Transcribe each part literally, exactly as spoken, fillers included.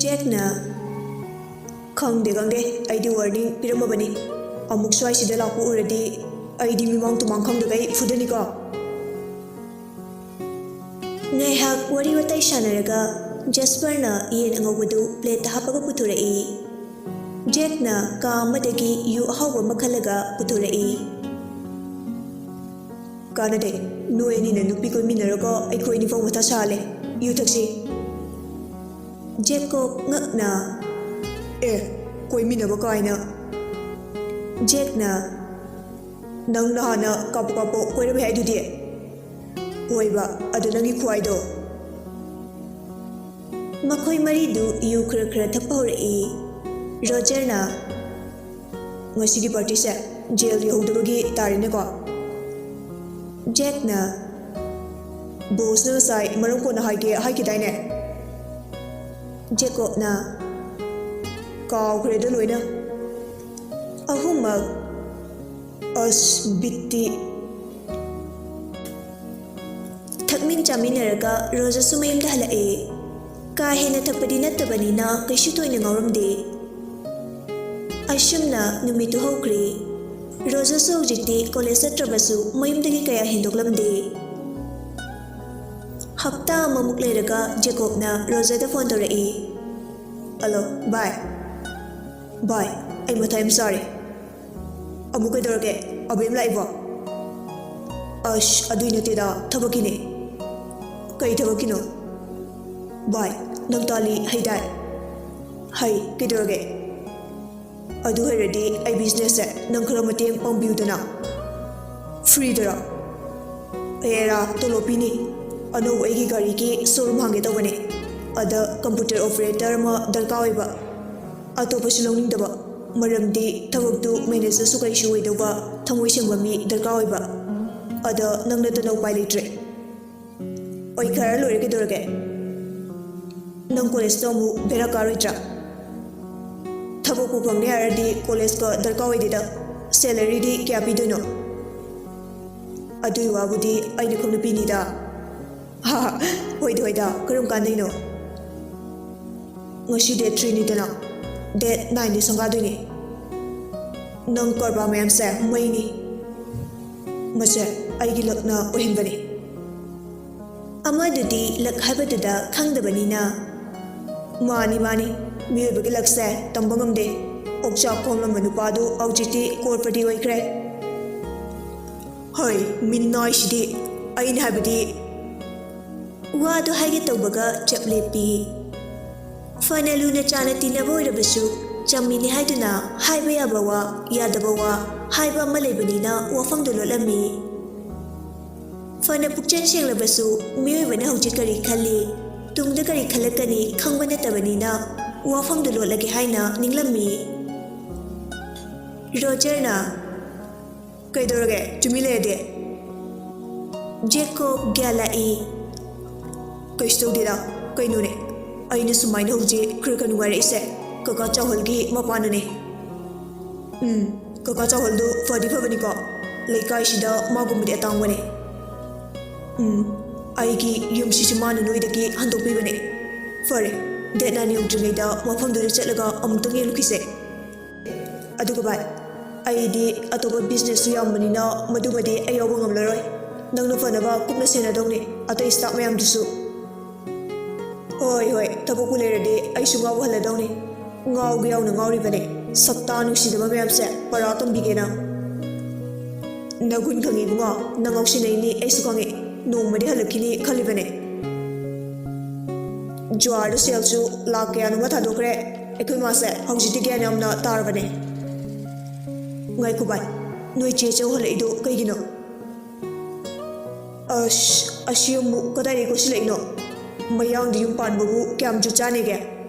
ꯖꯦꯛꯅ, "ꯈꯪꯗꯦ, ꯈꯪꯗꯦ, ꯑꯩꯗꯤ ꯋꯥꯔꯅꯤꯡ ꯄꯤꯔꯝꯃꯕꯅꯤ꯫ ꯑꯃꯨꯛ ꯁ꯭ꯋꯥꯏꯁꯤꯗ ꯂꯥꯛꯄ ꯎꯔꯗꯤ ꯑꯩꯗꯤ ꯃꯤꯃꯥꯡ ꯇꯨꯃꯥꯡ ꯈꯪꯗꯈꯩ ꯐꯨꯗꯅꯤꯀꯣ"꯫ ꯉꯥꯏꯍꯥꯛ ꯋꯥꯔꯤ ꯋꯥꯇꯥꯏ ꯁꯥꯟꯅꯔꯒ ꯖꯦꯁꯄꯔꯅ ꯌꯦꯟ ꯑꯉꯧꯕꯗꯨ ꯄ꯭ꯂꯦꯠꯇ ꯍꯥꯞꯄꯒ ꯄꯨꯊꯣꯔꯛꯏ꯫ ꯖꯦꯛꯅ ꯀꯥ ꯑꯃꯗꯒꯤ ꯌꯨ ꯑꯍꯥꯎꯕ ꯑꯃ ꯈꯜꯂꯒ ꯄꯨꯊꯣꯔꯛꯏ꯫ "ꯀꯥꯟꯅꯗꯦ, ꯅꯣꯏ ꯑꯅꯤꯅ ꯅꯨꯄꯤ ꯀꯣꯏꯃꯤꯟꯅꯔꯒ ꯑꯩꯈꯣꯏ ꯑꯅꯤ ꯐꯥꯎ ꯃꯊꯥ ꯁꯥꯍꯜꯂꯦ꯫ ꯌꯨ ꯊꯛꯁꯤ"꯫ ꯖꯦꯀꯣꯕ ꯉꯛꯅ, "ꯑꯦ, ꯀꯣꯏꯃꯤꯟꯅꯕ ꯀꯥꯏꯅ"꯫ ꯖꯦꯛꯅ, "ꯅꯪ ꯅꯍꯥꯟꯅ ꯀꯥꯞꯄꯣ ꯀꯥꯞꯄꯣ ꯀꯣꯏꯔꯝꯃꯦ ꯍꯥꯏꯗꯨꯗꯤ"꯫ "ꯍꯣꯏꯕ, ꯑꯗꯨ ꯅꯪꯒꯤ ꯈꯨꯍꯥꯏꯗꯣ"꯫ ꯃꯈꯣꯏ ꯃꯔꯤꯗꯨ ꯌꯨ ꯈꯔ ꯈꯔ ꯊꯛꯄ ꯍꯧꯔꯛꯏ꯫ ꯔꯣꯖꯔꯅ, "ꯉꯁꯤꯒꯤ ꯄꯥꯔꯇꯤꯁꯦ ꯖꯦꯜ ꯌꯧꯍꯧꯗꯕꯒꯤ ꯇꯥꯔꯦꯅꯦꯀꯣ"꯫ ꯖꯦꯛꯅ, "ꯕꯣꯁꯅ ꯉꯁꯥꯏ ꯃꯔꯝ ꯀꯣꯟꯅ ꯍꯥꯏꯒꯦ ꯍꯥꯏꯈꯤꯗꯥꯏꯅꯦ"꯫ ꯖꯦꯀꯣꯕꯅ, "ꯀꯥꯎꯈ꯭ꯔꯦꯗ ꯂꯣꯏꯅ"꯫ ꯑꯍꯨꯝꯃꯛ, ꯑꯁ, ꯕꯤꯠꯇꯤ꯫ ꯊꯛꯃꯤꯟ ꯆꯥꯃꯤꯟꯅꯔꯒ ꯔꯣꯖꯔꯁꯨ ꯃꯌꯨꯝꯗ ꯍꯜꯂꯛꯑꯦ꯫ ꯀꯥ ꯍꯦꯟꯅ ꯊꯛꯄꯗꯤ ꯅꯠꯇꯕꯅꯤꯅ ꯀꯩꯁꯨ ꯊꯣꯏꯅ ꯉꯥꯎꯔꯝꯗꯦ꯫ ꯑꯁꯨꯝꯅ ꯅꯨꯃꯤꯠꯇꯨ ꯍꯧꯈ꯭ꯔꯦ꯫ ꯔꯣꯖꯔꯁꯨ ꯍꯧꯖꯤꯛꯇꯤ ꯀꯣꯂꯦꯖ ꯆꯠꯇ꯭ꯔꯕꯁꯨ ꯃꯌꯨꯝꯗꯒꯤ ꯀꯌꯥ ꯍꯦꯟꯗꯣꯛꯂꯝꯗꯦ꯫ ꯍꯞꯇꯥ ꯑꯃꯃꯨꯛ ꯂꯩꯔꯒ ꯖꯦꯀꯣꯕꯅ ꯔꯣꯖꯔꯗ ꯐꯣꯟ ꯇꯧꯔꯛꯏ꯫ "ꯍꯜꯂꯣ, ꯚꯥꯏ꯫ ꯚꯥꯏ, ꯑꯩ ꯃꯊꯥ ꯌꯥꯝ ꯁꯥꯔꯦ"꯫ "ꯑꯃꯨꯛ ꯀꯩꯗꯧꯔꯒꯦ? ꯑꯕꯦꯝ ꯂꯥꯛꯏꯕꯣ?" "ꯑꯁ, ꯑꯗꯨꯏ ꯅꯠꯇꯦꯗ, ꯊꯕꯛꯀꯤꯅꯦ"꯫ "ꯀꯩ ꯊꯕꯛꯀꯤꯅꯣ?" "ꯚꯥꯏ, ꯅꯪ ꯇꯥꯂꯤ ꯍꯩꯗꯥꯏ?" "ꯍꯩ, ꯀꯩꯗꯧꯔꯒꯦ?" "ꯑꯗꯨ ꯍꯩꯔꯗꯤ ꯑꯩ ꯕꯤꯖꯤꯅꯦꯁꯁꯦ ꯅꯪ ꯈꯔ ꯃꯇꯦꯡ ꯄꯥꯡꯕꯤꯌꯨꯗꯅ"꯫ "ꯐ꯭ꯔꯤꯗꯔꯣ?" "ꯑꯦꯔꯥ, ꯇꯣꯂꯣꯞ ꯄꯤꯅꯤ꯫ ꯑꯅꯧꯕ ꯑꯩꯒꯤ ꯒꯥꯔꯤꯒꯤ ꯁꯣꯔꯨꯝ ꯍꯥꯡꯒꯦ ꯇꯧꯕꯅꯦ꯫ ꯑꯗ ꯀꯝꯄ꯭ꯌꯨꯇꯔ ꯑꯣꯄꯔꯦꯇꯔ ꯑꯃ ꯗꯔꯀꯥꯔ ꯑꯣꯏꯕ꯫ ꯑꯇꯣꯞꯄꯁꯨ ꯂꯧꯅꯤꯡꯗꯕ, ꯃꯔꯝꯗꯤ ꯊꯕꯛꯇꯨ ꯃꯦꯅꯦꯖꯔꯁꯨ ꯀꯔꯤꯁꯨ ꯑꯣꯏꯗꯧꯕ ꯊꯃꯣꯏ ꯁꯦꯡꯕ ꯃꯤ ꯗꯔꯀꯥꯔ ꯑꯣꯏꯕ꯫ ꯑꯗ ꯅꯪ ꯅꯠꯇꯅ ꯎꯄꯥꯏ ꯂꯩꯇ꯭ꯔꯦ"꯫ "ꯑꯣꯏꯈ꯭ꯔ ꯂꯣꯏꯔꯦ, ꯀꯩꯗꯧꯔꯒꯦ? ꯅꯪ ꯀꯣꯂꯦꯖꯇꯣ ꯑꯃꯨꯛ ꯕꯦꯔꯥ ꯀꯥꯔꯣꯏꯗ꯭ꯔꯥ? ꯊꯕꯛꯄꯨ ꯐꯪꯅꯤ ꯍꯥꯏꯔꯗꯤ ꯀꯣꯂꯦꯖꯀ ꯗꯔꯀꯥꯔ ꯑꯣꯏꯗꯦꯗ, ꯁꯦꯂꯔꯤꯗꯤ ꯀꯌꯥ ꯄꯤꯗꯣꯏꯅꯣ?" "ꯑꯗꯨꯏ ꯋꯥꯕꯨꯗꯤ ꯑꯩꯅ ꯈꯪꯅ ꯄꯤꯅꯤꯗ"꯫ "ꯍꯥ ꯍꯥ, ꯍꯣꯏꯗ ꯍꯣꯏꯗ, ꯀꯔꯝ ꯀꯥꯟꯗꯩꯅꯣ?" ꯉꯁꯤ ꯗꯦꯠ ꯊ꯭ꯔꯤꯅꯤꯗꯅ, ꯗꯦꯠ ꯅꯥꯏꯟꯗꯤ ꯁꯪꯒꯥꯗꯣꯏꯅꯤ꯫ ꯅꯪ ꯀꯔꯕꯥꯔ ꯃꯌꯥꯝꯁꯦ ꯃꯩꯅꯤ꯫ ꯃꯁꯦ ꯑꯩꯒꯤ ꯂꯛꯅ ꯑꯣꯏꯍꯟꯕꯅꯤ꯫ ꯑꯃꯗꯨꯗꯤ ꯂꯛ ꯍꯥꯏꯕꯗꯨꯗ ꯈꯪꯗꯕꯅꯤꯅ, ꯃꯥꯅꯤ, ꯃꯥꯅꯤ, ꯃꯤꯑꯣꯏꯕꯒꯤ ꯂꯛꯁꯦ ꯇꯝꯕ ꯉꯝꯗꯦ꯫ ꯑꯣꯛꯆꯥꯛ ꯈꯣꯝꯂꯝꯕ ꯅꯨꯄꯥꯗꯨ ꯍꯧꯖꯤꯛꯇꯤ ꯀꯣꯔꯄꯇꯤ ꯑꯣꯏꯈ꯭ꯔꯦ꯫ ꯍꯣꯏ, ꯃꯤꯅꯥꯏꯁꯤꯗꯤ꯫ ꯑꯩꯅ ꯍꯥꯏꯕꯗꯤ꯫ ꯋꯥꯗꯨ ꯍꯥꯏꯒꯦ ꯇꯧꯕꯒ ꯆꯞ ꯂꯦꯞꯄꯤ꯫ ꯐꯅ ꯂꯨꯅ ꯆꯥꯅ ꯇꯤꯟꯅꯕ ꯑꯣꯏꯔꯕꯁꯨ, ꯆꯝꯃꯤꯅꯤ ꯍꯥꯏꯗꯨꯅ ꯍꯥꯏꯕ ꯌꯥꯕ ꯋꯥ, ꯌꯥꯗꯕ ꯋꯥ ꯍꯥꯏꯕ ꯑꯃ ꯂꯩꯕꯅꯤꯅ ꯋꯥꯐꯝꯗꯨ ꯂꯣꯠꯂꯝꯃꯤ꯫ ꯐꯅ ꯄꯨꯛꯆꯦꯜ ꯁꯦꯡꯂꯕꯁꯨ, ꯃꯤꯑꯣꯏꯕꯅ ꯍꯧꯖꯤꯛ ꯀꯔꯤ ꯈꯜꯂꯤ, ꯇꯨꯡꯗ ꯀꯔꯤ ꯈꯜꯂꯛꯀꯅꯤ ꯈꯪꯕ ꯅꯠꯇꯕꯅꯤꯅ ꯋꯥꯐꯝꯗꯨ ꯂꯣꯠꯂꯒꯦ ꯍꯥꯏꯅ ꯅꯤꯡꯂꯝꯃꯤ꯫ ꯔꯣꯖꯔꯅ, "ꯀꯩꯗꯧꯔꯒꯦ? ꯇꯨꯃꯤꯟ ꯂꯩꯔꯗꯤ?" ꯖꯦꯀꯣꯕ ꯒ꯭ꯌꯥꯟ ꯂꯥꯛꯏ꯫ "ꯀꯩꯁꯨ ꯇꯧꯗꯦꯗ꯫ ꯀꯩꯅꯣꯅꯦ, ꯑꯩꯅ ꯁꯨꯃꯥꯏꯅ ꯍꯧꯖꯤꯛ ꯈꯔ ꯈꯔ ꯅꯨꯡꯉꯥꯏꯔꯛꯏꯁꯦ ꯀꯀꯥ ꯆꯥꯎꯍꯜꯒꯤ ꯃꯄꯥꯅꯅꯦ꯫ ꯎꯝ, ꯀꯀꯥ ꯆꯥꯎꯍꯜꯗꯨ ꯐꯗꯤ ꯐꯕꯅꯤꯀꯣ꯫ ꯂꯩꯀꯥꯏꯁꯤꯗ ꯃꯥꯒꯨꯝꯕꯗꯤ ꯑꯇꯥꯡꯕꯅꯦ꯫ ꯎꯝ, ꯑꯩꯒꯤ ꯌꯨꯝꯁꯤꯁꯨ ꯃꯥꯅ ꯅꯣꯏꯗꯒꯤ ꯍꯟꯗꯣꯛꯄꯤꯕꯅꯦ꯫ ꯐꯔꯦ, ꯗꯦꯠ ꯅꯥꯏꯟ ꯌꯧꯗ꯭ꯔꯤꯉꯩꯗ ꯃꯐꯝꯗꯨꯗ ꯆꯠꯂꯒ ꯑꯃꯨꯛꯇꯪ ꯌꯦꯡꯂꯨꯈꯤꯁꯦ꯫ ꯑꯗꯨꯒ ꯚꯥꯏ, ꯑꯩꯗꯤ ꯑꯇꯣꯞꯄ ꯕꯤꯖꯤꯅꯦꯁꯁꯨ ꯌꯥꯝꯕꯅꯤꯅ ꯃꯗꯨꯃꯗꯤ ꯑꯩ ꯌꯥꯎꯕ ꯉꯝꯂꯔꯣꯏ꯫ ꯅꯪꯅ ꯐꯅꯕ ꯀꯨꯞꯅ ꯁꯦꯟꯅꯗꯧꯅꯤ, ꯑꯇꯩ ꯁ꯭ꯇꯥꯐ ꯃꯌꯥꯝꯗꯨꯁꯨ꯫ ꯍꯣꯏ, ꯍꯣꯏ, ꯊꯕꯛꯄꯨ ꯂꯩꯔꯗꯤ ꯑꯩꯁꯨ ꯉꯥꯎꯕ ꯍꯜꯂꯗꯧꯅꯤ꯫ ꯉꯥꯎꯒꯦ ꯌꯥꯎꯅ ꯉꯥꯎꯔꯤꯕꯅꯦ꯫ ꯁꯛꯇꯥ ꯅꯨꯡꯁꯤꯗꯕ ꯃꯌꯥꯝꯁꯦ ꯄꯔꯥ ꯇꯝꯕꯤꯒꯦꯅ꯫ ꯅꯒꯨꯟ ꯈꯪꯉꯤ ꯏꯕꯨꯡꯉꯣ, ꯅꯪ ꯉꯥꯎꯁꯤꯟꯅꯩꯅꯤ ꯑꯩꯁꯨ ꯈꯪꯉꯤ꯫ ꯅꯣꯡꯃꯗꯤ ꯍꯜꯂꯛꯈꯤꯅꯤ ꯈꯜꯂꯤꯕꯅꯦ꯫ ꯖꯨꯋꯥꯔꯗ ꯁꯦꯜꯁꯨ ꯂꯥꯛ ꯀꯌꯥꯅꯣꯃ ꯊꯥꯗꯣꯛꯈ꯭ꯔꯦ꯫ ꯑꯩꯈꯣꯏ ꯃꯥꯁꯦ ꯍꯧꯖꯤꯛꯇꯤ ꯒ꯭ꯌꯥꯟ ꯌꯥꯝꯅ ꯇꯥꯔꯕꯅꯦ꯫ ꯉꯥꯏꯈꯣ ꯚꯥꯏ, ꯅꯣꯏ ꯆꯦ ꯆꯧ ꯍꯜꯂꯛꯏꯗꯣ ꯀꯩꯒꯤꯅꯣ? ꯑꯁ, ꯑꯁꯤ ꯑꯃꯨꯛ ꯀꯗꯥꯏꯗꯒꯤ ꯀꯣꯏꯁꯤꯜꯂꯛꯏꯅꯣ? ꯃꯌꯥꯡꯗꯤ ꯌꯨꯝ ꯄꯥꯟꯕꯕꯨ ꯀꯌꯥꯝ ꯖꯨꯠ ꯆꯥꯅꯦꯒꯦ?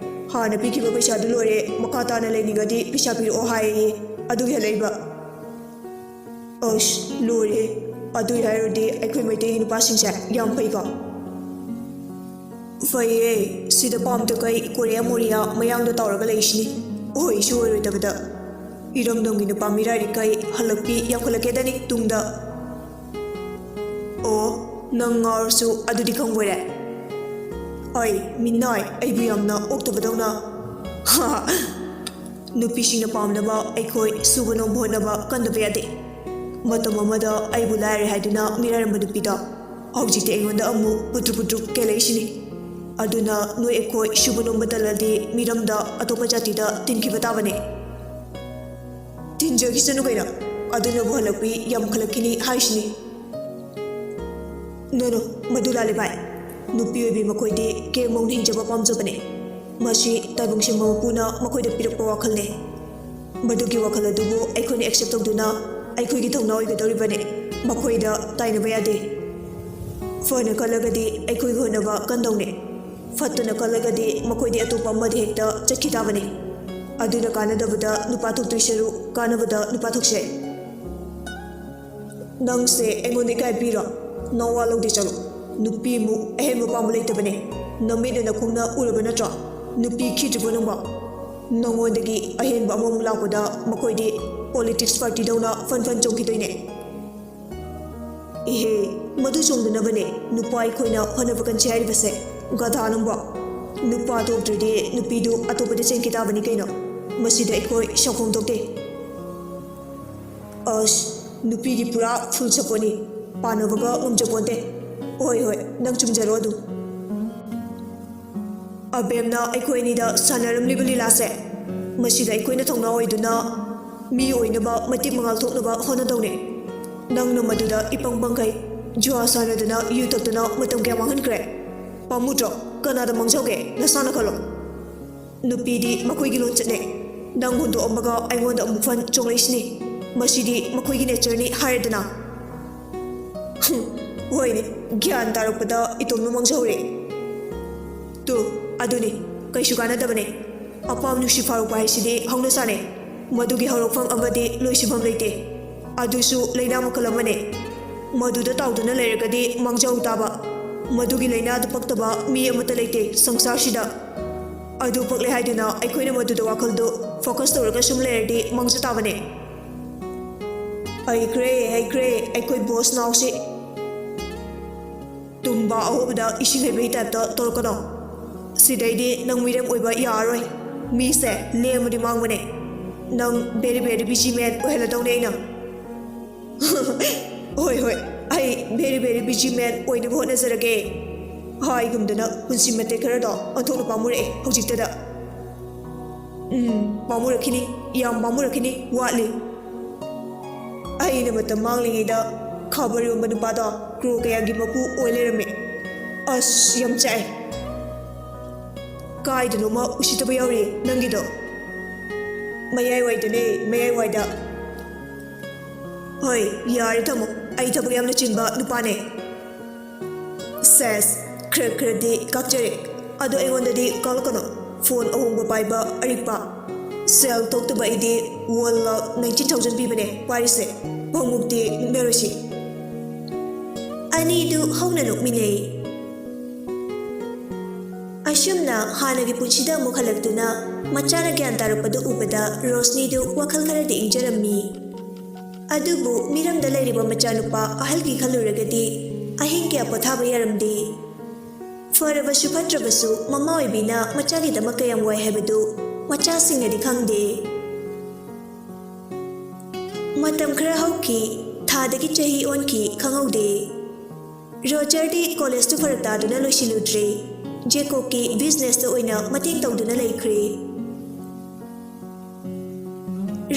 ꯍꯥꯟꯅ ꯄꯤꯈꯤꯕ ꯄꯩꯁꯥꯗꯨ ꯂꯣꯏꯔꯦ, ꯃꯈꯥ ꯇꯥꯅ ꯂꯩꯅꯤꯡꯉꯗꯤ ꯄꯩꯁꯥ ꯄꯤꯔꯛꯑꯣ ꯍꯥꯏꯌꯦ, ꯑꯗꯨꯒꯤ ꯍꯜꯂꯛꯏꯕ꯫ ꯑꯁ, ꯂꯣꯏꯔꯦ꯫ ꯑꯗꯨꯏ ꯍꯥꯏꯔꯨꯔꯗꯤ ꯑꯩꯈꯣꯏ ꯃꯩꯇꯩꯒꯤ ꯅꯨꯄꯥꯁꯤꯡꯁꯦ ꯌꯥꯝ ꯐꯩꯀꯣ꯫ ꯐꯩꯌꯦ, ꯁꯤꯗ ꯄꯥꯝ ꯇꯀꯩ ꯀꯣꯔꯤꯌꯥ ꯃꯣꯔꯤꯌꯥ ꯃꯌꯥꯡꯗ ꯇꯧꯔꯒ ꯂꯩꯁꯤꯅꯤ꯫ ꯑꯣꯏꯁꯨ ꯑꯣꯏꯔꯣꯏꯗꯕꯗ꯫ ꯏꯔꯝꯗꯝꯒꯤ ꯅꯨꯄꯥ ꯃꯤꯔꯥꯏꯔꯤꯈꯩ ꯍꯜꯂꯛꯄꯤ ꯌꯥꯝꯈꯠꯂꯛꯀꯦꯗꯅꯤ ꯇꯨꯡꯗ꯫ ꯑꯣ, ꯅꯪ ꯉꯥꯎꯔꯁꯨ ꯑꯗꯨꯗꯤ ꯈꯪꯕꯣꯏꯔꯦ꯫ ꯑꯩ ꯃꯤꯅꯥꯏ, ꯑꯩꯕꯨ ꯌꯥꯝꯅ ꯑꯣꯛꯇꯕꯗꯧꯅ꯫ ꯅꯨꯄꯤꯁꯤꯡꯅ ꯄꯥꯝꯅꯕ ꯑꯩꯈꯣꯏ ꯁꯨꯕ ꯅꯣꯝꯕ ꯍꯣꯠꯅꯕ ꯀꯟꯗꯕ ꯌꯥꯗꯦ꯫ ꯃꯇꯝ ꯑꯃꯗ ꯑꯩꯕꯨ ꯂꯥꯏꯔꯦ ꯍꯥꯏꯗꯨꯅ ꯃꯤꯔꯥꯏꯔꯝꯕ ꯅꯨꯄꯤꯗꯣ ꯍꯧꯖꯤꯛꯇꯤ ꯑꯩꯉꯣꯟꯗ ꯑꯃꯨꯛ ꯄꯨꯇ꯭ꯔꯨ ꯄꯨꯇ꯭ꯔꯨ ꯀꯦꯜꯂꯛꯏꯁꯤꯅꯤ꯫ ꯑꯗꯨꯅ ꯅꯣꯏ ꯑꯩꯈꯣꯏ ꯁꯨꯕ ꯅꯣꯝꯕ ꯇꯜꯂꯗꯤ ꯃꯤꯔꯝꯗ ꯑꯇꯣꯞꯄ ꯖꯥꯇꯤꯗ ꯇꯤꯟꯈꯤꯕ ꯇꯥꯕꯅꯦ꯫ ꯇꯤꯟꯖꯈꯤꯁꯅꯨ ꯀꯩꯅꯣ, ꯑꯗꯨꯅꯕꯨ ꯍꯜꯂꯛꯄꯤ ꯌꯥꯝꯈꯠꯂꯛꯈꯤꯅꯤ ꯍꯥꯏꯁꯤꯅꯤ꯫ ꯅꯣ ꯅꯣ, ꯃꯗꯨ ꯂꯥꯜꯂꯦ ꯚꯥꯏ꯫ ꯅꯨꯄꯤ ꯑꯣꯏꯕꯤ ꯃꯈꯣꯏꯗꯤ ꯀꯦ ꯃꯧꯅ ꯍꯤꯡꯖꯕ ꯄꯥꯝꯖꯕꯅꯦ꯫ ꯃꯁꯤ ꯇꯥꯏꯕꯪ ꯁꯦꯝꯕ ꯃꯄꯨꯅ ꯃꯈꯣꯏꯗ ꯄꯤꯔꯛꯄ ꯋꯥꯈꯜꯅꯦ꯫ ꯃꯗꯨꯒꯤ ꯋꯥꯈꯜ ꯑꯗꯨꯕꯨ ꯑꯩꯈꯣꯏꯅ ꯑꯦꯛꯁꯦꯞ ꯇꯧꯗꯨꯅ ꯑꯩꯈꯣꯏꯒꯤ ꯊꯧꯅꯥ ꯑꯣꯏꯒꯗꯧꯔꯤꯕꯅꯦ꯫ ꯃꯈꯣꯏꯗ ꯇꯥꯏꯅꯕ ꯌꯥꯗꯦ꯫ ꯐꯅ ꯈꯜꯂꯒꯗꯤ ꯑꯩꯈꯣꯏꯒꯤ ꯍꯣꯠꯅꯕ ꯀꯟꯗꯧꯅꯦ꯫ ꯐꯠꯇꯅ ꯈꯜꯂꯒꯗꯤ ꯃꯈꯣꯏꯗꯤ ꯑꯇꯣꯞꯄ ꯑꯃꯗ ꯍꯦꯛꯇ ꯆꯠꯈꯤ ꯇꯥꯕꯅꯤ꯫ ꯑꯗꯨꯅ ꯀꯥꯟꯅꯗꯕꯗ ꯅꯨꯄꯥ ꯊꯣꯛꯇꯣꯏ ꯁꯔꯨꯛ ꯀꯥꯟꯅꯕꯗ ꯅꯨꯄꯥ ꯊꯣꯛꯁꯦ꯫ ꯅꯪꯁꯦ ꯑꯩꯉꯣꯟꯗ ꯏꯀꯥꯏ ꯄꯤꯔꯣ? ꯅꯋꯥ ꯂꯧꯗꯦ, ꯆꯠꯂꯣ꯫ ꯅꯨꯄꯤꯃꯨꯛ ꯑꯍꯦꯟꯕ ꯄꯥꯝꯕ ꯂꯩꯇꯕꯅꯦ꯫ ꯅꯃꯤꯠꯅ ꯅꯈꯣꯡꯅ ꯎꯔꯕ ꯅꯠꯇ꯭ꯔꯣ? ꯅꯨꯄꯤ ꯈꯤꯗ꯭ꯔꯤꯕꯣ ꯅꯪꯕꯣ? ꯅꯉꯣꯟꯗꯒꯤ ꯑꯍꯦꯟꯕ ꯑꯃꯃꯨꯛ ꯂꯥꯛꯄꯗ ꯃꯈꯣꯏꯗꯤ ꯄꯣꯂꯤꯇꯤꯛꯁ ꯄꯥꯔꯇꯤꯗꯧꯅ ꯐꯟ ꯐꯟ ꯆꯣꯡꯈꯤꯗꯣꯏꯅꯦ꯫ ꯏꯍꯦ, ꯃꯗꯨ ꯆꯣꯡꯗꯅꯕꯅꯦ ꯅꯨꯄꯥ ꯑꯩꯈꯣꯏꯅ ꯍꯣꯠꯅꯕ ꯀꯟꯁꯤ ꯍꯥꯏꯔꯤꯕꯁꯦ꯫ ꯒꯙꯥ ꯅꯪꯕꯣ꯫ ꯅꯨꯄꯥ ꯊꯣꯛꯇ꯭ꯔꯗꯤ ꯅꯨꯄꯤꯗꯨ ꯑꯇꯣꯞꯄꯗ ꯆꯦꯟꯈꯤ ꯇꯥꯕꯅꯤ ꯀꯩꯅꯣ꯫ ꯃꯁꯤꯗ ꯑꯩꯈꯣꯏ ꯁꯥꯎꯐꯝ ꯊꯣꯛꯇꯦ꯫ ꯑꯁ, ꯅꯨꯄꯤꯒꯤ ꯄꯨꯔꯥ ꯐꯨꯜ ꯁꯄꯣꯔꯠꯅꯤ꯫ ꯄꯥꯟꯅꯕꯒ ꯉꯝꯖꯄꯣꯟꯇꯦ꯫ ꯍꯣꯏ ꯍꯣꯏ, ꯅꯪ ꯆꯨꯝꯖꯔꯣ ꯑꯗꯨꯝ꯫ ꯑꯕꯦꯝꯅ ꯑꯩꯈꯣꯏ ꯑꯅꯤꯗ ꯁꯥꯟꯅꯔꯝꯂꯤꯕ ꯂꯤꯂꯥꯁꯦ, ꯃꯁꯤꯗ ꯑꯩꯈꯣꯏꯅ ꯊꯧꯅꯥ ꯑꯣꯏꯗꯨꯅ ꯃꯤ ꯑꯣꯏꯅꯕ, ꯃꯇꯤꯛ ꯃꯉꯥꯜ ꯊꯣꯛꯅꯕ ꯍꯣꯠꯅꯗꯧꯅꯦ꯫ ꯅꯪꯅ ꯃꯗꯨꯗ ꯏꯄꯪ ꯄꯪꯈꯩ ꯖꯨꯋꯥ ꯁꯥꯟꯅꯗꯨꯅ, ꯌꯨ ꯊꯛꯇꯨꯅ ꯃꯇꯝ ꯀꯌꯥ ꯃꯥꯡꯍꯟꯈ꯭ꯔꯦ? ꯄꯥꯝꯃꯨꯗ꯭ꯔꯣ? ꯀꯅꯥꯗ ꯃꯥꯡꯖꯧꯒꯦ? ꯅꯁꯥꯅ ꯈꯜꯂꯣ꯫ ꯅꯨꯄꯤꯗꯤ ꯃꯈꯣꯏꯒꯤ ꯂꯣꯟꯆꯠꯅꯦ꯫ ꯅꯪ ꯍꯨꯟꯗꯣꯛꯑꯝꯃꯒ ꯑꯩꯉꯣꯟꯗ ꯑꯃꯨꯛ ꯐꯟ ꯆꯣꯡꯂꯛꯏꯁꯤꯅꯤ꯫ ꯃꯁꯤꯗꯤ ꯃꯈꯣꯏꯒꯤ ꯅꯦꯆꯔꯅꯤ ꯍꯥꯏꯔꯗꯅ꯫ ꯍꯨꯝ, ꯍꯣꯏꯅꯦ, ꯒ꯭ꯌꯥꯟ ꯇꯥꯔꯛꯄꯗ ꯏꯇꯣꯝꯅ ꯃꯥꯡꯖꯍꯧꯔꯦ꯫ ꯇꯨ, ꯑꯗꯨꯅꯤ, ꯀꯩꯁꯨ ꯀꯥꯟꯅꯗꯕꯅꯦ꯫ ꯑꯄꯥꯝ ꯅꯨꯡꯁꯤ ꯐꯥꯔꯛꯄ ꯍꯥꯏꯁꯤꯗꯤ ꯍꯧꯅꯁꯥꯅꯦ꯫ ꯃꯗꯨꯒꯤ ꯍꯧꯔꯛꯐꯝ ꯑꯃꯗꯤ ꯂꯣꯏꯁꯤꯟꯐꯝ ꯂꯩꯇꯦ꯫ ꯑꯗꯨꯁꯨ ꯂꯥꯏꯅꯥ ꯃꯈꯜ ꯑꯃꯅꯦ꯫ ꯃꯗꯨꯗ ꯇꯥꯎꯗꯨꯅ ꯂꯩꯔꯒꯗꯤ ꯃꯥꯡꯖꯍꯧ ꯇꯥꯕ꯫ ꯃꯗꯨꯒꯤ ꯂꯥꯏꯅꯥꯗꯨ ꯄꯛꯇꯕ ꯃꯤ ꯑꯃꯠꯇ ꯂꯩꯇꯦ ꯁꯪꯁꯥꯔꯁꯤꯗ꯫ ꯑꯗꯨ ꯄꯛꯂꯦ ꯍꯥꯏꯗꯨꯅ ꯑꯩꯈꯣꯏꯅ ꯃꯗꯨꯗ ꯋꯥꯈꯜꯗꯨ ꯐꯣꯀꯁ ꯇꯧꯔꯒ ꯁꯨꯝ ꯂꯩꯔꯗꯤ ꯃꯥꯡꯖ ꯇꯥꯕꯅꯦ꯫ ꯍꯩꯈ꯭ꯔꯦ, ꯍꯩꯈ꯭ꯔꯦ, ꯑꯩꯈꯣꯏ ꯕꯣꯁ ꯅꯥꯎꯁꯦ꯫ ꯇꯨꯝꯕ ꯑꯍꯧꯕꯗ ꯏꯁꯤꯡ ꯍꯩꯕꯒꯤ ꯇꯥꯏꯞꯇ ꯇꯧꯔꯛꯀꯅꯣ꯫ ꯁꯤꯗꯩꯗꯤ ꯅꯪ ꯃꯤꯔꯦꯝ ꯑꯣꯏꯕ ꯌꯥꯔꯔꯣꯏ꯫ ꯃꯤꯁꯦ ꯂꯦꯝꯃꯗꯤ ꯃꯥꯡꯕꯅꯦ꯫ ꯅꯪ very very busy man ꯑꯣꯏꯍꯜꯂꯗꯧꯅꯦ ꯑꯩꯅ꯫ ꯍꯣꯏ ꯍꯣꯏ, ꯑꯩ very very busy man ꯑꯣꯏꯅꯕ ꯍꯣꯠꯅꯖꯔꯒꯦ꯫ ꯍꯥꯏꯒꯨꯝꯗꯅ ꯄꯨꯟꯁꯤ ꯃꯇꯦꯛ ꯈꯔꯗꯣ ꯑꯣꯟꯊꯣꯛꯅ ꯄꯥꯝꯃꯨꯔꯛꯑꯦ ꯍꯧꯖꯤꯛꯇꯗ꯫ ꯎꯝ, ꯄꯥꯝꯃꯨꯔꯛꯈꯤꯅꯤ, ꯌꯥꯝ ꯄꯥꯝꯃꯨꯔꯛꯈꯤꯅꯤ, ꯋꯥꯠꯂꯤ꯫ ꯑꯩꯅ ꯃꯇꯝ ꯃꯥꯡꯂꯤꯉꯩꯗ ꯈꯕꯔ ꯌꯣꯟꯕ ꯅꯨꯄꯥꯗꯣ ꯀ꯭ꯔꯣ ꯀꯌꯥꯒꯤ ꯃꯄꯨ ꯑꯣꯏ ꯂꯩꯔꯝꯃꯦ꯫ ꯑꯁ, ꯌꯥꯝ ꯆꯥꯛꯑꯦ꯫ ꯀꯥꯏꯗꯅꯣꯃ ꯎꯁꯤꯠꯇꯕ ꯌꯥꯎꯔꯤ ꯅꯪꯒꯤꯗꯣ꯫ ꯃꯌꯥꯏꯋꯥꯏꯗꯅꯦ, ꯃꯌꯥꯏꯋꯥꯏꯗ꯫ ꯍꯣꯏ, ꯌꯥꯔꯦ ꯊꯝꯃꯣ, ꯑꯩ ꯊꯕꯛ ꯌꯥꯝꯅ ꯆꯤꯟꯕ ꯅꯨꯄꯥꯅꯦ꯫ ꯁꯦꯁ, ꯈꯔ ꯈꯔꯗꯤ ꯀꯥꯞꯆꯔꯦ, ꯑꯗꯣ ꯑꯩꯉꯣꯟꯗꯗꯤ ꯀꯥꯞꯂꯛꯀꯅꯣ꯫ ꯐꯣꯟ ꯑꯍꯣꯡꯕ ꯄꯥꯏꯕ ꯑꯔꯤꯛꯄ꯫ ꯁꯦꯜ ꯊꯣꯛꯇꯕ ꯑꯩꯗꯤ one lakh nineteen thousand ꯄꯤꯕꯅꯦ ꯄꯥꯏꯔꯤꯁꯦ꯫ ꯈꯣꯡꯎꯞꯇꯤ ꯃꯨꯛꯅꯔꯣꯏꯁꯤ꯫ ꯑꯅꯤꯗꯨ ꯍꯧꯅ ꯅꯣꯛꯃꯤꯟꯅꯩ꯫ ꯑꯁꯨꯝꯅ ꯍꯥꯟꯅꯒꯤ ꯄꯨꯟꯁꯤꯗ ꯑꯃꯨꯛ ꯍꯜꯂꯛꯇꯨꯅ ꯃꯆꯥꯅ ꯒ꯭ꯌꯥꯟ ꯇꯥꯔꯛꯄꯗꯨ ꯎꯕꯗ ꯔꯣꯁꯅꯤꯗꯨ ꯋꯥꯈꯜ ꯈꯔꯗꯤ ꯏꯪꯖꯔꯝꯃꯤ꯫ ꯑꯗꯨꯕꯨ ꯃꯤꯔꯝꯗ ꯂꯩꯔꯤꯕ ꯃꯆꯥꯅꯨꯄꯥ ꯑꯍꯜꯒꯤ ꯈꯜꯂꯨꯔꯒꯗꯤ ꯑꯍꯤꯡ ꯀꯌꯥ ꯄꯣꯊꯥꯕ ꯌꯥꯔꯝꯗꯦ꯫ ꯐꯔꯕꯁꯨ ꯐꯠꯇ꯭ꯔꯕꯁꯨ ꯃꯃꯥ ꯑꯣꯏꯕꯤꯅ ꯃꯆꯥꯒꯤꯗꯃꯛ ꯀꯌꯥꯝ ꯋꯥꯏ ꯍꯥꯏꯕꯗꯨ ꯃꯆꯥꯁꯤꯡꯅꯗꯤ ꯈꯪꯗꯦ꯫ ꯃꯇꯝ ꯈꯔ ꯍꯧꯈꯤ, ꯊꯥꯗꯒꯤ ꯆꯍꯤ ꯑꯣꯟꯈꯤ ꯈꯪꯍꯧꯗꯦ꯫ ꯔꯣꯖꯔꯗꯤ ꯀꯣꯂꯦꯖꯇꯨ ꯐꯔꯛ ꯇꯥꯗꯨꯅ ꯂꯣꯏꯁꯤꯜꯂꯨꯗ꯭ꯔꯦ꯫ ꯖꯦꯀꯣꯕꯀꯤ ꯕꯤꯖꯤꯅꯦꯁꯇ ꯑꯣꯏꯅ ꯃꯇꯦꯡ ꯇꯧꯗꯨꯅ ꯂꯩꯈ꯭ꯔꯦ꯫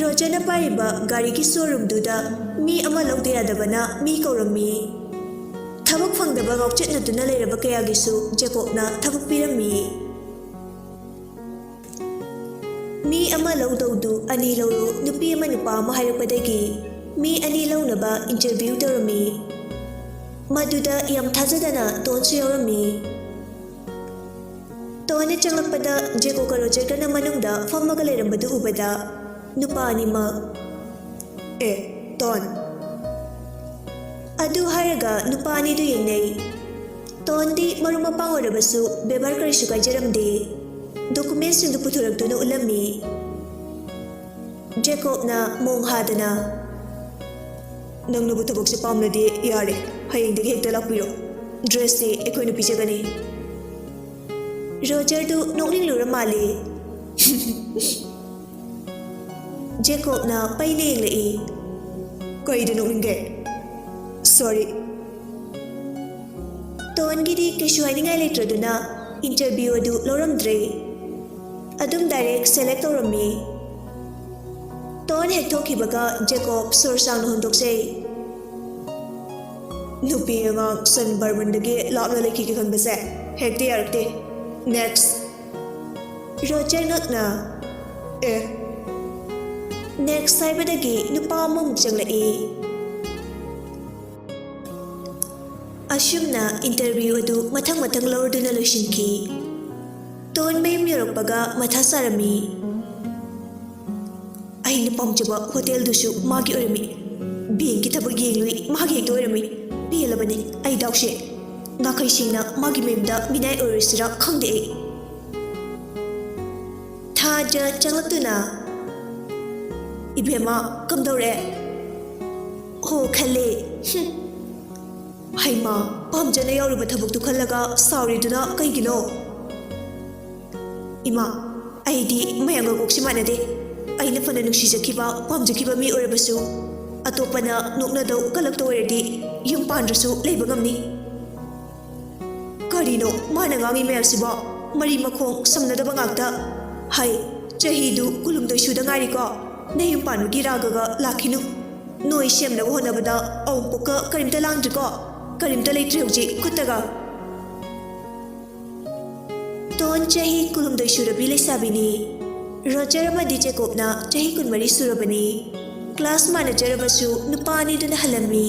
ꯔꯣꯖꯔꯅ ꯄꯥꯏꯔꯤꯕ ꯒꯥꯔꯤꯒꯤ ꯁꯣꯔꯨꯝꯗꯨꯗ ꯃꯤ ꯑꯃ ꯂꯧꯗ ꯌꯥꯗꯕꯅ ꯃꯤ ꯀꯧꯔꯝꯃꯤ꯫ ꯊꯕꯛ ꯐꯪꯗꯕ ꯉꯥꯎꯆꯠꯅꯗꯨꯅ ꯂꯩꯔꯕ ꯀꯌꯥꯒꯤꯁꯨ ꯖꯦꯀꯣꯕꯅ ꯊꯕꯛ ꯄꯤꯔꯝꯃꯤ꯫ ꯃꯤ ꯑꯃ ꯂꯧꯗꯧꯗꯨ ꯑꯅꯤ ꯂꯧꯔꯣ, ꯅꯨꯄꯤ ꯑꯃ ꯅꯨꯄꯥ ꯑꯃ ꯍꯥꯏꯔꯛꯄꯗꯒꯤ ꯃꯤ ꯑꯅꯤ ꯂꯧꯅꯕ ꯏꯟꯇꯔꯚ꯭ꯌꯨ ꯇꯧꯔꯝꯃꯤ꯫ ꯃꯗꯨꯗ ꯌꯥꯝ ꯊꯥꯖꯗꯅ ꯇꯣꯟꯁꯨ ꯌꯥꯎꯔꯝꯃꯤ꯫ ꯇꯣꯟꯅ ꯆꯪꯂꯛꯄꯗ ꯖꯦꯀꯣꯕꯀ ꯔꯣꯖꯔꯒꯅ ꯃꯅꯨꯡꯗ ꯐꯝꯃꯒ ꯂꯩꯔꯝꯕꯗꯨ ꯎꯕꯗ ꯅꯨꯄꯥ ꯑꯅꯤꯃꯛ, "ꯑꯦ, ꯇꯣꯟ!" ꯑꯗꯨ ꯍꯥꯏꯔꯒ ꯅꯨꯄꯥ ꯑꯅꯤꯗꯨ ꯌꯦꯡꯅꯩ꯫ ꯇꯣꯟꯗꯤ ꯃꯔꯨꯞ ꯃꯄꯥꯡ ꯑꯣꯏꯔꯕꯁꯨ ꯕꯦꯕꯥꯔ ꯀꯔꯤꯁꯨ ꯀꯥꯏꯖꯔꯝꯗꯦ꯫ ꯗꯣꯀꯨꯃꯦꯟꯁꯤꯡꯗꯨ ꯄꯨꯊꯣꯔꯛꯇꯨꯅ ꯎꯠꯂꯝꯃꯤ꯫ ꯖꯦꯀꯣꯕꯅ ꯃꯣꯡ ꯍꯥꯗꯅ, "ꯅꯪꯅꯕꯨ ꯊꯕꯛꯁꯦ ꯄꯥꯝꯂꯗꯤ ꯌꯥꯔꯦ, ꯍꯌꯦꯡꯗꯒꯤ ꯍꯦꯛꯇ ꯂꯥꯛꯄꯤꯔꯣ꯫" ꯗ꯭ꯔꯦꯁꯇꯤ ꯑꯩꯈꯣꯏꯅ ꯄꯤꯖꯒꯅꯤ꯫ ꯔꯣꯖꯔꯗꯨ ꯅꯣꯛꯅꯤꯡꯂꯨꯔ ꯃꯥꯜꯂꯦ꯫ ꯖꯦꯀꯣꯕꯅ ꯄꯩꯅ ꯌꯦꯡꯂꯛꯏ꯫ ꯀꯩꯗ ꯅꯣꯛꯅꯤꯡꯒꯦ? ꯁꯣꯔꯤ꯫ ꯇꯣꯟꯒꯤꯗꯤ ꯀꯩꯁꯨ ꯍꯥꯏꯅꯤꯡꯉꯥꯏ ꯂꯩꯇ꯭ꯔꯗꯨꯅ ꯏꯟꯇꯔꯚ꯭ꯌꯨ ꯑꯗꯨ ꯂꯧꯔꯝꯗ꯭ꯔꯦ꯫ ꯑꯗꯨꯝ ꯗꯥꯏꯔꯦꯛ ꯁꯦꯂꯦꯛ ꯇꯧꯔꯝꯃꯤ꯫ ꯇꯣꯟ ꯍꯦꯛ ꯊꯣꯛꯈꯤꯕꯒ ꯖꯦꯀꯣꯕ ꯁꯣꯔ ꯁꯥꯡꯅ ꯍꯣꯟꯗꯣꯛꯆꯩ꯫ ꯅꯨꯄꯤ ꯑꯉꯥꯡ ꯁꯟ ꯕꯥꯔꯃꯟꯗꯒꯤ ꯂꯥꯞꯅ ꯂꯩꯈꯤꯒꯦ ꯈꯟꯕꯁꯦ ꯍꯦꯛꯇ ꯌꯥꯔꯛꯇꯦ꯫ ꯅꯦꯛꯁ꯫ ꯔꯣꯖꯔ ꯉꯛꯅ, ꯑꯦ꯫ ꯅꯦꯛꯁ ꯍꯥꯏꯕꯗꯒꯤ ꯅꯨꯄꯥ ꯑꯃꯃꯨꯛ ꯆꯪꯂꯛꯏ꯫ ꯑꯁꯨꯝꯅ ꯏꯟꯇꯔꯚ꯭ꯌꯨ ꯑꯗꯨ ꯃꯊꯪ ꯃꯊꯪ ꯂꯧꯔꯗꯨꯅ ꯂꯣꯏꯁꯤꯟꯈꯤ꯫ ꯇꯣꯟ ꯃꯌꯨꯝ ꯌꯧꯔꯛꯄꯒ ꯃꯊꯥ ꯁꯥꯔꯝꯃꯤ꯫ ꯑꯩꯅ ꯄꯥꯝꯖꯕ ꯍꯣꯇꯦꯜꯗꯨꯁꯨ ꯃꯥꯒꯤ ꯑꯣꯏꯔꯝꯃꯤ꯫ ꯕꯦꯡꯀꯤ ꯊꯕꯛ ꯌꯦꯡꯂꯨꯏ, ꯃꯥꯒꯤ ꯍꯦꯛꯇ ꯑꯣꯏꯔꯝꯃꯤ꯫ ꯄꯦꯜꯂꯕꯅꯤ ꯑꯩ ꯗꯥꯎꯁꯦ꯫ ꯅꯥꯈꯩ ꯁꯦꯡꯅ ꯃꯥꯒꯤ ꯃꯌꯨꯝꯗ ꯃꯤꯅꯥꯏ ꯑꯣꯏꯔꯨꯁꯤꯔꯥ ꯈꯪꯗꯦ ꯑꯩ꯫ ꯊꯥꯖ ꯆꯪꯂꯛꯇꯨꯅ, "ꯏꯕꯦꯝꯃ, ꯀꯝꯗꯧꯔꯦ?" "ꯍꯣ ꯈꯜꯂꯦ꯫ ꯍꯨꯝ꯫ ꯍꯩꯃꯥ, ꯄꯥꯝꯖꯅ ꯌꯥꯎꯔꯤꯕ ꯊꯕꯛꯇꯨ ꯈꯜꯂꯒ ꯁꯥꯎꯔꯤꯗꯨꯅ ꯀꯩꯒꯤꯅꯣ?" "ꯏꯃꯥ, ꯑꯩꯗꯤ ꯃꯌꯥꯝꯒ ꯀꯣꯛꯁꯤ ꯃꯥꯟꯅꯗꯦ꯫ ꯑꯩꯅ ꯐꯅ ꯅꯨꯡꯁꯤꯖꯈꯤꯕ, ꯄꯥꯝꯖꯈꯤꯕ ꯃꯤ ꯑꯣꯏꯔꯕꯁꯨ, ꯑꯇꯣꯞꯄꯅ ꯅꯣꯛꯅꯗꯧ ꯀꯜꯂꯛꯇꯧ ꯑꯣꯏꯔꯗꯤ ꯌꯨꯝ ꯄꯥꯟꯗ꯭ꯔꯁꯨ ꯂꯩꯕ ꯉꯝꯅꯤ꯫ ꯀꯔꯤꯅꯣ ꯃꯥꯅ ꯉꯥꯡꯉꯤ ꯃꯌꯥꯝꯁꯤꯕꯣ? ꯃꯔꯤ ꯃꯈꯣꯡ ꯁꯝꯅꯗꯕ ꯉꯥꯛꯇ꯫ ꯍꯩ, ꯆꯍꯤꯗꯨ ꯀꯨꯟꯍꯨꯝꯗꯣꯏ ꯁꯨꯗ ꯉꯥꯏꯔꯤꯀꯣ꯫ ꯅꯌꯨꯝ ꯄꯥꯟꯕꯒꯤ ꯔꯥꯒꯒ ꯂꯥꯛꯈꯤꯅꯨ꯫ ꯅꯣꯏ ꯁꯦꯝꯅꯕ ꯍꯣꯠꯅꯕꯗ ꯑꯋꯨꯟꯄꯣꯛꯀ ꯀꯔꯤꯝꯇ ꯂꯥꯡꯗ꯭ꯔꯤꯀꯣ꯫ ꯀꯔꯤꯝꯇ ꯂꯩꯇ꯭ꯔꯦ ꯍꯧꯖꯤꯛ ꯈꯨꯠꯇꯒ꯫" ꯇꯣꯟ ꯆꯍꯤ ꯀꯨꯟꯍꯨꯝꯗꯣꯏ ꯁꯨꯔꯕꯤ ꯂꯩꯁꯥꯕꯤꯅꯤ꯫ ꯔꯣꯖꯔ ꯑꯃꯗꯤ ꯖꯦꯀꯣꯕꯅ ꯆꯍꯤ ꯀꯨꯟꯃꯔꯤ ꯁꯨꯔꯕꯅꯤ꯫ ꯀ꯭ꯂꯥꯁ ꯃꯥꯟꯅꯖꯔꯕꯁꯨ ꯅꯨꯄꯥ ꯑꯅꯤꯗꯨꯅ ꯍꯜꯂꯝꯃꯤ꯫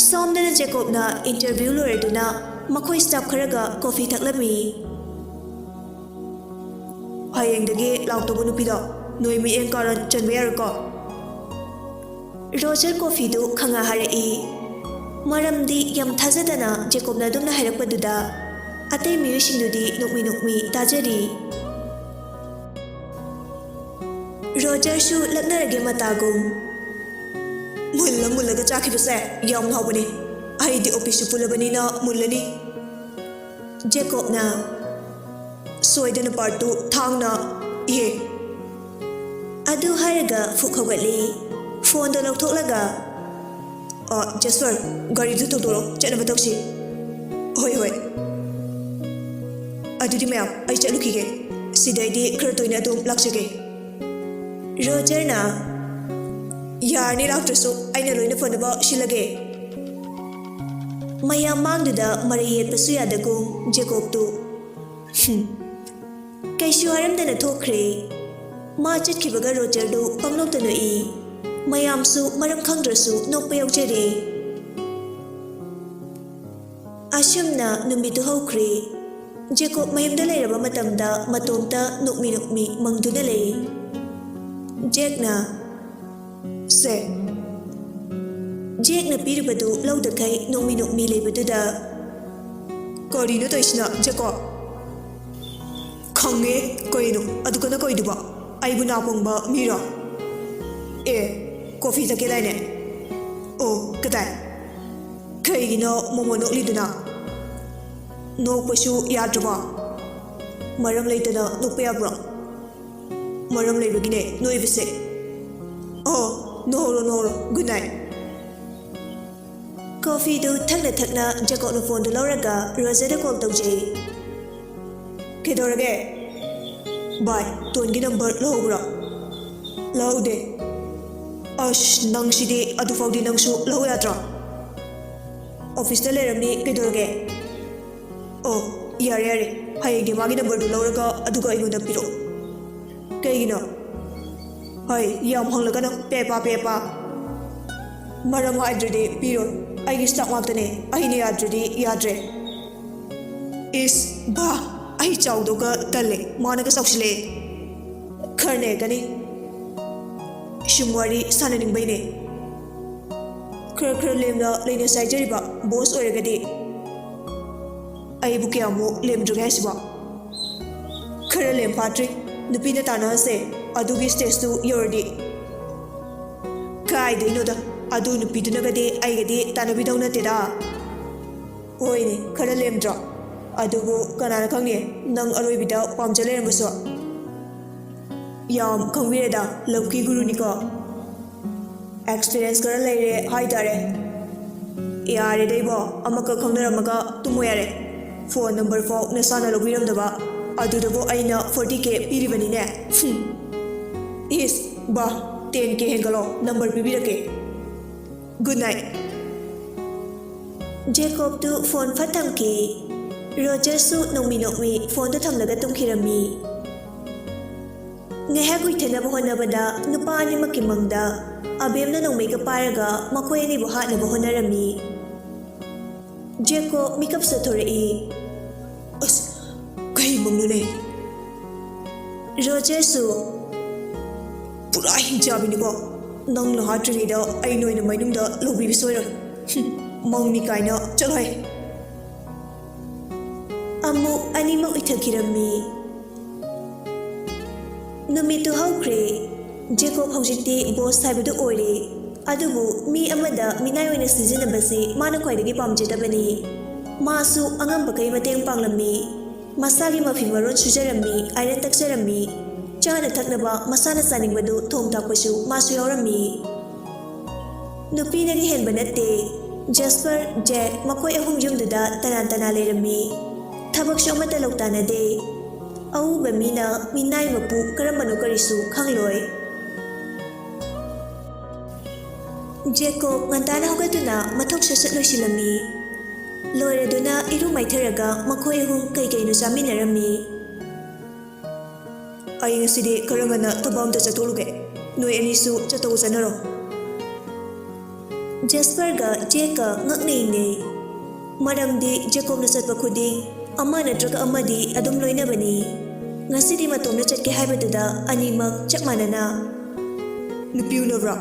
ꯁꯣꯝꯗꯅ ꯖꯦꯀꯣꯕꯅ ꯏꯟꯇꯔꯚ꯭ꯌꯨ ꯂꯣꯏꯔꯗꯨꯅ ꯃꯈꯣꯏ ꯁ꯭ꯇꯥꯐ ꯈꯔꯒ ꯀꯣꯐꯤ ꯊꯛꯂꯝꯃꯤ꯫ "ꯍꯌꯦꯡꯗꯒꯤ ꯂꯥꯛꯇꯧꯕ ꯅꯨꯄꯤꯗꯣ ꯅꯣꯏ ꯃꯤꯠꯌꯦꯡ ꯀꯥꯔꯟ ꯆꯟꯕ ꯌꯥꯔꯣꯏꯀꯣ?" ꯔꯣꯖꯔ ꯀꯣꯐꯤꯗꯨ ꯈꯪꯉ ꯍꯥꯏꯔꯛꯏ꯫ ꯃꯔꯝꯗꯤ ꯌꯥꯝ ꯊꯥꯖꯗꯅ ꯖꯦꯀꯣꯕꯅ ꯑꯗꯨꯝꯅ ꯍꯥꯏꯔꯛꯄꯗꯨꯗ ꯑꯇꯩ ꯃꯤꯑꯣꯏꯁꯤꯡꯗꯨꯗꯤ ꯅꯣꯛꯃꯤ ꯅꯣꯛꯃꯤ ꯇꯥꯖꯔꯤ꯫ ꯔꯣꯖꯔꯁꯨ ꯂꯛꯅꯔꯒꯦ ꯃꯇꯥꯒꯨꯝ꯫ ꯃꯨꯜꯂ ꯃꯨꯜꯂꯒ ꯆꯥꯈꯤꯕꯁꯦ ꯌꯥꯝ ꯍꯥꯎꯕꯅꯤ꯫ ꯑꯩꯗꯤ ꯑꯣꯐꯤꯁꯁꯨ ꯄꯨꯜꯂꯕꯅꯤꯅ ꯃꯨꯜꯂꯅꯤ꯫ ꯖꯦꯀꯣꯕꯅ ꯁꯣꯏꯗꯅ ꯄꯥꯔꯠ ꯇꯨ ꯊꯥꯡꯅ ꯏꯍꯦ꯫ ꯑꯗꯨ ꯍꯥꯏꯔꯒ ꯐꯨꯛ ꯍꯧꯒꯠꯂꯤ꯫ ꯐꯣꯟꯗꯣ ꯂꯧꯊꯣꯛꯂꯒ, "ꯑ, ꯖꯦꯁꯄꯔ, ꯒꯥꯔꯤꯗꯨ ꯊꯧꯗꯣꯔꯛꯑꯣ, ꯆꯠꯅꯕ ꯇꯧꯁꯤ꯫" "ꯍꯣꯏ, ꯍꯣꯏ꯫ ꯑꯗꯨꯗꯤ ꯃꯌꯥꯝ, ꯑꯩ ꯆꯠꯂꯨꯈꯤꯒꯦ꯫ ꯁꯤꯗꯩꯗꯤ ꯈꯔ ꯇꯣꯏꯅ ꯑꯗꯨꯝ ꯂꯥꯛꯆꯒꯦ꯫" ꯔꯣꯖꯔꯅ, "ꯌꯥꯔꯅꯤ, ꯂꯥꯛꯇ꯭ꯔꯁꯨ ꯑꯩꯅ ꯂꯣꯏꯅ ꯐꯅꯕ ꯁꯤꯜꯂꯒꯦ꯫" ꯃꯌꯥꯝ ꯃꯥꯡꯗꯨꯗ ꯃꯔꯩ ꯌꯦꯠꯄꯁꯨ ꯌꯥꯗꯒꯨꯝ ꯖꯦꯀꯣꯕꯇꯨ, ꯍꯨꯝ, ꯀꯩꯁꯨ ꯍꯥꯏꯔꯝꯗꯅ ꯊꯣꯛꯈ꯭ꯔꯦ꯫ ꯃꯥ ꯆꯠꯈꯤꯕꯒ ꯔꯣꯖꯔꯗꯨ ꯄꯪꯅꯣꯛꯇ ꯅꯣꯛꯏ꯫ ꯃꯌꯥꯝꯁꯨ ꯃꯔꯝ ꯈꯪꯗ꯭ꯔꯁꯨ ꯅꯣꯛꯄ ꯌꯥꯎꯖꯔꯦ꯫ ꯑꯁꯨꯝꯅ ꯅꯨꯃꯤꯠꯇꯨ ꯍꯧꯈ꯭ꯔꯦ꯫ ꯖꯦꯀꯣꯕ ꯃꯌꯨꯝꯗ ꯂꯩꯔꯕ ꯃꯇꯝꯗ ꯃꯇꯣꯝꯇ ꯅꯣꯛꯃꯤ ꯅꯣꯛꯃꯤ ꯃꯪꯗꯨꯅ ꯂꯩ꯫ ꯖꯦꯛꯅ, "ꯁꯦ, ꯖꯦꯛꯅ ꯄꯤꯔꯤꯕꯗꯨ ꯂꯧꯗꯈꯩ ꯅꯣꯛꯃꯤ ꯅꯣꯛꯃꯤ ꯂꯩꯕꯗꯨꯗ, "ꯀꯔꯤꯅꯣ ꯇꯧꯏꯁꯤꯅ, ꯖꯦꯀꯣꯕ?" "ꯈꯪꯉꯦ, ꯀꯩꯅꯣ ꯑꯗꯨ ꯀꯟꯅ ꯀꯧꯏꯗꯨꯕꯣ? ꯑꯩꯕꯨ ꯅꯥꯄꯪꯕ ꯃꯤꯔꯣ?" "ꯑꯦ, ꯀꯣꯐꯤ ꯊꯛꯀꯦꯗꯥꯏꯅꯦ?" "ꯑꯣ, ꯀꯗꯥꯏ? ꯀꯩꯒꯤꯅꯣ ꯃꯣꯃꯣ ꯅꯣꯛꯂꯤꯗꯨꯅ? ꯅꯣꯛꯄꯁꯨ ꯌꯥꯗ꯭ꯔꯕꯣ? ꯃꯔꯝ ꯂꯩꯇꯅ ꯅꯣꯛꯄ ꯌꯥꯕ꯭ꯔꯣ? ꯃꯔꯝ ꯂꯩꯕꯒꯤꯅꯦ ꯅꯣꯛꯏꯕꯁꯦ꯫ ꯑꯣ, ꯅꯣꯛꯍꯧꯔꯣ, ꯅꯣꯛꯍꯧꯔꯣ꯫ Good night." ꯀꯣꯐꯤꯗꯨ ꯊꯛꯅ ꯊꯛꯅ ꯖꯦꯀꯣꯕꯅ ꯐꯣꯟꯗꯨ ꯂꯧꯔꯒ ꯔꯣꯖꯔꯗ ꯀꯣꯜ ꯇꯧꯖꯩ꯫ "ꯀꯩꯗꯧꯔꯒꯦ?" "ꯚꯥꯏ, ꯇꯣꯟꯒꯤ ꯅꯝꯕꯔ ꯂꯧꯍꯧꯕ꯭ꯔꯣ?" "ꯂꯧꯍꯧꯗꯦ꯫" "ꯑꯁ, ꯅꯪꯁꯤꯗꯤ, ꯑꯗꯨꯐꯥꯎꯗꯤ ꯅꯪꯁꯨ ꯂꯧꯍꯧ ꯌꯥꯗ꯭ꯔꯣ?" "ꯑꯣꯐꯤꯁꯇ ꯂꯩꯔꯝꯅꯤ, ꯀꯩꯗꯧꯔꯒꯦ?" "ꯑꯣ, ꯌꯥꯔꯦ, ꯌꯥꯔꯦ꯫ ꯍꯌꯦꯡꯗꯤ ꯃꯥꯒꯤ ꯅꯝꯕꯔꯗꯨ ꯂꯧꯔꯒ ꯑꯗꯨꯒ ꯑꯩꯉꯣꯟꯗ ꯄꯤꯔꯛꯑꯣ꯫" "ꯀꯩꯒꯤꯅꯣ?" "ꯍꯣꯏ, ꯌꯥꯝ ꯍꯪꯂꯒꯅꯨ, ꯄꯦꯄꯥ, ꯄꯦꯄꯥ꯫ ꯃꯔꯝ ꯍꯥꯏꯗ꯭ꯔꯗꯤ ꯄꯤꯔꯣꯏ꯫ ꯑꯩꯒꯤ ꯁ꯭ꯇꯥꯐ ꯉꯥꯛꯇꯅꯦ, ꯑꯩꯅ ꯌꯥꯗ꯭ꯔꯗꯤ ꯌꯥꯗ꯭ꯔꯦ꯫" "ꯏꯁ, ꯕꯥ, ꯑꯩ ꯆꯥꯎꯗꯧꯒ ꯇꯜꯂꯦ, ꯃꯥꯅꯒ ꯆꯥꯎꯁꯤꯜꯂꯛꯑꯦ꯫" "ꯈꯔ ꯅꯦꯛꯀꯅꯤ꯫ ꯁꯨꯝ ꯋꯥꯔꯤ ꯁꯥꯟꯅꯅꯤꯡꯕꯩꯅꯦ꯫ ꯈꯔ ꯈꯔ ꯂꯦꯝꯅ ꯂꯩꯅꯁꯦ ꯍꯥꯏꯖꯔꯤꯕ, ꯕꯣꯁ ꯑꯣꯏꯔꯒꯗꯤ꯫" "ꯑꯩꯕꯨ ꯀꯌꯥꯃꯨꯛ ꯂꯦꯝꯗ꯭ꯔꯒꯦ ꯍꯥꯏꯁꯤꯕꯣ?" "ꯈꯔ ꯂꯦꯝ ꯐꯥꯠꯇ꯭ꯔꯤ꯫ ꯅꯨꯄꯤꯅ ꯇꯥꯟꯅꯍꯟꯁꯦ, ꯑꯗꯨꯒꯤ ꯁ꯭ꯇꯦꯖꯇꯨ ꯌꯧꯔꯗꯤ꯫" "ꯀꯥꯏꯗꯩꯅꯣꯗ, ꯑꯗꯨ ꯅꯨꯄꯤꯗꯨꯅꯒꯗꯤ ꯑꯩꯒꯗꯤ ꯇꯥꯟꯅꯕꯤꯗꯧ ꯅꯠꯇꯦꯗ꯫ ꯍꯣꯏꯅꯦ, ꯈꯔ ꯂꯦꯝꯗ꯭ꯔꯣ? ꯑꯗꯨꯕꯨ ꯀꯅꯥꯅ ꯈꯪꯅꯤ, ꯅꯪ ꯑꯔꯣꯏꯕꯤꯗ ꯄꯥꯝꯖ ꯂꯩꯔꯝꯕꯁꯨ꯫ ꯌꯥꯝ ꯈꯪꯕꯤꯔꯦꯗ, ꯂꯞꯀꯤ ꯒꯨꯔꯨꯅꯤꯀꯣ꯫ ꯑꯦꯛꯁꯄꯤꯔꯤꯌꯦꯟꯁ ꯈꯔ ꯂꯩꯔꯦ ꯍꯥꯏꯇꯥꯔꯦ꯫ ꯌꯥꯔꯦꯗ ꯏꯕꯣ, ꯑꯃꯈꯛ ꯈꯪꯅꯔꯝꯃꯒ ꯇꯨꯝꯃꯣ ꯌꯥꯔꯦ꯫ ꯐꯣꯟ ꯅꯝꯕꯔ ꯐꯥꯎ ꯅꯁꯥꯅ ꯂꯧꯕꯤꯔꯝꯗꯕ, ꯑꯗꯨꯗꯕꯨ ꯑꯩꯅ ꯐꯣꯔꯇꯤ ꯀꯦ ꯄꯤꯔꯤꯕꯅꯤꯅꯦ꯫ ꯍꯨꯝ꯫ ꯏꯁ, ꯕꯥ, ꯇꯦꯟ ꯀꯦ ꯍꯦꯟꯒꯠꯂꯣ, ꯅꯝꯕꯔ ꯄꯤꯕꯤꯔꯛꯀꯦ꯫ Good night. ꯖꯦꯀꯣꯕꯇꯨ ꯐꯣꯟ ꯐꯠ ꯊꯝꯈꯤ꯫ ꯔꯣꯖꯔꯁꯨ ꯅꯣꯡꯃꯤ ꯅꯣꯡꯃꯤ ꯐꯣꯟꯗꯨ ꯊꯝꯂꯒ ꯇꯨꯝꯈꯤꯔꯝꯃꯤ꯫ ꯉꯥꯏꯍꯥꯛ ꯎꯏꯊꯅꯕ ꯍꯣꯠꯅꯕꯗ ꯅꯨꯄꯥ ꯑꯅꯤꯃꯛꯀꯤ ꯃꯪꯗ ꯑꯕꯦꯝꯅ ꯅꯣꯡꯃꯩꯒ ꯄꯥꯏꯔꯒ ꯃꯈꯣꯏ ꯑꯅꯤꯕꯨ ꯍꯥꯠꯅꯕ ꯍꯣꯠꯅꯔꯝꯃꯤ꯫ ꯖꯦꯀꯣꯕ ꯃꯤꯀꯞ ꯆꯠꯊꯣꯔꯛꯏ꯫ ꯑꯁ, ꯀꯩ ꯃꯪꯅꯣꯅꯦ? ꯔꯣꯖꯔꯁꯨ, "ꯄꯨꯔꯥ ꯍꯤꯡꯆꯥꯕꯤꯅꯤꯀꯣ꯫ ꯅꯪꯅ ꯍꯥꯠꯇ꯭ꯔꯤꯉꯩꯗ ꯑꯩꯅ ꯑꯣꯏꯅ ꯃꯅꯨꯡꯗ ꯂꯧꯕꯤꯕ ꯁꯣꯏꯔꯣꯏ꯫ ꯍꯨꯝ, ꯃꯪꯅꯤ ꯀꯥꯏꯅ, ꯆꯠꯂꯣꯍꯦ!" ꯑꯃꯨꯛ ꯑꯅꯤꯃꯛ ꯎꯏꯊꯈꯤꯔꯝꯃꯤ꯫ ꯅꯨꯃꯤꯠꯇꯨ ꯍꯧꯈ꯭ꯔꯦ꯫ ꯖꯦꯀꯣꯕ ꯍꯧꯖꯤꯛꯇꯤ ꯕꯣꯁ ꯍꯥꯏꯕꯗꯨ ꯑꯣꯏꯔꯦ꯫ ꯑꯗꯨꯕꯨ ꯃꯤ ꯑꯃꯗ ꯃꯤꯅꯥꯏ ꯑꯣꯏꯅ ꯁꯤꯖꯤꯟꯅꯕꯁꯤ ꯃꯥꯅ ꯈ꯭ꯋꯥꯏꯗꯒꯤ ꯄꯥꯝꯖꯗꯕꯅꯤ꯫ ꯃꯥꯁꯨ ꯑꯉꯝꯕꯈꯩ ꯃꯇꯦꯡ ꯄꯥꯡꯂꯝꯃꯤ꯫ ꯃꯁꯥꯒꯤ ꯃꯐꯤ ꯃꯔꯣꯟ ꯁꯨꯖꯔꯝꯃꯤ, ꯑꯥꯏꯔꯟ ꯇꯛꯆꯔꯝꯃꯤ, ꯆꯥꯅ ꯊꯛꯅꯕ ꯃꯁꯥꯅ ꯆꯥꯅꯤꯡꯕꯗꯨ ꯊꯣꯡ ꯊꯥꯛꯄꯁꯨ ꯃꯥꯁꯨ ꯌꯥꯎꯔꯝꯃꯤ꯫ ꯅꯨꯄꯤꯅꯒ ꯍꯦꯟꯕ ꯅꯠꯇꯦ꯫ ꯖꯦꯁꯄꯔ, ꯖꯦꯛ, ꯃꯈꯣꯏ ꯑꯍꯨꯝ ꯌꯨꯝꯗꯨꯗ ꯇꯅꯥꯟ ꯇꯅꯥꯟ ꯂꯩꯔꯝꯃꯤ꯫ ꯊꯕꯛꯁꯨ ꯑꯃꯠꯇ ꯂꯧ ꯇꯥꯅꯗꯦ꯫ ꯑꯎꯕ ꯃꯤꯅ ꯃꯤꯅꯥꯏ ꯃꯄꯨ ꯀꯔꯝꯕꯅꯣ ꯀꯔꯤꯁꯨ ꯈꯪꯂꯣꯏ꯫ ꯖꯦꯀꯣꯕ ꯉꯟꯇꯥꯅ ꯍꯧꯒꯠꯇꯨꯅ ꯃꯊꯧ ꯁꯠ ꯁꯠ ꯂꯣꯏꯁꯤꯜꯂꯝꯃꯤ꯫ ꯂꯣꯏꯔꯗꯨꯅ ꯏꯔꯨ ꯃꯥꯏꯊꯔꯒ ꯃꯈꯣꯏ ꯑꯍꯨꯝ ꯀꯩ ꯀꯩꯅꯣ ꯆꯥꯃꯤꯟꯅꯔꯝꯃꯤ꯫ "ꯑꯩ ꯉꯁꯤꯗꯤ ꯈꯔ ꯉꯟꯅ ꯊꯕꯛ ꯑꯝꯇ ꯆꯠꯊꯣꯛꯂꯨꯒꯦ꯫ ꯅꯣꯏ ꯑꯅꯤꯁꯨ ꯆꯠꯇꯧ ꯆꯠꯅꯔꯣ꯫" ꯖꯦꯁꯄꯔꯒ ꯖꯦꯛꯀ ꯉꯛꯅ ꯌꯦꯡꯅꯩ꯫ ꯃꯔꯝꯗꯤ ꯖꯦꯀꯣꯕꯅ ꯆꯠꯄ ꯈꯨꯗꯤꯡ ꯑꯃ ꯅꯠꯇ꯭ꯔꯒ ꯑꯃꯗꯤ ꯑꯗꯨꯝ ꯂꯣꯏꯅꯕꯅꯤ꯫ ꯉꯁꯤꯗꯤ ꯃꯇꯣꯝꯅ ꯆꯠꯀꯦ ꯍꯥꯏꯕꯗꯨꯗ ꯑꯅꯤꯃꯛ ꯆꯞ ꯃꯥꯟꯅꯅ, "ꯅꯨꯄꯤ ꯎꯅꯕ꯭ꯔꯥ?"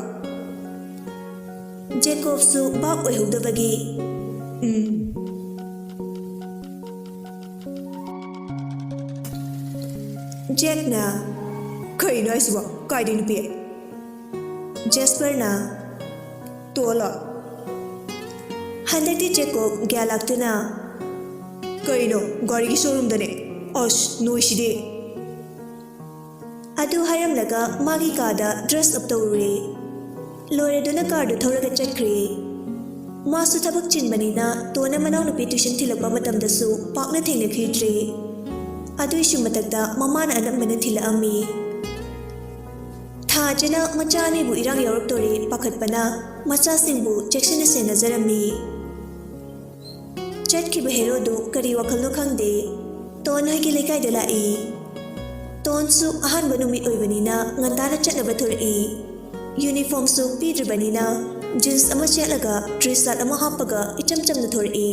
ꯖꯦꯀꯣꯕꯁꯨ ꯚꯥꯞ ꯑꯣꯏꯍꯧꯗꯕꯒꯤ, "ꯎꯝ꯫" ꯖꯦꯛꯅ, "ꯀꯩꯅꯣ ꯍꯥꯏꯁꯤꯕꯣ? ꯀꯥꯏꯗꯩ ꯅꯨꯄꯤ?" ꯖꯦꯁꯄꯔꯅ, ꯇꯣꯜꯂꯣ? ꯍꯟꯗꯛꯇꯤ ꯖꯦꯀꯣꯕ ꯒ꯭ꯌꯥꯟ ꯂꯥꯛꯇꯨꯅ, "ꯀꯩꯅꯣ, ꯒꯥꯔꯤꯒꯤ ꯁꯣꯔꯨꯝꯗꯅꯦ꯫ ꯑꯁ, ꯅꯣꯏꯁꯤꯗꯤ!" ꯑꯗꯨ ꯍꯥꯏꯔꯝꯂꯒ ꯃꯥꯒꯤ ꯀꯥꯗ ꯗ꯭ꯔꯦꯁ ꯑꯞ ꯇꯧꯔꯨꯔꯦ꯫ ꯂꯣꯏꯔꯗꯨꯅ ꯀꯥꯔꯗꯨ ꯊꯧꯔꯒ ꯆꯠꯈ꯭ꯔꯦ꯫ ꯃꯥꯁꯨ ꯊꯕꯛ ꯆꯤꯟꯕꯅꯤꯅ ꯇꯣꯟꯅ ꯃꯅꯥꯎꯅꯨꯄꯤ ꯇ꯭ꯌꯨꯁꯟ ꯊꯤꯜꯂꯛꯄ ꯃꯇꯝꯗꯁꯨ ꯄꯥꯛꯅ ꯊꯦꯡꯅꯈꯤꯗ꯭ꯔꯦ꯫ ꯑꯗꯨꯏꯁꯨ ꯃꯊꯛꯇ ꯃꯃꯥꯅ ꯑꯅꯝꯕꯅ ꯊꯤꯜꯂꯛꯑꯝꯃꯤ꯫ ꯊꯥꯖꯅ ꯃꯆꯥ ꯑꯅꯤꯕꯨ ꯏꯔꯥꯡ ꯌꯥꯎꯔꯛꯇꯣꯔꯦ ꯄꯥꯈꯠꯄꯅ ꯃꯆꯥꯁꯤꯡꯕꯨ ꯆꯦꯛꯁꯤꯟꯅ ꯁꯦꯟꯅꯖꯔꯝꯃꯤ꯫ ꯆꯠꯈꯤꯕ ꯍꯦꯔꯣꯗꯨ ꯀꯔꯤ ꯋꯥꯈꯜꯅꯣ ꯈꯪꯗꯦ, ꯇꯣꯟ ꯍꯣꯏꯒꯤ ꯂꯩꯀꯥꯏꯗ ꯂꯥꯛꯏ꯫ ꯇꯣꯟꯁꯨ ꯑꯍꯥꯟꯕ ꯅꯨꯃꯤꯠ ꯑꯣꯏꯕꯅꯤꯅ ꯉꯟꯇꯥꯅ ꯆꯠꯅꯕ ꯊꯣꯔꯛꯏ꯫ ꯌꯨꯅꯤꯐꯣꯔꯝꯁꯨ ꯄꯤꯗ꯭ꯔꯤꯕꯅꯤꯅ ꯖꯤꯟꯁ ꯑꯃ ꯁꯦꯠꯂꯒ ꯇ꯭ꯔꯤ ꯁꯥꯔꯠ ꯑꯃ ꯍꯥꯞꯄꯒ ꯏꯆꯝ ꯆꯝꯅ ꯊꯣꯔꯛꯏ꯫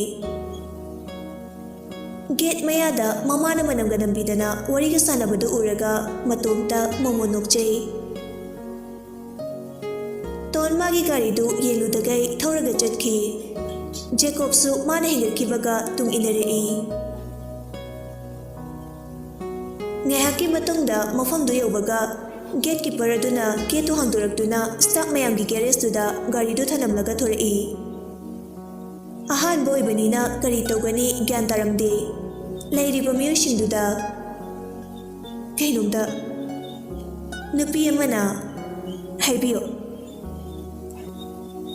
ꯒꯦꯠ ꯃꯌꯥꯗ ꯃꯃꯥꯅ ꯃꯅꯝꯒ ꯅꯝꯕꯤꯗꯅ ꯋꯥꯔꯤꯒ ꯁꯥꯟꯅꯕꯗꯨ ꯎꯔꯒ ꯃꯇꯣꯝꯇ ꯃꯣꯃꯣꯟ ꯅꯣꯛꯆꯩ꯫ ꯇꯣꯟ ꯃꯥꯒꯤ ꯒꯥꯔꯤꯗꯨ ꯌꯦꯡꯂꯨꯗꯈꯩ ꯊꯧꯔꯒ ꯆꯠꯈꯤ꯫ ꯖꯦꯀꯣꯕꯁꯨ ꯃꯥꯅ ꯍꯦꯟꯒꯠꯈꯤꯕꯒ ꯇꯨꯡ ꯏꯟꯅꯔꯛꯏ꯫ ꯉꯥꯏꯍꯥꯛꯀꯤ ꯃꯇꯨꯡꯗ ꯃꯐꯝꯗꯨ ꯌꯧꯕꯒ ꯒꯦꯠ ꯀꯤꯄꯔ ꯑꯗꯨꯅ ꯒꯦꯠꯇꯨ ꯍꯥꯡꯗꯣꯔꯛꯇꯨꯅ ꯁ꯭ꯇꯥꯐ ꯃꯌꯥꯝꯒꯤ ꯒꯦꯔꯦꯖꯇꯨꯗ ꯒꯥꯔꯤꯗꯨ ꯊꯅꯝꯂꯒ ꯊꯣꯔꯛꯏ꯫ ꯑꯍꯥꯟꯕ ꯑꯣꯏꯕꯅꯤꯅ ꯀꯔꯤ ꯇꯧꯒꯅꯤ ꯒ꯭ꯌꯥꯟ ꯇꯥꯔꯝꯗꯦ꯫ ꯂꯩꯔꯤꯕ ꯃꯤꯑꯣꯏꯁꯤꯡꯗꯨꯗ ꯀꯩꯅꯣꯝꯗ ꯅꯨꯄꯤ ꯑꯃꯅ, "ꯍꯥꯏꯕꯤꯌꯨ,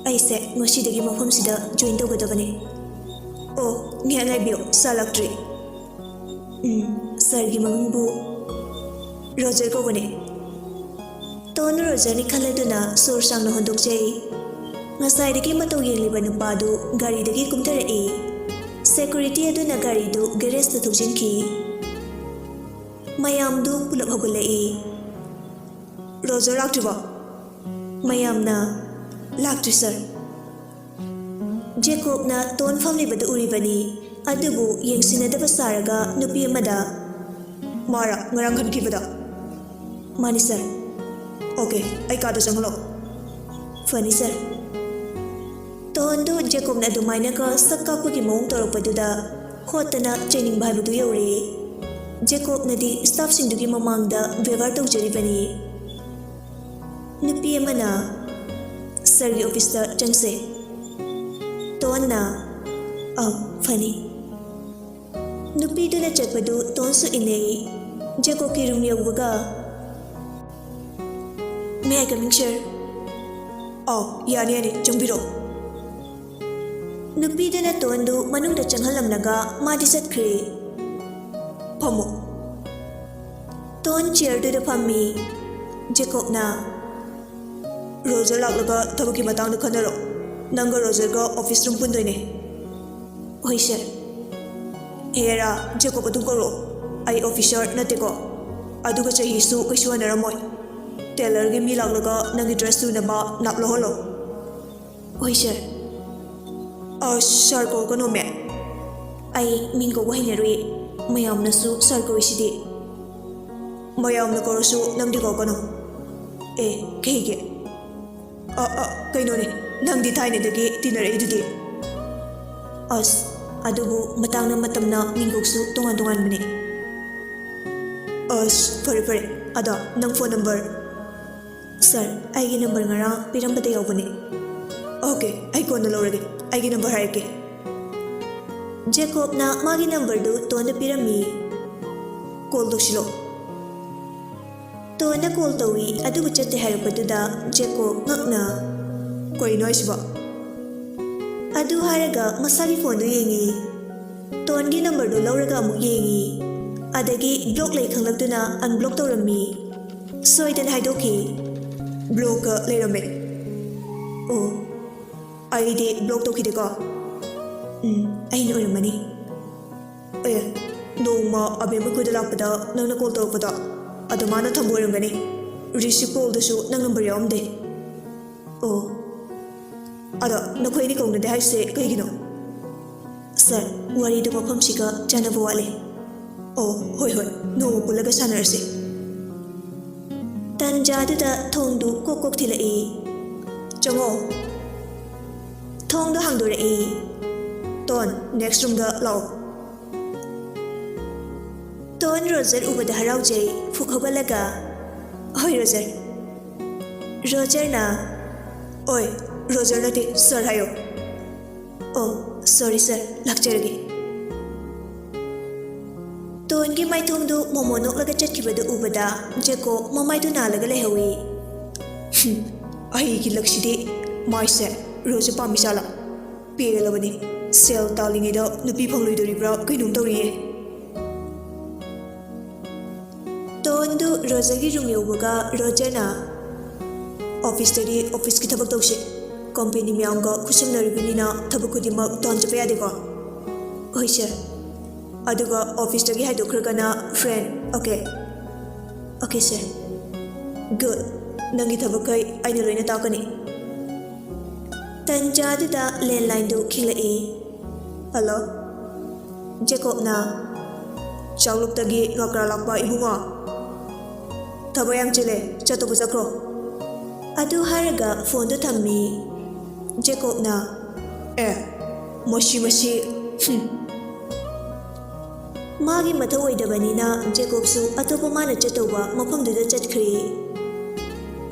ꯑꯩꯁꯦ ꯉꯁꯤꯗꯒꯤ ꯃꯐꯝꯁꯤꯗ ꯖꯣꯏꯟ ꯇꯧꯒꯗꯕꯅꯤ꯫ ꯑꯣ, ꯉꯥꯏꯍꯥꯛ ꯉꯥꯏꯕꯤꯌꯨ, ꯁꯥꯔ ꯂꯥꯛꯇ꯭ꯔꯤ꯫ ꯎꯝ, ꯁꯥꯔꯒꯤ ꯃꯃꯤꯡꯕꯨ?" "ꯔꯣꯖꯔ ꯀꯧꯕꯅꯤ꯫" ꯇꯣꯟ ꯔꯣꯖꯔꯅꯤ ꯈꯜꯂꯗꯨꯅ ꯁꯣꯔ ꯁꯥꯡꯅ ꯍꯣꯟꯗꯣꯛꯆꯩ꯫ ꯉꯁꯥꯏꯗꯒꯤ ꯃꯇꯧ ꯌꯦꯡꯂꯤꯕ ꯅꯨꯄꯥꯗꯨ ꯒꯥꯔꯤꯗꯒꯤ ꯀꯨꯝꯊꯔꯛꯏ꯫ ꯁꯦꯀꯨꯔꯤꯇꯤ ꯑꯗꯨꯅ ꯒꯥꯔꯤꯗꯨ ꯒꯦꯔꯦꯖꯇ ꯊꯧꯖꯤꯟꯈꯤ꯫ ꯃꯌꯥꯝꯗꯨ ꯄꯨꯂꯞ ꯍꯧꯒꯠꯂꯛꯏ꯫ "ꯔꯣꯖꯔ ꯂꯥꯛꯇ꯭ꯔꯤꯕꯣ?" ꯃꯌꯥꯝꯅ, "ꯂꯥꯛꯇ꯭ꯔꯤ, ꯁꯥꯔ꯫" ꯖꯦꯀꯣꯕꯅ ꯇꯣꯟ ꯐꯝꯂꯤꯕꯗꯨ ꯎꯔꯤꯕꯅꯤ, ꯑꯗꯨꯕꯨ ꯌꯦꯡꯁꯤꯟꯅꯗꯕ ꯁꯥꯔꯒ ꯅꯨꯄꯤ ꯑꯃꯗ, "ꯃꯥꯔ ꯉꯔꯥꯡ ꯈꯟꯈꯤꯕꯗꯣ?" "ꯃꯥꯅꯤ, ꯁꯥꯔ꯫" "ꯑꯣꯀꯦ, ꯑꯩ ꯀꯥꯗ ꯆꯪꯍꯜꯂꯣ꯫" "ꯐꯅꯤ, ꯁꯥꯔ꯫" ꯇꯣꯟꯗꯨ ꯖꯦꯀꯣꯕꯅ ꯑꯗꯨꯃꯥꯏꯅꯒ ꯁꯛ ꯀꯥꯛꯄꯒꯤ ꯃꯑꯣꯡ ꯇꯧꯔꯛꯄꯗꯨꯗ ꯍꯣꯠꯇꯅ ꯆꯩꯅꯤꯡꯕ ꯍꯥꯏꯕꯗꯨ ꯌꯧꯔꯦ꯫ ꯖꯦꯀꯣꯕꯅꯗꯤ ꯁ꯭ꯇꯥꯐꯁꯤꯡꯗꯨꯒꯤ ꯃꯃꯥꯡꯗ ꯕꯦꯕꯥꯔ ꯇꯧꯖꯔꯤꯕꯅꯤ꯫ ꯅꯨꯄꯤ ꯑꯃꯅ, ꯁꯥꯔꯒꯤ ꯑꯣꯐꯤꯁꯇ ꯆꯪꯁꯦ꯫ ꯇꯣꯟꯅ, "ꯑꯥ, ꯐꯅꯤ"꯫ ꯅꯨꯄꯤꯗꯨꯅ ꯆꯠꯄꯗꯨ ꯇꯣꯟꯁꯨ ꯏꯟꯅꯩ꯫ ꯖꯦꯀꯣꯕꯀꯤ room ꯌꯧꯕꯒ, "May I coming, sir?" "ꯑꯥꯎ, ꯌꯥꯅꯤ, ꯌꯥꯅꯤ, ꯆꯪꯕꯤꯔꯛꯑꯣ"꯫ ꯅꯨꯄꯤꯗꯨꯅ ꯇꯣꯟꯗꯨ ꯃꯅꯨꯡꯗ ꯆꯪꯍꯜꯂꯝꯂꯒ ꯃꯥꯗꯤ ꯆꯠꯈ꯭ꯔꯦ꯫ "ꯐꯝꯃꯣ"꯫ ꯇꯣꯟ ꯆꯤꯌꯔꯗꯨꯗ ꯐꯝꯃꯤ꯫ ꯖꯦꯀꯣꯕꯅ, "ꯔꯣꯖꯔ ꯂꯥꯛꯂꯒ ꯊꯕꯛꯀꯤ ꯃꯇꯥꯡꯗ ꯈꯟꯅꯔꯣ꯫ ꯅꯪꯒ ꯔꯣꯖꯔꯒ ꯑꯣꯐꯤꯁ ꯔꯨꯝ ꯄꯨꯟꯗꯣꯏꯅꯦ꯫ ꯍꯣꯏ, ꯁꯥꯔ꯫ ꯍꯦꯔꯥ, ꯖꯦꯀꯣꯕ ꯑꯗꯨꯝ ꯀꯧꯔꯛꯑꯣ꯫ ꯑꯩ ꯑꯣꯐꯤꯁꯔ ꯅꯠꯇꯦꯀꯣ꯫ ꯑꯗꯨꯒ ꯆꯍꯤꯁꯨ ꯀꯩꯁꯨ ꯍꯟꯅꯔꯝꯃꯣꯏ꯫ ꯇꯦꯂꯔꯒꯤ ꯃꯤ ꯂꯥꯛꯂꯒ ꯅꯪꯒꯤ ꯗ꯭ꯔꯦꯁ ꯁꯨꯅꯕ ꯅꯥꯞ ꯂꯧꯍꯜꯂꯣ꯫ ꯍꯣꯏ, ꯁꯥꯔ꯫ ꯑ, ꯁꯥꯔ ꯀꯧꯔꯛꯀꯅꯣꯃꯦ꯫ ꯑꯩ ꯃꯤꯡ ꯀꯧꯕ ꯍꯩꯅꯔꯣꯏꯌꯦ꯫ ꯃꯌꯥꯝꯅꯁꯨ ꯁꯥꯔ ꯀꯧꯏꯁꯤꯗꯤ꯫ ꯃꯌꯥꯝꯅ ꯀꯧꯔꯁꯨ ꯅꯪꯗꯤ ꯀꯧꯔꯛꯀꯅꯨ꯫ ꯑꯦ, ꯀꯩꯒꯤ? ꯑ, ꯑ, ꯀꯩꯅꯣꯅꯦ, ꯅꯪꯗꯤ ꯊꯥꯏꯅꯗꯒꯤ ꯇꯤꯟꯅꯔꯛꯏꯗꯨꯗꯤ꯫ ꯑꯁ, ꯑꯗꯨꯕꯨ ꯃꯇꯥꯡꯅ ꯃꯇꯝꯅ ꯃꯤꯡꯀꯣꯛꯁꯨ ꯇꯣꯉꯥꯟ ꯇꯣꯉꯥꯟꯕꯅꯦ꯫ ꯑꯁ, ꯐꯔꯦ, ꯐꯔꯦ꯫ ꯑꯗꯣ, ꯅꯪ ꯐꯣꯟ ꯅꯝꯕꯔ? ꯁꯥꯔ, ꯑꯩꯒꯤ ꯅꯝꯕꯔ ꯉꯔꯥꯡ ꯄꯤꯔꯝꯕꯗ ꯌꯥꯎꯕꯅꯦ꯫ ꯑꯣꯀꯦ, ꯑꯩ ꯀꯣꯟꯅ ꯂꯧꯔꯒꯦ꯫ ꯑꯩꯒꯤ ꯅꯝꯕꯔ ꯍꯥꯏꯔꯛꯀꯦ꯫ ꯖꯦꯀꯣꯕꯅ ꯃꯥꯒꯤ ꯅꯝꯕꯔꯗꯨ ꯇꯣꯟꯗ ꯄꯤꯔꯝꯃꯤ꯫ ꯀꯣꯜ ꯇꯧꯁꯤꯜꯂꯣ꯫ ꯇꯣꯟꯅ ꯀꯣꯜ ꯇꯧꯏ, ꯑꯗꯨꯕꯨ ꯆꯠꯇꯦ ꯍꯥꯏꯔꯛꯄꯗꯨꯗ ꯖꯦꯀꯣꯕ ꯉꯛꯅ, "ꯀꯩꯅꯣ ꯍꯥꯏꯁꯤꯕꯣ?" ꯑꯗꯨ ꯍꯥꯏꯔꯒ ꯃꯁꯥꯒꯤ ꯐꯣꯟꯗꯨ ꯌꯦꯡꯉꯤ꯫ ꯇꯣꯟꯒꯤ ꯅꯝꯕꯔꯗꯨ ꯂꯧꯔꯒ ꯑꯃꯨꯛ ꯌꯦꯡꯉꯤ꯫ ꯑꯗꯒꯤ ꯕ꯭ꯂꯣꯛ ꯂꯩ ꯈꯪꯂꯛꯇꯨꯅ ꯑꯟꯕ꯭ꯂꯣꯛ ꯇꯧꯔꯝꯃꯤ꯫ ꯁꯣꯏꯗꯅ ꯍꯥꯏꯗꯣꯛꯈꯤ꯫ ꯕ꯭ꯂꯣꯛꯀ ꯂꯩꯔꯝꯃꯦ꯫ ꯑꯣ, ꯑꯩꯗꯤ ꯕ꯭ꯂꯣꯛ ꯇꯧꯈꯤꯗꯦꯀꯣ꯫ ꯎꯝ, ꯑꯩꯅ ꯑꯣꯏꯔꯝꯃꯅꯤ꯫ ꯑꯦ, ꯅꯣꯡꯃ ꯑꯕꯦꯝ ꯑꯩꯈꯣꯏꯗ ꯂꯥꯛꯄꯗ ꯅꯪꯅ ꯀꯣꯜ ꯇꯧꯔꯛꯄꯗꯣ, ꯑꯗ ꯃꯥꯅ ꯊꯝꯕ ꯑꯣꯏꯔꯝꯒꯅꯤ꯫ ꯔꯤꯁꯤꯞ ꯀꯣꯜꯗꯁꯨ ꯅꯪ ꯅꯝꯕꯔ ꯌꯥꯎꯔꯝꯗꯦ꯫ ꯑꯣ꯫ ꯑꯗꯣ ꯅꯈꯣꯏ ꯑꯅꯤ ꯀꯧꯅꯗꯦ ꯍꯥꯏꯁꯦ ꯀꯩꯒꯤꯅꯣ? ꯁꯥꯔ, ꯋꯥꯔꯤꯗꯨ ꯃꯐꯝꯁꯤꯒ ꯆꯥꯟꯅꯕ ꯋꯥꯠꯂꯦ꯫ ꯑꯣ, ꯍꯣꯏ, ꯍꯣꯏ, ꯅꯣꯡꯃ ꯄꯨꯜꯂꯒ ꯁꯥꯟꯅꯔꯁꯤ꯫ ꯇꯟꯖꯥꯗꯨꯗ ꯊꯣꯡꯗꯨ ꯀꯣꯛ ꯀꯣꯛ ꯊꯤꯜꯂꯛꯏ꯫ ꯆꯪꯉꯣ꯫ ꯊꯣꯡꯗꯣ ꯍꯥꯡꯗꯣꯔꯛꯏ꯫ ꯇꯣꯟ, ꯅꯦꯛꯁ ꯔꯨꯝꯗ ꯂꯥꯛꯑꯣ꯫ ꯇꯣꯟ ꯔꯣꯖꯔ ꯎꯕꯗ ꯍꯔꯥꯎꯖꯩ, ꯐꯨꯛ ꯍꯧꯒꯠꯂꯒ, "ꯍꯣꯏ, ꯔꯣꯖꯔ"꯫ ꯔꯣꯖꯔꯅ, ꯑꯣꯏ, ꯔꯣꯖꯔ ꯅꯠꯇꯦ, ꯁꯔ ꯍꯥꯏꯌꯣ꯫ ꯑꯣ, ꯁꯣꯔꯤ ꯁꯔ, ꯂꯥꯛꯆꯔꯒꯦ꯫ ꯇꯣꯟꯒꯤ ꯃꯥꯏꯊꯣꯡꯗꯨ ꯃꯣꯃꯣꯟ ꯅꯣꯛꯂꯒ ꯆꯠꯈꯤꯕꯗꯨ ꯎꯕꯗ ꯖꯦꯀꯣ ꯃꯃꯥꯏꯗꯨ ꯅꯥꯜꯂꯒ ꯂꯩꯍꯧꯏ꯫ "ꯍꯨꯝ, ꯑꯩꯒꯤ ꯂꯛꯁꯤꯗꯤ ꯃꯥꯏꯁꯦ ꯔꯣꯖꯔ ꯄꯥꯝꯃꯤ ꯖꯥꯠꯂꯥ? ꯄꯦꯜꯂꯕꯅꯤ꯫ ꯁꯦꯜ ꯇꯥꯜꯂꯤꯉꯩꯗ ꯅꯨꯄꯤ ꯐꯪꯂꯣꯏꯗꯣꯔꯤꯕ꯭ꯔꯥ ꯀꯩꯅꯣꯝ ꯇꯧꯔꯤꯌꯦ꯫" ꯇꯣꯟꯗꯨ ꯔꯣꯖꯔꯒꯤ ꯔꯨꯝ ꯌꯧꯕꯒ ꯔꯣꯖꯔꯅ, "ꯑꯣꯐꯤꯁꯇꯗꯤ ꯑꯣꯐꯤꯁꯀꯤ ꯊꯕꯛ ꯇꯧꯁꯤ꯫ ꯀꯝꯄꯦꯅꯤ ꯃꯌꯥꯝꯒ ꯈꯨꯠꯁꯝꯅꯔꯤꯕꯅꯤꯅ ꯊꯕꯛ ꯈꯨꯗꯤꯡꯃꯛ ꯇꯣꯟ ꯆꯠꯄ ꯌꯥꯗꯦꯀꯣ?" "ꯍꯣꯏ ꯁꯔ꯫ ꯑꯗꯨꯒ ꯑꯣꯐꯤꯁꯇꯒꯤ ꯍꯥꯏꯗꯣꯛꯈ꯭ꯔꯒꯅ ꯐ꯭ꯔꯦꯟ꯫ ꯑꯣꯀꯦ꯫ Okay sir. ꯒꯨꯗ꯫ ꯅꯪꯒꯤ ꯊꯕꯛꯈꯩ ꯑꯩꯅ ꯂꯣꯏꯅ ꯇꯥꯛꯀꯅꯤ꯫" ꯇꯟꯖꯥꯗꯨꯗ ꯂꯦꯟꯂꯥꯏꯟꯗꯨ ꯈꯤꯡꯂꯛꯏ꯫ "ꯍꯜꯂꯣ?" ꯖꯦꯀꯣꯕꯅ꯫ "ꯆꯥꯛꯂꯨꯛꯇꯒꯤ ꯉꯀ꯭ꯔꯥ ꯂꯥꯛꯄ ꯏꯕꯨꯡꯉꯣ꯫ ꯊꯕꯛ ꯌꯥꯝ ꯆꯤꯜꯂꯦ, ꯆꯠꯇꯧꯕ ꯆꯠꯈ꯭ꯔꯣ꯫" ꯑꯗꯨ ꯍꯥꯏꯔꯒ ꯐꯣꯟꯗꯨ ꯊꯝꯃꯤ꯫ ꯖꯦꯀꯣꯕꯅ, "ꯑꯦ, ꯃꯁꯤ, ꯃꯁꯤ, ꯍꯨꯝ꯫" ꯃꯥꯒꯤ ꯃꯊꯧ ꯑꯣꯏꯗꯕꯅꯤꯅ ꯖꯦꯀꯣꯕꯁꯨ ꯑꯇꯣꯞꯄ ꯃꯥꯅ ꯆꯠꯇꯧꯕ ꯃꯐꯝꯗꯨꯗ ꯆꯠꯈ꯭ꯔꯦ꯫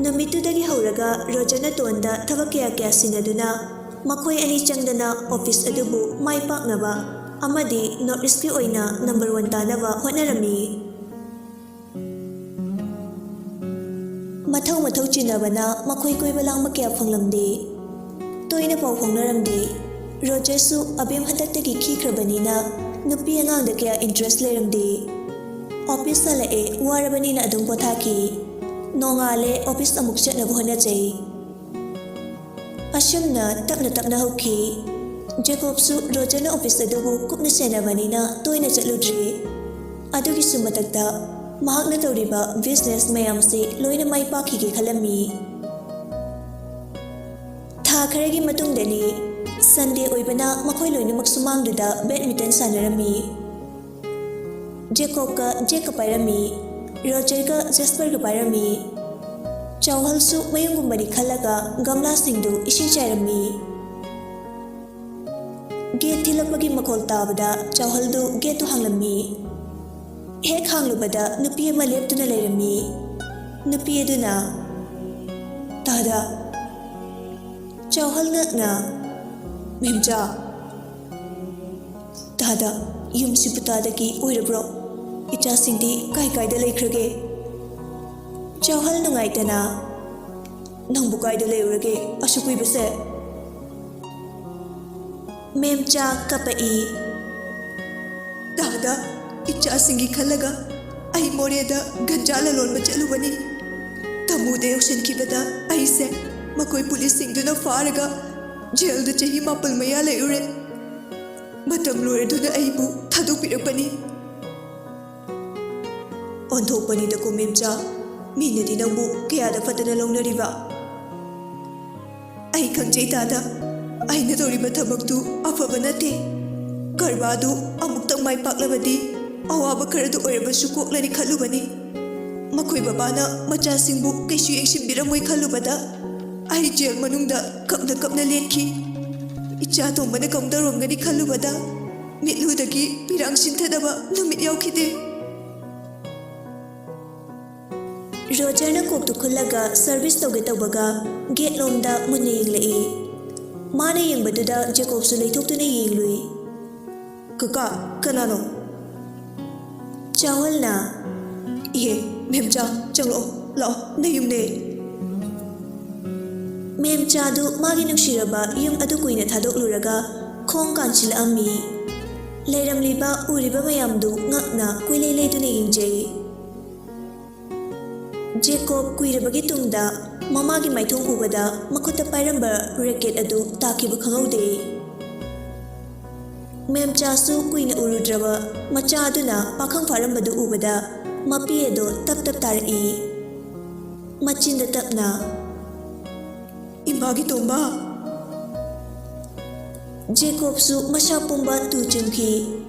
ꯅꯨꯃꯤꯠꯇꯨꯗꯒꯤ ꯍꯧꯔꯒ ꯔꯣꯖꯔꯅ ꯇꯣꯟꯗ ꯊꯕꯛ ꯀꯌꯥ ꯀꯌꯥ ꯁꯤꯟꯅꯗꯨꯅ ꯃꯈꯣꯏ ꯑꯅꯤ ꯆꯪꯗꯅ ꯑꯣꯐꯤꯁ ꯑꯗꯨꯕꯨ ꯃꯥꯏ ꯄꯥꯛꯅꯕ ꯑꯃꯗꯤ ꯅꯣꯔꯠ ꯏꯁꯀꯤ ꯑꯣꯏꯅ ꯅꯝꯕꯔ ꯋꯥꯟ ꯇꯥꯅꯕ ꯍꯣꯠꯅꯔꯝꯃꯤ꯫ ꯃꯊꯧ ꯃꯊꯧ ꯆꯤꯟꯅꯕꯅ ꯃꯈꯣꯏ ꯀꯣꯏꯕ ꯂꯥꯡꯕ ꯀꯌꯥ ꯐꯪꯂꯝꯗꯦ꯫ ꯇꯣꯏꯅ ꯄꯥꯎ ꯐꯥꯎꯅꯔꯝꯗꯦ꯫ ꯔꯣꯖꯔꯁꯨ ꯑꯕꯦꯝ ꯍꯟꯗꯛꯇꯒꯤ ꯈꯤꯈ꯭ꯔꯕꯅꯤꯅ ꯅꯨꯄꯤ ꯑꯉꯥꯡꯗ ꯀꯌꯥ ꯏꯟꯇꯔꯦꯁ ꯂꯩꯔꯝꯗꯦ꯫ ꯑꯣꯐꯤꯁ ꯍꯜꯂꯛꯑꯦ, ꯋꯥꯔꯕꯅꯤꯅ ꯑꯗꯨꯝ ꯄꯣꯊꯥꯈꯤ꯫ ꯅꯣꯡꯉꯥꯜꯂꯦ, ꯑꯣꯐꯤꯁ ꯑꯃꯨꯛ ꯆꯠꯅꯕ ꯍꯣꯠꯅꯖꯩ꯫ ꯑꯁꯨꯝꯅ ꯇꯞꯅ ꯇꯞꯅ ꯍꯧꯈꯤ꯫ ꯖꯦꯀꯣꯕꯁꯨ ꯔꯣꯖꯔꯅ ꯑꯣꯐꯤꯁ ꯑꯗꯨꯕꯨ ꯀꯨꯞꯅ ꯁꯦꯟꯅꯕꯅꯤꯅ ꯇꯣꯏꯅ ꯆꯠꯂꯨꯗ꯭ꯔꯦ꯫ ꯑꯗꯨꯒꯤꯁꯨ ꯃꯊꯛꯇ ꯃꯍꯥꯛꯅ ꯇꯧꯔꯤꯕ ꯕꯤꯖꯤꯅꯦꯁ ꯃꯌꯥꯝꯁꯤ ꯂꯣꯏꯅ ꯃꯥꯏ ꯄꯥꯛꯈꯤꯒꯦ ꯈꯜꯂꯝꯃꯤ꯫ ꯊꯥ ꯈꯔꯒꯤ ꯃꯇꯨꯡꯗꯅꯤ꯫ ꯁꯟꯗꯦ ꯑꯣꯏꯕꯅ ꯃꯈꯣꯏ ꯂꯣꯏꯅꯃꯛ ꯁꯨꯃꯥꯡꯗꯨꯗ ꯕꯦꯗꯃꯤꯟꯇꯟ ꯁꯥꯟꯅꯔꯝꯃꯤ꯫ ꯖꯦꯀꯣꯕꯀ ꯖꯦꯛꯀ ꯄꯥꯏꯔꯝꯃꯤ꯫ ꯔꯣꯖꯔꯒ ꯖꯦꯁꯄꯔꯒ ꯄꯥꯏꯔꯝꯃꯤ꯫ ꯆꯥꯎꯍꯜꯁꯨ ꯃꯌꯨꯝꯒꯨꯝꯕꯅꯤ ꯈꯜꯂꯒ ꯒꯝꯂꯥꯁꯤꯡꯗꯨ ꯏꯁꯤꯡ ꯆꯥꯏꯔꯝꯃꯤ꯫ ꯒꯦꯠ ꯊꯤꯜꯂꯛꯄꯒꯤ ꯃꯈꯣꯜ ꯇꯥꯕꯗ ꯆꯥꯎꯍꯜꯗꯨ ꯒꯦꯠꯇꯨ ꯍꯥꯡꯂꯝꯃꯤ꯫ ꯍꯦꯛ ꯍꯥꯡꯂꯨꯕꯗ ꯅꯨꯄꯤ ꯑꯃ ꯂꯦꯞꯇꯨꯅ ꯂꯩꯔꯝꯃꯤ꯫ ꯅꯨꯄꯤ ꯑꯗꯨꯅ, "ꯇꯥꯗ, ꯆꯥꯎꯍꯜ ꯉꯛꯅ, "ꯃꯦꯝꯆꯥ, ꯇꯥꯗ, ꯌꯨꯝꯁꯤꯕꯨ ꯇꯥꯗꯒꯤ ꯑꯣꯏꯔꯕ꯭ꯔꯣ? ꯏꯆꯥꯁꯤꯡꯗꯤ ꯀꯥꯏ ꯀꯥꯏꯗ ꯂꯩꯈ꯭ꯔꯒꯦ?" ꯆꯥꯎꯍꯜ ꯅꯨꯡꯉꯥꯏꯇꯅ, "ꯅꯪꯕꯨ ꯀꯥꯏꯗ ꯂꯩꯔꯨꯔꯒꯦ ꯑꯁꯨꯛ ꯀꯨꯏꯕꯁꯦ?" ꯃꯦꯝꯆꯥ ꯀꯞꯄꯛꯏ꯫ "ꯇꯥꯗ, ꯏꯆꯥꯁꯤꯡꯒꯤ ꯈꯜꯂꯒ ꯑꯩ ꯃꯣꯔꯦꯗ ꯒꯟꯖꯥ ꯂꯂꯣꯟꯕ ꯆꯠꯂꯨꯕꯅꯤ꯫ ꯇꯃꯨꯗ ꯌꯧꯁꯤꯟꯈꯤꯕꯗ ꯑꯩꯁꯦ ꯃꯈꯣꯏ ꯄꯨꯂꯤꯁꯁꯤꯡꯗꯨꯅ ꯐꯥꯔꯒ ꯖꯦꯜꯗ ꯆꯍꯤ ꯃꯥꯄꯜ ꯃꯌꯥ ꯂꯩꯔꯨꯔꯦ꯫ ꯃꯇꯝ ꯂꯣꯏꯔꯗꯨꯅ ꯑꯩꯕꯨ ꯊꯥꯗꯣꯛꯄꯤꯔꯛꯄꯅꯤ꯫" "ꯑꯣꯟꯊꯣꯛꯄꯅꯤꯗꯀꯣ ꯃꯦꯝꯆꯥ, ꯃꯤꯅꯗꯤ ꯅꯪꯕꯨ ꯀꯌꯥꯗ ꯐꯠꯇꯅ ꯂꯧꯅꯔꯤꯕ?" "ꯑꯩ ꯈꯪꯖꯩ ꯇꯥꯗ, ꯑꯩꯅ ꯇꯧꯔꯤꯕ ꯊꯕꯛꯇꯨ ꯑꯐꯕ ꯅꯠꯇꯦ꯫ ꯀꯔꯕꯥꯔꯗꯨ ꯑꯃꯨꯛꯇꯪ ꯃꯥꯏ ꯄꯥꯛꯂꯕꯗꯤ ꯑꯋꯥꯕ ꯈꯔꯗꯨ ꯑꯣꯏꯔꯕꯁꯨ ꯀꯣꯛꯂꯅꯤ ꯈꯜꯂꯨꯕꯅꯤ꯫ ꯃꯈꯣꯏ ꯕꯕꯥꯅ ꯃꯆꯥꯁꯤꯡꯕꯨ ꯀꯩꯁꯨ ꯌꯦꯡꯁꯤꯟꯕꯤꯔꯝꯃꯣꯏ ꯈꯜꯂꯨꯕꯗ ꯑꯩ ꯖꯦꯜ ꯃꯅꯨꯡꯗ ꯀꯞꯅ ꯀꯞꯅ ꯂꯦꯟꯈꯤ꯫ ꯏꯆꯥ ꯇꯣꯝꯕꯅ ꯀꯝꯗꯧꯔꯝꯒꯅꯤ ꯈꯜꯂꯨꯕꯗ ꯃꯤꯠꯂꯨꯗꯒꯤ ꯄꯤꯔꯥꯡ ꯁꯤꯟꯊꯗꯕ ꯅꯨꯃꯤꯠ ꯌꯥꯎꯈꯤꯗꯦ꯫" ꯔꯣꯖꯔꯅ ꯀꯣꯛꯇꯨ ꯈꯨꯜꯂꯒ ꯁꯔꯚꯤꯁ ꯇꯧꯒꯦ ꯇꯧꯕꯒ ꯒꯦꯠ ꯂꯣꯝꯗ ꯃꯨꯟꯅ ꯌꯦꯡꯂꯛꯏ꯫ ꯃꯥꯅ ꯌꯦꯡꯕꯗꯨꯗ ꯖꯦꯀꯣꯕꯁꯨ ꯂꯩꯊꯣꯛꯇꯨꯅ ꯌꯦꯡꯂꯨꯏ꯫ "ꯀꯀꯥ, ꯀꯅꯥꯅꯣ?" ꯆꯥꯎꯍꯜꯅ, "ꯏꯍꯦ, ꯃꯦꯝꯆꯥ, ꯆꯪꯂꯛꯑꯣ, ꯂꯥꯛꯑꯣ, ꯅꯌꯨꯝꯅꯦ꯫" ꯃꯦꯝꯆꯥꯗꯨ ꯃꯥꯒꯤ ꯅꯨꯡꯁꯤꯔꯕ ꯌꯨꯝ ꯑꯗꯨ ꯀꯨꯏꯅ ꯊꯥꯗꯣꯛꯂꯨꯔꯒ ꯈꯣꯡ ꯀꯥꯟꯁꯤꯜꯂꯛꯑꯝꯃꯤ꯫ ꯂꯩꯔꯝꯂꯤꯕ ꯎꯔꯤꯕ ꯃꯌꯥꯝꯗꯨ ꯉꯛꯅ ꯀꯣꯏꯂꯩ ꯂꯩꯗꯨꯅ ꯌꯦꯡꯖꯩ꯫ ꯖꯦꯀꯣꯕ ꯀꯨꯏꯔꯕꯒꯤ ꯇꯨꯡꯗ ꯃꯃꯥꯒꯤ ꯃꯥꯏꯊꯣꯡ ꯎꯕꯗ ꯃꯈꯨꯠꯇ ꯄꯥꯏꯔꯝꯕ ꯔꯦꯀꯦꯠ ꯑꯗꯨ ꯇꯥꯈꯤꯕ ꯈꯪꯍꯧꯗꯦ꯫ ꯃꯦꯝꯆꯥꯁꯨ ꯀꯨꯏꯅ ꯎꯔꯨꯗ꯭ꯔꯕ ꯃꯆꯥ ꯑꯗꯨꯅ ꯄꯥꯈꯪ ꯐꯥꯔꯝꯕꯗꯨ ꯎꯕꯗ ꯃꯄꯤ ꯑꯗꯨ ꯇꯞ ꯇꯞ ꯇꯥꯔꯛꯏ꯫ ꯃꯆꯤꯟꯗ ꯇꯞꯅ, "ꯏꯃꯥꯒꯤ ꯇꯣꯝꯕ!" ꯖꯦꯀꯣꯕꯁꯨ ꯃꯁꯥ ꯄꯨꯝꯕ ꯇꯨ ꯆꯨꯡꯈꯤ꯫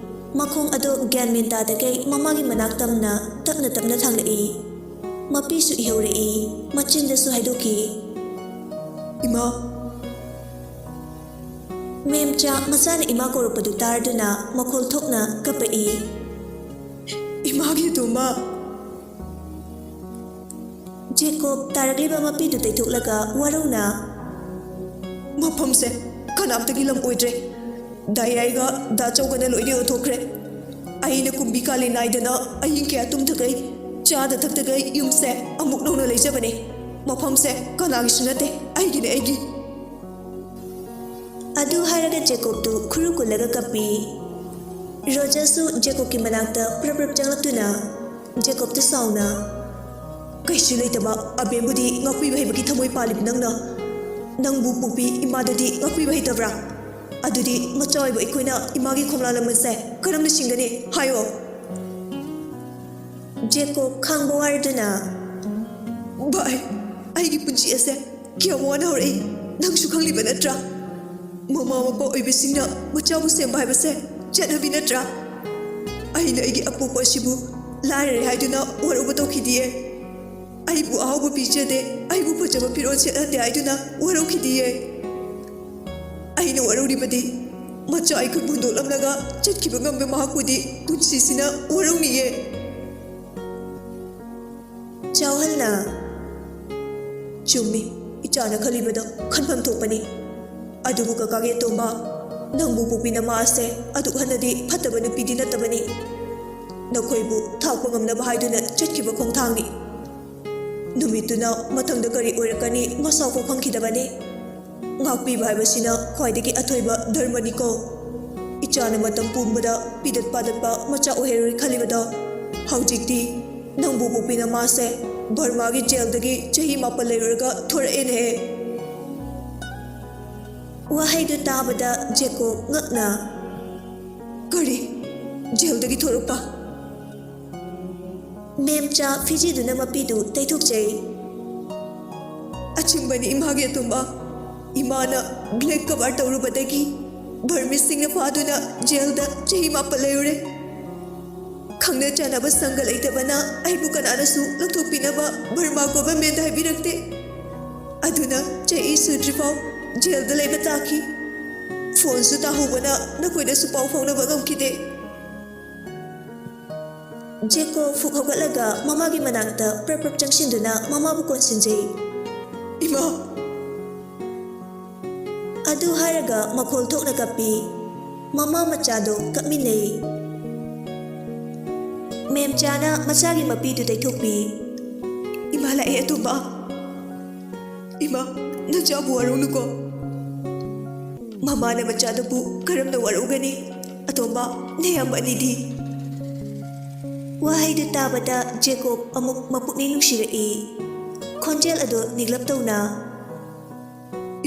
ꯃꯈꯣꯡ ꯑꯗꯨ ꯒ꯭ꯌꯥꯟ ꯃꯦꯟ ꯇꯥꯗꯈꯩ ꯃꯃꯥꯒꯤ ꯃꯅꯥꯛ ꯇꯝꯅ ꯇꯞꯅ ꯇꯞꯅ ꯊꯥꯡꯂꯛꯏ꯫ ꯃꯄꯤꯁꯨ ꯏꯍꯧꯔꯛꯏ, ꯃꯆꯤꯟꯗꯁꯨ ꯍꯥꯏꯗꯣꯛꯈꯤ, "ꯏꯃꯥ!" ꯃꯦꯝꯆꯥ ꯃꯆꯥꯅ ꯏꯃꯥ ꯀꯧꯔꯛꯄꯗꯨ ꯇꯥꯔꯗꯨꯅ ꯃꯈꯣꯜ ꯊꯣꯛꯅ ꯀꯞꯄꯛꯏ꯫ "ꯏꯃꯥꯒꯤ ꯇꯣꯝꯕ!" ꯖꯦꯀꯣꯕ ꯇꯥꯔꯛꯂꯤꯕ ꯃꯄꯤꯗꯨ ꯇꯩꯊꯣꯛꯂꯒ ꯋꯥꯔꯧꯅ, ꯃꯐꯝꯁꯦ ꯀꯅꯥꯝꯇꯒꯤ ꯂꯝ ꯑꯣꯏꯗ꯭ꯔꯦ꯫ ꯗꯥ ꯌꯥꯏꯒ ꯗꯥ ꯆꯧꯒꯅ ꯂꯣꯏꯅ ꯌꯣꯟꯊꯣꯛꯈ꯭ꯔꯦ꯫ ꯑꯩꯅ ꯀꯨꯝꯕꯤ ꯀꯥꯂꯦꯟ ꯅꯥꯏꯗꯅ ꯑꯍꯤꯡ ꯀꯌꯥ ꯇꯨꯝꯗꯈꯩ, ꯆꯥꯗ ꯊꯛꯇꯈꯩ ꯌꯨꯝꯁꯦ ꯑꯃꯨꯛ ꯅꯧꯅ ꯂꯩꯖꯕꯅꯦ꯫ ꯃꯐꯝꯁꯦ ꯀꯅꯥꯒꯤꯁꯨ ꯅꯠꯇꯦ, ꯑꯩꯒꯤꯅꯦ, ꯑꯩꯒꯤ꯫ ꯑꯗꯨ ꯍꯥꯏꯔꯒ ꯖꯦꯀꯣꯕꯇꯨ ꯈꯨꯔꯨ ꯀꯨꯜꯂꯒ ꯀꯞꯄꯤ꯫ ꯔꯣꯖꯔꯁꯨ ꯖꯦꯀꯣꯕꯀꯤ ꯃꯅꯥꯛꯇ ꯄ꯭ꯔꯞ ꯄ꯭ꯔꯞ ꯆꯪꯂꯛꯇꯨꯅ ꯖꯦꯀꯣꯕꯇ ꯁꯥꯎꯅ, "ꯀꯩꯁꯨ ꯂꯩꯇꯕ ꯑꯕꯦꯝꯕꯨꯗꯤ ꯉꯥꯛꯄꯤꯕ ꯍꯩꯕꯒꯤ ꯊꯃꯣꯏ ꯄꯥꯜꯂꯤꯕ ꯅꯪꯅ? ꯅꯪꯕꯨ ꯄꯣꯛꯄꯤ ꯏꯃꯥꯗꯗꯤ ꯉꯥꯛꯄꯤꯕ ꯍꯩꯇꯕ꯭ꯔꯥ? ꯑꯗꯨꯗꯤ ꯃꯆꯥ ꯑꯣꯏꯕ ꯑꯩꯈꯣꯏꯅ ꯏꯃꯥꯒꯤ ꯈꯣꯡꯂꯥ ꯂꯃꯟꯁꯦ ꯀꯔꯝꯅ ꯁꯤꯡꯒꯅꯤ? ꯍꯥꯏꯌꯣ!" ꯖꯦꯀꯣꯕ ꯈꯥꯡꯕ ꯋꯥꯔꯗꯨꯅ, "ꯚꯥꯏ, ꯑꯩꯒꯤ ꯄꯨꯟꯁꯤ ꯑꯁꯦ ꯀꯌꯥꯝ ꯋꯥꯅ ꯍꯧꯔꯛꯏ, ꯅꯪꯁꯨ ꯈꯪꯂꯤꯕ ꯅꯠꯇ꯭ꯔꯥ? ꯃꯃꯥ ꯃꯄꯥ ꯑꯣꯏꯕꯁꯤꯡꯅ ꯃꯆꯥꯕꯨ ꯁꯦꯝꯕ ꯍꯥꯏꯕꯁꯦ ꯆꯠꯅꯕꯤ ꯅꯠꯇ꯭ꯔꯥ? ꯑꯩꯅ ꯑꯩꯒꯤ ꯑꯄꯣꯛꯄ ꯑꯁꯤꯕꯨ ꯂꯥꯏꯔꯔꯦ ꯍꯥꯏꯗꯨꯅ ꯋꯥꯔꯧꯕ ꯇꯧꯈꯤꯗꯤꯌꯦ꯫ ꯑꯩꯕꯨ ꯑꯍꯥꯎꯕ ꯄꯤꯖꯗꯦ, ꯑꯩꯕꯨ ꯐꯖꯕ ꯐꯤꯔꯣꯜ ꯁꯦꯠꯍꯟꯗꯦ ꯍꯥꯏꯗꯨꯅ ꯋꯥꯔꯧꯈꯤꯗꯤꯌꯦ꯫ ꯑꯩꯅ ꯋꯥꯔꯧꯔꯤꯕꯗꯤ ꯃꯆꯥ ꯑꯩꯈꯣꯏꯕꯨ ꯍꯨꯟꯗꯣꯛꯂꯝꯂꯒ ꯆꯠꯈꯤꯕ ꯉꯝꯕ ꯃꯍꯥꯛꯄꯨꯗꯤ ꯄꯨꯟꯁꯤꯁꯤꯅ ꯋꯥꯔꯧꯅꯤꯌꯦ꯫" ꯆꯥꯎꯍꯜꯅ, "ꯆꯨꯝꯃꯤ, ꯏꯆꯥꯅ ꯈꯜꯂꯤꯕꯗꯣ ꯈꯟꯐꯝ ꯊꯣꯛꯄꯅꯤ꯫ ꯑꯗꯨꯕꯨ ꯀꯀꯥꯒꯤ ꯑꯇꯣꯝꯕ, ꯅꯪꯕꯨ ꯄꯣꯛꯄꯤ ꯅꯃꯥ ꯑꯁꯦ ꯑꯗꯨꯛ ꯍꯟꯅꯗꯤ ꯐꯠꯇꯕ ꯅꯨꯄꯤꯗꯤ ꯅꯠꯇꯕꯅꯤ꯫ ꯅꯈꯣꯏꯕꯨ ꯊꯥꯛꯄ ꯉꯝꯅꯕ ꯍꯥꯏꯗꯨꯅ ꯆꯠꯈꯤꯕ ꯈꯣꯡꯊꯥꯡꯅꯤ꯫ ꯅꯨꯃꯤꯠꯇꯨꯅ ꯃꯊꯪꯗ ꯀꯔꯤ ꯑꯣꯏꯔꯛꯀꯅꯤ ꯃꯁꯥꯐꯥꯎ ꯈꯪꯈꯤꯗꯕꯅꯤ꯫ ꯉꯥꯛꯄꯤꯕ ꯍꯥꯏꯕꯁꯤꯅ ꯈ꯭ꯋꯥꯏꯗꯒꯤ ꯑꯊꯣꯏꯕ ꯙꯔꯃꯅꯤꯀꯣ꯫ ꯏꯆꯥꯅ ꯃꯇꯝ ꯄꯨꯝꯕꯗ ꯄꯤꯗꯠ ꯄꯥꯗꯠꯄ ꯃꯆꯥ ꯑꯣꯏꯍꯜꯂꯣꯏ ꯈꯜꯂꯤꯕꯗꯣ, ꯍꯧꯖꯤꯛꯇꯤ ꯅꯪꯕꯨ ꯄꯣꯛꯄꯤ ꯅꯃꯥꯁꯦ ꯕꯔꯃꯥꯒꯤ ꯖꯦꯜꯗꯒꯤ ꯆꯍꯤ ꯃꯥꯄꯜ ꯂꯩꯔꯨꯔꯒ ꯊꯣꯔꯛꯑꯦꯅꯦꯍꯦ꯫" ꯋꯥꯍꯩꯗꯨ ꯇꯥꯕꯗ ꯖꯦꯀꯣꯕ ꯉꯛꯅ, "ꯀꯔꯤ? ꯖꯦꯜꯗꯒꯤ ꯊꯣꯔꯛꯄ?" ꯃꯦꯝꯆꯥ ꯐꯤꯖꯤꯗꯨꯅ ꯃꯄꯤꯗꯨ ꯇꯩꯊꯣꯛꯆꯩ꯫ "ꯑꯆꯨꯝꯕꯅꯤ ꯏꯃꯥꯒꯤ ꯑꯇꯣꯝꯕ꯫ ꯏꯃꯥꯅ ꯕ꯭ꯂꯦꯛ ꯀꯚꯔ ꯇꯧꯔꯨꯕꯗꯒꯤ ꯕꯔꯃꯤꯁꯁꯤꯡꯅ ꯐꯥꯗꯨꯅ ꯖꯦꯜꯗ ꯆꯍꯤ ꯃꯥꯄꯜ ꯂꯩꯔꯨꯔꯦ꯫ ꯈꯪꯅ ꯆꯥꯟꯅꯕ ꯁꯪꯒ ꯂꯩꯇꯕꯅ ꯑꯩꯕꯨ ꯀꯅꯥꯅꯁꯨ ꯂꯧꯊꯣꯛꯄꯤꯅꯕ ꯕꯔꯃꯥ ꯒꯣꯚꯔꯟꯃꯦꯟꯗ ꯍꯥꯏꯕꯤꯔꯛꯇꯦ꯫ ꯑꯗꯨꯅ ꯆꯍꯤ ꯁꯨꯗ꯭ꯔꯤꯐꯥꯎ ꯖꯦꯜꯗ ꯂꯩꯕ ꯇꯥꯈꯤ꯫ ꯐꯣꯟꯁꯨ ꯇꯥꯍꯧꯕꯅ ꯅꯈꯣꯏꯗꯁꯨ ꯄꯥꯎ ꯐꯥꯎꯅꯕ ꯉꯝꯈꯤꯗꯦ꯫" ꯖꯦꯀꯣꯕ ꯐꯨꯛ ꯍꯧꯒꯠꯂꯒ ꯃꯃꯥꯒꯤ ꯃꯅꯥꯛꯇ ꯄ꯭ꯔꯞ ꯄ꯭ꯔꯞ ꯆꯪꯁꯤꯟꯗꯨꯅ ꯃꯃꯥꯕꯨ ꯀꯣꯟꯁꯤꯟꯖꯩ꯫ "ꯏꯃꯥ!" ꯑꯗꯨ ꯍꯥꯏꯔꯒ ꯃꯈꯣꯜ ꯊꯣꯛꯅ ꯀꯞꯄꯤ꯫ ꯃꯃꯥ ꯃꯆꯥꯗꯣ ꯀꯞꯃꯤꯟꯅꯩ꯫ ꯃꯦꯝꯆꯥꯅ ꯃꯆꯥꯒꯤ ꯃꯄꯤꯗꯨ ꯇꯩꯊꯣꯛꯄꯤ꯫ "ꯏꯃꯥ ꯂꯥꯛꯑꯦ ꯑꯇꯣꯝꯕ꯫ ꯏꯃꯥ, ꯅꯆꯥꯕꯨ ꯋꯥꯔꯧꯅꯨꯀꯣ꯫ ꯃꯃꯥꯅ ꯃꯆꯥꯗꯨꯕꯨ ꯀꯔꯝꯅ ꯋꯥꯔꯧꯒꯅꯤ? ꯑꯇꯣꯝꯕ, ꯅꯌꯥꯝꯕ ꯑꯅꯤꯗꯤ?" ꯋꯥꯍꯩꯗꯨ ꯇꯥꯕꯗ ꯖꯦꯀꯣꯕ ꯑꯃꯨꯛ ꯃꯄꯨꯛꯅꯤꯡ ꯅꯨꯡꯁꯤꯔꯛꯏ꯫ ꯈꯣꯟꯖꯦꯜ ꯑꯗꯨ ꯅꯤꯛꯂꯞ ꯇꯧꯅ,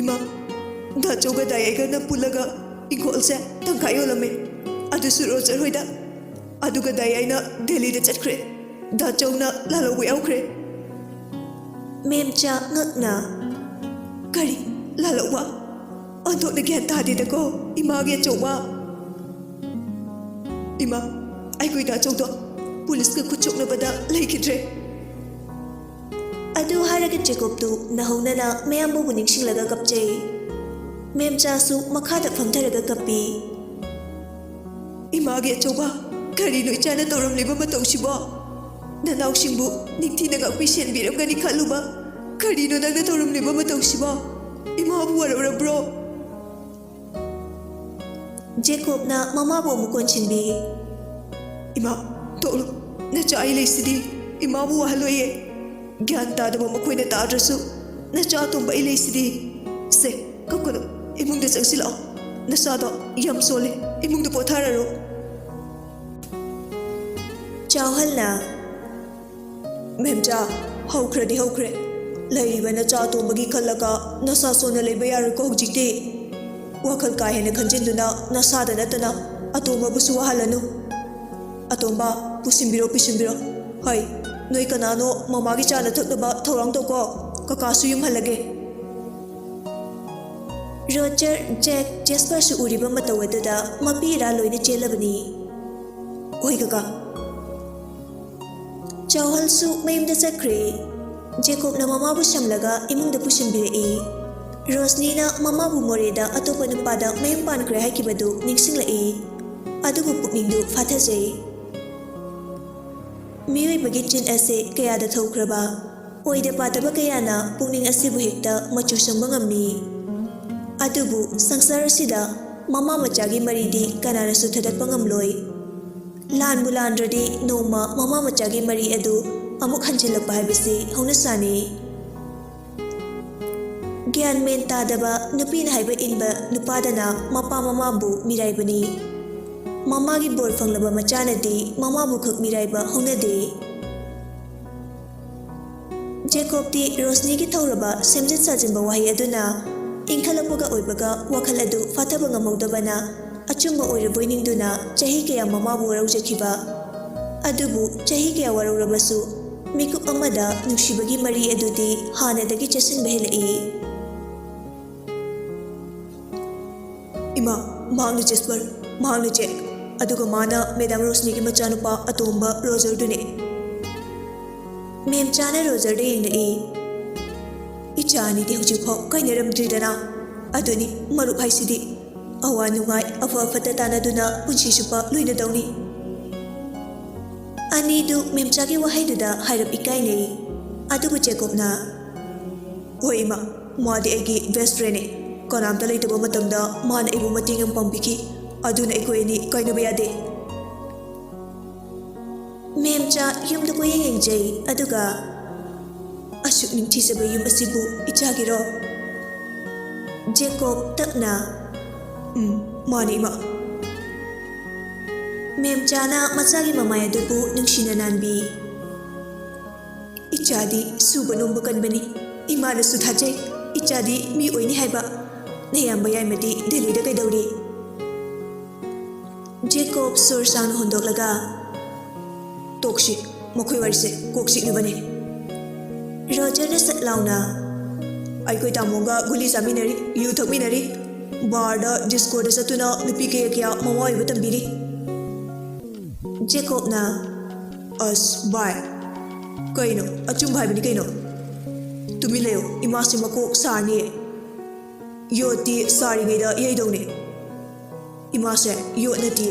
"ꯏꯃꯥ, ꯗꯥꯆꯧꯒ ꯗꯥꯌꯥꯏꯒꯅ ꯄꯨꯜꯂꯒ ꯏꯪꯈꯣꯜꯁꯦ ꯇꯪꯈꯥꯏ ꯌꯣꯜꯂꯝꯃꯦ꯫ ꯑꯗꯨꯁꯨ ꯔꯣꯖꯔ ꯍꯣꯏꯗ꯫ ꯑꯗꯨꯒ ꯗꯥꯌꯥꯏꯅ ꯗꯦꯜꯂꯤꯗ ꯆꯠꯈ꯭ꯔꯦ꯫ ꯗꯥꯆꯧꯅ ꯂꯥꯜꯍꯧꯕ ꯌꯥꯎꯈ꯭ꯔꯦ꯫" ꯃꯦꯝꯆꯥ ꯉꯛꯅ, "ꯀꯔꯤ? ꯂꯥꯜꯍꯧꯕ? ꯑꯣꯟꯊꯣꯛꯅ ꯒ꯭ꯌꯥꯟ ꯇꯥꯗꯦꯗꯀꯣ, ꯏꯃꯥꯒꯤ ꯑꯆꯧꯕ꯫ ꯏꯃꯥ, ꯑꯩꯈꯣꯏ ꯗꯥꯆꯧꯗꯣ ꯄꯨꯂꯤꯁꯀ ꯈꯨꯠ ꯆꯣꯛꯅꯕꯗ ꯂꯩꯈꯤꯗ꯭ꯔꯦ꯫" ꯑꯗꯨ ꯍꯥꯏꯔꯒ ꯖꯦꯀꯣꯕꯇꯨ ꯅꯧꯍꯧꯅꯅ ꯃꯌꯥꯝꯕꯕꯨ ꯅꯤꯡꯁꯤꯡꯂꯒ ꯀꯞꯆꯩ꯫ ꯃꯦꯝꯆꯥꯁꯨ ꯃꯈꯥꯗ ꯐꯝꯊꯔꯒ ꯀꯞꯄꯤ꯫ "ꯏꯃꯥꯒꯤ ꯑꯆꯧꯕ, ꯀꯔꯤꯅꯣ ꯏꯆꯥꯅ ꯇꯧꯔꯝꯂꯤꯕ ꯃꯇꯧꯁꯤꯕꯣ? ꯅꯅꯥꯎꯁꯤꯡꯕꯨ ꯅꯤꯡꯊꯤꯅ ꯉꯥꯛꯄꯤ ꯁꯦꯟꯕꯤꯔꯝꯒꯅꯤ ꯈꯜꯂꯨꯕ꯫ ꯀꯔꯤꯅꯣ ꯅꯪꯅ ꯇꯧꯔꯝꯂꯤꯕ ꯃꯇꯧꯁꯤꯕꯣ? ꯏꯃꯥꯕꯨ ꯋꯥꯔꯧꯔꯕ꯭ꯔꯣ?" ꯖꯦꯀꯣꯕꯅ ꯃꯃꯥꯕꯨ ꯑꯃꯨꯛ ꯀꯣꯟꯁꯤꯟꯕꯤ꯫ "ꯏꯃꯥ, ꯇꯣꯛꯂꯣ꯫ ꯅꯆꯥ ꯑꯩ ꯂꯩꯁꯤꯗꯤ꯫ ꯏꯃꯥꯕꯨ ꯋꯥꯍꯜꯂꯣꯏꯌꯦ꯫ ꯒ꯭ꯌꯥꯟ ꯇꯥꯗꯕ ꯃꯈꯣꯏꯅ ꯇꯥꯗ꯭ꯔꯁꯨ ꯅꯆꯥ ꯑꯇꯣꯝꯕ ꯑꯩ ꯂꯩꯁꯤꯗꯤ꯫ ꯁꯦ, ꯀꯞꯀꯅꯨ꯫ ꯏꯃꯨꯡꯗ ꯆꯪꯁꯤꯜꯂꯛꯑꯣ꯫ ꯅꯁꯥꯗꯣ ꯌꯥꯝ ꯁꯣꯜꯂꯦ꯫ ꯏꯃꯨꯡꯗ ꯄꯣꯊꯥꯔꯔꯣ꯫" ꯆꯥꯎꯍꯜꯅ, "ꯃꯦꯝꯆꯥ, ꯍꯧꯈ꯭ꯔꯗꯤ ꯍꯧꯈ꯭ꯔꯦ꯫ ꯂꯩꯔꯤꯕ ꯅꯆꯥ ꯑꯇꯣꯝꯕꯒꯤ ꯈꯜꯂꯒ ꯅꯁꯥ ꯁꯣꯟꯅ ꯂꯩꯕ ꯌꯥꯔꯣꯏꯀꯣ ꯍꯧꯖꯤꯛꯇꯤ꯫ ꯋꯥꯈꯜ ꯀꯥ ꯍꯦꯟꯅ ꯈꯟꯖꯤꯟꯗꯨꯅ ꯅꯁꯥꯗ ꯅꯠꯇꯅ ꯑꯇꯣꯝꯕꯕꯨꯁꯨ ꯋꯥꯍꯜꯂꯅꯨ꯫ ꯑꯇꯣꯝꯕ, ꯄꯨꯁꯤꯟꯕꯤꯔꯣ, ꯄꯨꯁꯤꯟꯕꯤꯔꯣ꯫ ꯍꯣꯏ, ꯅꯣꯏ ꯀꯅꯥꯅꯣ ꯃꯃꯥꯒꯤ ꯆꯥꯅ ꯊꯛꯅꯕ ꯊꯧꯔꯥꯡ ꯇꯧꯀꯣ꯫ ꯀꯀꯥꯁꯨ ꯌꯨꯝ ꯍꯜꯂꯒꯦ꯫" ꯔꯣꯖꯔ, ꯖꯦꯛ, ꯖꯦꯁꯄꯔꯁꯨ ꯎꯔꯤꯕ ꯃꯇꯧ ꯑꯗꯨꯗ ꯃꯄꯤ ꯏꯔꯥ ꯂꯣꯏꯅ ꯆꯦꯜꯂꯕꯅꯤ꯫ "ꯍꯣꯏ ꯀꯀꯥ꯫" ꯆꯥꯎꯍꯜꯁꯨ ꯃꯌꯨꯝꯗ ꯆꯠꯈ꯭ꯔꯦ꯫ ꯖꯦꯀꯣꯕꯅ ꯃꯃꯥꯕꯨ ꯁꯝꯂꯒ ꯏꯃꯨꯡꯗ ꯄꯨꯁꯤꯟꯕꯤꯔꯛꯏ꯫ ꯔꯣꯁꯅꯤꯅ ꯃꯃꯥꯕꯨ ꯃꯣꯔꯦꯗ ꯑꯇꯣꯞꯄ ꯅꯨꯄꯥꯗ ꯃꯌꯨꯝ ꯄꯥꯟꯈ꯭ꯔꯦ ꯍꯥꯏꯈꯤꯕꯗꯨ ꯅꯤꯡꯁꯤꯡꯂꯛꯏ꯫ ꯑꯗꯨꯕꯨ ꯄꯨꯛꯅꯤꯡꯗꯨ ꯐꯥꯊꯖꯩ꯫ ꯃꯤꯑꯣꯏꯕꯒꯤ ꯆꯤꯟ ꯑꯁꯦ ꯀꯌꯥꯗ ꯊꯧꯈ꯭ꯔꯕ? ꯑꯣꯏꯗ ꯄꯥꯗꯕ ꯀꯌꯥꯅ ꯄꯨꯛꯅꯤꯡ ꯑꯁꯤꯕꯨ ꯍꯦꯛꯇ ꯃꯆꯨ ꯁꯪꯕ ꯉꯝꯃꯤ꯫ ꯑꯗꯨꯕꯨ ꯁꯪꯁꯥꯔ ꯑꯁꯤꯗ ꯃꯃꯥ ꯃꯆꯥꯒꯤ ꯃꯔꯤꯗꯤ ꯀꯅꯥꯅꯁꯨ ꯊꯗꯠꯄ ꯉꯝꯂꯣꯏ꯫ ꯂꯥꯟꯕꯨ ꯂꯥꯟꯗ꯭ꯔꯗꯤ ꯅꯣꯡꯃ ꯃꯃꯥ ꯃꯆꯥꯒꯤ ꯃꯔꯤ ꯑꯗꯨ ꯑꯃꯨꯛ ꯍꯟꯖꯤꯜꯂꯛꯄ ꯍꯥꯏꯕꯁꯤ ꯍꯧꯅꯁꯥꯅꯤ꯫ ꯒ꯭ꯌꯥꯟ ꯃꯦꯟ ꯇꯥꯗꯕ ꯅꯨꯄꯤꯅ ꯍꯥꯏꯕ ꯏꯟꯕ ꯅꯨꯄꯥꯗꯅ ꯃꯄꯥ ꯃꯃꯥꯕꯨ ꯃꯤꯔꯥꯏꯕꯅꯤ꯫ ꯃꯃꯥꯒꯤ ꯕꯣꯔ ꯐꯪꯂꯕ ꯃꯆꯥꯅꯗꯤ ꯃꯃꯥꯕꯨ ꯈꯛ ꯃꯤꯔꯥꯏꯕ ꯍꯧꯅꯗꯦ꯫ ꯖꯦꯀꯣꯕꯇꯤ ꯔꯣꯁꯅꯤꯒꯤ ꯊꯧꯔꯕ ꯁꯦꯝꯖꯤꯟ ꯁꯥꯖꯤꯟꯕ ꯋꯥꯍꯩ ꯑꯗꯨꯅ ꯏꯟꯈꯠꯂꯛꯄꯒ ꯑꯣꯏꯕꯒ ꯋꯥꯈꯜ ꯑꯗꯨ ꯐꯥꯊꯕ ꯉꯝꯍꯧꯗꯕꯅ ꯑꯆꯨꯝꯕ ꯑꯣꯏꯔꯕꯣꯏ ꯅꯤꯡꯗꯨꯅ ꯆꯍꯤ ꯀꯌꯥ ꯃꯃꯥꯕꯨ ꯋꯥꯔꯧꯖꯈꯤꯕ꯫ ꯑꯗꯨꯕꯨ ꯆꯍꯤ ꯀꯌꯥ ꯋꯥꯔꯧꯔꯕꯁꯨ ꯃꯤꯀꯨꯞ ꯑꯃꯗ ꯅꯨꯡꯁꯤꯕꯒꯤ ꯃꯔꯤ ꯑꯗꯨꯗꯤ ꯍꯥꯟꯅꯗꯒꯤ ꯆꯦꯠꯁꯤꯟꯕ ꯍꯦꯜꯂꯛꯏ꯫ ꯏꯃꯥ, ꯃꯍꯥꯛꯅ ꯖꯦꯁꯄꯔ, ꯃꯍꯥꯛꯅ ꯖꯦꯛ, ꯑꯗꯨꯒ ꯃꯥꯅ ꯃꯦꯗꯥꯝ ꯔꯣꯁꯅꯤꯒꯤ ꯃꯆꯥꯅꯨꯄꯥ ꯑꯇꯣꯝꯕ ꯔꯣꯖꯔꯗꯨꯅꯤ꯫ ꯃꯦꯝꯆꯥꯅ ꯔꯣꯖꯔꯗ ꯌꯦꯡꯂꯛꯏ꯫ ꯏꯆꯥ ꯑꯅꯤꯗꯤ ꯍꯧꯖꯤꯛꯐꯥꯎ ꯀꯥꯏꯅꯔꯝꯗ꯭ꯔꯤꯗꯅ꯫ ꯑꯗꯨꯅꯤ ꯃꯔꯨꯞ ꯍꯥꯏꯁꯤꯗꯤ꯫ ꯑꯋꯥ ꯅꯨꯡꯉꯥꯏ, ꯑꯐ ꯐꯠꯇ ꯇꯥꯟꯅꯗꯨꯅ ꯄꯨꯟꯁꯤ ꯆꯨꯞꯄ ꯂꯣꯏꯅꯗꯧꯅꯤ꯫ ꯑꯅꯤꯗꯨ ꯃꯦꯝꯆꯥꯒꯤ ꯋꯥꯍꯩꯗꯨꯗ ꯍꯥꯏꯔꯞ ꯏꯀꯥꯏꯅꯩ꯫ ꯑꯗꯨꯕꯨ ꯖꯦꯀꯣꯕꯅ, "ꯍꯣꯏ ꯏꯃꯥ, ꯃꯥꯗꯤ ꯑꯩꯒꯤ ꯕꯦꯁ ꯐ꯭ꯔꯦꯟꯅꯤ꯫ ꯀꯅꯥꯝꯇ ꯂꯩꯇꯕ ꯃꯇꯝꯗ ꯃꯥꯅ ꯑꯩꯕꯨ ꯃꯇꯦꯡ ꯌꯥꯝ ꯄꯥꯡꯕꯤꯈꯤ꯫ ꯑꯗꯨꯅ ꯑꯩꯈꯣꯏ ꯑꯅꯤ ꯀꯥꯏꯅꯕ ꯌꯥꯗꯦ꯫" ꯃꯦꯝꯆꯥ ꯌꯨꯝꯗ ꯀꯣꯏꯌꯦꯡ ꯌꯦꯡꯖꯩ, ꯑꯗꯨꯒ, "ꯑꯁꯨꯛ ꯅꯤꯡꯊꯤꯖꯕ ꯌꯨꯝ ꯑꯁꯤꯕꯨ ꯏꯆꯥꯒꯤꯔꯣ?" ꯖꯦꯀꯣꯕ ꯇꯞꯅ, "ꯎꯝ, ꯃꯥꯅꯤ, ꯏꯃꯥ꯫" ꯃꯦꯝꯆꯥꯅ ꯃꯆꯥꯒꯤ ꯃꯃꯥꯏ ꯑꯗꯨꯕꯨ ꯅꯨꯡꯁꯤꯅ ꯅꯥꯟꯕꯤ꯫ "ꯏꯆꯥꯗꯤ ꯁꯨꯕ ꯅꯣꯝꯕ ꯀꯟꯕꯅꯤ꯫ ꯏꯃꯥꯅꯁꯨ ꯊꯥꯖꯩ, ꯏꯆꯥꯗꯤ ꯃꯤ ꯑꯣꯏꯅꯤ ꯍꯥꯏꯕ꯫ ꯅꯌꯥꯝꯕ ꯌꯥꯏꯃꯗꯤ ꯗꯦꯜꯂꯤꯗ ꯀꯩꯗꯧꯔꯤ?" ꯖꯦꯀꯣꯕ ꯁꯣꯔ ꯁꯥꯡꯅ ꯍꯣꯟꯗꯣꯛꯂꯒ, "ꯇꯣꯛꯁꯤ, ꯃꯈꯣꯏ ꯋꯥꯔꯤꯁꯦ ꯀꯣꯛ ꯆꯤꯛꯅꯕꯅꯦ꯫" ꯔꯣꯖꯔꯅ ꯁꯠ ꯂꯥꯎꯅ, "ꯑꯩꯈꯣꯏ ꯇꯥꯃꯣꯒ ꯒꯨꯂꯤ ꯆꯥꯃꯤꯟꯅꯔꯤ, ꯌꯨ ꯊꯛꯃꯤꯟꯅꯔꯤ, ꯕꯥꯔꯗ, ꯗꯤꯁꯀꯣꯗ ꯆꯠꯇꯨꯅ ꯅꯨꯄꯤ ꯀꯌꯥ ꯀꯌꯥ ꯃꯋꯥ ꯑꯣꯏꯕ ꯇꯝꯕꯤꯔꯤ꯫" ꯖꯦꯀꯣꯕꯅ, "ꯑꯁ ꯚꯥꯏ, ꯀꯩꯅꯣ? ꯑꯆꯨꯝꯕ ꯍꯥꯏꯕꯅꯤ ꯀꯩꯅꯣ꯫ ꯇꯨꯃꯤꯟ ꯂꯩꯌꯣ, ꯏꯃꯥꯁꯤ ꯃꯀꯣꯛ ꯁꯥꯔꯅꯤ꯫ ꯌꯣꯠꯇꯤ ꯁꯥꯔꯤꯉꯩꯗ ꯌꯩꯗꯧꯅꯦ꯫ ꯏꯃꯥꯁꯦ ꯌꯣꯠ ꯅꯠꯇꯦ꯫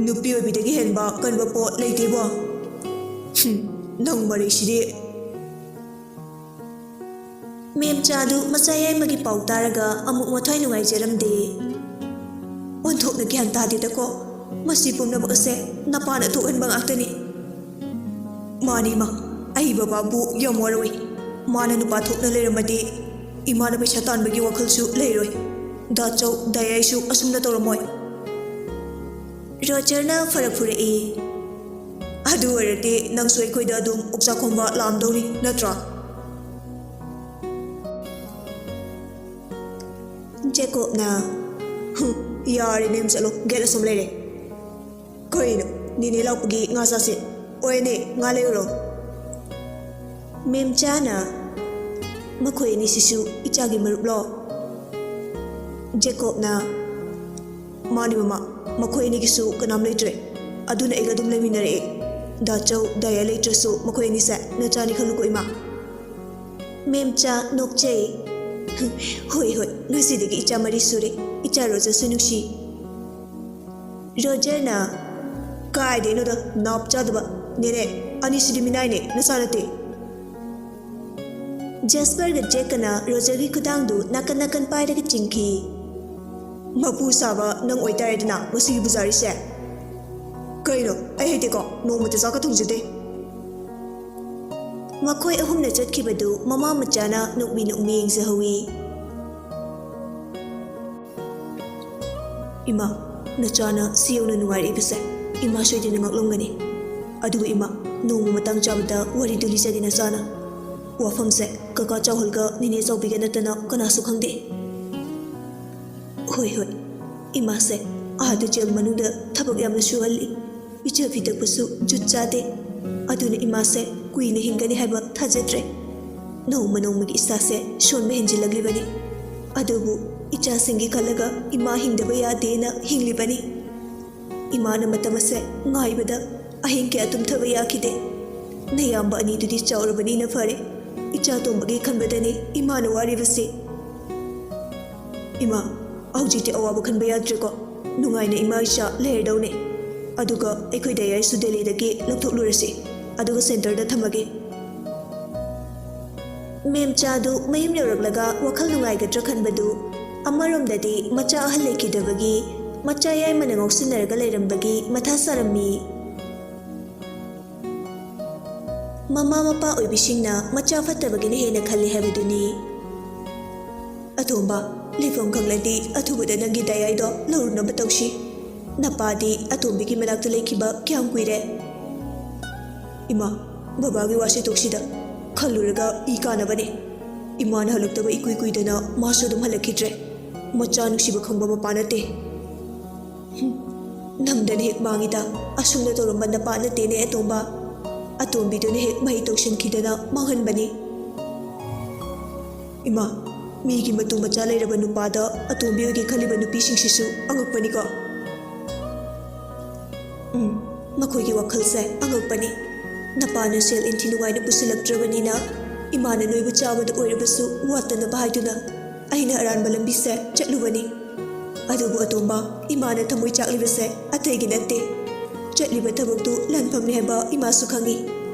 ꯅꯨꯄꯤ ꯑꯣꯏꯕꯤꯗꯒꯤ ꯍꯦꯟꯕ ꯀꯟꯕ ꯄꯣꯠ ꯂꯩꯇꯦꯕꯣ꯫ ꯍꯨꯝ, ꯅꯪ ꯃꯔꯩꯁꯤꯗꯤ꯫" ꯃꯦꯝꯆꯥꯗꯨ ꯃꯆꯥ ꯌꯥꯏꯃꯒꯤ ꯄꯥꯎ ꯇꯥꯔꯒ ꯑꯃꯨꯛ ꯃꯊ꯭ꯋꯥꯏ ꯅꯨꯡꯉꯥꯏꯖꯔꯝꯗꯦ꯫ ꯑꯣꯟꯊꯣꯛꯅ ꯒ꯭ꯌꯥꯟ ꯇꯥꯗꯦꯗꯀꯣ꯫ ꯃꯁꯤ ꯄꯨꯝꯅꯃꯛ ꯑꯁꯦ ꯅꯄꯥꯅ ꯊꯣꯛꯍꯟꯕ ꯉꯥꯛꯇꯅꯤ꯫ ꯃꯥꯅꯤ ꯏꯃꯥ, ꯑꯩ ꯕꯕꯥꯕꯨ ꯌꯥꯝ ꯋꯥꯔꯧꯏ꯫ ꯃꯥꯅ ꯅꯨꯄꯥ ꯊꯣꯛꯅ ꯂꯩꯔꯝꯃꯗꯤ ꯏꯃꯥꯅ ꯄꯩꯁꯥ ꯇꯥꯟꯕꯒꯤ ꯋꯥꯈꯜꯁꯨ ꯂꯩꯔꯣꯏ꯫ ꯗꯥꯆꯧ, ꯗꯥꯌꯥꯏꯁꯨ ꯑꯁꯨꯝꯅ ꯇꯧꯔꯝꯃꯣꯏ꯫ ꯔꯣꯖꯔꯅ ꯐꯔꯛ ꯐꯨꯔꯛꯏ꯫ ꯑꯗꯨ ꯑꯣꯏꯔꯗꯤ ꯅꯪꯁꯨ ꯑꯩꯈꯣꯏꯗ ꯑꯗꯨꯝ ꯑꯣꯛꯆꯥꯛ ꯈꯣꯝꯕ ꯂꯥꯛꯑꯝꯗꯧꯅꯤ, ꯅꯠꯇ꯭ꯔꯥ? ꯖꯦꯀꯣꯕꯅ, "ꯍꯨꯝ, ꯌꯥꯔꯦ, ꯅꯌꯨꯝ ꯆꯠꯂꯣ, ꯒꯦꯠ ꯑꯁꯣꯝ ꯂꯩꯔꯦ꯫ ꯀꯩꯅꯣ, ꯅꯦꯅꯦ ꯂꯥꯛꯄꯒꯤ ꯉꯥ ꯆꯥꯁꯦ? ꯑꯣꯏꯅꯦ, ꯉꯥ ꯂꯩꯔꯨꯔꯣ꯫" ꯃꯦꯝꯆꯥꯅ, "ꯃꯈꯣꯏ ꯑꯅꯤꯁꯤꯁꯨ ꯏꯆꯥꯒꯤ ꯃꯔꯨꯞꯂꯣ?" ꯖꯦꯀꯣꯕꯅ, "ꯃꯥꯅꯤ ꯃꯃꯥ, ꯃꯈꯣꯏ ꯑꯅꯤꯒꯤꯁꯨ ꯀꯅꯥꯝ ꯂꯩꯇ꯭ꯔꯦ꯫ ꯑꯗꯨꯅ ꯑꯩꯒ ꯑꯗꯨꯝ ꯂꯩꯃꯤꯟꯅꯔꯛꯑꯦ꯫ ꯗꯥꯆꯧ, ꯗꯥꯌꯥ ꯂꯩꯇ꯭ꯔꯁꯨ ꯃꯈꯣꯏ ꯑꯅꯤꯁꯦ ꯅꯆꯥꯅꯤ ꯈꯜꯂꯨꯀꯣ ꯏꯃꯥ꯫" ꯃꯦꯝꯆꯥ ꯅꯣꯛꯆꯩ꯫ "ꯍꯣꯏ, ꯍꯣꯏ, ꯉꯁꯤꯗꯒꯤ ꯏꯆꯥ ꯃꯔꯤ ꯁꯨꯔꯦ꯫ ꯏꯆꯥ ꯔꯣꯖꯔꯁꯨ ꯅꯨꯡꯁꯤ꯫" ꯔꯣꯖꯔꯅ, "ꯀꯥꯏꯗꯩꯅꯣꯗ, ꯅꯥꯞ ꯆꯥꯗꯕ꯫ ꯅꯦꯅꯦ, ꯑꯅꯤꯁꯤꯗꯤ ꯃꯤꯅꯥꯏꯅꯦ, ꯅꯆꯥ ꯅꯠꯇꯦ꯫" ꯖꯦꯁꯄꯔꯒ ꯖꯦꯛꯀꯅ ꯔꯣꯖꯔꯒꯤ ꯈꯨꯗꯥꯡꯗꯨ ꯅꯥꯀꯟ ꯅꯥꯀꯟ ꯄꯥꯏꯔꯒ ꯆꯤꯡꯈꯤ꯫ "ꯃꯄꯨ ꯁꯥꯕ ꯅꯪ ꯑꯣꯏꯇꯥꯔꯦꯗꯅ ꯃꯁꯤꯒꯤ ꯄꯨꯖꯥꯔꯤꯁꯦ꯫ ꯀꯩꯅꯣ, ꯑꯩ ꯍꯩꯇꯦꯀꯣ, ꯅꯣꯡꯃꯇ ꯆꯥꯛꯀ ꯊꯣꯡꯖꯗꯦ꯫" ꯃꯈꯣꯏ ꯑꯍꯨꯝꯅ ꯆꯠꯈꯤꯕꯗꯨ ꯃꯃꯥ ꯃꯆꯥꯅ ꯅꯣꯛꯃꯤ ꯅꯣꯛꯃꯤ ꯌꯦꯡꯖꯍꯧꯏ꯫ "ꯏꯃꯥ, ꯅꯆꯥꯅ ꯁꯤ ꯌꯧꯅ ꯅꯨꯡꯉꯥꯏꯔꯛꯏꯕꯁꯦ ꯏꯃꯥ ꯁꯣꯏꯗꯅ ꯉꯛꯂꯝꯒꯅꯤ꯫ ꯑꯗꯨꯕꯨ ꯏꯃꯥ, ꯅꯣꯡꯃ ꯃꯇꯥꯡ ꯆꯥꯕꯗ ꯋꯥꯔꯤꯗꯨ ꯂꯤꯖꯒꯦ ꯅꯆꯥꯅ꯫ ꯋꯥꯐꯝꯁꯦ ꯀꯀꯥ ꯆꯥꯎꯍꯜꯒ ꯅꯦꯅꯦ ꯆꯥꯎꯕꯤꯒ ꯅꯠꯇꯅ ꯀꯅꯥꯁꯨ ꯈꯪꯗꯦ꯫" "ꯍꯣꯏ, ꯍꯣꯏ, ꯏꯃꯥꯁꯦ ꯑꯥꯗ ꯖꯦꯜ ꯃꯅꯨꯡꯗ ꯊꯕꯛ ꯌꯥꯝꯅ ꯁꯨꯍꯜꯂꯤ꯫ ꯏꯆꯥ ꯐꯤꯇꯛꯄꯁꯨ ꯖꯨꯠ ꯆꯥꯗꯦ꯫ ꯑꯗꯨꯅ ꯏꯃꯥꯁꯦ ꯀꯨꯏꯅ ꯍꯤꯡꯒꯅꯤ ꯍꯥꯏꯕ ꯊꯥꯖꯗ꯭ꯔꯦ꯫ ꯅꯣꯡꯃ ꯅꯣꯡꯃꯒꯤ ꯏꯁꯥꯁꯦ ꯁꯣꯟꯕ ꯍꯦꯟꯖꯤꯜꯂꯛꯂꯤꯕꯅꯤ꯫ ꯑꯗꯨꯕꯨ ꯏꯆꯥꯁꯤꯡꯒꯤ ꯈꯜꯂꯒ ꯏꯃꯥ ꯍꯤꯡꯗꯕ ꯌꯥꯗꯦꯅ ꯍꯤꯡꯂꯤꯕꯅꯤ꯫ ꯏꯃꯥꯅ ꯃꯇꯝ ꯑꯁꯦ ꯉꯥꯏꯕꯗ ꯑꯍꯤꯡ ꯀꯌꯥ ꯇꯨꯝꯊꯕ ꯌꯥꯈꯤꯗꯦ꯫ ꯅꯌꯥꯝꯕ ꯑꯅꯤꯗꯨꯗꯤ ꯆꯥꯎꯔꯕꯅꯤꯅ ꯐꯔꯦ꯫ ꯏꯆꯥ ꯇꯣꯝꯕꯒꯤ ꯈꯟꯕꯗꯅꯤ ꯏꯃꯥꯅ ꯋꯥꯔꯤꯕꯁꯤ꯫ ꯏꯃꯥ, ꯍꯧꯖꯤꯛꯇꯤ ꯑꯋꯥꯕ ꯈꯟꯕ ꯌꯥꯗ꯭ꯔꯦꯀꯣ꯫ ꯅꯨꯡꯉꯥꯏꯅ ꯏꯃꯥ ꯏꯆꯥ ꯂꯩꯔꯗꯧꯅꯦ꯫ ꯑꯗꯨꯒ ꯑꯩꯈꯣꯏ ꯗꯥꯌꯥꯏꯁꯨ ꯗꯦꯜꯂꯤꯗꯒꯤ ꯂꯧꯊꯣꯛꯂꯨꯔꯁꯤ꯫ ꯑꯗꯨꯒ ꯁꯦꯟꯇꯔꯗ ꯊꯝꯃꯒꯦ꯫" ꯃꯦꯝꯆꯥꯗꯨ ꯃꯌꯨꯝ ꯌꯧꯔꯛꯂꯒ ꯋꯥꯈꯜ ꯅꯨꯡꯉꯥꯏꯒꯗ꯭ꯔꯥ ꯈꯟꯕꯗꯨ, ꯑꯃꯔꯣꯝꯗꯗꯤ ꯃꯆꯥ ꯑꯍꯜ ꯂꯩꯈꯤꯗꯕꯒꯤ ꯃꯆꯥ ꯌꯥꯏꯃꯅ ꯉꯥꯎꯁꯤꯟꯅꯔꯒ ꯂꯩꯔꯝꯕꯒꯤ ꯃꯊꯥ ꯁꯥꯔꯝꯃꯤ꯫ ꯃꯃꯥ ꯃꯄꯥ ꯑꯣꯏꯕꯤꯁꯤꯡꯅ ꯃꯆꯥ ꯐꯠꯇꯕꯒꯤꯅ ꯍꯦꯟꯅ ꯈꯜꯂꯤ ꯍꯥꯏꯕꯗꯨꯅꯤ꯫ ꯑꯇꯣꯝꯕ, ꯂꯩꯐꯝ ꯈꯪꯂꯗꯤ ꯑꯊꯨꯕꯗ ꯅꯪꯒꯤ ꯗꯥꯌꯥꯏꯗꯣ ꯂꯧꯔꯨꯅꯕ ꯇꯧꯁꯤ꯫ ꯅꯄꯥꯗꯤ ꯑꯇꯣꯝꯕꯤꯒꯤ ꯃꯅꯥꯛꯇ ꯂꯩꯈꯤꯕ ꯀꯌꯥꯝ ꯀꯨꯏꯔꯦ? ꯏꯃꯥ, ꯕꯕꯥꯒꯤ ꯋꯥꯁꯤ ꯇꯣꯛꯁꯤꯗ꯫ ꯈꯜꯂꯨꯔꯒ ꯏ ꯀꯥꯅꯕꯅꯦ꯫ ꯏꯃꯥꯅ ꯍꯜꯂꯛꯇꯕ ꯏꯀꯨꯏ ꯀꯨꯏꯗꯅ ꯃꯥꯁꯨ ꯑꯗꯨꯝ ꯍꯜꯂꯛꯈꯤꯗ꯭ꯔꯦ꯫ ꯃꯆꯥ ꯅꯨꯡꯁꯤꯕ ꯈꯪꯕ ꯃꯄꯥ ꯅꯠꯇꯦ꯫ ꯍꯨꯝ, ꯅꯝꯗꯅ ꯍꯦꯛ ꯃꯥꯡꯉꯤꯗ꯫ ꯑꯁꯨꯝꯅ ꯇꯧꯔꯝꯕ ꯅꯄꯥ ꯅꯠꯇꯦꯅꯦ ꯑꯇꯣꯝꯕ꯫ ꯑꯇꯣꯝꯕꯤꯗꯨꯅ ꯍꯦꯛ ꯃꯍꯩ ꯇꯧꯁꯤꯟꯈꯤꯗꯅ ꯃꯥꯡꯍꯟꯕꯅꯤ꯫ ꯏꯃꯥ, ꯃꯤꯒꯤ ꯃꯇꯨ ꯃꯆꯥ ꯂꯩꯔꯕ ꯅꯨꯄꯥꯗ ꯑꯇꯣꯝꯕꯤ ꯑꯣꯏꯒꯦ ꯈꯜꯂꯤꯕ ꯅꯨꯄꯤꯁꯤꯡꯁꯤꯁꯨ ꯑꯉꯛꯄꯅꯤꯀꯣ꯫ ꯎꯝ, ꯃꯈꯣꯏꯒꯤ ꯋꯥꯈꯜꯁꯦ ꯑꯉꯛꯄꯅꯤ꯫ ꯅꯄꯥꯅ ꯁꯦꯜ ꯏꯟꯊꯤ ꯅꯨꯡꯉꯥꯏꯅ ꯄꯨꯁꯤꯜꯂꯛꯇ꯭ꯔꯕꯅꯤꯅ ꯏꯃꯥꯅ ꯅꯣꯏꯕ ꯆꯥꯕꯗ ꯑꯣꯏꯔꯕꯁꯨ ꯋꯥꯠꯇꯅꯕ ꯍꯥꯏꯗꯨꯅ ꯑꯩꯅ ꯑꯔꯥꯟꯕ ꯂꯝꯕꯤꯁꯦ ꯆꯠꯂꯨꯕꯅꯤ꯫ ꯑꯗꯨꯕꯨ ꯑꯇꯣꯝꯕ, ꯏꯃꯥꯅ ꯊꯃꯣꯏ ꯆꯥꯛꯂꯤꯕꯁꯦ ꯑꯇꯩꯒꯤ ꯅꯠꯇꯦ꯫ ꯆꯠꯂꯤꯕ ꯊꯕꯛꯇꯨ ꯂꯥꯟꯐꯝꯅꯤ ꯍꯥꯏꯕ ꯏꯃꯥꯁꯨ ꯈꯪꯏ꯫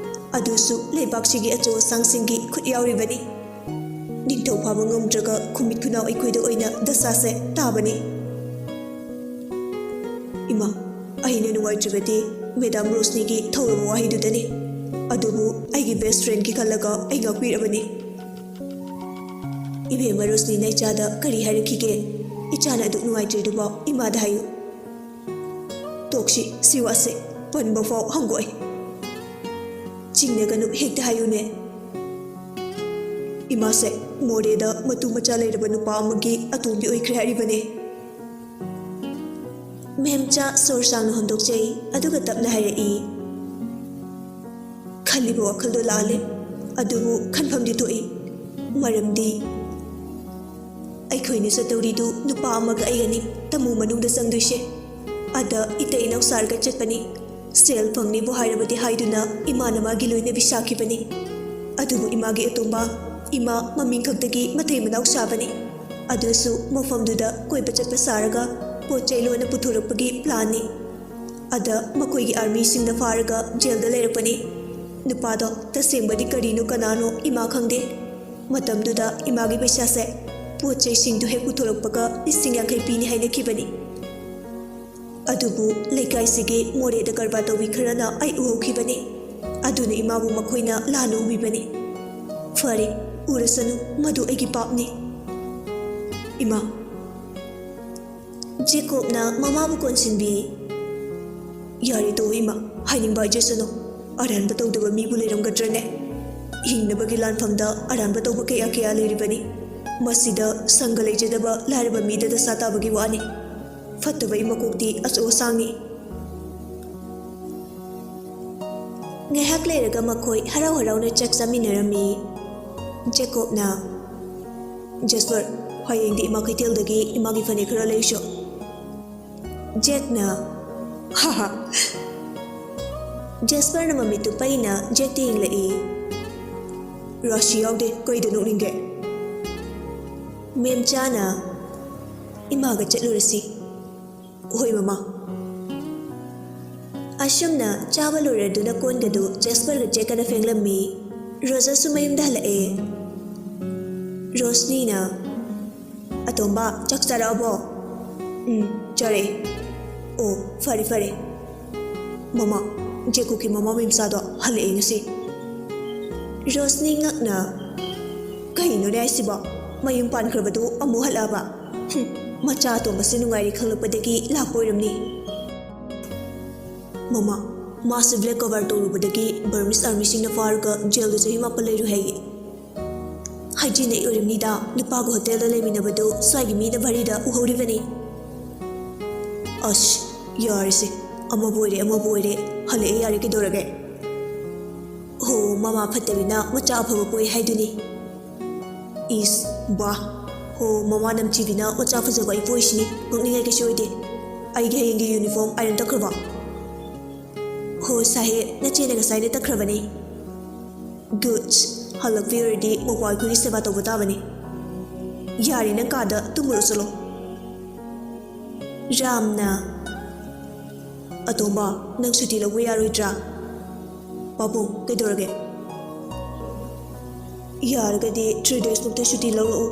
ꯑꯗꯨꯁꯨ ꯂꯩꯕꯥꯛꯁꯤꯒꯤ ꯑꯆꯧ ꯑꯁꯥꯡꯁꯤꯡꯒꯤ ꯈꯨꯠ ꯌꯥꯎꯔꯤꯕꯅꯤ꯫ ꯅꯤꯡꯊꯧ ꯐꯥꯕ ꯉꯝꯗ꯭ꯔꯒ ꯈꯨꯃꯤꯠ ꯈꯨꯅꯥꯎ ꯑꯩꯈꯣꯏꯗ ꯑꯣꯏꯅ ꯗꯁꯥꯁꯦ ꯇꯥꯕꯅꯤ꯫ ꯏꯃꯥ, ꯑꯩꯅ ꯅꯨꯡꯉꯥꯏꯇ꯭ꯔꯤꯕꯗꯤ ꯃꯦꯗꯥꯝ ꯔꯣꯁꯅꯤꯒꯤ ꯊꯧꯔꯕ ꯋꯥꯍꯩꯗꯨꯗꯅꯤ꯫ ꯑꯗꯨꯕꯨ ꯑꯩꯒꯤ ꯕꯦꯁ ꯐ꯭ꯔꯦꯟꯒꯤ ꯈꯜꯂꯒ ꯑꯩ ꯉꯥꯛꯄꯤꯔꯕꯅꯤ꯫ ꯏꯕꯦꯝꯃ ꯔꯣꯁꯅꯤꯅ ꯏꯆꯥꯗ ꯀꯔꯤ ꯍꯥꯏꯔꯛꯈꯤꯒꯦ? ꯏꯆꯥꯅ ꯑꯗꯨꯛ ꯅꯨꯡꯉꯥꯏꯇ꯭ꯔꯤꯗꯨꯕꯣ ꯏꯃꯥꯗ ꯍꯥꯏꯌꯨ꯫ ꯇꯣꯛꯁꯤ, ꯁꯤ ꯋꯥꯁꯦ ꯄꯟꯕ ꯐꯥꯎ ꯍꯪꯒꯣꯏ꯫ ꯆꯤꯡꯅꯒꯅꯨ, ꯍꯦꯛꯇ ꯍꯥꯏꯌꯨꯅꯦ꯫ ꯏꯃꯥꯁꯦ ꯃꯣꯔꯦꯗ ꯃꯇꯨ ꯃꯆꯥ ꯂꯩꯔꯕ ꯅꯨꯄꯥ ꯑꯃꯒꯤ ꯑꯇꯣꯝꯕꯤ ꯑꯣꯏꯈ꯭ꯔꯦ ꯍꯥꯏꯔꯤꯕꯅꯦ꯫ ꯃꯦꯝꯆꯥ ꯁꯣꯔ ꯁꯥꯡꯅ ꯍꯣꯟꯗꯣꯛꯆꯩ, ꯑꯗꯨꯒ ꯇꯞꯅ ꯍꯥꯏꯔꯛꯏ, "ꯈꯜꯂꯤꯕ ꯋꯥꯈꯜꯗꯣ ꯂꯥꯜꯂꯦ, ꯑꯗꯨꯕꯨ ꯈꯟꯐꯝꯗꯤ ꯊꯣꯛꯏ꯫ ꯃꯔꯝꯗꯤ ꯑꯩꯈꯣꯏꯅ ꯆꯠꯇꯧꯔꯤꯗꯨ ꯅꯨꯄꯥ ꯑꯃꯒ ꯑꯩꯒꯅꯤ ꯇꯃꯨ ꯃꯅꯨꯡꯗ ꯆꯪꯗꯣꯏꯁꯦ꯫ ꯑꯗ ꯏꯇꯩ ꯏꯅꯥꯎ ꯁꯥꯔꯒ ꯆꯠꯄꯅꯤ꯫ ꯁꯦꯜ ꯐꯪꯅꯤꯕꯨ ꯍꯥꯏꯔꯕꯗꯤ ꯍꯥꯏꯗꯨꯅ ꯏꯃꯥꯅ ꯃꯥꯒꯤ ꯂꯣꯏꯅꯕꯤ ꯁꯥꯈꯤꯕꯅꯤ꯫ ꯑꯗꯨꯕꯨ ꯏꯃꯥꯒꯤ ꯑꯇꯣꯝꯕ, ꯏꯃꯥ ꯃꯃꯤꯡ ꯈꯛꯇꯒꯤ ꯃꯇꯩ ꯃꯅꯥꯎ ꯁꯥꯕꯅꯤ꯫ ꯑꯗꯨꯁꯨ ꯃꯐꯝꯗꯨꯗ ꯀꯣꯏꯕ ꯆꯠꯄ ꯁꯥꯔꯒ ꯄꯣꯠ ꯆꯩ ꯂꯣꯟꯅ ꯄꯨꯊꯣꯔꯛꯄꯒꯤ ꯄ꯭ꯂꯥꯟꯅꯤ꯫ ꯑꯗ ꯃꯈꯣꯏꯒꯤ ꯑꯥꯔꯃꯤꯁꯤꯡꯅ ꯐꯥꯔꯒ ꯖꯦꯜꯗ ꯂꯩꯔꯛꯄꯅꯤ꯫ ꯅꯨꯄꯥꯗꯣ ꯇꯁꯦꯡꯕꯗꯤ ꯀꯔꯤꯅꯣ ꯀꯅꯥꯅꯣ ꯏꯃꯥ ꯈꯪꯗꯦ꯫ ꯃꯇꯝꯗꯨꯗ ꯏꯃꯥꯒꯤ ꯄꯩꯁꯥꯁꯦ ꯄꯣꯠ ꯆꯩꯁꯤꯡꯗꯨ ꯍꯦꯛ ꯄꯨꯊꯣꯔꯛꯄꯒ ꯂꯤꯁꯤꯡ ꯌꯥꯡꯈꯩ ꯄꯤꯅꯤ ꯍꯥꯏꯅꯈꯤꯕꯅꯤ꯫ ꯑꯗꯨꯕꯨ ꯂꯩꯀꯥꯏꯁꯤꯒꯤ ꯃꯣꯔꯦꯗ ꯀꯔꯕꯥꯔ ꯇꯧꯕꯤ ꯈꯔꯅ ꯑꯩ ꯎꯍꯧꯈꯤꯕꯅꯤ꯫ ꯑꯗꯨꯅ ꯏꯃꯥꯕꯨ ꯃꯈꯣꯏꯅ ꯂꯥꯟꯅ ꯎꯕꯤꯕꯅꯤ꯫ ꯐꯔꯦ, ꯎꯔꯁꯅꯨ, ꯃꯗꯨ ꯑꯩꯒꯤ ꯄꯥꯞꯅꯤ꯫ ꯏꯃꯥ, ꯖꯦꯀꯣꯕꯅ ꯃꯃꯥꯕꯨ ꯀꯣꯟꯁꯤꯟꯕꯤ꯫ ꯌꯥꯔꯦ ꯇꯣꯛꯑꯣ ꯏꯃꯥ, ꯍꯥꯏꯅꯤꯡꯕ ꯍꯥꯏꯖꯁꯅꯨ꯫ ꯑꯔꯥꯟꯕ ꯇꯧꯗꯕ ꯃꯤꯕꯨ ꯂꯩꯔꯝꯒꯗ꯭ꯔꯅꯦ? ꯍꯤꯡꯅꯕꯒꯤ ꯂꯥꯟꯐꯝꯗ ꯑꯔꯥꯟꯕ ꯇꯧꯕ ꯀꯌꯥ ꯀꯌꯥ ꯂꯩꯔꯤꯕꯅꯤ꯫ ꯃꯁꯤꯗ ꯁꯪꯒ ꯂꯩꯖꯗꯕ ꯂꯥꯏꯔꯕ ꯃꯤꯗ ꯗꯁꯥ ꯇꯥꯕꯒꯤ ꯋꯥꯅꯤ꯫ ꯐꯠꯇꯕ ꯏꯃꯀꯣꯛꯇꯤ ꯑꯆꯧ ꯑꯁꯥꯡꯅꯤ꯫ ꯉꯥꯏꯍꯥꯛ ꯂꯩꯔꯒ ꯃꯈꯣꯏ ꯍꯔꯥꯎ ꯍꯔꯥꯎꯅ ꯆꯥꯛ ꯆꯥꯃꯤꯟꯅꯔꯝꯃꯤ꯫ ꯖꯦꯀꯣꯕꯅ, "ꯖꯦꯁꯄꯔ, ꯍꯌꯦꯡꯗꯤ ꯏꯃꯥ ꯀꯩꯊꯦꯜꯗꯒꯤ ꯏꯃꯥꯒꯤ ꯐꯅꯦꯛ ꯈꯔ ꯂꯩꯁꯨ꯫" ꯖꯦꯛꯅ, "ꯍꯥ ꯍꯥ꯫" ꯖꯦꯁꯄꯔꯅ ꯃꯃꯤꯠꯇꯨ ꯄꯩꯅ ꯖꯦꯛꯇ ꯌꯦꯡꯂꯛꯏ꯫ "ꯔꯥꯁꯤ ꯌꯥꯎꯗꯦ, ꯀꯩꯗ ꯅꯣꯛꯅꯤꯡꯒꯦ?" ꯃꯦꯝꯆꯥꯅ, "ꯏꯃꯥꯒ ꯆꯠꯂꯨꯔꯁꯤ꯫" "ꯍꯣꯏ ꯃꯃꯥ꯫" ꯑꯁꯨꯝꯅ ꯆꯥꯕ ꯂꯣꯏꯔꯗꯨꯅ ꯀꯣꯟꯒꯗꯨ ꯖꯦꯁꯄꯔꯒ ꯖꯦꯛꯀꯅ ꯐꯦꯡꯂꯝꯃꯤ꯫ ꯔꯣꯖꯁꯨ ꯃꯌꯨꯝꯗ ꯍꯜꯂꯛꯑꯦ꯫ ꯔꯣꯁꯅꯤꯅ, "ꯑꯇꯣꯝꯕ, ꯆꯥꯛ ꯆꯥꯔꯛꯑꯕꯣ?" "ꯎꯝ, ꯆꯥꯔꯛꯑꯦ꯫" "ꯑꯣ, ꯐꯔꯦ ꯐꯔꯦ꯫" "ꯃꯃꯥ, ꯖꯦꯀꯣꯕꯀꯤ ꯃꯃꯥ ꯃꯦꯝꯆꯥꯗꯣ ꯍꯜꯂꯛꯑꯦ ꯉꯁꯤ꯫" ꯔꯣꯁꯅꯤ ꯉꯛꯅ, "ꯀꯩꯅꯣꯅꯦ ꯍꯥꯏꯁꯤꯕꯣ? ꯃꯌꯨꯝ ꯄꯥꯟꯈ꯭ꯔꯕꯗꯨ ꯑꯃꯨꯛ ꯍꯜꯂꯛꯑꯕ? ꯍꯨꯝ, ꯃꯆꯥ ꯑꯇꯣꯝꯕꯁꯦ ꯅꯨꯡꯉꯥꯏꯔꯦ ꯈꯪꯂꯛꯄꯗꯒꯤ ꯂꯥꯛꯄ ꯑꯣꯏꯔꯝꯅꯤ꯫" "ꯃꯃꯥ, ꯃꯥꯁꯦ ꯕ꯭ꯂꯦꯛ ꯀꯣꯚꯔ ꯇꯧꯔꯨꯕꯗꯒꯤ ꯕꯔꯃꯤꯁ ꯑꯥꯔꯃꯤꯁꯤꯡꯅ ꯐꯥꯔꯒ ꯖꯦꯜꯗ ꯆꯍꯤ ꯃꯥꯄꯜ ꯂꯩꯔꯨ ꯍꯥꯏꯌꯦ꯫ ꯍꯥꯏꯖꯤꯟꯅꯩ ꯑꯣꯏꯔꯝꯅꯤꯗ, ꯅꯨꯄꯥꯒ ꯍꯣꯇꯦꯜꯗ ꯂꯩꯃꯤꯟꯅꯕꯗꯨ ꯁ꯭ꯋꯥꯏꯒꯤ ꯃꯤꯅ ꯚꯥꯔꯤꯗ ꯎꯍꯧꯔꯤꯕꯅꯤ꯫" "ꯑꯁ, ꯌꯥꯔꯦꯁꯦ, ꯑꯃꯕꯨ ꯑꯣꯏꯔꯦ ꯑꯃꯕꯨ ꯑꯣꯏꯔꯦ, ꯍꯜꯂꯛꯑꯦ ꯌꯥꯔꯦ, ꯀꯩꯗꯧꯔꯒꯦ?" "ꯍꯣ, ꯃꯃꯥ ꯐꯠꯇꯕꯤꯅ ꯃꯆꯥ ꯑꯐꯕ ꯄꯣꯛꯏ ꯍꯥꯏꯗꯨꯅꯤ꯫" "ꯏꯁ, ꯕꯥ, ꯍꯣ, ꯃꯃꯥ ꯅꯝꯊꯤꯕꯤꯅ ꯃꯆꯥ ꯐꯖꯕ ꯑꯩ ꯄꯣꯛꯏꯁꯤꯅꯤ, ꯉꯛꯅꯤꯡꯉꯥꯏ ꯀꯩꯁꯨ ꯑꯣꯏꯗꯦ꯫ ꯑꯩꯒꯤ ꯍꯌꯦꯡꯒꯤ ꯌꯨꯅꯤꯐꯣꯔꯝ ꯑꯥꯏꯔꯟ ꯇꯛꯈ꯭ꯔꯕꯣ?" "ꯍꯣ ꯁꯥꯍꯦꯕ, ꯅꯆꯦꯅ ꯉꯁꯥꯏꯅ ꯇꯛꯈ꯭ꯔꯕꯅꯤ꯫" "ꯒꯨꯗ, ꯍꯜꯂꯛꯄꯤꯔꯗꯤ ꯃꯧꯄ꯭ꯋꯥ ꯑꯩꯈꯣꯏꯒꯤ ꯁꯦꯕꯥ ꯇꯧꯕ ꯇꯥꯕꯅꯤ꯫ ꯌꯥꯔꯦ, ꯅꯪ ꯀꯥꯗ ꯇꯨꯝꯃꯨꯔꯣ ꯆꯠꯂꯣ꯫" ꯔꯥꯝꯅ, "ꯑꯇꯣꯝꯕ, ꯅꯪ ꯁꯨꯇꯤ ꯂꯧꯕ ꯌꯥꯔꯣꯏꯗ꯭ꯔꯥ?" "ꯄꯥꯕꯨꯡ, ꯀꯩꯗꯧꯔꯒꯦ?" ꯌꯥꯔꯒꯗꯤ ꯊ꯭ꯔꯤ ꯗꯦꯖꯃꯨꯛꯇ ꯁꯨꯇꯤ ꯂꯧꯔꯛꯎ꯫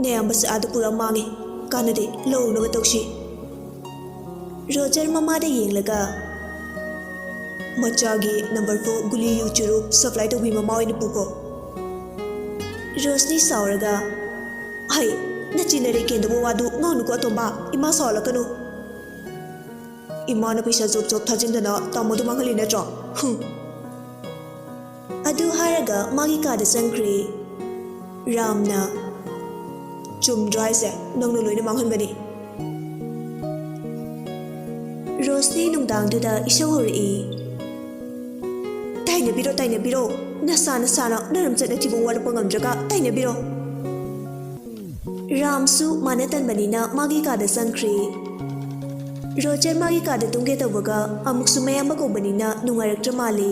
ꯅꯌꯥꯝꯕꯁꯦ ꯑꯥꯗ ꯄꯨꯔꯥ ꯃꯥꯡꯉꯦ꯫ ꯀꯥꯟꯅꯗꯦ, ꯂꯧꯔꯨꯅꯕ ꯇꯧꯁꯤ꯫ ꯔꯣꯖꯔ ꯃꯃꯥꯗ ꯌꯦꯡꯂꯒ, "ꯃꯆꯥꯒꯤ ꯅꯝꯕꯔ ꯐꯣꯔ ꯒꯨꯂꯤ, ꯌꯨ ꯆꯨꯔꯨꯞ ꯁꯄ꯭ꯂꯥꯏ ꯇꯧꯕꯤ ꯃꯃꯥ ꯑꯣꯏꯅ ꯄꯨꯀꯣ꯫" ꯔꯣꯁꯅꯤ ꯁꯥꯎꯔꯒ, "ꯍꯩ, ꯅꯆꯤꯟꯅꯔꯦ ꯀꯦꯟꯗꯕ ꯋꯥꯗꯨ ꯉꯥꯡꯅꯨꯀꯣ ꯑꯇꯣꯝꯕ, ꯏꯃꯥ ꯁꯥꯎꯍꯜꯂꯛꯀꯅꯨ꯫ ꯏꯃꯥꯅ ꯄꯩꯁꯥ ꯖꯣꯕ ꯖꯣꯕ ꯊꯥꯖꯤꯟꯗꯅ ꯇꯥꯃꯣꯗꯣ ꯃꯥꯡꯍꯜꯂꯤ ꯅꯠꯇ꯭ꯔꯣ? ꯍꯨꯝ꯫" ꯑꯗꯨ ꯍꯥꯏꯔꯒ ꯃꯥꯒꯤ ꯀꯥꯗ ꯆꯪꯈ꯭ꯔꯦ꯫ ꯔꯥꯝꯅ, "ꯆꯨꯝꯗ꯭ꯔꯣ ꯍꯥꯏꯁꯦ? ꯅꯪꯅ ꯂꯣꯏꯅ ꯃꯥꯡꯍꯟꯕꯅꯤ꯫" ꯔꯣꯁꯅꯤ ꯅꯨꯡꯗꯥꯡꯗꯨꯗ ꯏꯁꯧ ꯍꯧꯔꯛꯏ꯫ "ꯇꯥꯏꯅꯕꯤꯔꯣ, ꯇꯥꯏꯅꯕꯤꯔꯣ꯫ ꯅꯁꯥ ꯅꯁꯥꯅ ꯅꯔꯝꯆꯠ ꯅꯊꯤꯕꯣꯡ ꯋꯥꯠꯂꯛꯄ ꯉꯝꯗ꯭ꯔꯒ ꯇꯥꯏꯅꯕꯤꯔꯣ꯫" ꯔꯥꯝꯁꯨ ꯃꯥꯅ ꯇꯟꯕꯅꯤꯅ ꯃꯥꯒꯤ ꯀꯥꯗ ꯆꯪꯈ꯭ꯔꯦ꯫ ꯔꯣꯖꯔ ꯃꯥꯒꯤ ꯀꯥꯗ ꯇꯨꯝꯒꯦ ꯇꯧꯕꯒ ꯑꯃꯨꯛꯁꯨ ꯃꯌꯥꯝꯕ ꯀꯧꯕꯅꯤꯅ ꯅꯨꯡꯉꯥꯏꯔꯛꯇ꯭ꯔ ꯃꯥꯜꯂꯦ꯫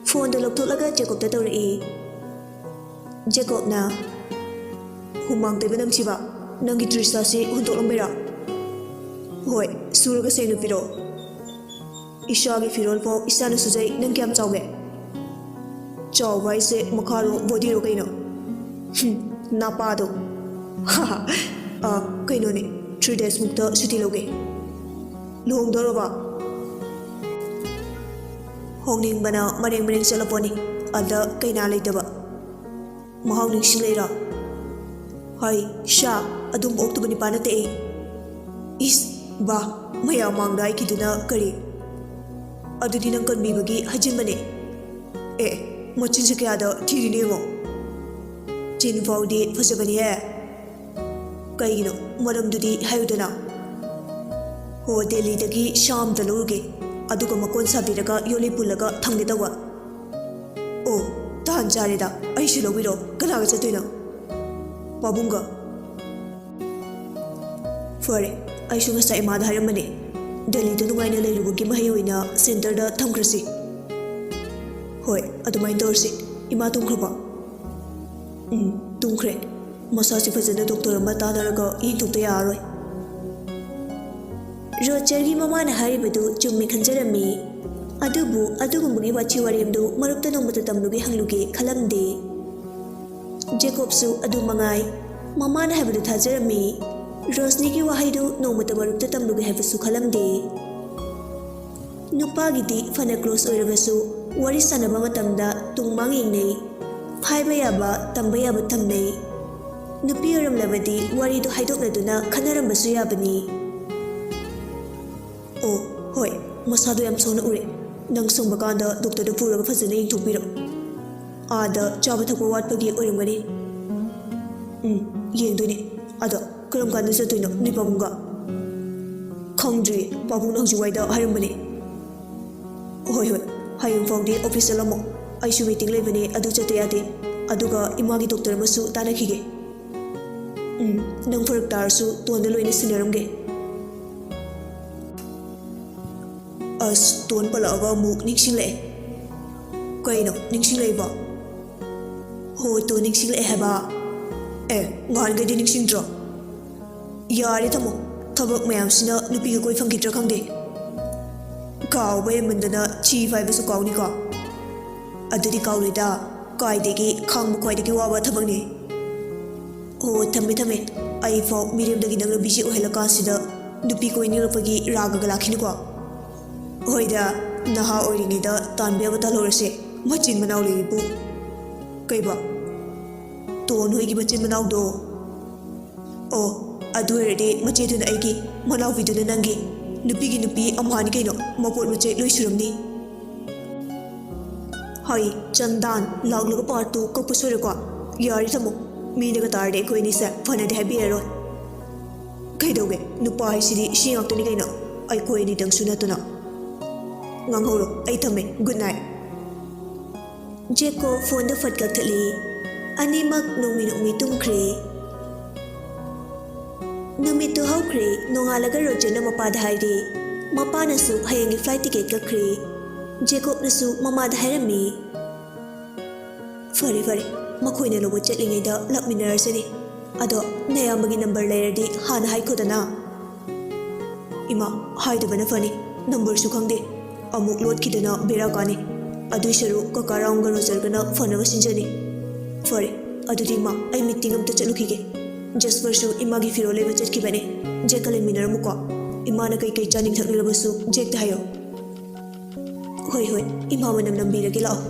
ꯐꯣꯟꯗꯣ ꯂꯧꯊꯣꯛꯂꯒ ꯖꯦꯀꯣꯕꯇ ꯇꯧꯔꯛꯏ꯫ ꯖꯦꯀꯣꯕꯅ, "ꯍꯨꯃꯥꯡ ꯇꯩꯕ ꯅꯝꯊꯤꯕ, ꯅꯪꯒꯤ ꯇ꯭ꯔꯤꯁꯥꯁꯤ ꯍꯨꯟꯗꯣꯛꯂꯝꯕꯩꯔꯥ?" "ꯍꯣꯏ, ꯁꯨꯔꯒ ꯁꯦꯡꯅ ꯄꯤꯔꯛꯑꯣ꯫ ꯏꯁꯥꯒꯤ ꯐꯤꯔꯣꯜ ꯐꯥꯎ ꯏꯁꯥꯅ ꯁꯨꯖꯩ, ꯅꯪ ꯀꯌꯥꯝ ꯆꯥꯎꯒꯦ?" "ꯆꯥꯎꯕ ꯍꯥꯏꯁꯦ ꯃꯈꯥꯔꯣ, ꯕꯣꯗꯤꯔꯣ ꯀꯩꯅꯣ?" "ꯍꯨꯝ, ꯅꯄꯥꯗꯣ꯫" "ꯍꯥ ꯍꯥ, ꯑ, ꯀꯩꯅꯣꯅꯦ, ꯊ꯭ꯔꯤ ꯗꯦꯖꯃꯨꯛꯇ ꯁꯨꯇꯤ ꯂꯧꯒꯦ꯫" "ꯂꯨꯍꯣꯡꯗꯧꯔꯕ?" "ꯍꯣꯡꯅꯤꯡꯕꯅ ꯃꯔꯦꯡ ꯃꯔꯦꯡ ꯆꯠꯂꯄꯣꯠꯅꯤ, ꯑꯗ ꯀꯩꯅꯥ ꯂꯩꯇꯕ꯫ ꯃꯍꯥꯎ ꯅꯤꯡꯁꯤꯡ ꯂꯩꯔꯣ?" "ꯍꯩ, ꯁꯥ, ꯑꯗꯨꯝꯕ ꯑꯣꯛꯇꯕ ꯅꯤꯄꯥ ꯅꯠꯇꯦ ꯑꯩ꯫" "ꯏꯁ, ꯕꯥ, ꯃꯌꯥꯝ ꯃꯥꯡꯗ ꯍꯥꯏꯈꯤꯗꯨꯅ ꯀꯔꯤ? ꯑꯗꯨꯗꯤ ꯅꯪ ꯀꯟꯕꯤꯕꯒꯤ ꯍꯥꯏꯖꯤꯟꯕꯅꯦ꯫" "ꯑꯦ, ꯃꯆꯤꯟꯁꯦ ꯀꯌꯥꯗ ꯊꯤꯔꯤꯅꯦ ꯌꯦꯡꯉꯣ꯫ ꯆꯤꯟ ꯐꯥꯎꯗꯤ ꯐꯖꯕꯅꯤꯍꯦ꯫ ꯀꯩꯒꯤꯅꯣ? ꯃꯔꯝꯗꯨꯗꯤ ꯍꯥꯏꯌꯨꯗꯅ꯫" "ꯍꯣ, ꯗꯦꯜꯂꯤꯗꯒꯤ ꯁꯥ ꯑꯝꯇ ꯂꯧꯔꯨꯒꯦ, ꯑꯗꯨꯒ ꯃꯀꯣꯟ ꯁꯥꯕꯤꯔꯒ ꯌꯣꯠꯂꯤ ꯄꯨꯜꯂꯒ ꯊꯝꯒꯦ ꯇꯧꯕ꯫" "ꯑꯣ, ꯇꯥꯟ ꯆꯥꯔꯦꯗ, ꯑꯩꯁꯨ ꯂꯧꯕꯤꯔꯣ꯫ ꯀꯅꯥꯒ ꯆꯠꯇꯣꯏꯅꯣ?" "ꯄꯥꯕꯨꯡꯒ꯫" "ꯐꯔꯦ, ꯑꯩꯁꯨ ꯉꯁꯥꯏ ꯏꯃꯥꯗ ꯍꯥꯏꯔꯝꯕꯅꯦ, ꯗꯦꯜꯂꯤꯗ ꯅꯨꯡꯉꯥꯏꯅ ꯂꯩꯔꯨꯕꯒꯤ ꯃꯍꯩ ꯑꯣꯏꯅ ꯁꯦꯟꯇꯔꯗ ꯊꯝꯈ꯭ꯔꯁꯤ꯫" "ꯍꯣꯏ, ꯑꯗꯨꯃꯥꯏꯅ ꯇꯧꯔꯁꯤ꯫ ꯏꯃꯥ ꯇꯨꯝꯈ꯭ꯔꯕꯣ?" "ꯎꯝ, ꯇꯨꯝꯈ꯭ꯔꯦ꯫ ꯃꯁꯥꯁꯤ ꯐꯖꯅ ꯗꯣꯛꯇꯔ ꯑꯃ ꯇꯥꯟꯅꯔꯒ ꯌꯦꯡꯊꯣꯛꯇ ꯌꯥꯔꯔꯣꯏ꯫" ꯔꯣꯖꯔꯒꯤ ꯃꯃꯥꯅ ꯍꯥꯏꯔꯤꯕꯗꯨ ꯆꯨꯝꯃꯦ ꯈꯟꯖꯔꯝꯃꯤ꯫ ꯑꯗꯨꯕꯨ ꯑꯗꯨꯒꯨꯝꯕꯒꯤ ꯋꯥꯊꯤ ꯋꯥꯔꯦꯝꯗꯨ ꯃꯔꯨꯞꯇ ꯅꯣꯡꯃꯇ ꯇꯝꯂꯨꯒꯦ ꯍꯪꯂꯨꯒꯦ ꯈꯜꯂꯝꯗꯦ꯫ ꯖꯦꯀꯣꯕꯁꯨ ꯑꯗꯨ ꯃꯉꯥꯏ꯫ ꯃꯃꯥꯅ ꯍꯥꯏꯕꯗꯨ ꯊꯥꯖꯔꯝꯃꯤ꯫ ꯔꯣꯁꯅꯤꯒꯤ ꯋꯥꯍꯩꯗꯨ ꯅꯣꯡꯃꯇ ꯃꯔꯨꯞꯇ ꯇꯝꯂꯨꯒꯦ ꯍꯥꯏꯕꯁꯨ ꯈꯜꯂꯝꯗꯦ꯫ ꯅꯨꯄꯥꯒꯤꯗꯤ ꯐꯅ ꯀ꯭ꯂꯣꯁ ꯑꯣꯏꯔꯕꯁꯨ ꯋꯥꯔꯤ ꯁꯥꯟꯅꯕ ꯃꯇꯝꯗ ꯇꯨꯡ ꯃꯥꯡ ꯌꯦꯡꯅꯩ꯫ ꯍꯥꯏꯕ ꯌꯥꯕ, ꯇꯝꯕ ꯌꯥꯕ ꯇꯝꯅꯩ꯫ ꯅꯨꯄꯤ ꯑꯣꯏꯔꯝꯂꯕꯗꯤ ꯋꯥꯔꯤꯗꯨ ꯍꯥꯏꯗꯣꯛꯅꯗꯨꯅ ꯈꯟꯅꯔꯝꯕꯁꯨ ꯌꯥꯕꯅꯤ꯫ ꯑꯣ, ꯍꯣꯏ, ꯃꯁꯥꯗꯣ ꯌꯥꯝ ꯁꯣꯟꯅ ꯎꯔꯦ꯫ ꯅꯪ ꯁꯪꯕ ꯀꯥꯟꯗ ꯗꯣꯛꯇꯔꯗ ꯄꯨꯔꯒ ꯐꯖꯅ ꯌꯦꯡꯊꯣꯛꯄꯤꯔꯣ꯫ ꯑꯥꯗ ꯆꯥꯕ ꯊꯛꯄ ꯋꯥꯠꯄꯒꯤ ꯑꯣꯏꯔꯝꯒꯅꯤ꯫ ꯎꯝ, ꯌꯦꯡꯗꯣꯏꯅꯦ꯫ ꯑꯗꯣ ꯀꯔꯝ ꯀꯥꯟꯗ ꯆꯠꯇꯣꯏꯅꯣ ꯅꯣꯏ ꯄꯥꯕꯨꯡꯒ? ꯈꯪꯗ꯭ꯔꯤ, ꯄꯥꯕꯨꯡꯅ ꯍꯧꯖꯤꯛ ꯋꯥꯏꯗ ꯍꯥꯏꯔꯝꯕꯅꯦ꯫ ꯍꯣꯏ, ꯍꯣꯏ, ꯍꯌꯦꯡ ꯐꯥꯎꯗꯤ ꯑꯣꯐꯤꯁ ꯆꯠꯂꯝꯃꯣ꯫ ꯑꯩꯁꯨ ꯃꯤꯇꯤꯡ ꯂꯩꯕꯅꯦ, ꯑꯗꯨ ꯆꯠꯇ ꯌꯥꯗꯦ꯫ ꯑꯗꯨꯒ ꯏꯃꯥꯒꯤ ꯗꯣꯛꯇꯔ ꯑꯃꯁꯨ ꯇꯥꯟꯅꯈꯤꯒꯦ꯫ ꯎꯝ, ꯅꯪ ꯐꯔꯛ ꯇꯥꯔꯁꯨ ꯇꯣꯟꯗ ꯂꯣꯏꯅ ꯁꯤꯟꯅꯔꯝꯒꯦ꯫ ꯑꯁ, ꯇꯣꯟ ꯄꯜꯂꯛꯑꯒ ꯑꯃꯨꯛ ꯅꯤꯡꯁꯤꯡꯂꯛꯑꯦ꯫ ꯀꯩꯅꯣ ꯅꯤꯡꯁꯤꯡꯂꯛꯏꯕꯣ? ꯍꯣꯏ, ꯇꯣꯟ ꯅꯤꯡꯁꯤꯡꯂꯛꯑꯦ ꯍꯥꯏꯕ꯫ ꯑꯦ, ꯉꯍꯥꯟꯈꯩꯗꯤ ꯅꯤꯡꯁꯤꯡꯗ꯭ꯔꯣ? ꯌꯥꯔꯦ ꯊꯝꯃꯣ, ꯊꯕꯛ ꯃꯌꯥꯝꯁꯤꯅ ꯅꯨꯄꯤꯒ ꯀꯣꯏ ꯐꯪꯈꯤꯗ꯭ꯔꯥ ꯈꯪꯗꯦ꯫ ꯀꯥꯎꯕ ꯍꯦꯟꯃꯟꯗꯅ ꯊꯤ ꯐꯥꯏꯕꯁꯨ ꯀꯥꯎꯅꯤꯀꯣ꯫ ꯑꯗꯨꯗꯤ ꯀꯥꯎꯔꯣꯏꯗ, ꯀꯥꯏꯗꯒꯤ ꯈꯥꯡꯕ ꯈ꯭ꯋꯥꯏꯗꯒꯤ ꯋꯥꯕ ꯊꯕꯛꯅꯤ꯫ ꯑꯣ, ꯊꯝꯃꯦ ꯊꯝꯃꯦ, ꯑꯩ ꯐꯥꯎ ꯃꯤꯔꯦꯝꯗꯒꯤ ꯅꯪꯅ ꯕꯤꯖꯤ ꯑꯣꯏꯍꯜꯂꯀꯥꯟꯁꯤꯗ ꯅꯨꯄꯤ ꯀꯣꯏꯅꯤꯡꯂꯛꯄꯒꯤ ꯔꯥꯒꯒ ꯂꯥꯛꯈꯤꯅꯨꯀꯣ꯫ ꯍꯣꯏꯗ, ꯅꯍꯥ ꯑꯣꯏꯔꯤꯉꯩꯗ ꯇꯥꯟꯕ ꯌꯥꯕ ꯇꯥꯜꯍꯧꯔꯁꯦ, ꯃꯆꯤꯟ ꯃꯅꯥꯎ ꯂꯩꯔꯤꯕꯨ꯫ ꯀꯩꯕ? ꯇꯣꯟ ꯍꯣꯏꯒꯤ ꯃꯆꯤꯟ ꯃꯅꯥꯎꯗꯣ? ꯑꯣ, ꯑꯗꯨ ꯑꯣꯏꯔꯗꯤ ꯃꯆꯦꯗꯨꯅ ꯑꯩꯒꯤ, ꯃꯅꯥꯎꯄꯤꯗꯨꯅ ꯅꯪꯒꯤ꯫ ꯅꯨꯄꯤꯒꯤ ꯅꯨꯄꯤ ꯑꯝꯍꯥꯅꯤ ꯀꯩꯅꯣ, ꯃꯄꯣꯠ ꯃꯆꯩ ꯂꯣꯏ ꯁꯨꯔꯝꯅꯤ꯫ ꯍꯩ, ꯆꯟꯗꯥꯟ, ꯂꯥꯛꯂꯒ ꯄꯥꯔꯠ ꯇꯨ ꯀꯛꯄ ꯁꯣꯏꯔꯣꯏꯀꯣ꯫ ꯌꯥꯔꯦ ꯊꯝꯃꯣ, ꯃꯤꯅꯒ ꯇꯥꯔꯗꯤ ꯑꯩꯈꯣꯏ ꯑꯅꯤꯁꯦ ꯐꯅꯗꯤ ꯍꯥꯏꯕꯤꯔꯔꯣꯏ꯫ ꯀꯩꯗꯧꯒꯦ, ꯅꯨꯄꯥ ꯍꯥꯏꯁꯤꯗꯤ ꯁꯤ ꯉꯥꯛꯇꯅꯤ ꯀꯩꯅꯣ, ꯑꯩꯈꯣꯏ ꯑꯅꯤꯗꯪꯁꯨ ꯅꯠꯇꯅ꯫ ꯉꯥꯡꯍꯧꯔꯣ, ꯑꯩ ꯊꯝꯃꯦ, ꯒꯨꯗ ꯅꯥꯏꯠ꯫ ꯖꯦꯀꯣꯕ ꯐꯣꯟꯗꯨ ꯐꯠ ꯀꯛꯊꯠꯂꯤ꯫ ꯑꯅꯤꯃꯛ ꯅꯣꯡꯃꯤ ꯅꯣꯡꯃꯤ ꯇꯨꯝꯈ꯭ꯔꯦ꯫ ꯅꯨꯃꯤꯠꯇꯨ ꯍꯧꯈ꯭ꯔꯦ, ꯅꯣꯡꯉꯥꯜꯂꯒ ꯔꯣꯖꯔꯅ ꯃꯄꯥꯗ ꯍꯥꯏꯔꯦ꯫ ꯃꯄꯥꯅꯁꯨ ꯍꯌꯦꯡꯒꯤ ꯐ꯭ꯂꯥꯏꯠ ꯇꯤꯀꯦꯠ ꯀꯛꯈ꯭ꯔꯦ꯫ ꯖꯦꯀꯣꯕꯅꯁꯨ ꯃꯃꯥꯗ ꯍꯥꯏꯔꯝꯃꯤ꯫ ꯐꯔꯦ, ꯐꯔꯦ, ꯃꯈꯣꯏꯅ ꯂꯧꯕ ꯆꯠꯂꯤꯉꯩꯗ ꯂꯥꯛꯃꯤꯟꯅꯔꯁꯤꯅꯦ꯫ ꯑꯗꯣ ꯅꯌꯥꯝꯕꯒꯤ ꯅꯝꯕꯔ ꯂꯩꯔꯗꯤ ꯍꯥꯟꯅ ꯍꯥꯏꯈꯣꯗꯅ꯫ ꯏꯃꯥ, ꯍꯥꯏꯗꯕꯅ ꯐꯅꯤ, ꯅꯝꯕꯔꯁꯨ ꯈꯪꯗꯦ꯫ ꯑꯃꯨꯛ ꯂꯣꯠꯈꯤꯗꯅ ꯕꯦꯔꯥ ꯀꯥꯅꯤ꯫ ꯑꯗꯨꯏ ꯁꯔꯨꯛ ꯀꯀꯥ ꯔꯥꯎꯟꯒ ꯔꯣꯖꯔꯒꯅ ꯐꯅꯕ ꯁꯤꯟꯖꯅꯤ꯫ ꯐꯔꯦ, ꯑꯗꯨꯗꯤ ꯏꯃꯥ, ꯑꯩ ꯃꯤꯇꯤꯡ ꯑꯝꯇ ꯆꯠꯂꯨꯈꯤꯒꯦ꯫ ꯖꯦꯁꯄꯔꯁꯨ ꯏꯃꯥꯒꯤ ꯐꯤꯔꯣꯜ ꯂꯩꯕ ꯆꯠꯈꯤꯕꯅꯦ꯫ ꯖꯦꯛꯀ ꯂꯩꯃꯤꯟꯅꯔꯝꯃꯨꯀꯣ꯫ ꯏꯃꯥꯅ ꯀꯩꯀꯩ ꯆꯥꯅꯤꯡ ꯊꯛꯅꯤꯡꯂꯕꯁꯨ ꯖꯦꯛꯇ ꯍꯥꯏꯌꯣ꯫ ꯍꯣꯏ ꯍꯣꯏ, ꯏꯃꯥ ꯃꯅꯝ ꯅꯝꯕꯤꯔꯒꯦ, ꯂꯥꯛꯑꯣ꯫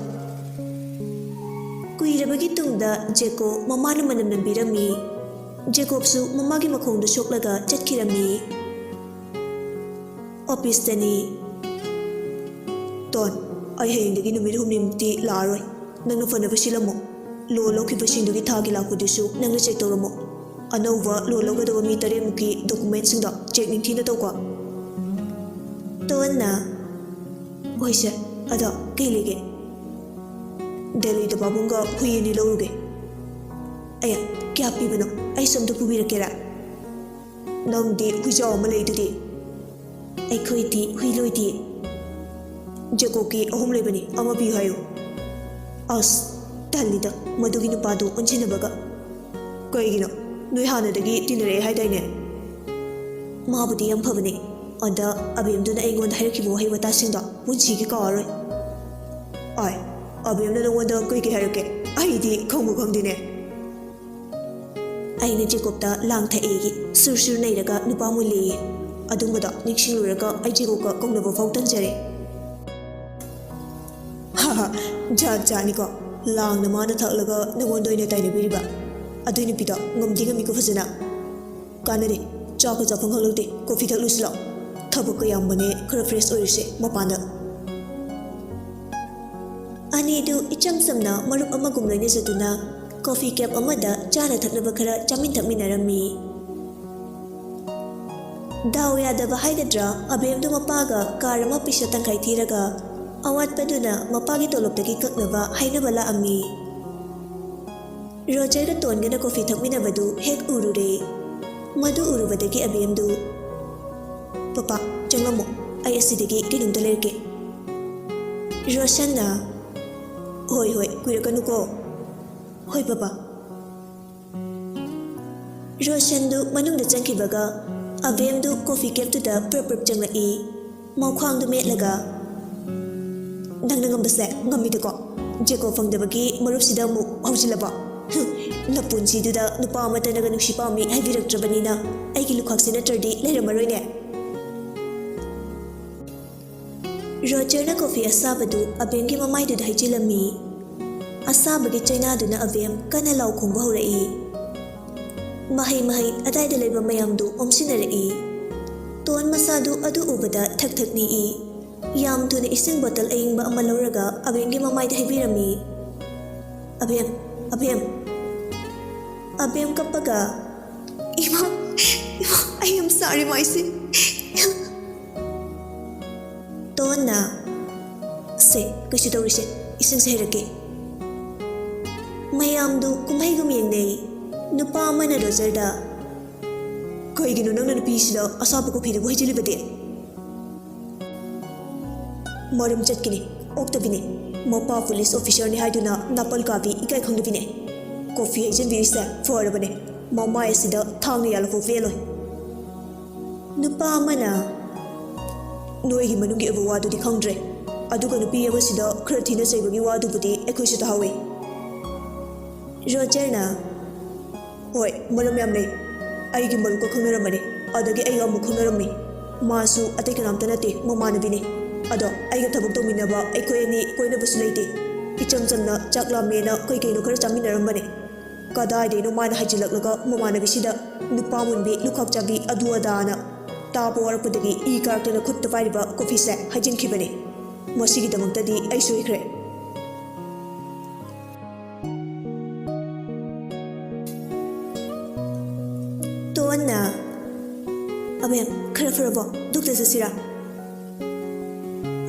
ꯀꯨꯏꯔꯕꯒꯤ ꯇꯨꯡꯗ ꯖꯦꯀꯣ ꯃꯃꯥꯅ ꯃꯅꯝ ꯅꯝꯕꯤꯔꯝꯃꯤ꯫ ꯖꯦꯀꯣꯕꯁꯨ ꯃꯃꯥꯒꯤ ꯃꯈꯣꯡꯗ ꯁꯣꯛꯂꯒ ꯆꯠꯈꯤꯔꯝꯃꯤ꯫ ꯑꯣꯐꯤꯁꯇꯅꯤ꯫ ꯇꯣꯟ, ꯑꯩ ꯍꯌꯦꯡꯗꯒꯤ ꯅꯨꯃꯤꯠ ꯍꯨꯝꯅꯤꯃꯨꯛꯇꯤ ꯂꯥꯛꯑꯔꯣꯏ꯫ ꯅꯪꯅ ꯐꯅꯕ ꯁꯤꯜꯂꯝꯃꯣ꯫ ꯂꯣꯟ ꯂꯧꯈꯤꯕꯁꯤꯡꯗꯨꯒꯤ ꯊꯥꯒꯤ ꯂꯥꯛꯄꯗꯨꯁꯨ ꯅꯪꯅ ꯆꯦꯛ ꯇꯧꯔꯝꯃꯣ꯫ ꯑꯅꯧꯕ ꯂꯣꯟ ꯂꯧꯒꯗꯕ ꯃꯤ ꯇꯔꯦꯠꯃꯨꯛꯀꯤ ꯗꯣꯀꯨꯃꯦꯟꯁꯤꯡꯗꯣ ꯆꯦꯛ ꯅꯤꯡꯊꯤꯅ ꯇꯧꯀꯣ꯫ ꯇꯣꯟꯅ, "ꯍꯣꯏ ꯁꯦ, ꯑꯗꯣ ꯀꯩ ꯂꯩꯒꯦ?" "ꯗꯦꯜꯂꯤꯗ ꯄꯥꯕꯨꯡꯒ ꯍꯨꯏ ꯑꯅꯤ ꯂꯧꯔꯨꯒꯦ꯫" "ꯑꯌꯥ, ꯀꯌꯥ ꯄꯤꯕꯅꯣ? ꯑꯩꯁꯨ ꯑꯝꯇ ꯄꯨꯕꯤꯔꯛꯀꯦꯔꯥ?" "ꯅꯪꯗꯤ ꯍꯨꯏꯖꯥꯎ ꯑꯃ ꯂꯩꯗꯨꯗꯤ꯫" "ꯑꯩꯈꯣꯏꯗꯤ ꯍꯨꯏ ꯂꯣꯏꯗꯦ꯫" "ꯖꯦꯀꯣꯕꯀꯤ ꯑꯍꯨꯝ ꯂꯩꯕꯅꯤ, ꯑꯃ ꯄꯤꯌꯨ ꯍꯥꯏꯌꯨ꯫" "ꯑꯁ, ꯇꯜꯂꯤꯗ, ꯃꯗꯨꯒꯤ ꯅꯨꯄꯥꯗꯨ ꯑꯣꯟꯁꯤꯟꯅꯕꯒ꯫" "ꯀꯩꯒꯤꯅꯣ? ꯅꯣꯏ ꯍꯥꯟꯅꯗꯒꯤ ꯇꯤꯟꯅꯔꯛꯑꯦ ꯍꯥꯏꯗꯥꯏꯅꯦ?" "ꯃꯥꯕꯨꯗꯤ ꯌꯥꯝ ꯐꯕꯅꯦ꯫ ꯑꯗ ꯑꯕꯦꯝꯗꯨꯅ ꯑꯩꯉꯣꯟꯗ ꯍꯥꯏꯔꯛꯈꯤꯕ ꯋꯥꯍꯩ ꯋꯥꯇꯥꯁꯤꯡꯗꯣ ꯄꯨꯟꯁꯤꯒꯤ ꯀꯥꯎꯔꯔꯣꯏ꯫" "ꯑꯥꯏ, ꯑꯕꯦꯝꯅ ꯅꯉꯣꯟꯗ ꯀꯩꯀꯩ ꯍꯥꯏꯔꯛꯀꯦ? ꯑꯩꯗꯤ ꯈꯪꯕꯨ ꯈꯪꯗꯦꯅꯦ꯫" "ꯑꯩꯅ ꯖꯦꯀꯣꯕꯇ ꯂꯥꯡ ꯊꯛꯑꯦꯒꯤ ꯁꯨꯔ ꯁꯨꯔ ꯅꯩꯔꯒ ꯅꯨꯄꯥ ꯃꯨꯜꯂꯦꯌꯦ꯫ ꯑꯗꯨꯝꯕꯗꯣ ꯅꯤꯡꯁꯤꯡꯂꯨꯔꯒ ꯑꯩ ꯖꯦꯀꯣꯕꯀ ꯀꯧꯅꯕ ꯐꯥꯎ ꯇꯟꯖꯔꯦ꯫" "ꯍꯥ ꯍꯥ, ꯖꯥꯠ ꯖꯥꯠꯅꯤꯀꯣ꯫ ꯂꯥꯡꯅ ꯃꯥꯅ ꯊꯛꯂꯒ ꯅꯉꯣꯟꯗ ꯑꯣꯏꯅ ꯇꯥꯏꯅꯕꯤꯔꯤꯕ? ꯑꯗꯨꯏ ꯅꯨꯄꯤꯗꯣ ꯉꯝꯗꯤ ꯉꯝꯃꯤꯀꯣ ꯐꯖꯅ꯫ ꯀꯥꯟꯅꯗꯦ, ꯆꯥꯛꯀ ꯆꯥꯐꯝ ꯈꯪꯂꯛꯇꯦ, ꯀꯣꯐꯤ ꯊꯛꯂꯨꯁꯤ ꯂꯥꯛꯑꯣ꯫ ꯊꯕꯛꯀ ꯌꯥꯝꯕꯅꯦ, ꯈꯔ ꯐ꯭ꯔꯦꯁ ꯑꯣꯏꯔꯨꯁꯦ ꯃꯄꯥꯟꯗ꯫" ꯑꯅꯤꯗꯨ ꯏꯆꯝ ꯆꯝꯅ ꯃꯔꯨꯞ ꯑꯃꯒꯨꯝ ꯂꯣꯏꯅꯖꯗꯨꯅ ꯀꯣꯐꯤ ꯀꯦꯞ ꯑꯃꯗ ꯆꯥꯅ ꯊꯛꯅꯕ ꯈꯔ ꯆꯥꯃꯤꯟ ꯊꯛꯃꯤꯟꯅꯔꯝꯃꯤ꯫ ꯗꯥꯎ ꯌꯥꯗꯕ ꯍꯥꯏꯒꯗ꯭ꯔꯥ, ꯑꯕꯦꯝꯗꯨ ꯃꯄꯥꯒ ꯀꯥꯔ ꯑꯃ ꯄꯩꯁꯥ ꯇꯪꯈꯥꯏ ꯊꯤꯔꯒ ꯑꯋꯥꯠꯄꯗꯨꯅ ꯃꯄꯥꯒꯤ ꯇꯣꯂꯣꯞꯇꯒꯤ ꯀꯛꯅꯕ ꯍꯥꯏꯅꯕ ꯂꯥꯛꯑꯝꯃꯤ꯫ ꯔꯣꯖꯔꯒ ꯇꯣꯟꯒꯅ ꯀꯣꯐꯤ ꯊꯛꯃꯤꯟꯅꯕꯗꯨ ꯍꯦꯛ ꯎꯔꯨꯔꯦ꯫ ꯃꯗꯨ ꯎꯔꯨꯕꯗꯒꯤ ꯑꯕꯦꯝꯗꯨ, "ꯄꯄꯥ, ꯆꯪꯂꯝꯃꯣ, ꯑꯩ ꯑꯁꯤꯗꯒꯤ ꯀꯩꯅꯣꯝꯇ ꯂꯩꯔꯛꯀꯦ꯫" ꯔꯣꯁꯟꯅ, "ꯍꯣꯏ ꯍꯣꯏ, ꯀꯨꯏꯔꯛꯀꯅꯨꯀꯣ꯫" "ꯍꯣꯏ ꯄꯄꯥ꯫" ꯔꯣꯁꯟꯗꯨ ꯃꯅꯨꯡꯗ ꯆꯪꯈꯤꯕꯒ ꯑꯕꯦꯝꯗꯨ ꯀꯣꯐꯤ ꯀꯦꯞꯇꯨꯗ ꯄ꯭ꯔꯞ ꯄ꯭ꯔꯞ ꯆꯪꯂꯛꯏ꯫ ꯃꯈ꯭ꯋꯥꯡꯗꯨ ꯃꯦꯠꯂꯒ, "ꯅꯪꯅ ꯉꯝꯕꯁꯦ ꯉꯝꯃꯤꯗꯀꯣ꯫ ꯖꯦꯀꯣ ꯐꯪꯗꯕꯒꯤ ꯃꯔꯨꯞꯁꯤꯗ ꯑꯃꯨꯛ ꯍꯧꯖꯤꯜꯂꯕꯣ?" ꯅꯄꯨꯟꯁꯤꯗꯨꯗ ꯅꯨꯄꯥ ꯑꯃꯠꯇꯅꯒ ꯅꯨꯡꯁꯤ ꯄꯥꯝꯃꯤ ꯍꯥꯏꯕꯤꯔꯛꯇ꯭ꯔꯕꯅꯤꯅ ꯑꯩꯒꯤ ꯂꯨꯈꯥꯛꯁꯤ ꯅꯠꯇ꯭ꯔꯗꯤ ꯂꯩꯔꯝꯃꯔꯣꯏꯅꯦ꯫ ꯔꯣꯖꯔꯅ ꯀꯣꯐꯤ ꯑꯁꯥꯕꯗꯨ ꯑꯕꯦꯝꯒꯤ ꯃꯃꯥꯏꯗꯨꯗ ꯍꯩꯖꯤꯜꯂꯝꯃꯤ꯫ ꯑꯁꯥꯕꯒꯤ ꯆꯩꯅꯥꯗꯨꯅ ꯑꯕꯦꯝ ꯀꯟꯅ ꯂꯥꯎ ꯈꯣꯡꯕ ꯍꯧꯔꯛꯏ꯫ ꯃꯍꯩ ꯃꯍꯩ ꯑꯗꯥꯏꯗ ꯂꯩꯕ ꯃꯌꯥꯝꯗꯨ ꯑꯣꯝꯁꯤꯟꯅꯔꯛꯏ꯫ ꯇꯣꯟ ꯃꯁꯥꯗꯨ ꯑꯗꯨ ꯎꯕꯗ ꯊꯛ ꯊꯛ ꯅꯤꯛꯏ꯫ ꯌꯥꯝ ꯊꯨꯅ ꯏꯁꯤꯡ ꯕꯣꯇꯜ ꯑꯏꯪꯕ ꯑꯃ ꯂꯧꯔꯒ ꯑꯕꯦꯝꯒꯤ ꯃꯃꯥꯏꯗ ꯍꯩꯕꯤꯔꯝꯃꯤ꯫ "ꯑꯕꯦꯝ, ꯑꯕꯦꯝ!" ꯑꯕꯦꯝ ꯀꯞꯄꯒ, "ꯏꯃꯥ, ꯏꯃꯥ, ꯑꯩ ꯌꯥꯝ ꯁꯥꯔꯦ ꯃꯥꯏꯁꯦ!" ꯇꯣꯟꯅ, "ꯁꯦ, ꯀꯩꯁꯨ ꯇꯧꯔꯣꯏꯁꯦ, ꯏꯁꯤꯡꯁꯦ ꯍꯩꯔꯛꯀꯦ꯫" ꯃꯌꯥꯝꯗꯨ ꯀꯨꯝꯍꯩꯒꯨꯝ ꯌꯦꯡꯅꯩ꯫ ꯅꯨꯄꯥ ꯑꯃꯅ ꯔꯣꯖꯔꯗ, "ꯀꯩꯒꯤꯅꯣ ꯅꯪꯅ ꯅꯨꯄꯤꯁꯤꯗ ꯑꯁꯥꯕ ꯀꯣꯐꯤꯗꯨꯕꯨ ꯍꯩꯖꯤꯜꯂꯤꯕꯗꯤ?" "ꯃꯔꯝ ꯆꯠꯀꯅꯤ, ꯑꯣꯛꯇꯕꯤꯅꯤ꯫ ꯃꯄꯥ ꯄꯨꯂꯤꯁ ꯑꯣꯐꯤꯁꯔꯅꯤ ꯍꯥꯏꯗꯨꯅ ꯅꯥꯄꯜ ꯀꯥꯕꯤ ꯏꯀꯥꯏ ꯈꯪꯗꯕꯤꯅꯦ꯫ ꯀꯣꯐꯤ ꯍꯩꯖꯤꯟꯕꯤꯔꯤꯁꯦ ꯐꯔꯕꯅꯦ꯫ ꯃꯃꯥꯏ ꯑꯁꯤꯗ ꯊꯥꯡꯅ ꯌꯥꯜꯂꯐꯥꯎ ꯄꯦꯜꯂꯣꯏ꯫" ꯅꯨꯄꯥ ꯑꯃꯅ, "ꯅꯣꯏꯒꯤ ꯃꯅꯨꯡꯒꯤ ꯑꯣꯏꯕ ꯋꯥꯗꯨꯗꯤ ꯈꯪꯗ꯭ꯔꯦ, ꯑꯗꯨꯒ ꯅꯨꯄꯤ ꯑꯃꯁꯤꯗ ꯈꯔ ꯊꯤꯅ ꯆꯩꯕꯒꯤ ꯋꯥꯗꯨꯕꯨꯗꯤ ꯑꯩꯈꯣꯏꯁꯨ ꯇꯥꯍꯧꯋꯤ꯫" ꯔꯣꯖꯔꯅ, "ꯍꯣꯏ, ꯃꯔꯝ ꯌꯥꯝ ꯂꯩ꯫ ꯑꯩꯒꯤ ꯃꯔꯨꯞꯀ ꯈꯪꯅꯔꯝꯕꯅꯤ, ꯑꯗꯒꯤ ꯑꯩꯒ ꯑꯃꯨꯛ ꯈꯪꯅꯔꯝꯃꯤ꯫ ꯃꯥꯁꯨ ꯑꯇꯩ ꯀꯅꯥꯝꯇ ꯅꯠꯇꯦ, ꯃꯃꯥꯟꯅꯕꯤꯅꯤ꯫ ꯑꯗꯣ ꯑꯩꯒ ꯊꯕꯛ ꯇꯧꯃꯤꯟꯅꯕ ꯑꯩꯈꯣꯏ ꯑꯅꯤ ꯀꯣꯏꯅꯕꯁꯨ ꯂꯩꯇꯦ꯫ ꯏꯆꯝ ꯆꯝꯅ ꯆꯥꯛ ꯂꯥꯝꯃꯦꯅ ꯀꯩ ꯀꯩꯅꯣ ꯈꯔ ꯆꯥꯃꯤꯟꯅꯔꯝꯕꯅꯤ꯫ ꯀꯗꯥꯏꯗꯩꯅꯣ ꯃꯥꯅ ꯍꯥꯏꯖꯤꯜꯂꯛꯂꯒ ꯃꯃꯥꯟꯅꯕꯤꯁꯤꯗ ꯅꯨꯄꯥ ꯃꯨꯟꯕꯤ, ꯂꯨꯈꯥꯛ ꯆꯥꯕꯤ, ꯑꯗꯨ ꯑꯗꯥꯅ꯫ ꯇꯥꯕ ꯋꯥꯔꯛꯄꯗꯒꯤ ꯏ ꯀꯥꯔꯛꯇꯅ ꯈꯨꯠꯇ ꯄꯥꯏꯔꯤꯕ ꯀꯣꯐꯤꯁꯦ ꯍꯩꯖꯤꯟꯈꯤꯕꯅꯤ꯫ ꯃꯁꯤꯒꯤꯗꯃꯛꯇꯗꯤ ꯑꯩ ꯁꯣꯏꯈ꯭ꯔꯦ꯫" ꯇꯣꯟꯅ, "ꯑꯕꯦꯝ, ꯈꯔ ꯐꯔꯕꯣ? ꯗꯣꯛꯇꯔ ꯆꯠꯁꯤꯔꯥ?"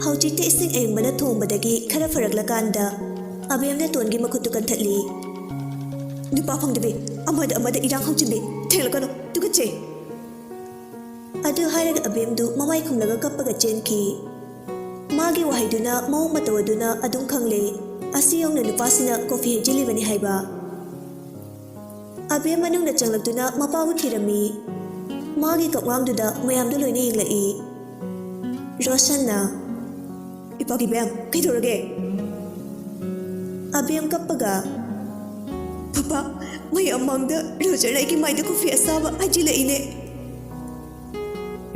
ꯍꯧꯖꯤꯛꯇ ꯏꯁꯤꯡ ꯑꯏꯪꯕꯅ ꯊꯣꯡꯕꯗꯒꯤ ꯈꯔ ꯐꯔꯛꯂꯀꯥꯟꯗ ꯑꯕꯦꯝꯅ ꯇꯣꯟꯒꯤ ꯃꯈꯨꯠꯇꯨ ꯀꯟꯊꯠꯂꯤ꯫ "ꯅꯨꯄꯥ ꯐꯪꯗꯕꯤ, ꯑꯃꯗ ꯑꯃꯗ ꯏꯔꯥꯡ ꯍꯧꯖꯤꯟꯕꯤ, ꯊꯦꯡꯂꯛꯀꯅꯨ, ꯇꯨꯀꯠꯆꯩ!" ꯑꯗꯨ ꯍꯥꯏꯔꯒ ꯑꯕꯦꯝꯗꯨ ꯃꯃꯥꯏ ꯈꯨꯝꯂꯒ ꯀꯞꯄꯒ ꯆꯦꯟꯈꯤ꯫ ꯃꯥꯒꯤ ꯋꯥꯍꯩꯗꯨꯅ ꯃꯑꯣꯡ ꯃꯇꯧ ꯑꯗꯨꯅ ꯑꯗꯨꯝ ꯈꯪꯂꯦ, ꯑꯁꯤ ꯌꯧꯅ ꯅꯨꯄꯥꯁꯤꯅ ꯀꯣꯐꯤ ꯍꯩꯖꯤꯜꯂꯤꯕꯅꯤ ꯍꯥꯏꯕ꯫ ꯑꯕꯦꯝ ꯃꯅꯨꯡꯗ ꯆꯪꯂꯛꯇꯨꯅ ꯃꯄꯥꯕꯨ ꯊꯤꯔꯝꯃꯤ꯫ ꯃꯥꯒꯤ ꯀꯞꯉꯥꯡꯗꯨꯗ ꯃꯌꯥꯝꯗꯨ ꯂꯣꯏꯅ ꯌꯦꯡꯂꯛꯏ꯫ ꯔꯣꯁꯟꯅ, "ꯏꯄꯥꯒꯤ ꯕꯦꯝ, ꯀꯩꯗꯧꯔꯒꯦ?" ꯑꯕꯦꯝ ꯀꯞꯄꯒ, ꯄꯄꯥ, ꯃꯌꯥꯝ ꯃꯥꯡꯗ ꯔꯣꯖꯔꯅ ꯑꯩꯒꯤ ꯃꯥꯏꯗ ꯀꯣꯐꯤ ꯑꯁꯥꯕ ꯍꯩꯖꯤꯜꯂꯛꯏꯅꯦ꯫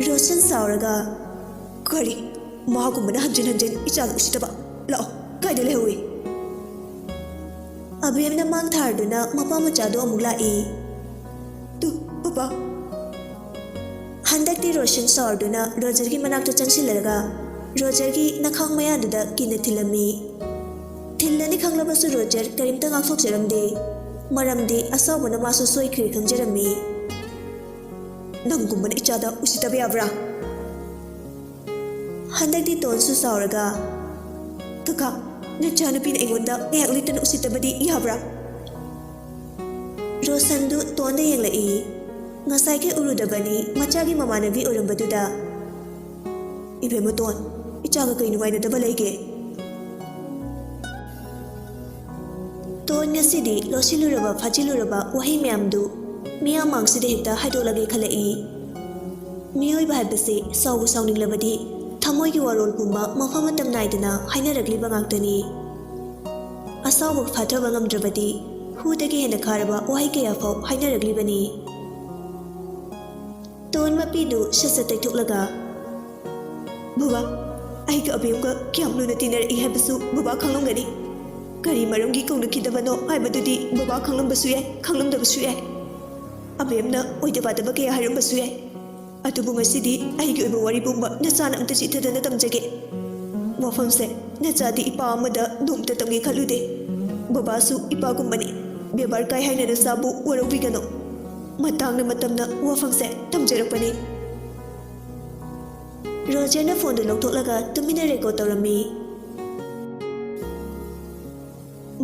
ꯔꯣꯁꯟ ꯁꯥꯎꯔꯒ, "ꯀꯔꯤ? ꯃꯥꯒꯨꯝꯕꯅ ꯍꯟꯖꯤꯟ ꯍꯟꯖꯤꯟ ꯏꯆꯥꯗ ꯎꯁꯤꯠꯇꯕ꯫ ꯂꯥꯛꯑꯣ, ꯀꯥꯏꯗ ꯂꯩꯍꯧꯏ?" ꯑꯕꯦꯝꯅ ꯃꯥꯡ ꯊꯥꯔꯗꯨꯅ ꯃꯄꯥ ꯃꯆꯥꯗꯣ ꯑꯃꯨꯛ ꯂꯥꯛꯏ꯫ "Two, papa." ꯍꯟꯗꯛꯇꯤ ꯔꯣꯁꯟ ꯁꯥꯎꯔꯗꯨꯅ ꯔꯣꯖꯔꯒꯤ ꯃꯅꯥꯛꯇ ꯆꯪꯁꯤꯜꯂꯒ ꯔꯣꯖꯔꯒꯤ ꯅꯈꯥꯡ ꯃꯌꯥꯗꯨꯗ ꯀꯤꯟꯅ ꯊꯤꯜꯂꯝꯃꯤ꯫ ꯊꯤꯜꯂꯅꯤ ꯈꯪꯂꯕꯁꯨ ꯔꯣꯖꯔ ꯀꯔꯤꯝꯇ ꯉꯥꯛꯊꯣꯛꯆꯔꯝꯗꯦ꯫ ꯃꯔꯝꯗꯤ ꯑꯁꯥꯎꯕꯅ ꯃꯥꯁꯨ ꯁꯣꯏꯈ꯭ꯔꯦ ꯈꯪꯖꯔꯝꯃꯤ꯫ "ꯅꯪꯒꯨꯝꯕꯅ ꯏꯆꯥꯗ ꯎꯁꯤꯠꯇꯕ ꯌꯥꯕ꯭ꯔꯥ?" ꯍꯟꯗꯛꯇꯤ ꯇꯣꯟꯁꯨ ꯁꯥꯎꯔꯒ, "ꯀꯀꯥ, ꯅꯆꯥꯅꯨꯄꯤꯅ ꯑꯩꯉꯣꯟꯗ ꯉꯥꯏꯍꯥꯛ ꯂꯩꯇꯅ ꯎꯁꯤꯠꯇꯕꯗꯤ ꯌꯥꯕ꯭ꯔꯥ?" ꯔꯣꯁꯟꯗꯨ ꯇꯣꯟꯗ ꯌꯦꯡꯂꯛꯏ꯫ ꯉꯁꯥꯏꯈꯩ ꯎꯔꯨꯗꯕꯅꯤ ꯃꯆꯥꯒꯤ ꯃꯃꯥꯟꯅꯕꯤ ꯑꯣꯏꯔꯝꯕꯗꯨꯗ꯫ "ꯏꯕꯦꯝꯃ ꯇꯣꯟ, ꯏꯆꯥꯒ ꯀꯩ ꯅꯨꯡꯉꯥꯏꯅꯗꯕ ꯂꯩꯒꯦ?" ꯇꯣꯟ ꯉꯁꯤꯗꯤ ꯂꯣꯠꯁꯤꯜꯂꯨꯔꯕ ꯐꯥꯖꯤꯜꯂꯨꯔꯕ ꯋꯥꯍꯩ ꯃꯌꯥꯝꯗꯨ ꯃꯤꯌꯥꯝ ꯃꯥꯡꯁꯤꯗ ꯍꯦꯛꯇ ꯍꯥꯏꯗꯣꯛꯂꯒꯦ ꯈꯜꯂꯛꯏ꯫ ꯃꯤꯑꯣꯏꯕ ꯍꯥꯏꯕꯁꯤ ꯁꯥꯎꯕꯨ ꯁꯥꯎꯅꯤꯡꯂꯕꯗꯤ ꯊꯃꯣꯏꯒꯤ ꯋꯥꯔꯣꯜ ꯄꯨꯝꯕ ꯃꯐꯝ ꯃꯇꯝ ꯅꯥꯏꯗꯅ ꯍꯥꯏꯅꯔꯛꯂꯤꯕ ꯉꯥꯛꯇꯅꯤ꯫ ꯑꯁꯥꯎꯕ ꯐꯥꯊꯕ ꯉꯝꯗ꯭ꯔꯕꯗꯤ ꯍꯨꯗꯒꯤ ꯍꯦꯟꯅ ꯈꯥꯔꯕ ꯋꯥꯍꯩ ꯀꯌꯥ ꯐꯥꯎ ꯍꯥꯏꯅꯔꯛꯂꯤꯕꯅꯤ꯫ ꯇꯣꯟ ꯃꯄꯤꯗꯨ ꯁꯠ ꯁꯠ ꯇꯩꯊꯣꯛꯂꯒ, "ꯕꯕꯥ, ꯑꯩꯒ ꯑꯕꯦꯝꯒ ꯀꯌꯥꯝ ꯂꯨꯅ ꯇꯤꯟꯅꯔꯛꯏ ꯍꯥꯏꯕꯁꯨ ꯕꯕꯥ ꯈꯪꯂꯝꯒꯅꯤ꯫ ꯀꯔꯤ ꯃꯔꯝꯒꯤ ꯀꯧꯅꯈꯤꯗꯕꯅꯣ ꯍꯥꯏꯕꯗꯨꯗꯤ ꯕꯕꯥ ꯈꯪꯂꯝꯕꯁꯨ ꯌꯥꯏ, ꯈꯪꯂꯝꯗꯕꯁꯨ ꯌꯥꯏ꯫ ꯑꯕꯦꯝꯅ ꯑꯣꯏꯗ ꯄꯥꯗꯕ ꯀꯌꯥ ꯍꯥꯏꯔꯝꯕꯁꯨ ꯌꯥꯏ꯫ ꯑꯗꯨꯕꯨ ꯉꯁꯤꯗꯤ ꯑꯩꯒꯤ ꯑꯣꯏꯕ ꯋꯥꯔꯤ ꯄꯨꯝꯕ ꯅꯆꯥꯅ ꯑꯝꯇ ꯆꯤꯠꯊꯗꯅ ꯇꯝꯖꯒꯦ꯫ ꯋꯥꯐꯝꯁꯦ ꯅꯆꯥꯗꯤ ꯏꯄꯥ ꯑꯃꯗ ꯅꯣꯡꯃꯇ ꯇꯝꯒꯦ ꯈꯜꯂꯨꯗꯦ꯫ ꯕꯕꯥꯁꯨ ꯏꯄꯥꯒꯨꯝꯕꯅꯤ꯫ ꯕꯦꯕꯥꯔ ꯀꯥꯏ ꯍꯥꯏꯅ ꯅꯆꯥꯕꯨ ꯋꯥꯔꯧꯕꯤꯒꯅꯨ꯫ ꯃꯇꯥꯡꯅ ꯃꯇꯝꯅ ꯋꯥꯐꯝꯁꯦ ꯇꯝꯖꯔꯛꯄꯅꯤ꯫" ꯔꯣꯖꯔꯅ ꯐꯣꯟꯗꯨ ꯂꯧꯊꯣꯛꯂꯒ ꯇꯨꯃꯤꯟꯅ ꯔꯦꯀꯣꯔꯗ ꯇꯧꯔꯝꯃꯤ꯫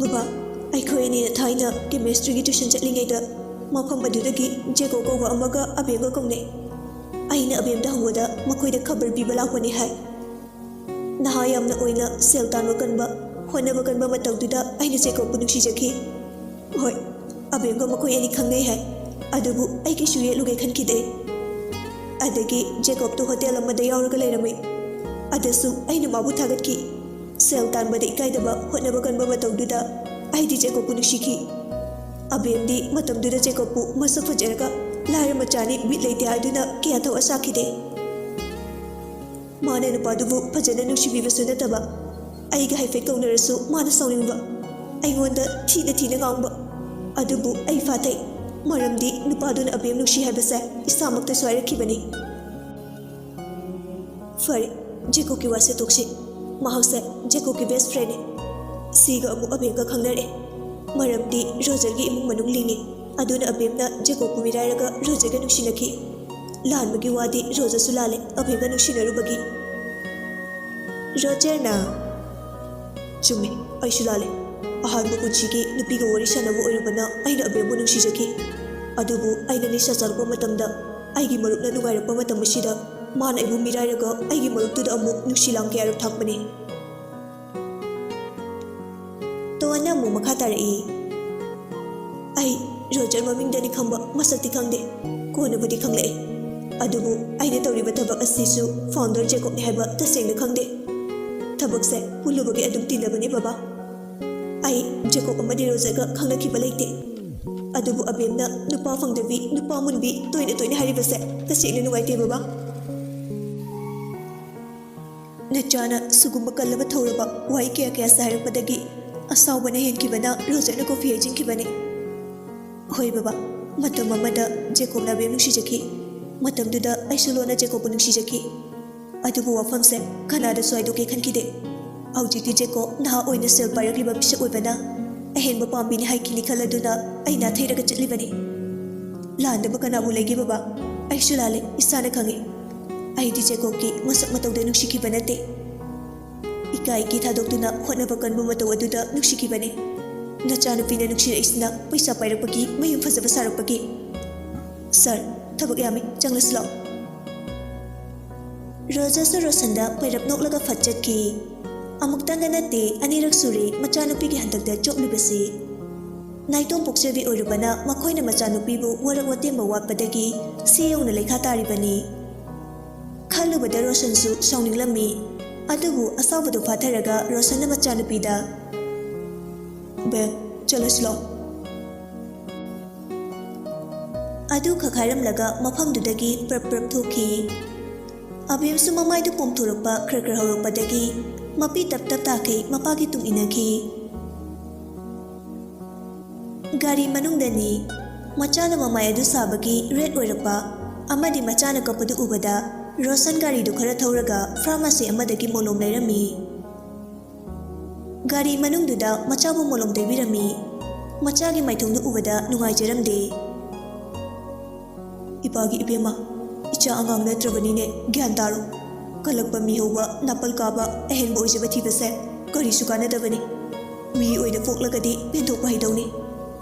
"ꯕꯕꯥ, ꯑꯩꯈꯣꯏ ꯑꯅꯤꯅ ꯊꯥꯏꯅ ꯀꯦꯃꯦꯁꯇ꯭ꯔꯤꯒꯤ ꯇ꯭ꯌꯨꯁꯟ ꯆꯠꯂꯤꯉꯩꯗ ꯃꯐꯝ ꯑꯗꯨꯗꯒꯤ ꯖꯦꯀꯣ ꯀꯧꯕ ꯑꯃꯒ ꯑꯕꯦꯝꯒ ꯀꯧꯅꯩ꯫ ꯑꯩꯅ ꯑꯕꯦꯝꯗ ꯍꯪꯕꯗ ꯃꯈꯣꯏꯗ ꯈꯕꯔ ꯄꯤꯕ ꯂꯥꯛꯄꯅꯤ ꯍꯥꯏ꯫ ꯅꯍꯥ ꯌꯥꯝꯅ ꯑꯣꯏꯅ ꯁꯦꯜ ꯇꯥꯟꯕ ꯀꯟꯕ, ꯍꯣꯠꯅꯕ ꯀꯟꯕ ꯃꯇꯧꯗꯨꯗ ꯑꯩꯅ ꯖꯦꯀꯣꯕꯄꯨ ꯅꯨꯡꯁꯤꯖꯈꯤ꯫ ꯍꯣꯏ, ꯑꯕꯦꯝꯒ ꯃꯈꯣꯏ ꯑꯅꯤ ꯈꯪꯅꯩ ꯍꯥꯏ꯫ ꯑꯗꯨꯕꯨ ꯑꯩ ꯀꯩꯁꯨ ꯌꯦꯠꯂꯨꯒꯦ ꯈꯟꯈꯤꯗꯦ꯫ ꯑꯗꯒꯤ ꯖꯦꯀꯣꯕꯇꯨ ꯍꯣꯇꯦꯜ ꯑꯃꯗ ꯌꯥꯎꯔꯒ ꯂꯩꯔꯝꯃꯤ꯫ ꯑꯗꯁꯨ ꯑꯩꯅ ꯃꯥꯕꯨ ꯊꯥꯒꯠꯈꯤ꯫ ꯁꯦꯜ ꯇꯥꯟꯕꯗ ꯏꯀꯥꯏꯗꯕ, ꯍꯣꯠꯅꯕ ꯀꯟꯕ ꯃꯇꯧꯗꯨꯗ ꯑꯩꯗꯤ ꯖꯦꯀꯣꯕꯄꯨ ꯅꯨꯡꯁꯤꯈꯤ꯫ ꯑꯕꯦꯝꯗꯤ ꯃꯇꯝꯗꯨꯗ ꯖꯦꯀꯣꯕꯄꯨ ꯃꯁꯛ ꯐꯖꯔꯒ ꯂꯥꯏꯔ ꯃꯆꯥꯅꯤ, ꯕꯤꯠ ꯂꯩꯇꯦ ꯍꯥꯏꯗꯨꯅ ꯀꯌꯥ ꯊꯋꯥ ꯁꯥꯈꯤꯗꯦ꯫ ꯃꯥꯅ ꯅꯨꯄꯥꯗꯨꯕꯨ ꯐꯖꯅ ꯅꯨꯡꯁꯤꯕꯤꯕꯁꯨ ꯅꯠꯇꯕ, ꯑꯩꯒ ꯍꯥꯏꯐꯦꯠ ꯀꯧꯅꯔꯁꯨ ꯃꯥꯅ ꯁꯥꯎꯅꯤꯡꯕ, ꯑꯩꯉꯣꯟꯗ ꯊꯤꯅ ꯊꯤꯅ ꯉꯥꯡꯕ꯫ ꯑꯗꯨꯕꯨ ꯑꯩ ꯐꯥꯊꯩ, ꯃꯔꯝꯗꯤ ꯅꯨꯄꯥꯗꯨꯅ ꯑꯕꯦꯝ ꯅꯨꯡꯁꯤ ꯍꯥꯏꯕꯁꯦ ꯏꯁꯥꯃꯛꯇꯁꯨ ꯍꯥꯏꯔꯛꯈꯤꯕꯅꯤ꯫ ꯐꯔꯦ, ꯖꯦꯀꯣꯕꯀꯤ ꯋꯥꯁꯦ ꯇꯣꯛꯁꯤ꯫ ꯃꯍꯥꯛꯁꯦ ꯖꯦꯀꯣꯕꯀꯤ best friendꯅꯤ꯫ ꯁꯤꯒ ꯑꯃꯨꯛ ꯑꯕꯦꯝꯒ ꯈꯪꯅꯔꯦ꯫ ꯃꯔꯝꯗꯤ ꯔꯣꯖꯔꯒꯤ ꯏꯃꯨꯡ ꯃꯅꯨꯡ ꯂꯤꯡꯉꯤ꯫ ꯑꯗꯨꯅ ꯑꯕꯦꯝꯅ ꯖꯦꯀꯣꯕꯄꯨ ꯃꯤꯔꯥꯏꯔꯒ ꯔꯣꯖꯔꯒ ꯅꯨꯡꯁꯤꯅꯈꯤ꯫ ꯂꯥꯟꯕꯒꯤ ꯋꯥꯗꯤ ꯔꯣꯖꯔꯁꯨ ꯂꯥꯜꯂꯦ, ꯑꯕꯦꯝꯒ ꯅꯨꯡꯁꯤꯅꯔꯨꯕꯒꯤ꯫ ꯔꯣꯖꯔꯅ, "ꯆꯨꯝꯃꯤ, ꯑꯩꯁꯨ ꯂꯥꯜꯂꯦ꯫ ꯑꯍꯥꯟꯕ ꯄꯨꯟꯁꯤꯒꯤ ꯅꯨꯄꯤꯒ ꯋꯥꯔꯤ ꯁꯥꯟꯅꯕ ꯑꯣꯏꯔꯨꯕꯅ ꯑꯩꯅ ꯑꯕꯦꯝꯕꯨ ꯅꯨꯡꯁꯤꯖꯈꯤ꯫ ꯑꯗꯨꯕꯨ ꯑꯩꯅ ꯅꯤꯁꯥ ꯆꯥꯔꯛꯄ ꯃꯇꯝꯗ ꯑꯩꯒꯤ ꯃꯔꯨꯞꯅ ꯅꯨꯡꯉꯥꯏꯔꯛꯄ ꯃꯇꯝ ꯑꯁꯤꯗ ꯃꯥꯅ ꯑꯩꯕꯨ ꯃꯤꯔꯥꯏꯔꯒ ꯑꯩꯒꯤ ꯃꯔꯨꯞꯇꯨꯗ ꯑꯃꯨꯛ ꯅꯨꯡꯁꯤ ꯂꯥꯡ ꯀꯌꯥꯔꯛ ꯊꯥꯛꯄꯅꯤ"꯫ ꯇꯣꯟꯅ ꯑꯃꯨꯛ ꯃꯈꯥ ꯇꯥꯔꯛꯏ, "ꯑꯩ ꯔꯣꯖꯔ ꯃꯃꯤꯡꯗꯅꯤ ꯈꯪꯕ, ꯃꯁꯛꯇꯤ ꯈꯪꯗꯦ꯫ ꯀꯣꯟꯅꯕꯨꯗꯤ ꯈꯪꯂꯛꯑꯦ꯫ ꯑꯗꯨꯕꯨ ꯑꯩꯅ ꯇꯧꯔꯤꯕ ꯊꯕꯛ ꯑꯁꯤꯁꯨ founder ꯖꯦꯀꯣꯕꯅꯤ ꯍꯥꯏꯕ ꯇꯁꯦꯡꯅ ꯈꯪꯗꯦ꯫ ꯊꯕꯛꯁꯦ ꯄꯨꯜꯂꯨꯕꯒꯤ ꯑꯗꯨꯝ ꯇꯤꯟꯅꯕꯅꯦ ꯕꯕꯥ꯫ ꯑꯩ ꯖꯦꯀꯣꯕ ꯑꯃꯗꯤ ꯔꯣꯖꯔꯒ ꯈꯪꯅꯈꯤꯕ ꯂꯩꯇꯦ꯫ ꯑꯗꯨꯕꯨ ꯑꯕꯦꯝꯅ ꯅꯨꯄꯥ ꯐꯪꯗꯕꯤ, ꯅꯨꯄꯥ ꯃꯨꯟꯕꯤ ꯇꯣꯏꯅ ꯇꯣꯏꯅ ꯍꯥꯏꯔꯤꯕꯁꯦ ꯇꯁꯦꯡꯅ ꯅꯨꯡꯉꯥꯏꯇꯦ ꯕꯕꯥ"꯫ ꯅꯆꯥꯅ ꯁꯤꯒꯨꯝꯕ ꯀꯜꯂꯕ ꯊꯧꯔꯕ ꯋꯥꯍꯩ ꯀꯌꯥ ꯀꯌꯥꯁꯦ ꯍꯥꯏꯔꯛꯄꯗꯒꯤ ꯑꯁꯥꯎꯕꯅ ꯍꯦꯟꯈꯤꯕꯅ ꯔꯣꯖꯔꯅ ꯀꯣꯐꯤ ꯍꯩꯖꯤꯟꯈꯤꯕꯅꯤ꯫ ꯍꯣꯏ ꯕꯕꯥ, ꯃꯇꯝ ꯑꯃꯗ ꯖꯦꯀꯣꯕꯅ ꯑꯕꯦꯝ ꯅꯨꯡꯁꯤꯖꯈꯤ꯫ ꯃꯇꯝꯗꯨꯗ ꯑꯩꯁꯨ ꯂꯣꯟꯅ ꯖꯦꯀꯣꯕꯄꯨ ꯅꯨꯡꯁꯤꯖꯈꯤ꯫ ꯑꯗꯨꯕꯨ ꯋꯥꯐꯝꯁꯦ ꯀꯅꯥꯗꯁꯨ ꯍꯥꯏꯗꯣꯛꯀꯦ ꯈꯟꯈꯤꯗꯦ꯫ ꯍꯧꯖꯤꯛꯇꯤ ꯖꯦꯀꯣꯕ ꯅꯍꯥ ꯑꯣꯏꯅ ꯁꯦꯜ ꯄꯥꯏꯔꯛꯂꯤꯕ ꯃꯤꯁꯛ ꯑꯣꯏꯕꯅ ꯑꯍꯦꯟꯕ ꯄꯥꯝꯕꯤꯅꯤ ꯍꯥꯏꯈꯤꯅꯤ ꯈꯜꯂꯗꯨꯅ ꯑꯩ ꯅꯥꯊꯩꯔꯒ ꯆꯠꯂꯤꯕꯅꯤ꯫ ꯂꯥꯟꯗꯕ ꯀꯅꯥꯕꯨ ꯂꯩꯒꯦ ꯕꯕꯥ? ꯑꯩꯁꯨ ꯂꯥꯜꯂꯦ, ꯏꯁꯥꯅ ꯈꯪꯉꯤ꯫ ꯑꯩꯗꯤ ꯖꯦꯀꯣꯕꯀꯤ ꯃꯁꯛ ꯃꯇꯧꯗ ꯅꯨꯡꯁꯤꯈꯤꯕ ꯅꯠꯇꯦ꯫ ꯏꯀꯥꯏ ꯏꯀꯤ ꯊꯥꯗꯣꯛꯇꯨꯅ ꯍꯣꯠꯅꯕ ꯀꯟꯕ ꯃꯇꯧ ꯑꯗꯨꯗ ꯅꯨꯡꯁꯤꯈꯤꯕꯅꯤ꯫ ꯅꯆꯥꯅꯨꯄꯤꯅ ꯅꯨꯡꯁꯤꯔꯛꯏꯁꯤꯅ ꯄꯩꯁꯥ ꯄꯥꯏꯔꯛꯄꯒꯤ, ꯃꯌꯨꯝ ꯐꯖꯕ ꯁꯥꯔꯛꯄꯒꯤ꯫ ꯁꯥꯔ, ꯊꯕꯛ ꯌꯥꯝꯃꯤ, ꯆꯪꯂꯁꯤ ꯂꯥꯛꯑꯣ꯫ ꯔꯣꯖꯔꯁꯨ ꯔꯣꯁꯟꯗ ꯄꯩꯔꯞ ꯅꯣꯛꯂꯒ ꯐꯠ ꯆꯠꯈꯤ꯫ ꯑꯃꯨꯛꯇꯪꯗ ꯅꯠꯇꯦ, ꯑꯅꯤꯔꯛ ꯁꯨꯔꯦ ꯃꯆꯥꯅꯨꯄꯤꯒꯤ ꯍꯟꯗꯛꯇ ꯆꯣꯞꯂꯤꯕꯁꯤ꯫ ꯅꯥꯏꯇꯣꯝ ꯄꯣꯛꯆꯕꯤ ꯑꯣꯏꯔꯨꯕꯅ ꯃꯈꯣꯏꯅ ꯃꯆꯥꯅꯨꯄꯤꯕꯨ ꯋꯥꯔꯛ ꯋꯥꯇꯦꯝꯕ ꯋꯥꯠꯄꯗꯒꯤ ꯁꯤ ꯌꯧꯅ ꯂꯩꯈꯥ ꯇꯥꯔꯤꯕꯅꯤ꯫ ꯈꯜꯂꯨꯕꯗ ꯔꯣꯁꯟꯁꯨ ꯁꯥꯎꯅꯤꯡꯂꯝꯃꯤ꯫ ꯑꯗꯨꯕꯨ ꯑꯁꯥꯎꯕꯗꯨ ꯐꯥꯊꯔꯒ ꯔꯣꯁꯟꯅ ꯃꯆꯥꯅꯨꯄꯤꯗ, "ꯕꯦꯜ, ꯆꯠꯂꯁꯤ ꯂꯥꯛꯑꯣ"꯫ ꯑꯗꯨ ꯈꯛ ꯍꯥꯏꯔꯝꯂꯒ ꯃꯐꯝꯗꯨꯗꯒꯤ ꯄ꯭ꯔꯞ ꯄ꯭ꯔꯞ ꯊꯣꯛꯈꯤ꯫ ꯑꯕꯦꯝꯁꯨ ꯃꯃꯥꯏꯗꯨ ꯄꯣꯝꯊꯣꯔꯛꯄ ꯈꯔ ꯈꯔ ꯍꯧꯔꯛꯄꯗꯒꯤ ꯃꯄꯤ ꯇꯞ ꯇꯞ ꯇꯥꯈꯩ ꯃꯄꯥꯒꯤ ꯇꯨꯡ ꯏꯟꯅꯈꯤ꯫ ꯒꯥꯔꯤ ꯃꯅꯨꯡꯗꯅꯤ꯫ ꯃꯆꯥꯅ ꯃꯃꯥꯏ ꯑꯗꯨ ꯁꯥꯕꯒꯤ ꯔꯦꯗ ꯑꯣꯏꯔꯛꯄ ꯑꯃꯗꯤ ꯃꯆꯥꯅ ꯀꯞꯄꯗꯨ ꯎꯕꯗ ꯔꯣꯁꯟ ꯒꯥꯔꯤꯗꯨ ꯈꯔ ꯊꯧꯔꯒ ꯐꯥꯔꯃꯥꯁꯤ ꯑꯃꯗꯒꯤ ꯃꯣꯂꯣꯝ ꯂꯩꯔꯝꯃꯤ꯫ ꯒꯥꯔꯤ ꯃꯅꯨꯡꯗꯨꯗ ꯃꯆꯥꯕꯨ ꯃꯣꯂꯣꯝ ꯇꯩꯕꯤꯔꯝꯃꯤ꯫ ꯃꯆꯥꯒꯤ ꯃꯥꯏꯊꯣꯡꯗꯨ ꯎꯕꯗ ꯅꯨꯡꯉꯥꯏꯖꯔꯝꯗꯦ꯫ "ꯏꯄꯥꯒꯤ ꯏꯕꯦꯝꯃ, ꯏꯆꯥ ꯑꯉꯥꯡ ꯅꯠꯇ꯭ꯔꯕꯅꯤꯅꯦ, ꯒ꯭ꯌꯥꯟ ꯇꯥꯔꯣ꯫ ꯀꯜꯂꯛꯄ ꯃꯤ ꯍꯧꯕ, ꯅꯥꯄꯜ ꯀꯥꯕ, ꯑꯍꯦꯟꯕ ꯑꯣꯏꯖꯕ ꯊꯤꯕꯁꯦ ꯀꯔꯤꯁꯨ ꯀꯥꯟꯅꯗꯕꯅꯤ꯫ ꯃꯤ ꯑꯣꯏꯅ ꯄꯣꯛꯂꯒꯗꯤ ꯄꯦꯟꯊꯣꯛꯄ ꯍꯩꯗꯧꯅꯤ꯫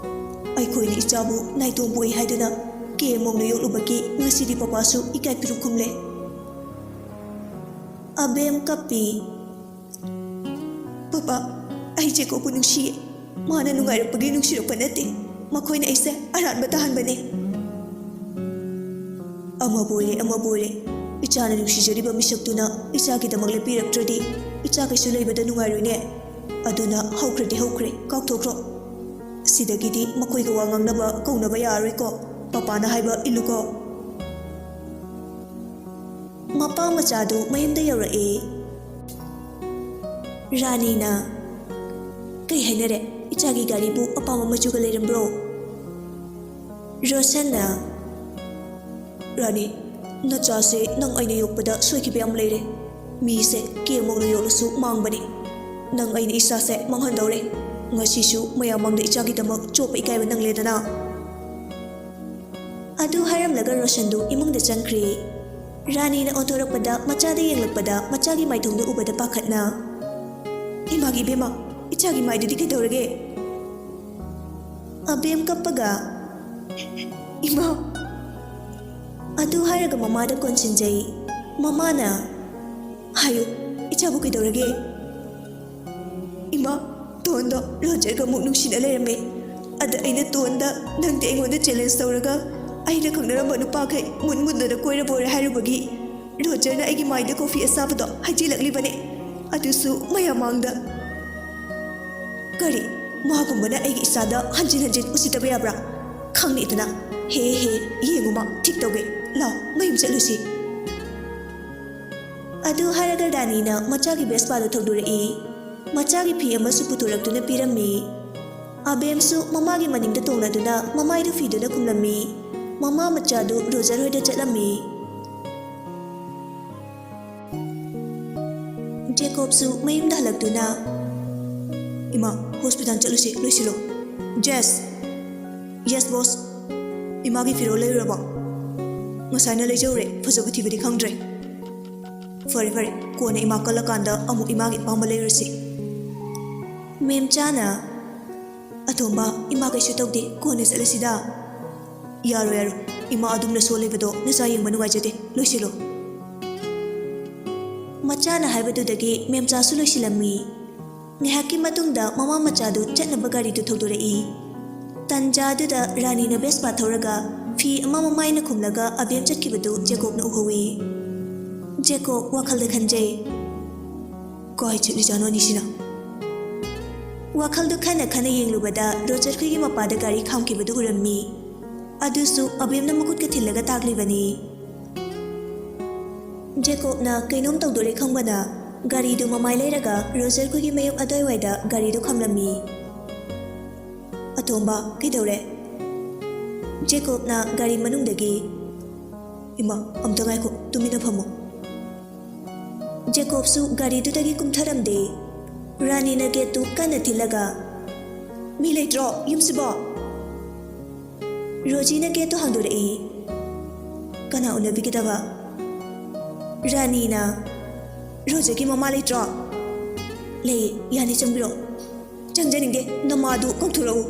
ꯑꯩꯈꯣꯏꯅ ꯏꯆꯥꯕꯨ ꯅꯥꯏꯇꯣꯝ ꯄꯣꯛꯏ ꯍꯥꯏꯗꯨꯅ ꯀꯦ ꯃꯧꯅ ꯌꯣꯛꯂꯨꯕꯒꯤ ꯉꯁꯤꯗꯤ ꯄꯄꯥꯁꯨ ꯏꯀꯥꯏ ꯄꯤꯔꯨꯛ ꯈꯨꯝꯂꯦ꯫" ꯑꯕꯦꯝ ꯀꯞꯄꯤ꯫ "ꯄꯄꯥ, ꯑꯩ ꯖꯦꯀꯣꯕꯄꯨ ꯅꯨꯡꯁꯤꯌꯦ꯫ ꯃꯥꯅ ꯅꯨꯡꯉꯥꯏꯔꯛꯄꯒꯤ ꯅꯨꯡꯁꯤꯔꯛꯄ ꯅꯠꯇꯦ꯫ ꯃꯈꯣꯏꯅ ꯑꯩꯁꯦ ꯑꯔꯥꯟꯕ ꯇꯥꯍꯟꯕꯅꯦ꯫" "ꯑꯃꯕꯨ ꯑꯣꯏꯔꯦ, ꯑꯃꯕꯨ ꯑꯣꯏꯔꯦ, ꯏꯆꯥꯅ ꯅꯨꯡꯁꯤꯖꯔꯤꯕ ꯃꯤꯁꯛꯇꯨꯅ ꯏꯆꯥꯒꯤꯗꯃꯛ ꯂꯦꯞꯄꯤꯔꯛꯇ꯭ꯔꯗꯤ ꯏꯆꯥ ꯀꯩꯁꯨ ꯂꯩꯕꯗ ꯅꯨꯡꯉꯥꯏꯔꯣꯏꯅꯦ꯫ ꯑꯗꯨꯅ ꯍꯧꯈ꯭ꯔꯗꯤ ꯍꯧꯈ꯭ꯔꯦ, ꯀꯥꯎꯊꯣꯛꯈ꯭ꯔꯣ꯫ ꯁꯤꯗꯒꯤꯗꯤ ꯃꯈꯣꯏꯒ ꯋꯥ ꯉꯥꯡꯅꯕ ꯀꯧꯅꯕ ꯌꯥꯔꯔꯣꯏꯀꯣ꯫ ꯄꯄꯥꯅ ꯍꯥꯏꯕ ꯏꯜꯂꯨꯀꯣ꯫" ꯃꯄꯥ ꯃꯆꯥꯗꯨ ꯃꯌꯨꯝꯗ ꯌꯧꯔꯛꯑꯦ꯫ ꯔꯥꯅꯤꯅ, "ꯀꯩ ꯍꯥꯏꯅꯔꯦ? ꯏꯆꯥꯒꯤ ꯒꯥꯔꯤꯕꯨ ꯑꯄꯥꯝꯕ ꯃꯆꯨꯒ ꯂꯩꯔꯝꯕ꯭ꯔꯣ?" ꯔꯣꯁꯟꯅ, "ꯔꯥꯅꯤ, ꯅꯆꯥꯁꯦ ꯅꯪ ꯑꯩꯅ ꯌꯣꯛꯄꯗ ꯁꯣꯏꯈꯤꯕ ꯌꯥꯝ ꯂꯩꯔꯦ꯫ ꯃꯤꯁꯦ ꯀꯦ ꯃꯧꯅ ꯌꯣꯛꯂꯁꯨ ꯃꯥꯡꯕꯅꯤ꯫ ꯅꯪ ꯑꯩꯅ ꯏꯆꯥꯁꯦ ꯃꯥꯡꯍꯟꯗꯧꯔꯦ꯫ ꯉꯁꯤꯁꯨ ꯃꯌꯥꯝ ꯃꯥꯡꯗ ꯏꯆꯥꯒꯤꯗꯃꯛ ꯆꯣꯞꯄ ꯏꯀꯥꯏꯕ ꯅꯪꯂꯦꯗꯅ꯫" ꯑꯗꯨ ꯍꯥꯏꯔꯝꯂꯒ ꯔꯣꯁꯟꯗꯨ ꯏꯃꯨꯡꯗ ꯆꯪꯈ꯭ꯔꯦ꯫ ꯔꯥꯅꯤꯅ ꯑꯣꯟꯊꯣꯔꯛꯄꯗ, ꯃꯆꯥꯗ ꯌꯦꯡꯂꯛꯄꯗ, ꯃꯆꯥꯒꯤ ꯃꯥꯏꯊꯣꯡꯗꯨ ꯎꯕꯗ ꯄꯥꯈꯠꯅ, "ꯏꯃꯥꯒꯤ ꯏꯕꯦꯝꯃ, ꯏꯆꯥꯒꯤ ꯃꯥꯏꯗꯨꯗꯤ ꯀꯩꯗꯧꯔꯒꯦ?" ꯑꯕꯦꯝ ꯀꯞꯄꯒ, "ꯏꯃꯥ!" ꯑꯗꯨ ꯍꯥꯏꯔꯒ ꯃꯃꯥꯗ ꯀꯣꯟꯁꯤꯟꯖꯩ꯫ ꯃꯃꯥꯅ, "ꯍꯥꯏꯌꯨ, ꯏꯆꯥꯕꯨ ꯀꯩꯗꯧꯔꯒꯦ?" "ꯏꯃꯥ, ꯇꯣꯟꯗꯣ ꯔꯣꯖꯔꯒ ꯑꯃꯨꯛ ꯅꯨꯡꯁꯤꯅ ꯂꯩꯔꯝꯃꯦ꯫ ꯑꯗ ꯑꯩꯅ ꯇꯣꯟꯗ, 'ꯅꯪꯗꯤ ꯑꯩꯉꯣꯟꯗ ꯆꯦꯂꯦꯟꯖ ꯇꯧꯔꯒ ꯑꯩꯅ ꯈꯪꯅꯔꯝꯕ ꯅꯨꯄꯥꯈꯩ ꯃꯨꯟ ꯃꯨꯟꯗꯅ ꯀꯣꯏꯔꯕꯣꯔꯦ' ꯍꯥꯏꯔꯨꯕꯒꯤ ꯔꯣꯖꯔꯅ ꯑꯩꯒꯤ ꯃꯥꯏꯗ ꯀꯣꯐꯤ ꯑꯁꯥꯕꯗꯣ ꯍꯩꯖꯤꯜꯂꯛꯂꯤꯕꯅꯦ, ꯑꯗꯨꯁꯨ ꯃꯌꯥꯝ ꯃꯥꯡꯗ꯫ ꯀꯔꯤ? ꯃꯥꯒꯨꯝꯕꯅ ꯑꯩꯒꯤ ꯏꯆꯥꯗ ꯍꯟꯖꯤꯟ ꯍꯟꯖꯤꯟ ꯎꯁꯤꯠꯇꯕ ꯌꯥꯕ꯭ꯔꯥ? ꯈꯪꯅꯤꯗꯅ꯫ ꯍꯦ ꯍꯦ, ꯌꯦꯡꯉꯨ ꯃꯥ, ꯊꯤꯛ ꯇꯧꯒꯦ꯫ ꯂꯥꯎ, ꯃꯌꯨꯝ ꯆꯠꯂꯨꯁꯤ꯫ ꯑꯗꯨ ꯍꯥꯏꯔꯒ ꯔꯥꯅꯤꯅ ꯃꯆꯥꯒꯤ ꯕꯦꯁꯄꯥꯗꯨ ꯊꯧꯗꯣꯔꯛꯏ꯫ ꯃꯆꯥꯒꯤ ꯐꯤ ꯑꯃꯁꯨ ꯄꯨꯊꯣꯔꯛꯇꯨꯅ ꯄꯤꯔꯝꯃꯤ꯫ ꯑꯕꯦꯝꯁꯨ ꯃꯃꯥꯒꯤ ꯃꯅꯤꯡꯗ ꯇꯣꯡꯂꯗꯨꯅ ꯃꯃꯥꯏꯗꯨ ꯐꯤꯗꯨꯅ ꯈꯨꯝꯂꯝꯃꯤ꯫ ꯃꯃꯥ ꯃꯆꯥꯗꯨ ꯔꯣꯖꯔ ꯍꯣꯏꯗ ꯆꯠꯂꯝꯃꯤ꯫ ꯖꯦꯀꯣꯕꯁꯨ ꯃꯌꯨꯝꯗ ꯍꯜꯂꯛꯇꯨꯅ, "ꯏꯃꯥ, ꯍꯣꯁꯄꯤꯇꯥꯜ ꯆꯠꯂꯨꯁꯤ, ꯂꯣꯏꯁꯤꯜꯂꯣ꯫" "ꯖꯦꯁ!" "ꯌꯦꯁ, ꯕꯣꯁ?" "ꯏꯃꯥꯒꯤ ꯐꯤꯔꯣꯜ ꯂꯩꯔꯨꯔꯕꯣ?" "ꯉꯁꯥꯏꯅ ꯂꯩꯖꯧꯔꯦ, ꯐꯖꯕ ꯊꯤꯕꯗꯤ ꯈꯪꯗ꯭ꯔꯦ꯫" "ꯐꯔꯦ, ꯐꯔꯦ, ꯀꯣꯟꯅ ꯏꯃꯥ ꯀꯜꯂꯀꯥꯟꯗ ꯑꯃꯨꯛ ꯏꯃꯥꯒꯤ ꯑꯄꯥꯝꯕ ꯂꯩꯔꯨꯁꯤ꯫" ꯃꯦꯝꯆꯥꯅ, "ꯑꯇꯣꯝꯕ, ꯏꯃꯥ ꯀꯩꯁꯨ ꯇꯧꯗꯦ, ꯀꯣꯟꯅ ꯆꯠꯂꯁꯤꯗ꯫" "ꯌꯥꯔꯣꯏ, ꯌꯥꯔꯣꯏ, ꯏꯃꯥ ꯑꯗꯨꯝꯅ ꯁꯣꯜꯂꯤꯕꯗꯣ ꯅꯆꯥ ꯌꯦꯡꯕ ꯅꯨꯡꯉꯥꯏꯖꯗꯦ, ꯂꯣꯏꯁꯤꯜꯂꯣ꯫" ꯃꯆꯥꯅ ꯍꯥꯏꯕꯗꯨꯗꯒꯤ ꯃꯦꯝꯆꯥꯁꯨ ꯂꯣꯏꯁꯤꯜꯂꯝꯃꯤ꯫ ꯉꯥꯏꯍꯥꯛꯀꯤ ꯃꯇꯨꯡꯗ ꯃꯃꯥ ꯃꯆꯥꯗꯨ ꯆꯠꯅꯕ ꯒꯥꯔꯤꯗꯨ ꯊꯧꯗꯣꯔꯛꯏ꯫ ꯇꯟꯖꯥꯗꯨꯗ ꯔꯥꯅꯤꯅ ꯕꯦꯁꯄꯥ ꯊꯧꯔꯒ ꯐꯤ ꯑꯃ ꯃꯃꯥꯏꯅ ꯈꯨꯝꯂꯒ ꯑꯕꯦꯝ ꯆꯠꯈꯤꯕꯗꯨ ꯖꯦꯀꯣꯕꯅ ꯎꯍꯧꯏ꯫ ꯖꯦꯀꯣꯕ ꯋꯥꯈꯜꯗ ꯈꯟꯖꯩ, "ꯀꯥꯏ ꯆꯠꯂꯤꯖꯥꯠꯅꯣ ꯑꯅꯤꯁꯤꯅ?" ꯋꯥꯈꯜꯗꯨ ꯈꯟꯅ ꯈꯟꯅ ꯌꯦꯡꯂꯨꯕꯗ ꯔꯣꯖꯔꯈꯣꯏꯒꯤ ꯃꯄꯥꯗ ꯒꯥꯔꯤ ꯈꯥꯝꯈꯤꯕꯗꯨ ꯎꯔꯝꯃꯤ꯫ ꯑꯗꯨꯁꯨ ꯑꯕꯦꯝꯅ ꯃꯈꯨꯠꯀ ꯊꯤꯜꯂꯒ ꯇꯥꯛꯂꯤꯕꯅꯤ꯫ ꯖꯦꯀꯣꯕꯅ ꯀꯩꯅꯣꯝ ꯇꯧꯗꯣꯔꯦ ꯈꯪꯕꯅ ꯒꯥꯔꯤꯗꯨ ꯃꯃꯥꯏ ꯂꯩꯔꯒ ꯔꯣꯖꯔꯈꯣꯏꯒꯤ ꯃꯌꯨꯝ ꯑꯗꯨꯋꯥꯏꯋꯥꯏꯗ ꯒꯥꯔꯤꯗꯨ ꯈꯥꯝꯂꯝꯃꯤ꯫ "ꯑꯇꯣꯝꯕ, ꯀꯩꯗꯧꯔꯦ?" ꯖꯦꯀꯣꯕꯅ ꯒꯥꯔꯤ ꯃꯅꯨꯡꯗꯒꯤ, "ꯏꯃꯥ, ꯑꯝꯇ ꯉꯥꯏꯈꯣ, ꯇꯨꯃꯤꯟꯅ ꯐꯝꯃꯣ꯫" ꯖꯦꯀꯣꯕꯁꯨ ꯒꯥꯔꯤꯗꯨꯗꯒꯤ ꯀꯨꯝꯊꯔꯝꯗꯦ꯫ ꯔꯥꯅꯤꯅ ꯒꯦꯠꯇꯨ ꯀꯟꯅ ꯊꯤꯜꯂꯒ, "ꯃꯤ ꯂꯩꯇ꯭ꯔꯣ ꯌꯨꯝꯁꯤꯕꯣ?" ꯔꯣꯖꯤꯅ ꯒꯦꯠꯇꯨ ꯍꯥꯡꯗꯣꯔꯛꯏ꯫ "ꯀꯅꯥ ꯎꯅꯕꯤꯒꯗꯕ?" ꯔꯥꯅꯤꯅ, "ꯔꯣꯖꯔꯒꯤ ꯃꯃꯥ ꯂꯩꯇ꯭ꯔꯣ?" "ꯂꯩ, ꯌꯥꯅꯤ, ꯆꯪꯕꯤꯔꯛꯑꯣ꯫" "ꯆꯪꯖꯅꯤꯡꯗꯦ, ꯅꯃꯥꯗꯨ ꯀꯧꯊꯣꯔꯛꯎ꯫"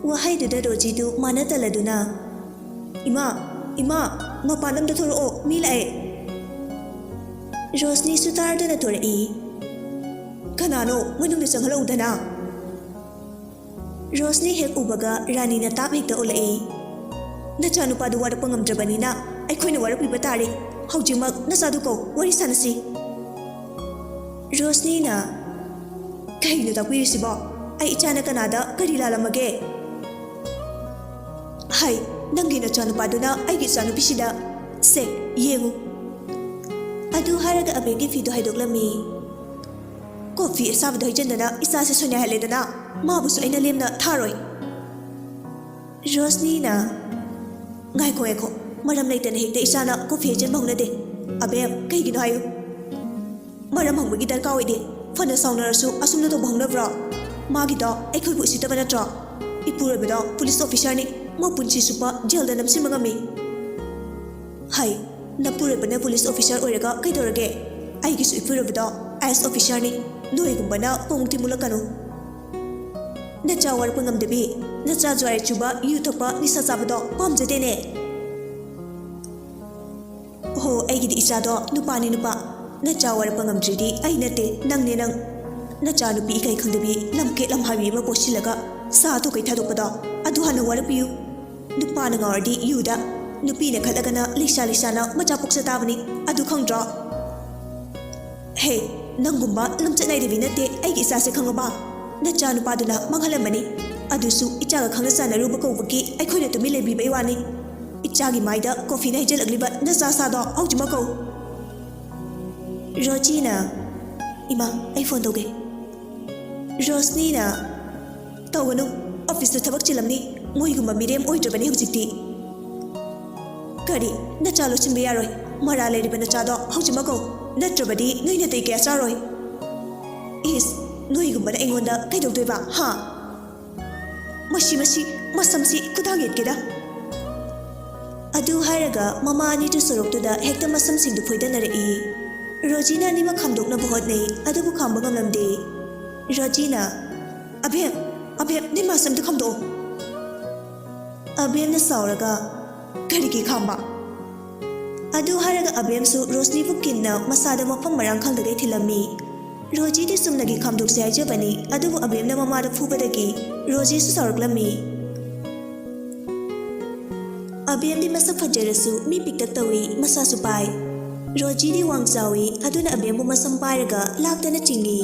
ꯋꯥꯍꯩꯗꯨꯗ ꯔꯣꯖꯤꯗꯨ ꯃꯥꯅ ꯇꯜꯂꯗꯨꯅ, "ꯏꯃꯥ, ꯏꯃꯥ, ꯃꯄꯥꯟ ꯑꯝꯗ ꯊꯣꯔꯛꯑꯣ, ꯃꯤ ꯂꯥꯛꯑꯦ꯫" ꯔꯣꯁꯅꯤꯁꯨ ꯇꯥꯔꯗꯨꯅ ꯊꯣꯔꯛꯏ꯫ "ꯀꯅꯥꯅꯣ? ꯃꯅꯨꯡꯗ ꯆꯪꯍꯜꯂꯛꯎꯗꯅ꯫" ꯔꯣꯁꯅꯤ ꯍꯦꯛ ꯎꯕꯒ ꯔꯥꯅꯤꯅ ꯇꯥꯞ ꯍꯦꯛꯇ ꯑꯣꯜꯂꯛꯏ꯫ "ꯅꯆꯥꯅꯨꯄꯥꯗꯨ ꯋꯥꯔꯛꯄ ꯉꯝꯗ꯭ꯔꯕꯅꯤꯅ ꯑꯩꯈꯣꯏꯅ ꯋꯥꯔꯛꯄꯤꯕ ꯇꯥꯔꯦ꯫ ꯍꯧꯖꯤꯛꯃꯛ ꯅꯆꯥꯗꯨ ꯀꯧ, ꯋꯥꯔꯤ ꯁꯥꯟꯅꯁꯤ꯫" ꯔꯣꯁꯅꯤꯅ, "ꯀꯩꯅꯣ ꯇꯥꯛꯄꯤꯔꯤꯁꯤꯕꯣ? ꯑꯩ ꯏꯆꯥꯅ ꯀꯅꯥꯗ ꯀꯔꯤ ꯂꯥꯜꯂꯝꯃꯒꯦ?" "ꯍꯩ, ꯅꯪꯒꯤ ꯅꯆꯥꯅꯨꯄꯥꯗꯨꯅ ꯑꯩꯒꯤ ꯏꯆꯥꯅꯨꯄꯤꯁꯤꯗ, ꯁꯦ, ꯌꯦꯡꯉꯨ"꯫ ꯑꯗꯨ ꯍꯥꯏꯔꯒ ꯑꯕꯦꯝꯒꯤ ꯐꯤꯗꯣ ꯍꯥꯏꯗꯣꯛꯂꯝꯃꯤ꯫ "ꯀꯣꯐꯤ ꯑꯁꯥꯕꯗꯣ ꯍꯩꯖꯤꯟꯗꯅ ꯏꯆꯥꯁꯦ ꯁꯣꯏꯅꯥꯏꯍꯜꯂꯦꯗꯅ, ꯃꯥꯕꯨꯁꯨ ꯑꯩꯅ ꯂꯦꯝꯅ ꯊꯥꯔꯣꯏ"꯫ ꯔꯣꯁꯅꯤꯅ, "ꯉꯥꯏꯈꯣ, ꯉꯥꯏꯈꯣ, ꯃꯔꯝ ꯂꯩꯇꯅ ꯍꯦꯛꯇ ꯏꯆꯥꯅ ꯀꯣꯐꯤ ꯍꯩꯖꯤꯟꯕ ꯍꯧꯅꯗꯦ꯫ ꯑꯕꯦꯝ, ꯀꯩꯒꯤꯅꯣ ꯍꯥꯏꯌꯨ"꯫ "ꯃꯔꯝ ꯍꯪꯕꯒꯤ ꯗꯔꯀꯥꯔ ꯑꯣꯏꯗꯦ꯫ ꯐꯅ ꯁꯥꯎꯅꯔꯁꯨ ꯑꯁꯨꯝꯅ ꯇꯧꯕ ꯍꯧꯅꯕ꯭ꯔꯣ? ꯃꯥꯒꯤꯗꯣ ꯑꯩꯈꯣꯏꯕꯨ ꯎꯁꯤꯠꯇꯕ ꯅꯠꯇ꯭ꯔꯣ? ꯏꯄꯨꯔꯣꯏꯕꯗꯣ ꯄꯨꯂꯤꯁ ꯑꯣꯐꯤꯁꯥꯔꯅꯤ, ꯃꯄꯨꯟꯁꯤ ꯆꯨꯞꯄ ꯖꯦꯜꯗ ꯅꯝꯁꯤꯟꯕ ꯉꯝꯃꯤ"꯫ "ꯍꯩ, ꯅꯄꯨꯔꯣꯏꯕꯅ ꯄꯨꯂꯤꯁ ꯑꯣꯐꯤꯁꯥꯔ ꯑꯣꯏꯔꯒ ꯀꯩꯗꯧꯔꯒꯦ? ꯑꯩꯒꯤꯁꯨ ꯏꯄꯨꯔꯣꯏꯕꯗꯣ ꯑꯥꯏ ꯑꯦꯁ ꯑꯣꯐꯤꯁꯥꯔꯅꯤ꯫ ꯅꯣꯏꯒꯨꯝꯕꯅ ꯄꯣꯡ ꯇꯤꯃꯨꯜꯂꯛꯀꯅꯨ꯫ ꯅꯆꯥ ꯋꯥꯔꯛꯄ ꯉꯝꯗꯕꯤ, ꯅꯆꯥ ꯖꯨꯋꯥꯔ ꯆꯨꯕ, ꯌꯨ ꯊꯛꯄ, ꯅꯤꯁꯥ ꯆꯥꯕꯗꯣ ꯄꯥꯝꯖꯗꯦꯅꯦ"꯫ "ꯑꯣꯍꯣ, ꯑꯩꯒꯤꯗꯤ ꯏꯆꯥꯗꯣ ꯅꯨꯄꯥꯅꯤ ꯅꯨꯄꯥ꯫ ꯅꯆꯥ ꯋꯥꯔꯛꯄ ꯉꯝꯗ꯭ꯔꯤꯗꯤ ꯑꯩ ꯅꯠꯇꯦ, ꯅꯪꯅꯦ ꯅꯪ꯫ ꯅꯆꯥ ꯅꯨꯄꯤ ꯏꯀꯥꯏ ꯈꯪꯗꯕꯤ, ꯂꯝꯀꯦꯠ ꯂꯝꯍꯥꯕꯤ ꯑꯃ ꯄꯣꯠꯁꯤꯜꯂꯒ ꯁꯥ ꯊꯣꯛꯀꯩ ꯊꯥꯗꯣꯛꯄꯗꯣ, ꯑꯗꯨ ꯍꯥꯟꯅ ꯋꯥꯔꯛꯄꯤꯌꯨ꯫ ꯅꯨꯄꯥꯅ ꯉꯥꯎꯔꯗꯤ ꯌꯨꯗ, ꯅꯨꯄꯤꯅ ꯈꯠꯂꯒꯅ ꯂꯩꯁꯥ ꯂꯩꯁꯥꯅ ꯃꯆꯥ ꯄꯣꯛꯆ ꯇꯥꯕꯅꯤ, ꯑꯗꯨ ꯈꯪꯗ꯭ꯔꯣ? ꯍꯦ, ꯅꯪꯒꯨꯝꯕ ꯂꯝꯆꯠ ꯅꯥꯏꯗꯕꯤ ꯅꯠꯇꯦ ꯑꯩꯒꯤ ꯏꯆꯥꯁꯦ, ꯈꯪꯉꯕ? ꯅꯆꯥ ꯅꯨꯄꯥꯗꯨꯅ ꯃꯥꯡꯍꯜꯂꯝꯕꯅꯤ꯫ ꯑꯗꯨꯁꯨ ꯏꯆꯥꯒ ꯈꯪꯅ ꯆꯥꯟꯅꯔꯨꯕ ꯀꯧꯕꯒꯤ ꯑꯩꯈꯣꯏꯅ ꯇꯨꯃꯤꯟ ꯂꯩꯕꯤꯕꯩ ꯋꯥꯅꯤ꯫ ꯏꯆꯥꯒꯤ ꯃꯥꯏꯗ ꯀꯣꯐꯤꯅ ꯍꯩꯖꯤꯜꯂꯛꯂꯤꯕ ꯅꯆꯥ ꯁꯥꯗꯣ ꯍꯧꯖꯤꯛꯃꯛ ꯀꯧ"꯫ ꯔꯣꯖꯤꯅ, "ꯏꯃꯥ, ꯑꯩ ꯐꯣꯟ ꯇꯧꯒꯦ"꯫ ꯔꯣꯁꯅꯤꯅ, "ꯇꯧꯒꯅꯨ, ꯑꯣꯐꯤꯁꯇ ꯊꯕꯛ ꯆꯤꯜꯂꯝꯅꯤ, ꯃꯣꯏꯒꯨꯝꯕ ꯃꯤꯔꯦꯝ ꯑꯣꯏꯗ꯭ꯔꯕꯅꯤ ꯍꯧꯖꯤꯛꯇꯤ"꯫ "ꯀꯔꯤ? ꯅꯆꯥ ꯂꯣꯠꯁꯤꯟꯕ ꯌꯥꯔꯣꯏ꯫ ꯃꯔꯥ ꯂꯩꯔꯤꯕ ꯅꯆꯥꯗꯣ ꯍꯧꯖꯤꯛꯃꯛ ꯀꯧ, ꯅꯠꯇ꯭ꯔꯕꯗꯤ ꯅꯣꯏ ꯅꯥꯇꯩ ꯀꯌꯥ ꯆꯥꯔꯣꯏ"꯫ "ꯏꯁ, ꯅꯣꯏꯒꯨꯝꯕꯅ ꯑꯩꯉꯣꯟꯗ ꯀꯩꯗꯧꯗꯣꯏꯕ, ꯍꯥ? ꯃꯁꯤ, ꯃꯁꯤ, ꯃꯁꯝꯁꯤ ꯈꯨꯗꯥꯡ ꯌꯦꯠꯀꯦꯗ"꯫ ꯑꯗꯨ ꯍꯥꯏꯔꯒ ꯃꯃꯥ ꯑꯅꯤꯗꯨ ꯁꯣꯔꯣꯛꯇꯨꯗ ꯍꯦꯛꯇ ꯃꯁꯝꯁꯤꯡꯗꯨ ꯐꯣꯏꯗꯅꯔꯛꯏ꯫ ꯔꯣꯖꯤꯅ ꯑꯅꯤꯃꯛ ꯈꯥꯝꯗꯣꯛꯅꯕ ꯍꯣꯠꯅꯩ, ꯑꯗꯨꯕꯨ ꯈꯥꯝꯕ ꯉꯝꯂꯝꯗꯦ꯫ ꯔꯣꯖꯤꯅ, "ꯑꯕꯦꯝ, ꯑꯕꯦꯝ, ꯅꯃꯥꯏ ꯃꯁꯝꯗꯨ ꯈꯥꯝꯗꯣꯛꯑꯣ"꯫ ꯑꯕꯦꯝꯅ ꯁꯥꯎꯔꯒ, "ꯀꯔꯤꯒꯤ ꯈꯥꯝꯕ?" ꯑꯗꯨ ꯍꯥꯏꯔꯒ ꯑꯕꯦꯝꯁꯨ ꯔꯣꯁꯅꯤꯕꯨ ꯀꯤꯟꯅ ꯃꯁꯥꯗ ꯃꯐꯝ ꯃꯔꯥꯡ ꯈꯪꯗꯒꯩ ꯊꯤꯜꯂꯝꯃꯤ꯫ ꯔꯣꯖꯤꯗꯤ ꯆꯨꯝꯅꯒꯤ ꯈꯥꯝꯗꯣꯛꯁꯦ ꯍꯥꯏꯖꯕꯅꯤ, ꯑꯗꯨꯕꯨ ꯑꯕꯦꯝꯅ ꯃꯃꯥꯗ ꯐꯨꯕꯗꯒꯤ ꯔꯣꯖꯤꯁꯨ ꯁꯥꯎꯔꯛꯂꯝꯃꯤ꯫ ꯑꯕꯦꯝꯗꯤ ꯃꯁꯛ ꯐꯖꯔꯁꯨ ꯃꯤ ꯄꯤꯛꯇꯛ ꯇꯧꯏ, ꯃꯁꯥꯁꯨ ꯄꯥꯏ꯫ ꯔꯣꯖꯤꯗꯤ ꯋꯥꯡ ꯆꯥꯎꯏ, ꯑꯗꯨꯅ ꯑꯕꯦꯝꯕꯨ ꯃꯁꯝ ꯄꯥꯏꯔꯒ ꯂꯥꯛꯇꯅ ꯆꯤꯡꯏ꯫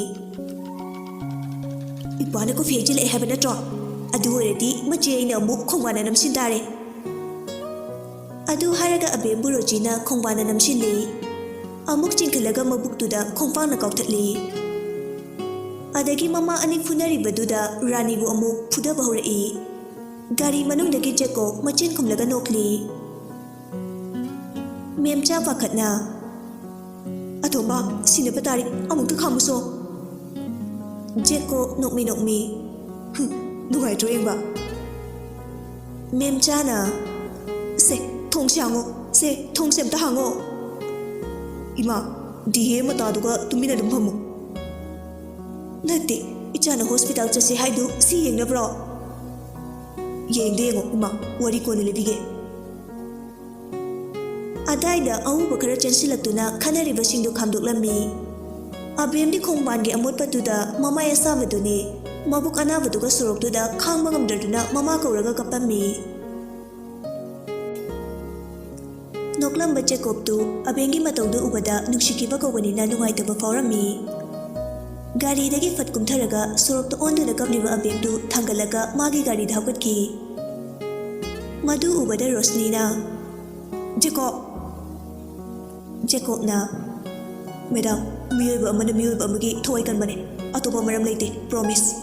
"ꯏꯄꯥꯅ ꯀꯣꯐꯤ ꯍꯩꯖꯤꯜꯂꯛꯑꯦ ꯍꯥꯏꯕ ꯅꯠꯇ꯭ꯔꯣ?" ꯑꯗꯨ ꯑꯣꯏꯔꯗꯤ ꯃꯆꯦ ꯑꯩꯅ ꯑꯃꯨꯛ ꯈꯣꯡꯕꯥꯟꯗ ꯅꯝꯁꯤꯟ ꯇꯥꯔꯦ꯫ ꯑꯗꯨ ꯍꯥꯏꯔꯒ ꯑꯕꯦꯝꯕꯨ ꯔꯣꯖꯤꯅ ꯈꯣꯡꯕꯥꯟꯗ ꯅꯝꯁꯤꯜꯂꯤ꯫ ꯑꯃꯨꯛ ꯆꯤꯡꯈꯠꯂꯒ ꯃꯕꯨꯛꯇꯨꯗ ꯈꯣꯡꯄꯥꯛꯅ ꯀꯥꯎꯊꯠꯂꯤ꯫ ꯑꯗꯒꯤ ꯃꯃꯥ ꯑꯅꯤ ꯐꯨꯅꯔꯤꯕꯗꯨꯗ ꯔꯥꯅꯤꯕꯨ ꯑꯃꯨꯛ ꯐꯨꯗꯕ ꯍꯧꯔꯛꯏ꯫ ꯒꯥꯔꯤ ꯃꯅꯨꯡꯗꯒꯤ ꯖꯦꯀꯣꯕ ꯃꯆꯤꯟ ꯈꯨꯝꯂꯒ ꯅꯣꯛꯂꯤ꯫ ꯃꯦꯝꯆꯥ ꯄꯥꯈꯠꯅ, "ꯑꯇꯣꯝꯕ, ꯁꯤꯅꯕ ꯇꯥꯔꯤ, ꯑꯃꯨꯛꯇ ꯈꯥꯝꯃꯨꯁꯣ꯫" ꯖꯦꯀꯣꯕ ꯅꯣꯛꯃꯤ ꯅꯣꯛꯃꯤ, "ꯍꯨꯝ, ꯅꯨꯡꯉꯥꯏꯇ꯭ꯔꯣ ꯌꯦꯡꯕ?" ꯃꯦꯝꯆꯥꯅ, "ꯁꯦ, ꯊꯣꯡꯁꯦ ꯍꯥꯡꯉꯣ, ꯁꯦ, ꯊꯣꯡꯁꯦ ꯑꯝꯇ ꯍꯥꯡꯉꯣ꯫" "ꯏꯃꯥ, ꯗꯤ ꯑꯦ ꯃꯇꯥꯗꯨꯒ ꯇꯨꯃꯤꯟꯅ ꯑꯗꯨꯝ ꯐꯝꯃꯨ꯫" "ꯅꯠꯇꯦ, ꯏꯆꯥꯅ ꯍꯣꯁꯄꯤꯇꯥꯜ ꯆꯠꯁꯦ ꯍꯥꯏꯗꯨ ꯁꯤ ꯌꯦꯡꯅꯕ꯭ꯔꯣ?" "ꯌꯦꯡꯗꯦ, ꯌꯦꯡꯉꯣ ꯏꯃꯥ, ꯋꯥꯔꯤ ꯀꯣꯟꯅ ꯂꯤꯕꯤꯒꯦ꯫" ꯑꯗꯥꯏꯗ ꯑꯎꯕ ꯈꯔ ꯆꯦꯟꯁꯤꯜꯂꯛꯇꯨꯅ ꯈꯟꯅꯔꯤꯕꯁꯤꯡꯗꯨ ꯈꯥꯝꯗꯣꯛꯂꯝꯃꯤ꯫ ꯑꯕꯦꯝꯗꯤ ꯈꯣꯡꯕꯥꯟꯒꯤ ꯑꯃꯣꯠꯄꯗꯨꯗ ꯃꯃꯥꯏ ꯑꯁꯥꯕꯗꯨꯅꯤ, ꯃꯕꯨꯛ ꯑꯅꯥꯕꯗꯨꯒ ꯁꯣꯔꯣꯛꯇꯨꯗ ꯈꯥꯡꯕ ꯉꯝꯗ꯭ꯔꯗꯨꯅ ꯃꯃꯥ ꯀꯧꯔꯒ ꯀꯞꯄꯝꯃꯤ꯫ ꯅꯣꯛꯂꯝꯕ ꯖꯦꯀꯣꯕꯇꯨ ꯑꯕꯦꯝꯒꯤ ꯃꯇꯧꯗꯨ ꯎꯕꯗ ꯅꯨꯡꯁꯤꯈꯤꯕ ꯀꯧꯕꯅꯤꯅ ꯅꯨꯡꯉꯥꯏꯇꯕ ꯐꯥꯎꯔꯝꯃꯤ꯫ ꯒꯥꯔꯤꯗꯒꯤ ꯐꯠ ꯀꯨꯝꯊꯔꯒ ꯁꯣꯔꯣꯛꯇ ꯑꯣꯟꯗꯨꯅ ꯀꯞꯂꯤꯕ ꯑꯕꯦꯝꯗꯨ ꯊꯥꯡꯒꯠꯂꯒ ꯃꯥꯒꯤ ꯒꯥꯔꯤꯗ ꯍꯥꯞꯀꯠꯈꯤ꯫ ꯃꯗꯨ ꯎꯕꯗ ꯔꯣꯁꯅꯤꯅ, "ꯖꯦꯀꯣꯕ!" ꯖꯦꯀꯣꯕꯅ, "ꯃꯦꯗꯥꯝ, ꯃꯤꯑꯣꯏꯕ ꯑꯃꯅ ꯃꯤꯑꯣꯏꯕ ꯑꯃꯒꯤ ꯊꯋꯥꯏ ꯀꯟꯕꯅꯦ, ꯑꯇꯣꯞꯄ ꯃꯔꯝ ꯂꯩꯇꯦ, ꯄ꯭ꯔꯣꯃꯤꯁ꯫"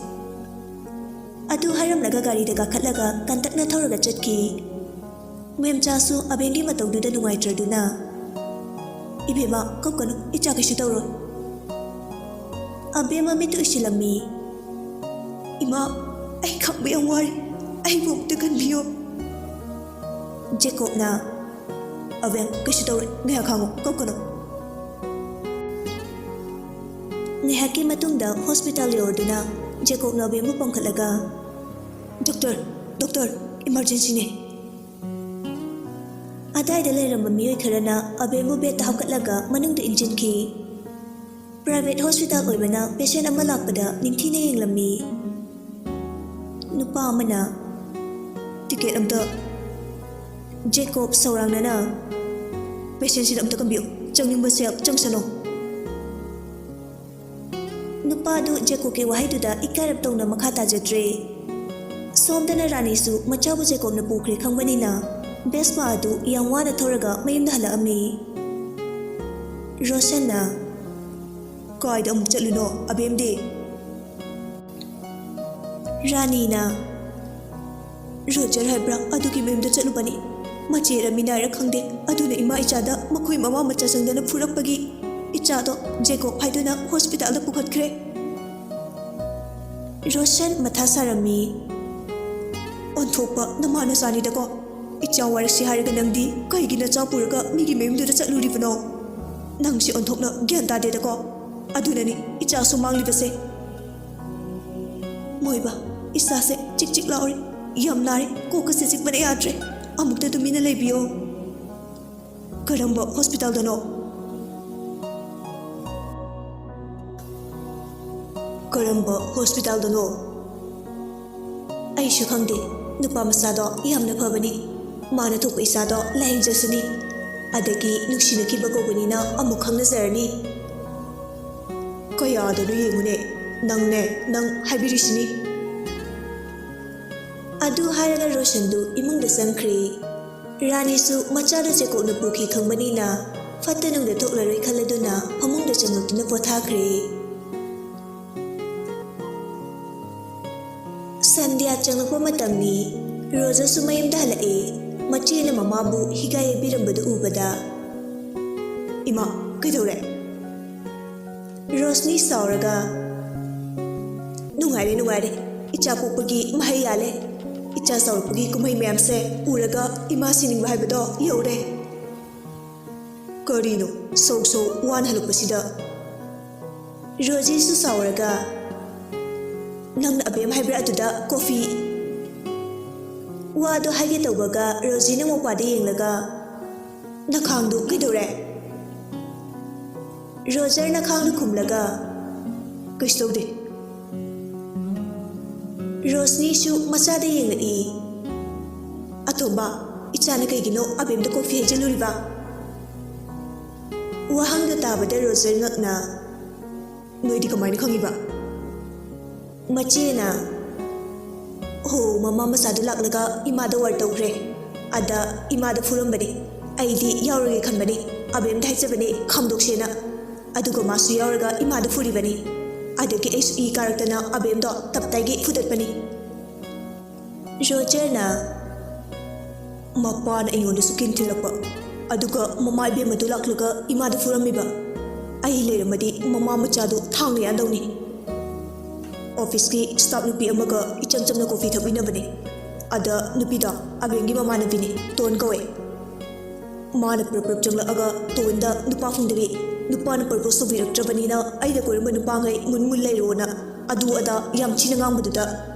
ꯑꯗꯨ ꯍꯥꯏꯔꯝꯂꯒ ꯒꯥꯔꯤꯗ ꯀꯥꯈꯠꯂꯒ ꯀꯟꯇꯛꯅ ꯊꯧꯔꯒ ꯆꯠꯈꯤ꯫ ꯃꯦꯝꯆꯥꯁꯨ ꯑꯕꯦꯝꯒꯤ ꯃꯇꯧꯗꯨꯗ ꯅꯨꯡꯉꯥꯏꯇ꯭ꯔꯗꯨꯅ, "ꯏꯕꯦꯝꯃ, ꯀꯞꯀꯅꯨ, ꯏꯆꯥ ꯀꯩꯁꯨ ꯇꯧꯔꯣꯏ꯫" ꯑꯕꯦꯝ ꯃꯃꯤꯠꯇ ꯎꯏꯁꯤꯜꯂꯝꯃꯤ꯫ "ꯏꯃꯥ, ꯑꯩ ꯈꯥꯡꯕ ꯌꯥꯝ ꯋꯥꯔꯦ, ꯑꯩꯕꯨ ꯑꯃꯨꯛꯇ ꯀꯟꯕꯤꯌꯣ꯫" ꯖꯦꯀꯣꯕꯅ, "ꯑꯕꯦꯝ, ꯀꯩꯁꯨ ꯇꯧꯔꯣꯏ, ꯉꯥꯏꯍꯥꯛ ꯈꯥꯡꯉꯣ, ꯀꯞꯀꯅꯨ꯫" ꯉꯥꯏꯍꯥꯛꯀꯤ ꯃꯇꯨꯡꯗ ꯍꯣꯁꯄꯤꯇꯥꯜ ꯌꯧꯔꯗꯨꯅ ꯖꯦꯀꯣꯕꯅ ꯑꯕꯦꯝꯕꯨ ꯄꯝꯈꯠꯂꯒ, "ꯗꯣꯛꯇꯔ, ꯗꯣꯛꯇꯔ, ꯏꯃꯥꯔꯖꯦꯟꯁꯤꯅꯦ꯫" ꯑꯗꯥꯏꯗ ꯂꯩꯔꯝꯕ ꯃꯤꯑꯣꯏ ꯈꯔꯅ ꯑꯕꯦꯝꯕꯨ ꯕꯦꯗꯇ ꯍꯥꯞꯀꯠꯂꯒ ꯃꯅꯨꯡꯗ ꯏꯟꯁꯤꯟꯈꯤ꯫ ꯄ꯭ꯔꯥꯏꯚꯦꯠ ꯍꯣꯁꯄꯤꯇꯥꯜ ꯑꯣꯏꯕꯅ ꯄꯦꯁꯦꯟ ꯑꯃ ꯂꯥꯛꯄꯗ ꯅꯤꯡꯊꯤꯅ ꯌꯦꯡꯂꯝꯃꯤ꯫ ꯅꯨꯄꯥ ꯑꯃꯅ, "ꯇꯤꯀꯦꯠ ꯑꯝꯇ꯫" ꯖꯦꯀꯣꯕ ꯁꯧꯔꯥꯡꯅꯅ, "ꯄꯦꯁꯦꯟꯁꯤꯗ ꯑꯝꯇ ꯀꯝꯕꯤꯌꯨ, ꯆꯪꯅꯤꯡꯕ ꯁꯦꯜ ꯆꯪꯁꯅꯨ꯫" ꯅꯨꯄꯥꯗꯨ ꯖꯦꯀꯣꯕꯀꯤ ꯋꯥꯍꯩꯗꯨꯗ ꯏꯀꯥꯏꯔꯞ ꯇꯧꯅ ꯃꯈꯥ ꯇꯥꯖꯗ꯭ꯔꯦ꯫ ꯁꯣꯝꯗꯅ ꯔꯥꯅꯤꯁꯨ ꯃꯆꯥꯕꯨ ꯖꯦꯀꯣꯕꯅ ꯄꯨꯈ꯭ꯔꯦ ꯈꯪꯕꯅꯤꯅ ꯕꯦꯁꯄꯥ ꯑꯗꯨ ꯌꯥꯝ ꯋꯥꯅ ꯊꯧꯔꯒ ꯃꯌꯨꯝꯗ ꯍꯜꯂꯛꯑꯝꯃꯤ꯫ ꯔꯣꯁꯟꯅ, "ꯀꯥꯏꯗ ꯑꯃꯨꯛ ꯆꯠꯂꯨꯅꯣ ꯑꯕꯦꯝꯗꯤ?" ꯔꯥꯅꯤꯅ, "ꯔꯣꯖꯔ ꯍꯥꯏꯕ꯭ꯔꯥ ꯑꯗꯨꯒꯤ ꯃꯌꯨꯝꯗ ꯆꯠꯂꯨꯕꯅꯤ꯫ ꯃꯆꯦꯔ ꯃꯤꯅꯥꯏꯔ ꯈꯪꯗꯦ, ꯑꯗꯨꯅ ꯏꯃꯥ ꯏꯆꯥꯗ ꯃꯈꯣꯏ ꯃꯃꯥ ꯃꯆꯥ ꯆꯪꯗꯅ ꯐꯨꯔꯛꯄꯒꯤ ꯏꯆꯥꯗꯣ ꯖꯦꯀꯣꯕ ꯍꯥꯏꯗꯨꯅ ꯍꯣꯁꯄꯤꯇꯥꯜꯗ ꯄꯨꯈꯠꯈ꯭ꯔꯦ꯫" ꯔꯣꯁꯟ ꯃꯊꯥ ꯁꯥꯔꯝꯃꯤ꯫ "ꯑꯣꯟꯊꯣꯛꯄ ꯅꯃꯥ ꯅꯆꯥꯅꯤꯗꯀꯣ꯫ ꯏꯆꯥ ꯋꯥꯔꯛꯁꯤ ꯍꯥꯏꯔꯒ ꯅꯪꯗꯤ ꯀꯩꯒꯤ ꯅꯆꯥ ꯄꯨꯔꯒ ꯃꯤꯒꯤ ꯃꯌꯨꯝꯗꯨꯗ ꯆꯠꯂꯨꯔꯤꯕꯅꯣ? ꯅꯪꯁꯤ ꯑꯣꯟꯊꯣꯛꯅ ꯒ꯭ꯌꯥꯟ ꯇꯥꯗꯦꯗꯀꯣ꯫ ꯑꯗꯨꯅꯅꯤ ꯏꯆꯥꯁꯨ ꯃꯥꯡꯂꯤꯕꯁꯦ꯫" "ꯃꯣꯏꯕ, ꯏꯁꯥꯁꯦ ꯆꯤꯛ ꯆꯤꯛ ꯂꯥꯎꯔꯦ, ꯌꯥꯝ ꯅꯥꯔꯦ, ꯀꯣꯛꯀꯁꯦ ꯆꯤꯛꯄꯅ ꯌꯥꯗ꯭ꯔꯦ꯫ ꯑꯃꯨꯛꯇ ꯇꯨꯃꯤꯟꯅ ꯂꯩꯕꯤꯌꯣ꯫" "ꯀꯔꯝꯕ ꯍꯣꯁꯄꯤꯇꯥꯜꯗꯅꯣ?" "ꯀꯔꯝꯕ ꯍꯣꯁꯄꯤꯇꯥꯜꯗꯅꯣ?" "ꯑꯩꯁꯨ ꯈꯪꯗꯦ꯫ ꯅꯨꯄꯥ ꯃꯆꯥꯗꯣ ꯌꯥꯝꯅ ꯐꯕꯅꯤ꯫ ꯃꯥꯅ ꯊꯣꯛꯄ ꯏꯆꯥꯗꯣ ꯂꯥꯌꯦꯡꯖꯁꯅꯤ꯫ ꯑꯗꯒꯤ ꯅꯨꯡꯁꯤꯅꯈꯤꯕ ꯀꯧꯕꯅꯤꯅ ꯑꯃꯨꯛ ꯈꯪꯅꯖꯔꯅꯤ꯫" "ꯀꯌꯥꯗꯅꯣ ꯌꯦꯡꯉꯨꯅꯦ꯫ ꯅꯪꯅꯦ, ꯅꯪ ꯍꯥꯏꯕꯤꯔꯤꯁꯤꯅꯤ꯫" ꯑꯗꯨ ꯍꯥꯏꯔꯒ ꯔꯣꯁꯟꯗꯨ ꯏꯃꯨꯡꯗ ꯆꯪꯈ꯭ꯔꯦ꯫ ꯔꯥꯅꯤꯁꯨ ꯃꯆꯥꯗ ꯖꯦꯀꯣꯕꯅ ꯄꯨꯈꯤ ꯈꯪꯕꯅꯤꯅ ꯐꯠꯇ ꯅꯨꯡꯗ ꯊꯣꯛꯂꯔꯣꯏ ꯈꯜꯂꯗꯨꯅ ꯐꯃꯨꯡꯗ ꯆꯪꯂꯛꯇꯨꯅ ꯄꯣꯊꯥꯈ꯭ꯔꯦ꯫ ꯁꯟꯙ꯭ꯌꯥ ꯆꯪꯂꯛꯄ ꯃꯇꯝꯅꯤ꯫ ꯔꯣꯖꯔꯁꯨ ꯃꯌꯨꯝꯗ ꯍꯜꯂꯛꯑꯦ꯫ ꯃꯆꯦꯅ ꯃꯃꯥꯕꯨ ꯍꯤꯒꯥꯏ ꯌꯩꯕꯤꯔꯝꯕꯗꯨ ꯎꯕꯗ, "ꯏꯃꯥ, ꯀꯩꯗꯧꯔꯦ?" ꯔꯣꯁꯅꯤ ꯁꯥꯎꯔꯒ, "ꯅꯨꯡꯉꯥꯏꯔꯦ, ꯅꯨꯡꯉꯥꯏꯔꯦ꯫ ꯏꯆꯥ ꯄꯣꯛꯄꯒꯤ ꯃꯍꯩ ꯌꯥꯜꯂꯦ꯫ ꯏꯆꯥ ꯆꯥꯎꯔꯛꯄꯒꯤ ꯀꯨꯝꯍꯩ ꯃꯌꯥꯝꯁꯦ ꯎꯔꯒ ꯏꯃꯥ ꯁꯤꯅꯤꯡꯕ ꯍꯥꯏꯕꯗꯣ ꯌꯧꯔꯦ꯫ ꯀꯔꯤꯅꯣ ꯁꯧ ꯁꯧ ꯋꯥꯅ ꯍꯜꯂꯛꯄꯁꯤꯗ?" ꯔꯣꯖꯤꯁꯨ ꯁꯥꯎꯔꯒ, "ꯅꯪꯅ ꯑꯕꯦꯝ ꯍꯥꯏꯕ꯭ꯔꯥ ꯑꯗꯨꯗ ꯀꯣꯐꯤ?" ꯋꯥꯗꯣ ꯍꯥꯏꯒꯦ ꯇꯧꯕꯒ ꯔꯣꯖꯤꯅ ꯃꯧꯄ꯭ꯋꯥꯗ ꯌꯦꯡꯂꯒ, "ꯅꯈꯥꯡꯗꯨ ꯀꯩꯗꯧꯔꯦ?" ꯔꯣꯖꯔꯅ ꯈꯥꯡꯗꯨ ꯈꯨꯝꯂꯒ, "ꯀꯩꯁꯨ ꯇꯧꯗꯦ꯫" ꯔꯣꯁꯅꯤꯁꯨ ꯃꯆꯥꯗ ꯌꯦꯡꯂꯛꯏ꯫ "ꯑꯇꯣꯝꯕ, ꯏꯆꯥꯅ ꯀꯩꯒꯤꯅꯣ ꯑꯕꯦꯝꯗ ꯀꯣꯐꯤ ꯍꯩꯖꯤꯜꯂꯨꯔꯤꯕ?" ꯋꯥꯍꯪꯗꯨ ꯇꯥꯕꯗ ꯔꯣꯖꯔ ꯉꯛꯅ, "ꯅꯣꯏꯗꯤ ꯀꯃꯥꯏꯅ ꯈꯪꯉꯤꯕ?" ꯃꯆꯦꯅ, ꯍꯣ, ꯃꯃꯥ ꯃꯆꯥꯗꯨ ꯂꯥꯛꯂꯒ ꯏꯃꯥꯗ ꯋꯥꯔ ꯇꯧꯈ꯭ꯔꯦ꯫ ꯑꯗ ꯏꯃꯥꯗ ꯐꯨꯔꯝꯕꯅꯤ꯫ ꯑꯩꯗꯤ ꯌꯥꯎꯔꯒꯦ ꯈꯟꯕꯅꯤ, ꯑꯕꯦꯝꯗ ꯍꯥꯏꯖꯕꯅꯤ ꯈꯥꯝꯗꯣꯛꯁꯦꯅ꯫ ꯑꯗꯨꯒ ꯃꯥꯁꯨ ꯌꯥꯎꯔꯒ ꯏꯃꯥꯗ ꯐꯨꯔꯤꯕꯅꯤ꯫ ꯑꯗꯒꯤ ꯑꯩꯁꯨ ꯏ ꯀꯥꯔꯛꯇꯅ ꯑꯕꯦꯝꯗꯣ ꯇꯞꯇꯥꯏꯒꯤ ꯐꯨꯗꯠꯄꯅꯤ꯫ ꯔꯣꯖꯔꯅ ꯃꯄꯥꯅ ꯑꯩꯉꯣꯟꯗꯁꯨ ꯀꯤꯟ ꯊꯤꯜꯂꯛꯄ, ꯑꯗꯨꯒ ꯃꯃꯥ ꯏꯕꯦꯝꯃꯗꯨ ꯂꯥꯛꯂꯒ ꯏꯃꯥꯗ ꯐꯨꯔꯝꯃꯤꯕ꯫ ꯑꯩ ꯂꯩꯔꯝꯃꯗꯤ ꯃꯃꯥ ꯃꯆꯥꯗꯨ ꯊꯥꯡꯅ ꯌꯥꯟꯗꯧꯅꯤ꯫ ꯑꯣꯐꯤꯁꯀꯤ ꯁ꯭ꯇꯥꯐ ꯅꯨꯄꯤ ꯑꯃꯒ ꯏꯆꯝ ꯆꯝꯅ ꯀꯣꯐꯤ ꯊꯛꯃꯤꯟꯅꯕꯅꯤ꯫ ꯑꯗ ꯅꯨꯄꯤꯗꯣ ꯑꯕꯦꯝꯒꯤ ꯃꯃꯥꯟꯅꯕꯤꯅꯤ, ꯇꯣꯟ ꯀꯧꯋꯦ꯫ ꯃꯥꯅ ꯄ꯭ꯔꯞ ꯄ꯭ꯔꯞ ꯆꯪꯂꯛꯑꯒ ꯇꯣꯟꯗ ꯅꯨꯄꯥ ꯐꯪꯗꯕꯤ, ꯅꯨꯄꯥꯅ ꯄ꯭ꯔꯄꯣꯁ ꯇꯧꯕꯤꯔꯛꯇ꯭ꯔꯕꯅꯤꯅ ꯑꯩꯅ ꯀꯣꯏꯔꯝꯕ ꯅꯨꯄꯥꯈꯩ ꯃꯨꯟ ꯃꯨꯟ ꯂꯩꯔꯣꯅ ꯑꯗꯨ ꯑꯗꯥ ꯌꯥꯝ ꯊꯤꯅ ꯉꯥꯡꯕꯗꯨꯗ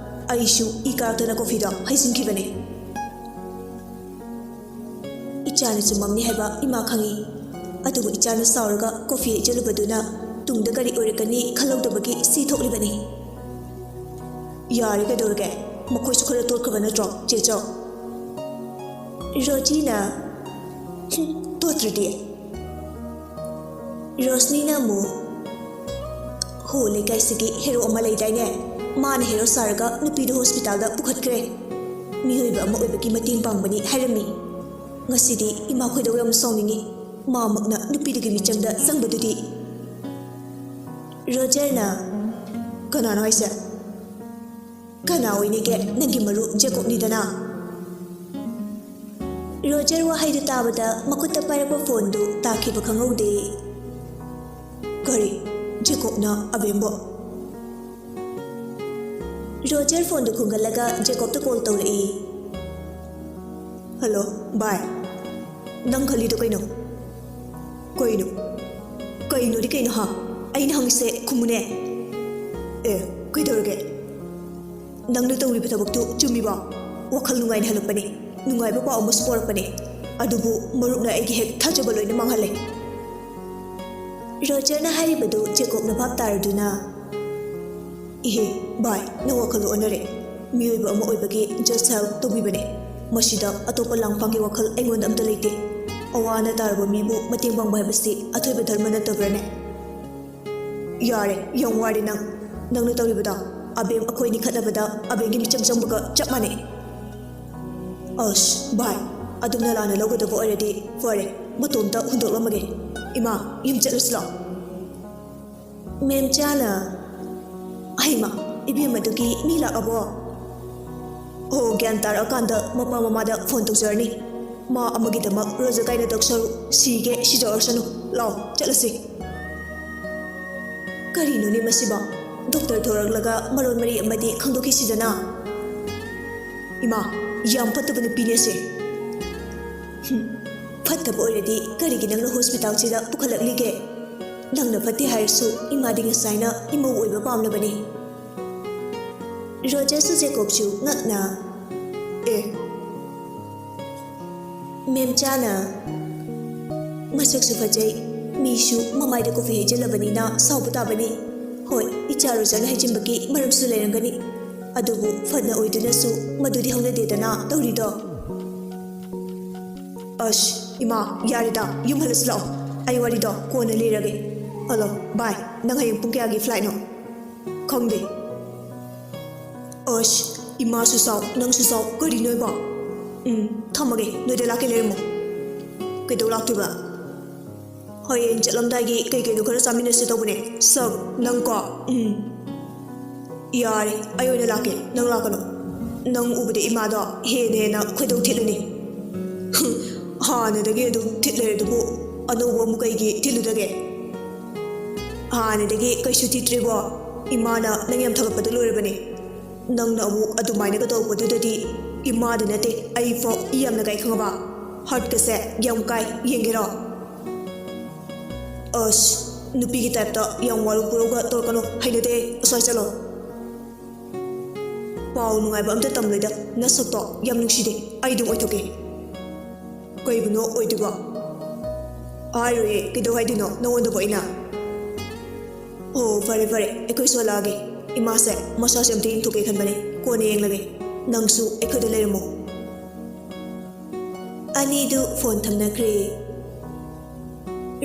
ꯑꯩꯁꯨ ꯏ ꯀꯥꯔꯛꯇꯅ ꯀꯣꯐꯤꯗꯣ ꯍꯩꯖꯤꯟꯈꯤꯕꯅꯦ꯫ ꯏꯆꯥꯅ ꯆꯨꯝꯃꯝꯅꯤ ꯍꯥꯏꯕ ꯏꯃꯥ ꯈꯪꯏ꯫ ꯑꯗꯨꯕꯨ ꯏꯆꯥꯅ ꯁꯥꯎꯔꯒ ꯀꯣꯐꯤ ꯍꯩꯖꯤꯜꯂꯨꯕꯗꯨꯅ ꯇꯨꯡꯗ ꯀꯔꯤ ꯑꯣꯏꯔꯛꯀꯅꯤ ꯈꯜꯍꯧꯗꯕꯒꯤ ꯁꯤ ꯊꯣꯛꯂꯤꯕꯅꯤ꯫ ꯌꯥꯔꯦ, ꯀꯩꯗꯧꯔꯒꯦ? ꯃꯈꯣꯏꯁꯨ ꯈꯔ ꯇꯣꯠꯈ꯭ꯔꯕ ꯅꯠꯇ꯭ꯔꯣ, ꯆꯦ ꯆꯧ? ꯔꯣꯖꯤꯅ, "ꯍꯨꯝ, ꯇꯣꯠꯇ꯭ꯔꯗꯤ?" ꯔꯣꯁꯅꯤꯅ ꯑꯃꯨꯛ, "ꯍꯣ, ꯂꯩꯀꯥꯏꯁꯤꯒꯤ ꯍꯦꯔꯣ ꯑꯃ ꯂꯩꯗꯥꯏꯅꯦ? ꯃꯥꯅ ꯍꯦꯔꯣ ꯁꯥꯔꯒ ꯅꯨꯄꯤꯗꯨ ꯍꯣꯁꯄꯤꯇꯥꯜꯗ ꯄꯨꯈꯠꯈ꯭ꯔꯦ꯫ ꯃꯤꯑꯣꯏꯕ ꯑꯃ ꯑꯣꯏꯕꯒꯤ ꯃꯇꯦꯡ ꯄꯥꯡꯕꯅꯤ ꯍꯥꯏꯔꯝꯃꯤ꯫ ꯉꯁꯤꯗꯤ ꯏꯃꯥ ꯈꯣꯏꯗꯧ ꯌꯥꯝ ꯁꯥꯎꯅꯤꯡꯉꯤ꯫ ꯃꯥꯃꯛꯅ ꯅꯨꯄꯤꯗꯨꯒꯤ ꯃꯤꯆꯪꯗ ꯆꯪꯕꯗꯨꯗꯤ?" ꯔꯣꯖꯔꯅ, "ꯀꯅꯥꯅꯣ ꯍꯥꯏꯁꯦ? ꯀꯅꯥ ꯑꯣꯏꯅꯤꯒꯦ? ꯅꯪꯒꯤ ꯃꯔꯨꯞ ꯖꯦꯀꯣꯕꯅꯤꯗꯅ?" ꯔꯣꯖꯔ ꯋꯥꯍꯩꯗꯨ ꯇꯥꯕꯗ ꯃꯈꯨꯠꯇ ꯄꯥꯏꯔꯛꯄ ꯐꯣꯟꯗꯨ ꯇꯥꯈꯤꯕ ꯈꯪꯍꯧꯗꯦ꯫ "ꯀꯔꯤ? ꯖꯦꯀꯣꯕꯅ ꯑꯕꯦꯝꯕꯨ?" ꯔꯣꯖꯔ ꯐꯣꯟꯗꯨ ꯈꯨꯝꯒꯠꯂꯒ ꯖꯦꯀꯣꯕꯇ ꯀꯣꯜ ꯇꯧꯔꯛꯏ꯫ "ꯍꯜꯂꯣ, ꯚꯥꯏ꯫ ꯅꯪ ꯈꯜꯂꯤꯗꯣ ꯀꯩꯅꯣ?" "ꯀꯩꯅꯣ? ꯀꯩꯅꯣꯗꯤ ꯀꯩꯅꯣ, ꯍꯥ? ꯑꯩꯅ ꯍꯪꯉꯤꯁꯦ ꯈꯨꯝꯃꯨꯅꯦ꯫ ꯑꯦ, ꯀꯩꯗꯧꯔꯒꯦ? ꯅꯪꯅ ꯇꯧꯔꯤꯕ ꯊꯕꯛꯇꯨ ꯆꯨꯝꯃꯤꯕꯣ? ꯋꯥꯈꯜ ꯅꯨꯡꯉꯥꯏꯅ ꯍꯜꯂꯛꯄꯅꯦ, ꯅꯨꯡꯉꯥꯏꯕ ꯄꯥꯎ ꯑꯃꯁꯨ ꯄꯣꯔꯛꯄꯅꯦ꯫ ꯑꯗꯨꯕꯨ ꯃꯔꯨꯞꯅ ꯑꯩꯒꯤ ꯍꯦꯛ ꯊꯥꯖꯕ ꯂꯣꯏꯅ ꯃꯥꯡꯍꯜꯂꯦ꯫" ꯔꯣꯖꯔꯅ ꯍꯥꯏꯔꯤꯕꯗꯨ ꯖꯦꯀꯣꯕꯅ ꯚꯥꯞ ꯇꯥꯔꯗꯨꯅ, "ꯏꯍꯦ, ꯚꯥꯏ, ꯅꯪ ꯋꯥꯈꯜ ꯑꯣꯟꯅꯔꯦ꯫ ꯃꯤꯑꯣꯏꯕ ꯑꯃ ꯑꯣꯏꯕꯒꯤ just help ꯇꯧꯕꯤꯕꯅꯦ꯫ ꯃꯁꯤꯗ ꯑꯇꯣꯞꯄ ꯂꯥꯡꯐꯥꯡꯒꯤ ꯋꯥꯈꯜ ꯑꯩꯉꯣꯟꯗ ꯑꯝꯇ ꯂꯩꯇꯦ꯫ ꯑꯋꯥ ꯑꯅꯥ ꯇꯥꯔꯕ ꯃꯤꯕꯨ ꯃꯇꯦꯡ ꯄꯥꯡꯕ ꯍꯥꯏꯕꯁꯤ ꯑꯊꯣꯏꯕ ꯙꯔꯃ ꯅꯠꯇꯕ꯭ꯔꯅꯦ?" "ꯌꯥꯔꯦ, ꯌꯥꯝ ꯋꯥꯔꯦ ꯅꯪ, ꯅꯪꯅ ꯇꯧꯔꯤꯕꯗꯣ꯫ ꯑꯕꯦꯝ ꯑꯩꯈꯣꯏꯅꯤ ꯈꯠꯅꯕꯗ ꯑꯕꯦꯝꯒꯤ ꯃꯤꯆꯪ ꯆꯪꯕꯒ ꯆꯞ ꯃꯥꯟꯅꯩ꯫ ꯑꯁ ꯚꯥꯏ, ꯑꯗꯨꯝꯅ ꯂꯥꯟꯅ ꯂꯧꯒꯗꯕ ꯑꯣꯏꯔꯗꯤ ꯐꯔꯦ, ꯃꯇꯣꯝꯇ ꯍꯨꯟꯗꯣꯛꯂꯝꯃꯒꯦ꯫ ꯏꯃꯥ, ꯌꯨꯝ ꯆꯠꯂꯁꯤ ꯂꯥꯛꯑꯣ꯫ ꯃꯦꯝꯆꯥꯅ, "ꯍꯩꯃ, ꯏꯕꯦꯝꯃꯗꯨꯒꯤ ꯃꯤ ꯂꯥꯛꯑꯕꯣ? ꯑꯣ, ꯒ꯭ꯌꯥꯟ ꯇꯥꯔꯛꯑꯀꯥꯟꯗ ꯃꯄꯥ ꯃꯃꯥꯗ ꯐꯣꯟ ꯇꯧꯖꯔꯅꯤ꯫ ꯃꯥ ꯑꯃꯒꯤꯗꯃꯛ ꯔꯣꯖ ꯀꯥꯏꯅ ꯇꯧꯁꯔꯨ, ꯁꯤꯒꯦ ꯁꯤꯖꯔꯁꯅꯨ꯫ ꯂꯥꯛꯑꯣ, ꯆꯠꯂꯁꯤ꯫" ꯀꯔꯤꯅꯣꯅꯦ ꯃꯁꯤꯕꯣ? ꯗꯣꯛꯇꯔ ꯊꯣꯔꯛꯂꯒ ꯃꯔꯣꯟ ꯃꯔꯤ ꯑꯃꯗꯤ ꯈꯪꯗꯣꯛꯈꯤꯁꯤꯗꯅ꯫ ꯏꯃꯥ, ꯌꯥꯝ ꯐꯠꯇꯕ ꯅꯨꯄꯤꯅꯦ ꯁꯦ꯫ ꯍꯨꯝ, ꯐꯠꯇꯕ ꯑꯣꯏꯔꯗꯤ ꯀꯔꯤꯒꯤ ꯅꯪꯅ ꯍꯣꯁꯄꯤꯇꯥꯜꯁꯤꯗ ꯄꯨꯈꯠꯂꯛꯂꯤꯒꯦ? ꯅꯪꯅ ꯐꯠꯇꯦ ꯍꯥꯏꯔꯁꯨ ꯏꯃꯥꯗꯤ ꯉꯁꯥꯏꯅ ꯏꯃꯧ ꯑꯣꯏꯕ ꯄꯥꯝꯂꯕꯅꯤ꯫ ꯔꯣꯖꯔꯁꯨ ꯖꯦꯀꯣꯕꯁꯨ ꯉꯛꯅ, "ꯑꯦ, ꯃꯦꯝꯆꯥꯅ, ꯃꯁꯛꯁꯨ ꯐꯖꯩ, ꯃꯤꯁꯨ ꯃꯃꯥꯏꯗ ꯀꯣꯐꯤ ꯍꯩꯖꯤꯜꯂꯕꯅꯤꯅ ꯁꯥꯎꯕ ꯇꯥꯕꯅꯤ꯫ ꯍꯣꯏ, ꯏꯆꯥ ꯔꯣꯖꯔꯅ ꯍꯩꯖꯤꯟꯕꯒꯤ ꯃꯔꯝꯁꯨ ꯂꯩꯔꯝꯒꯅꯤ꯫ ꯑꯗꯨꯕꯨ ꯐꯅ ꯑꯣꯏꯗꯨꯅꯁꯨ ꯃꯗꯨꯗꯤ ꯍꯧꯅꯗꯦꯗꯅ ꯇꯧꯔꯤꯗꯣ꯫" ꯑꯁ, ꯏꯃꯥ, ꯌꯥꯔꯦꯗ, ꯌꯨꯝ ꯍꯜꯂꯁꯤ ꯂꯥꯛꯑꯣ꯫ ꯑꯩ ꯋꯥꯔꯤꯗꯣ ꯀꯣꯟꯅ ꯂꯤꯔꯒꯦ꯫ ꯍꯜꯂꯣ, ꯕꯥꯏ, ꯅꯪ ꯍꯌꯦꯡ ꯄꯨꯡ ꯀꯌꯥꯒꯤ ꯐ꯭ꯂꯥꯏꯠꯅꯣ? ꯈꯪꯗꯦ꯫ ꯑꯁ, ꯏꯃꯥꯁꯨ ꯁꯥꯎ, ꯅꯪꯁꯨ ꯁꯥꯎ, ꯀꯔꯤꯅꯣ ꯏꯕꯣ? ꯎꯝ, ꯊꯝꯃꯒꯦ, ꯅꯣꯏꯗ ꯂꯥꯛꯀꯦ ꯂꯩꯔꯝꯃꯣ꯫ ꯀꯩꯗꯧ ꯂꯥꯛꯇꯣꯏꯕ? ꯍꯌꯦꯡ ꯆꯠꯂꯝꯗꯥꯏꯒꯤ ꯀꯩ ꯀꯩꯅꯣ ꯈꯔ ꯆꯥꯃꯤꯟꯅꯁꯦ ꯇꯧꯕꯅꯦ꯫ ꯁꯛ, ꯅꯪꯀꯣ? ꯎꯝ꯫ ꯌꯥꯔꯦ, ꯑꯩ ꯑꯣꯏꯅ ꯂꯥꯛꯀꯦ, ꯅꯪ ꯂꯥꯛꯀꯅꯨ꯫ ꯅꯪ ꯎꯕꯗ ꯏꯃꯥꯗꯣ ꯍꯦꯟꯅ ꯍꯦꯟꯅ ꯈꯣꯏꯗꯧ ꯊꯤꯠꯂꯅꯤ꯫ ꯍꯥꯟꯅꯗꯒꯤ ꯑꯗꯨꯝ ꯊꯤꯠ ꯂꯩꯔꯗꯨꯕꯨ ꯑꯅꯧꯕ ꯑꯃꯨꯛ ꯀꯩꯒꯤ ꯊꯤꯠꯂꯨꯗꯒꯦ? ꯍꯥꯟꯅꯗꯒꯤ ꯀꯩꯁꯨ ꯊꯤꯠꯇ꯭ꯔꯤꯕꯣ? ꯏꯃꯥꯅ ꯅꯪ ꯌꯥꯝ ꯊꯥꯒꯠꯄꯗ ꯂꯣꯏꯔꯕꯅꯦ꯫ ꯅꯪꯅ ꯑꯃꯨꯛ ꯑꯗꯨꯃꯥꯏꯅꯒ ꯇꯧꯔꯛꯄꯗꯨꯗꯗꯤ ꯏꯃꯥꯗ ꯅꯠꯇꯦ, ꯑꯩꯐꯥꯎ ꯏ ꯌꯥꯝꯅ ꯀꯥꯏ ꯈꯪꯉꯕ? ꯍꯥꯔꯠꯀꯁꯦ ꯌꯥꯝ ꯀꯥꯏ, ꯌꯦꯡꯒꯦꯔꯣ? ꯑꯁ, ꯅꯨꯄꯤꯒꯤ ꯇꯥꯏꯞꯇ ꯌꯥꯝ ꯋꯥꯔꯧ ꯄꯨꯔꯧꯒ ꯇꯧꯔꯛꯀꯅꯨ, ꯍꯩꯅꯗꯦ, ꯑꯁ꯭ꯋꯥꯏ ꯆꯠꯂꯣ꯫ ꯄꯥꯎ ꯅꯨꯡꯉꯥꯏꯕ ꯑꯝꯇ ꯇꯝꯂꯣꯏꯗ, ꯅꯁꯛꯇꯣ ꯌꯥꯝ ꯅꯨꯡꯁꯤꯗꯦ, ꯑꯩ ꯑꯗꯨꯝ ꯑꯣꯏꯊꯣꯛꯀꯦ꯫ ꯀꯩꯕꯨꯅꯣ ꯑꯣꯏꯗꯣꯏꯕ? ꯍꯥꯏꯔꯣꯏꯌꯦ, ꯀꯩꯗꯧ ꯍꯥꯏꯗꯣꯏꯅꯣ ꯅꯉꯣꯟꯗꯕꯨ ꯑꯩꯅ? ꯑꯣ, ꯐꯔꯦ ꯐꯔꯦ, ꯑꯩꯈꯣꯏ ꯁꯣꯜꯂꯛꯑꯒꯦ꯫ ꯏꯃꯥꯁꯦ ꯃꯁꯥꯁꯦ ꯑꯝꯇ ꯌꯦꯡꯊꯣꯛꯀꯦ ꯈꯟꯕꯅꯦ, ꯀꯣꯟꯅ ꯌꯦꯡꯂꯒꯦ꯫ ꯅꯪꯁꯨ ꯑꯩꯈꯣꯏꯗ ꯂꯩꯔꯝꯃꯣ꯫ ꯑꯅꯤꯗꯨ ꯐꯣꯟ ꯊꯝꯅꯈ꯭ꯔꯦ꯫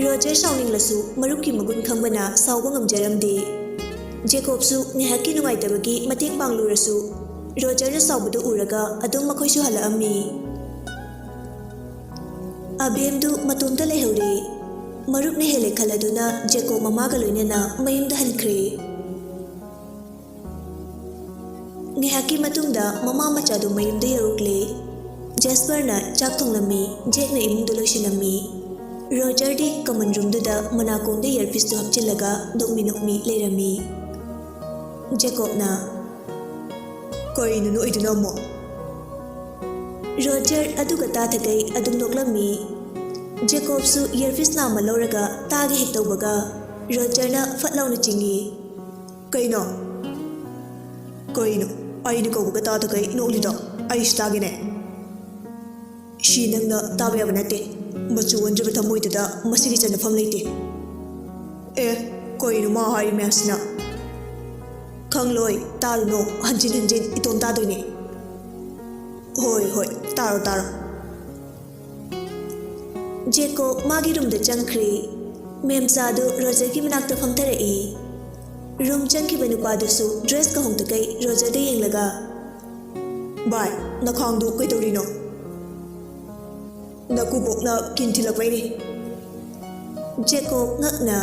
ꯔꯣꯖꯔ ꯁꯥꯎꯅꯤꯡꯂꯁꯨ ꯃꯔꯨꯞꯀꯤ ꯃꯒꯨꯟ ꯈꯪꯕꯅ ꯁꯥꯎꯕ ꯉꯝꯖꯔꯝꯗꯦ꯫ ꯖꯦꯀꯣꯕꯁꯨ ꯉꯥꯏꯍꯥꯛꯀꯤ ꯅꯨꯡꯉꯥꯏꯇꯕꯒꯤ ꯃꯇꯦꯡ ꯄꯥꯡꯂꯨꯔꯁꯨ, ꯔꯣꯖꯔꯅ ꯁꯥꯎꯕꯗꯨ ꯎꯔꯒ ꯑꯗꯨꯝ ꯃꯈꯣꯏꯁꯨ ꯍꯜꯂꯛꯑꯝꯃꯤ꯫ ꯑꯕꯦꯝꯗꯨ ꯃꯇꯣꯝꯇ ꯂꯩꯍꯧꯔꯦ꯫ ꯃꯔꯨꯞꯅ ꯍꯦꯜꯂꯦ ꯈꯜꯂꯗꯨꯅ ꯖꯦꯀꯣꯕ ꯃꯃꯥꯒ ꯂꯣꯏꯅꯅ ꯃꯌꯨꯝꯗ ꯍꯟꯈ꯭ꯔꯦ꯫ ꯉꯥꯏꯍꯥꯛꯀꯤ ꯃꯇꯨꯡꯗ ꯃꯃꯥ ꯃꯆꯥꯗꯨ ꯃꯌꯨꯝꯗ ꯌꯧꯔꯛꯂꯦ꯫ ꯖꯦꯁꯄꯔꯅ ꯆꯥꯛ ꯊꯣꯡꯂꯝꯃꯤ, ꯖꯦꯛꯅ ꯏꯃꯨꯡꯗ ꯂꯣꯏꯁꯤꯜꯂꯝꯃꯤ꯫ ꯔꯣꯖꯔꯗꯤ ꯀꯃꯟ ꯔꯨꯝꯗꯨꯗ ꯃꯅꯥꯀꯣꯡꯗ ꯏꯌꯔꯄꯤꯁꯇꯨ ꯍꯥꯞꯆꯤꯜꯂꯒ ꯅꯣꯛꯃꯤ ꯅꯣꯛꯃꯤ ꯂꯩꯔꯝꯃꯤ꯫ ꯖꯦꯀꯣꯕꯅ, "ꯀꯩꯅꯣ ꯅꯣꯛꯏꯗꯨꯅ ꯑꯃꯨꯛ?" ꯔꯣꯖꯔ ꯑꯗꯨꯒ ꯇꯥꯊꯒꯩ ꯑꯗꯨꯝ ꯅꯣꯛꯂꯝꯃꯤ꯫ ꯖꯦꯀꯣꯕꯁꯨ ꯏꯌꯔꯄꯤꯁ ꯅꯥꯝꯃ ꯂꯧꯔꯒ ꯇꯥꯒꯦ ꯍꯦꯛ ꯇꯧꯕꯒ ꯔꯣꯖꯔꯅ ꯐꯠ ꯂꯥꯎꯅ ꯆꯤꯡꯏ꯫ "ꯀꯩꯅꯣ? ꯀꯩꯅꯣ? ꯑꯩꯅ ꯀꯧꯕꯒ ꯇꯥꯗꯈꯩ ꯅꯣꯛꯂꯤꯗꯣ? ꯑꯩꯁꯨ ꯇꯥꯒꯦꯅꯦ꯫ ꯁꯤ ꯅꯪꯅ ꯇꯥꯕ ꯌꯥꯕ ꯅꯠꯇꯦ꯫ ꯃꯆꯨ ꯑꯣꯟꯗ꯭ꯔꯤꯕ ꯊꯃꯣꯏꯗꯨꯗ ꯃꯁꯤꯒꯤ ꯆꯟꯅꯐꯝ ꯂꯩꯇꯦ꯫ ꯑꯦ, ꯀꯩꯅꯣ ꯃꯥ ꯍꯥꯏꯔꯤ ꯃꯌꯥꯝꯁꯤꯅ? ꯈꯪꯂꯣꯏ, ꯇꯥꯔꯨꯅꯣ, ꯍꯟꯖꯤꯟ ꯍꯟꯖꯤꯟ ꯏꯇꯣꯝ ꯇꯥꯗꯣꯏꯅꯦ꯫ ꯍꯣꯏ, ꯍꯣꯏ, ꯇꯥꯔꯣ, ꯇꯥꯔꯣ꯫" ꯖꯦꯀꯣꯕ ꯃꯥꯒꯤ ꯔꯨꯝꯗ ꯆꯪꯈ꯭ꯔꯦ꯫ ꯃꯦꯝꯆꯥꯗꯨ ꯔꯣꯖꯔꯒꯤ ꯃꯅꯥꯛꯇ ꯐꯝꯊꯔꯛꯏ꯫ ꯔꯨꯝ ꯆꯪꯈꯤꯕ ꯅꯨꯄꯥꯗꯨꯁꯨ ꯗ꯭ꯔꯦꯁꯀ ꯍꯣꯡꯗꯈꯩ ꯔꯣꯖꯔꯗ ꯌꯦꯡꯂꯒ, "ꯚꯥꯏ, ꯅꯈꯥꯡꯗꯨ ꯀꯩꯗꯧꯔꯤꯅꯣ?" "ꯅꯀꯨꯕꯣꯛꯅ ꯀꯤꯟ ꯊꯤꯜꯂꯛꯄꯩꯅꯤ꯫" ꯖꯦꯀꯣꯕ ꯉꯛꯅ,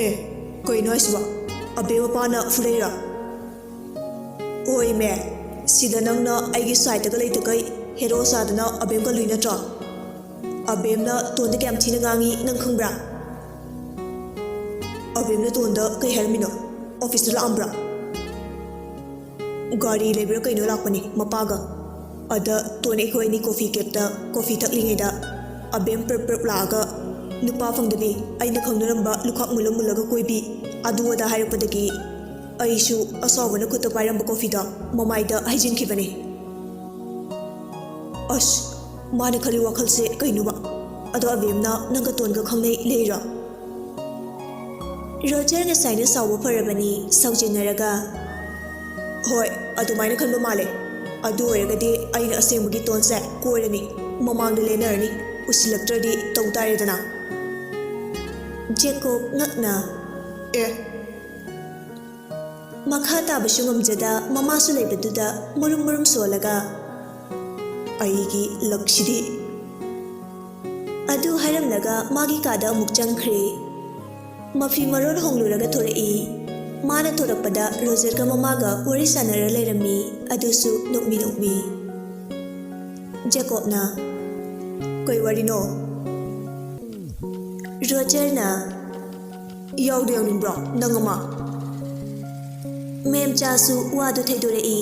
"ꯑꯦ, ꯀꯩꯅꯣ ꯍꯥꯏꯁꯤꯕꯣ? ꯑꯕꯦꯝ ꯃꯄꯥꯅ ꯐꯨꯔꯛꯏꯔꯣ?" "ꯍꯣꯏꯃꯦ, ꯁꯤꯗ ꯅꯪꯅ ꯑꯩꯒꯤ ꯁꯥꯏꯠꯇꯒ ꯂꯩꯇꯈꯩ ꯍꯦꯔꯣ ꯁꯥꯗꯅ ꯑꯕꯦꯝꯒ ꯂꯨꯏ ꯅꯠꯇ꯭ꯔꯣ? ꯑꯕꯦꯝꯅ ꯇꯣꯟꯗ ꯀꯌꯥꯝ ꯊꯤꯅ ꯉꯥꯡꯉꯤ ꯅꯪ ꯈꯪꯕ꯭ꯔꯥ?" "ꯑꯕꯦꯝꯅ ꯇꯣꯟꯗ ꯀꯩ ꯍꯥꯏꯔꯝꯃꯤꯅꯣ? ꯑꯣꯐꯤꯁꯇ ꯂꯥꯛꯑꯝꯕ꯭ꯔꯥ?" "ꯒꯥꯔꯤ ꯂꯩꯕ꯭ꯔꯥ ꯀꯩꯅꯣ ꯂꯥꯛꯄꯅꯤ ꯃꯄꯥꯒ꯫ ꯑꯗ ꯇꯣꯟ ꯑꯩꯈꯣꯏ ꯑꯅꯤ ꯀꯣꯐꯤ ꯀꯦꯞꯇ ꯀꯣꯐꯤ ꯊꯛꯂꯤꯉꯩꯗ ꯑꯕꯦꯝ ꯄ꯭ꯔꯞ ꯄ꯭ꯔꯞ ꯂꯥꯛꯑꯒ, 'ꯅꯨꯄꯥ ꯐꯪꯗꯕꯤ, ꯑꯩꯅ ꯈꯪꯅꯔꯝꯕ ꯂꯨꯈꯥꯛ ꯃꯨꯜꯂ ꯃꯨꯜꯂꯒ ꯀꯣꯏꯕꯤ, ꯑꯗꯨ ꯑꯗꯥ' ꯍꯥꯏꯔꯛꯄꯗꯒꯤ ꯑꯩꯁꯨ ꯑꯁꯥꯎꯕꯅ ꯈꯨꯠꯇ ꯄꯥꯏꯔꯝꯕ ꯀꯣꯐꯤꯗꯣ ꯃꯃꯥꯏꯗ ꯍꯩꯖꯤꯟꯈꯤꯕꯅꯤ꯫" "ꯑꯁ, ꯃꯥꯅ ꯈꯜꯂꯤ ꯋꯥꯈꯜꯁꯦ ꯀꯩꯅꯣꯕ? ꯑꯗꯣ ꯑꯕꯦꯝꯅ ꯅꯪꯒ ꯇꯣꯟꯒ ꯈꯪꯅꯩ ꯂꯩꯔꯣ?" ꯔꯣꯖꯔ ꯉꯁꯥꯏꯅ ꯁꯥꯎꯕ ꯐꯔꯕꯅꯤ, ꯁꯥꯎꯖꯤꯟꯅꯔꯒ, "ꯍꯣꯏ, ꯑꯗꯨꯃꯥꯏꯅ ꯈꯟꯕ ꯃꯥꯜꯂꯦ꯫ ꯑꯗꯨ ꯑꯣꯏꯔꯒꯗꯤ ꯑꯩꯅ ꯑꯁꯦꯡꯕꯒꯤ ꯇꯣꯟꯁꯦ ꯀꯣꯏꯔꯅꯤ, ꯃꯃꯥꯡꯗ ꯂꯦꯟꯅꯔꯅꯤ, ꯎꯁꯤꯜꯂꯛꯇ꯭ꯔꯗꯤ ꯇꯧ ꯇꯥꯔꯦꯗꯅ꯫" ꯖꯦꯀꯣꯕ ꯉꯛꯅ, "ꯑꯦ, ꯃꯈꯥ ꯇꯥꯕꯁꯨ ꯉꯝꯖꯗ ꯃꯃꯥꯁꯨ ꯂꯩꯕꯗꯨꯗ ꯃꯨꯔꯨꯝ ꯃꯨꯔꯨꯝ ꯁꯣꯜꯂꯒ, "ꯑꯩꯒꯤ ꯂꯛꯁꯤꯗꯤ!" ꯑꯗꯨ ꯍꯥꯏꯔꯝꯂꯒ ꯃꯥꯒꯤ ꯀꯥꯗ ꯑꯃꯨꯛ ꯆꯪꯈ꯭ꯔꯦ꯫ ꯃꯐꯤ ꯃꯔꯣꯜ ꯍꯣꯡꯂꯨꯔꯒ ꯊꯣꯔꯛꯏ꯫ ꯃꯥꯅ ꯊꯣꯔꯛꯄꯗ ꯔꯣꯖꯔꯒ ꯃꯃꯥꯒ ꯋꯥꯔꯤ ꯁꯥꯟꯅꯔ ꯂꯩꯔꯝꯃꯤ, ꯑꯗꯨꯁꯨ ꯅꯣꯛꯃꯤ ꯅꯣꯛꯃꯤ꯫ ꯖꯦꯀꯣꯕꯅ, "ꯀꯩ ꯋꯥꯔꯤꯅꯣ?" ꯔꯣꯖꯔꯅ, "ꯌꯥꯎꯗ ꯌꯥꯎꯅꯤꯡꯕ꯭ꯔꯣ ꯅꯪ ꯑꯃ?" ꯃꯦꯝꯆꯥꯁꯨ ꯋꯥꯗꯨ ꯊꯩꯗꯣꯔꯛꯏ꯫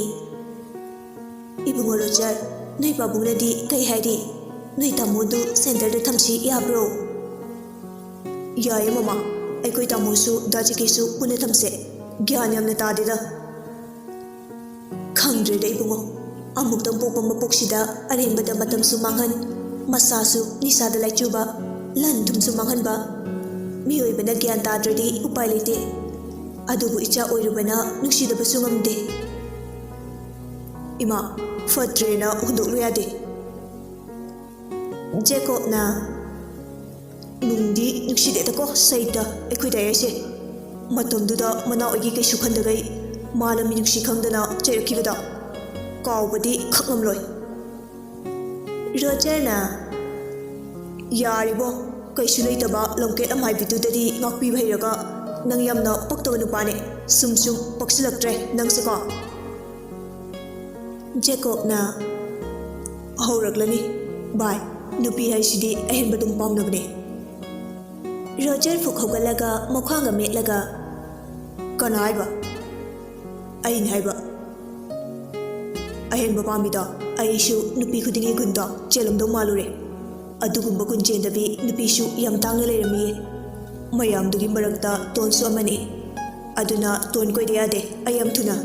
"ꯏꯕꯨꯡꯉꯣ ꯔꯣꯖꯔ, ꯅꯣꯏ ꯄꯥꯕꯨꯡꯅꯗꯤ ꯀꯩ ꯍꯥꯏꯔꯤ? ꯅꯣꯏ ꯇꯥꯃꯣꯗꯨ ꯁꯦꯟꯇꯔꯗ ꯊꯝꯁꯤ ꯌꯥꯕ꯭ꯔꯣ?" "ꯌꯥꯏꯌꯦ ꯃꯃꯥ, ꯑꯩꯈꯣꯏ ꯇꯥꯃꯣꯁꯨ ꯗꯥ ꯖꯦꯀꯤꯁꯨ ꯄꯨꯟꯅ ꯊꯝꯁꯦ꯫ ꯒ꯭ꯌꯥꯟ ꯌꯥꯝꯅ ꯇꯥꯗꯦꯗ꯫ ꯈꯪꯗ꯭ꯔꯦꯗ ꯏꯕꯨꯡꯉꯣ, ꯑꯃꯨꯛꯇꯪ ꯄꯣꯛꯄ ꯃꯄꯣꯛꯁꯤꯗ ꯑꯔꯦꯝꯕꯗ ꯃꯇꯝꯁꯨ ꯃꯥꯡꯍꯟ, ꯃꯁꯥꯁꯨ ꯅꯤꯁꯥꯗ ꯂꯥꯏꯆꯨꯕ, ꯂꯟ ꯊꯨꯝꯁꯨ ꯃꯥꯡꯍꯟꯕ꯫ ꯃꯤꯑꯣꯏꯕꯅ ꯒ꯭ꯌꯥꯟ ꯇꯥꯗ꯭ꯔꯗꯤ ꯎꯄꯥꯏ ꯂꯩꯇꯦ꯫ ꯑꯗꯨꯕꯨ ꯏꯆꯥ ꯑꯣꯏꯔꯨꯕꯅ ꯅꯨꯡꯁꯤꯗꯕꯁꯨ ꯉꯝꯗꯦ꯫ ꯏꯃꯥ, ꯐꯠꯇ꯭ꯔꯦꯅ ꯍꯨꯟꯗꯣꯛꯂꯨ ꯌꯥꯗꯦ꯫" ꯖꯦꯀꯣꯕꯅ, "ꯅꯨꯡꯗꯤ ꯅꯨꯡꯁꯤꯗꯦꯗꯀꯣ ꯁꯩꯇ ꯑꯩꯈꯣꯏ ꯗꯥꯏꯌꯔꯁꯦ꯫ ꯃꯇꯝꯗꯨꯗ ꯃꯅꯥꯎ ꯑꯩꯒꯤ ꯀꯩꯁꯨ ꯈꯟꯗꯈꯩ ꯃꯥꯅ ꯃꯤꯅꯨꯡꯁꯤ ꯈꯪꯗꯅ ꯆꯩꯔꯛꯈꯤꯕꯗꯣ ꯀꯥꯎꯕꯗꯤ ꯈꯛ ꯉꯝꯂꯣꯏ꯫" ꯔꯣꯖꯔꯅ, "ꯌꯥꯔꯤꯕꯣ, ꯀꯩꯁꯨ ꯂꯩꯇꯕ ꯂꯝꯀꯦꯠ ꯑꯃ ꯍꯥꯏꯕꯤꯗꯨꯗꯗꯤ ꯉꯥꯛꯄꯤꯕ ꯍꯩꯔꯒ ꯅꯪ ꯌꯥꯝꯅ ꯄꯛꯇꯕ ꯅꯨꯄꯥꯅꯦ꯫ ꯁꯨꯝ ꯁꯨꯝ ꯄꯛꯁꯤꯜꯂꯛꯇ꯭ꯔꯦ ꯅꯪꯁꯦꯀꯣ꯫" ꯖꯦꯀꯣꯕꯅ, "ꯍꯧꯔꯛꯂꯅꯤ꯫ ꯚꯥꯏ, ꯅꯨꯄꯤ ꯍꯥꯏꯁꯤꯗꯤ ꯑꯍꯦꯟꯕ ꯑꯗꯨꯝ ꯄꯥꯝꯅꯕꯅꯦ꯫" ꯔꯣꯖꯔ ꯐꯨꯛ ꯍꯧꯒꯠꯂꯒ ꯃꯈ꯭ꯋꯥꯡꯒ ꯃꯦꯠꯂꯒ, "ꯀꯅꯥ ꯍꯥꯏꯕ?" "ꯑꯩꯅ ꯍꯥꯏꯕ꯫ ꯑꯍꯦꯟꯕ ꯄꯥꯝꯃꯤꯗꯣ ꯑꯩꯁꯨ ꯅꯨꯄꯤ ꯈꯨꯗꯤꯡꯒꯤ ꯒꯨꯟꯗꯣ ꯆꯦꯜꯂꯝꯗꯧ ꯃꯥꯜꯂꯨꯔꯦ꯫ ꯑꯗꯨꯒꯨꯝꯕ ꯒꯨꯟ ꯆꯦꯟꯗꯕꯤ ꯅꯨꯄꯤꯁꯨ ꯌꯥꯝ ꯇꯥꯡꯅ ꯂꯩꯔꯝꯃꯤꯌꯦ꯫ ꯃꯌꯥꯝꯗꯨꯒꯤ ꯃꯔꯛꯇ ꯇꯣꯟꯁꯨ ꯑꯃꯅꯤ꯫ ꯑꯗꯨꯅ ꯇꯣꯟ ꯀꯣꯏꯗ ꯌꯥꯗꯦ ꯑꯩ ꯌꯥꯝ ꯊꯨꯅ꯫"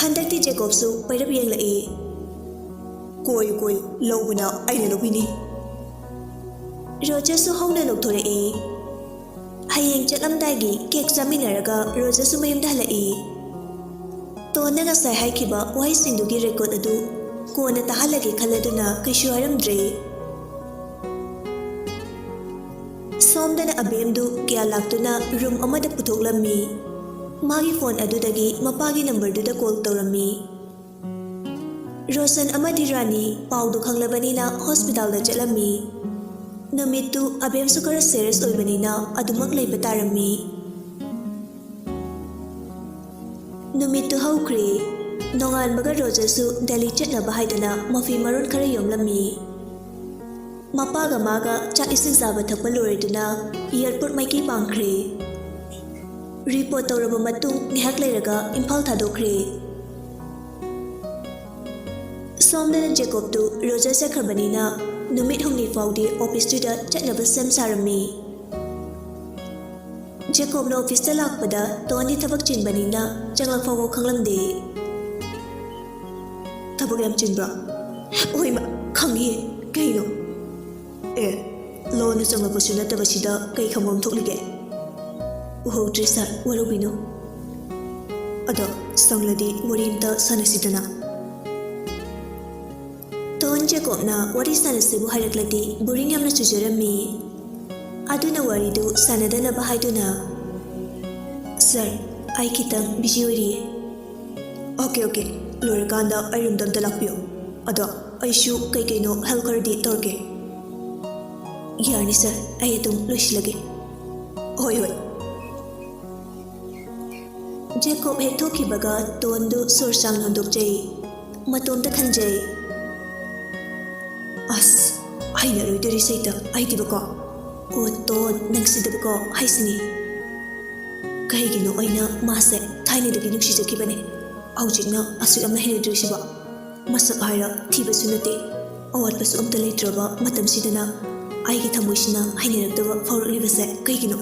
ꯍꯟꯗꯛꯇꯤ ꯖꯦꯀꯣꯕꯁꯨ ꯄꯩꯔꯞ ꯌꯦꯡꯂꯛꯏ꯫ "ꯀꯣꯏꯌꯨ ꯀꯣꯏꯌꯨ, ꯂꯧꯕꯅ ꯑꯩꯅ ꯂꯧꯕꯤꯅꯤ꯫" ꯔꯣꯖꯔꯁꯨ ꯍꯧꯅ ꯅꯣꯛꯊꯣꯔꯛꯏ꯫ ꯍꯌꯦꯡ ꯆꯠꯂꯝꯗꯥꯏꯒꯤ ꯀꯦꯛ ꯆꯥꯃꯤꯟꯅꯔꯒ ꯔꯣꯖꯔꯁꯨ ꯃꯌꯨꯝꯗ ꯍꯜꯂꯛꯏ꯫ ꯇꯣꯟꯅ ꯉꯁꯥꯏ ꯍꯥꯏꯈꯤꯕ ꯋꯥꯍꯩꯁꯤꯡꯗꯨꯒꯤ ꯔꯦꯀꯣꯔꯗ ꯑꯗꯨ ꯀꯣꯟꯅ ꯇꯥꯍꯜꯂꯒꯦ ꯈꯜꯂꯗꯨꯅ ꯀꯩꯁꯨ ꯍꯥꯏꯔꯝꯗ꯭ꯔꯦ꯫ ꯁꯣꯝꯗꯅ ꯑꯕꯦꯝꯗꯨ ꯀꯌꯥ ꯂꯥꯛꯇꯨꯅ ꯔꯨꯝ ꯑꯃꯗ ꯄꯨꯊꯣꯛꯂꯝꯃꯤ꯫ ꯃꯥꯒꯤ ꯐꯣꯟ ꯑꯗꯨꯗꯒꯤ ꯃꯄꯥꯒꯤ ꯅꯝꯕꯔꯗꯨꯗ ꯀꯣꯜ ꯇꯧꯔꯝꯃꯤ꯫ ꯔꯣꯁꯟ ꯑꯃꯗꯤ ꯔꯥꯅꯤ ꯄꯥꯎꯗꯨ ꯈꯪꯂꯕꯅꯤꯅ ꯍꯣꯁꯄꯤꯇꯥꯜꯗ ꯆꯠꯂꯝꯃꯤ꯫ ꯅꯨꯃꯤꯠꯇꯨ ꯑꯕꯦꯝꯁꯨ ꯈꯔ ꯁꯦꯔꯤꯌꯁ ꯑꯣꯏꯕꯅꯤꯅ ꯑꯗꯨꯃꯛ ꯂꯩꯕ ꯇꯥꯔꯝꯃꯤ꯫ ꯅꯨꯃꯤꯠꯇꯨ ꯍꯧꯈ꯭ꯔꯦ꯫ ꯅꯣꯡꯉꯥꯟꯕꯒ ꯔꯣꯖꯔꯁꯨ ꯗꯦꯜꯂꯤ ꯆꯠꯅꯕ ꯍꯥꯏꯗꯅ ꯃꯐꯤ ꯃꯔꯣꯟ ꯈꯔ ꯌꯣꯝꯂꯝꯃꯤ꯫ ꯃꯄꯥꯒ ꯃꯥꯒ ꯆꯥꯛ ꯏꯁꯤꯡ ꯆꯥꯕ ꯊꯛꯄ ꯂꯣꯏꯔꯗꯨꯅ ꯑꯦꯌꯔꯄꯣꯔꯠ ꯃꯥꯏꯀꯩ ꯄꯥꯡꯈ꯭ꯔꯦ꯫ ꯔꯤꯄꯣꯔꯠ ꯇꯧꯔꯕ ꯃꯇꯨꯡ ꯉꯥꯏꯍꯥꯛ ꯂꯩꯔꯒ ꯏꯝꯐꯥꯜ ꯊꯥꯗꯣꯛꯈ꯭ꯔꯦ꯫ ꯁꯣꯝꯗꯅ ꯖꯦꯀꯣꯕꯇꯨ ꯔꯣꯖꯔ ꯆꯠꯈ꯭ꯔꯕꯅꯤꯅ ꯅꯨꯃꯤꯠ ꯍꯨꯝꯅꯤ ꯐꯥꯎꯗꯤ ꯑꯣꯐꯤꯁꯇꯨꯗ ꯆꯠꯅꯕ ꯁꯦꯝ ꯁꯥꯔꯝꯃꯤ꯫ ꯖꯦꯀꯣꯕꯅ ꯑꯣꯐꯤꯁꯇ ꯂꯥꯛꯄꯗ ꯇꯣꯟꯗꯤ ꯊꯕꯛ ꯆꯤꯟꯕꯅꯤꯅ ꯆꯪꯂꯛ ꯐꯥꯎꯕ ꯈꯪꯂꯝꯗꯦ꯫ "ꯊꯕꯛ ꯌꯥꯝ ꯆꯤꯟꯕ꯭ꯔꯣ?" "ꯍꯣꯏ ꯃꯥ, ꯈꯪꯉꯤꯌꯦ꯫ ꯀꯩꯅꯣ?" "ꯑꯦ, ꯂꯣꯟꯅ ꯆꯪꯂꯛꯄꯁꯨ ꯅꯠꯇꯕꯁꯤꯗ ꯀꯩ ꯈꯪꯐꯝ ꯊꯣꯛꯂꯤꯒꯦ?" "ꯎꯍꯧꯗ꯭ꯔꯦ ꯁꯥꯔ, ꯋꯥꯔꯧꯕꯤꯅꯨ꯫ ꯑꯗꯣ ꯁꯪꯂꯗꯤ ꯋꯥꯔꯤ ꯑꯝꯇ ꯁꯥꯟꯅꯁꯤꯗꯅ?" ꯇꯣꯟ ꯖꯦꯀꯣꯕꯅ ꯋꯥꯔꯤ ꯁꯥꯟꯅꯁꯤꯕꯨ ꯍꯥꯏꯔꯛꯂꯗꯤ ꯕꯣꯔꯤꯡ ꯌꯥꯝꯅ ꯆꯨꯖꯔꯝꯃꯤ꯫ ꯑꯗꯨꯅ ꯋꯥꯔꯤꯗꯨ ꯁꯥꯟꯅꯗꯅꯕ ꯍꯥꯏꯗꯨꯅ, "ꯁꯥꯔ, ꯑꯩ ꯈꯤꯇꯪ ꯕꯤꯖꯤ ꯑꯣꯏꯔꯤꯌꯦ꯫" "ꯑꯣꯀꯦ, ꯑꯣꯀꯦ, ꯂꯣꯏꯔꯀꯥꯟꯗ ꯑꯩ ꯔꯨꯝꯗ ꯑꯝꯇ ꯂꯥꯛꯄꯤꯌꯣ꯫ ꯑꯗꯣ ꯑꯩꯁꯨ ꯀꯩ ꯀꯩꯅꯣ ꯍꯦꯜꯞ ꯈꯔꯗꯤ ꯇꯧꯔꯛꯀꯦ꯫" "ꯌꯥꯔꯅꯤ ꯁꯥꯔ, ꯑꯩ ꯑꯗꯨꯝ ꯂꯣꯏꯁꯤꯜꯂꯒꯦ꯫" "ꯍꯣꯏ, ꯍꯣꯏ꯫" ꯖꯦꯀꯣꯕ ꯍꯦꯛ ꯊꯣꯛꯈꯤꯕꯒ ꯇꯣꯟꯗꯨ ꯁꯣꯔ ꯁꯥꯡꯅ ꯍꯣꯟꯗꯣꯛꯆꯩ꯫ ꯃꯇꯣꯝꯇ ꯈꯟꯖꯩ, "ꯑꯁ, ꯍꯩꯅꯔꯣꯏꯗꯣꯔꯤ ꯁꯩꯇ ꯑꯩꯗꯤꯕꯀꯣ꯫ ꯑꯣ ꯇꯣꯟ, ꯅꯪꯁꯤꯗꯕꯀꯣ ꯍꯥꯏꯁꯤꯅꯤ꯫ ꯀꯩꯒꯤꯅꯣ ꯑꯩꯅ ꯃꯥꯁꯦ ꯊꯥꯏꯅꯗꯒꯤ ꯅꯨꯡꯁꯤꯖꯈꯤꯕꯅꯦ, ꯍꯧꯖꯤꯛꯅ ꯑꯁꯨꯛ ꯌꯥꯝꯅ ꯍꯩꯅꯗ꯭ꯔꯤꯁꯤꯕꯣ?" ꯃꯁꯛ ꯍꯥꯏꯔ ꯊꯤꯕꯁꯨ ꯅꯠꯇꯦ, ꯑꯋꯥꯠꯄꯁꯨ ꯑꯝꯇ ꯂꯩꯇ꯭ꯔꯕ ꯃꯇꯝꯁꯤꯗꯅ ꯑꯩꯒꯤ ꯊꯃꯣꯏꯁꯤꯅ ꯍꯩꯅꯔꯛꯇꯕ ꯐꯥꯎꯔꯛꯂꯤꯕꯁꯦ ꯀꯩꯒꯤꯅꯣ?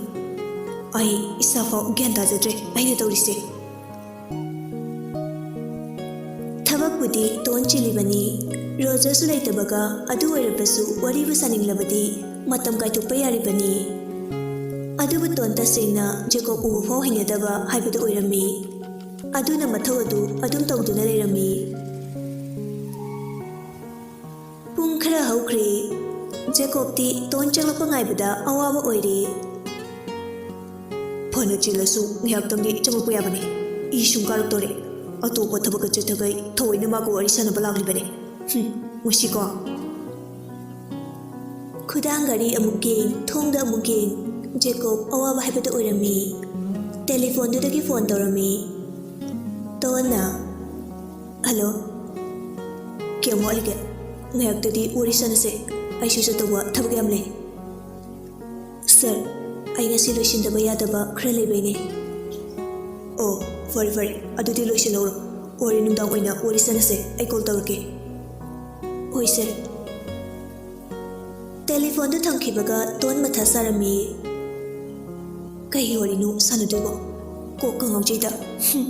ꯑꯩ ꯏꯁꯥꯐꯥꯎ ꯒ꯭ꯌꯥꯟ ꯇꯥꯖꯗ꯭ꯔꯦ ꯑꯩꯅ ꯇꯧꯔꯤꯁꯦ꯫ ꯊꯕꯛꯄꯨꯗꯤ ꯇꯣꯟ ꯆꯤꯜꯂꯤꯕꯅꯤ, ꯔꯣꯖꯔꯁꯨ ꯂꯩꯇꯕꯒ, ꯑꯗꯨ ꯑꯣꯏꯔꯕꯁꯨ ꯋꯥꯔꯤꯕꯨ ꯁꯥꯅꯤꯡꯂꯕꯗꯤ ꯃꯇꯝ ꯀꯥꯏꯊꯣꯛꯄ ꯌꯥꯔꯤꯕꯅꯤ꯫ ꯑꯗꯨꯕꯨ ꯇꯣꯟ ꯇꯁꯦꯡꯅ ꯖꯦꯀꯣꯕ ꯎꯕ ꯐꯥꯎ ꯍꯩꯅꯗꯕ ꯍꯥꯏꯕꯗꯨ ꯑꯣꯏꯔꯝꯃꯤ꯫ ꯑꯗꯨꯅ ꯃꯊꯧ ꯑꯗꯨ ꯑꯗꯨꯝ ꯇꯧꯗꯨꯅ ꯂꯩꯔꯝꯃꯤ꯫ ꯄꯨꯡ ꯈꯔ ꯍꯧꯈ꯭ꯔꯦ꯫ ꯖꯦꯀꯣꯕꯇꯤ ꯇꯣꯟ ꯆꯪꯂꯛꯄ ꯉꯥꯏꯕꯗ ꯑꯋꯥꯕ ꯑꯣꯏꯔꯦ꯫ ꯐꯅ ꯆꯤꯜꯂꯁꯨ ꯉꯥꯏꯍꯥꯛꯇꯪꯗꯤ ꯆꯪꯉꯛꯄ ꯌꯥꯕꯅꯤ꯫ ꯏ ꯁꯨꯝ ꯀꯥꯔꯛꯇꯣꯔꯦ꯫ ꯑꯇꯣꯞꯄ ꯊꯕꯛꯀ ꯆꯠꯊꯈꯩ ꯊꯑꯣꯏꯅ ꯃꯥꯒ ꯋꯥꯔꯤ ꯁꯥꯟꯅꯕ ꯂꯥꯛꯂꯤꯕꯅꯤ꯫ ꯍꯨꯝ, ꯃꯁꯤꯀꯣ꯫ ꯈꯨꯗꯥꯡ ꯘꯔꯤ ꯑꯃꯨꯛ ꯌꯦꯡ, ꯊꯣꯡꯗ ꯑꯃꯨꯛ ꯌꯦꯡ꯫ ꯖꯦꯀꯣꯕ ꯑꯋꯥꯕ ꯍꯥꯏꯕꯗꯨ ꯑꯣꯏꯔꯝꯃꯤ꯫ ꯇꯦꯂꯤꯐꯣꯟꯗꯨꯗꯒꯤ ꯐꯣꯟ ꯇꯧꯔꯝꯃꯤ꯫ ꯇꯣꯟꯅ, "ꯍꯜꯂꯣ, ꯀꯌꯥꯝ ꯋꯥꯠꯂꯤꯒꯦ? ꯉꯥꯏꯍꯥꯛꯇꯗꯤ ꯋꯥꯔꯤ ꯁꯥꯟꯅꯁꯦ꯫ ꯑꯩꯁꯨ ꯆꯠꯇꯧꯕ ꯊꯕꯛ ꯌꯥꯝ ꯂꯩ꯫" "ꯁꯥꯔ, ꯑꯩ ꯉꯁꯤ ꯂꯣꯏꯁꯤꯟꯗꯕ ꯌꯥꯗꯕ ꯈꯔ ꯂꯩꯕꯩꯅꯦ꯫" "ꯑꯣ, ꯐꯔꯦ ꯐꯔꯦ, ꯑꯗꯨꯗꯤ ꯂꯣꯏꯁꯤꯜꯍꯧꯔꯣ꯫ ꯍꯣꯔꯦꯟ ꯅꯨꯡꯗꯥꯡ ꯑꯣꯏꯅ ꯋꯥꯔꯤ ꯁꯥꯟꯅꯁꯦ, ꯑꯩ ꯀꯣꯜ ꯇꯧꯔꯛꯀꯦ꯫" "ꯍꯣꯏ ꯁꯥꯔ꯫" ꯇꯦꯂꯤꯐꯣꯟꯗꯨ ꯊꯝꯈꯤꯕꯒ ꯇꯣꯟ ꯃꯊꯥ ꯁꯥꯔꯝꯃꯤ꯫ ꯀꯩ ꯋꯥꯔꯤꯅꯣ ꯁꯥꯟꯅꯗꯣꯏꯕꯣ? ꯀꯣꯛꯀ ꯉꯥꯎꯖꯩꯗ꯫ ꯍꯨꯝ꯫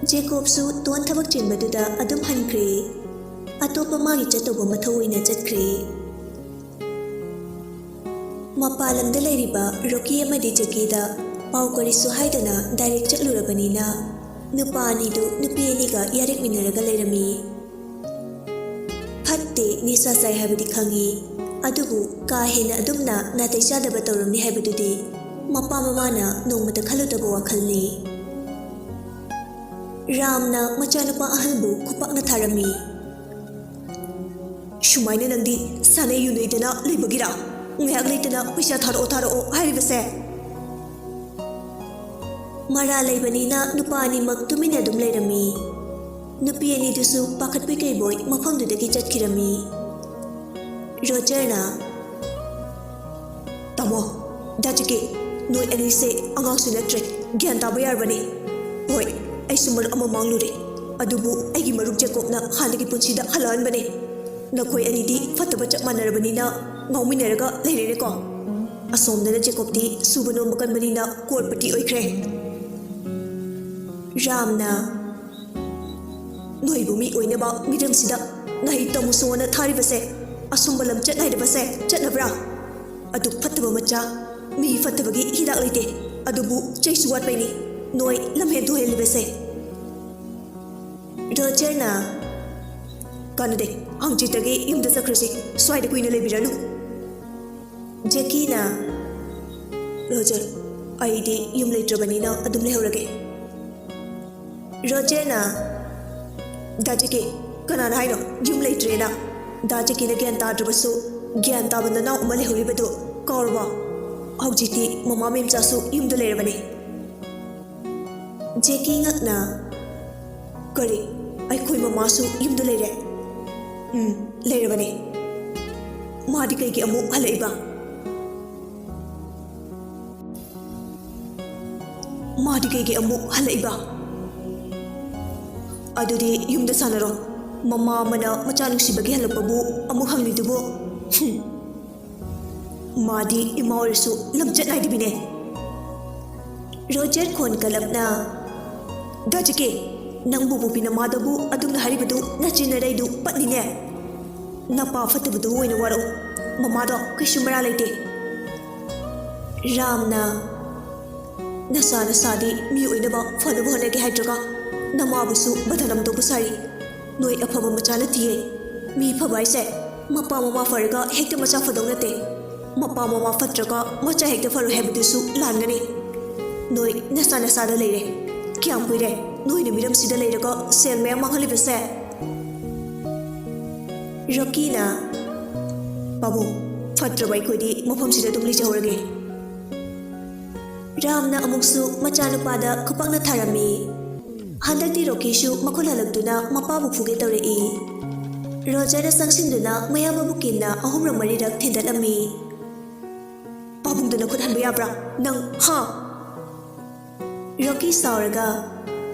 ꯖꯦꯀꯣꯕꯁꯨ ꯇꯣꯟ ꯊꯕꯛ ꯆꯤꯟꯕꯗꯨꯗ ꯑꯗꯨꯝ ꯍꯟꯈ꯭ꯔꯦ꯫ ꯑꯇꯣꯞꯄ ꯃꯥꯒꯤ ꯆꯠꯇꯧꯕ ꯃꯊꯧ ꯑꯣꯏꯅ ꯆꯠꯈ꯭ꯔꯦ꯫ ꯃꯄꯥꯟ ꯂꯝꯗ ꯂꯩꯔꯤꯕ ꯔꯣꯀꯤ ꯑꯃꯗꯤ ꯖꯦꯀꯤꯗ ꯄꯥꯎ ꯀꯔꯤꯁꯨ ꯍꯥꯏꯗꯅ ꯗꯥꯏꯔꯦꯛ ꯆꯠꯂꯨꯔꯕꯅꯤꯅ, ꯅꯨꯄꯥ ꯑꯅꯤꯗꯨ ꯅꯨꯄꯤ ꯑꯅꯤꯒ ꯌꯥꯔꯦꯛꯃꯤꯟꯅꯔꯒ ꯂꯩꯔꯝꯃꯤ꯫ ꯐꯠꯇꯦ, ꯅꯤꯁꯥ ꯆꯥꯏ ꯍꯥꯏꯕꯗꯤ ꯈꯪꯉꯤ, ꯑꯗꯨꯕꯨ ꯀꯥ ꯍꯦꯟꯅ ꯑꯗꯨꯝꯅ ꯅꯥꯇꯩ ꯆꯥꯗꯕ ꯇꯧꯔꯝꯅꯤ ꯍꯥꯏꯕꯗꯨꯗꯤ ꯃꯄꯥ ꯃꯃꯥꯅ ꯅꯣꯡꯃꯇ ꯈꯜꯂꯨꯗꯕ ꯋꯥꯈꯜꯅꯤ꯫ ꯔꯥꯝꯅ ꯃꯆꯥꯅꯨꯄꯥ ꯑꯍꯜꯕꯨ ꯈꯨꯄꯥꯛꯅ ꯊꯥꯔꯝꯃꯤ꯫ "ꯁꯨꯃꯥꯏꯅ ꯅꯪꯗꯤ ꯁꯥꯟꯅꯩ ꯌꯨꯅꯩꯗꯅ ꯂꯩꯕꯒꯤꯔꯥ ꯉꯥꯏꯍꯥꯛ ꯂꯩꯇꯅ ꯄꯩꯁꯥ ꯊꯥꯔꯛꯑꯣ, ꯊꯥꯔꯛꯑꯣ ꯍꯥꯏꯔꯤꯕꯁꯦ?" ꯃꯔꯥ ꯂꯩꯕꯅꯤꯅ ꯅꯨꯄꯥ ꯑꯅꯤꯃꯛ ꯇꯨꯃꯤꯟꯅ ꯑꯗꯨꯝ ꯂꯩꯔꯝꯃꯤ꯫ ꯅꯨꯄꯤ ꯑꯅꯤꯗꯨꯁꯨ ꯄꯥꯈꯠꯄꯣꯏ ꯀꯩꯕꯣꯏ ꯃꯐꯝꯗꯨꯗꯒꯤ ꯆꯠꯈꯤꯔꯝꯃꯤ꯫ ꯔꯣꯖꯔꯅ, "ꯇꯥꯃꯣ, ꯗꯥ ꯖꯦꯀꯤ, ꯅꯣꯏ ꯑꯅꯤꯁꯦ ꯑꯉꯥꯡꯁꯨ ꯅꯠꯇ꯭ꯔꯦ, ꯒ꯭ꯌꯥꯟ ꯇꯥꯕ ꯌꯥꯔꯕꯅꯤ꯫ ꯍꯣꯏ, ꯑꯩꯁꯨ ꯃꯔꯨꯞ ꯑꯃ ꯃꯥꯡꯂꯨꯔꯦ, ꯑꯗꯨꯕꯨ ꯑꯩꯒꯤ ꯃꯔꯨꯞ ꯖꯦꯀꯣꯕꯅ ꯍꯥꯟꯅꯒꯤ ꯄꯨꯟꯁꯤꯗ ꯍꯜꯂꯛꯍꯟꯕꯅꯦ꯫ ꯅꯈꯣꯏ ꯑꯅꯤꯗꯤ ꯐꯠꯇꯕ ꯆꯞ ꯃꯥꯟꯅꯔꯕꯅꯤꯅ ꯉꯥꯎꯃꯤꯟꯅꯔꯒ ꯂꯩꯔꯦꯅꯦꯀꯣ꯫ ꯑꯁꯣꯝꯗꯅ ꯖꯦꯀꯣꯕꯇꯤ ꯁꯨꯕ ꯅꯣꯝꯕ ꯀꯟꯕꯅꯤꯅ ꯀ꯭ꯔꯣꯔꯄꯇꯤ ꯑꯣꯏꯈ꯭ꯔꯦ꯫" ꯔꯥꯝꯅ, "ꯅꯣꯏꯕꯨ ꯃꯤ ꯑꯣꯏꯅꯕ ꯃꯤꯔꯝꯁꯤꯗ ꯅꯍꯩ ꯇꯝꯃꯨꯁꯣꯅ ꯊꯥꯔꯤꯕꯁꯦ, ꯑꯁꯨꯝꯕ ꯂꯝꯆꯠ ꯅꯥꯏꯗꯕꯁꯦ ꯆꯠꯅꯕ꯭ꯔꯥ? ꯑꯗꯨꯛ ꯐꯠꯇꯕ ꯃꯆꯥ, ꯃꯤ ꯐꯠꯇꯕꯒꯤ ꯍꯤꯗꯥꯛ ꯂꯩꯇꯦ, ꯑꯗꯨꯕꯨ ꯆꯩꯁꯨ ꯋꯥꯠꯄꯩꯅꯤ ꯅꯣꯏ ꯂꯝꯍꯦꯟ ꯇꯨꯍꯦꯜꯂꯤꯕꯁꯦ꯫" ꯔꯣꯖꯔꯅ, "ꯀꯥꯟꯅꯗꯦ, ꯍꯪꯆꯤꯠꯇꯒꯤ ꯌꯨꯝꯗ ꯆꯠꯈ꯭ꯔꯁꯤ, ꯁ꯭ꯋꯥꯏꯗ ꯀꯨꯏꯅ ꯂꯩꯕꯤꯔꯅꯨ꯫" ꯖꯦꯀꯤꯅ, ꯔꯣꯖꯔ, ꯑꯩꯗꯤ ꯌꯨꯝ ꯂꯩꯇ꯭ꯔꯕꯅꯤꯅ ꯑꯗꯨꯝ ꯂꯩꯍꯧꯔꯒꯦ꯫ ꯔꯣꯖꯔꯅ, "ꯗꯥ ꯖꯦꯀꯤ, ꯀꯅꯥꯅ ꯍꯥꯏꯅꯣ ꯌꯨꯝ ꯂꯩꯇ꯭ꯔꯦꯅ? ꯗꯥ ꯖꯦꯀꯤꯅ ꯒ꯭ꯌꯥꯟ ꯇꯥꯗ꯭ꯔꯕꯁꯨ ꯒ꯭ꯌꯥꯟ ꯇꯥꯕ ꯅꯅꯥꯎ ꯑꯃ ꯂꯩꯍꯧꯔꯤꯕꯗꯨ ꯀꯥꯎꯔꯕꯣ? ꯍꯧꯖꯤꯛꯇꯤ ꯃꯃꯥ ꯃꯦꯝꯆꯥꯁꯨ ꯌꯨꯝꯗ ꯂꯩꯔꯕꯅꯤ꯫" ꯖꯦꯀꯤ ꯉꯛꯅ, "ꯀꯔꯤ? ꯑꯩꯈꯣꯏ ꯃꯃꯥꯁꯨ ꯌꯨꯝꯗ ꯂꯩꯔꯦ?" "ꯎꯝ, ꯂꯩꯔꯕꯅꯦ꯫" "ꯃꯥꯗꯤ ꯀꯩꯒꯤ ꯑꯃꯨꯛ ꯍꯜꯂꯛꯏꯕ? ꯃꯥꯗꯤ ꯀꯩꯒꯤ ꯑꯃꯨꯛ ꯍꯜꯂꯛꯏꯕ? ꯑꯗꯨꯗꯤ ꯌꯨꯝꯗ ꯁꯥꯟꯅꯔꯣ꯫ ꯃꯃꯥ ꯑꯃꯅ ꯃꯆꯥ ꯅꯨꯡꯁꯤꯕꯒꯤ ꯍꯜꯂꯛꯄꯕꯨ ꯑꯃꯨꯛ ꯍꯪꯂꯤꯗꯨꯕꯨ? ꯍꯨꯝ꯫ ꯃꯥꯗꯤ ꯏꯃꯥ ꯑꯣꯏꯔꯁꯨ ꯂꯝꯆꯠ ꯅꯥꯏꯗꯕꯤꯅꯦ꯫" ꯔꯣꯖꯔ ꯈꯣꯟ ꯀꯜꯂꯞꯅ, "ꯗꯥ ꯖꯦꯀꯤ, ꯅꯪꯕꯨ ꯄꯣꯛꯄꯤ ꯅꯃꯥꯗꯕꯨ ꯑꯗꯨꯝꯅ ꯍꯥꯏꯔꯤꯕꯗꯨ ꯅꯆꯤꯟ ꯅꯔꯩꯗꯨ ꯄꯠꯅꯤꯅꯦ꯫ ꯅꯄꯥ ꯐꯠꯇꯕꯗꯨ ꯑꯣꯏꯅ ꯋꯥꯔꯛꯎ꯫ ꯃꯃꯥꯗꯣ ꯀꯩꯁꯨ ꯃꯔꯥ ꯂꯩꯇꯦ꯫" ꯔꯥꯝꯅ, "ꯅꯁꯥ ꯅꯁꯥꯗꯤ ꯃꯤ ꯑꯣꯏꯅꯕ ꯐꯅꯕ ꯍꯣꯠꯅꯒꯦ ꯍꯥꯏꯗ꯭ꯔꯒ ꯅꯃꯥꯕꯨꯁꯨ ꯕꯗꯅꯥꯝ ꯇꯧꯕ ꯁꯥꯔꯤ꯫ ꯅꯣꯏ ꯑꯐꯕ ꯃꯆꯥ ꯅꯠꯇꯤꯌꯦ꯫ ꯃꯤ ꯐꯕ ꯍꯥꯏꯁꯦ ꯃꯄꯥ ꯃꯃꯥ ꯐꯔꯒ ꯍꯦꯛꯇ ꯃꯆꯥ ꯐꯗꯧ ꯅꯠꯇꯦ꯫ ꯃꯄꯥ ꯃꯃꯥ ꯐꯠꯇ꯭ꯔꯒ ꯃꯆꯥ ꯍꯦꯛꯇ ꯐꯔꯣꯏ ꯍꯥꯏꯕꯗꯨꯁꯨ ꯂꯥꯟꯒꯅꯤ꯫ ꯅꯣꯏ ꯅꯁꯥ ꯅꯁꯥꯗ ꯂꯩꯔꯦ꯫ ꯀꯌꯥꯝ ꯀꯨꯏꯔꯦ ꯅꯣꯏꯅ ꯃꯤꯔꯝꯁꯤꯗ ꯂꯩꯔꯒ ꯁꯦꯜ ꯃꯌꯥꯝ ꯃꯥꯡꯍꯜꯂꯤꯕꯁꯦ?" ꯔꯣꯀꯤꯅ, "ꯄꯥꯕꯨꯡ, ꯐꯠꯇ꯭ꯔꯕ ꯑꯩꯈꯣꯏꯗꯤ ꯃꯐꯝꯁꯤꯗ ꯑꯗꯨꯝ ꯂꯩꯖꯍꯧꯔꯒꯦ꯫" ꯔꯥꯝꯅ ꯑꯃꯨꯛꯁꯨ ꯃꯆꯥꯅꯨꯄꯥꯗ ꯈꯨꯄꯥꯛꯅ ꯊꯥꯔꯝꯃꯤ꯫ ꯍꯟꯗꯛꯇꯤ ꯔꯣꯀꯤꯁꯨ ꯃꯈꯨꯠ ꯍꯜꯂꯛꯇꯨꯅ ꯃꯄꯥꯕꯨ ꯐꯨꯒꯦ ꯇꯧꯔꯛꯏ꯫ ꯔꯣꯖꯔꯅ ꯆꯪꯁꯤꯟꯗꯨꯅ ꯃꯌꯥꯝꯕꯕꯨ ꯀꯤꯟꯅ ꯑꯍꯨꯝꯔꯛ ꯃꯔꯤꯔꯛ ꯊꯤꯟꯗꯠꯂꯝꯃꯤ꯫ "ꯄꯥꯕꯨꯡꯗ ꯅꯈꯨꯠ ꯍꯟꯕ ꯌꯥꯕ꯭ꯔꯥ ꯅꯪ, ꯍꯥ?" ꯔꯣꯀꯤ ꯁꯥꯎꯔꯒ,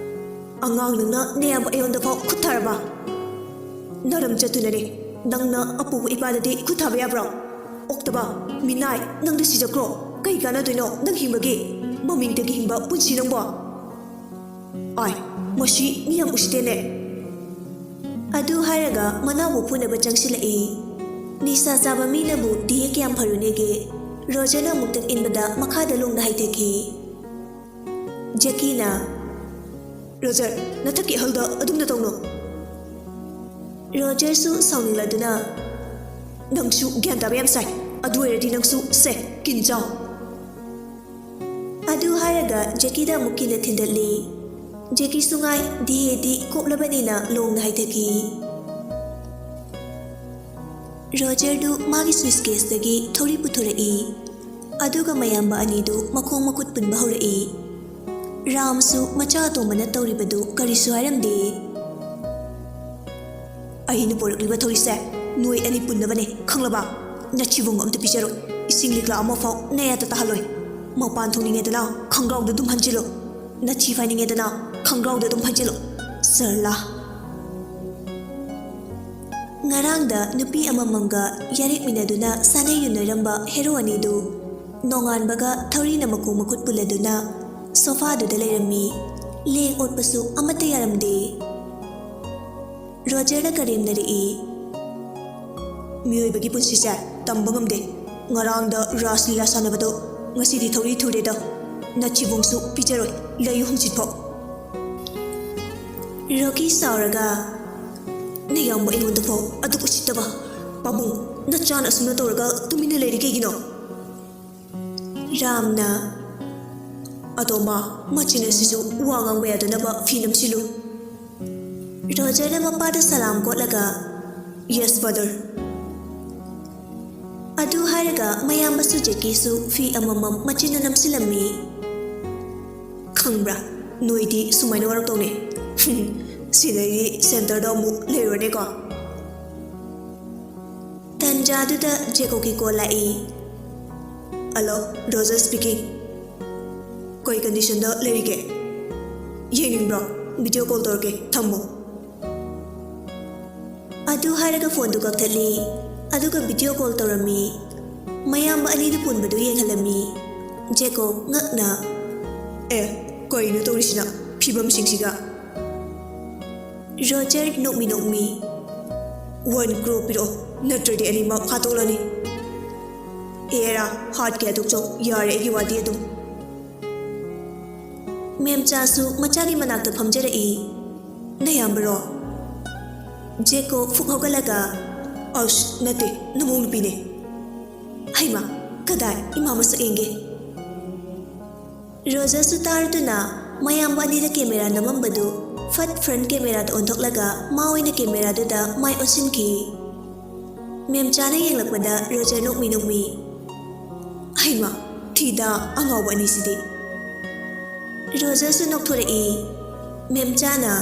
"ꯑꯉꯥꯡ ꯅꯪꯅ ꯅꯌꯥꯝꯕ ꯑꯩꯉꯣꯟꯗ ꯐꯥꯎ ꯈꯨꯠ ꯊꯥꯔꯕ? ꯅꯔꯝ ꯆꯠꯇꯨꯅꯅꯦ ꯅꯪꯅ ꯑꯄꯨꯕ ꯏꯄꯥꯗꯗꯤ ꯈꯨꯠ ꯊꯥꯕ ꯌꯥꯕ꯭ꯔꯣ? ꯑꯣꯛꯇꯕ, ꯃꯤꯅꯥꯏ, ꯅꯪꯗ ꯁꯤꯖꯈ꯭ꯔꯣ꯫ ꯀꯩ ꯀꯥꯟꯅꯗꯣꯏꯅꯣ ꯅꯪ ꯍꯤꯡꯕꯒꯤ? ꯃꯃꯤꯡꯗꯒꯤ ꯍꯤꯡꯕ ꯄꯨꯟꯁꯤ ꯅꯪꯕꯣ?" "ꯑꯥꯏ, ꯃꯁꯤ ꯃꯤ ꯌꯥꯝ ꯎꯁꯤꯠꯇꯦꯅꯦ꯫" ꯑꯗꯨ ꯍꯥꯏꯔꯒ ꯃꯅꯥꯎꯕꯨ ꯐꯨꯅꯕ ꯆꯪꯁꯤꯜꯂꯛꯏ꯫ ꯅꯤꯁꯥ ꯆꯥꯕ ꯃꯤꯅꯕꯨ ꯗꯤꯍꯦ ꯀꯌꯥꯝ ꯐꯔꯨꯅꯦꯒꯦ? ꯔꯣꯖꯔꯅ ꯑꯃꯨꯛꯇꯪ ꯏꯟꯕꯗ ꯃꯈꯥꯗ ꯂꯣꯡꯅ ꯍꯥꯏꯊꯈꯤ꯫ ꯖꯦꯀꯤꯅ, "ꯔꯣꯖꯔ, ꯅꯊꯛꯀꯤ ꯑꯍꯜꯗ ꯑꯗꯨꯝꯅ ꯇꯧꯅꯨ꯫" ꯔꯣꯖꯔꯁꯨ ꯁꯥꯎꯅꯤꯡꯂꯗꯨꯅ, "ꯅꯪꯁꯨ ꯒ꯭ꯌꯥꯟ ꯇꯥꯕ ꯌꯥꯝ ꯁꯥꯏ꯫ ꯑꯗꯨ ꯑꯣꯏꯔꯗꯤ ꯅꯪꯁꯨ ꯁꯦ, ꯀꯤꯟ ꯆꯥꯎ꯫" ꯑꯗꯨ ꯍꯥꯏꯔꯒ ꯖꯦꯀꯤꯗ ꯑꯃꯨꯛ ꯀꯤꯅ ꯊꯤꯟꯗꯠꯂꯤ꯫ ꯖꯦꯀꯤꯁꯨ ꯉꯥꯏ, ꯗꯤꯍꯦꯗꯤ ꯀꯣꯞꯂꯕꯅꯤꯅ ꯂꯣꯡꯅ ꯍꯥꯏꯊꯈꯤ꯫ ꯔꯣꯖꯔꯗꯨ ꯃꯥꯒꯤ ꯁꯨꯏꯁꯀꯦꯁꯇꯒꯤ ꯊꯧꯔꯤ ꯄꯨꯊꯣꯔꯛꯏ꯫ ꯑꯗꯨꯒ ꯃꯌꯥꯝꯕ ꯑꯅꯤꯗꯨ ꯃꯈꯣꯡ ꯃꯈꯨꯠ ꯄꯨꯟꯕ ꯍꯧꯔꯛꯏ꯫ ꯔꯥꯝꯁꯨ ꯃꯆꯥ ꯑꯇꯣꯝꯕꯅ ꯇꯧꯔꯤꯕꯗꯨ ꯀꯔꯤꯁꯨ ꯍꯥꯏꯔꯝꯗꯦ꯫ "ꯑꯩꯅ ꯄꯨꯔꯛꯂꯤꯕ ꯊꯧꯔꯤꯁꯦ ꯅꯣꯏ ꯑꯅꯤ ꯄꯨꯟꯅꯕꯅꯦ, ꯈꯪꯂꯕ? ꯅꯊꯤꯕꯣꯡ ꯑꯝꯇ ꯄꯤꯖꯔꯣꯏ꯫ ꯏꯁꯤꯡ ꯂꯤꯛꯂꯥ ꯑꯃꯐꯥꯎ ꯅꯌꯥꯗ ꯇꯥꯍꯜꯂꯣꯏ꯫ ꯃꯄꯥꯟ ꯊꯣꯛꯅꯤꯡꯉꯦꯗꯅ ꯈꯪꯒ꯭ꯔꯥꯎꯗ ꯑꯗꯨꯝ ꯍꯟꯖꯤꯜꯂꯣ꯫ ꯅꯊꯤ ꯐꯥꯏꯅꯤꯡꯉꯦꯗꯅ ꯈꯪꯒ꯭ꯔꯥꯎꯗ ꯑꯗꯨꯝ ꯍꯟꯖꯤꯜꯂꯣ꯫ ꯁꯔꯂꯥ!" ꯉꯔꯥꯡꯗ ꯅꯨꯄꯤ ꯑꯃꯃꯝꯒ ꯌꯥꯔꯦꯛꯃꯤꯟꯅꯗꯨꯅ ꯁꯥꯟꯅꯩ ꯌꯨꯅꯔꯝꯕ ꯍꯦꯔꯣ ꯑꯅꯤꯗꯨ ꯅꯣꯡꯉꯥꯟꯕꯒ ꯊꯧꯔꯤꯅ ꯃꯈꯣꯡ ꯃꯈꯨꯠ ꯄꯨꯜꯂꯗꯨꯅ ꯁꯣꯐꯥꯗꯨꯗ ꯂꯩꯔꯝꯃꯤ꯫ ꯂꯦꯡ ꯑꯣꯠꯄꯁꯨ ꯑꯃꯠꯇ ꯌꯥꯔꯝꯗꯦ꯫ ꯔꯣꯖꯔꯅ ꯀꯔꯦꯝꯅꯔꯛꯏ꯫ "ꯃꯤꯑꯣꯏꯕꯒꯤ ꯄꯨꯟꯁꯤꯁꯦ ꯇꯝꯕ ꯉꯝꯗꯦ꯫ ꯉꯔꯥꯡꯗ ꯔꯥꯁ ꯂꯤꯂꯥ ꯁꯥꯟꯅꯕꯗꯣ ꯉꯁꯤꯗꯤ ꯊꯧꯔꯤ ꯊꯨꯔꯦꯗ꯫ ꯅꯊꯤꯕꯣꯡꯁꯨ ꯄꯤꯖꯔꯣꯏ, ꯂꯩꯌꯨ ꯍꯪꯆꯤꯠꯐꯥꯎ꯫" ꯔꯣꯀꯤ ꯁꯥꯎꯔꯒ, "ꯅꯌꯥꯝꯕ ꯑꯩꯉꯣꯟꯗꯐꯥꯎ ꯑꯗꯨꯛ ꯎꯁꯤꯠꯇꯕ꯫ ꯄꯥꯕꯨꯡ, ꯅꯆꯥꯅ ꯑꯁꯨꯝꯅ ꯇꯧꯔꯒ ꯇꯨꯃꯤꯟꯅ ꯂꯩꯔꯤ ꯀꯩꯒꯤꯅꯣ?" ꯔꯥꯝꯅ, "ꯑꯗꯣ ꯃꯥ, ꯃꯆꯤꯟ ꯑꯁꯤꯁꯨ ꯋꯥ ꯉꯥꯡꯕ ꯌꯥꯗꯅꯕ ꯐꯤ ꯅꯝꯁꯤꯜꯂꯨ꯫" ꯔꯣꯖꯔꯅ ꯃꯄꯥꯗ ꯁꯂꯥꯝ ꯀꯣꯠꯂꯒ, "Yes, father꯫" ꯑꯗꯨ ꯍꯥꯏꯔꯒ ꯃꯌꯥꯝꯕꯁꯨ ꯖꯦꯀꯤꯁꯨ ꯐꯤ ꯑꯃꯃꯝ ꯃꯆꯤꯟꯅ ꯅꯝꯁꯤꯜꯂꯝꯃꯤ꯫ "ꯈꯪꯕ꯭ꯔꯥ, ꯅꯣꯏꯗꯤ ꯁꯨꯃꯥꯏꯅ ꯋꯥꯔꯛꯇꯧꯅꯦ꯫ ꯁꯤꯗꯩꯗꯤ ꯁꯦꯟꯇꯔꯗ ꯑꯃꯨꯛ ꯂꯩꯔꯨꯔꯅꯦꯀꯣ꯫" ꯇꯟꯖꯥꯗꯨꯗ ꯖꯦꯀꯣꯒꯤ ꯀꯣꯜ ꯂꯥꯛꯏ꯫ "Hello, Roger speaking. ꯀꯩ ꯀꯟꯗꯤꯁꯟꯗ ꯂꯩꯔꯤꯒꯦ? ꯌꯦꯡꯅꯤꯡꯕ꯭ꯔꯣ? ꯚꯤꯗꯤꯑꯣ ꯀꯣꯜ ꯇꯧꯔꯛꯀꯦ, ꯊꯝꯃꯣ꯫" ꯑꯗꯨ ꯍꯥꯏꯔꯒ ꯐꯣꯟꯗꯨ ꯀꯛꯊꯠꯂꯤ꯫ ꯑꯗꯨꯒ ꯚꯤꯗꯤꯑꯣ ꯀꯣꯜ ꯇꯧꯔꯝꯃꯤ꯫ ꯃꯌꯥꯝꯕ ꯑꯅꯤꯗꯨ ꯄꯨꯟꯕꯗꯨ ꯌꯦꯡꯍꯜꯂꯝꯃꯤ꯫ ꯖꯦꯀꯣ ꯉꯛꯅ, "ꯑꯦ, ꯀꯩꯅꯣ ꯇꯧꯔꯤꯁꯤꯅ? ꯐꯤꯕꯝꯁꯤꯡꯁꯤꯒ!" ꯔꯣꯖꯔ ꯅꯣꯛꯃꯤ ꯅꯣꯛꯃꯤ, "One crore ꯄꯤꯔꯛꯑꯣ, ꯅꯠꯇ꯭ꯔꯗꯤ ꯑꯅꯤꯃꯛ ꯍꯥꯠꯇꯣꯛꯂꯅꯤ꯫" "ꯑꯦꯔꯥ, ꯍꯥꯠꯀꯦ ꯍꯥꯠꯇꯣꯛꯆꯧ, ꯌꯥꯔꯦ ꯑꯩꯒꯤ ꯋꯥꯗꯤ ꯑꯗꯨꯝ꯫" ꯃꯦꯝꯆꯥꯁꯨ ꯃꯆꯥꯒꯤ ꯃꯅꯥꯛꯇ ꯐꯝꯖꯔꯛꯏ꯫ "ꯅꯌꯥꯝꯕꯔꯣ?" ꯖꯦꯀꯣ ꯐꯨꯛ ꯍꯧꯒꯠꯂꯒ, "ꯑꯁ, ꯅꯠꯇꯦ, ꯅꯃꯧ ꯅꯨꯄꯤꯅꯦ꯫" "ꯍꯩꯃꯥ, ꯀꯗꯥꯏ? ꯏꯃꯥ ꯃꯁꯛ ꯌꯦꯡꯒꯦ꯫" ꯔꯣꯖꯔꯁꯨ ꯇꯥꯔꯗꯨꯅ ꯃꯌꯥꯝꯕ ꯑꯅꯤꯗ ꯀꯦꯃꯦꯔꯥ ꯅꯝꯃꯝꯕꯗꯨ ꯐꯠ ꯐ꯭ꯔꯟꯠ ꯀꯦꯃꯦꯔꯥꯗ ꯑꯣꯟꯊꯣꯛꯂꯒ ꯃꯥ ꯑꯣꯏꯅ ꯀꯦꯃꯦꯔꯥꯗꯨꯗ ꯃꯥꯏ ꯑꯣꯟꯁꯤꯟꯈꯤ꯫ ꯃꯦꯝꯆꯥꯅ ꯌꯦꯡꯂꯛꯄꯗ ꯔꯣꯖꯔ ꯅꯣꯛꯃꯤ ꯅꯣꯛꯃꯤ, "ꯍꯩꯃꯥ, ꯊꯤꯗ ꯑꯉꯥꯎꯕ ꯑꯅꯤꯁꯤꯗꯤ!" ꯔꯣꯖꯔꯁꯨ ꯅꯣꯛꯊꯣꯔꯛꯏ꯫ ꯃꯦꯝꯆꯥꯅ,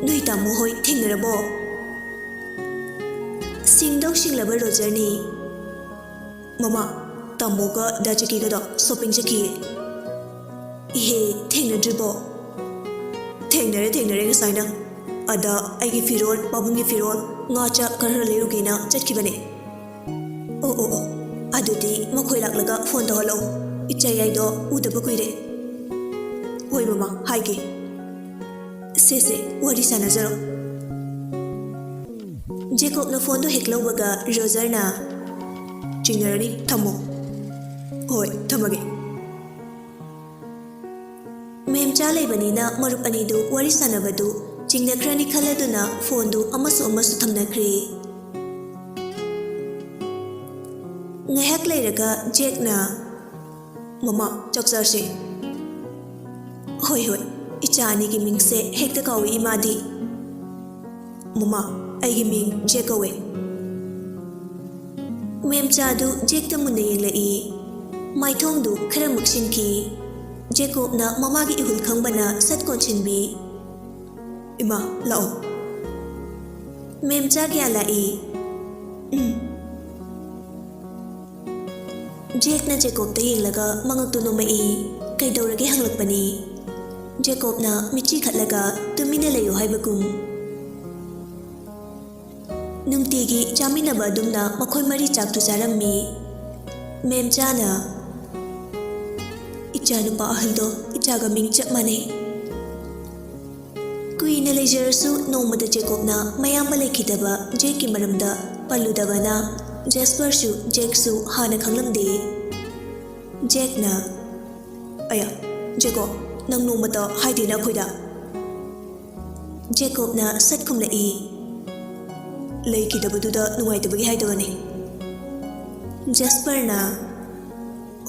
"ꯅꯣꯏ ꯇꯥꯃꯣ ꯍꯣꯏ ꯊꯦꯡꯅꯔꯕꯣ?" ꯁꯤꯡꯗꯧ ꯁꯤꯡꯂꯕ ꯔꯣꯖꯔꯅꯤ꯫ "ꯃꯃꯥ, ꯇꯥꯃꯣꯒ ꯗꯥ ꯖꯦꯀꯤꯒꯗꯣ ꯁꯣꯄꯤꯡ ꯆꯠꯈꯤꯌꯦ꯫" "ꯏꯍꯦ, ꯊꯦꯡꯅꯗ꯭ꯔꯤꯕꯣ?" "ꯊꯦꯡꯅꯔꯦ, ꯊꯦꯡꯅꯔꯦ ꯉꯁꯥꯏꯅ꯫ ꯑꯗ ꯑꯩꯒꯤ ꯐꯤꯔꯣꯜ, ꯄꯥꯕꯨꯡꯒꯤ ꯐꯤꯔꯣꯜ, ꯉꯥ ꯆꯥꯛ ꯈꯔ ꯂꯩꯔꯨꯒꯦꯅ ꯆꯠꯈꯤꯕꯅꯦ꯫" "ꯑꯣ, ꯑꯣ, ꯑꯣ꯫ ꯑꯗꯨꯗꯤ ꯃꯈꯣꯏ ꯂꯥꯛꯂꯒ ꯐꯣꯟ ꯇꯧꯍꯜꯂꯛꯑꯣ꯫ ꯏꯆꯥ ꯌꯥꯏꯗꯣ ꯎꯗꯕ ꯀꯨꯏꯔꯦ꯫" "ꯍꯣꯏ ꯃꯃꯥ, ꯍꯥꯏꯒꯦ꯫ ꯁꯦ, ꯁꯦ, ꯋꯥꯔꯤ ꯁꯥꯟꯅꯖꯔꯣ꯫" ꯖꯦꯀꯣꯕꯅ ꯐꯣꯟꯗꯣ ꯍꯦꯛ ꯂꯧꯕꯒ ꯔꯣꯖꯔꯅ, "ꯆꯤꯡꯅꯔꯅꯤ, ꯊꯝꯃꯣ꯫" "ꯍꯣꯏ, ꯊꯝꯃꯒꯦ꯫" ꯃꯦꯝꯆꯥ ꯂꯩꯕꯅꯤꯅ ꯃꯔꯨꯞ ꯑꯅꯤꯗꯨ ꯋꯥꯔꯤ ꯁꯥꯟꯅꯕꯗꯨ ꯆꯤꯡꯅꯈ꯭ꯔꯅꯤ ꯈꯜꯂꯗꯨꯅ ꯐꯣꯟꯗꯨ ꯑꯃꯁꯨ ꯑꯃꯁꯨ ꯊꯝꯅꯈ꯭ꯔꯦ꯫ ꯉꯥꯏꯍꯥꯛ ꯂꯩꯔꯒ ꯖꯦꯛꯅ, "ꯃꯃꯥ, ꯆꯥꯛ ꯆꯥꯁꯦ꯫" "ꯍꯣꯏ, ꯍꯣꯏ, ꯏꯆꯥ ꯑꯅꯤꯒꯤ ꯃꯤꯡꯁꯦ ꯍꯦꯛꯇ ꯀꯥꯎꯏ ꯏꯃꯥꯗꯤ꯫" "ꯃꯃꯥ, ꯑꯩꯒꯤ ꯃꯤꯡ ꯖꯦꯛ ꯀꯧꯋꯦ꯫" ꯃꯦꯝꯆꯥꯗꯨ ꯖꯦꯛꯇ ꯃꯨꯟꯅ ꯌꯦꯡꯂꯛꯏ꯫ ꯃꯥꯏꯊꯣꯡꯗꯨ ꯈꯔ ꯃꯨꯛꯁꯤꯟꯈꯤ꯫ ꯖꯦꯀꯣꯕꯅ ꯃꯃꯥꯒꯤ ꯏꯍꯨꯜ ꯈꯪꯕꯅ ꯁꯠ ꯀꯣꯟꯁꯤꯟꯕꯤ꯫ "ꯏꯃꯥ, ꯂꯥꯛꯑꯣ꯫" ꯃꯦꯝꯆꯥ ꯒ꯭ꯌꯥꯟ ꯂꯥꯛꯏ꯫ "ꯎꯝ꯫" ꯖꯦꯛꯅ ꯖꯦꯀꯣꯕꯇ ꯌꯦꯡꯂꯒ ꯃꯉꯛꯇꯨ ꯅꯣꯝꯃꯛꯏ꯫ "ꯀꯩꯗꯧꯔꯒꯦ?" ꯍꯪꯂꯛꯄꯅꯤ꯫ ꯖꯦꯀꯣꯕꯅ ꯃꯤꯠꯆꯤ ꯈꯠꯂꯒ, "ꯇꯨꯃꯤꯟꯅ ꯂꯩꯌꯨ" ꯍꯥꯏꯕꯒꯨꯝ꯫ ꯅꯨꯡꯇꯤꯒꯤ ꯆꯥꯃꯤꯟꯅꯕ ꯑꯗꯨꯝꯅ ꯃꯈꯣꯏ ꯃꯔꯤ ꯆꯥꯛꯇꯨ ꯆꯥꯔꯝꯃꯤ꯫ ꯃꯦꯝꯆꯥꯅ, "ꯏꯆꯥꯅꯨꯄꯥ ꯑꯍꯜꯗꯣ ꯏꯆꯥꯒ ꯃꯤꯡ ꯆꯞ ꯃꯥꯟꯅꯩ꯫" ꯀꯨꯏꯅ ꯂꯩꯖꯔꯁꯨ ꯅꯣꯡꯃꯇ ꯖꯦꯀꯣꯕꯅ ꯃꯌꯥꯝꯕ ꯂꯩꯈꯤꯗꯕ ꯖꯦꯛꯀꯤ ꯃꯔꯝꯗ ꯄꯜꯂꯨꯗꯕꯅ ꯖꯦꯁꯄꯔꯁꯨ ꯖꯦꯛꯁꯨ ꯍꯥꯟꯅ ꯈꯪꯂꯝꯗꯦ꯫ ꯖꯦꯛꯅ, "ꯑꯌꯥ, ꯖꯦꯀꯣꯕ, ꯅꯪ ꯅꯣꯡꯃꯇ ꯍꯥꯏꯗꯦꯅ ꯑꯩꯈꯣꯏꯗ?" ꯖꯦꯀꯣꯕꯅ ꯁꯠ ꯈꯨꯝꯂꯛꯏ꯫ "ꯂꯩꯈꯤꯗꯕꯗꯨꯗ ꯅꯨꯡꯉꯥꯏꯇꯕꯒꯤ ꯍꯥꯏꯗꯕꯅꯤ꯫" ꯖꯦꯁꯄꯔꯅ,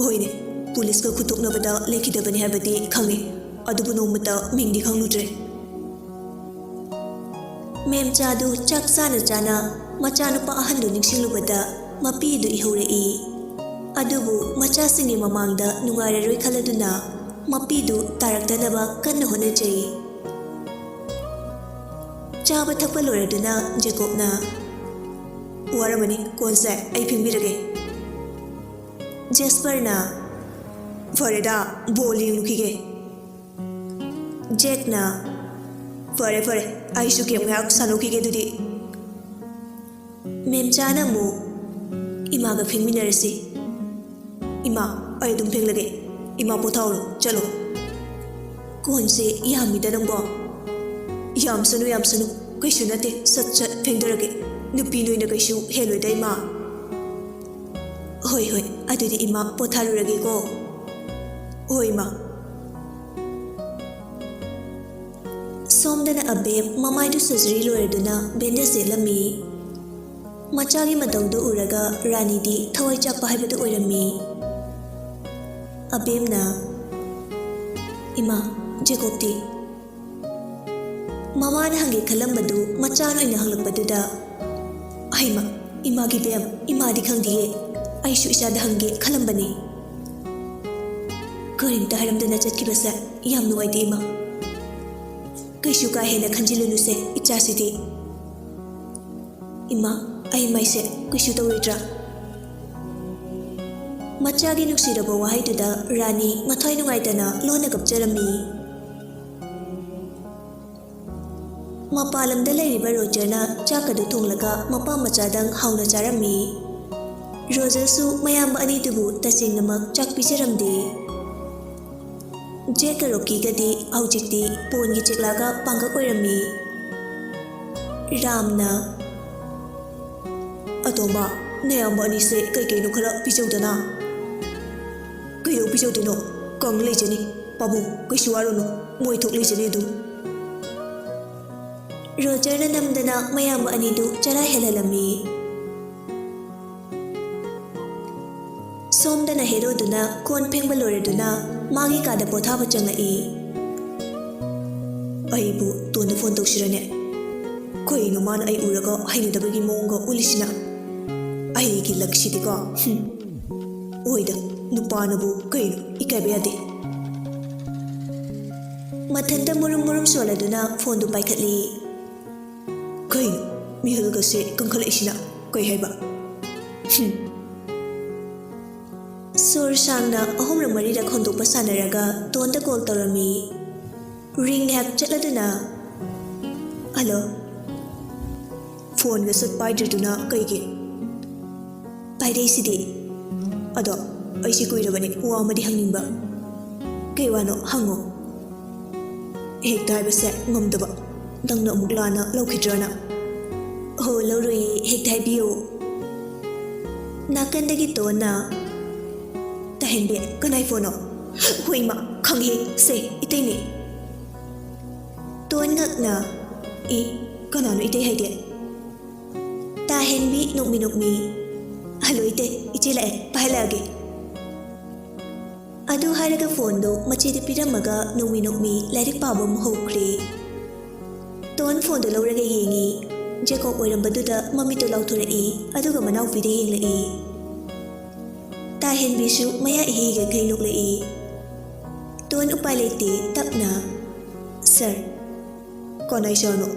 "ꯍꯣꯏꯅꯦ, ꯄꯨꯂꯤꯁꯀ ꯈꯨꯠꯊꯣꯛꯅꯕꯗ ꯂꯩꯈꯤꯗꯕꯅꯤ ꯍꯥꯏꯕꯗꯤ ꯈꯪꯉꯤ, ꯑꯗꯨꯕꯨ ꯅꯣꯡꯃꯇ ꯃꯤꯡꯗꯤ ꯈꯪꯂꯨꯗ꯭ꯔꯦ꯫ ꯃꯦꯝꯆꯥꯗꯨ ꯆꯥꯛ ꯆꯥꯅ ꯆꯥꯅ ꯃꯆꯥꯅꯨꯄꯥ ꯑꯍꯟꯗꯨ ꯅꯤꯡꯁꯤꯡꯂꯨꯕꯗ ꯃꯄꯤꯗꯨ ꯏꯍꯧꯔꯛꯏ꯫ ꯑꯗꯨꯕꯨ ꯃꯆꯥꯁꯤꯡꯒꯤ ꯃꯃꯥꯡꯗ ꯅꯨꯡꯉꯥꯏꯔꯔꯣꯏ ꯈꯜꯂꯗꯨꯅ ꯃꯄꯤꯗꯨ ꯇꯥꯔꯛꯇꯅꯕ ꯀꯟꯅ ꯍꯣꯠꯅꯖꯩ꯫ ꯆꯥꯕ ꯊꯛꯄ ꯂꯣꯏꯔꯗꯨꯅ ꯖꯦꯀꯣꯕꯅ, "ꯋꯥꯔꯝꯃꯅꯤ, ꯀꯣꯟꯁꯦ ꯑꯩ ꯐꯦꯡꯕꯤꯔꯒꯦ꯫" ꯖꯦꯁꯄꯔꯅ, "ꯐꯔꯦꯗ, ꯕꯣꯜ ꯌꯦꯡꯂꯨꯈꯤꯒꯦ꯫" ꯖꯦꯛꯅ, "ꯐꯔꯦ, ꯐꯔꯦ, ꯑꯩꯁꯨ ꯒꯦꯝ ꯉꯥꯏꯍꯥꯛ ꯁꯥꯟꯅꯧꯈꯤꯒꯦ ꯑꯗꯨꯗꯤ꯫" ꯃꯦꯝꯆꯥꯅ ꯑꯃꯨꯛ, "ꯏꯃꯥꯒ ꯐꯦꯡꯃꯤꯟꯅꯔꯁꯤ꯫" "ꯏꯃꯥ, ꯑꯩ ꯑꯗꯨꯝ ꯐꯦꯡꯂꯒꯦ꯫ ꯏꯃꯥ, ꯄꯣꯊꯥꯎꯔꯣ, ꯆꯠꯂꯣ꯫" "ꯀꯣꯟꯁꯦ ꯌꯥꯝꯃꯤꯗ ꯅꯪꯕꯣ꯫" "ꯌꯥꯝꯁꯅꯨ, ꯌꯥꯝꯁꯅꯨ, ꯀꯩꯁꯨ ꯅꯠꯇꯦ, ꯁꯠ ꯁꯠ ꯐꯦꯡꯗꯔꯒꯦ꯫ ꯅꯨꯄꯤ ꯅꯣꯏꯅ ꯀꯩꯁꯨ ꯍꯦꯜꯂꯣꯏꯗ, ꯏꯃꯥ꯫" "ꯍꯣꯏ, ꯍꯣꯏ, ꯑꯗꯨꯗꯤ ꯏꯃꯥ ꯄꯣꯊꯥꯔꯨꯔꯒꯦꯀꯣ꯫" "ꯍꯣꯏ, ꯏꯃꯥ꯫" ꯁꯣꯝꯗꯅ ꯑꯕꯦꯝ ꯃꯃꯥꯏꯗꯨ ꯁꯔꯖꯔꯤ ꯂꯣꯏꯔꯗꯨꯅ ꯕꯦꯟꯗꯦꯖ ꯌꯦꯠꯂꯝꯃꯤ꯫ ꯃꯆꯥꯒꯤ ꯃꯇꯧꯗꯨ ꯎꯔꯒ ꯔꯥꯅꯤꯗꯤ ꯊꯋꯥꯏ ꯆꯥꯛꯄ ꯍꯥꯏꯕꯗꯨ ꯑꯣꯏꯔꯝꯃꯤ꯫ ꯑꯕꯦꯝꯅ, "ꯏꯃꯥ, ꯖꯦꯀꯣꯕꯇꯤ?" ꯃꯃꯥꯅ ꯍꯪꯒꯦ ꯈꯜꯂꯝꯕꯗꯨ ꯃꯆꯥꯅ ꯑꯣꯏꯅ ꯍꯪꯂꯛꯄꯗꯨꯗ, "ꯍꯩꯃꯥ, ꯏꯃꯥꯒꯤ ꯕꯦꯝ, ꯏꯃꯥꯗꯤ ꯈꯪꯗꯤꯌꯦ꯫ ꯑꯩꯁꯨ ꯏꯆꯥꯗ ꯍꯪꯒꯦ ꯈꯜꯂꯝꯕꯅꯤ꯫" "ꯀꯔꯤꯝꯇ ꯍꯥꯏꯔꯝꯗꯅ ꯆꯠꯈꯤꯕꯁꯦ ꯌꯥꯝ ꯅꯨꯡꯉꯥꯏꯇꯦ, ꯏꯃꯥ꯫ ꯀꯩꯁꯨ ꯀꯥ ꯍꯦꯟꯅ ꯈꯟꯖꯤꯜꯂꯨꯅꯨꯁꯦ, ꯏꯆꯥꯁꯤꯗꯤ꯫" "ꯏꯃꯥ, ꯑꯩ ꯃꯥꯏꯁꯦ ꯀꯩꯁꯨ ꯇꯧꯔꯣꯏꯗ꯭ꯔꯥ?" ꯃꯆꯥꯒꯤ ꯅꯨꯡꯁꯤꯔꯕ ꯋꯥꯍꯩꯗꯨꯗ ꯔꯥꯅꯤ ꯃꯊ꯭ꯋꯥꯏ ꯅꯨꯡꯉꯥꯏꯇꯅ ꯂꯣꯟꯅ ꯀꯞꯆꯔꯝꯃꯤ꯫ ꯃꯄꯥꯟ ꯂꯝꯗ ꯂꯩꯔꯤꯕ ꯔꯣꯖꯔꯅ ꯆꯥꯛ ꯑꯗꯨ ꯊꯣꯡꯂꯒ ꯃꯄꯥ ꯃꯆꯥꯗꯪ ꯍꯥꯎꯅ ꯆꯥꯔꯝꯃꯤ꯫ ꯔꯣꯖꯔꯁꯨ ꯃꯌꯥꯝꯕ ꯑꯅꯤꯗꯨꯕꯨ ꯇꯁꯦꯡꯅꯃꯛ ꯆꯥꯛ ꯄꯤꯖꯔꯝꯗꯦ꯫ ꯖꯦꯛꯀ ꯔꯣꯀꯤꯒꯗꯤ ꯍꯧꯖꯤꯛꯇꯤ ꯄꯣꯟꯒꯤ ꯆꯦꯛꯂꯥꯒ ꯄꯥꯡꯒꯛ ꯑꯣꯏꯔꯝꯃꯤ꯫ ꯔꯥꯝꯅ, "ꯑꯇꯣꯝꯕ, ꯅꯌꯥꯝꯕ ꯑꯅꯤꯁꯦ ꯀꯩ ꯀꯩꯅꯣ ꯈꯔ ꯄꯤꯖꯧꯗꯅ꯫" "ꯀꯩꯗꯧ ꯄꯤꯖꯧꯗꯣꯏꯅꯣ? ꯀꯪ ꯂꯩꯖꯅꯤ꯫ ꯄꯥꯕꯨꯡ, ꯀꯩꯁꯨ ꯋꯥꯔꯨꯅꯨ, ꯃꯣꯏ ꯊꯣꯛ ꯂꯩꯖꯅꯤ ꯑꯗꯨꯝ꯫" ꯔꯣꯖꯔꯅ ꯅꯝꯗꯅ ꯃꯌꯥꯝꯕ ꯑꯅꯤꯗꯨ ꯆꯔꯥ ꯍꯦꯜꯍꯜꯂꯝꯃꯤ꯫ ꯁꯣꯝꯗꯅ ꯍꯦꯔꯣꯗꯨꯅ ꯀꯣꯟ ꯐꯦꯡꯕ ꯂꯣꯏꯔꯗꯨꯅ ꯃꯥꯒꯤ ꯀꯥꯗ ꯄꯣꯊꯥꯕ ꯆꯪꯂꯛꯏ꯫ ꯑꯩꯕꯨ ꯇꯣꯟꯗ ꯐꯣꯟ ꯇꯧꯁꯤꯔꯅꯦ? ꯀꯩꯅꯣ ꯃꯥꯅ ꯑꯩ ꯎꯔꯒ ꯍꯩꯅꯗꯕꯒꯤ ꯃꯑꯣꯡꯒ ꯎꯠꯂꯤꯁꯤꯅ? ꯑꯩꯒꯤ ꯂꯛꯁꯤꯗꯤꯀꯣ, ꯍꯨꯝ꯫ ꯑꯣꯏꯗ, ꯅꯨꯄꯥꯅꯕꯨ ꯀꯩꯅꯣ ꯏꯀꯥꯏꯕ ꯌꯥꯗꯦ꯫ ꯃꯊꯟꯇ ꯃꯨꯔꯨꯝ ꯃꯨꯔꯨꯝ ꯁꯣꯜꯂꯗꯨꯅ ꯐꯣꯟꯗꯨ ꯄꯥꯏꯈꯠꯂꯤ꯫ ꯀꯩꯅꯣ, ꯃꯤꯍꯨꯜꯒꯁꯦ ꯀꯟꯈꯠꯂꯛꯏꯁꯤꯅ? ꯀꯩ ꯍꯥꯏꯕ? ꯍꯨꯝ꯫ ꯁꯣꯔ ꯁꯥꯡꯅ ꯑꯍꯨꯝꯔꯛ ꯃꯔꯤꯔꯛ ꯍꯣꯟꯗꯣꯛꯄ ꯁꯥꯟꯅꯔꯒ ꯇꯣꯟꯗ ꯀꯣꯜ ꯇꯧꯔꯝꯃꯤ꯫ ꯔꯤꯡ ꯉꯥꯏꯍꯥꯛ ꯆꯠꯂꯗꯨꯅ, "ꯍꯜꯂꯣ?" ꯐꯣꯟꯒ ꯁꯠ ꯄꯥꯏꯗ꯭ꯔꯤꯗꯨꯅ ꯀꯩꯒꯤ? ꯄꯥꯏꯔꯛꯏꯁꯤꯗꯤ꯫ ꯑꯗꯣ ꯑꯩꯁꯤ ꯀꯨꯏꯔꯕꯅꯤ ꯋꯥ ꯑꯃꯗꯤ ꯍꯪꯅꯤꯡꯕ꯫ ꯀꯩ ꯋꯥꯅꯣ? ꯍꯪꯉꯣ꯫ ꯍꯦꯛꯇ ꯍꯥꯏꯕꯁꯦ ꯉꯝꯗꯕ꯫ ꯅꯪꯅ ꯑꯃꯨꯛ ꯂꯥꯟꯅ ꯂꯧꯈꯤꯗ꯭ꯔꯅ? ꯍꯣ, ꯂꯧꯔꯣꯏꯌꯦ, ꯍꯦꯛꯇ ꯍꯥꯏꯕꯤꯌꯨ꯫ ꯅꯥꯀꯟꯗꯒꯤ ꯇꯣꯟꯅ, "ꯇꯥꯍꯦꯟꯕꯤ, ꯀꯅꯥꯏ ꯐꯣꯟꯅꯣ?" "ꯍꯣꯏ ꯏꯃꯥ, ꯈꯪꯉꯦ, ꯁꯦ, ꯏꯇꯩꯅꯦ꯫" ꯇꯣꯟ ꯉꯛꯅ, "ꯏ, ꯀꯅꯥꯅꯣ ꯏꯇꯩ ꯍꯥꯏꯗꯤ?" ꯇꯥꯍꯦꯟꯕꯤ ꯅꯣꯛꯃꯤ ꯅꯣꯛꯃꯤ, "ꯍꯜꯂꯣ ꯏꯇꯩ, ꯏꯆꯦ ꯂꯥꯛꯑꯦ, ꯄꯥꯏꯍꯜꯂꯛꯑꯒꯦ꯫" ꯑꯗꯨ ꯍꯥꯏꯔꯒ ꯐꯣꯟꯗꯨ ꯃꯆꯦꯗ ꯄꯤꯔꯝꯃꯒ ꯅꯣꯛꯃꯤ ꯅꯣꯛꯃꯤ ꯂꯥꯏꯔꯤꯛ ꯄꯥꯕ ꯑꯃꯨꯛ ꯍꯧꯈ꯭ꯔꯦ꯫ ꯇꯣꯟ ꯐꯣꯟꯗꯨ ꯂꯧꯔꯒ ꯌꯦꯡꯉꯤ꯫ ꯖꯦꯀꯣꯕ ꯑꯣꯏꯔꯝꯕꯗꯨꯗ ꯃꯃꯤꯠꯇꯨ ꯂꯥꯎꯊꯣꯔꯛꯏ, ꯑꯗꯨꯒ ꯃꯅꯥꯎꯄꯤꯗ ꯌꯦꯡꯂꯛꯏ꯫ ꯇꯥꯍꯦꯟꯕꯤꯁꯨ ꯃꯌꯥ ꯏꯍꯤꯒꯈꯩ ꯅꯣꯛꯂꯛꯏ꯫ ꯇꯣꯟ ꯎꯄꯥꯏ ꯂꯩꯇꯦ, ꯇꯞꯅ, "ꯁꯥꯔ꯫" "ꯀꯅꯥꯏ ꯁꯥꯔꯅꯣ?"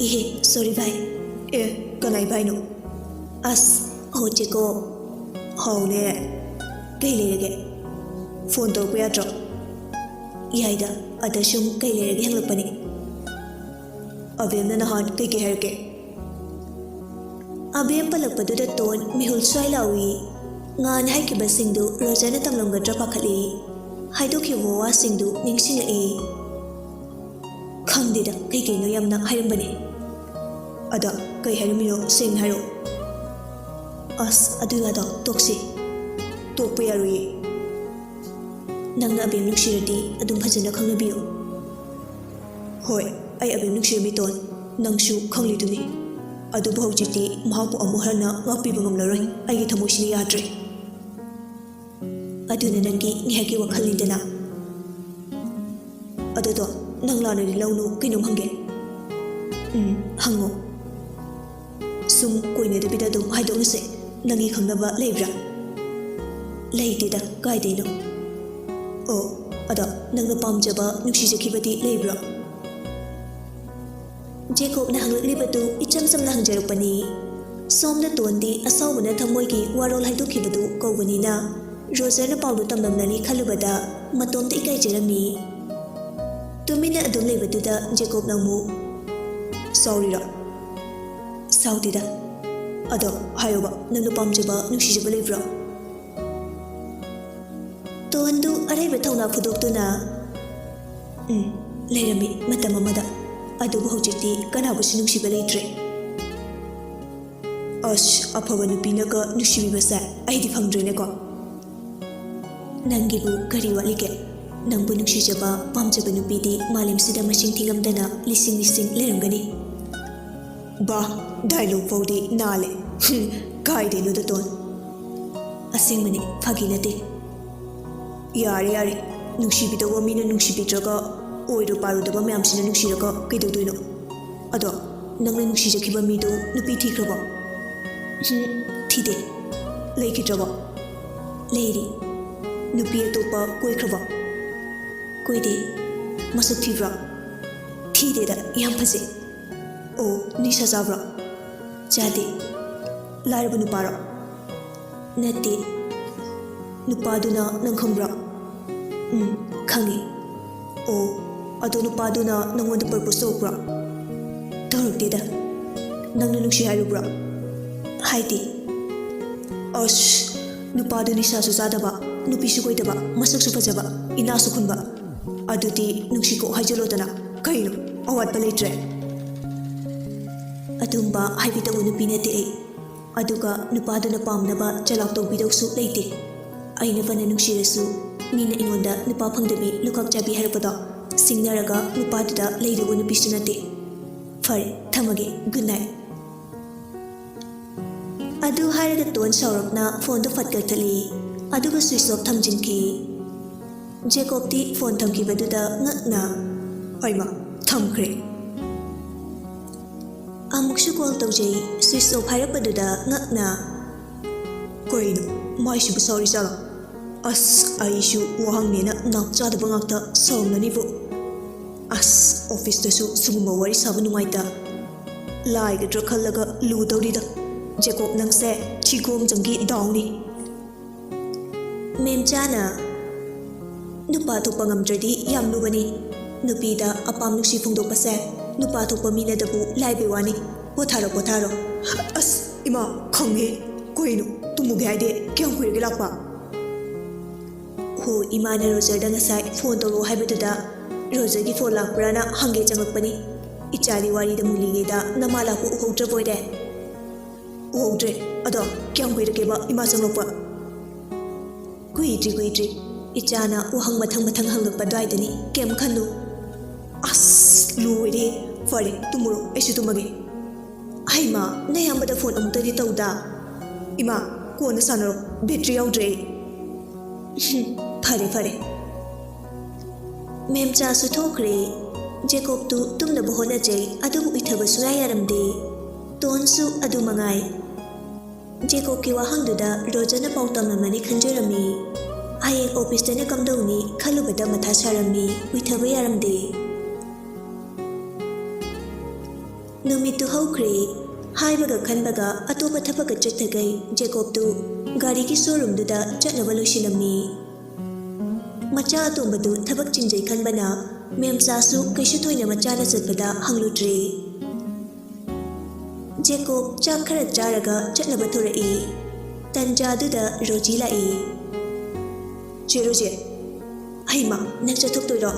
"ꯏꯍꯦ, ꯁꯣꯔꯤ ꯚꯥꯏ꯫" "ꯑꯦ, ꯀꯅꯥꯏ ꯚꯥꯏꯅꯣ?" "ꯑꯁ, ꯍꯣ ꯆꯦꯀꯣ꯫" "ꯍꯥꯎꯅꯦ, ꯀꯩ ꯂꯩꯔꯒꯦ? ꯐꯣꯟ ꯇꯧꯔꯛꯄ ꯌꯥꯗ꯭ꯔꯣ?" "ꯌꯥꯏꯗ, ꯑꯗ ꯁꯨꯝ ꯀꯩ ꯂꯩꯔꯒꯦ ꯍꯪꯂꯛꯄꯅꯤ꯫" "ꯑꯕꯦꯝꯅ ꯅꯍꯥꯟ ꯀꯩꯀꯩ ꯍꯥꯏꯔꯛꯀꯦ?" ꯑꯕꯦꯝ ꯄꯜꯂꯛꯄꯗꯨꯗ ꯇꯣꯟ ꯃꯤꯍꯨꯜ ꯁ꯭ꯋꯥꯏ ꯂꯥꯎꯏ꯫ ꯉꯍꯥꯟ ꯍꯥꯏꯈꯤꯕꯁꯤꯡꯗꯨ ꯔꯣꯖꯔꯅ ꯇꯝꯂꯝꯒꯗ꯭ꯔꯥ ꯄꯥꯈꯠꯂꯤ꯫ ꯍꯥꯏꯗꯣꯛꯈꯤꯕ ꯋꯥꯁꯤꯡꯗꯨ ꯅꯤꯡꯁꯤꯡꯂꯛꯏ꯫ "ꯈꯪꯗꯦꯗ, ꯀꯩꯀꯩꯅꯣ ꯌꯥꯝꯅ ꯍꯥꯏꯔꯝꯕꯅꯦ꯫" "ꯑꯗ ꯀꯩ ꯍꯥꯏꯔꯝꯃꯤꯅꯣ ꯁꯦꯡꯅ ꯍꯥꯏꯔꯛꯑꯣ꯫" "ꯑꯁ, ꯑꯗꯨ ꯑꯗꯥ ꯇꯣꯛꯁꯤ꯫" "ꯇꯣꯛꯄ ꯌꯥꯔꯣꯏꯌꯦ꯫" "ꯅꯪꯅ ꯑꯕꯦꯝ ꯅꯨꯡꯁꯤꯔꯗꯤ ꯑꯗꯨꯝ ꯐꯖꯅ ꯈꯪꯅꯕꯤꯌꯨ꯫" "ꯍꯣꯏ, ꯑꯩ ꯑꯕꯦꯝ ꯅꯨꯡꯁꯤꯔꯝꯃꯤ ꯇꯣꯟ, ꯅꯪꯁꯨ ꯈꯪꯂꯤꯗꯨꯅꯤ꯫ ꯑꯗꯨꯕꯨ ꯍꯧꯖꯤꯛꯇꯤ ꯃꯍꯥꯛꯄꯨ ꯑꯃꯨꯛ ꯍꯟꯅ ꯉꯥꯛꯄꯤꯕ ꯉꯝꯂꯔꯣꯏ꯫ ꯑꯩꯒꯤ ꯊꯃꯣꯏꯁꯤꯅ ꯌꯥꯗ꯭ꯔꯦ꯫" ꯑꯗꯨꯅ ꯅꯪꯒꯤ ꯉꯥꯏꯍꯥꯛꯀꯤ ꯋꯥꯈꯜꯅꯤꯗꯅ꯫ ꯑꯗꯨꯗꯣ, ꯅꯪ ꯂꯥꯟꯅꯗꯤ ꯂꯧꯅꯨ, ꯀꯩꯅꯣꯝ ꯍꯪꯒꯦ꯫ ꯎꯝ, ꯍꯪꯉꯣ꯫ ꯁꯨꯝ ꯀꯣꯏꯅꯗꯕꯤꯗ ꯑꯗꯨꯝ ꯍꯥꯏꯗꯣꯛꯅꯁꯦ꯫ ꯅꯪꯒꯤ ꯈꯪꯅꯕ ꯂꯩꯕ꯭ꯔꯥ? ꯂꯩꯇꯦꯗ, ꯀꯥꯏꯗꯩꯅꯣ? ꯑꯣ, ꯑꯗꯣ ꯅꯪꯅ ꯄꯥꯝꯖꯕ, ꯅꯨꯡꯁꯤꯖꯈꯤꯕꯗꯤ ꯂꯩꯕ꯭ꯔꯣ? ꯖꯦꯀꯣꯕꯅ ꯍꯪꯂꯛꯂꯤꯕꯗꯨ ꯏꯆꯝ ꯆꯝꯅ ꯍꯪꯖꯔꯛꯄꯅꯤ꯫ ꯁꯣꯝꯗ ꯇꯣꯟꯗꯤ ꯑꯁꯥꯎꯕꯅ ꯊꯃꯣꯏꯒꯤ ꯋꯥꯔꯣꯜ ꯍꯥꯏꯗꯣꯛꯈꯤꯕꯗꯨ ꯀꯧꯕꯅꯤꯅ, ꯔꯣꯖꯔꯅ ꯄꯥꯎꯗꯨ ꯇꯝꯂꯝꯂꯅꯤ ꯈꯜꯂꯨꯕꯗ ꯃꯇꯣꯝꯇ ꯏꯀꯥꯏꯖꯔꯝꯃꯤ꯫ ꯇꯨꯃꯤꯟꯅ ꯑꯗꯨꯝ ꯂꯩꯕꯗꯨꯗ ꯖꯦꯀꯣꯕꯅ ꯑꯃꯨꯛ, "ꯁꯥꯎꯔꯤꯔꯣ?" "ꯁꯥꯎꯗꯦꯗ꯫ ꯑꯗꯣ ꯍꯥꯏꯌꯣꯕ, ꯅꯪꯅ ꯄꯥꯝꯖꯕ, ꯅꯨꯡꯁꯤꯖꯕ ꯂꯩꯕ꯭ꯔꯣ?" ꯇꯣꯟꯗꯨ ꯑꯔꯩꯕ ꯊꯧꯅꯥ ꯐꯨꯗꯣꯛꯇꯨꯅ, "ꯎꯝ, ꯂꯩꯔꯝꯃꯤ ꯃꯇꯝ ꯑꯃꯗ꯫ ꯑꯗꯨꯕꯨ ꯍꯧꯖꯤꯛꯇꯤ ꯀꯅꯥꯕꯨꯁꯨ ꯅꯨꯡꯁꯤꯕ ꯂꯩꯇ꯭ꯔꯦ꯫" "ꯑꯁ, ꯑꯐꯕ ꯅꯨꯄꯤꯅꯒ ꯅꯨꯡꯁꯤꯕꯤꯕꯁꯦ ꯑꯩꯗꯤ ꯐꯪꯗ꯭ꯔꯦꯅꯦꯀꯣ꯫" "ꯅꯪꯒꯤꯕꯨ ꯀꯔꯤ ꯋꯥꯠꯂꯤꯒꯦ? ꯅꯪꯕꯨ ꯅꯨꯡꯁꯤꯖꯕ, ꯄꯥꯝꯖꯕ ꯅꯨꯄꯤꯗꯤ ꯃꯥꯂꯦꯝꯁꯤꯗ ꯃꯁꯤꯡ ꯊꯤꯉꯝꯗꯅ ꯂꯤꯁꯤꯡ ꯂꯤꯁꯤꯡ ꯂꯩꯔꯝꯒꯅꯤ꯫" ꯕꯥ, ꯗꯥꯏꯂꯣꯛ ꯐꯥꯎꯗꯤ ꯅꯥꯜꯂꯦ꯫ ꯍꯨꯝ, ꯀꯥꯏꯗꯩꯅꯣꯗ, ꯇꯣꯟ꯫ ꯑꯁꯦꯡꯕꯅꯦ, ꯐꯥꯒꯤ ꯅꯠꯇꯦ꯫ ꯌꯥꯔꯦ, ꯌꯥꯔꯦ꯫ ꯅꯨꯡꯁꯤꯕꯤꯗꯧꯕ ꯃꯤꯅ ꯅꯨꯡꯁꯤꯕꯤꯗ꯭ꯔꯒ ꯑꯣꯏꯔꯨ ꯄꯥꯔꯨꯗꯕ ꯃꯌꯥꯝꯁꯤꯅ ꯅꯨꯡꯁꯤꯔꯒ ꯀꯩꯗꯧꯗꯣꯏꯅꯣ? ꯑꯗꯣ, ꯅꯪꯅ ꯅꯨꯡꯁꯤꯖꯈꯤꯕ ꯃꯤꯗꯨ ꯅꯨꯄꯤ ꯊꯤꯈ꯭ꯔꯕꯣ? ꯍꯨꯝ, ꯊꯤꯗꯦ꯫ ꯂꯩꯈꯤꯗ꯭ꯔꯕꯣ? ꯂꯩꯔꯤ꯫ ꯅꯨꯄꯤ ꯑꯇꯣꯞꯄ ꯀꯣꯏꯈ꯭ꯔꯕꯣ? ꯀꯣꯏꯗꯦ꯫ ꯃꯁꯛ ꯊꯤꯕ꯭ꯔꯣ? ꯊꯤꯗꯦꯗ, ꯌꯥꯝ ꯐꯖꯩ꯫ ꯑꯣ, ꯅꯤꯁꯥ ꯆꯥꯕ꯭ꯔꯣ? ꯆꯥꯗꯦ꯫ ꯂꯥꯏꯔꯕ ꯅꯨꯄꯥꯔꯣ? ꯅꯠꯇꯦ꯫ ꯅꯨꯄꯥꯗꯨꯅ ꯅꯪ ꯈꯪꯕ꯭ꯔꯣ? ꯎꯝ, ꯈꯪꯉꯤ꯫ ꯑꯣ, ꯑꯗꯣ ꯅꯨꯄꯥꯗꯨꯅ ꯅꯪꯉꯣꯟꯗ ꯄ꯭ꯔꯄꯣꯁ ꯇꯧꯔꯛꯄ꯭ꯔꯣ? ꯇꯧꯔꯛꯇꯦꯗ꯫ ꯅꯪꯅ ꯅꯨꯡꯁꯤ ꯍꯥꯏꯔꯨꯕ꯭ꯔꯣ? ꯍꯥꯏꯗꯦ꯫ ꯑꯁ, ꯅꯨꯄꯥꯗꯨ ꯅꯤꯁꯥꯁꯨ ꯆꯥꯗꯕ, ꯅꯨꯄꯤꯁꯨ ꯀꯣꯏꯗꯕ, ꯃꯁꯛꯁꯨ ꯐꯖꯕ, ꯏꯅꯥꯁꯨ ꯈꯨꯟꯕ꯫ ꯑꯗꯨꯗꯤ ꯅꯨꯡꯁꯤꯀꯣꯛ ꯍꯥꯏꯖꯜꯂꯣꯗꯅ꯫ ꯀꯩꯅꯣ, ꯑꯋꯥꯠꯄ ꯂꯩꯇ꯭ꯔꯦ? ꯑꯗꯨꯝꯕ ꯍꯥꯏꯕꯤ ꯇꯧꯕ ꯅꯨꯄꯤ ꯅꯠꯇꯦ ꯑꯩ꯫ ꯑꯗꯨꯒ ꯅꯨꯄꯥꯗꯨꯅ ꯄꯥꯝꯅꯕ ꯆꯂꯥꯛ ꯇꯧꯕꯤꯗꯧꯁꯨ ꯂꯩꯇꯦ꯫ ꯑꯩꯅ ꯐꯅ ꯅꯨꯡꯁꯤꯔꯁꯨ, ꯃꯤꯅ ꯑꯩꯉꯣꯟꯗ ꯅꯨꯄꯥ ꯐꯪꯗꯕꯤ ꯂꯨꯈꯥꯛ ꯆꯥꯕꯤ ꯍꯥꯏꯔꯛꯄꯗꯣ, ꯁꯤꯡꯅꯔꯒ ꯅꯨꯄꯥꯗꯨꯗ ꯂꯩꯔꯨꯕ ꯅꯨꯄꯤꯁꯨ ꯅꯠꯇꯦ꯫ ꯐꯔꯦ, ꯊꯝꯃꯒꯦ꯫ Good night. ꯑꯗꯨ ꯍꯥꯏꯔꯒ ꯇꯣꯟ ꯁꯥꯎꯔꯞꯅ ꯐꯣꯟꯗꯣ ꯐꯠ ꯀꯛꯊꯠꯂꯤ꯫ ꯑꯗꯨꯒ switch off ꯊꯝꯖꯤꯟꯈꯤ꯫ ꯖꯦꯀꯣꯕꯇꯤ ꯐꯣꯟ ꯊꯝꯈꯤꯕꯗꯨꯗ ꯉꯛꯅ, "ꯍꯣꯏꯃ, ꯊꯝꯈ꯭ꯔꯦ"꯫ ꯑꯃꯨꯛꯁꯨ call ꯇꯧꯖꯩ꯫ Switch off ꯍꯥꯏꯔꯛꯄꯗꯨꯗ ꯉꯛꯅ, "ꯀꯩꯅꯣ, ꯃꯥꯏꯁꯤꯕꯨ ꯁꯥꯎꯔꯤꯖꯥꯠꯂꯣ? ꯑꯁ, ꯑꯩꯁꯨ ꯋꯥꯍꯪꯅꯦꯅ ꯅꯥꯎ ꯆꯥꯗꯕ ꯉꯥꯛꯇ ꯁꯥꯎꯔꯝꯂꯅꯤꯕꯨ꯫ ꯑꯁ, officeꯇꯁꯨ ꯁꯤꯒꯨꯝꯕ ꯋꯥꯔꯤ ꯁꯥꯕ ꯅꯨꯡꯉꯥꯏꯇ꯫ ꯂꯥꯏꯒꯗ꯭ꯔꯥ ꯈꯜꯂꯒ ꯂꯨꯗꯧꯔꯤꯗ꯫ ꯖꯦꯀꯣꯕ, ꯅꯪꯁꯦ ꯊꯤꯒꯣꯡꯖꯝꯒꯤ ꯗꯥꯎꯅꯤ"꯫ ꯃꯦꯝꯆꯥꯅ, "ꯅꯨꯄꯥ ꯊꯣꯛꯄ ꯉꯝꯗ꯭ꯔꯗꯤ ꯌꯥꯝ ꯂꯨꯕꯅꯤ꯫ ꯅꯨꯄꯤꯗ ꯑꯄꯥꯝ ꯅꯨꯡꯁꯤ ꯐꯣꯡꯗꯣꯛꯄꯁꯦ ꯅꯨꯄꯥ ꯊꯣꯛꯄ ꯃꯤꯅꯗꯕꯨ ꯂꯥꯏꯕꯩ ꯋꯥꯅꯤ꯫ ꯄꯣꯊꯥꯔꯣ, ꯄꯣꯊꯥꯔꯣ"꯫ "ꯑꯁ, ꯏꯃꯥ, ꯈꯪꯉꯦ꯫ ꯀꯩꯅꯣ, ꯇꯨꯝꯃꯨꯒꯦ ꯍꯥꯏꯗꯦ? ꯀꯌꯥꯝ ꯀꯨꯏꯔꯒꯦ ꯂꯥꯛꯄ?" "ꯍꯣ, ꯏꯃꯥꯅ ꯔꯣꯖꯔꯗ ꯉꯁꯥꯏ ꯐꯣꯟ ꯇꯧꯔꯛꯑꯣ ꯍꯥꯏꯕꯗꯨꯗ ꯔꯣꯖꯔꯒꯤ ꯐꯣꯟ ꯂꯥꯛꯄ꯭ꯔꯥꯅ ꯍꯪꯒꯦ ꯆꯪꯂꯛꯄꯅꯤ꯫ ꯏꯆꯥꯗꯤ ꯋꯥꯔꯤꯗ ꯃꯨꯜꯂꯤꯉꯩꯗ ꯅꯃꯥ ꯂꯥꯛꯄ ꯎꯍꯧꯗ꯭ꯔꯕꯣꯏꯔꯦ"꯫ "ꯎꯍꯧꯗ꯭ꯔꯦ꯫ ꯑꯗꯣ ꯀꯌꯥꯝ ꯀꯨꯏꯔꯒꯦꯕ ꯏꯃꯥ ꯆꯪꯂꯛꯄ?" "ꯀꯨꯏꯗ꯭ꯔꯤ, ꯀꯨꯏꯗ꯭ꯔꯤ꯫ ꯏꯆꯥꯅ ꯋꯥꯍꯪ ꯃꯊꯪ ꯃꯊꯪ ꯍꯪꯂꯛꯄ ꯑꯗꯨꯋꯥꯏꯗꯅꯤ꯫ ꯀꯩꯝ ꯈꯟꯅꯨ"꯫ "ꯑꯁ, ꯂꯣꯏꯔꯦ꯫ ꯐꯔꯦ, ꯇꯨꯝꯃꯨꯔꯣ, ꯑꯩꯁꯨ ꯇꯨꯝꯃꯒꯦ"꯫ "ꯍꯩꯃꯥ, ꯅꯌꯥꯝꯕꯗ ꯐꯣꯟ ꯑꯃꯨꯛꯇꯗꯤ ꯇꯧꯗ"꯫ "ꯏꯃꯥ, ꯀꯣꯟꯅ ꯁꯥꯟꯅꯔꯣ, ꯕꯦꯇ꯭ꯔꯤ ꯌꯥꯎꯗ꯭ꯔꯦ ꯑꯩ"꯫ "ꯍꯨꯝ, ꯐꯔꯦ, ꯐꯔꯦ"꯫ ꯃꯦꯝꯆꯥꯁꯨ ꯊꯣꯛꯈ꯭ꯔꯦ꯫ ꯖꯦꯀꯣꯕꯇꯨ ꯇꯨꯝꯅꯕ ꯍꯣꯠꯅꯖꯩ, ꯑꯗꯨꯕꯨ ꯎꯏꯊꯕ ꯁꯨꯡꯌꯥ ꯌꯥꯔꯝꯗꯦ꯫ ꯇꯣꯟꯁꯨ ꯑꯗꯨ ꯃꯉꯥꯏ꯫ ꯖꯦꯀꯣꯕꯀꯤ ꯋꯥꯍꯪꯗꯨꯗ ꯔꯣꯖꯔꯅ ꯄꯥꯎ ꯇꯝꯂꯝꯃꯅꯤ ꯈꯟꯖꯔꯝꯃꯤ꯫ ꯍꯌꯦꯡ officeꯇꯅ ꯀꯝꯗꯧꯅꯤ ꯈꯜꯂꯨꯕꯗ ꯃꯊꯥ ꯁꯥꯔꯝꯃꯤ, ꯎꯏꯊꯕ ꯌꯥꯔꯝꯗꯦ꯫ ꯅꯨꯃꯤꯠꯇꯨ ꯍꯧꯈ꯭ꯔꯦ꯫ ꯍꯥꯏꯕꯒ ꯈꯟꯕꯒ ꯑꯇꯣꯞꯄ ꯊꯕꯛꯀ ꯆꯠꯊꯈꯩ ꯖꯦꯀꯣꯕꯇꯨ ꯒꯥꯔꯤꯒꯤ showroomꯗꯨꯗ ꯆꯠꯅꯕ ꯂꯣꯏꯁꯤꯜꯂꯝꯃꯤ꯫ ꯃꯆꯥ ꯑꯇꯣꯝꯕꯗꯨ ꯊꯕꯛ ꯆꯤꯟꯖꯩ ꯈꯟꯕꯅ ꯃꯦꯝꯆꯥꯁꯨ ꯀꯩꯁꯨ ꯊꯣꯏꯅ ꯃꯆꯥꯅ ꯆꯠꯄꯗ ꯍꯪꯂꯨꯗ꯭ꯔꯦ꯫ ꯖꯦꯀꯣꯕ ꯆꯥꯛ ꯈꯔ ꯆꯥꯔꯒ ꯆꯠꯅꯕ ꯊꯣꯔꯛꯏ꯫ ꯇꯟꯖꯥꯗꯨꯗ ꯔꯣꯖꯤ ꯂꯥꯛꯏ꯫ "ꯆꯦ ꯔꯣꯖꯤ"꯫ "ꯍꯩꯃꯥ, ꯅꯪ ꯆꯠꯊꯣꯛꯇꯣꯏꯔꯣ?"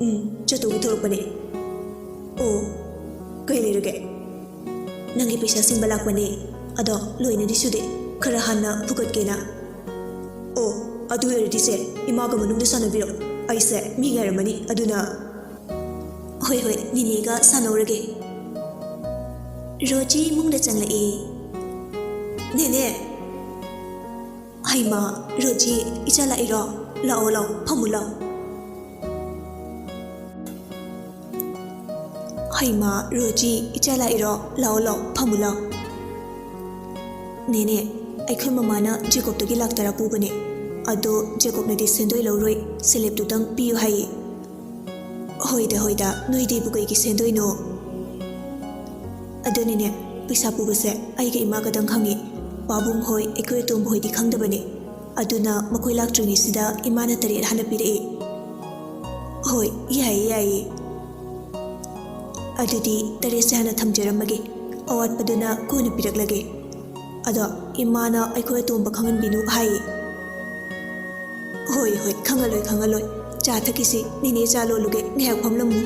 "ꯎꯝ, ꯆꯠꯇꯧꯒꯤ ꯊꯣꯔꯛꯄꯅꯦ"꯫ "ꯑꯣ, ꯀꯩ ꯂꯩꯔꯒꯦ?" "ꯅꯪꯒꯤ ꯄꯩꯁꯥ ꯁꯤꯡꯕ ꯂꯥꯛꯄꯅꯦ, ꯑꯗꯣ ꯂꯣꯏꯅꯗꯤ ꯁꯨꯗꯦ, ꯈꯔ ꯍꯥꯟꯅ ꯐꯨꯒꯠꯀꯦꯅ"꯫ "ꯑꯣ, ꯑꯗꯨ ꯑꯣꯏꯔꯗꯤ ꯆꯦ, ꯏꯃꯥꯒ ꯃꯅꯨꯡꯗ ꯁꯥꯟꯅꯕꯤꯔꯣ, ꯑꯩꯁꯦ ꯃꯤ ꯉꯥꯏꯔꯝꯃꯅꯤ, ꯑꯗꯨꯅ"꯫ "ꯍꯣꯏ, ꯍꯣꯏ, ꯅꯦꯅꯦꯒ ꯁꯥꯟꯅꯧꯔꯒꯦ"꯫ ꯔꯣꯖꯤ ꯏꯃꯨꯡꯗ ꯆꯪꯂꯛꯏ꯫ "ꯅꯦꯅꯦ"꯫ ꯍꯩꯃꯥ, ꯔꯣꯖꯤ, ꯏꯆꯥ ꯂꯥꯛꯏꯔꯣ? ꯂꯥꯛꯑꯣ, ꯂꯥꯛꯑꯣ, ꯐꯝꯃꯨ ꯂꯥꯛꯑꯣ꯫ ꯍꯩꯃꯥ, ꯔꯣꯖꯤ, ꯏꯆꯥ ꯂꯥꯛꯏꯔꯣ? ꯂꯥꯛꯑꯣ, ꯂꯥꯛꯑꯣ, ꯐꯝꯃꯨ ꯂꯥꯛꯑꯣ꯫ ꯅꯦꯅꯦ, ꯑꯩꯈꯣꯏ ꯃꯃꯥꯅ ꯖꯦꯀꯣꯕꯇꯒꯤ ꯂꯥꯛ ꯇꯔꯥ ꯄꯨꯕꯅꯦ꯫ ꯑꯗꯣ ꯖꯦꯀꯣꯕꯅꯗꯤ ꯁꯦꯟꯗꯣꯏ ꯂꯧꯔꯣꯏ, ꯁꯦꯂꯦꯞꯇꯨꯇꯪ ꯄꯤꯌꯨ ꯍꯥꯏꯌꯦ꯫ ꯍꯣꯏꯗ, ꯍꯣꯏꯗ, ꯅꯣꯏꯗꯩꯕꯨ ꯀꯩꯒꯤ ꯁꯦꯟꯗꯣꯏꯅꯣ? ꯑꯗꯨꯅꯤꯅꯦ, ꯄꯩꯁꯥ ꯄꯨꯕꯁꯦ ꯑꯩꯒ ꯏꯃꯥꯒꯗꯪ ꯈꯪꯉꯤ꯫ ꯄꯥꯕꯨꯡ ꯍꯣꯏ, ꯑꯩꯈꯣꯏ ꯑꯇꯣꯝꯕ ꯍꯣꯏꯗꯤ ꯈꯪꯗꯕꯅꯦ꯫ ꯑꯗꯨꯅ ꯃꯈꯣꯏ ꯂꯥꯛꯇ꯭ꯔꯤꯉꯩꯁꯤꯗ ꯏꯃꯥꯅ ꯇꯔꯦꯠ ꯍꯥꯟꯅ ꯄꯤꯔꯛꯑꯦ꯫ ꯍꯣꯏ, ꯌꯥꯏꯌꯦ, ꯌꯥꯏꯌꯦ꯫ ꯑꯗꯨꯗꯤ ꯇꯔꯦꯠꯁꯦ ꯍꯥꯟꯅ ꯊꯝꯖꯔꯝꯃꯒꯦ, ꯑꯋꯥꯠꯄꯗꯨꯅ ꯀꯣꯟꯅ ꯄꯤꯔꯛꯂꯒꯦ꯫ ꯑꯗꯣ ꯏꯃꯥꯅ ꯑꯩꯈꯣꯏ ꯑꯇꯣꯝꯕ ꯈꯪꯍꯟꯕꯤꯅꯨ ꯍꯥꯏꯌꯦ꯫ ꯍꯣꯏ, ꯍꯣꯏ, ꯈꯪꯍꯜꯂꯣꯏ, ꯈꯪꯍꯜꯂꯣꯏ꯫ ꯆꯥ ꯊꯛꯈꯤꯁꯤ, ꯅꯦꯅꯦ ꯆꯥ ꯂꯣꯜꯂꯨꯒꯦ, ꯉꯥꯏꯍꯥꯛ ꯐꯝꯂꯝꯃꯨ꯫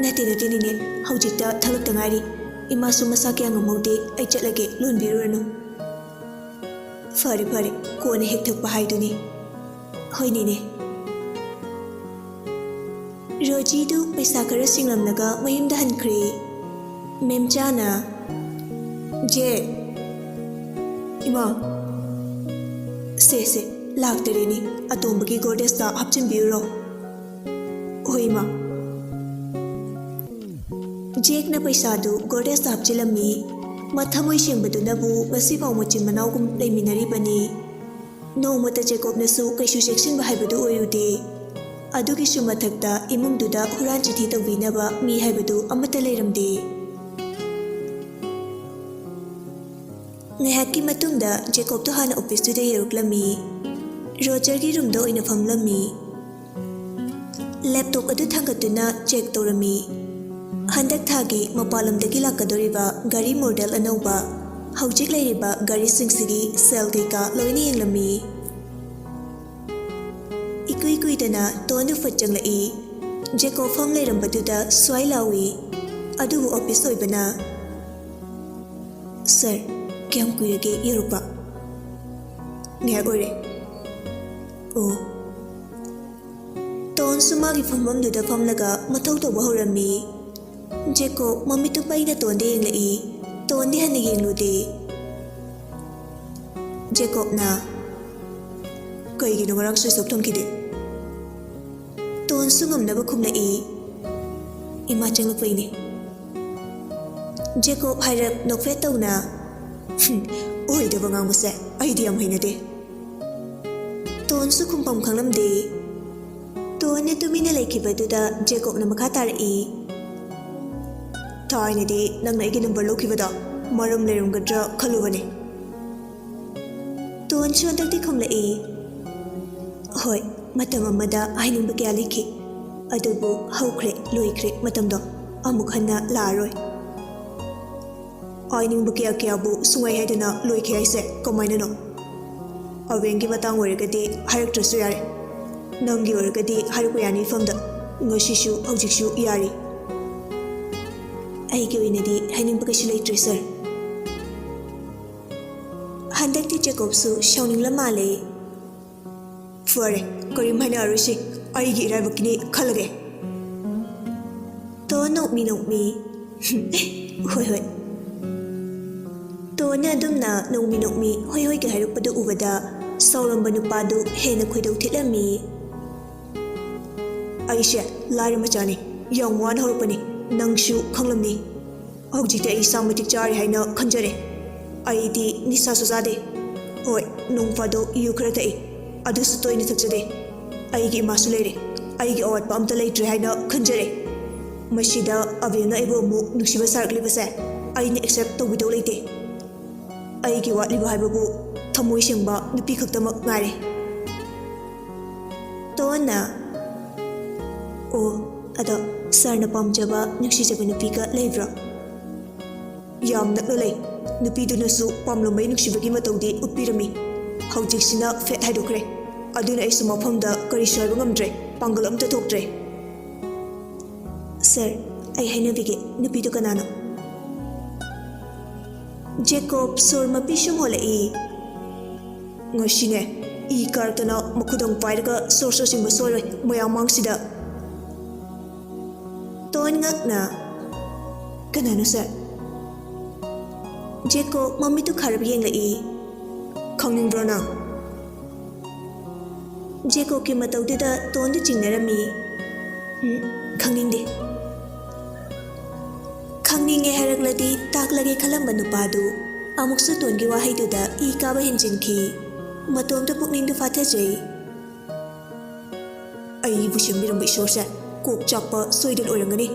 ꯅꯠꯇꯦ, ꯅꯠꯇꯦ, ꯅꯦꯅꯦ, ꯍꯧꯖꯤꯛꯇ ꯊꯣꯛꯂꯛꯇ ꯉꯥꯏꯔꯤ꯫ ꯏꯃꯥꯁꯨ ꯃꯁꯥ ꯀꯌꯥ ꯉꯝꯍꯧꯗꯦ, ꯑꯩ ꯆꯠꯂꯒꯦ, ꯂꯣꯟꯕꯤꯔꯨꯔꯅꯨ꯫ ꯐꯔꯦ, ꯐꯔꯦ, ꯀꯣꯟꯅ ꯍꯦꯛ ꯊꯛꯄ ꯍꯥꯏꯗꯨꯅꯤ꯫ ꯍꯣꯏ, ꯅꯦꯅꯦ꯫ ꯔꯣꯖꯤꯗꯨ ꯄꯩꯁꯥ ꯈꯔ ꯁꯤꯡꯂꯝꯂꯒ ꯃꯌꯨꯝꯗ ꯍꯟꯈ꯭ꯔꯦ꯫ ꯃꯦꯝꯆꯥꯅ, "ꯖꯦ, ꯏꯃꯥ, ꯁꯦ, ꯁꯦ, ꯂꯥꯛꯇꯔꯦꯅꯦ, ꯑꯇꯣꯝꯕꯒꯤ ꯒꯣꯗ꯭ꯔꯦꯖꯇ ꯍꯥꯞꯆꯤꯟꯕꯤꯔꯨꯔꯣ"꯫ "ꯍꯣꯏ, ꯏꯃꯥ"꯫ ꯖꯦꯛꯅ ꯄꯩꯁꯥꯗꯨ ꯒꯣꯗ꯭ꯔꯦꯖꯇ ꯍꯥꯞꯆꯤꯜꯂꯝꯃꯤ꯫ ꯃꯊꯃꯣꯏ ꯁꯦꯡꯕꯗꯨꯅꯕꯨ ꯉꯁꯤꯐꯥꯎ ꯃꯆꯤꯟ ꯃꯅꯥꯎꯒꯨꯝ ꯂꯩꯃꯤꯟꯅꯔꯤꯕꯅꯤ꯫ ꯅꯣꯡꯃꯇ ꯖꯦꯀꯣꯕꯅꯁꯨ ꯀꯩꯁꯨ ꯆꯦꯛꯁꯤꯟꯕ ꯍꯥꯏꯕꯗꯨ ꯑꯣꯏꯔꯨꯗꯦ꯫ ꯑꯗꯨꯒꯤꯁꯨ ꯃꯊꯛꯇ ꯏꯃꯨꯡꯗꯨꯗ ꯍꯨꯔꯥꯟ ꯆꯤꯊꯤ ꯇꯧꯕꯤꯅꯕ ꯃꯤ ꯍꯥꯏꯕꯗꯨ ꯑꯃꯠꯇ ꯂꯩꯔꯝꯗꯦ꯫ ꯉꯥꯏꯍꯥꯛꯀꯤ ꯃꯇꯨꯡꯗ ꯖꯦꯀꯣꯕꯇꯣ ꯍꯥꯟꯅ ꯑꯣꯐꯤꯁꯇꯨꯗ ꯌꯧꯔꯛꯂꯝꯃꯤ꯫ ꯔꯣꯖꯔꯒꯤ ꯔꯨꯝꯗ ꯑꯣꯏꯅ ꯐꯝꯂꯝꯃꯤ꯫ ꯂꯦꯞꯇꯣꯞ ꯑꯗꯨ ꯊꯥꯡꯒꯠꯇꯨꯅ ꯆꯦꯛ ꯇꯧꯔꯝꯃꯤ꯫ ꯍꯟꯗꯛ ꯊꯥꯒꯤ ꯃꯄꯥꯟꯂꯣꯝꯗꯒꯤ ꯂꯥꯛꯀꯗꯧꯔꯤꯕ ꯒꯥꯔꯤ ꯃꯣꯗꯦꯜ ꯑꯅꯧꯕ, ꯍꯧꯖꯤꯛ ꯂꯩꯔꯤꯕ ꯒꯥꯔꯤꯁꯤꯡꯁꯤꯒꯤ ꯁꯦꯜ ꯀꯩꯀꯥ ꯂꯣꯏꯅ ꯌꯦꯡꯂꯝꯃꯤ꯫ ꯏꯀꯨꯏ ꯀꯨꯏꯗꯅ ꯇꯣꯟꯗꯨ ꯐꯠ ꯆꯪꯂꯛꯏ꯫ ꯖꯦꯀꯣꯕ ꯐꯝ ꯂꯩꯔꯝꯕꯗꯨꯗ ꯁ꯭ꯋꯥꯏ ꯂꯥꯎꯏ꯫ ꯑꯗꯨꯕꯨ ꯑꯣꯐꯤꯁ ꯑꯣꯏꯕꯅ, "ꯁꯥꯔ, ꯀꯌꯥꯝ ꯀꯨꯏꯔꯒꯦ ꯌꯧꯔꯛꯄ?" "ꯉꯥꯏꯍꯥꯛ ꯑꯣꯏꯔꯦ"꯫ "ꯑꯣ"꯫ ꯇꯣꯟꯁꯨ ꯃꯥꯒꯤ ꯐꯝꯐꯝꯗꯨꯗ ꯐꯝꯂꯒ ꯃꯊꯧ ꯇꯧꯕ ꯍꯧꯔꯝꯃꯤ꯫ ꯖꯦꯀꯣꯕ ꯃꯃꯤꯠꯇꯨ ꯄꯩꯅ ꯇꯣꯟꯗ ꯌꯦꯡꯂꯛꯏ꯫ ꯇꯣꯟꯗꯤ ꯍꯟꯅ ꯌꯦꯡꯂꯨꯗꯦ꯫ ꯖꯦꯀꯣꯕꯅ, "ꯀꯩꯒꯤꯅꯣ ꯉꯔꯥꯡ switch off ꯊꯝꯈꯤꯗꯦ?" ꯇꯣꯟꯁꯨ ꯉꯝꯅꯕ ꯈꯨꯝꯂꯛꯏ, "ꯏꯃꯥ ꯆꯪꯂꯛꯄꯩꯅꯦ꯫" ꯖꯦꯀꯣꯕ ꯍꯥꯏꯔꯞ ꯅꯣꯛꯐꯦꯠ ꯇꯧꯅ, "ꯍꯨꯝ, ꯑꯣꯏꯗꯕ ꯉꯥꯡꯕꯁꯦ ꯑꯩꯗꯤ ꯌꯥꯝ ꯍꯩꯅꯗꯦ꯫" ꯇꯣꯟꯁꯨ ꯈꯨꯝꯐꯝ ꯈꯪꯂꯝꯗꯦ꯫ ꯇꯣꯟꯅ ꯇꯨꯃꯤꯟꯅ ꯂꯩꯈꯤꯕꯗꯨꯗ ꯖꯦꯀꯣꯕꯅ ꯃꯈꯥ ꯇꯥꯔꯛꯏ, "ꯊꯥꯏꯅꯗꯤ ꯅꯪꯅ ꯑꯩꯒꯤ number ꯂꯧꯈꯤꯕꯗꯣ ꯃꯔꯝ ꯂꯩꯔꯝꯒꯗ꯭ꯔꯥ ꯈꯜꯂꯨꯕꯅꯦ꯫" ꯇꯣꯟꯁꯨ ꯍꯟꯗꯛꯇꯤ ꯈꯨꯝꯂꯛꯏ, "ꯍꯣꯏ, ꯃꯇꯝ ꯑꯃꯗ ꯍꯥꯏꯅꯤꯡꯕ ꯀꯌꯥ ꯂꯩꯈꯤ, ꯑꯗꯨꯕꯨ ꯍꯧꯈ꯭ꯔꯦ, ꯂꯣꯏꯈ꯭ꯔꯦ ꯃꯇꯝꯗꯣ, ꯑꯃꯨꯛ ꯍꯟꯅ ꯂꯥꯛꯑꯔꯣꯏ꯫" ꯍꯥꯏꯅꯤꯡꯕ ꯀꯌꯥ ꯀꯌꯥꯕꯨ ꯁꯨꯡꯍꯥꯏ ꯍꯥꯏꯗꯅ ꯂꯣꯏꯈꯤ ꯍꯥꯏꯁꯦ ꯀꯃꯥꯏꯅꯅꯣ? ꯑꯕꯦꯟꯒꯤ ꯃꯇꯥꯡ ꯑꯣꯏꯔꯒꯗꯤ ꯍꯥꯏꯔꯛꯇ꯭ꯔꯁꯨ ꯌꯥꯔꯦ, ꯅꯪꯒꯤ ꯑꯣꯏꯔꯒꯗꯤ ꯍꯥꯏꯔꯛꯄ ꯌꯥꯅꯤ ꯏꯐꯝꯗ, ꯉꯁꯤꯁꯨ ꯍꯧꯖꯤꯛꯁꯨ ꯌꯥꯔꯤ꯫ ꯑꯩꯒꯤ ꯑꯣꯏꯅꯗꯤ ꯍꯥꯏꯅꯤꯡꯕ ꯀꯩꯁꯨ ꯂꯩꯇ꯭ꯔꯦ, ꯁꯥꯔ꯫ ꯍꯟꯗꯛꯇꯤ ꯖꯦꯀꯣꯕꯁꯨ ꯁꯥꯎꯅꯤꯡꯂ ꯃꯥꯜꯂꯦ꯫ "ꯐꯔꯦ, ꯀꯔꯤꯝ ꯍꯥꯏꯅꯔꯣꯏꯁꯤ, ꯑꯩꯒꯤ ꯏꯔꯥꯏꯕꯛꯀꯤꯅꯤ ꯈꯜꯂꯒꯦ꯫" ꯇꯣꯟ ꯅꯣꯛꯃꯤ ꯅꯣꯛꯃꯤ, "ꯍꯣꯏ ꯍꯣꯏ꯫" ꯇꯣꯟꯅ ꯑꯗꯨꯝꯅ ꯅꯣꯛꯃꯤ ꯅꯣꯛꯃꯤ ꯍꯣꯏ ꯍꯣꯏꯒ ꯍꯥꯏꯔꯛꯄꯗꯨ ꯎꯕꯗ ꯁꯥꯎꯔꯝꯕ ꯅꯨꯄꯥꯗꯨ ꯍꯦꯟꯅ ꯈꯣꯏꯗꯧ ꯊꯤꯠꯂꯝꯃꯤ꯫ "ꯑꯩꯁꯦ ꯂꯥꯏꯔ ꯃꯆꯥꯅꯤ, ꯌꯥꯝ ꯋꯥꯅ ꯍꯧꯔꯛꯄꯅꯤ, ꯅꯪꯁꯨ ꯈꯪꯂꯝꯅꯤ꯫ ꯍꯧꯖꯤꯛꯇꯤ ꯑꯩ ꯏꯁꯥ ꯃꯇꯤꯛ ꯆꯥꯔꯦ ꯍꯥꯏꯅ ꯈꯟꯖꯔꯦ꯫ ꯑꯩꯗꯤ ꯅꯤꯁꯥꯁꯨ ꯆꯥꯗꯦ꯫ ꯍꯣꯏ, ꯅꯣꯡ ꯐꯥꯗꯣꯛ ꯌꯨ ꯈꯔ ꯊꯛꯏ, ꯑꯗꯨꯁꯨ ꯇꯣꯏꯅ ꯊꯛꯆꯗꯦ꯫ ꯑꯩꯒꯤ ꯏꯃꯥꯁꯨ ꯂꯩꯔꯦ, ꯑꯩꯒꯤ ꯑꯋꯥꯠꯄ ꯑꯝꯇ ꯂꯩꯇ꯭ꯔꯦ ꯍꯥꯏꯅ ꯈꯟꯖꯔꯦ꯫ ꯃꯁꯤꯗ ꯑꯕꯦꯝꯅ ꯑꯩꯕꯨ ꯑꯃꯨꯛ ꯅꯨꯡꯁꯤꯕ ꯁꯥꯔꯛꯂꯤꯕꯁꯦ ꯑꯩꯅ accept ꯇꯧꯕꯤꯗꯧ ꯂꯩꯇꯦ꯫ ꯑꯩꯒꯤ ꯋꯥꯠꯂꯤꯕ ꯍꯥꯏꯕꯕꯨ ꯊꯃꯣꯏ ꯁꯦꯡꯕ ꯅꯨꯄꯤ ꯈꯛꯇꯃꯛ ꯉꯥꯏꯔꯦ꯫" ꯇꯣꯟꯅ, "ꯑꯣ, ꯑꯗꯣ ꯁꯥꯔꯅ ꯄꯥꯝꯖꯕ, ꯅꯨꯡꯁꯤꯖꯕ ꯅꯨꯄꯤꯒ ꯂꯩꯕ꯭ꯔꯣ?" "ꯌꯥꯝ ꯅꯛꯅ ꯂꯩ꯫ ꯅꯨꯄꯤꯗꯨꯅꯁꯨ ꯄꯥꯝꯂꯝꯕꯩ ꯅꯨꯡꯁꯤꯕꯒꯤ ꯃꯇꯧꯗꯤ ꯎꯠꯄꯤꯔꯝꯃꯤ꯫ ꯍꯧꯖꯤꯛꯁꯤꯅ ꯐꯦꯠ ꯍꯥꯏꯗꯣꯛꯈ꯭ꯔꯦ꯫ ꯑꯗꯨꯅ ꯑꯩꯁꯨ ꯃꯐꯝꯗ ꯀꯔꯤꯁꯨ ꯍꯥꯏꯕ ꯉꯝꯗ꯭ꯔꯦ, ꯄꯥꯡꯒꯜ ꯑꯝꯇ ꯊꯣꯛꯇ꯭ꯔꯦ꯫" "ꯁꯥꯔ, ꯑꯩ ꯍꯥꯏꯅꯕꯤꯒꯦ, ꯅꯨꯄꯤꯗꯨ ꯀꯅꯥꯅꯣ?" ꯖꯦꯀꯣꯕ ꯁꯣꯔ ꯃꯄꯤ ꯁꯨꯝ ꯍꯣꯜꯂꯛꯏ꯫ "ꯉꯁꯤꯅꯦ, ꯏ ꯀꯥꯔꯛꯇꯅ ꯃꯈꯨꯗꯪ ꯄꯥꯏꯔꯒ ꯁꯣꯔ ꯁꯣꯔ ꯆꯤꯡꯕ ꯁꯣꯏꯔꯣꯏ ꯃꯌꯥꯝ ꯃꯥꯡꯁꯤꯗ꯫" ꯇꯣꯟ ꯉꯛꯅ, "ꯀꯅꯥꯅꯣ, ꯁꯥꯔ?" ꯖꯦꯀꯣꯕ ꯃꯃꯤꯠꯇꯨ ꯈꯥꯔꯞ ꯌꯦꯡꯂꯛꯏ꯫ ꯈꯪꯅꯤꯡꯕ꯭ꯔꯣ ꯅꯪ? ꯖꯦꯀꯣꯕꯀꯤ ꯃꯇꯧꯗꯨꯗ ꯇꯣꯟꯗꯨ ꯆꯤꯡꯅꯔꯝꯃꯤ꯫ "ꯎꯝ, ꯈꯪꯅꯤꯡꯗꯦ꯫" ꯈꯪꯅꯤꯡꯉꯦ ꯍꯥꯏꯔꯛꯂꯗꯤ ꯇꯥꯛꯂꯒꯦ ꯈꯜꯂꯝꯕ ꯅꯨꯄꯥꯗꯨ ꯑꯃꯨꯛꯁꯨ ꯇꯣꯟꯒꯤ ꯋꯥꯍꯩꯗꯨꯗ ꯏ ꯀꯥꯕ ꯍꯦꯟꯖꯤꯟꯈꯤ꯫ ꯃꯇꯣꯝꯇ ꯄꯨꯛꯅꯤꯡꯗꯨ ꯐꯥꯊꯖꯩ꯫ "ꯑꯩꯕꯨ ꯁꯦꯝꯕꯤꯔꯝꯕ ꯏꯁꯣꯔꯁꯦ ꯀꯣꯛ ꯆꯥꯛꯄ ꯁꯣꯏꯗꯅ ꯑꯣꯏꯔꯝꯒꯅꯤ꯫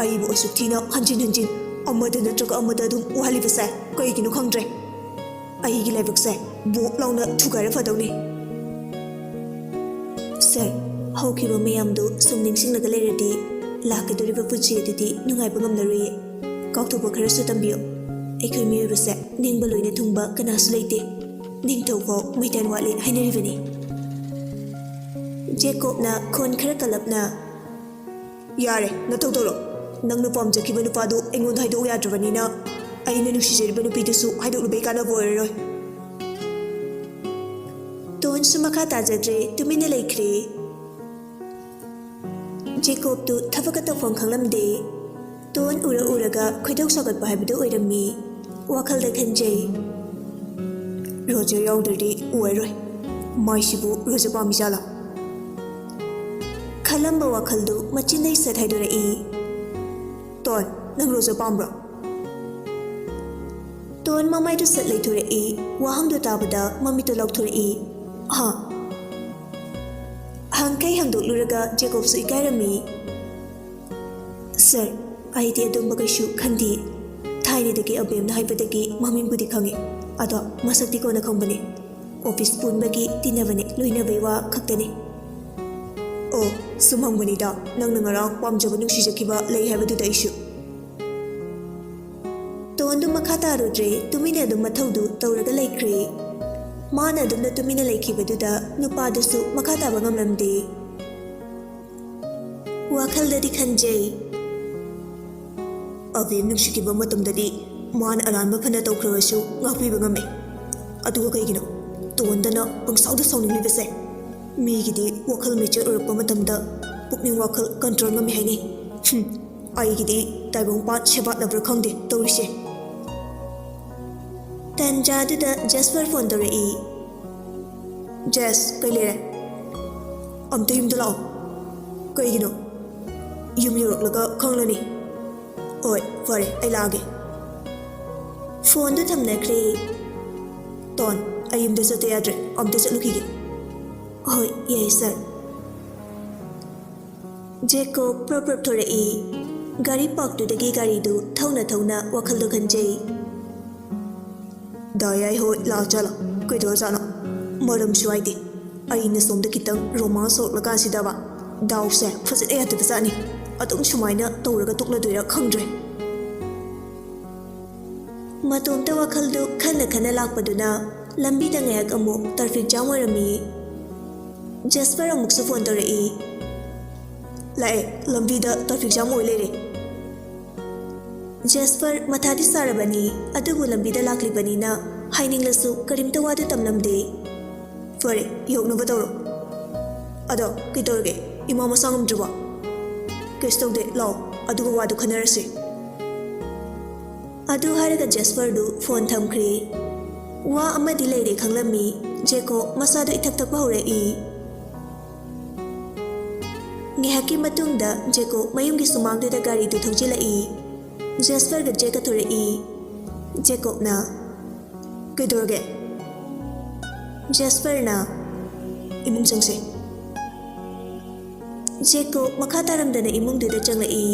ꯑꯩꯕꯨ ꯑꯁꯨꯛ ꯊꯤꯅ ꯍꯟꯖꯤꯟ ꯍꯟꯖꯤꯟ ꯑꯃꯗ ꯅꯠꯇ꯭ꯔꯒ ꯑꯃꯗ ꯑꯗꯨꯝ ꯋꯥꯍꯜꯂꯤꯕꯁꯦ ꯀꯩꯒꯤꯅꯣ ꯈꯪꯗ꯭ꯔꯦ꯫ ꯑꯩꯒꯤ ꯂꯥꯏꯕꯛꯁꯦ ꯕꯣꯛ ꯂꯥꯎꯅ ꯊꯨꯒꯥꯏꯔ ꯐꯗꯧꯅꯤ꯫" "ꯁꯥꯔ, ꯍꯧꯈꯤꯕ ꯃꯌꯥꯝꯗꯨ ꯁꯨꯝ ꯅꯤꯡꯁꯤꯡꯂꯒ ꯂꯩꯔꯗꯤ ꯂꯥꯛꯀꯗꯧꯔꯤꯕ ꯄꯨꯟꯁꯤ ꯑꯗꯨꯗꯤ ꯅꯨꯡꯉꯥꯏꯕ ꯉꯝꯂꯔꯣꯏꯌꯦ꯫ ꯀꯥꯎꯊꯣꯛꯄ ꯈꯔꯁꯨ ꯇꯝꯕꯤꯌꯨ꯫ ꯑꯩꯈꯣꯏ ꯃꯤꯑꯣꯏꯕꯁꯦ ꯅꯤꯡꯕ ꯂꯣꯏꯅ ꯊꯨꯡꯕ ꯀꯅꯥꯁꯨ ꯂꯩꯇꯦ꯫ ꯅꯤꯡꯊꯧ ꯐꯥꯎ ꯃꯩꯇꯥꯟ ꯋꯥꯠꯂꯦ ꯍꯥꯏꯅꯔꯤꯕꯅꯤ꯫" ꯖꯦꯀꯣꯕꯅ ꯈꯣꯟ ꯈꯔ ꯀꯜꯂꯞꯅ, "ꯌꯥꯔꯦ, ꯅꯊꯧ ꯇꯧꯔꯣ꯫ ꯅꯪꯅ ꯄꯥꯝꯖꯈꯤꯕ ꯅꯨꯄꯥꯗꯨ ꯑꯩꯉꯣꯟꯗ ꯍꯥꯏꯗꯣꯛꯎ ꯌꯥꯗ꯭ꯔꯕꯅꯤꯅ, ꯑꯩꯅ ꯅꯨꯡꯁꯤꯖꯔꯤꯕ ꯅꯨꯄꯤꯗꯨꯁꯨ ꯍꯥꯏꯗꯣꯛꯂꯨꯕꯩ ꯀꯥꯟꯅꯕ ꯑꯣꯏꯔꯔꯣꯏ꯫" ꯇꯣꯟꯁꯨ ꯃꯈꯥ ꯇꯥꯖꯗ꯭ꯔꯦ, ꯇꯨꯃꯤꯟꯅ ꯂꯩꯈ꯭ꯔꯦ꯫ ꯖꯦꯀꯣꯕꯇꯨ ꯊꯕꯛꯀ ꯇꯧꯐꯝ ꯈꯪꯂꯝꯗꯦ꯫ ꯇꯣꯟ ꯎꯔ ꯎꯔꯒ ꯈꯣꯏꯗꯧ ꯁꯥꯎꯒꯠꯄ ꯍꯥꯏꯕꯗꯨ ꯑꯣꯏꯔꯝꯃꯤ꯫ ꯋꯥꯈꯜꯗ ꯈꯟꯖꯩ, "ꯔꯣꯖꯔ ꯌꯥꯎꯗ꯭ꯔꯗꯤ ꯑꯣꯏꯔꯣꯏ꯫ ꯃꯥꯏꯁꯤꯕꯨ ꯔꯣꯖꯔ ꯄꯥꯝꯃꯤ ꯖꯥꯠꯂꯥ?" ꯈꯜꯂꯝꯕ ꯋꯥꯈꯜꯗꯨ ꯃꯆꯤꯟꯗꯩ ꯁꯠ ꯍꯥꯏꯗꯣꯔꯛꯏ꯫ "ꯇꯣꯟ, ꯅꯪ ꯔꯣꯖꯔ ꯄꯥꯝꯕ꯭ꯔꯣ?" ꯇꯣꯟ ꯃꯃꯥꯏꯗꯨ ꯁꯠ ꯂꯩꯊꯣꯔꯛꯏ꯫ ꯋꯥꯍꯪꯗꯨ ꯇꯥꯕꯗ ꯃꯃꯤꯠꯇꯨ ꯂꯥꯎꯊꯣꯔꯛꯏ꯫ "ꯍꯥ?" ꯍꯪꯀꯩ ꯍꯪꯗꯣꯛꯂꯨꯔꯒ ꯖꯦꯀꯣꯕꯁꯨ ꯏꯀꯥꯏꯔꯝꯃꯤ꯫ "ꯁꯥꯔ, ꯑꯩꯗꯤ ꯑꯗꯨꯝꯕ ꯀꯩꯁꯨ ꯈꯟꯗꯦ꯫ ꯊꯥꯏꯅꯗꯒꯤ ꯑꯕꯦꯝꯅ ꯍꯥꯏꯕꯗꯒꯤ ꯃꯃꯤꯡꯕꯨꯗꯤ ꯈꯪꯉꯤ, ꯑꯗꯣ ꯃꯁꯛꯇꯤ ꯀꯣꯟꯅ ꯈꯪꯕꯅꯤ꯫ ꯑꯣꯐꯤꯁ ꯄꯨꯟꯕꯒꯤ ꯇꯤꯟꯅꯕꯅꯤ, ꯂꯣꯏꯅꯕꯩ ꯋꯥ ꯈꯛꯇꯅꯤ꯫" "ꯑꯣ, ꯁꯨꯝ ꯍꯪꯕꯅꯤꯗ, ꯅꯪꯅ ꯉꯔꯥꯡ ꯄꯥꯝꯖꯕ ꯅꯨꯡꯁꯤꯖꯈꯤꯕ ꯂꯩ ꯍꯥꯏꯕꯗꯨꯗ ꯑꯩꯁꯨ꯫" ꯇꯣꯟꯗꯨ ꯃꯈꯥ ꯇꯥꯔꯨꯗ꯭ꯔꯦ, ꯇꯨꯃꯤꯟꯅ ꯑꯗꯨꯝ ꯃꯊꯧꯗꯨ ꯇꯧꯔꯒ ꯂꯩꯈ꯭ꯔꯦ꯫ ꯃꯥꯅ ꯑꯗꯨꯝꯅ ꯇꯨꯃꯤꯟꯅ ꯂꯩꯈꯤꯕꯗꯨꯗ ꯅꯨꯄꯥꯗꯨꯁꯨ ꯃꯈꯥ ꯇꯥꯕ ꯉꯝꯂꯝꯗꯦ꯫ ꯋꯥꯈꯜꯗꯗꯤ ꯈꯟꯖꯩ, "ꯑꯕꯦꯝ ꯅꯨꯡꯁꯤꯈꯤꯕ ꯃꯇꯝꯗꯗꯤ ꯃꯥꯅ ꯑꯔꯥꯟꯕ ꯐꯅ ꯇꯧꯈ꯭ꯔꯕꯁꯨ ꯉꯥꯛꯄꯤꯕ ꯉꯝꯃꯦ꯫ ꯑꯗꯨꯒ ꯀꯩꯒꯤꯅꯣ ꯇꯣꯟꯗꯅ ꯄꯪꯁꯥꯎꯗ ꯁꯥꯎꯅꯤꯡꯂꯤꯕꯁꯦ? ꯃꯤꯒꯤꯗꯤ ꯋꯥꯈꯜ ꯃꯦꯆꯔ ꯑꯣꯏꯔꯛꯄ ꯃꯇꯝꯗ ꯄꯨꯛꯅꯤꯡ ꯋꯥꯈꯜ ꯀꯟꯇ꯭ꯔꯣꯜ ꯉꯝꯃꯤ ꯍꯥꯏꯅꯩ꯫ ꯍꯨꯝ, ꯑꯩꯒꯤꯗꯤ ꯇꯥꯏꯕꯪꯄꯥꯟ ꯁꯦꯕꯥꯠꯂꯕ꯭ꯔꯥ ꯈꯪꯗꯦ ꯇꯧꯔꯤꯁꯦ꯫" ꯇꯟꯖꯥꯗꯨꯗ ꯖꯦꯁꯄꯔ ꯐꯣꯟ ꯇꯧꯔꯛꯏ꯫ "ꯖꯦꯁ, ꯀꯩ ꯂꯩꯔꯦ? ꯑꯝꯇ ꯌꯨꯝꯗ ꯂꯥꯛꯑꯣ꯫ ꯀꯩꯒꯤꯅꯣ? ꯌꯨꯝ ꯌꯧꯔꯛꯂꯒ ꯈꯪꯂꯅꯤ꯫" "ꯍꯣꯏ, ꯐꯔꯦ, ꯑꯩ ꯂꯥꯛꯑꯒꯦ꯫" ꯐꯣꯟꯗꯨ ꯊꯝꯅꯈ꯭ꯔꯦ꯫ "ꯇꯣꯟ, ꯑꯩ ꯌꯨꯝꯗ ꯆꯠꯇ ꯌꯥꯗ꯭ꯔꯦ, ꯑꯝꯇ ꯆꯠꯂꯨꯈꯤꯒꯦ꯫" "ꯍꯣꯏ, ꯌꯥꯏ ꯁꯥꯔ꯫" ꯖꯦꯀꯣꯕ ꯄ꯭ꯔꯞ ꯄ꯭ꯔꯞ ꯊꯣꯔꯛꯏ꯫ ꯒꯥꯔꯤ ꯄꯥꯔꯛꯇꯨꯗꯒꯤ ꯒꯥꯔꯤꯗꯨ ꯊꯧꯅ ꯊꯧꯅ ꯋꯥꯈꯜꯗꯨ ꯈꯟꯖꯩ꯫ "ꯗꯥ ꯌꯥꯏ ꯍꯣꯏ ꯂꯥꯛꯑꯖꯥꯠꯂꯣ? ꯀꯩꯗꯧꯔꯖꯥꯠꯅꯣ? ꯃꯔꯝꯁꯨ ꯍꯥꯏꯗꯦ꯫ ꯑꯩꯅ ꯁꯣꯝꯗ ꯈꯤꯇꯪ ꯔꯣꯃꯥꯟꯁ ꯍꯧꯔꯛꯂꯀꯥꯟꯁꯤꯗꯕ ꯗꯥꯎꯁꯦ ꯐꯖꯅ ꯌꯥꯗꯕꯖꯥꯠꯅꯤ꯫ ꯑꯗꯨꯝ ꯁꯨꯃꯥꯏꯅ ꯇꯧꯔꯒ ꯇꯣꯛꯂꯗꯣꯏꯔꯥ ꯈꯪꯗ꯭ꯔꯦ꯫" ꯃꯇꯣꯝꯇ ꯋꯥꯈꯜꯗꯨ ꯈꯟꯅ ꯈꯟꯅ ꯂꯥꯛꯄꯗꯨꯅ ꯂꯝꯕꯤꯗ ꯉꯥꯏꯍꯥꯛ ꯑꯃꯨꯛ ꯇ꯭ꯔꯥꯐꯤꯛ ꯖꯥꯝ ꯑꯣꯏꯔꯝꯃꯤ꯫ ꯖꯦꯁꯄꯔ ꯑꯃꯨꯛꯁꯨ ꯐꯣꯟ ꯇꯧꯔꯛꯏ꯫ "ꯂꯥꯛꯑꯦ, ꯂꯝꯕꯤꯗ ꯇ꯭ꯔꯥꯐꯤꯛ ꯖꯥꯝ ꯑꯣꯏ ꯂꯩꯔꯦ꯫" ꯖꯦꯁꯄꯔ ꯃꯊꯥꯗꯤ ꯁꯥꯔꯕꯅꯤ, ꯑꯗꯨꯕꯨ ꯂꯝꯕꯤꯗ ꯂꯥꯛꯂꯤꯕꯅꯤꯅ ꯍꯥꯏꯅꯤꯡꯂꯁꯨ ꯀꯔꯤꯝꯇ ꯋꯥꯗꯨ ꯇꯝꯂꯝꯗꯦ꯫ "ꯐꯔꯦ, ꯌꯧꯅꯕ ꯇꯧꯔꯣ꯫ ꯑꯗꯣ ꯀꯩꯗꯧꯔꯒꯦ? ꯏꯃꯥ ꯃꯁꯥ ꯉꯝꯗ꯭ꯔꯕꯣ?" "ꯀꯩꯁꯨ ꯇꯧꯗꯦ, ꯂꯥꯛꯑꯣ, ꯑꯗꯨꯒ ꯋꯥꯗꯨ ꯈꯟꯅꯔꯁꯤ꯫" ꯑꯗꯨ ꯍꯥꯏꯔꯒ ꯖꯦꯁꯄꯔꯗꯨ ꯐꯣꯟ ꯊꯝꯈ꯭ꯔꯦ꯫ ꯋꯥ ꯑꯃꯗꯤ ꯂꯩꯔꯦ ꯈꯪꯂꯝꯃꯤ꯫ ꯖꯦꯀꯣꯕ ꯃꯁꯥꯗꯨ ꯏꯊꯛ ꯊꯛꯄ ꯍꯧꯔꯛꯏ꯫ ꯉꯥꯏꯍꯥꯛꯀꯤ ꯃꯇꯨꯡꯗ ꯖꯦꯀꯣꯕ ꯃꯌꯨꯝꯒꯤ ꯁꯨꯃꯥꯡꯗꯨꯗ ꯒꯥꯔꯤꯗꯨ ꯊꯧꯖꯤꯜꯂꯛꯏ꯫ ꯖꯦꯁꯄꯔꯒ ꯖꯦꯛꯀ ꯊꯣꯔꯛꯏ꯫ ꯖꯦꯀꯣꯕꯅ, "ꯀꯩꯗꯧꯔꯒꯦ?" ꯖꯦꯁꯄꯔꯅ, "ꯏꯃꯨꯡ ꯆꯪꯁꯦ꯫" ꯖꯦꯀꯣꯕ ꯃꯈꯥ ꯇꯥꯔꯝꯗꯅ ꯏꯃꯨꯡꯗꯨꯗ ꯆꯪꯂꯛꯏ꯫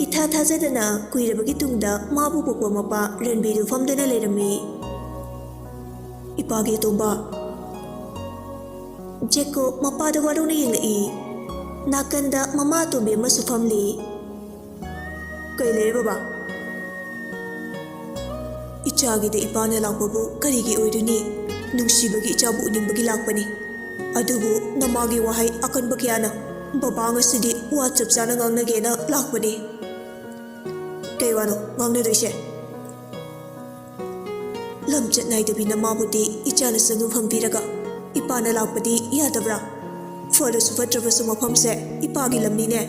ꯏꯊꯥ ꯊꯥꯖꯗꯅ ꯀꯨꯏꯔꯕꯒꯤ ꯇꯨꯡꯗ ꯃꯥꯕꯨ ꯄꯣꯛꯄ ꯃꯄꯥ ꯔꯟꯕꯤꯗꯨ ꯐꯝꯗꯨꯅ ꯂꯩꯔꯝꯃꯤ꯫ "ꯏꯄꯥꯒꯤ ꯑꯇꯣꯝꯕ꯫" ꯖꯦꯀꯣꯕ ꯃꯄꯥꯗ ꯋꯥꯔꯧꯅ ꯌꯦꯡꯂꯛꯏ꯫ ꯅꯥꯀꯟꯗ ꯃꯃꯥ ꯑꯇꯣꯝꯕꯤ ꯑꯃꯁꯨ ꯐꯝꯂꯤ꯫ "ꯀꯩ ꯂꯩꯔꯦ ꯕꯕꯥ?" "ꯏꯆꯥꯒꯤꯗ ꯏꯄꯥꯅ ꯂꯥꯛꯄꯕꯨ ꯀꯔꯤꯒꯤ ꯑꯣꯏꯔꯨꯅꯤ? ꯅꯨꯡꯁꯤꯕꯒꯤ ꯏꯆꯥꯕꯨ ꯎꯅꯤꯡꯕꯒꯤ ꯂꯥꯛꯄꯅꯤ꯫ ꯑꯗꯨꯕꯨ ꯅꯃꯥꯒꯤ ꯋꯥꯍꯩ ꯑꯀꯟꯕ ꯀꯌꯥꯅ ꯕꯕꯥ ꯉꯁꯤꯗꯤ ꯋꯥ ꯆꯞ ꯆꯥꯅ ꯉꯥꯡꯅꯒꯦꯅ ꯂꯥꯛꯄꯅꯤ꯫" "ꯀꯩ ꯋꯥꯅꯣ ꯉꯥꯡꯅꯗꯣꯏꯁꯦ?" "ꯂꯝꯆꯠ ꯅꯥꯏꯗꯕꯤ ꯅꯃꯥꯕꯨꯗꯤ ꯏꯆꯥꯅ ꯆꯪꯐꯝ ꯄꯤꯔꯒ ꯏꯄꯥꯅ ꯂꯥꯛꯄꯗꯤ ꯌꯥꯗꯕ꯭ꯔꯥ? ꯐꯔꯁꯨ ꯐꯠꯇ꯭ꯔꯕꯁꯨ ꯃꯐꯝꯁꯦ ꯏꯄꯥꯒꯤ ꯂꯝꯅꯤꯅꯦ꯫"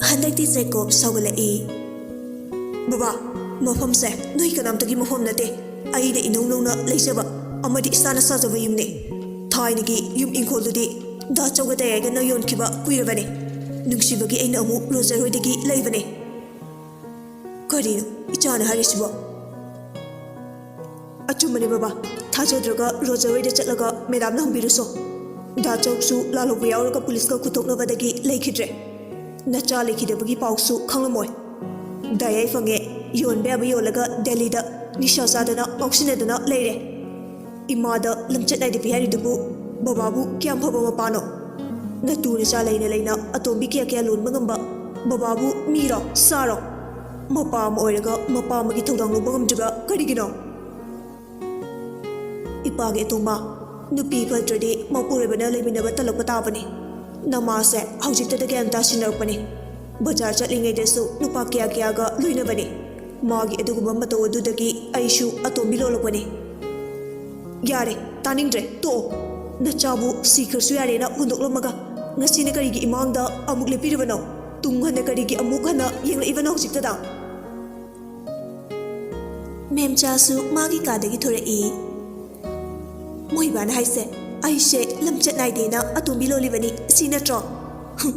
ꯍꯟꯗꯛꯇꯤ ꯖꯦꯀꯣꯕ ꯁꯥꯎꯒꯠꯂꯛꯏ꯫ "ꯕꯕꯥ, ꯃꯐꯝꯁꯦ ꯅꯣꯏ ꯀꯅꯥꯝꯇꯒꯤ ꯃꯐꯝ ꯅꯠꯇꯦ꯫ ꯑꯩꯅ ꯏꯅꯧ ꯅꯧꯅ ꯂꯩꯖꯕ ꯑꯃꯗꯤ ꯏꯁꯥꯅ ꯁꯥꯖꯕ ꯌꯨꯝꯅꯦ꯫ ꯊꯥꯏꯅꯒꯤ ꯌꯨꯝ ꯏꯪꯈꯣꯜꯗꯨꯗꯤ ꯗꯥ ꯆꯧꯒ ꯇꯌꯥꯏꯒꯅ ꯌꯣꯟꯈꯤꯕ ꯀꯨꯏꯔꯕꯅꯦ꯫ ꯅꯨꯡꯁꯤꯕꯒꯤ ꯑꯩꯅ ꯑꯃꯨꯛ ꯔꯣꯖꯔ ꯍꯣꯏꯗꯒꯤ ꯂꯩꯕꯅꯦ꯫ ꯀꯔꯤꯅꯣ ꯏꯆꯥꯅ ꯍꯥꯏꯔꯤꯁꯤꯕꯣ? ꯑꯆꯨꯝꯕꯅꯦ ꯕꯕꯥ, ꯊꯥꯖꯗ꯭ꯔꯒ ꯔꯣꯖꯔ ꯍꯣꯏꯗ ꯆꯠꯂꯒ ꯃꯦꯗꯥꯝꯅ ꯍꯪꯕꯤꯔꯨꯁꯣ꯫ ꯗꯥ ꯆꯧꯁꯨ ꯂꯥꯜꯍꯧꯕ ꯌꯥꯎꯔꯒ ꯄꯨꯂꯤꯁꯀ ꯈꯨꯠꯊꯣꯛꯅꯕꯗꯒꯤ ꯂꯩꯈꯤꯗ꯭ꯔꯦ꯫ ꯅꯆꯥ ꯂꯩꯈꯤꯗꯕꯒꯤ ꯄꯥꯎꯁꯨ ꯈꯪꯂꯝꯃꯣꯏ꯫ ꯗꯥ ꯌꯥꯏꯐꯪꯉꯦ, ꯌꯣꯟꯕ ꯌꯥꯕ ꯌꯣꯜꯂꯒ ꯗꯦꯜꯂꯤꯗ ꯅꯤꯁꯥ ꯆꯥꯗꯅ ꯉꯥꯎꯁꯤꯟꯅꯗꯨꯅ ꯂꯩꯔꯦ꯫ ꯏꯃꯥꯗ ꯂꯝꯆꯠ ꯅꯥꯏꯗꯕꯤ ꯍꯥꯏꯔꯤꯗꯨꯕꯨ ꯕꯕꯥꯕꯨ ꯀꯌꯥꯝ ꯐꯕ ꯃꯄꯥꯅꯣ? ꯅꯇꯨ ꯅꯆꯥ ꯂꯩꯅ ꯂꯩꯅ ꯑꯇꯣꯝꯕꯤ ꯀꯌꯥ ꯀꯌꯥ ꯂꯣꯟꯕ ꯉꯝꯕ ꯕꯕꯥꯕꯨ ꯃꯤꯔꯣ ꯁꯥꯔꯣ? ꯃꯄꯥ ꯑꯃ ꯑꯣꯏꯔꯒ ꯃꯄꯥ ꯑꯃꯒꯤ ꯊꯧꯗꯥꯡ ꯂꯧꯕ ꯉꯝꯗ꯭ꯔꯤꯕ ꯀꯔꯤꯒꯤꯅꯣ? ꯏꯄꯥꯒꯤ ꯑꯇꯣꯝꯕ, ꯅꯨꯄꯤ ꯐꯠꯇ꯭ꯔꯗꯤ ꯃꯄꯨꯔꯣꯏꯕꯅ ꯂꯩꯃꯤꯟꯅꯕ ꯇꯜꯂꯛꯄ ꯇꯥꯕꯅꯤ꯫ ꯅꯃꯥꯁꯦ ꯍꯧꯖꯤꯛꯇꯗ ꯒ꯭ꯌꯥꯟ ꯇꯥꯁꯤꯟꯅꯔꯛꯄꯅꯤ꯫ ꯕꯖꯥꯔ ꯆꯠꯂꯤꯉꯩꯗꯁꯨ ꯅꯨꯄꯥ ꯀꯌꯥ ꯀꯌꯥꯒ ꯂꯣꯏꯅꯕꯅꯤ꯫ ꯃꯥꯒꯤ ꯑꯗꯨꯒꯨꯝꯕ ꯃꯇꯧ ꯑꯗꯨꯗꯒꯤ ꯑꯩꯁꯨ ꯑꯇꯣꯝꯕꯤ ꯂꯣꯜꯂꯛꯄꯅꯤ꯫ ꯌꯥꯔꯦ, ꯇꯥꯅꯤꯡꯗ꯭ꯔꯦ, ꯇꯣꯛꯑꯣ꯫ ꯅꯆꯥꯕꯨ ꯁꯤꯈ꯭ꯔꯁꯨ ꯌꯥꯔꯦꯅ ꯍꯨꯟꯗꯣꯛꯂꯝꯃꯒ ꯉꯁꯤꯅ ꯀꯔꯤꯒꯤ ꯏꯃꯥꯡꯗ ꯑꯃꯨꯛ ꯂꯦꯞꯄꯤꯔꯤꯕꯅꯣ? ꯇꯨꯡ ꯍꯟꯅ ꯀꯔꯤꯒꯤ ꯑꯃꯨꯛ ꯍꯟꯅ ꯌꯦꯡꯂꯛꯏꯕꯅꯣ ꯍꯧꯖꯤꯛꯇꯗ? ꯃꯦꯝꯆꯥꯁꯨ ꯃꯥꯒꯤ ꯀꯥꯗꯒꯤ ꯊꯣꯔꯛꯏ꯫ ꯃꯣꯏꯕꯥꯅ ꯍꯥꯏꯁꯦ ꯑꯩꯁꯦ ꯂꯝꯆꯠ ꯅꯥꯏꯗꯦꯅ ꯑꯇꯣꯝꯕꯤ ꯂꯣꯜꯂꯤꯕꯅꯤ, ꯁꯤ ꯅꯠꯇ꯭ꯔꯣ? ꯍꯨꯝ,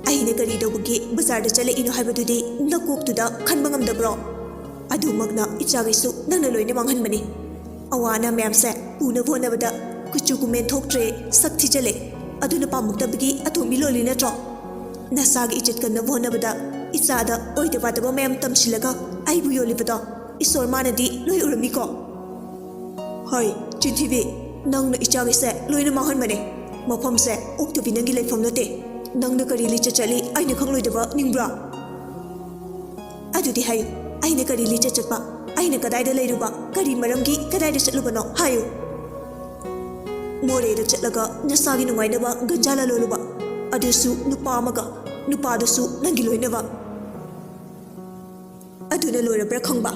ꯑꯩꯅ ꯀꯔꯤ ꯇꯧꯕꯒꯤ ꯕꯖꯥꯔꯗ ꯆꯠꯂꯛꯏꯅꯣ ꯍꯥꯏꯕꯗꯨꯗꯤ ꯅꯀꯣꯛꯇꯨꯗ ꯈꯟꯕ ꯉꯝꯗꯕ꯭ꯔꯣ? ꯑꯗꯨꯃꯛꯅ ꯏꯆꯥꯈꯩꯁꯨ ꯅꯪꯅ ꯂꯣꯏꯅ ꯃꯥꯡꯍꯟꯕꯅꯤ꯫ ꯑꯋꯥ ꯑꯅꯥ ꯃꯌꯥꯝꯁꯦ ꯄꯨꯅꯕ ꯍꯣꯠꯅꯕꯗ ꯀꯨꯆꯨ ꯀꯨꯃꯦꯟ ꯊꯣꯛꯇ꯭ꯔꯦ, ꯁꯛ ꯊꯤꯖꯤꯜꯂꯦ꯫ ꯑꯗꯨꯅ ꯄꯥꯝꯃꯛꯇꯕꯒꯤ ꯑꯇꯣꯝꯕꯤ ꯂꯣꯜꯂꯤ ꯅꯠꯇ꯭ꯔꯣ? ꯅꯁꯥꯒꯤ ꯏꯖꯠ ꯀꯟꯅꯕ ꯍꯣꯠꯅꯕꯗ ꯏꯆꯥꯗ ꯑꯣꯏꯗ ꯄꯥꯗꯕ ꯃꯌꯥꯝ ꯇꯝꯁꯤꯜꯂꯒ ꯑꯩꯕꯨ ꯌꯣꯜꯂꯤꯕꯗꯣ ꯏꯁꯣꯔ ꯃꯥꯅꯗꯤ ꯂꯣꯏ ꯎꯔꯝꯃꯤꯀꯣ? ꯍꯣꯏ, ꯆꯤꯟꯊꯤꯕꯤ, ꯅꯪꯅ ꯏꯆꯥꯒꯤꯁꯦ ꯂꯣꯏꯅ ꯃꯥꯡꯍꯟꯕꯅꯦ꯫ ꯃꯐꯝꯁꯦ ꯑꯣꯛꯇꯕꯤ ꯅꯪꯒꯤ ꯂꯩꯐꯝ ꯅꯠꯇꯦ꯫ ꯅꯪꯅ ꯀꯔꯤ ꯂꯤꯆꯠ ꯆꯠꯂꯤ ꯑꯩꯅ ꯈꯪꯂꯣꯏꯗꯕ ꯅꯤꯡꯕ꯭ꯔꯥ? ꯑꯗꯨꯗꯤ ꯍꯥꯏꯌꯨ, ꯑꯩꯅ ꯀꯔꯤ ꯂꯤꯆꯠ ꯆꯠꯄ? ꯑꯩꯅ ꯀꯗꯥꯏꯗ ꯂꯩꯔꯨꯕ? ꯀꯔꯤ ꯃꯔꯝꯒꯤ ꯀꯗꯥꯏꯗ ꯆꯠꯂꯨꯕꯅꯣ? ꯍꯥꯏꯌꯨ꯫ ꯃꯣꯔꯦꯗ ꯆꯠꯂꯒ ꯅꯁꯥꯒꯤ ꯅꯨꯡꯉꯥꯏꯅꯕ ꯒꯟꯖꯥ ꯂꯥꯂꯣꯜꯂꯨꯕ, ꯑꯗꯨꯁꯨ ꯅꯨꯄꯥ ꯑꯃꯒ, ꯅꯨꯄꯥꯗꯨꯁꯨ ꯅꯪꯒꯤ ꯂꯣꯏꯅꯕ꯫ ꯑꯗꯨꯅ ꯂꯣꯏꯔꯕ꯭ꯔꯥ ꯈꯪꯕ?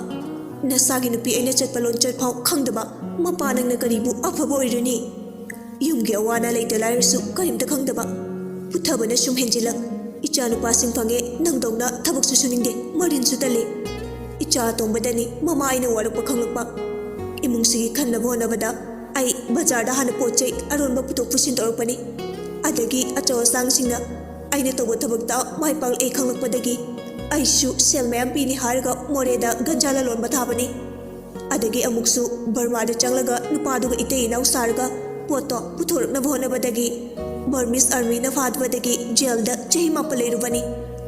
ꯅꯁꯥꯒꯤ ꯅꯨꯄꯤ ꯑꯩꯅ ꯆꯠꯄ ꯂꯣꯟꯆꯠ ꯐꯥꯎ ꯈꯪꯗꯕ ꯃꯄꯥ ꯅꯪꯅ ꯀꯔꯤꯕꯨ ꯑꯐꯕ ꯑꯣꯏꯔꯨꯅꯤ? ꯌꯨꯝꯒꯤ ꯑꯋꯥ ꯑꯅꯥ ꯂꯩꯇ ꯂꯥꯏꯔꯁꯨ ꯀꯔꯤꯝꯇ ꯈꯪꯗꯕ꯫ ꯄꯨꯊꯕꯅ ꯁꯨꯝ ꯍꯦꯟꯖꯤꯜꯂꯛ꯫ ꯏꯆꯥ ꯅꯨꯄꯥꯁꯤꯡ ꯐꯪꯉꯦ, ꯅꯪꯗꯧꯅ ꯊꯕꯛꯁꯨ ꯁꯨꯅꯤꯡꯗꯦ, ꯃꯔꯤꯟꯁꯨ ꯇꯜꯂꯤ꯫ ꯏꯆꯥ ꯑꯇꯣꯝꯕꯗꯅꯤ ꯃꯃꯥ ꯑꯩꯅ ꯋꯥꯔꯛꯄ ꯈꯪꯂꯛꯄ꯫ ꯏꯃꯨꯡꯁꯤꯒꯤ ꯈꯟꯅꯕ ꯍꯣꯠꯅꯕꯗ ꯑꯩ ꯕꯖꯥꯔꯗ ꯍꯥꯟꯅ ꯄꯣꯠ ꯆꯩ ꯑꯔꯣꯟꯕ ꯄꯨꯊꯣꯛ ꯄꯨꯁꯤꯟ ꯇꯧꯔꯛꯄꯅꯤ꯫ ꯑꯗꯒꯤ ꯑꯆꯧ ꯑꯁꯥꯡꯁꯤꯡꯅ ꯑꯩꯅ ꯇꯧꯕ ꯊꯕꯛꯇ ꯃꯥꯏ ꯄꯥꯛꯂꯛꯑꯦ ꯈꯪꯂꯛꯄꯗꯒꯤ ꯑꯩꯁꯨ ꯁꯦꯜ ꯃꯌꯥꯝ ꯄꯤꯅꯤ ꯍꯥꯏꯔꯒ ꯃꯣꯔꯦꯗ ꯒꯟꯖꯥ ꯂꯂꯣꯟꯕ ꯊꯥꯕꯅꯤ꯫ ꯑꯗꯒꯤ ꯑꯃꯨꯛꯁꯨ ꯕꯔꯃꯥꯗ ꯆꯪꯂꯒ ꯅꯨꯄꯥꯗꯨꯒ ꯏꯇꯩ ꯏꯅꯥꯎ ꯁꯥꯔꯒ ꯄꯣꯠꯇꯣ ꯄꯨꯊꯣꯔꯛꯅꯕ ꯍꯣꯠꯅꯕꯗꯒꯤ ꯕꯔꯃꯤꯁ ꯑꯥꯔꯃꯤꯅ ꯐꯥꯕꯗꯒꯤ ꯖꯦꯜꯗ ꯆꯍꯤ ꯃꯥꯄꯜ ꯂꯩꯔꯨꯕꯅꯤ꯫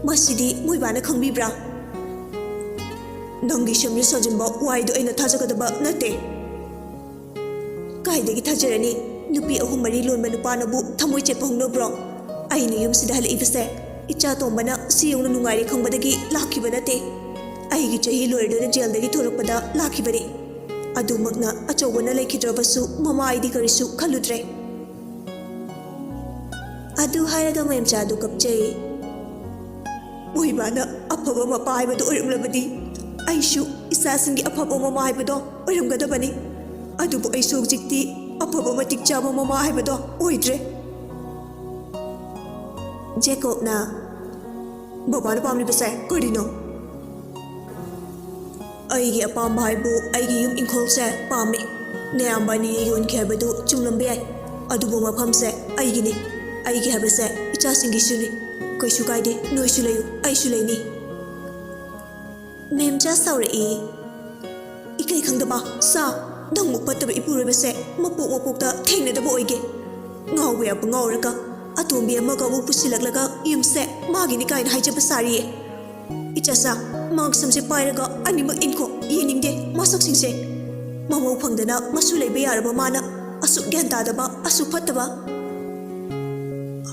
ꯃꯁꯤꯗꯤ ꯃꯣꯏꯕꯥꯅ ꯈꯪꯕꯤꯕ꯭ꯔꯥ? ꯅꯪꯒꯤ ꯁꯦꯝꯖꯤꯟ ꯁꯥꯖꯤꯟꯕ ꯋꯥꯏꯗꯣ ꯑꯩꯅ ꯊꯥꯖꯒꯗꯕ ꯅꯠꯇꯦ꯫ ꯀꯥꯏꯗꯒꯤ ꯊꯥꯖꯔꯅꯤ? ꯅꯨꯄꯤ ꯑꯍꯨꯝ ꯃꯔꯤ ꯂꯣꯟꯕ ꯅꯨꯄꯥꯅꯕꯨ ꯊꯃꯣꯏ ꯆꯦꯠꯄ ꯍꯧꯅꯕ꯭ꯔꯣ? ꯑꯩꯅ ꯌꯨꯝꯁꯤꯗ ꯍꯜꯂꯛꯏꯕꯁꯦ ꯏꯆꯥ ꯇꯣꯝꯕꯅ ꯁꯤ ꯌꯧꯅ ꯅꯨꯡꯉꯥꯏꯔꯦ ꯈꯪꯕꯗꯒꯤ ꯂꯥꯛꯈꯤꯕ ꯅꯠꯇꯦ꯫ ꯑꯩꯒꯤ ꯆꯍꯤ ꯂꯣꯏꯔꯗꯨꯅ ꯖꯦꯜꯗꯒꯤ ꯊꯣꯛꯂꯛꯄꯗ ꯂꯥꯛꯈꯤꯕꯅꯤ꯫ ꯑꯗꯨꯃꯛꯅ ꯑꯆꯧꯕꯅ ꯂꯩꯈꯤꯗ꯭ꯔꯕꯁꯨ ꯃꯃꯥ ꯑꯩꯗꯤ ꯀꯔꯤꯁꯨ ꯈꯜꯂꯨꯗ꯭ꯔꯦ꯫ ꯑꯗꯨ ꯍꯥꯏꯔꯒ ꯃꯦꯝꯆꯥꯗꯨ ꯀꯞꯆꯩ꯫ ꯃꯣꯏꯕꯥꯅ ꯑꯐꯕ ꯃꯄꯥ ꯍꯥꯏꯕꯗꯨ ꯑꯣꯏꯔꯝꯂꯕꯗꯤ ꯑꯩꯁꯨ ꯏꯆꯥꯁꯤꯡꯒꯤ ꯑꯐꯕ ꯃꯃꯥ ꯍꯥꯏꯕꯗꯣ ꯑꯣꯏꯔꯝꯒꯗꯕꯅꯤ꯫ ꯑꯗꯨꯕꯨ ꯑꯩꯁꯨ ꯍꯧꯖꯤꯛꯇꯤ ꯑꯐꯕ ꯃꯇꯤꯛ ꯆꯥꯕ ꯃꯃꯥ ꯍꯥꯏꯕꯗꯣ ꯑꯣꯏꯗ꯭ꯔꯦ꯫ ꯖꯦꯀꯣꯕꯅ, "ꯕꯕꯥꯅ ꯄꯥꯝꯂꯤꯕꯁꯦ ꯀꯔꯤꯅꯣ?" "ꯑꯩꯒꯤ ꯑꯄꯥꯝꯕ ꯍꯥꯏꯕꯨ ꯑꯩꯒꯤ ꯌꯨꯝ ꯏꯪꯈꯣꯜꯁꯦ ꯄꯥꯝꯃꯤ꯫ ꯅꯌꯥꯝꯕ ꯑꯅꯤꯅ ꯌꯣꯟꯈꯤ ꯍꯥꯏꯕꯗꯨ ꯆꯨꯝꯂꯝꯕ ꯌꯥꯏ, ꯑꯗꯨꯕꯨ ꯃꯐꯝꯁꯦ ꯑꯩꯒꯤꯅꯤ꯫ ꯑꯩꯒꯤ ꯍꯥꯏꯕꯁꯦ ꯏꯆꯥꯁꯤꯡꯒꯤꯁꯨꯅꯤ꯫ ꯀꯩꯁꯨ ꯀꯥꯏꯗꯦ, ꯅꯣꯏꯁꯨ ꯂꯩꯌꯨ, ꯑꯩꯁꯨ ꯂꯩꯅꯤ꯫" ꯃꯦꯝꯆꯥ ꯁꯥꯎꯔꯛꯏ꯫ "ꯏꯀꯩ ꯈꯪꯗꯕ ꯁꯥ, ꯅꯪꯃꯨꯛ ꯐꯠꯇꯕ ꯏꯄꯨꯔꯣꯏꯕꯁꯦ ꯃꯄꯣꯛ ꯃꯄꯣꯛꯇ ꯊꯦꯡꯅꯗꯕ ꯑꯣꯏꯒꯦ꯫ ꯉꯥꯎꯕ ꯌꯥꯕ ꯉꯥꯎꯔꯒ ꯑꯇꯣꯝꯕꯤ ꯑꯃꯒ ꯑꯃꯨꯛ ꯄꯨꯁꯤꯜꯂꯛꯂꯒ ꯌꯨꯝꯁꯦ ꯃꯥꯒꯤꯅꯤ ꯀꯥꯏꯅ ꯍꯥꯏꯖꯕ ꯁꯥꯔꯤꯌꯦ꯫ ꯏꯆꯥꯁꯥ, ꯃꯥꯛꯁꯝꯁꯦ ꯄꯥꯏꯔꯒ ꯑꯅꯤꯃꯛ ꯏꯟꯈꯣ, ꯌꯦꯡꯅꯤꯡꯗꯦ ꯃꯁꯛꯁꯤꯡꯁꯦ꯫ ꯃꯃꯧ ꯐꯪꯗꯅ ꯃꯁꯨ ꯂꯩꯕ ꯌꯥꯔꯕ ꯃꯥꯅ ꯑꯁꯨꯛ ꯒ꯭ꯌꯥꯟ ꯇꯥꯗꯕ, ꯑꯁꯨꯛ ꯐꯠꯇꯕ꯫"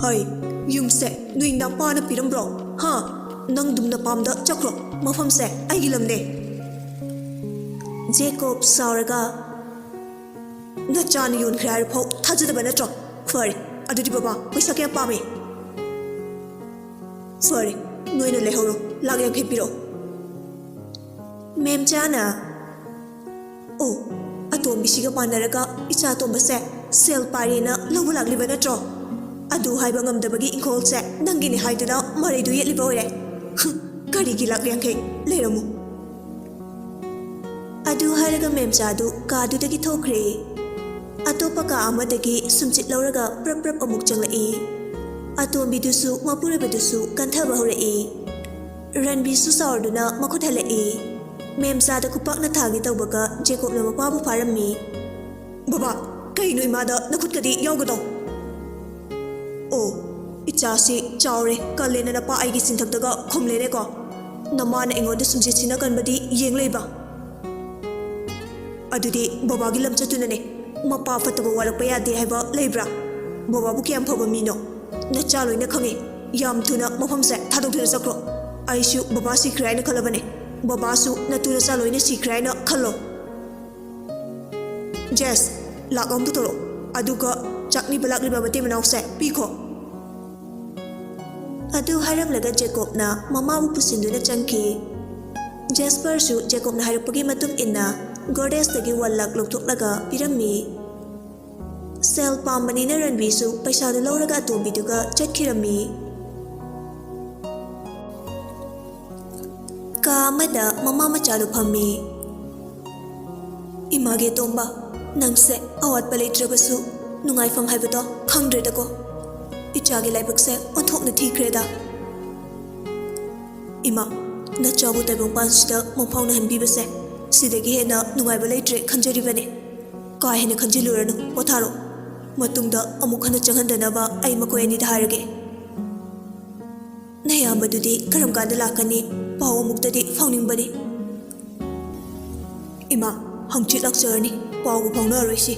"ꯍꯩ, ꯌꯨꯝꯁꯦ ꯅꯣꯏ ꯅꯄꯥꯅ ꯄꯤꯔꯝꯕ꯭ꯔꯣ? ꯍꯥ? ꯅꯪꯗꯨꯝ ꯅꯄꯥꯝꯗ ꯆꯠꯈ꯭ꯔꯣ, ꯃꯐꯝꯁꯦ ꯑꯩꯒꯤ ꯂꯝꯅꯦ꯫" ꯖꯦꯀꯣꯕ ꯁꯥꯎꯔꯒ, "ꯅꯆꯥꯅ ꯌꯣꯟꯈ꯭ꯔꯦ ꯍꯥꯏꯔꯐꯥꯎ ꯊꯥꯖꯗꯕ ꯅꯠꯇ꯭ꯔꯣ? ꯐꯔꯦ, ꯑꯗꯨꯗꯤ ꯕꯕꯥ, ꯄꯩꯁꯥ ꯀꯌꯥ ꯄꯥꯝꯃꯤ?" "ꯐꯔꯦ, ꯅꯣꯏꯅ ꯂꯩꯍꯧꯔꯣ, ꯂꯥꯛ ꯌꯥꯡꯈꯩ ꯄꯤꯔꯛꯑꯣ꯫" ꯃꯦꯝꯆꯥꯅ, "ꯑꯣ, ꯑꯇꯣꯝꯕꯤꯁꯤꯒ ꯄꯥꯟꯅꯔꯒ ꯏꯆꯥ ꯑꯇꯣꯝꯕꯁꯦ ꯁꯦꯜ ꯄꯥꯏꯔꯦꯅ ꯂꯧꯕ ꯂꯥꯛꯂꯤꯕ ꯅꯠꯇ꯭ꯔꯣ? ꯑꯗꯨ ꯍꯥꯏꯕ ꯉꯝꯗꯕꯒꯤ ꯏꯪꯈꯣꯜꯁꯦ ꯅꯪꯒꯤꯅꯤ ꯍꯥꯏꯗꯨꯅ ꯃꯔꯩꯗꯨ ꯌꯦꯠꯂꯤꯕ ꯑꯣꯏꯔꯦ꯫ ꯍꯨꯝ, ꯀꯔꯤꯒꯤ ꯂꯥꯛ ꯌꯥꯡꯈꯩ? ꯂꯩꯔꯝꯃꯨ꯫" ꯑꯗꯨ ꯍꯥꯏꯔꯒ ꯃꯦꯝꯆꯥꯗꯨ ꯀꯥꯗꯨꯗꯒꯤ ꯊꯣꯛꯈ꯭ꯔꯦ꯫ ꯑꯇꯣꯞꯄ ꯀꯥ ꯑꯃꯗꯒꯤ ꯁꯨꯝꯆꯤꯠ ꯂꯧꯔꯒ ꯄ꯭ꯔꯞ ꯄ꯭ꯔꯞ ꯑꯃꯨꯛ ꯆꯪꯂꯛꯏ꯫ ꯑꯇꯣꯝꯕꯤꯗꯨꯁꯨ ꯃꯄꯨꯔꯣꯏꯕꯗꯨꯁꯨ ꯀꯟꯊꯕ ꯍꯧꯔꯛꯏ꯫ ꯔꯟꯕꯤꯁꯨ ꯆꯥꯎꯔꯗꯨꯅ ꯃꯈꯨꯠ ꯍꯜꯂꯛꯏ꯫ ꯃꯦꯝꯆꯥꯗ ꯈꯨꯄꯥꯛꯅ ꯊꯥꯒꯦ ꯇꯧꯕꯒ ꯖꯦꯀꯣꯕꯅ ꯃꯄꯥꯕꯨ ꯐꯥꯔꯝꯃꯤ꯫ "ꯕꯕꯥ, ꯀꯩꯅꯣ ꯏꯃꯥꯗ ꯅꯈꯨꯠꯀꯗꯤ ꯌꯥꯎꯒꯗꯧ?" "ꯑꯣ, ꯏꯆꯥꯁꯤ ꯆꯥꯎꯔꯦ, ꯀꯜꯂꯦꯅ ꯅꯄꯥ ꯑꯩꯒꯤ ꯆꯤꯟꯊꯛꯇꯒ ꯈꯨꯝꯂꯦꯅꯦꯀꯣ꯫ ꯅꯃꯥꯅ ꯑꯩꯉꯣꯟꯗ ꯁꯨꯝꯆꯤꯠ ꯁꯤꯟꯅ ꯀꯟꯕꯗꯤ ꯌꯦꯡ ꯂꯩꯕ?" "ꯑꯗꯨꯗꯤ ꯕꯕꯥꯒꯤ ꯂꯝꯆꯠꯇꯨꯅꯅꯦ꯫ ꯃꯄꯥ ꯐꯠꯇꯕ ꯋꯥꯔꯛꯄ ꯌꯥꯗꯦ ꯍꯥꯏꯕ ꯂꯩꯕ꯭ꯔꯥ? ꯕꯕꯥꯕꯨ ꯀꯌꯥꯝ ꯐꯕ ꯃꯤꯅꯣ꯫ ꯅꯆꯥ ꯂꯣꯏꯅ ꯈꯪꯉꯦ꯫ ꯌꯥꯝ ꯊꯨꯅ ꯃꯐꯝꯁꯦ ꯊꯥꯗꯣꯛꯇꯨꯅ ꯆꯠꯈ꯭ꯔꯣ꯫ ꯑꯩꯁꯨ ꯕꯕꯥ ꯁꯤꯈ꯭ꯔꯦ ꯍꯥꯏꯅ ꯈꯜꯂꯕꯅꯦ꯫ ꯕꯕꯥꯁꯨ ꯅꯇꯨ ꯅꯆꯥ ꯂꯣꯏꯅ ꯁꯤꯈ꯭ꯔꯦ ꯍꯥꯏꯅ ꯈꯜꯂꯣ꯫ ꯖꯦꯁ, ꯂꯥꯛ ꯑꯃ ꯄꯨꯊꯣꯔꯛꯑꯣ꯫ ꯑꯗꯨꯒ ꯆꯥꯛꯅꯤꯕ ꯂꯥꯛꯂꯤꯕ ꯃꯇꯩ ꯃꯅꯥꯎꯁꯦ ꯄꯤꯈꯣ꯫" ꯑꯗꯨ ꯍꯥꯏꯔꯝꯂꯒ ꯖꯦꯀꯣꯕꯅ ꯃꯃꯥꯕꯨ ꯄꯨꯁꯤꯟꯗꯨꯅ ꯆꯪꯈꯤ꯫ ꯖꯦꯁꯄꯔꯁꯨ ꯖꯦꯀꯣꯕꯅ ꯍꯥꯏꯔꯛꯄꯒꯤ ꯃꯇꯨꯡ ꯏꯟꯅ ꯒꯣꯗ꯭ꯔꯦꯖꯇꯒꯤ ꯋꯥꯟ ꯂꯥꯛ ꯂꯧꯊꯣꯛꯂꯒ ꯄꯤꯔꯝꯃꯤ꯫ ꯁꯦꯜ ꯄꯥꯝꯕꯅꯤꯅ ꯔꯟꯕꯤꯁꯨ ꯄꯩꯁꯥꯗꯨ ꯂꯧꯔꯒ ꯑꯇꯣꯝꯕꯤꯗꯨꯒ ꯆꯠꯈꯤꯔꯝꯃꯤ꯫ ꯀꯥ ꯑꯃꯗ ꯃꯃꯥ ꯃꯆꯥꯗꯨ ꯐꯝꯃꯤ꯫ "ꯏꯃꯥꯒꯤ ꯑꯇꯣꯝꯕ, ꯅꯪꯁꯦ ꯑꯋꯥꯠꯄ ꯂꯩꯇ꯭ꯔꯕꯁꯨ ꯅꯨꯡꯉꯥꯏꯐꯝ ꯍꯥꯏꯕꯗꯣ ꯈꯪꯗ꯭ꯔꯦꯗꯀꯣ꯫ ꯏꯆꯥꯒꯤ ꯂꯥꯏꯕꯛꯁꯦ ꯑꯣꯟꯊꯣꯛꯅ ꯊꯤꯈ꯭ꯔꯦꯗ꯫" "ꯏꯃꯥ, ꯅꯆꯥꯕꯨ ꯇꯥꯏꯕꯪꯄꯥꯟꯁꯤꯗ ꯃꯪꯐꯥꯎꯅꯍꯟꯕꯤꯕꯁꯦ ꯁꯤꯗꯒꯤ ꯍꯦꯟꯅ ꯅꯨꯡꯉꯥꯏꯕ ꯂꯩꯇ꯭ꯔꯦ ꯈꯟꯖꯔꯤꯕꯅꯤ꯫ ꯀꯥ ꯍꯦꯟꯅ ꯈꯟꯖꯤꯜꯂꯨꯔꯅꯨ, ꯄꯣꯊꯥꯔꯣ꯫ ꯃꯇꯨꯡꯗ ꯑꯃꯨꯛ ꯍꯟꯅ ꯆꯪꯍꯟꯗꯅꯕ ꯑꯩ ꯃꯈꯣꯏ ꯑꯅꯤꯗ ꯍꯥꯏꯔꯒꯦ꯫" "ꯅꯌꯥꯝꯕꯗꯨꯗꯤ ꯀꯔꯝ ꯀꯥꯟꯗ ꯂꯥꯛꯀꯅꯤ? ꯄꯥꯎ ꯑꯃꯨꯛꯇꯗꯤ ꯐꯥꯎꯅꯤꯡꯕꯅꯤ꯫" "ꯏꯃꯥ, ꯍꯪꯆꯤꯠ ꯂꯥꯛꯆꯔꯅꯤ꯫ ꯄꯥꯎꯕꯨ ꯐꯥꯎꯅꯔꯔꯣꯏꯁꯤ꯫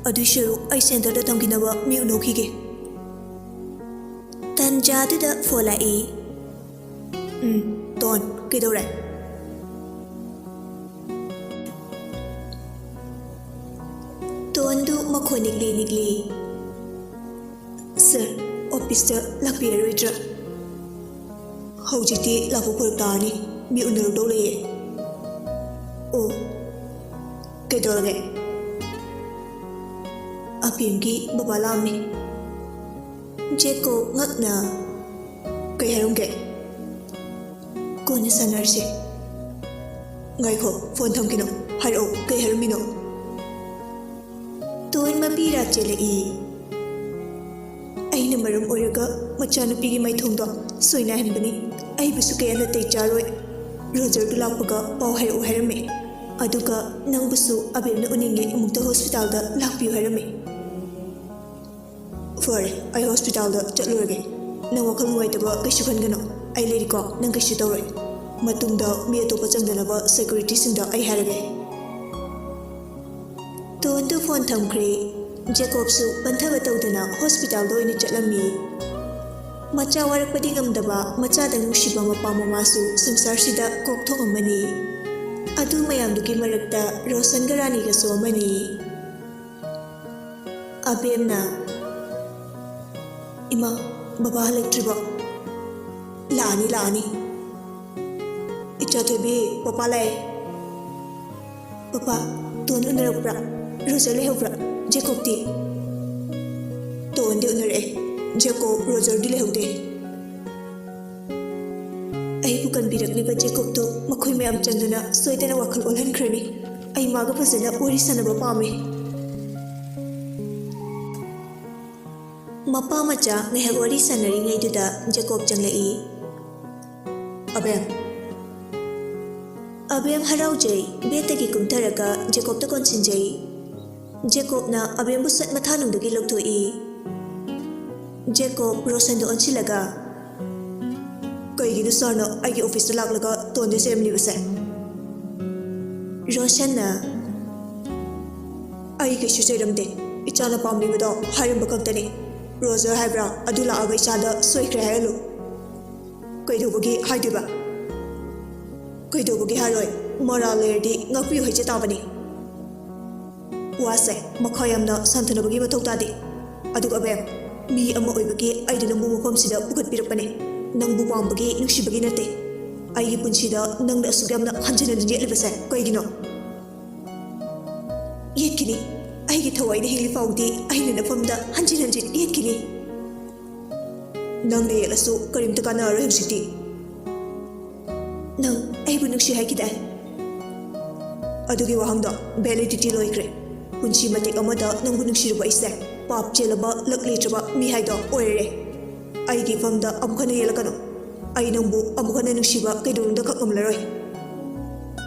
ꯑꯗꯨꯏ ꯁꯔꯨꯛ ꯑꯩ ꯁꯦꯟꯇꯔꯗ ꯊꯝꯈꯤꯅꯕ ꯃꯤ ꯎꯅꯧꯈꯤꯒꯦ꯫" ꯇꯟꯖꯥꯗꯨꯗ ꯐꯣꯟ ꯂꯥꯛꯏ꯫ "ꯎꯝ, ꯇꯣꯟ, ꯀꯩꯗꯧꯔꯦ?" ꯇꯣꯟꯗꯨ ꯃꯈꯣꯟ ꯅꯤꯛꯂꯤ ꯅꯤꯛꯂꯤ꯫ "ꯁꯥꯔ, ꯑꯣꯐꯤꯁꯇ ꯂꯥꯛꯄꯤꯔꯔꯣꯏꯗ꯭ꯔꯥ? ꯍꯧꯖꯤꯛꯇꯤ ꯂꯥꯛꯄ ꯐꯔꯛ ꯇꯥꯔꯅꯤ, ꯃꯤ ꯎꯅꯔꯨꯗꯧ ꯂꯩꯌꯦ꯫" "ꯑꯣ, ꯀꯩꯗꯧꯔꯒꯦ?" "ꯑꯄꯦꯝꯒꯤ ꯕꯕꯥ ꯂꯥꯛꯑꯝꯃꯤ꯫" ꯖꯦꯀꯣ ꯉꯛꯅ꯫ "ꯀꯩ ꯍꯥꯏꯔꯝꯒꯦ?" "ꯀꯣꯟꯅ ꯁꯥꯟꯅꯔꯁꯦ꯫" ꯉꯥꯏꯈꯣ, ꯐꯣꯟ ꯊꯝꯈꯤꯅꯣ꯫ ꯍꯥꯏꯔꯛꯑꯣ, ꯀꯩ ꯍꯥꯏꯔꯝꯃꯤꯅꯣ? ꯇꯣꯟ ꯃꯄꯤ ꯔꯥ ꯆꯦꯜꯂꯛꯏ꯫ ꯑꯩꯅ ꯃꯔꯝ ꯑꯣꯏꯔꯒ ꯃꯆꯥꯅꯨꯄꯤꯒꯤ ꯃꯥꯏꯊꯣꯡꯗꯣ ꯁꯣꯏꯅꯥꯏꯍꯟꯕꯅꯤ꯫ ꯑꯩꯕꯨꯁꯨ ꯀꯌꯥ ꯅꯥꯇꯩ ꯆꯥꯔꯣꯏ꯫ ꯔꯣꯖꯔꯗꯨ ꯂꯥꯛꯄꯒ ꯄꯥꯎ ꯍꯥꯏꯔꯛꯑꯣ ꯍꯥꯏꯔꯝꯃꯦ꯫ ꯑꯗꯨꯒ ꯅꯪꯕꯨꯁꯨ ꯑꯕꯦꯝꯅ ꯎꯅꯤꯡꯉꯦ, ꯑꯃꯨꯛꯇ ꯍꯣꯁꯄꯤꯇꯥꯜꯗ ꯂꯥꯛꯄꯤꯌꯨ ꯍꯥꯏꯔꯝꯃꯦ꯫ ꯐꯔꯦ, ꯑꯩ ꯍꯣꯁꯄꯤꯇꯥꯜꯗ ꯆꯠꯂꯨꯔꯒꯦ꯫ ꯅꯪ ꯋꯥꯈꯜ ꯅꯨꯡꯉꯥꯏꯇꯕ ꯀꯩꯁꯨ ꯈꯟꯒꯅꯨ꯫ ꯑꯩ ꯂꯩꯔꯤꯀꯣ, ꯅꯪ ꯀꯩꯁꯨ ꯇꯧꯔꯣꯏ꯫ ꯃꯇꯨꯡꯗ ꯃꯤ ꯑꯇꯣꯞꯄ ꯆꯪꯗꯅꯕ ꯁꯦꯀ꯭ꯌꯨꯔꯤꯇꯤꯁꯤꯡꯗ ꯑꯩ ꯍꯥꯏꯔꯒꯦ꯫ ꯇꯣꯟꯗꯨ ꯐꯣꯟ ꯊꯝꯈ꯭ꯔꯦ꯫ ꯖꯦꯀꯣꯕꯁꯨ ꯄꯟꯊꯕ ꯇꯧꯗꯅ ꯍꯣꯁꯄꯤꯇꯥꯜꯗ ꯑꯣꯏꯅ ꯆꯠꯂꯝꯃꯤ꯫ ꯃꯆꯥ ꯋꯥꯔꯛꯄꯗꯤ ꯉꯝꯗꯕ, ꯃꯆꯥꯗ ꯅꯨꯡꯁꯤꯕ ꯃꯄꯥ ꯃꯃꯥꯁꯨ ꯁꯪꯁꯥꯔꯁꯤꯗ ꯀꯣꯛ ꯊꯣꯡ ꯑꯃꯅꯤ꯫ ꯑꯗꯨ ꯃꯌꯥꯝꯗꯨꯒꯤ ꯃꯔꯛꯇ ꯔꯣꯁꯟꯒ ꯔꯥꯅꯤꯒꯁꯨ ꯑꯃꯅꯤ꯫ ꯑꯕꯦꯝꯅ, "ꯏꯃꯥ, ꯕꯕꯥ ꯍꯜꯂꯛꯇ꯭ꯔꯤꯕꯣ?" "ꯂꯥꯛꯑꯅꯤ, ꯂꯥꯛꯑꯅꯤ꯫ ꯏꯆꯥ ꯊꯣꯏꯕꯤ, ꯄꯄꯥ ꯂꯥꯛꯑꯦ꯫" "ꯄꯄꯥ, ꯇꯣꯟ ꯎꯅꯔꯛꯄ꯭ꯔꯥ? ꯔꯣꯖꯔ ꯂꯩꯍꯧꯕ꯭ꯔꯥ? ꯖꯦꯀꯣꯕꯇꯤ?" "ꯇꯣꯟꯗꯤ ꯎꯅꯔꯛꯑꯦ, ꯖꯦꯀꯣꯕ, ꯔꯣꯖꯔꯗꯤ ꯂꯩꯍꯧꯗꯦ꯫" ꯑꯩꯕꯨ ꯀꯟꯕꯤꯔꯛꯂꯤꯕ ꯖꯦꯀꯣꯕꯇꯣ ꯃꯈꯣꯏ ꯃꯌꯥꯝ ꯆꯪꯗꯨꯅ ꯁꯣꯏꯗꯅ ꯋꯥꯈꯜ ꯑꯣꯜꯍꯟꯈ꯭ꯔꯅꯤ꯫ ꯑꯩ ꯃꯥꯒ ꯐꯖꯅ ꯋꯥꯔꯤ ꯁꯥꯟꯅꯕ ꯄꯥꯝꯃꯤ꯫ ꯃꯄꯥ ꯃꯆꯥ ꯉꯥꯏꯍꯥꯛ ꯋꯥꯔꯤ ꯁꯥꯟꯅꯔꯤꯉꯩꯗꯨꯗ ꯖꯦꯀꯣꯕ ꯆꯪꯂꯛꯏ꯫ "ꯑꯕꯦꯝ꯫" ꯑꯕꯦꯝ ꯍꯔꯥꯎꯖꯩ꯫ ꯕꯦꯗꯇꯒꯤ ꯀꯨꯝꯊꯔꯒ ꯖꯦꯀꯣꯕꯇ ꯀꯣꯟꯁꯤꯟꯖꯩ꯫ ꯖꯦꯀꯣꯕꯅ ꯑꯕꯦꯝꯕꯨ ꯁꯠ ꯃꯊꯥꯅꯨꯡꯗꯒꯤ ꯂꯧꯊꯣꯛꯏ꯫ ꯖꯦꯀꯣꯕ ꯔꯣꯁꯟꯗ ꯑꯣꯟꯁꯤꯜꯂꯒ, "ꯀꯩꯒꯤꯅꯣ ꯁꯥꯔꯅ ꯑꯩꯒꯤ ꯑꯣꯐꯤꯁꯇ ꯂꯥꯛꯂꯒ ꯇꯣꯟꯗ ꯆꯩꯔꯝꯂꯤꯕꯁꯦ?" ꯔꯣꯁꯟꯅ, "ꯑꯩ ꯀꯩꯁꯨ ꯆꯩꯔꯝꯗꯦ꯫ ꯏꯆꯥꯅ ꯄꯥꯝꯂꯤꯕꯗꯣ ꯍꯥꯏꯔꯝꯕ ꯈꯛꯇꯅꯤ꯫ ꯔꯣꯖꯔ ꯍꯥꯏꯕ꯭ꯔꯥ, ꯑꯗꯨ ꯂꯥꯛꯑꯒ ꯏꯆꯥꯗ ꯁꯣꯏꯈ꯭ꯔꯦ ꯍꯥꯏꯍꯜꯂꯨ꯫" "ꯀꯩꯗꯧꯕꯒꯤ ꯍꯥꯏꯗꯣꯏꯕ?" "ꯀꯩꯗꯧꯕꯒꯤ ꯍꯥꯏꯔꯣꯏ? ꯃꯔꯥꯜ ꯂꯩꯔꯗꯤ ꯉꯥꯛꯄꯤꯌꯨ ꯍꯥꯏꯖ ꯇꯥꯕꯅꯤ꯫ ꯋꯥꯁꯦ ꯃꯈꯥ ꯌꯥꯝꯅ ꯁꯥꯟꯊꯅꯕꯒꯤ ꯃꯊꯧ ꯇꯥꯗꯦ꯫ ꯑꯗꯨꯒ ꯑꯕꯦꯝ, ꯃꯤ ꯑꯃ ꯑꯣꯏꯕꯒꯤ ꯑꯩꯅ ꯅꯪꯕꯨ ꯃꯐꯝꯁꯤꯗ ꯄꯨꯈꯠꯄꯤꯔꯛꯄꯅꯦ꯫ ꯅꯪꯕꯨ ꯄꯥꯝꯕꯒꯤ, ꯅꯨꯡꯁꯤꯕꯒꯤ ꯅꯠꯇꯦ꯫ ꯑꯩꯒꯤ ꯄꯨꯟꯁꯤꯗ ꯅꯪꯅ ꯑꯁꯨꯛ ꯌꯥꯝꯅ ꯍꯟꯖꯤꯟ ꯍꯟꯖꯤꯟ ꯌꯦꯠꯂꯤꯕꯁꯦ ꯀꯩꯒꯤꯅꯣ?" "ꯌꯦꯠꯈꯤꯅꯤ꯫ ꯑꯩꯒꯤ ꯊꯋꯥꯏꯗ ꯍꯤꯡꯂꯤ ꯐꯥꯎꯗꯤ ꯑꯩꯅ ꯅꯐꯝꯗ ꯍꯟꯖꯤꯟ ꯍꯟꯖꯤꯟ ꯌꯦꯠꯈꯤꯅꯤ꯫" "ꯅꯪꯅ ꯌꯦꯠꯂꯁꯨ ꯀꯔꯤꯝꯇ ꯀꯥꯟꯅꯔꯔꯣꯏ ꯍꯧꯖꯤꯛꯇꯤ꯫ ꯅꯪ ꯑꯩꯕꯨ ꯅꯨꯡꯁꯤ ꯍꯥꯏꯈꯤꯗꯥꯏ? ꯑꯗꯨꯒꯤ ꯋꯥꯍꯪꯗꯣ ꯚꯦꯂꯤꯗꯤꯇꯤ ꯂꯣꯏꯈ꯭ꯔꯦ꯫ ꯄꯨꯟꯁꯤ ꯃꯇꯦꯛ ꯑꯃꯗ ꯅꯪꯕꯨ ꯅꯨꯡꯁꯤꯔꯨꯕ ꯑꯩꯁꯦ ꯄꯥꯞ ꯆꯦꯜꯂꯕ, ꯂꯛ ꯂꯩꯇ꯭ꯔꯕ ꯃꯤ ꯍꯥꯏꯗꯣ ꯑꯣꯏꯔꯦ꯫ ꯑꯩꯒꯤ ꯏꯐꯝꯗ ꯑꯃꯨꯛ ꯍꯟꯅ ꯌꯦꯜꯂꯛꯀꯅꯨ꯫ ꯑꯩ ꯅꯪꯕꯨ ꯑꯃꯨꯛ ꯍꯟꯅ ꯅꯨꯡꯁꯤꯕ ꯀꯩꯗꯧꯅꯨꯡꯗ ꯈꯛ ꯉꯝꯂꯔꯣꯏ꯫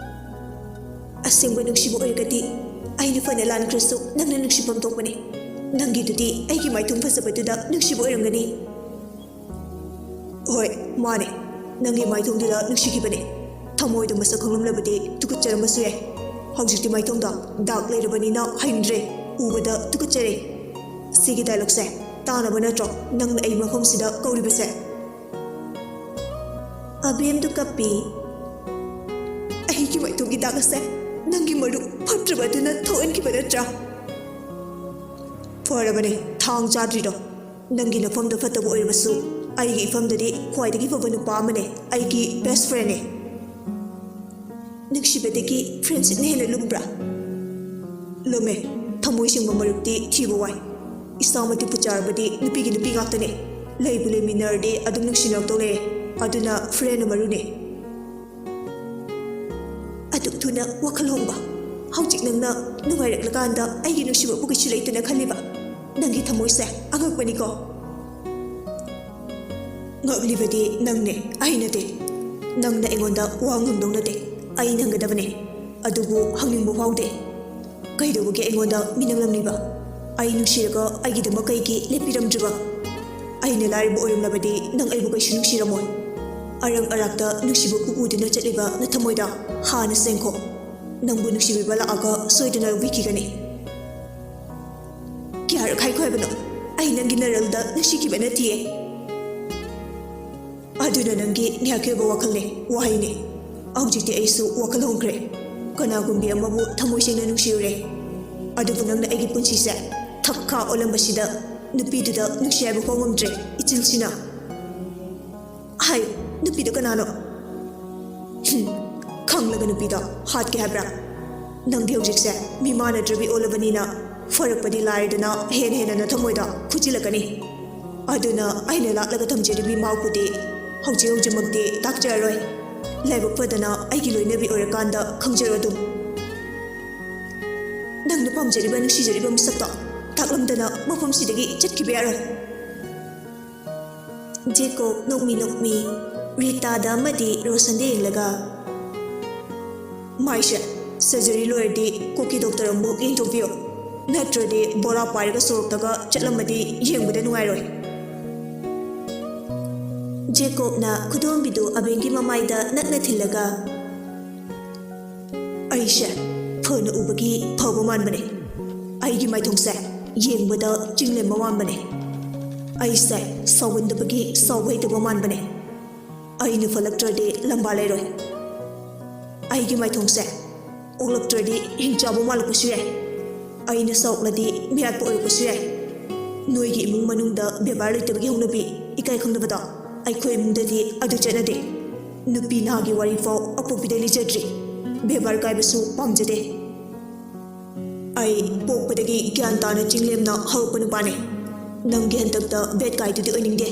ꯑꯁꯦꯡꯕ ꯅꯨꯡꯁꯤꯕ ꯑꯣꯏꯔꯒꯗꯤ ꯑꯩꯅ ꯐꯅ ꯂꯥꯟꯈ꯭ꯔꯁꯨ ꯅꯪꯅ ꯅꯨꯡꯁꯤꯐꯝ ꯊꯣꯛꯄꯅꯤ꯫ ꯅꯪꯒꯤꯗꯨꯗꯤ ꯑꯩꯒꯤ ꯃꯥꯏꯊꯣꯡ ꯐꯖꯕꯗꯨꯗ ꯅꯨꯡꯁꯤꯕ ꯑꯣꯏꯔꯝꯒꯅꯤ꯫ ꯍꯣꯏ, ꯃꯥꯅꯦ꯫ ꯅꯪꯒꯤ ꯃꯥꯏꯊꯣꯡꯗꯨꯗ ꯅꯨꯡꯁꯤꯈꯤꯕꯅꯦ꯫ ꯊꯃꯣꯏꯗ ꯃꯁꯛ ꯈꯪꯂꯝꯂꯕꯗꯤ ꯇꯨꯀꯠꯆꯔꯝꯕꯁꯨ ꯌꯥꯏ꯫ ꯍꯧꯖꯤꯛꯇꯤ ꯃꯥꯏꯊꯣꯡꯗ ꯗꯥꯛ ꯂꯩꯔꯕꯅꯤꯅ ꯍꯩꯅꯗ꯭ꯔꯦ꯫ ꯎꯕꯗ ꯇꯨꯀꯠꯆꯔꯦ꯫ ꯁꯤꯒꯤ ꯗꯥꯏꯂꯣꯛꯁꯦ ꯇꯥꯅꯕ ꯅꯠꯇ꯭ꯔꯣ ꯅꯪꯅ ꯑꯩ ꯃꯐꯝꯁꯤꯗ ꯀꯧꯔꯤꯕꯁꯦ? ꯑꯕꯦꯝꯗꯨ ꯀꯞꯄꯤ꯫ ꯑꯩꯒꯤ ꯃꯥꯏꯊꯣꯡꯒꯤ ꯗꯥꯛ ꯑꯁꯦ ꯅꯪꯒꯤ ꯃꯔꯨꯞ ꯐꯠꯇ꯭ꯔꯕ ꯑꯗꯨꯅ ꯊꯣꯛꯍꯟꯈꯤꯕ ꯅꯠꯇ꯭ꯔꯥ? ꯐꯔꯕꯅꯦ, ꯊꯥꯡ ꯆꯥꯗ꯭ꯔꯤꯗꯣ꯫ ꯅꯪꯒꯤ ꯅꯐꯝꯗ ꯐꯠꯇꯕ ꯑꯣꯏꯔꯕꯁꯨ ꯑꯩꯒꯤ ꯏꯐꯝꯗꯗꯤ ꯈ꯭ꯋꯥꯏꯗꯒꯤ ꯐꯕ ꯅꯨꯄꯥ ꯑꯃꯅꯦ, ꯑꯩꯒꯤ ꯕꯦꯁ ꯐ꯭ꯔꯦꯟꯅꯦ꯫ ꯅꯨꯡꯁꯤꯕꯗꯒꯤ ꯐ꯭ꯔꯦꯟꯁꯤꯞꯅ ꯍꯦꯟꯅ ꯂꯨꯝꯕ꯭ꯔꯥ? ꯂꯨꯝꯃꯦ꯫ ꯊꯃꯣꯏ ꯁꯦꯡꯕ ꯃꯔꯨꯞꯇꯤ ꯊꯤꯕ ꯋꯥꯏ꯫ ꯏꯁꯥꯃꯛꯇꯤ ꯄꯨꯆꯥꯔꯕꯗꯤ ꯅꯨꯄꯤꯒꯤ ꯅꯨꯄꯤ ꯉꯥꯛꯇꯅꯦ꯫ ꯂꯩꯕꯨ ꯂꯩꯃꯤꯟꯅꯔꯗꯤ ꯑꯗꯨꯝ ꯅꯨꯡꯁꯤꯅꯔꯛꯇꯧ ꯂꯩꯔꯦ꯫ ꯑꯗꯨꯅ ꯐ꯭ꯔꯦꯟꯅ ꯃꯔꯨꯅꯦ꯫ ꯑꯗꯨꯛ ꯊꯨꯅ ꯋꯥꯈꯜ ꯍꯣꯡꯕ? ꯍꯧꯖꯤꯛ ꯅꯪꯅ ꯅꯨꯡꯉꯥꯏꯔꯛꯂꯀꯥꯟꯗ ꯑꯩꯒꯤ ꯅꯨꯡꯁꯤꯕꯕꯨ ꯀꯩꯁꯨ ꯂꯩꯇꯅ ꯈꯜꯂꯤꯕ? ꯅꯪꯒꯤ ꯊꯃꯣꯏꯁꯦ ꯑꯉꯛꯄꯅꯤꯀꯣ꯫ ꯉꯛꯂꯤꯕꯗꯤ ꯅꯪꯅꯦ, ꯑꯩ ꯅꯠꯇꯦ꯫ ꯅꯪꯅ ꯑꯩꯉꯣꯟꯗ ꯋꯥ ꯉꯥꯡꯗꯧ ꯅꯠꯇꯦ, ꯑꯩ ꯉꯥꯡꯒꯗꯕꯅꯦ꯫ ꯑꯗꯨꯕꯨ ꯍꯪꯅꯤꯡꯕ ꯐꯥꯎꯗꯦ꯫ ꯀꯩꯗꯧꯕꯒꯤ ꯑꯩꯉꯣꯟꯗ ꯃꯤꯅꯝꯂꯝꯂꯤꯕ? ꯑꯩ ꯅꯨꯡꯁꯤꯔꯒ ꯑꯩꯒꯤꯗꯃꯛ ꯀꯩꯒꯤ ꯂꯦꯞꯄꯤꯔꯝꯗ꯭ꯔꯤꯕ? ꯑꯩꯅ ꯂꯥꯏꯔꯕ ꯑꯣꯏꯔꯝꯂꯕꯗꯤ ꯅꯪ ꯑꯩꯕꯨ ꯀꯩꯁꯨ ꯅꯨꯡꯁꯤꯔꯝꯃꯣꯏ꯫ ꯑꯔꯪ ꯑꯔꯥꯛꯇ ꯅꯨꯡꯁꯤꯕ ꯄꯨ ꯎꯗꯨꯅ ꯆꯠꯂꯤꯕ ꯅꯊꯃꯣꯏꯗ ꯍꯥꯟꯅ ꯁꯦꯡꯈꯣ꯫ ꯅꯪꯕꯨ ꯅꯨꯡꯁꯤꯕꯤꯕ ꯂꯥꯛꯑꯒ ꯁꯣꯏꯗꯅ ꯂꯧꯕꯤꯈꯤꯒꯅꯤ꯫ ꯀꯌꯥꯔꯛ ꯍꯥꯏꯈꯣ ꯍꯥꯏꯕꯅꯣ? ꯑꯩ ꯅꯪꯒꯤ ꯅꯔꯜꯗ ꯅꯨꯡꯁꯤꯈꯤꯕ ꯅꯠꯇꯤꯌꯦ꯫ ꯑꯗꯨꯅ ꯅꯪꯒꯤ ꯉꯥꯏꯍꯥꯛꯀꯤ ꯑꯣꯏꯕ ꯋꯥꯈꯜꯅꯦ, ꯋꯥꯍꯩꯅꯦ꯫ ꯍꯧꯖꯤꯛꯇꯤ ꯑꯩꯁꯨ ꯋꯥꯈꯜ ꯍꯣꯡꯈ꯭ꯔꯦ꯫ ꯀꯅꯥꯒꯨꯝꯕꯤ ꯑꯃꯕꯨ ꯊꯃꯣꯏ ꯁꯦꯡꯅ ꯅꯨꯡꯁꯤꯔꯨꯔꯦ꯫ ꯑꯗꯨꯕꯨ ꯅꯪꯅ ꯑꯩꯒꯤ ꯄꯨꯟꯁꯤꯁꯦ ꯊꯛꯈꯥ ꯑꯣꯜꯂꯝꯕꯁꯤꯗ ꯅꯨꯄꯤꯗꯨꯗ ꯅꯨꯡꯁꯤ ꯍꯥꯏꯕ ꯐꯥꯎ ꯉꯝꯗ꯭ꯔꯦ, ꯏꯆꯤꯜꯁꯤꯅ꯫ ꯍꯥꯏ, ꯅꯨꯄꯤꯗꯣ ꯀꯅꯥꯅꯣ? ꯍꯨꯝ, ꯈꯪꯂꯒ ꯅꯨꯄꯤꯗꯣ ꯍꯥꯠꯀꯦ ꯍꯥꯏꯕ꯭ꯔꯥ? ꯅꯪꯗꯤ ꯍꯧꯖꯤꯛꯁꯦ ꯃꯤ ꯃꯥꯟꯅꯗ꯭ꯔꯕꯤ ꯑꯣꯜꯂꯕꯅꯤꯅ ꯐꯔꯛꯄꯗꯤ ꯂꯥꯏꯔꯗꯅ ꯍꯦꯟꯅ ꯍꯦꯟꯅ ꯅꯊꯃꯣꯏꯗ ꯈꯨꯖꯤꯜꯂꯛꯀꯅꯤ꯫ ꯑꯗꯨꯅ ꯑꯩꯅ ꯂꯥꯠꯂꯒ ꯊꯝꯖꯔꯤꯕꯤ ꯃꯥꯎꯄꯨꯗꯤ ꯍꯧꯖꯤꯛ ꯍꯧꯖꯤꯛꯃꯛꯇꯤ ꯇꯥꯛꯆꯔꯔꯣꯏ꯫ ꯂꯥꯏꯕꯛ ꯐꯗꯅ ꯑꯩꯒꯤ ꯂꯣꯏꯅꯕꯤ ꯑꯣꯏꯔꯀꯥꯟꯗ ꯈꯪꯖꯔꯣ ꯑꯗꯨꯝ꯫ ꯅꯪꯅ ꯄꯥꯝꯖꯔꯤꯕ, ꯅꯨꯡꯁꯤꯖꯔꯤꯕ ꯃꯤꯁꯛꯇꯣ ꯇꯥꯛꯂꯝꯗꯅ ꯃꯐꯝꯁꯤꯗꯒꯤ ꯆꯠꯈꯤꯕ ꯌꯥꯔꯣꯏ꯫ ꯖꯦꯀꯣꯕ ꯅꯣꯛꯃꯤ ꯅꯣꯛꯃꯤ ꯔꯤꯇꯥꯗ ꯑꯃꯗꯤ ꯔꯣꯁꯟꯗ ꯌꯦꯡꯂꯒ, "ꯃꯥꯏꯁꯦ ꯁꯔꯖꯔꯤ ꯂꯣꯏꯔꯗꯤ ꯀꯣꯛꯀꯤ ꯗꯣꯛꯇꯔ ꯑꯃꯨꯛ ꯌꯦꯡꯊꯣꯛꯄꯤꯌꯣ, ꯅꯠꯇ꯭ꯔꯗꯤ ꯕꯣꯔꯥ ꯄꯥꯏꯔꯒ ꯁꯣꯔꯣꯛꯇꯒ ꯆꯠꯂꯝꯃꯗꯤ ꯌꯦꯡꯕꯗ ꯅꯨꯡꯉꯥꯏꯔꯣꯏ꯫" ꯖꯦꯀꯣꯕꯅ ꯈꯨꯗꯣꯝꯕꯤꯗꯨ ꯑꯕꯦꯟꯒꯤ ꯃꯃꯥꯏꯗ ꯅꯛꯅ ꯊꯤꯜꯂꯒ, "ꯑꯩꯁꯦ ꯐꯅ ꯎꯕꯒꯤ ꯐꯕ ꯃꯥꯟꯕꯅꯦ꯫ ꯑꯩꯒꯤ ꯃꯥꯏꯊꯣꯡꯁꯦ ꯌꯦꯡꯕꯗ ꯆꯤꯡꯂꯦꯝꯕ ꯃꯥꯟꯕꯅꯦ꯫ ꯑꯩꯁꯦ ꯁꯥꯎꯒꯟꯗꯕꯒꯤ ꯁꯥꯎꯕ ꯍꯩꯇꯕ ꯃꯥꯟꯕꯅꯦ꯫ ꯑꯩꯅ ꯐꯠꯂꯛꯇ꯭ꯔꯗꯤ ꯂꯝꯕꯥ ꯂꯩꯔꯣꯏ꯫ ꯑꯩꯒꯤ ꯃꯥꯏꯊꯣꯡꯁꯦ ꯑꯣꯛꯂꯛꯇ꯭ꯔꯗꯤ ꯍꯤꯡꯆꯥꯕ ꯃꯥꯜꯂꯛꯄꯁꯨ ꯌꯥꯏ꯫ ꯑꯩꯅ ꯁꯥꯎꯔꯛꯂꯗꯤ ꯃꯤꯌꯥꯠꯄ ꯑꯣꯏꯔꯛꯄꯁꯨ ꯌꯥꯏ꯫ ꯅꯣꯏꯒꯤ ꯏꯃꯨꯡ ꯃꯅꯨꯡꯗ ꯕꯦꯕꯥꯔ ꯂꯩꯇꯕꯒꯤ ꯍꯧꯅꯕꯤ, ꯏꯀꯥꯏ ꯈꯪꯗꯕꯗꯣ ꯑꯩꯈꯣꯏ ꯏꯃꯨꯡꯗꯗꯤ ꯑꯗꯨ ꯆꯠꯅꯗꯦ꯫ ꯅꯨꯄꯤ ꯅꯍꯥꯒꯤ ꯋꯥꯔꯤ ꯐꯥꯎ ꯑꯄꯣꯛꯄꯤꯗ ꯂꯤꯖꯗ꯭ꯔꯤ꯫ ꯕꯦꯕꯥꯔ ꯀꯥꯏꯕꯁꯨ ꯄꯥꯝꯖꯗꯦ꯫ ꯑꯩ ꯄꯣꯛꯄꯗꯒꯤ ꯒ꯭ꯌꯥꯟ ꯇꯥꯅ ꯆꯤꯡꯂꯦꯝꯅ ꯍꯧꯔꯛꯄ ꯅꯨꯄꯥꯅꯦ꯫ ꯅꯪꯒꯤ ꯍꯟꯗꯛꯇ ꯕꯦꯠ ꯀꯥꯏꯗꯨꯗꯤ ꯑꯣꯏꯅꯤꯡꯗꯦ꯫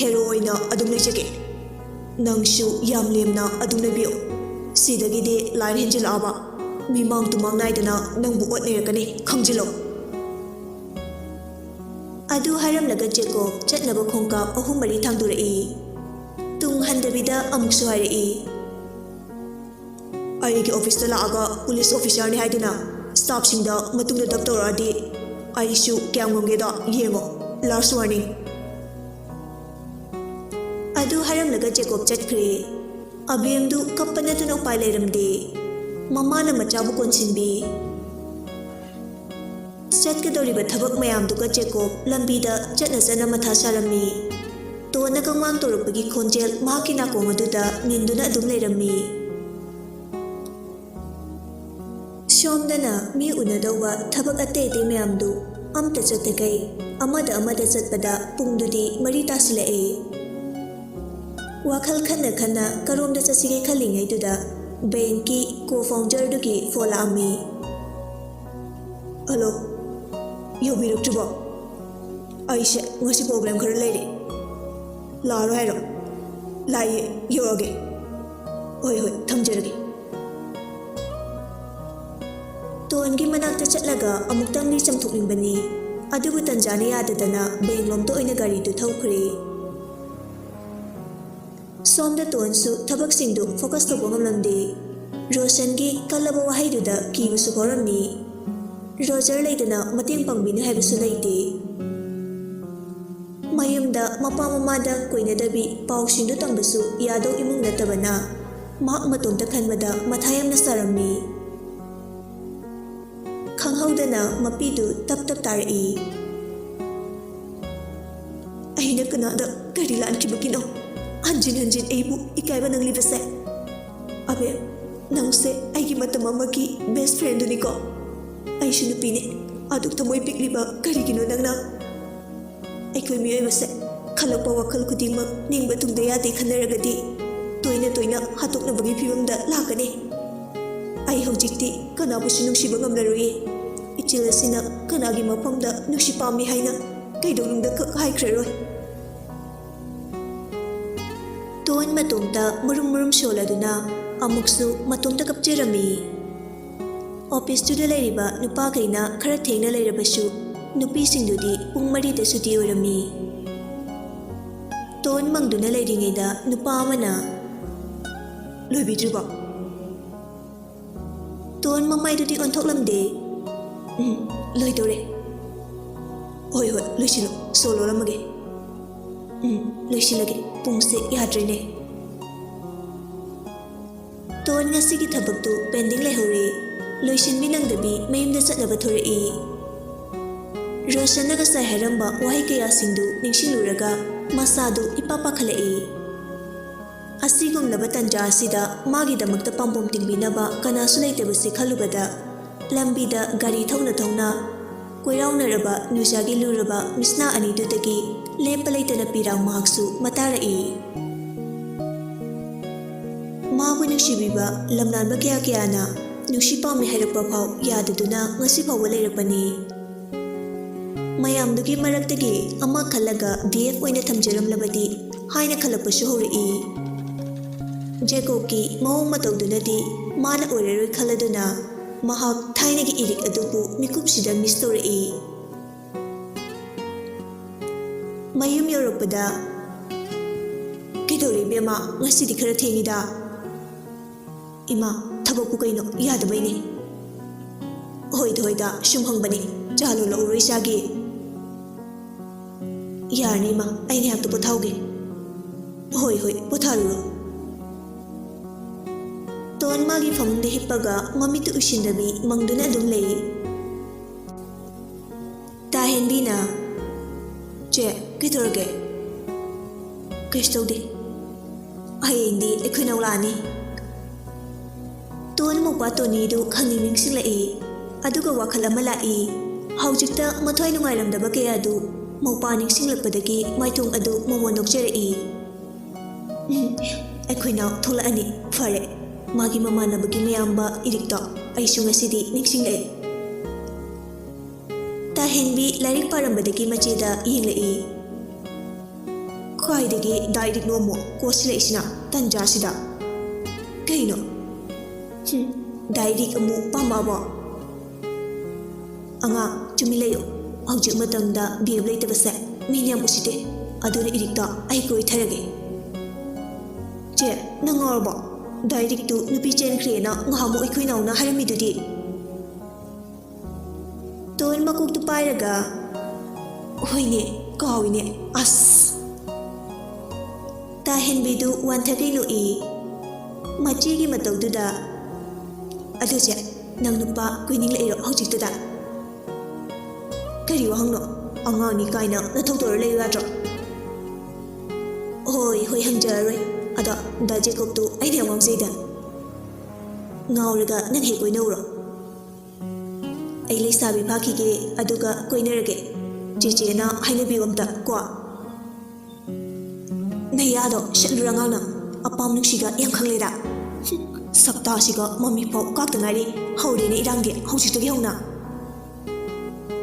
ꯍꯦꯔꯣ ꯑꯣꯏꯅ ꯑꯗꯨꯝ ꯂꯩꯖꯒꯦ꯫ ꯅꯪꯁꯨ ꯌꯥꯝ ꯂꯦꯝꯅ ꯑꯗꯨꯝ ꯂꯩꯕꯤꯌꯨ꯫ ꯁꯤꯗꯒꯤꯗꯤ ꯂꯥꯏꯟ ꯍꯦꯟꯖꯤꯜꯂꯛꯑꯕ ꯃꯤꯃꯥꯡ ꯇꯨꯃꯥꯡ ꯅꯥꯏꯗꯅ ꯅꯪꯕꯨ ꯑꯣꯠꯅꯔꯛꯀꯅꯤ, ꯈꯪꯖꯤꯜꯂꯣ꯫" ꯑꯗꯨ ꯍꯥꯏꯔꯝꯂꯒ ꯖꯦꯀꯣꯕ ꯆꯠꯅꯕ ꯈꯣꯡꯀꯥꯞ ꯑꯍꯨꯝ ꯃꯔꯤ ꯊꯥꯡꯗꯣꯔꯛꯏ꯫ ꯇꯨꯡ ꯍꯟꯗꯕꯤꯗ ꯑꯃꯨꯛꯁꯨ ꯍꯥꯏꯔꯛꯏ, "ꯑꯩꯒꯤ ꯑꯣꯐꯤꯁꯇ ꯂꯥꯛꯑꯒ ꯄꯨꯂꯤꯁ ꯑꯣꯐꯤꯁꯥꯔꯅꯤ ꯍꯥꯏꯗꯨꯅ ꯁ꯭ꯇꯥꯐꯁꯤꯡꯗ ꯃꯇꯨꯡꯗ ꯗꯞ ꯇꯧꯔꯛꯑꯗꯤ ꯑꯩꯁꯨ ꯀꯌꯥꯝ ꯉꯝꯒꯦꯗꯣ ꯌꯦꯡꯉꯣ꯫ ꯂꯥꯁ ꯋꯥꯔꯅꯤꯡ꯫" ꯑꯗꯨ ꯍꯥꯏꯔꯝꯂꯒ ꯖꯦꯀꯣꯕ ꯆꯠꯈ꯭ꯔꯦ꯫ ꯑꯕꯦꯝꯗꯨ ꯀꯞꯄ ꯅꯠꯇꯅ ꯎꯄꯥꯏ ꯂꯩꯔꯝꯗꯦ꯫ ꯃꯃꯥꯅ ꯃꯆꯥꯕꯨ ꯀꯣꯟꯁꯤꯟꯕꯤ꯫ ꯆꯠꯀꯗꯧꯔꯤꯕ ꯊꯕꯛ ꯃꯌꯥꯝꯗꯨꯒ ꯖꯦꯀꯣꯕ ꯂꯝꯕꯤꯗ ꯆꯠꯅ ꯆꯠꯅ ꯃꯊꯥ ꯁꯥꯔꯝꯃꯤ꯫ ꯇꯣꯟꯅ ꯀꯪꯋꯥꯡ ꯇꯧꯔꯛꯄꯒꯤ ꯈꯣꯟꯖꯦꯜ ꯃꯍꯥꯛꯀꯤ ꯅꯥꯀꯣꯡ ꯑꯗꯨꯗ ꯅꯤꯟꯗꯨꯅ ꯑꯗꯨꯝ ꯂꯩꯔꯝꯃꯤ꯫ ꯁꯣꯝꯗꯅ ꯃꯤ ꯎꯅꯗꯧꯕ ꯊꯕꯛ ꯑꯇꯩ ꯑꯇꯩ ꯃꯌꯥꯝꯗꯨ ꯑꯝꯇ ꯆꯠꯇꯈꯩ ꯑꯃꯗ ꯑꯃꯗ ꯆꯠꯄꯗ ꯄꯨꯡꯗꯨꯗꯤ ꯃꯔꯤ ꯇꯥꯁꯤꯜꯂꯛꯑꯦ꯫ ꯋꯥꯈꯜ ꯈꯟꯅ ꯈꯟꯅ ꯀꯔꯣꯝꯗ ꯆꯠꯁꯤꯒꯦ ꯈꯜꯂꯤꯉꯩꯗꯨꯗ ꯕꯦꯡꯀꯤ ꯀꯣ ꯐꯥꯎꯟꯗꯔꯗꯨꯒꯤ ꯐꯣꯟ ꯂꯥꯛꯑꯝꯃꯤ꯫ "ꯍꯜꯂꯣ, ꯌꯧꯕꯤꯔꯛꯇ꯭ꯔꯤꯕꯣ? ꯑꯩꯁꯦ ꯉꯁꯤ ꯄ꯭ꯔꯣꯕ꯭ꯂꯦꯝ ꯈꯔ ꯂꯩꯔꯦ꯫ ꯂꯥꯛꯑꯔꯣꯏ ꯍꯥꯏꯔꯣ? ꯂꯥꯛꯑꯦ, ꯌꯧꯔꯛꯑꯒꯦ꯫ ꯍꯣꯏ, ꯍꯣꯏ, ꯊꯝꯖꯔꯒꯦ꯫" ꯇꯣꯟꯒꯤ ꯃꯅꯥꯛꯇ ꯆꯠꯂꯒ ꯑꯃꯨꯛꯇꯪꯗꯤ ꯆꯝꯊꯣꯛꯅꯤꯡꯕꯅꯤ꯫ ꯑꯗꯨꯕꯨ ꯇꯟꯖꯥꯅ ꯌꯥꯗꯗꯅ ꯕꯦꯡꯂꯣꯝꯗ ꯑꯣꯏꯅ ꯒꯥꯔꯤꯗꯨ ꯊꯧꯈ꯭ꯔꯦ꯫ ꯁꯣꯝꯗ ꯇꯣꯟꯁꯨ ꯊꯕꯛꯁꯤꯡꯗꯨ ꯐꯣꯀꯁ ꯇꯧꯕ ꯉꯝꯂꯝꯗꯦ꯫ ꯔꯣꯁꯟꯒꯤ ꯀꯜꯂꯕ ꯋꯥꯍꯩꯗꯨꯗ ꯀꯤꯕꯁꯨ ꯐꯥꯎꯔꯝꯃꯤ꯫ ꯔꯣꯖꯔ ꯂꯩꯇꯅ ꯃꯇꯦꯡ ꯄꯥꯡꯕꯤꯅꯤ ꯍꯥꯏꯕꯁꯨ ꯂꯩꯇꯦ꯫ ꯃꯌꯨꯝꯗ ꯃꯄꯥ ꯃꯃꯥꯗ ꯀꯣꯏꯅꯗꯕꯤ ꯄꯥꯎꯁꯤꯡꯗꯨ ꯇꯝꯕꯁꯨ ꯌꯥꯗꯧ ꯏꯃꯨꯡ ꯅꯠꯇꯕꯅ ꯃꯍꯥꯛ ꯃꯇꯣꯝꯇ ꯈꯟꯕꯗ ꯃꯊꯥ ꯌꯥꯝꯅ ꯁꯥꯔꯝꯃꯤ꯫ ꯈꯪꯍꯧꯗꯅ ꯃꯄꯤꯗꯨ ꯇꯞ ꯇꯞ ꯇꯥꯔꯛꯏ꯫ ꯑꯩꯅ ꯀꯅꯥꯗ ꯀꯔꯤ ꯂꯥꯟꯈꯤꯕꯒꯤꯅꯣ ꯍꯟꯖꯤꯟ ꯍꯟꯖꯤꯟ ꯑꯩꯕꯨ ꯏꯀꯥꯏꯕ ꯅꯪꯂꯤꯕꯁꯦ? ꯑꯕꯦ, ꯅꯪꯁꯦ ꯑꯩꯒꯤ ꯃꯇꯝ ꯑꯃꯒꯤ ꯕꯦꯁ ꯐ꯭ꯔꯦꯟꯗꯨꯅꯤꯀꯣ꯫ ꯑꯩꯁꯨ ꯅꯨꯄꯤꯅꯦ, ꯑꯗꯨꯛ ꯊꯃꯣꯏ ꯄꯤꯛꯂꯤꯕ ꯀꯔꯤꯒꯤꯅꯣ ꯅꯪꯅ? ꯑꯩꯈꯣꯏ ꯃꯤꯑꯣꯏꯕꯁꯦ ꯈꯜꯂꯛꯄ ꯋꯥꯈꯜ ꯈꯨꯗꯤꯡꯃꯛ ꯅꯤꯡꯕ ꯊꯨꯡꯗ ꯌꯥꯗꯦ ꯈꯟꯅꯔꯒꯗꯤ ꯇꯣꯏꯅ ꯇꯣꯏꯅ ꯍꯥꯠꯇꯣꯛꯅꯕꯒꯤ ꯐꯤꯕꯝꯗ ꯂꯥꯛꯀꯅꯤ꯫ ꯑꯩ ꯍꯧꯖꯤꯛꯇꯤ ꯀꯅꯥꯕꯨꯁꯨ ꯅꯨꯡꯁꯤꯕ ꯉꯝꯂꯔꯣꯏꯌꯦ꯫ ꯏꯆꯦꯜ ꯑꯁꯤꯅ ꯀꯅꯥꯒꯤ ꯃꯐꯝꯗ ꯅꯨꯡꯁꯤ ꯄꯥꯝꯃꯤ ꯍꯥꯏꯅ ꯀꯩꯗꯧꯅꯨꯡꯗ ꯈꯛ ꯍꯥꯏꯈ꯭ꯔꯔꯣꯏ꯫ ꯇꯣꯟ ꯃꯇꯣꯝꯇ ꯃꯨꯔꯨꯝ ꯃꯨꯔꯨꯝ ꯁꯣꯜꯂꯗꯨꯅ ꯑꯃꯨꯛꯁꯨ ꯃꯇꯣꯝꯇ ꯀꯞꯆꯔꯝꯃꯤ꯫ ꯑꯣꯐꯤꯁꯇꯨꯗ ꯂꯩꯔꯤꯕ ꯅꯨꯄꯥꯈꯩꯅ ꯈꯔ ꯊꯦꯡꯅ ꯂꯩꯔꯕꯁꯨ ꯅꯨꯄꯤꯁꯤꯡꯗꯨꯗꯤ ꯄꯨꯡ ꯃꯔꯤꯗ ꯁꯨꯇꯤ ꯑꯣꯏꯔꯝꯃꯤ꯫ ꯇꯣꯟ ꯃꯪꯗꯨꯅ ꯂꯩꯔꯤꯉꯩꯗ ꯅꯨꯄꯥ ꯑꯃꯅ, "ꯂꯣꯏꯕꯤꯗ꯭ꯔꯤꯕꯣ?" ꯇꯣꯟ ꯃꯃꯥꯏꯗꯨꯗꯤ ꯑꯣꯟꯊꯣꯛꯂꯝꯗꯦ꯫ "ꯎꯝ, ꯂꯣꯏꯗꯧꯔꯦ꯫ ꯍꯣꯏ, ꯍꯣꯏ, ꯂꯣꯏꯁꯤꯜꯂꯣ꯫ ꯁꯣ ꯂꯣꯜꯂꯝꯃꯒꯦ꯫ ꯎꯝ, ꯂꯣꯏꯁꯤꯜꯂꯒꯦ꯫ ꯄꯨꯡꯁꯦ ꯌꯥꯗ꯭ꯔꯦꯅꯦ꯫ ꯇꯣꯟ ꯉꯁꯤꯒꯤ ꯊꯕꯛꯇꯨ ꯄꯦꯟꯗꯤꯡ ꯂꯩꯍꯧꯔꯦ꯫ ꯂꯣꯏꯁꯤꯟꯕꯤ ꯅꯪꯗꯕꯤ ꯃꯌꯨꯝꯗ ꯆꯠꯅꯕ ꯊꯣꯔꯛꯏ꯫ ꯔꯣꯁꯟꯅ ꯉꯁꯥꯏ ꯍꯥꯏꯔꯝꯕ ꯋꯥꯍꯩ ꯀꯌꯥꯁꯤꯡꯗꯨ ꯅꯤꯡꯁꯤꯡꯂꯨꯔꯒ ꯃꯁꯥꯗꯨ ꯏꯄꯥ ꯄꯥꯈꯠꯂꯛꯏ꯫ ꯑꯁꯤꯒꯨꯝꯂꯕ ꯇꯟꯖꯥ ꯑꯁꯤꯗ ꯃꯥꯒꯤꯗꯃꯛꯇ ꯄꯥꯝꯕꯣꯝ ꯇꯤꯡꯕꯤꯅꯕ ꯀꯅꯥꯁꯨ ꯂꯩꯇꯕꯁꯤ ꯈꯜꯂꯨꯕꯗ ꯂꯝꯕꯤꯗ ꯒꯥꯔꯤ ꯊꯧꯅ ꯊꯧꯅ ꯀꯣꯏꯔꯥꯎꯅꯔꯕ ꯅꯨꯖꯥꯒꯤ ꯂꯨꯔꯕ ꯃꯤꯠꯁꯅꯥ ꯑꯅꯤꯗꯨꯗꯒꯤ ꯂꯦꯞꯄ ꯂꯩꯇꯅ ꯄꯤꯔꯥꯡ ꯃꯍꯥꯛꯁꯨ ꯃꯇꯥꯔꯛꯏ꯫ ꯃꯥꯕꯨ ꯅꯨꯡꯁꯤꯕꯤꯕ ꯂꯝꯂꯥꯟꯕ ꯀꯌꯥ ꯀꯌꯥꯅ ꯅꯨꯡꯁꯤ ꯄꯥꯝꯃꯤ ꯍꯥꯏꯔꯛꯄ ꯐꯥꯎ ꯌꯥꯗꯗꯨꯅ ꯉꯁꯤ ꯐꯥꯎꯕ ꯂꯩꯔꯛꯄꯅꯤ꯫ ꯃꯌꯥꯝꯗꯨꯒꯤ ꯃꯔꯛꯇꯒꯤ ꯑꯃ ꯈꯜꯂꯒ ꯗꯤ ꯑꯦꯐ ꯑꯣꯏꯅ ꯊꯝꯖꯔꯝꯂꯕꯗꯤ ꯍꯥꯏꯅ ꯈꯜꯂꯛꯄꯁꯨ ꯍꯧꯔꯛꯏ꯫ ꯖꯦꯀꯣꯕꯀꯤ ꯃꯑꯣꯡ ꯃꯇꯧꯗꯨꯅꯗꯤ ꯃꯥꯅ ꯑꯣꯏꯔꯔꯣꯏ ꯈꯜꯂꯗꯨꯅ ꯃꯍꯥꯛ ꯊꯥꯏꯅꯒꯤ ꯏꯔꯤꯛ ꯑꯗꯨꯕꯨ ꯃꯤꯀꯨꯞꯁꯤꯗ ꯃꯤꯁ ꯇꯧꯔꯛꯏ꯫ ꯃꯌꯨꯝ ꯌꯧꯔꯛꯄꯗ, "ꯀꯩꯗꯧꯔꯦ ꯏꯕꯦꯝꯃ, ꯉꯁꯤꯗꯤ ꯈꯔ ꯊꯦꯡꯉꯤꯗ?" "ꯏꯃꯥ, ꯊꯕꯛꯄꯨ ꯀꯩꯅꯣ, ꯌꯥꯗꯕꯩꯅꯦ꯫" "ꯍꯣꯏꯗ ꯍꯣꯏꯗ, ꯁꯨꯝ ꯍꯪꯕꯅꯦ, ꯆꯥ ꯂꯣꯜꯂꯛꯎꯔꯣ ꯏꯆꯥꯒꯤ?" "ꯌꯥꯔꯅꯤ ꯏꯃꯥ, ꯑꯩ ꯉꯥꯏꯍꯥꯛꯇ ꯄꯣꯊꯥꯎꯒꯦ꯫" "ꯍꯣꯏ ꯍꯣꯏ, ꯄꯣꯊꯥꯔꯨꯔꯣ꯫" ꯇꯣꯟ ꯃꯥꯒꯤ ꯐꯃꯨꯡꯗ ꯍꯤꯞꯄꯒ ꯃꯃꯤꯠꯇꯨ ꯎꯏꯁꯤꯟꯗꯕꯤ ꯃꯪꯗꯨꯅ ꯑꯗꯨꯝ ꯂꯩ꯫ ꯇꯥ ꯍꯦꯟꯕꯤꯅ, "ꯆꯦ, ꯀꯩꯗꯧꯔꯒꯦ?" "ꯀꯩꯁꯨ ꯇꯧꯗꯦ꯫ ꯍꯌꯦꯡꯗꯤ ꯑꯩꯈꯣꯏ ꯅꯧ ꯂꯥꯛꯑꯅꯤ꯫" ꯇꯣꯟ ꯃꯧꯄ꯭ꯋꯥ ꯇꯣꯅꯤꯗꯨ ꯈꯪꯅꯤꯡ ꯅꯤꯡꯁꯤꯡꯂꯛꯏ꯫ ꯑꯗꯨꯒ ꯋꯥꯈꯜ ꯑꯃ ꯂꯥꯛꯏ꯫ ꯍꯧꯖꯤꯛꯇ ꯃꯊ꯭ꯋꯥꯏ ꯅꯨꯡꯉꯥꯏꯔꯝꯗꯕ ꯀꯌꯥꯗꯨ ꯃꯧꯄ꯭ꯋꯥ ꯅꯤꯡꯁꯤꯡꯂꯛꯄꯗꯒꯤ ꯃꯥꯏꯊꯣꯡ ꯑꯗꯨ ꯃꯃꯣꯟ ꯅꯣꯛꯆꯔꯛꯏ꯫ "ꯎꯝ, ꯑꯩꯈꯣꯏ ꯅꯥꯎ ꯊꯣꯛꯂꯛꯑꯅꯤ꯫ ꯐꯔꯦ, ꯃꯥꯒꯤ ꯃꯃꯥꯟꯅꯕꯒꯤ ꯃꯌꯥꯝꯕ ꯏꯔꯤꯛꯇꯣ ꯑꯩꯁꯨ ꯉꯁꯤꯗꯤ ꯅꯤꯡꯁꯤꯡꯂꯛꯑꯦ꯫" ꯇꯥ ꯍꯦꯟꯕꯤ ꯂꯥꯏꯔꯤꯛ ꯄꯥꯔꯝꯕꯗꯒꯤ ꯃꯆꯦꯗ ꯌꯦꯡꯂꯛꯏ꯫ "ꯀꯥꯏꯗꯒꯤ ꯗꯥ ꯏꯔꯤꯛꯅꯣ ꯑꯃꯨꯛ ꯀꯣꯠꯁꯤꯜꯂꯛꯏꯁꯤꯅ ꯇꯟꯖꯥꯁꯤꯗ?" "ꯀꯩꯅꯣ? ꯍꯨꯝ, ꯗꯥ ꯏꯔꯤꯛ ꯑꯃꯨꯛ ꯄꯥꯝꯃꯛꯑꯕꯣ?" "ꯑꯉꯥꯡ, ꯇꯨꯃꯤꯟ ꯂꯩꯌꯨ꯫ ꯍꯧꯖꯤꯛ ꯃꯇꯝꯗ ꯕꯦꯕ ꯂꯩꯇꯕꯁꯦ ꯃꯤꯅ ꯌꯥꯝ ꯎꯁꯤꯠꯇꯦ꯫ ꯑꯗꯨꯅ ꯏꯔꯤꯛꯇꯣ ꯑꯩ ꯀꯣꯏꯊꯔꯒꯦ꯫" "ꯆꯦ, ꯅꯪ ꯉꯥꯎꯔꯕꯣ? ꯗꯥ ꯏꯔꯤꯛꯇꯨ ꯅꯨꯄꯤ ꯆꯦꯟꯈ꯭ꯔꯦꯅ ꯉꯍꯥꯟꯃꯨꯛ ꯑꯩꯈꯣꯏ ꯅꯥꯎꯅ ꯍꯥꯏꯔꯝꯃꯤꯗꯨꯗꯤ?" ꯇꯣꯟ ꯃꯀꯣꯛꯇꯨ ꯄꯥꯏꯔꯒ, "ꯍꯣꯏꯅꯦ, ꯀꯥꯎꯏꯅꯦ, ꯑꯁ!" ꯇꯥ ꯍꯦꯟꯕꯤꯗꯨ ꯋꯥꯟꯊꯈꯩ ꯅꯣꯛꯏ꯫ ꯃꯆꯦꯒꯤ ꯃꯇꯧꯗꯨꯗ, "ꯑꯗꯨ ꯆꯦ, ꯅꯪ ꯅꯨꯄꯥ ꯀꯣꯏꯅꯤꯡꯂꯛꯏꯔꯣ ꯍꯧꯖꯤꯛꯇꯗ?" "ꯀꯔꯤ ꯋꯥꯍꯪꯅꯣ? ꯑꯉꯥꯡꯅꯤ ꯀꯥꯏꯅ ꯅꯊꯧ ꯇꯧꯔ ꯂꯩꯌꯨ ꯌꯥꯗ꯭ꯔꯣ?" "ꯍꯣꯏ, ꯍꯣꯏ, ꯍꯪꯖꯔꯔꯣꯏ꯫ ꯑꯗꯣ ꯗꯥ ꯖꯦꯀꯣꯕꯇꯨ ꯑꯩꯅ ꯌꯥꯝ ꯉꯥꯎꯖꯩꯗ꯫" "ꯉꯥꯎꯔꯒ ꯅꯪ ꯍꯦꯛ ꯀꯣꯏꯅꯧꯔꯣ?" "ꯑꯩ ꯂꯩꯁꯥꯕꯤ ꯐꯥꯈꯤꯒꯦ, ꯑꯗꯨꯒ ꯀꯣꯏꯅꯔꯒꯦ꯫ ꯆꯦꯆꯦꯅ ꯍꯥꯏꯅꯕꯤꯌꯨ ꯑꯝꯇ ꯀꯣ꯫" "ꯅꯌꯥꯗꯣ ꯁꯤꯠꯂꯨꯔ ꯉꯥꯡꯅ꯫ ꯑꯄꯥꯝ ꯅꯨꯡꯁꯤꯒ ꯌꯥꯝ ꯈꯪꯂꯦꯗ꯫ ꯁꯛꯇꯥꯁꯤꯒ ꯃꯃꯤ ꯐꯥꯎ ꯀꯥꯛꯇ ꯉꯥꯏꯔꯤ꯫ ꯍꯧꯔꯦꯅꯦ ꯏꯔꯥꯡꯗꯤ ꯍꯧꯖꯤꯛꯇꯒꯤ ꯍꯧꯅ꯫"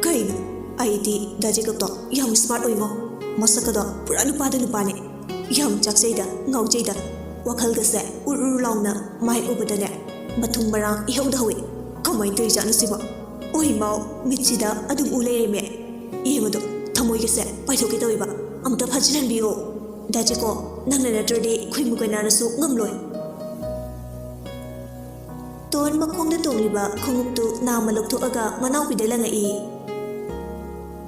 "ꯀꯩꯅꯣ? ꯑꯩꯗꯤ ꯗꯥ ꯖꯦꯀꯕꯇꯣ ꯌꯥꯝ ꯁ꯭ꯃꯥꯔꯠ ꯑꯣꯏꯉꯣ꯫ ꯃꯁꯛꯀꯗꯣ ꯄꯨꯔꯥ ꯅꯨꯄꯥꯗ ꯅꯨꯄꯥꯅꯦ꯫ ꯌꯥꯝ ꯆꯥꯛꯆꯩꯗ, ꯉꯥꯎꯖꯩꯗ꯫ ꯋꯥꯈꯜꯒꯁꯦ ꯎꯔ ꯎꯔ ꯂꯥꯎꯅ ꯃꯥꯏ ꯎꯕꯗꯅꯦ ꯃꯊꯨꯝ ꯃꯔꯥꯡ ꯏꯍꯧꯗ ꯍꯧꯏ꯫ ꯀꯃꯥꯏꯅ ꯇꯧꯔꯤꯖꯥꯠꯅꯣ ꯁꯤꯕꯣ? ꯑꯣꯏ ꯃꯥꯎ, ꯃꯤꯠꯁꯤꯗ ꯑꯗꯨꯝ ꯎ ꯂꯩꯔꯦꯃꯦ꯫ ꯌꯦꯡꯉꯨꯗꯣ, ꯊꯃꯣꯏꯒꯁꯦ ꯄꯥꯏꯊꯣꯛꯀꯦ ꯇꯧꯋꯦꯕ꯫ ꯑꯝꯇ ꯐꯥꯖꯤꯜꯍꯟꯕꯤꯌꯣ꯫ ꯗꯥ ꯖꯦꯀꯣ, ꯅꯪꯅ ꯅꯠꯇ꯭ꯔꯗꯤ ꯑꯩꯈꯣꯏ ꯃꯨꯀꯅꯥꯅꯁꯨ ꯉꯝꯂꯣꯏ꯫ ꯇꯣꯟ ꯃꯈꯣꯡꯗ ꯇꯣꯡꯂꯤꯕ ꯈꯣꯡꯎꯞꯇꯨ ꯅꯥꯝꯃ ꯂꯧꯊꯣꯛꯑꯒ ꯃꯅꯥꯎꯄꯤꯗ ꯂꯪꯉꯛꯏ꯫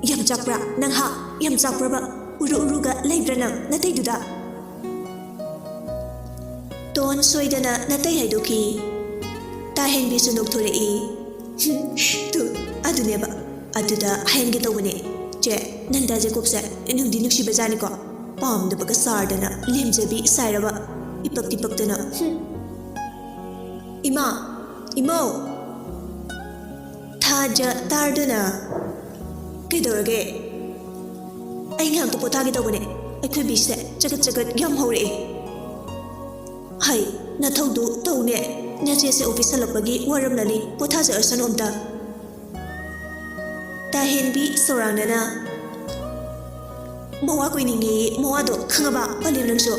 "ꯌꯥꯝ ꯆꯥꯛꯄ꯭ꯔꯥ ꯅꯪ, ꯍꯥ? ꯌꯥꯝ ꯆꯥꯛꯄ꯭ꯔꯕ? ꯎꯔꯨ ꯎꯔꯨꯒ ꯂꯩꯕ꯭ꯔꯥ ꯅꯪ ꯅꯇꯩꯗꯨꯗ?" ꯇꯣꯟ ꯁꯣꯏꯗꯅ ꯅꯇꯩ ꯍꯥꯏꯗꯣꯛꯈꯤ꯫ ꯇꯥꯍꯦꯟꯕꯤꯁꯨ ꯅꯣꯛꯊꯣꯔꯛꯏ꯫ "ꯍꯨꯝ, ꯇꯨ, ꯑꯗꯨꯅꯦꯕ꯫ ꯑꯗꯨꯗ ꯍꯥꯏꯍꯟꯒꯦ ꯇꯧꯕꯅꯦ꯫ ꯆꯦ, ꯅꯪ ꯗꯥ ꯖꯦꯀꯣꯕꯁꯦ ꯅꯨꯡꯗꯤ ꯅꯨꯡꯁꯤꯕꯖꯥꯠꯅꯤꯀꯣ꯫ ꯄꯥꯝꯗꯕꯒ ꯁꯥꯔꯗꯅ ꯂꯦꯝꯖꯕꯤ ꯁꯥꯏꯔꯕ꯫ ꯏꯄꯛꯇꯤ ꯄꯛꯇꯅ꯫ ꯍꯨꯝ꯫ ꯏꯃꯥ! ꯏꯃꯧ!" ꯊꯥꯖ ꯇꯥꯔꯗꯨꯅ, "ꯀꯩꯗꯧꯔꯒꯦ? ꯑꯩ ꯉꯥꯏꯍꯥꯛꯇ ꯄꯣꯊꯥꯒꯦ ꯇꯧꯕꯅꯦ꯫ ꯑꯩꯈꯣꯏ ꯕꯤꯁꯦ ꯆꯒꯠ ꯆꯒꯠ ꯌꯥꯝ ꯍꯧꯔꯛꯑꯦ꯫ ꯍꯩ, ꯅꯊꯧꯗꯨ ꯇꯧꯅꯦ꯫ ꯅꯆꯦꯁꯦ ꯑꯣꯐꯤꯁ ꯍꯜꯂꯛꯄꯒꯤ ꯋꯥꯔꯝꯂꯅꯤ꯫ ꯄꯣꯊꯥꯖꯔꯁꯅꯨ ꯑꯝꯇ꯫" ꯇꯥꯍꯦꯟꯕꯤ ꯁꯧꯔꯥꯡꯅꯅ, "ꯃꯋꯥ ꯀꯣꯏꯅꯤꯡꯉꯦꯌꯦ, ꯃꯋꯥꯗꯣ ꯈꯪꯉꯕ, ꯄꯂꯦꯝ ꯅꯪꯁꯨ?"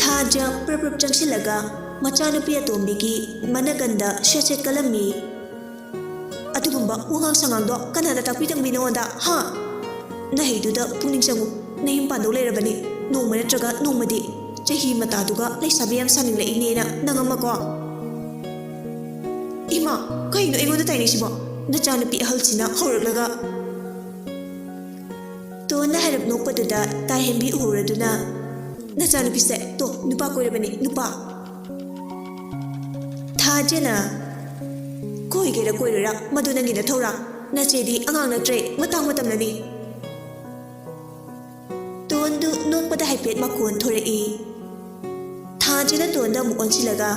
ꯊꯥꯖ ꯄ꯭ꯔꯞ ꯄ꯭ꯔꯞ ꯆꯪꯁꯤꯜꯂꯒ ꯃꯆꯥꯅꯨꯄꯤ ꯑꯇꯣꯝꯕꯤꯒꯤ ꯃꯅꯒꯟꯗ ꯁꯦꯠ ꯁꯦꯠ ꯀꯜꯂꯝꯃꯤ꯫ "ꯑꯗꯨꯒꯨꯝꯕ ꯋꯥꯉꯥꯡ ꯁꯉꯥꯡꯗꯣ ꯀꯅꯥꯅ ꯇꯥꯛꯄꯤ ꯇꯝꯕꯤ ꯅꯉꯣꯟꯗ, ꯍꯥ? ꯅꯍꯩꯗꯨꯗ ꯄꯨꯛꯅꯤꯡ ꯆꯪꯉꯨ꯫ ꯅꯌꯨꯝ ꯄꯥꯟꯗꯧ ꯂꯩꯔꯕꯅꯤ꯫ ꯅꯣꯡꯃ ꯅꯠꯇ꯭ꯔꯒ ꯅꯣꯡꯃꯗꯤ꯫ ꯆꯍꯤ ꯃꯇꯥꯗꯨꯒ ꯂꯩꯁꯥꯕꯤ ꯌꯥꯝ ꯁꯥꯅꯤꯡꯂꯛꯏꯅꯦꯅ ꯅꯪ ꯑꯃꯀꯣ꯫" "ꯏꯃꯥ, ꯀꯩꯅꯣ ꯑꯩꯉꯣꯟꯗ ꯇꯥꯏꯅꯩꯁꯤꯕꯣ? ꯅꯆꯥꯅꯨꯄꯤ ꯑꯍꯜꯁꯤꯅ ꯍꯧꯔꯛꯂꯒ꯫" ꯇꯣꯟꯅ ꯍꯥꯏꯔꯞ ꯅꯣꯛꯄꯗꯨꯗ ꯇꯥꯍꯦꯟꯕꯤ ꯎꯍꯧꯔꯗꯨꯅ, "ꯅꯆꯥꯅꯨꯄꯤꯁꯦ ꯇꯣ, ꯅꯨꯄꯥ ꯀꯣꯏꯔꯕꯅꯤ, ꯅꯨꯄꯥ꯫" ꯊꯥꯖꯅ, "ꯀꯣꯏꯒꯦꯔꯥ ꯀꯣꯏꯔꯣꯏꯔꯥ, ꯃꯗꯨ ꯅꯪꯒꯤ ꯅꯊꯧꯔꯥ꯫ ꯅꯆꯦꯗꯤ ꯑꯉꯥꯡ ꯅꯠꯇ꯭ꯔꯦ, ꯃꯇꯥꯡ ꯃꯇꯝꯅꯅꯤ꯫" ꯇꯣꯟꯗꯨ ꯅꯣꯛꯄꯗ ꯍꯥꯏꯐꯦꯠ ꯃꯈꯣꯟ ꯊꯣꯔꯛꯏ꯫ ꯊꯥꯖꯅ ꯇꯣꯟꯗ ꯑꯃꯨꯛ ꯑꯣꯟꯁꯤꯜꯂꯒ,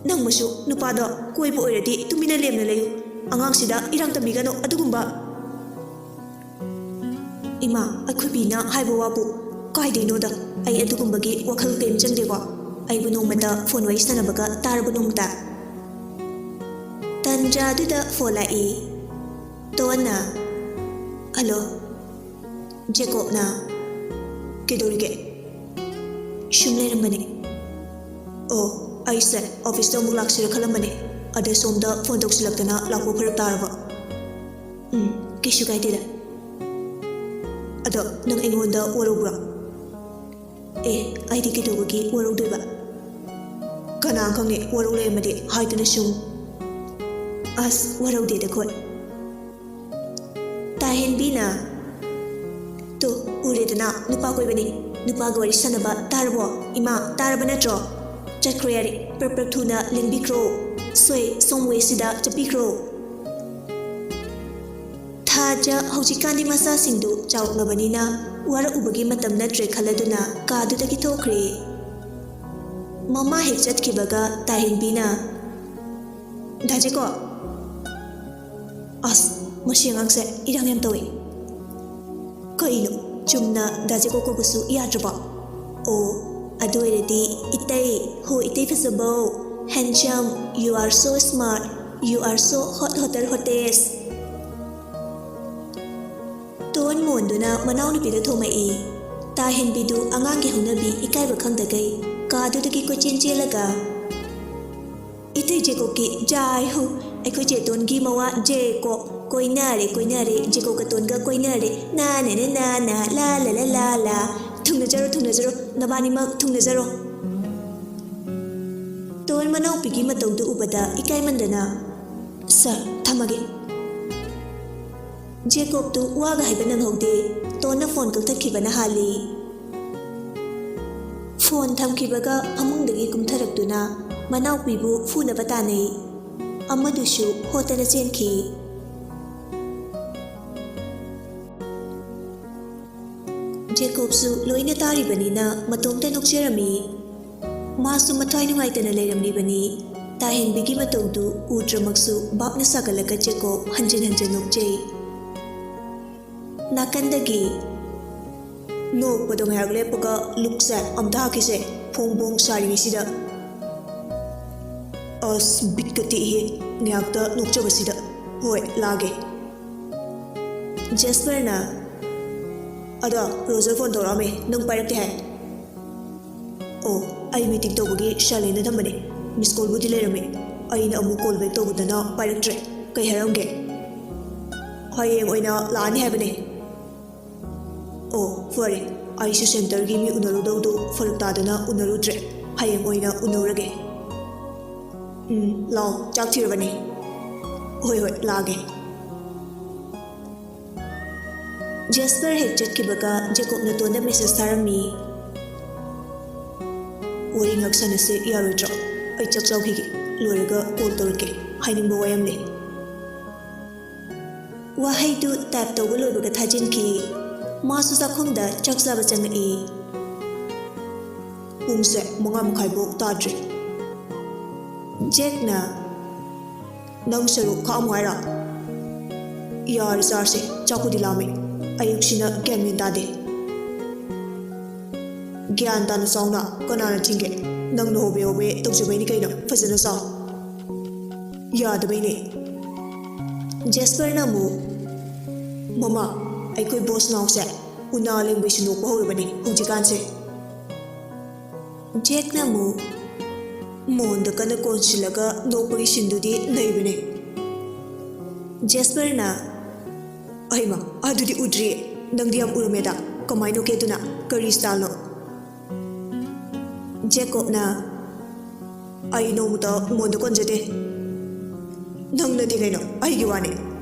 "ꯅꯪꯕꯨꯁꯨ ꯅꯨꯄꯥꯗꯣ ꯀꯣꯏꯕ ꯑꯣꯏꯔꯗꯤ ꯇꯨꯃꯤꯟꯅ ꯂꯦꯝꯅ ꯂꯩꯌꯨ꯫ ꯑꯉꯥꯡꯁꯤꯗ ꯏꯔꯥꯡ ꯇꯝꯕꯤꯒꯅꯨ ꯑꯗꯨꯒꯨꯝꯕ꯫" "ꯏꯃꯥ, ꯑꯩꯈꯣꯏ ꯕꯤꯅ ꯍꯥꯏꯕ ꯋꯥꯕꯨ ꯀꯥꯏꯗꯩꯅꯣꯗ? ꯑꯩ ꯑꯗꯨꯒꯨꯝꯕꯒꯤ ꯋꯥꯈꯜ ꯀꯔꯤꯝ ꯆꯪꯗꯦꯀꯣ꯫ ꯑꯩꯕꯨ ꯅꯣꯡꯃꯇ ꯐꯣꯟ ꯋꯥꯔꯤ ꯁꯥꯟꯅꯕꯒ ꯇꯥꯔꯕ ꯅꯣꯡꯃꯇ?" ꯇꯟꯖꯥꯗꯨꯗ ꯐꯣꯟ ꯂꯥꯛꯏ꯫ ꯇꯣꯟꯅ, "ꯍꯜꯂꯣ꯫" ꯖꯦꯀꯣꯕꯅ, "ꯀꯩꯗꯧꯔꯤꯒꯦ?" "ꯁꯨꯝ ꯂꯩꯔꯝꯕꯅꯦ꯫" "ꯑꯣ, ꯑꯩꯁꯦ ꯑꯣꯐꯤꯁꯇ ꯑꯃꯨꯛ ꯂꯥꯛꯁꯤꯔ ꯈꯜꯂꯝꯕꯅꯦ, ꯑꯗ ꯁꯣꯝꯗ ꯐꯣꯟ ꯇꯧꯁꯤꯜꯂꯛꯇꯅ ꯂꯥꯛꯄ ꯐꯔꯛ ꯇꯥꯔꯕ꯫ ꯎꯝ, ꯀꯩꯁꯨ ꯀꯥꯏꯗꯦꯗ꯫ ꯑꯗꯣ ꯅꯪ ꯑꯩꯉꯣꯟꯗ ꯋꯥꯔꯧꯕ꯭ꯔꯣ? ꯑꯦ, ꯑꯩꯗꯤ ꯀꯩꯗꯧꯕꯒꯤ ꯋꯥꯔꯧꯗꯣꯏꯕ? ꯀꯅꯥ ꯈꯪꯅꯤ, ꯋꯥꯔꯧ ꯂꯩꯔꯝꯃꯗꯤ ꯍꯥꯏꯗꯅ ꯁꯨꯝ꯫ ꯑꯁ, ꯋꯥꯔꯧꯗꯦꯗ ꯈꯣꯏ꯫ ꯇꯥꯍꯦꯟꯕꯤꯅ, "ꯇꯨ, ꯎꯔꯦꯗꯅ, ꯅꯨꯄꯥ ꯀꯣꯏꯕꯅꯤ꯫ ꯅꯨꯄꯥꯒ ꯋꯥꯔꯤ ꯁꯥꯟꯅꯕ ꯇꯥꯔꯕꯣ? ꯏꯃꯥ, ꯇꯥꯔꯕ ꯅꯠꯇ꯭ꯔꯣ? ꯆꯠꯈ꯭ꯔꯣ ꯌꯥꯔꯦ, ꯄ꯭ꯔꯞ ꯄ꯭ꯔꯞ ꯊꯨꯅ ꯂꯦꯡꯕꯤꯈ꯭ꯔꯣ꯫ ꯁꯣꯏ, ꯁꯣꯝ ꯋꯦꯁꯤꯗ ꯆꯠꯄꯤꯈ꯭ꯔꯣ꯫" ꯊꯥꯖ ꯍꯧꯖꯤꯛꯀꯥꯟꯗꯤ ꯃꯆꯥꯁꯤꯡꯗꯨ ꯆꯥꯎꯔꯛꯂꯕꯅꯤꯅ ꯋꯥꯔꯛꯎꯕꯒꯤ ꯃꯇꯝ ꯅꯠꯇ꯭ꯔꯦ ꯈꯜꯂꯗꯨꯅ ꯀꯥꯗꯨꯗꯒꯤ ꯊꯣꯛꯈ꯭ꯔꯦ꯫ ꯃꯃꯥ ꯍꯦꯛ ꯆꯠꯈꯤꯕꯒ ꯇꯥꯍꯦꯟꯕꯤꯅ, "ꯗꯥ ꯖꯦꯀꯣ!" ꯑꯁ, ꯃꯁꯤ ꯑꯉꯥꯡꯁꯦ ꯏꯔꯥꯡ ꯌꯥꯝ ꯇꯧꯏ꯫ ꯀꯩꯅꯣ, ꯆꯨꯝꯅ ꯗꯥ ꯖꯦꯀꯣ ꯀꯧꯕꯁꯨ ꯌꯥꯗ꯭ꯔꯕꯣ? ꯑꯣ, ꯑꯗꯨ ꯑꯣꯏꯔꯗꯤ ꯏꯇꯩ, ꯍꯣ ꯏꯇꯩ ꯐꯖꯕꯧ, handsome, you are so smart, you are so hot, hotter, hottest꯫ Tom ꯃꯣꯟꯗꯨꯅ ꯃꯅꯥꯎꯅꯨꯄꯤꯗ ꯊꯣꯝꯃꯛꯏ꯫ ꯇꯥꯍꯦꯟꯕꯤꯗꯨ ꯑꯉꯥꯡꯒꯤ ꯍꯧꯅꯕꯤ ꯏꯀꯥꯏꯕ ꯈꯪꯗꯈꯩ ꯀꯥꯗꯨꯗꯒꯤ ꯀꯣꯏꯆꯦꯟ ꯆꯦꯜꯂꯒ, "ꯏꯇꯩ ꯖꯦꯀꯣꯕꯀꯤ ꯖꯥꯏ ꯍꯣ, ꯑꯩꯈꯣꯏ ꯆꯦꯇꯣꯟꯒꯤ ꯃꯋꯥ ꯖꯦꯀꯣꯕ ꯀꯣꯏꯅꯔꯦ, ꯀꯣꯏꯅꯔꯦ, ꯖꯦꯀꯣꯕꯀ ꯇꯣꯟꯒ ꯀꯣꯏꯅꯔꯦ, ꯅꯥ ꯅꯦ ꯅꯦ ꯅꯥ ꯅꯥ, ꯂꯥ ꯂꯥ ꯂꯥ ꯂꯥ ꯂꯥ, ꯊꯨꯡꯅꯖꯔꯣ, ꯊꯨꯡꯅꯖꯔꯣ, ꯅꯕꯥꯅꯤꯃꯛ ꯊꯨꯡꯅꯖꯔꯣ꯫" ꯇꯣꯟ ꯃꯅꯥꯎꯄꯤꯒꯤ ꯃꯇꯧꯗꯨ ꯎꯕꯗ ꯏꯀꯥꯏꯃꯟꯗꯅ, "ꯁꯥꯔ, ꯊꯝꯃꯒꯦ꯫" ꯖꯦꯀꯣꯕꯇꯨ ꯋꯥꯒ ꯍꯥꯏꯕ ꯅꯪꯍꯧꯗꯦ꯫ ꯇꯣꯟꯅ ꯐꯣꯟ ꯀꯛꯊꯠꯈꯤꯕꯅ ꯍꯥꯜꯂꯤ꯫ ꯐꯣꯟ ꯊꯝꯈꯤꯕꯒ ꯐꯃꯨꯡꯗꯒꯤ ꯀꯨꯝꯊꯔꯛꯇꯨꯅ ꯃꯅꯥꯎꯄꯤꯕꯨ ꯐꯨꯅꯕ ꯇꯥꯟꯅꯩ꯫ ꯑꯃꯗꯨꯁꯨ ꯍꯣꯠꯇꯅ ꯆꯦꯟꯈꯤ꯫ ꯖꯦꯀꯣꯕꯁꯨ ꯂꯣꯏꯅ ꯇꯥꯔꯤꯕꯅꯤꯅ ꯃꯇꯣꯝꯇ ꯅꯣꯛꯆꯔꯝꯃꯤ꯫ ꯃꯥꯁꯨ ꯃꯊ꯭ꯋꯥꯏ ꯅꯨꯡꯉꯥꯏꯇꯅ ꯂꯩꯔꯝꯂꯤꯕꯅꯤ꯫ ꯇꯥꯍꯦꯟꯕꯤꯒꯤ ꯃꯇꯧꯗꯨ ꯎꯗ꯭ꯔꯃꯛꯁꯨ ꯚꯥꯞꯅ ꯁꯥꯒꯠꯂꯒ ꯖꯦꯀꯣꯕ ꯍꯟꯖꯤꯟ ꯍꯟꯖꯤꯟ ꯅꯣꯛꯆꯩ꯫ ꯅꯥꯀꯟꯗꯒꯤ, "ꯅꯣꯛꯄꯗꯣ ꯉꯥꯏꯍꯥꯛ ꯂꯦꯞꯄꯒ ꯂꯨꯛꯁꯦ ꯑꯝꯇ ꯍꯥꯛꯈꯤꯁꯦ, ꯐꯣꯡ ꯐꯣꯡ ꯁꯥꯔꯤꯉꯩꯁꯤꯗ꯫" ꯑꯁ, ꯕꯤꯠꯀ ꯇꯦꯛꯏꯍꯦ, ꯉꯥꯏꯍꯥꯛꯇ ꯅꯣꯛꯆꯕꯁꯤꯗ꯫ ꯍꯣꯏ, ꯂꯥꯛꯑꯒꯦ꯫ ꯖꯦꯁꯄꯔꯅ, "ꯑꯗꯣ ꯔꯣꯖꯔ ꯐꯣꯟ ꯇꯧꯔꯛꯑꯝꯃꯦ, ꯅꯪ ꯄꯥꯏꯔꯛꯇꯦ ꯍꯥꯏ?" ꯑꯣ, ꯑꯩ ꯃꯤꯇꯤꯡ ꯇꯧꯕꯒꯤ ꯁꯥꯏꯂꯦꯟꯗ ꯊꯝꯕꯅꯦ꯫ ꯃꯤꯁ ꯀꯣꯜꯕꯨꯗꯤ ꯂꯩꯔꯝꯃꯦ꯫ ꯑꯩꯅ ꯑꯃꯨꯛ ꯀꯣꯜ ꯕꯦꯛ ꯇꯧꯕꯗꯅ ꯄꯥꯏꯔꯛꯇ꯭ꯔꯦ꯫ ꯀꯩ ꯍꯥꯏꯔꯝꯒꯦ? ꯍꯌꯦꯡ ꯑꯣꯏꯅ ꯂꯥꯛꯑꯅꯤ ꯍꯥꯏꯕꯅꯦ꯫ ꯑꯣ, ꯐꯔꯦ꯫ ꯑꯩꯁꯨ ꯁꯦꯟꯇꯔꯒꯤ ꯃꯤ ꯎꯅꯔꯨꯗꯧꯗꯣ ꯐꯔꯛ ꯇꯥꯗꯅ ꯎꯅꯔꯨꯗ꯭ꯔꯦ꯫ ꯍꯌꯦꯡ ꯑꯣꯏꯅ ꯎꯅꯔꯒꯦ꯫ ꯎꯝ, ꯂꯥꯛꯑꯣ, ꯆꯥꯛ ꯊꯤꯔꯕꯅꯦ꯫ ꯍꯣꯏ, ꯍꯣꯏ, ꯂꯥꯛꯑꯒꯦ꯫ ꯖꯦꯁꯄꯔ ꯍꯦꯛ ꯆꯠꯈꯤꯕꯒ ꯖꯦꯀꯣꯕꯅ ꯇꯣꯟꯗ ꯃꯦꯁꯦꯖ ꯊꯥꯔꯝꯃꯤ꯫ "ꯋꯥꯔꯤ ꯉꯥꯛ ꯁꯥꯟꯅꯁꯦ ꯌꯥꯔꯣꯏꯗ꯭ꯔꯣ? ꯑꯩ ꯆꯥꯛ ꯆꯥꯎꯈꯤꯒꯦ꯫ ꯂꯣꯏꯔꯒ ꯀꯣꯜ ꯇꯧꯔꯛꯀꯦ꯫ ꯍꯥꯏꯅꯤꯡꯕ ꯋꯥ ꯌꯥꯝ ꯂꯩ꯫" ꯋꯥꯍꯩꯗꯨ ꯇꯥꯏꯞ ꯇꯧꯕ ꯂꯣꯏꯕꯒ ꯊꯥꯖꯤꯟꯈꯤ꯫ ꯃꯥꯁꯨ ꯆꯥꯛꯈꯨꯝꯗ ꯆꯥꯛ ꯆꯥꯕ ꯆꯪꯉꯛꯏ꯫ ꯄꯨꯡꯁꯦ ꯃꯉꯥ ꯃꯈꯥꯏꯐꯥꯎ ꯇꯥꯗ꯭ꯔꯤ꯫ ꯖꯦꯛꯅ, "ꯅꯪ ꯁꯔꯨꯛ ꯈꯥꯛꯑꯝꯃꯣ ꯍꯥꯏꯔꯣ?" "ꯌꯥꯔꯦ, ꯆꯥꯔꯁꯦ꯫ ꯆꯥꯛꯄꯨꯗꯤ ꯂꯥꯝꯃꯦ꯫ ꯑꯌꯨꯛꯁꯤꯅ ꯒ꯭ꯌꯥꯟ ꯃꯦꯟ ꯇꯥꯗꯦ꯫" "ꯒ꯭ꯌꯥꯟ ꯇꯥꯅ ꯆꯥꯎꯅ꯫ ꯀꯅꯥꯅ ꯊꯤꯡꯒꯦ? ꯅꯪꯅ ꯍꯣꯕꯦ ꯍꯣꯕꯦ ꯇꯧꯖꯕꯩꯅꯤ ꯀꯩꯅꯣ꯫ ꯐꯖꯅ ꯆꯥꯎ꯫" "ꯌꯥꯗꯕꯩꯅꯦ꯫" ꯖꯦꯁꯄꯔꯅ ꯑꯃꯨꯛ, "ꯃꯃꯥ, ꯑꯩꯈꯣꯏ ꯕꯣꯁ ꯅꯥꯎꯁꯦ ꯎꯅꯥ ꯂꯦꯡꯕꯩꯁꯨ ꯅꯣꯛꯄ ꯍꯧꯔꯕꯅꯦ ꯍꯧꯖꯤꯛꯀꯥꯟꯁꯦ꯫" ꯖꯦꯛꯅ ꯑꯃꯨꯛ, "ꯃꯣꯟꯗ ꯀꯟꯅ ꯀꯣꯟꯁꯤꯜꯂꯒ ꯅꯣꯛꯄꯒꯤ ꯁꯤꯟꯗꯨꯗꯤ ꯅꯩꯕꯅꯦ꯫" ꯖꯦꯁꯄꯔꯅ, "ꯑꯍꯩꯃ, ꯑꯗꯨꯗꯤ ꯎꯗ꯭ꯔꯤꯌꯦ꯫ ꯅꯪꯗꯤ ꯌꯥꯝ ꯎꯔꯝꯃꯦꯗ꯫ ꯀꯃꯥꯏ ꯅꯣꯛꯀꯦ ꯑꯗꯨꯅ? ꯀꯔꯤ ꯁ꯭ꯇꯥꯏꯜꯅꯣ?" ꯖꯦꯀꯣꯕꯅ, "ꯑꯩ ꯅꯣꯡꯃꯇ ꯃꯣꯟꯗ ꯀꯣꯟꯖꯗꯦ꯫" "ꯅꯪꯅꯗꯤ ꯀꯩꯅꯣ, ꯑꯩꯒꯤ ꯋꯥꯅꯦ꯫"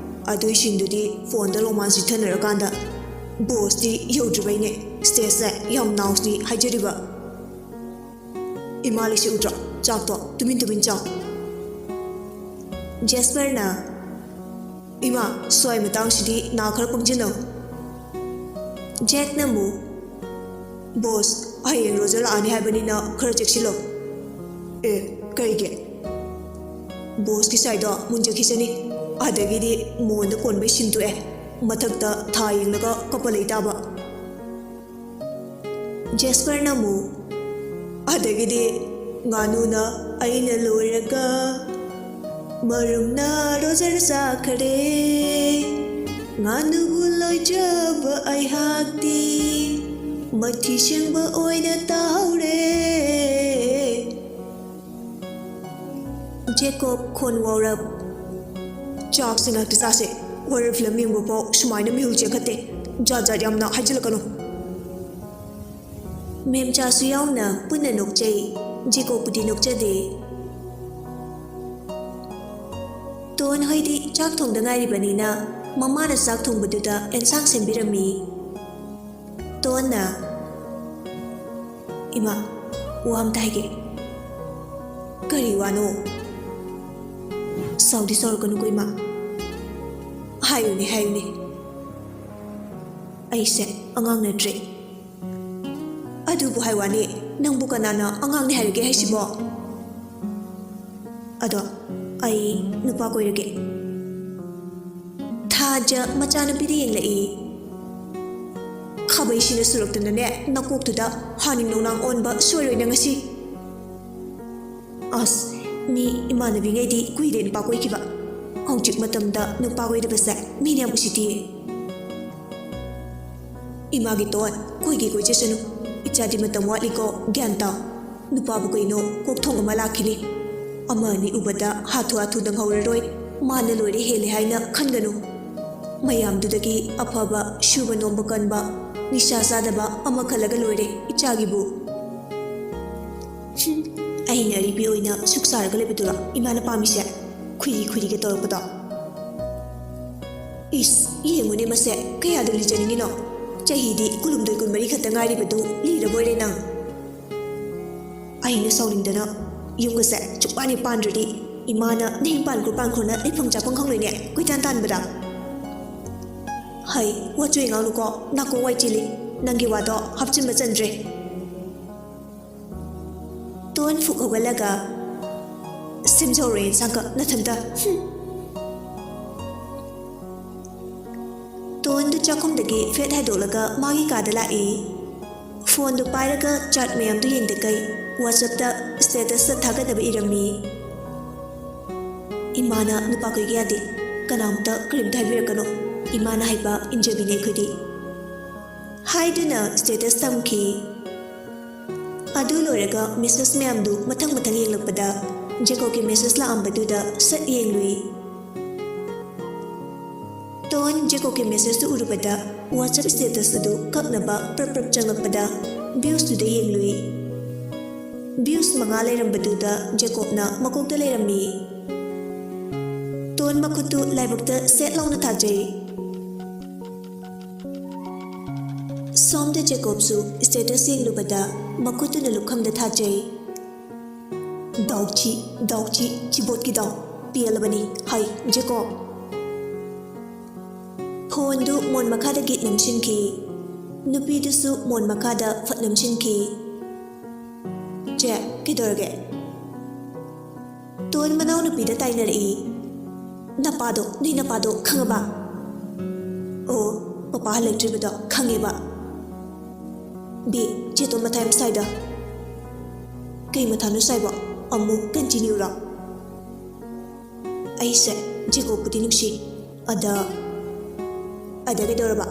ꯑꯗꯨꯏ ꯁꯤꯟꯗꯨꯗꯤ ꯐꯣꯟꯗ ꯔꯣꯃꯥꯟꯁ ꯆꯤꯊꯅꯔꯀꯥꯟꯗ ꯕꯣꯁꯇꯤ ꯌꯧꯗ꯭ꯔꯤꯕꯩꯅꯦ ꯁ꯭ꯇꯦꯖꯇ ꯌꯥꯝ ꯅꯥꯎꯁꯂꯤ ꯍꯥꯏꯖꯔꯤꯕ꯫ "ꯏꯃꯥ ꯂꯩꯁꯦ ꯎꯗ꯭ꯔꯣ? ꯆꯥꯛꯇꯣ ꯇꯨꯃꯤꯟ ꯇꯨꯃꯤꯟ ꯆꯥꯎ꯫" ꯖꯦꯁꯄꯔꯅ, "ꯏꯃꯥ, ꯁ꯭ꯋꯥꯏ ꯃꯇꯥꯡꯁꯤꯗꯤ ꯅꯥ ꯈꯔ ꯄꯪꯖꯤꯜꯂꯣ꯫" ꯖꯦꯛꯅ ꯑꯃꯨꯛ, "ꯕꯣꯁ, ꯍꯌꯦꯡ ꯔꯣꯖꯔ ꯂꯥꯛꯑꯅꯤ ꯍꯥꯏꯕꯅꯤꯅ ꯈꯔ ꯆꯦꯛꯁꯤꯜꯂꯣ꯫" "ꯑꯦ, ꯀꯩꯒꯤ?" "ꯕꯣꯁꯀꯤ ꯁꯥꯏꯗꯣ ꯃꯨꯟꯖꯈꯤꯁꯅꯤ꯫ ꯑꯗꯒꯤꯗꯤ ꯃꯣꯟꯗ ꯀꯣꯟꯕꯩ ꯁꯤꯟ ꯇꯣꯛꯑꯦ꯫ ꯃꯊꯛꯇ ꯊꯥ ꯌꯦꯡꯂꯒ ꯀꯞꯄ ꯂꯩ ꯇꯥꯕ꯫" ꯖꯦꯁꯄꯔꯅ ꯑꯃꯨꯛ, "ꯑꯗꯒꯤꯗꯤ ꯉꯥꯅꯨꯅ ꯑꯩꯅ ꯂꯣꯏꯔꯒ ꯃꯔꯨꯝꯅ ꯔꯣꯖꯔ ꯆꯥꯈꯔꯦ꯫ ꯉꯥꯅꯨꯕꯨ ꯂꯣꯏꯖꯕ ꯑꯩꯍꯥꯛꯇꯤ ꯃꯊꯤ ꯁꯦꯡꯕ ꯑꯣꯏꯅ ꯇꯥꯍꯧꯔꯦ꯫ ꯖꯦꯀꯣꯕ ꯈꯣꯟ ꯋꯥꯎꯔꯞ꯫ ꯆꯥꯛꯁꯦ ꯉꯥꯛꯇ ꯆꯥꯁꯦ꯫ ꯍꯣꯔꯔ ꯐꯤꯂꯝ ꯌꯦꯡꯕ ꯐꯥꯎ ꯁꯨꯃꯥꯏꯅ ꯃꯤꯍꯨꯜ ꯆꯦꯟꯈꯠꯇꯦ꯫ ꯖꯥꯠ ꯖꯥꯠ ꯌꯥꯝꯅ ꯍꯥꯏꯖꯤꯜꯂꯛꯀꯅꯨ꯫ ꯃꯦꯝꯆꯥꯁꯨ ꯌꯥꯎꯅ ꯄꯨꯟꯅ ꯅꯣꯛꯆꯩ꯫ ꯖꯦꯀꯣꯕꯄꯨꯗꯤ ꯅꯣꯛꯆꯗꯦ꯫ ꯇꯣꯟ ꯍꯣꯏꯗꯤ ꯆꯥꯛ ꯊꯣꯡꯗ ꯉꯥꯏꯔꯤꯕꯅꯤꯅ ꯃꯃꯥꯅ ꯆꯥꯛ ꯊꯣꯡꯕꯗꯨꯗ ꯑꯦꯟꯁꯥꯡ ꯁꯦꯝꯕꯤꯔꯝꯃꯤ꯫ ꯇꯣꯟꯅ, "ꯏꯃꯥ, ꯋꯥ ꯑꯝꯇ ꯍꯥꯏꯒꯦ꯫" "ꯀꯔꯤ ꯋꯥꯅꯣ?" "ꯁꯥꯎꯗꯤ ꯁꯥꯎꯔꯛꯀꯅꯨꯀꯣ ꯏꯃꯥ꯫" "ꯍꯥꯏꯌꯨꯅꯦ, ꯍꯥꯏꯌꯨꯅꯦ꯫" "ꯑꯩꯁꯦ ꯑꯉꯥꯡ ꯅꯠꯇ꯭ꯔꯦ꯫" "ꯑꯗꯨꯕꯨ ꯍꯥꯏ ꯋꯥꯅꯤ, ꯅꯪꯕꯨ ꯀꯅꯥꯅ ꯑꯉꯥꯡꯅꯤ ꯍꯥꯏꯔꯒꯦ ꯍꯥꯏꯁꯤꯕꯣ?" "ꯑꯗꯣ ꯑꯩ ꯅꯨꯄꯥ ꯀꯣꯏꯔꯒꯦ꯫" ꯊꯥꯖ ꯃꯆꯥꯅꯨꯄꯤꯗ ꯌꯦꯡꯂꯛꯏ꯫ "ꯈꯥꯕꯩꯁꯤꯅ ꯁꯨꯔꯛꯇꯅꯅꯦ, ꯅꯀꯣꯛꯇꯨꯗ ꯍꯥꯅꯤꯡ ꯅꯣꯡꯅꯥꯡ ꯑꯣꯟꯕ ꯁꯣꯏꯔꯣꯏ ꯅꯪ ꯉꯁꯤ꯫" "ꯑꯁ, ꯃꯤ ꯏꯃꯥꯟꯅꯕꯤꯉꯩꯗꯤ ꯀꯨꯏꯔꯦ ꯅꯨꯄꯥ ꯀꯣꯏꯈꯤꯕ꯫ ꯍꯧꯖꯤꯛ ꯃꯇꯝꯗ ꯅꯨꯄꯥ ꯀꯣꯏꯗꯕꯁꯦ ꯃꯤꯅ ꯌꯥꯝ ꯎꯁꯤꯠꯇꯤꯌꯦ꯫" "ꯏꯃꯥꯒꯤ ꯇꯣꯟ, ꯀꯣꯏꯒꯦ ꯀꯣꯏꯖꯁꯅꯨ꯫ ꯏꯆꯥꯗꯤ ꯃꯇꯝ ꯋꯥꯠꯂꯤꯀꯣ, ꯒ꯭ꯌꯥꯟ ꯇꯥꯎ꯫ ꯅꯨꯄꯥꯕꯨ ꯀꯩꯅꯣ, ꯀꯣꯛꯊꯣꯡ ꯑꯃ ꯂꯥꯛꯈꯤꯅꯤ꯫ ꯑꯃ ꯑꯅꯤ ꯎꯕꯗ ꯍꯥꯊꯨ ꯍꯥꯊꯨ ꯅꯪꯍꯧꯔꯔꯣꯏ꯫ ꯃꯥꯅ ꯂꯣꯏꯔꯦ ꯍꯦꯜꯂꯦ ꯍꯥꯏꯅ ꯈꯟꯒꯅꯨ꯫ ꯃꯌꯥꯝꯗꯨꯗꯒꯤ ꯑꯐꯕ, ꯁꯨꯕ ꯅꯣꯝꯕ ꯀꯟꯕ, ꯅꯤꯁꯥ ꯆꯥꯗꯕ ꯑꯃ ꯈꯜꯂꯒ ꯂꯣꯏꯔꯦ ꯏꯆꯥꯒꯤꯕꯨ꯫" "ꯍꯨꯝ, ꯑꯩꯅ ꯑꯔꯤꯕꯤ ꯑꯣꯏꯅ ꯁꯨꯛ ꯆꯥꯔꯒ ꯂꯩꯕꯗꯨꯔꯣ ꯏꯃꯥꯅ ꯄꯥꯝꯃꯤꯁꯦ? ꯈꯨꯏꯔꯤ ꯈꯨꯏꯔꯤꯒ ꯇꯧꯔꯛꯄꯗꯣ?" "ꯏꯁ, ꯌꯦꯡꯉꯨꯅꯦ ꯃꯁꯦ, ꯀꯌꯥꯗ ꯂꯤꯖꯅꯤꯡꯉꯤꯅꯣ? ꯆꯍꯤꯗꯤ ꯀꯨꯟꯍꯨꯝꯗꯣꯏ ꯀꯨꯟꯃꯔꯤ ꯈꯛꯇ ꯉꯥꯏꯔꯤꯕꯗꯨ ꯂꯤꯔꯕꯣꯏꯔꯦ ꯅꯪ?" "ꯑꯩꯅ ꯁꯥꯎꯅꯤꯡꯗꯅ ꯌꯨꯝꯒꯁꯦ ꯆꯨꯞꯄꯥꯟ ꯍꯦꯛ ꯄꯥꯟꯗ꯭ꯔꯗꯤ ꯏꯃꯥꯅ ꯅꯌꯨꯝ ꯄꯥꯟꯈ꯭ꯔꯣ ꯄꯥꯟꯈ꯭ꯔꯣꯅ ꯂꯩꯐꯝ ꯆꯥꯐꯝ ꯈꯪꯂꯣꯏꯅꯦ, ꯀꯣꯏꯇꯥꯟ ꯇꯥꯟꯕꯗ꯫" "ꯍꯩ, ꯋꯥꯆꯣꯏ ꯉꯥꯡꯅꯨꯀꯣ, ꯅꯥꯀꯣꯡ ꯋꯥꯏ ꯆꯤꯜꯂꯤ꯫ ꯅꯪꯒꯤ ꯋꯥꯗꯣ ꯍꯥꯞꯆꯤꯟꯕ ꯆꯟꯗ꯭ꯔꯦ꯫" ꯇꯣꯟ ꯐꯨꯛ ꯍꯧꯒꯠꯂꯒ, "ꯁꯦꯝꯖꯧꯔꯣ ꯌꯦꯟꯁꯥꯡꯒ ꯅꯊꯟꯇ꯫" ꯍꯨꯝ꯫ ꯇꯣꯟꯗꯨ ꯆꯥꯛꯈꯨꯝꯗꯒꯤ ꯐꯦꯠ ꯍꯥꯏꯗꯣꯛꯂꯒ ꯃꯥꯒꯤ ꯀꯥꯗ ꯂꯥꯛꯏ꯫ ꯐꯣꯟꯗꯨ ꯄꯥꯏꯔꯒ ꯆꯥꯠ ꯃꯌꯥꯝꯗꯨ ꯌꯦꯡꯗꯈꯩ WhatsApp-ꯇ status-ꯇ ꯊꯥꯒꯠꯅꯕ ꯏꯔꯝꯃꯤ꯫ "ꯏꯃꯥꯅ ꯅꯨꯄꯥ ꯀꯣꯏꯒꯦ ꯌꯥꯗꯦ꯫ ꯀꯅꯥꯝꯇ ꯀꯔꯤꯝꯇ ꯍꯥꯏꯕꯤꯔꯛꯀꯅꯨ꯫ ꯏꯃꯥꯅ ꯍꯥꯏꯕ ꯏꯟꯖꯕꯤꯅꯦ ꯑꯩꯈꯣꯏꯗꯤ꯫" ꯍꯥꯏꯗꯨꯅ status ꯊꯝꯈꯤ꯫ ꯑꯗꯨ ꯂꯣꯏꯔꯒ message ꯃꯌꯥꯝꯗꯨ ꯃꯊꯪ ꯃꯊꯪ ꯌꯦꯡꯂꯛꯄꯗ ꯖꯦꯀꯣꯕꯀꯤ message ꯂꯥꯛꯑꯝꯕꯗꯨꯗ ꯁꯠ ꯌꯦꯡꯂꯨꯏ꯫ ꯇꯣꯟ ꯖꯦꯀꯣꯕꯀꯤ messageꯇꯨ ꯎꯔꯨꯕꯗ WhatsApp status ꯑꯗꯨ ꯀꯛꯅꯕ ꯄ꯭ꯔꯞ ꯄ꯭ꯔꯞ ꯆꯪꯂꯛꯄꯗ viewsꯇꯨꯗ ꯌꯦꯡꯂꯨꯏ꯫ Views ꯃꯉꯥ ꯂꯩꯔꯝꯕꯗꯨꯗ ꯖꯦꯀꯣꯕꯅ ꯃꯀꯣꯛꯇ ꯂꯩꯔꯝꯃꯤ꯫ ꯇꯣꯟ ꯃꯈꯨꯠꯇꯨ ꯂꯥꯏꯕꯛꯇ ꯁꯦꯠ ꯂꯥꯎꯅ ꯊꯥꯖꯩ꯫ ꯁꯣꯝꯗ ꯖꯦꯀꯣꯕꯁꯨ status ꯌꯦꯡꯂꯨꯕꯗ ꯃꯈꯨꯠꯇꯨꯅ ꯂꯨꯈꯝꯗ ꯊꯥꯖꯩ꯫ ꯗꯥꯎꯆꯤ, ꯗꯥꯎꯆꯤ, ꯆꯤꯕꯣꯠꯀꯤ ꯗꯥꯎ꯫ ꯄꯦꯜꯂꯕꯅꯤ, ꯍꯥꯏ ꯖꯦꯀꯣꯕ꯫ Phoneꯗꯨ ꯃꯣꯟ ꯃꯈꯥꯗ ꯒꯤꯠ ꯅꯝꯁꯤꯟꯈꯤ꯫ ꯅꯨꯄꯤꯗꯨꯁꯨ ꯃꯣꯟ ꯃꯈꯥꯗ ꯐꯠ ꯅꯝꯁꯤꯟꯈꯤ꯫ ꯆꯦ, ꯀꯩꯗꯧꯔꯒꯦ? ꯇꯣꯟ ꯃꯅꯥꯎꯅꯨꯄꯤꯗ ꯇꯥꯏꯅꯔꯛꯏ꯫ ꯅꯄꯥꯗꯣ, ꯅꯣꯏ ꯅꯄꯥꯗꯣ ꯈꯪꯉꯕ? ꯑꯣ, ꯄꯄꯥ ꯍꯜꯂꯛꯇ꯭ꯔꯤꯕꯗꯣ ꯈꯪꯉꯦꯕ꯫ ꯕꯤ, ꯆꯦꯇꯣꯟ ꯃꯊꯥ ꯌꯥꯝ ꯁꯥꯏꯗ꯫ ꯀꯩ ꯃꯊꯥꯅꯣ ꯁꯥꯏꯕꯣ? ꯑꯃꯨꯛ continueꯔꯣ? ꯑꯩꯁꯦ ꯖꯦꯀꯣꯕꯄꯨꯗꯤ ꯅꯨꯡꯁꯤ꯫ ꯑꯗ, ꯑꯗ ꯀꯩꯗꯧꯔꯕ?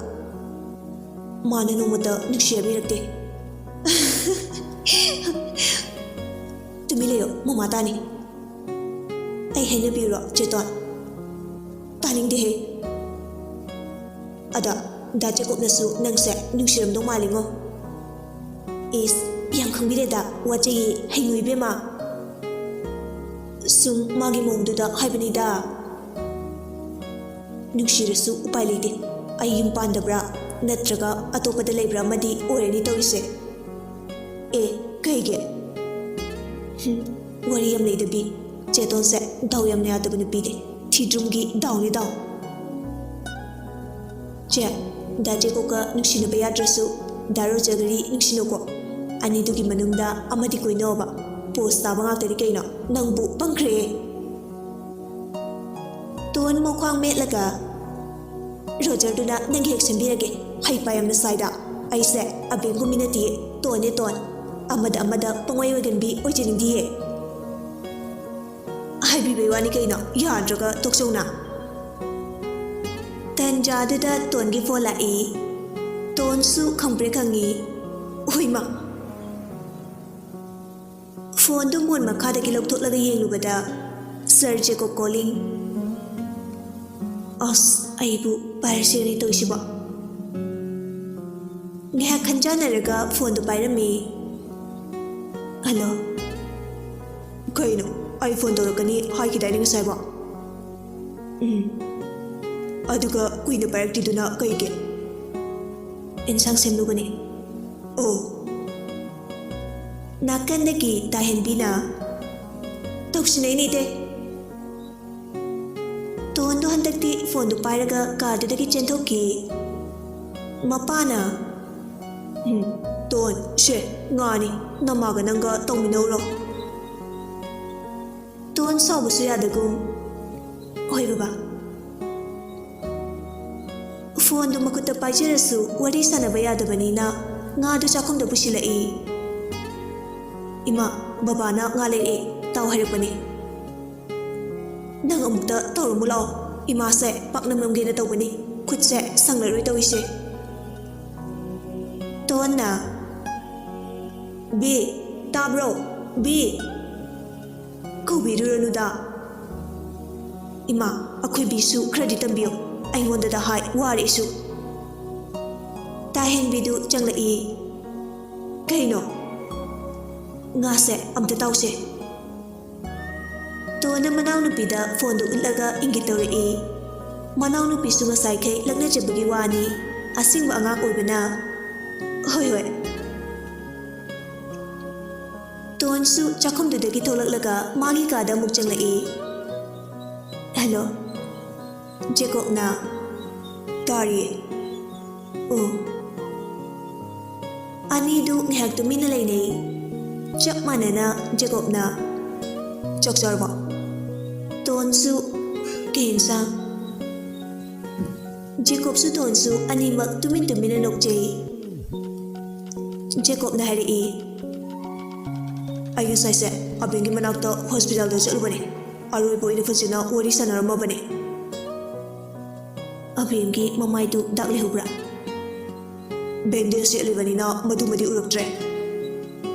ꯃꯥꯅ ꯅꯣꯡꯃꯇ ꯅꯨꯡꯁꯤ ꯍꯥꯏꯕꯤꯔꯛꯇꯦ꯫ ꯇꯨꯃꯤꯟ ꯂꯩꯌꯣ, ꯃꯃꯥ ꯇꯥꯅꯤ꯫ ꯑꯩ ꯍꯥꯏꯅꯕꯤꯔꯣ, ꯆꯦꯇꯣꯟ? ꯇꯥꯅꯤꯡꯗꯦꯍꯦ꯫ ꯑꯗ, ꯗꯥ ꯖꯦꯀꯣꯕꯅꯁꯨ ꯅꯪꯁꯦ ꯅꯨꯡꯁꯤꯔꯝꯗꯧ ꯃꯥꯜꯂꯤꯉꯣ꯫ ꯏꯁ, ꯌꯥꯝ ꯈꯪꯕꯤꯔꯦꯗ, ꯋꯥꯖꯩꯌꯦ, ꯍꯩꯅꯨ ꯏꯕꯦꯝꯃ꯫ ꯁꯨꯝ ꯃꯥꯒꯤ ꯃꯑꯣꯡꯗꯨꯗ ꯍꯥꯏꯕꯅꯤꯗ꯫ ꯅꯨꯡꯁꯤꯔꯁꯨ ꯎꯄꯥꯏ ꯂꯩꯇꯦ꯫ ꯑꯩ ꯌꯨꯝ ꯄꯥꯟꯗꯕ꯭ꯔꯥ, ꯅꯠꯇ꯭ꯔꯒ ꯑꯇꯣꯞꯄꯗ ꯂꯩꯕ꯭ꯔꯥ ꯑꯃꯗꯤ ꯑꯣꯏꯔꯅꯤ ꯇꯧꯔꯤꯁꯦ꯫ ꯑꯦ, ꯀꯩꯒꯤ? ꯍꯨꯝ, ꯋꯥꯔꯤ ꯌꯥꯝ ꯂꯩꯗꯕꯤ꯫ ꯆꯦꯇꯣꯟꯁꯦ ꯗꯥꯎ ꯌꯥꯝꯅ ꯌꯥꯗꯕ ꯅꯨꯄꯤꯅꯦ꯫ ꯊꯤꯗ꯭ꯔꯨꯝꯒꯤ ꯗꯥꯎꯅꯤ ꯗꯥꯎ꯫ ꯆꯦ, ꯗꯥ ꯖꯦꯀꯣꯕꯀ ꯅꯨꯡꯁꯤꯅꯕ ꯌꯥꯗ꯭ꯔꯁꯨ, ꯗꯥ ꯔꯣꯖꯔꯒꯗꯤ ꯅꯨꯡꯁꯤꯅꯧꯀꯣ꯫ ꯑꯅꯤꯗꯨꯒꯤ ꯃꯅꯨꯡꯗ ꯑꯃꯗꯤ ꯀꯣꯏꯅꯧꯕ꯫ Post ꯇꯥꯕ ꯉꯥꯛꯇꯅꯤ ꯀꯩꯅꯣ꯫ ꯅꯪꯕꯨ ꯄꯪꯈ꯭ꯔꯦ꯫ ꯇꯣꯟ ꯃꯈ꯭ꯋꯥꯡ ꯃꯦꯠꯂꯒ, ꯔꯣꯖꯔꯗꯨꯅ ꯅꯪꯒꯤ ꯍꯦꯛ ꯁꯦꯝꯕꯤꯔꯒꯦ꯫ ꯍꯩꯄꯥ ꯌꯥꯝꯅ ꯁꯥꯏꯗ꯫ ꯑꯩꯁꯦ ꯑꯕꯦꯡꯒꯨꯝꯕꯤ ꯅꯠꯇꯤꯌꯦ, ꯇꯣꯟꯅꯦ ꯇꯣꯟ꯫ ꯑꯃꯗ ꯑꯃꯗ ꯄꯪꯑꯣꯏ ꯑꯣꯏꯒꯟꯕꯤ ꯑꯣꯏꯖꯅꯤꯡꯗꯤꯌꯦ꯫ ꯍꯥꯏꯕꯤꯕꯩ ꯋꯥꯅꯤ ꯀꯩꯅꯣ, ꯌꯥꯗ꯭ꯔꯒ ꯇꯣꯛꯆꯧꯅ꯫ ꯇꯟꯖꯥꯗꯨꯗ ꯇꯣꯟꯒꯤ phone ꯂꯥꯛꯏ꯫ ꯇꯣꯟꯁꯨ ꯈꯪꯄ꯭ꯔꯦꯛ ꯈꯪꯉꯤ꯫ ꯍꯣꯏꯃ꯫ ꯐꯣꯟꯗꯨ ꯃꯣꯟ ꯃꯈꯥꯗꯒꯤ ꯂꯧꯊꯣꯛꯂꯒ ꯌꯦꯡꯂꯨꯕꯗ, "Sir Jacob calling." ꯑꯁ, ꯑꯩꯕꯨ ꯄꯥꯏꯔꯁꯤꯔꯅꯦ ꯇꯧꯔꯤꯁꯤꯕꯣ꯫ ꯉꯥꯏꯍꯥꯛ ꯈꯟꯖꯥꯟꯅꯔꯒ ꯐꯣꯟꯗꯨ ꯄꯥꯏꯔꯝꯃꯤ꯫ "Hello." "ꯀꯩꯅꯣ? ꯑꯩ ꯐꯣꯟ ꯇꯧꯔꯛꯀꯅꯤ ꯍꯥꯏꯈꯤꯗꯥꯏꯅꯦ ꯉꯁꯥꯏꯕꯣ?" "ꯎꯝ꯫ ꯑꯗꯨꯒ ꯀꯨꯏꯅ ꯄꯥꯏꯔꯛꯇ꯭ꯔꯤꯗꯨꯅ ꯀꯩꯒꯤ?" "ꯏꯟꯁꯥꯡ ꯁꯦꯝꯂꯨꯕꯅꯦ꯫" "ꯑꯣ꯫" ꯅꯥꯀꯟꯗꯒꯤ ꯇꯥꯍꯦꯟꯕꯤꯅ, "ꯇꯧꯁꯤꯟꯅꯩꯅꯦ ꯏꯇꯩ꯫" ꯇꯣꯟꯗꯣ ꯍꯟꯗꯛꯇꯤ ꯐꯣꯟꯗꯨ ꯄꯥꯏꯔꯒ ꯀꯥꯗꯨꯗꯒꯤ ꯆꯦꯟꯊꯣꯛꯈꯤ꯫ ꯃꯄꯥꯅ, "ꯎꯝ, ꯇꯣꯟ, ꯁꯦ, ꯉꯥꯅꯤ, ꯅꯃꯥꯒ ꯅꯪꯒ ꯇꯧꯃꯤꯟꯅꯧꯔꯣ꯫" ꯇꯣꯟ ꯁꯥꯎꯕꯁꯨ ꯌꯥꯗꯒꯨꯝ, "ꯍꯣꯏ ꯕꯕꯥ꯫" ꯐꯣꯟꯗꯨ ꯃꯈꯨꯠꯇ ꯄꯥꯏꯖꯔꯁꯨ ꯋꯥꯔꯤ ꯁꯥꯟꯅꯕ ꯌꯥꯗꯕꯅꯤꯅ ꯉꯥꯗꯨ ꯆꯥꯛꯈꯨꯝꯗ ꯄꯨꯁꯤꯜꯂꯛꯏ꯫ "ꯏꯃꯥ, ꯕꯕꯥꯅ ꯉꯥ ꯂꯩꯔꯛꯑꯦ, ꯇꯥꯎ ꯍꯥꯏꯔꯛꯄꯅꯦ꯫ ꯅꯪ ꯑꯃꯨꯛꯇ ꯇꯧꯔꯝꯃꯨ ꯂꯥꯛꯑꯣ꯫ ꯏꯃꯥꯁꯦ ꯄꯥꯛꯅꯝ ꯅꯝꯒꯦꯅ ꯇꯧꯕꯅꯤ, ꯈꯨꯠꯁꯦ ꯁꯪꯂꯔꯣꯏ ꯇꯧꯔꯤꯁꯦ꯫" ꯇꯣꯟꯅ, "ꯕꯤ, ꯇꯥꯕ꯭ꯔꯣ? ꯕꯤ!" "ꯀꯧꯕꯤꯔꯨꯔꯅꯨꯗ꯫" "ꯏꯃꯥ, ꯑꯩꯈꯣꯏ ꯕꯤꯁꯨ ꯈꯔꯗꯤ ꯇꯝꯕꯤꯌꯣ, ꯑꯩꯉꯣꯟꯗꯗ ꯍꯥꯏ, ꯋꯥꯔꯦ ꯑꯩꯁꯨ꯫" ꯇꯥꯍꯦꯟꯕꯤꯗꯨ ꯆꯪꯂꯛꯏ꯫ "ꯀꯩꯅꯣ?" "ꯉꯥꯁꯦ ꯑꯝꯇ ꯇꯥꯎꯁꯦ꯫" ꯇꯣꯟꯅ ꯃꯅꯥꯎꯅꯨꯄꯤꯗ ꯐꯣꯟꯗꯨ ꯎꯠꯂꯒ ꯏꯪꯒꯤꯠ ꯇꯧꯔꯛꯏ꯫ ꯃꯅꯥꯎꯅꯨꯄꯤꯁꯨ ꯉꯁꯥꯏꯈꯩ ꯂꯛꯅꯖꯕꯒꯤ ꯋꯥꯅꯤ, ꯑꯁꯦꯡꯕ ꯑꯉꯥꯡ ꯑꯣꯏꯕꯅ, "ꯍꯣꯏ, ꯍꯣꯏ꯫" ꯇꯣꯟꯁꯨ ꯆꯥꯛꯈꯨꯝꯗꯨꯗꯒꯤ ꯊꯣꯛꯂꯛꯂꯒ ꯃꯥꯒꯤ ꯀꯥꯗ ꯑꯃꯨꯛ ꯆꯪꯂꯛꯏ꯫ "Hello꯫" ꯖꯦꯀꯣꯕꯅ, "ꯇꯥꯔꯤꯌꯦ꯫" "ꯑꯣ꯫" ꯑꯅꯤꯗꯨ ꯉꯥꯏꯍꯥꯛ ꯇꯨꯃꯤꯟꯅ ꯂꯩꯅꯩ꯫ ꯆꯞ ꯃꯥꯟꯅꯅ ꯖꯦꯀꯣꯕꯅ, "ꯆꯥꯛ ꯆꯥꯔꯕꯣ?" ꯇꯣꯟꯁꯨ, "ꯀꯩ ꯏꯟꯁꯥꯡ?" ꯖꯦꯀꯣꯕꯁꯨ ꯇꯣꯟꯁꯨ ꯑꯅꯤꯃꯛ ꯇꯨꯃꯤꯟ ꯇꯨꯃꯤꯟꯅ ꯅꯣꯛꯆꯩ꯫ ꯖꯦꯀꯣꯕꯅ ꯍꯥꯏꯔꯛꯏ, "ꯑꯩ ꯉꯁꯥꯏꯁꯦ ꯑꯕꯦꯝꯒꯤ ꯃꯅꯥꯛꯇ ꯍꯣꯁꯄꯤꯇꯥꯜꯗ ꯆꯠꯂꯨꯕꯅꯦ꯫ ꯑꯔꯣꯏꯕ ꯑꯣꯏꯅ ꯐꯖꯅ ꯋꯥꯔꯤ ꯁꯥꯟꯅꯔꯝꯃꯕꯅꯦ꯫" "ꯑꯕꯦꯝꯒꯤ ꯃꯃꯥꯏꯗꯨ ꯗꯥꯛ ꯂꯩꯍꯧꯕ꯭ꯔꯥ?" ꯕꯦꯟꯗꯦꯖ ꯌꯦꯠꯂꯤꯕꯅꯤꯅ ꯃꯗꯨꯃꯗꯤ ꯎꯔꯛꯇ꯭ꯔꯦ꯫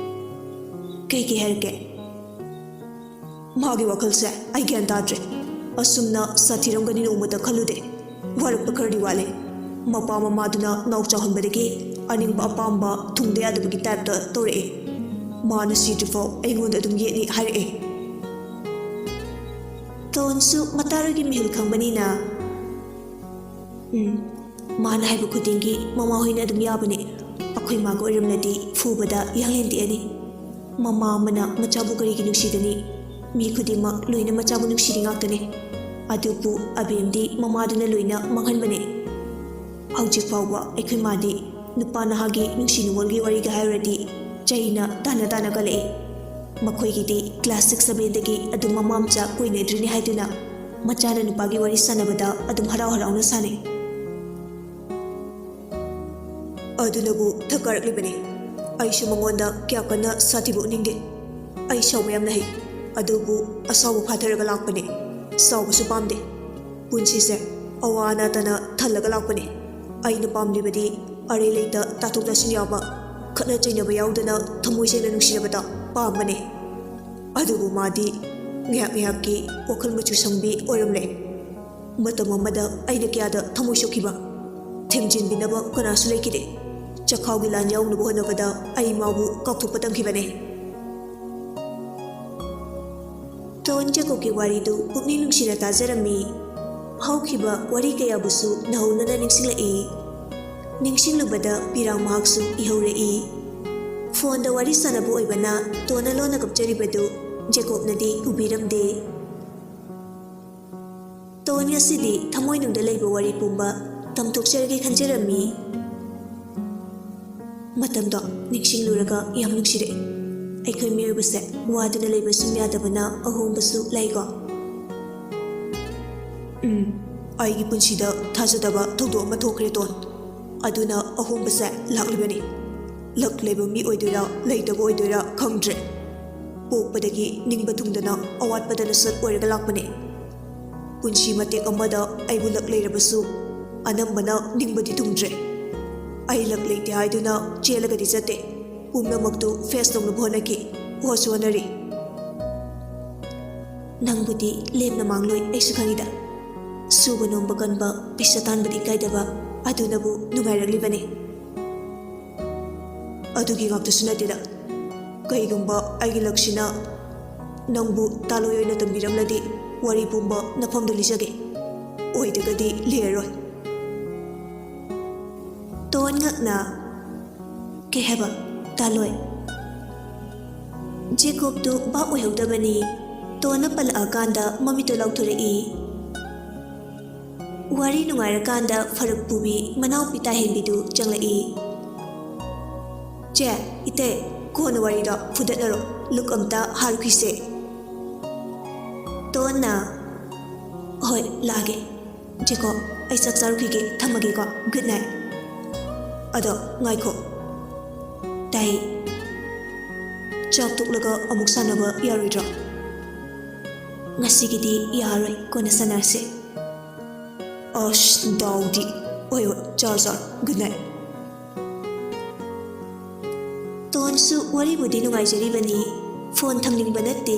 ꯀꯩ ꯀꯩ ꯍꯥꯏꯔꯛꯀꯦ? ꯃꯥꯒꯤ ꯋꯥꯈꯜꯁꯦ ꯑꯩ ꯒ꯭ꯌꯥꯟ ꯇꯥꯗ꯭ꯔꯦ꯫ ꯑꯁꯨꯝꯅ ꯁꯥꯊꯤꯔꯝꯒꯅꯤ ꯅꯣꯡꯃꯇ ꯈꯜꯂꯨꯗꯦ꯫ ꯋꯥꯔꯛꯄ ꯈꯔꯗꯤ ꯋꯥꯠꯂꯦ꯫ ꯃꯄꯥ ꯃꯃꯥꯗꯨꯅ ꯅꯥꯎ ꯆꯥꯎꯍꯟꯕꯗꯒꯤ ꯑꯅꯤꯡꯕ ꯑꯄꯥꯝꯕ ꯊꯨꯡꯗ ꯌꯥꯗꯕꯒꯤ ꯇꯥꯏꯞꯇ ꯇꯧꯔꯛꯑꯦ꯫ ꯃꯥꯅ ꯁꯤꯗ꯭ꯔꯤꯐꯥꯎ ꯑꯩꯉꯣꯟꯗ ꯑꯗꯨꯝ ꯌꯦꯠꯅꯤ ꯍꯥꯏꯔꯛꯑꯦ꯫ ꯇꯣꯟꯁꯨ ꯃꯇꯥꯔꯣꯏꯒꯤ ꯃꯤꯍꯨꯜ ꯈꯪꯕꯅꯤꯅ, ꯎꯝ, ꯃꯥꯅ ꯍꯥꯏꯕ ꯈꯨꯗꯤꯡꯒꯤ ꯃꯃꯥꯍꯣꯏꯅ ꯑꯗꯨꯝ ꯌꯥꯕꯅꯦ꯫ ꯑꯩꯈꯣꯏ ꯃꯥꯒ ꯑꯣꯏꯔꯝꯂꯗꯤ ꯐꯨꯕꯗ ꯌꯥꯡꯂꯦꯟ ꯇꯦꯛꯑꯅꯤ꯫ ꯃꯃꯥ ꯑꯃꯅ ꯃꯆꯥꯕꯨ ꯀꯔꯤꯒꯤ ꯅꯨꯡꯁꯤꯗꯅꯤ? ꯃꯤ ꯈꯨꯗꯤꯡꯃꯛ ꯂꯣꯏꯅ ꯃꯆꯥꯕꯨ ꯅꯨꯡꯁꯤꯔꯤ ꯉꯥꯛꯇꯅꯤ꯫ ꯑꯗꯨꯕꯨ ꯑꯕꯦꯝꯗꯤ ꯃꯃꯥꯗꯨꯅ ꯂꯣꯏꯅ ꯃꯥꯡꯍꯟꯕꯅꯦ꯫ ꯍꯧꯖꯤꯛ ꯐꯥꯎꯕ ꯑꯩꯈꯣꯏ ꯃꯥꯗꯤ ꯅꯨꯄꯥ ꯅꯍꯥꯒꯤ ꯅꯨꯡꯁꯤ ꯅꯨꯡꯉꯣꯜꯒꯤ ꯋꯥꯔꯤꯒ ꯍꯥꯏꯔꯨꯔꯗꯤ ꯆꯩꯅ ꯇꯥꯅ ꯇꯥꯅ ꯀꯜꯂꯛꯏ꯫ ꯃꯈꯣꯏꯒꯤꯗꯤ ꯀ꯭ꯂꯥꯁ ꯁꯤꯛꯁ ꯁꯚꯦꯟꯗꯒꯤ ꯑꯗꯨꯝ ꯃꯃꯥ ꯃꯆꯥ ꯀꯣꯏꯅꯗ꯭ꯔꯤꯅꯤ ꯍꯥꯏꯗꯨꯅ ꯃꯆꯥꯅ ꯅꯨꯄꯥꯒꯤ ꯋꯥꯔꯤ ꯁꯥꯟꯅꯕꯗ ꯑꯗꯨꯝ ꯍꯔꯥꯎ ꯍꯔꯥꯎꯅ ꯁꯥꯟꯅꯩ꯫ ꯑꯗꯨꯅꯕꯨ ꯊꯛ ꯀꯥꯔꯛꯂꯤꯕꯅꯤ꯫ ꯑꯩꯁꯨ ꯃꯉꯣꯟꯗ ꯀꯌꯥ ꯀꯟꯅ ꯁꯥꯊꯤꯕ ꯎꯠꯅꯤꯡꯗꯦ꯫ ꯑꯩ ꯁꯥꯎꯕ ꯌꯥꯝꯅ ꯍꯩ, ꯑꯗꯨꯕꯨ ꯑꯁꯥꯎꯕ ꯐꯥꯊꯔꯒ ꯂꯥꯛꯄꯅꯤ꯫ ꯁꯥꯎꯕꯁꯨ ꯄꯥꯝꯗꯦ꯫ ꯄꯨꯟꯁꯤꯁꯦ ꯑꯋꯥ ꯑꯅꯥꯇꯅ ꯊꯜꯂꯒ ꯂꯥꯛꯄꯅꯤ꯫ ꯑꯩꯅ ꯄꯥꯝꯂꯤꯕꯗꯤ ꯑꯔꯩ ꯂꯩꯇ ꯇꯥꯊꯣꯛ ꯇꯥꯁꯤꯟ ꯌꯥꯎꯕ, ꯈꯠꯅ ꯆꯩꯅꯕ ꯌꯥꯎꯗꯅ ꯊꯃꯣꯏ ꯁꯦꯡꯅ ꯅꯨꯡꯁꯤꯅꯕꯗ ꯄꯥꯝꯕꯅꯤ꯫ ꯑꯗꯨꯕꯨ ꯃꯥꯗꯤ ꯉꯥꯏꯍꯥꯛ ꯉꯥꯏꯍꯥꯛꯀꯤ ꯋꯥꯈꯜ ꯃꯆꯨ ꯁꯪꯕꯤ ꯑꯣꯏꯔꯝꯂꯦ꯫ ꯃꯇꯝ ꯑꯃꯗ ꯑꯩꯅ ꯀꯌꯥꯗ ꯊꯃꯣꯏ ꯁꯣꯛꯈꯤꯕ, ꯊꯦꯝꯖꯤꯟꯕꯤꯅꯕ ꯀꯅꯥꯁꯨ ꯂꯩꯈꯤꯗꯦ꯫ ꯆꯈꯥꯎꯒꯤ ꯂꯥꯟ ꯌꯥꯎꯅꯕ ꯍꯣꯠꯅꯕꯗ ꯑꯩ ꯃꯥꯕꯨ ꯀꯥꯎꯊꯣꯛꯄ ꯇꯝꯈꯤꯕꯅꯦ꯫ ꯇꯣꯟ ꯖꯦꯀꯣꯕꯀꯤ ꯋꯥꯔꯤꯗꯨ ꯄꯨꯛꯅꯤꯡ ꯅꯨꯡꯁꯤꯅ ꯇꯥꯖꯔꯝꯃꯤ꯫ ꯍꯧꯈꯤꯕ ꯋꯥꯔꯤ ꯀꯌꯥꯕꯨꯁꯨ ꯅꯧꯍꯧꯅꯅ ꯅꯤꯡꯁꯤꯡꯂꯛꯏ꯫ ꯅꯤꯡꯁꯤꯡꯂꯨꯕꯗ ꯄꯤꯔꯥꯡ ꯃꯍꯥꯛꯁꯨ ꯏꯍꯧꯔꯛꯏ꯫ ꯐꯣꯟꯗ ꯋꯥꯔꯤ ꯁꯥꯟꯅꯕ ꯑꯣꯏꯕꯅ ꯇꯣꯟꯅ ꯂꯣꯟꯅ ꯀꯞꯆꯔꯤꯕꯗꯨ ꯖꯦꯀꯣꯕꯅꯗꯤ ꯎꯕꯤꯔꯝꯗꯦ꯫ ꯇꯣꯟ ꯉꯁꯤꯗꯤ ꯊꯃꯣꯏꯅꯨꯡꯗ ꯂꯩꯕ ꯋꯥꯔꯤ ꯄꯨꯝꯕ ꯇꯝꯊꯣꯛꯆꯔꯒꯦ ꯈꯟꯖꯔꯝꯃꯤ꯫ ꯃꯇꯝꯗꯣ ꯅꯤꯡꯁꯤꯡꯂꯨꯔꯒ ꯌꯥꯝ ꯅꯨꯡꯁꯤꯔꯛꯏ꯫ ꯑꯩꯈꯣꯏ ꯃꯤꯑꯣꯏꯕꯁꯦ ꯋꯥꯗꯨꯅ ꯂꯩꯕ ꯁꯨꯝ ꯌꯥꯗꯕꯅ ꯑꯍꯣꯡꯕꯁꯨ ꯂꯩꯀꯣ꯫ ꯎꯝ, ꯑꯩꯒꯤ ꯄꯨꯟꯁꯤꯗ ꯊꯥꯖꯗꯕ ꯊꯧꯗꯣꯛ ꯑꯃ ꯊꯣꯛꯈ꯭ꯔꯦ, ꯇꯣꯟ꯫ ꯑꯗꯨꯅ ꯑꯍꯣꯡꯕꯁꯦ ꯂꯥꯛꯂꯤꯕꯅꯤ꯫ ꯂꯛ ꯂꯩꯕ ꯃꯤ ꯑꯣꯏꯗꯣꯏꯔꯥ ꯂꯩꯇꯕ ꯑꯣꯏꯗꯣꯏꯔꯥ ꯈꯪꯗ꯭ꯔꯦ꯫ ꯄꯣꯛꯄꯗꯒꯤ ꯅꯤꯡꯕ ꯊꯨꯡꯗꯅ ꯑꯋꯥꯠꯄꯗ ꯅꯁꯛ ꯑꯣꯏꯔꯒ ꯂꯥꯛꯄꯅꯦ꯫ ꯄꯨꯟꯁꯤ ꯃꯇꯦꯛ ꯑꯃꯗ ꯑꯩꯕꯨ ꯂꯛ ꯂꯩꯔꯕꯁꯨ ꯑꯅꯝꯕꯅ ꯅꯤꯡꯕꯗꯤ ꯊꯨꯡꯗ꯭ꯔꯦ꯫ ꯑꯩ ꯂꯛ ꯂꯩꯇꯦ ꯍꯥꯏꯗꯨꯅ ꯆꯦꯜꯂꯒꯗꯤ ꯆꯠꯇꯦ꯫ ꯄꯨꯝꯅꯃꯛꯇꯨ ꯐꯦꯁ ꯇꯧꯅꯕ ꯍꯣꯠꯅꯈꯤ꯫ ꯍꯣꯠꯁꯨ ꯍꯣꯠꯅꯔꯤ꯫ ꯅꯪꯕꯨꯗꯤ ꯂꯦꯝꯅ ꯃꯥꯡꯂꯣꯏ, ꯑꯩꯁꯨ ꯈꯪꯉꯤꯗ꯫ ꯁꯨꯕ ꯅꯣꯝꯕ ꯀꯟꯕ, ꯄꯩꯁꯥ ꯇꯥꯟꯕꯗꯤ ꯀꯥꯏꯗꯕ, ꯑꯗꯨꯅꯕꯨ ꯅꯨꯡꯉꯥꯏꯔꯛꯂꯤꯕꯅꯤ꯫ ꯑꯗꯨꯒꯤ ꯉꯥꯛꯇꯁꯨ ꯅꯠꯇꯦꯗ, ꯀꯩꯒꯨꯝꯕ ꯑꯩꯒꯤ ꯂꯛꯁꯤꯅ ꯅꯪꯕꯨ ꯇꯥꯂꯣꯏ ꯑꯣꯏꯅ ꯇꯝꯕꯤꯔꯝꯂꯗꯤ, ꯋꯥꯔꯤ ꯄꯨꯝꯕ ꯅꯐꯝꯗ ꯂꯤꯖꯒꯦ꯫ ꯑꯣꯏꯗ꯭ꯔꯒꯗꯤ ꯂꯤꯔꯔꯣꯏ꯫ ꯇꯣꯟ ꯉꯛꯅ, "ꯀꯩ ꯍꯥꯏꯕ? ꯇꯥꯂꯣꯏ?" ꯖꯦꯀꯣꯕꯇꯨ ꯚꯥꯞ ꯑꯣꯏꯍꯧꯗꯕꯅꯤ꯫ ꯇꯣꯟꯅ ꯄꯜꯂꯛꯑꯀꯥꯟꯗ ꯃꯃꯤꯠꯇꯨ ꯂꯥꯎꯊꯣꯔꯛꯏ꯫ ꯋꯥꯔꯤ ꯅꯨꯡꯉꯥꯏꯔꯀꯥꯟꯗ ꯐꯔꯛ ꯄꯨꯕꯤ ꯃꯅꯥꯎꯄꯤ ꯇꯥꯍꯦꯟꯕꯤꯗꯨ ꯆꯪꯂꯛꯏ꯫ "ꯆꯦ, ꯏꯇꯩ, ꯀꯣꯟꯅ ꯋꯥꯔꯤꯗꯣ ꯐꯨꯗꯠꯅꯔꯣ, ꯂꯨꯛ ꯑꯝꯇ ꯍꯥꯔꯨꯈꯤꯁꯦ꯫" ꯇꯣꯟꯅ, "ꯍꯣꯏ, ꯂꯥꯛꯑꯒꯦ꯫ ꯆꯦꯀꯣ, ꯑꯩ ꯆꯥꯛ ꯆꯥꯔꯨꯈꯤꯒꯦ, ꯊꯝꯃꯒꯦꯀꯣ, ꯒꯨꯗ ꯅꯥꯏꯠ꯫" "ꯑꯗꯣ, ꯉꯥꯏꯈꯣ꯫" "ꯇꯥꯏ꯫" "ꯆꯥꯛ ꯇꯣꯛꯂꯒ ꯑꯃꯨꯛ ꯁꯥꯟꯅꯕ ꯌꯥꯔꯣꯏꯗ꯭ꯔꯣ?" "ꯉꯁꯤꯒꯤꯗꯤ ꯌꯥꯔꯣꯏ, ꯀꯣꯟꯅ ꯁꯥꯟꯅꯔꯁꯦ꯫" "ꯑꯁ, ꯗꯥꯎꯗꯤ꯫" "ꯍꯣꯏ, ꯍꯣꯏ, ꯆꯥꯔꯣ, ꯆꯥꯔꯣ, ꯒꯨꯗ ꯅꯥꯏꯠ꯫" ꯇꯣꯟꯁꯨ ꯋꯥꯔꯤꯕꯨꯗꯤ ꯅꯨꯡꯉꯥꯏꯖꯔꯤꯕꯅꯤ, ꯐꯣꯟ ꯊꯝꯅꯤꯡꯕ ꯅꯠꯇꯦ꯫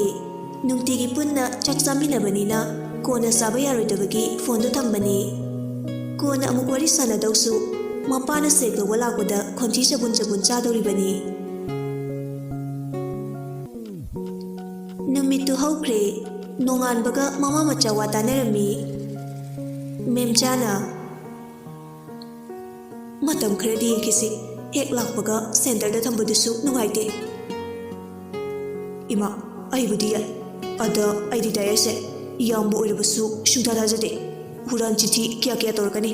ꯅꯨꯡꯇꯤꯒꯤ ꯄꯨꯟꯅ ꯆꯥꯛ ꯆꯥꯃꯤꯟꯅꯕꯅꯤꯅ ꯀꯣꯟꯅ ꯆꯥꯕ ꯌꯥꯔꯣꯏꯗꯕꯒꯤ ꯐꯣꯟꯗꯣ ꯊꯝꯕꯅꯤ꯫ ꯀꯣꯟꯅ ꯑꯃꯨꯛ ꯋꯥꯔꯤ ꯁꯥꯟꯅꯗꯧꯁꯨ ꯃꯄꯥꯅ ꯁꯦꯛ ꯂꯧꯕ ꯂꯥꯛꯄꯗ ꯈꯣꯟꯊꯤ ꯆꯕꯨꯟ ꯆꯕꯨꯟ ꯆꯥꯗꯧꯔꯤꯕꯅꯤ꯫ ꯅꯨꯃꯤꯠꯇꯨ ꯍꯧꯈ꯭ꯔꯦ꯫ ꯅꯣꯡꯉꯥꯟꯕꯒ ꯃꯃꯥ ꯃꯆꯥ ꯋꯥ ꯇꯥꯅꯔꯝꯃꯤ꯫ ꯃꯦꯝꯆꯥꯅ, "ꯃꯇꯝ ꯈꯔꯗꯤ ꯌꯦꯡꯈꯤꯁꯤ꯫ ꯍꯦꯛ ꯂꯥꯛꯄꯒ ꯁꯦꯟꯇꯔꯗ ꯊꯝꯕꯗꯨꯁꯨ ꯅꯨꯡꯉꯥꯏꯇꯦ꯫" "ꯏꯃꯥ, ꯑꯩꯕꯨꯗꯤ ꯌꯥꯏ꯫ ꯑꯗ ꯑꯩꯗꯤ ꯗꯥꯏꯔꯁꯦ ꯏꯌꯥꯝꯕ ꯑꯣꯏꯔꯕꯁꯨ ꯁꯨꯡꯊꯥ ꯊꯥꯖꯗꯦ꯫ ꯍꯨꯔꯥꯟ ꯆꯤꯊꯤ ꯀꯌꯥ ꯀꯌꯥ ꯇꯧꯔꯛꯀꯅꯤ꯫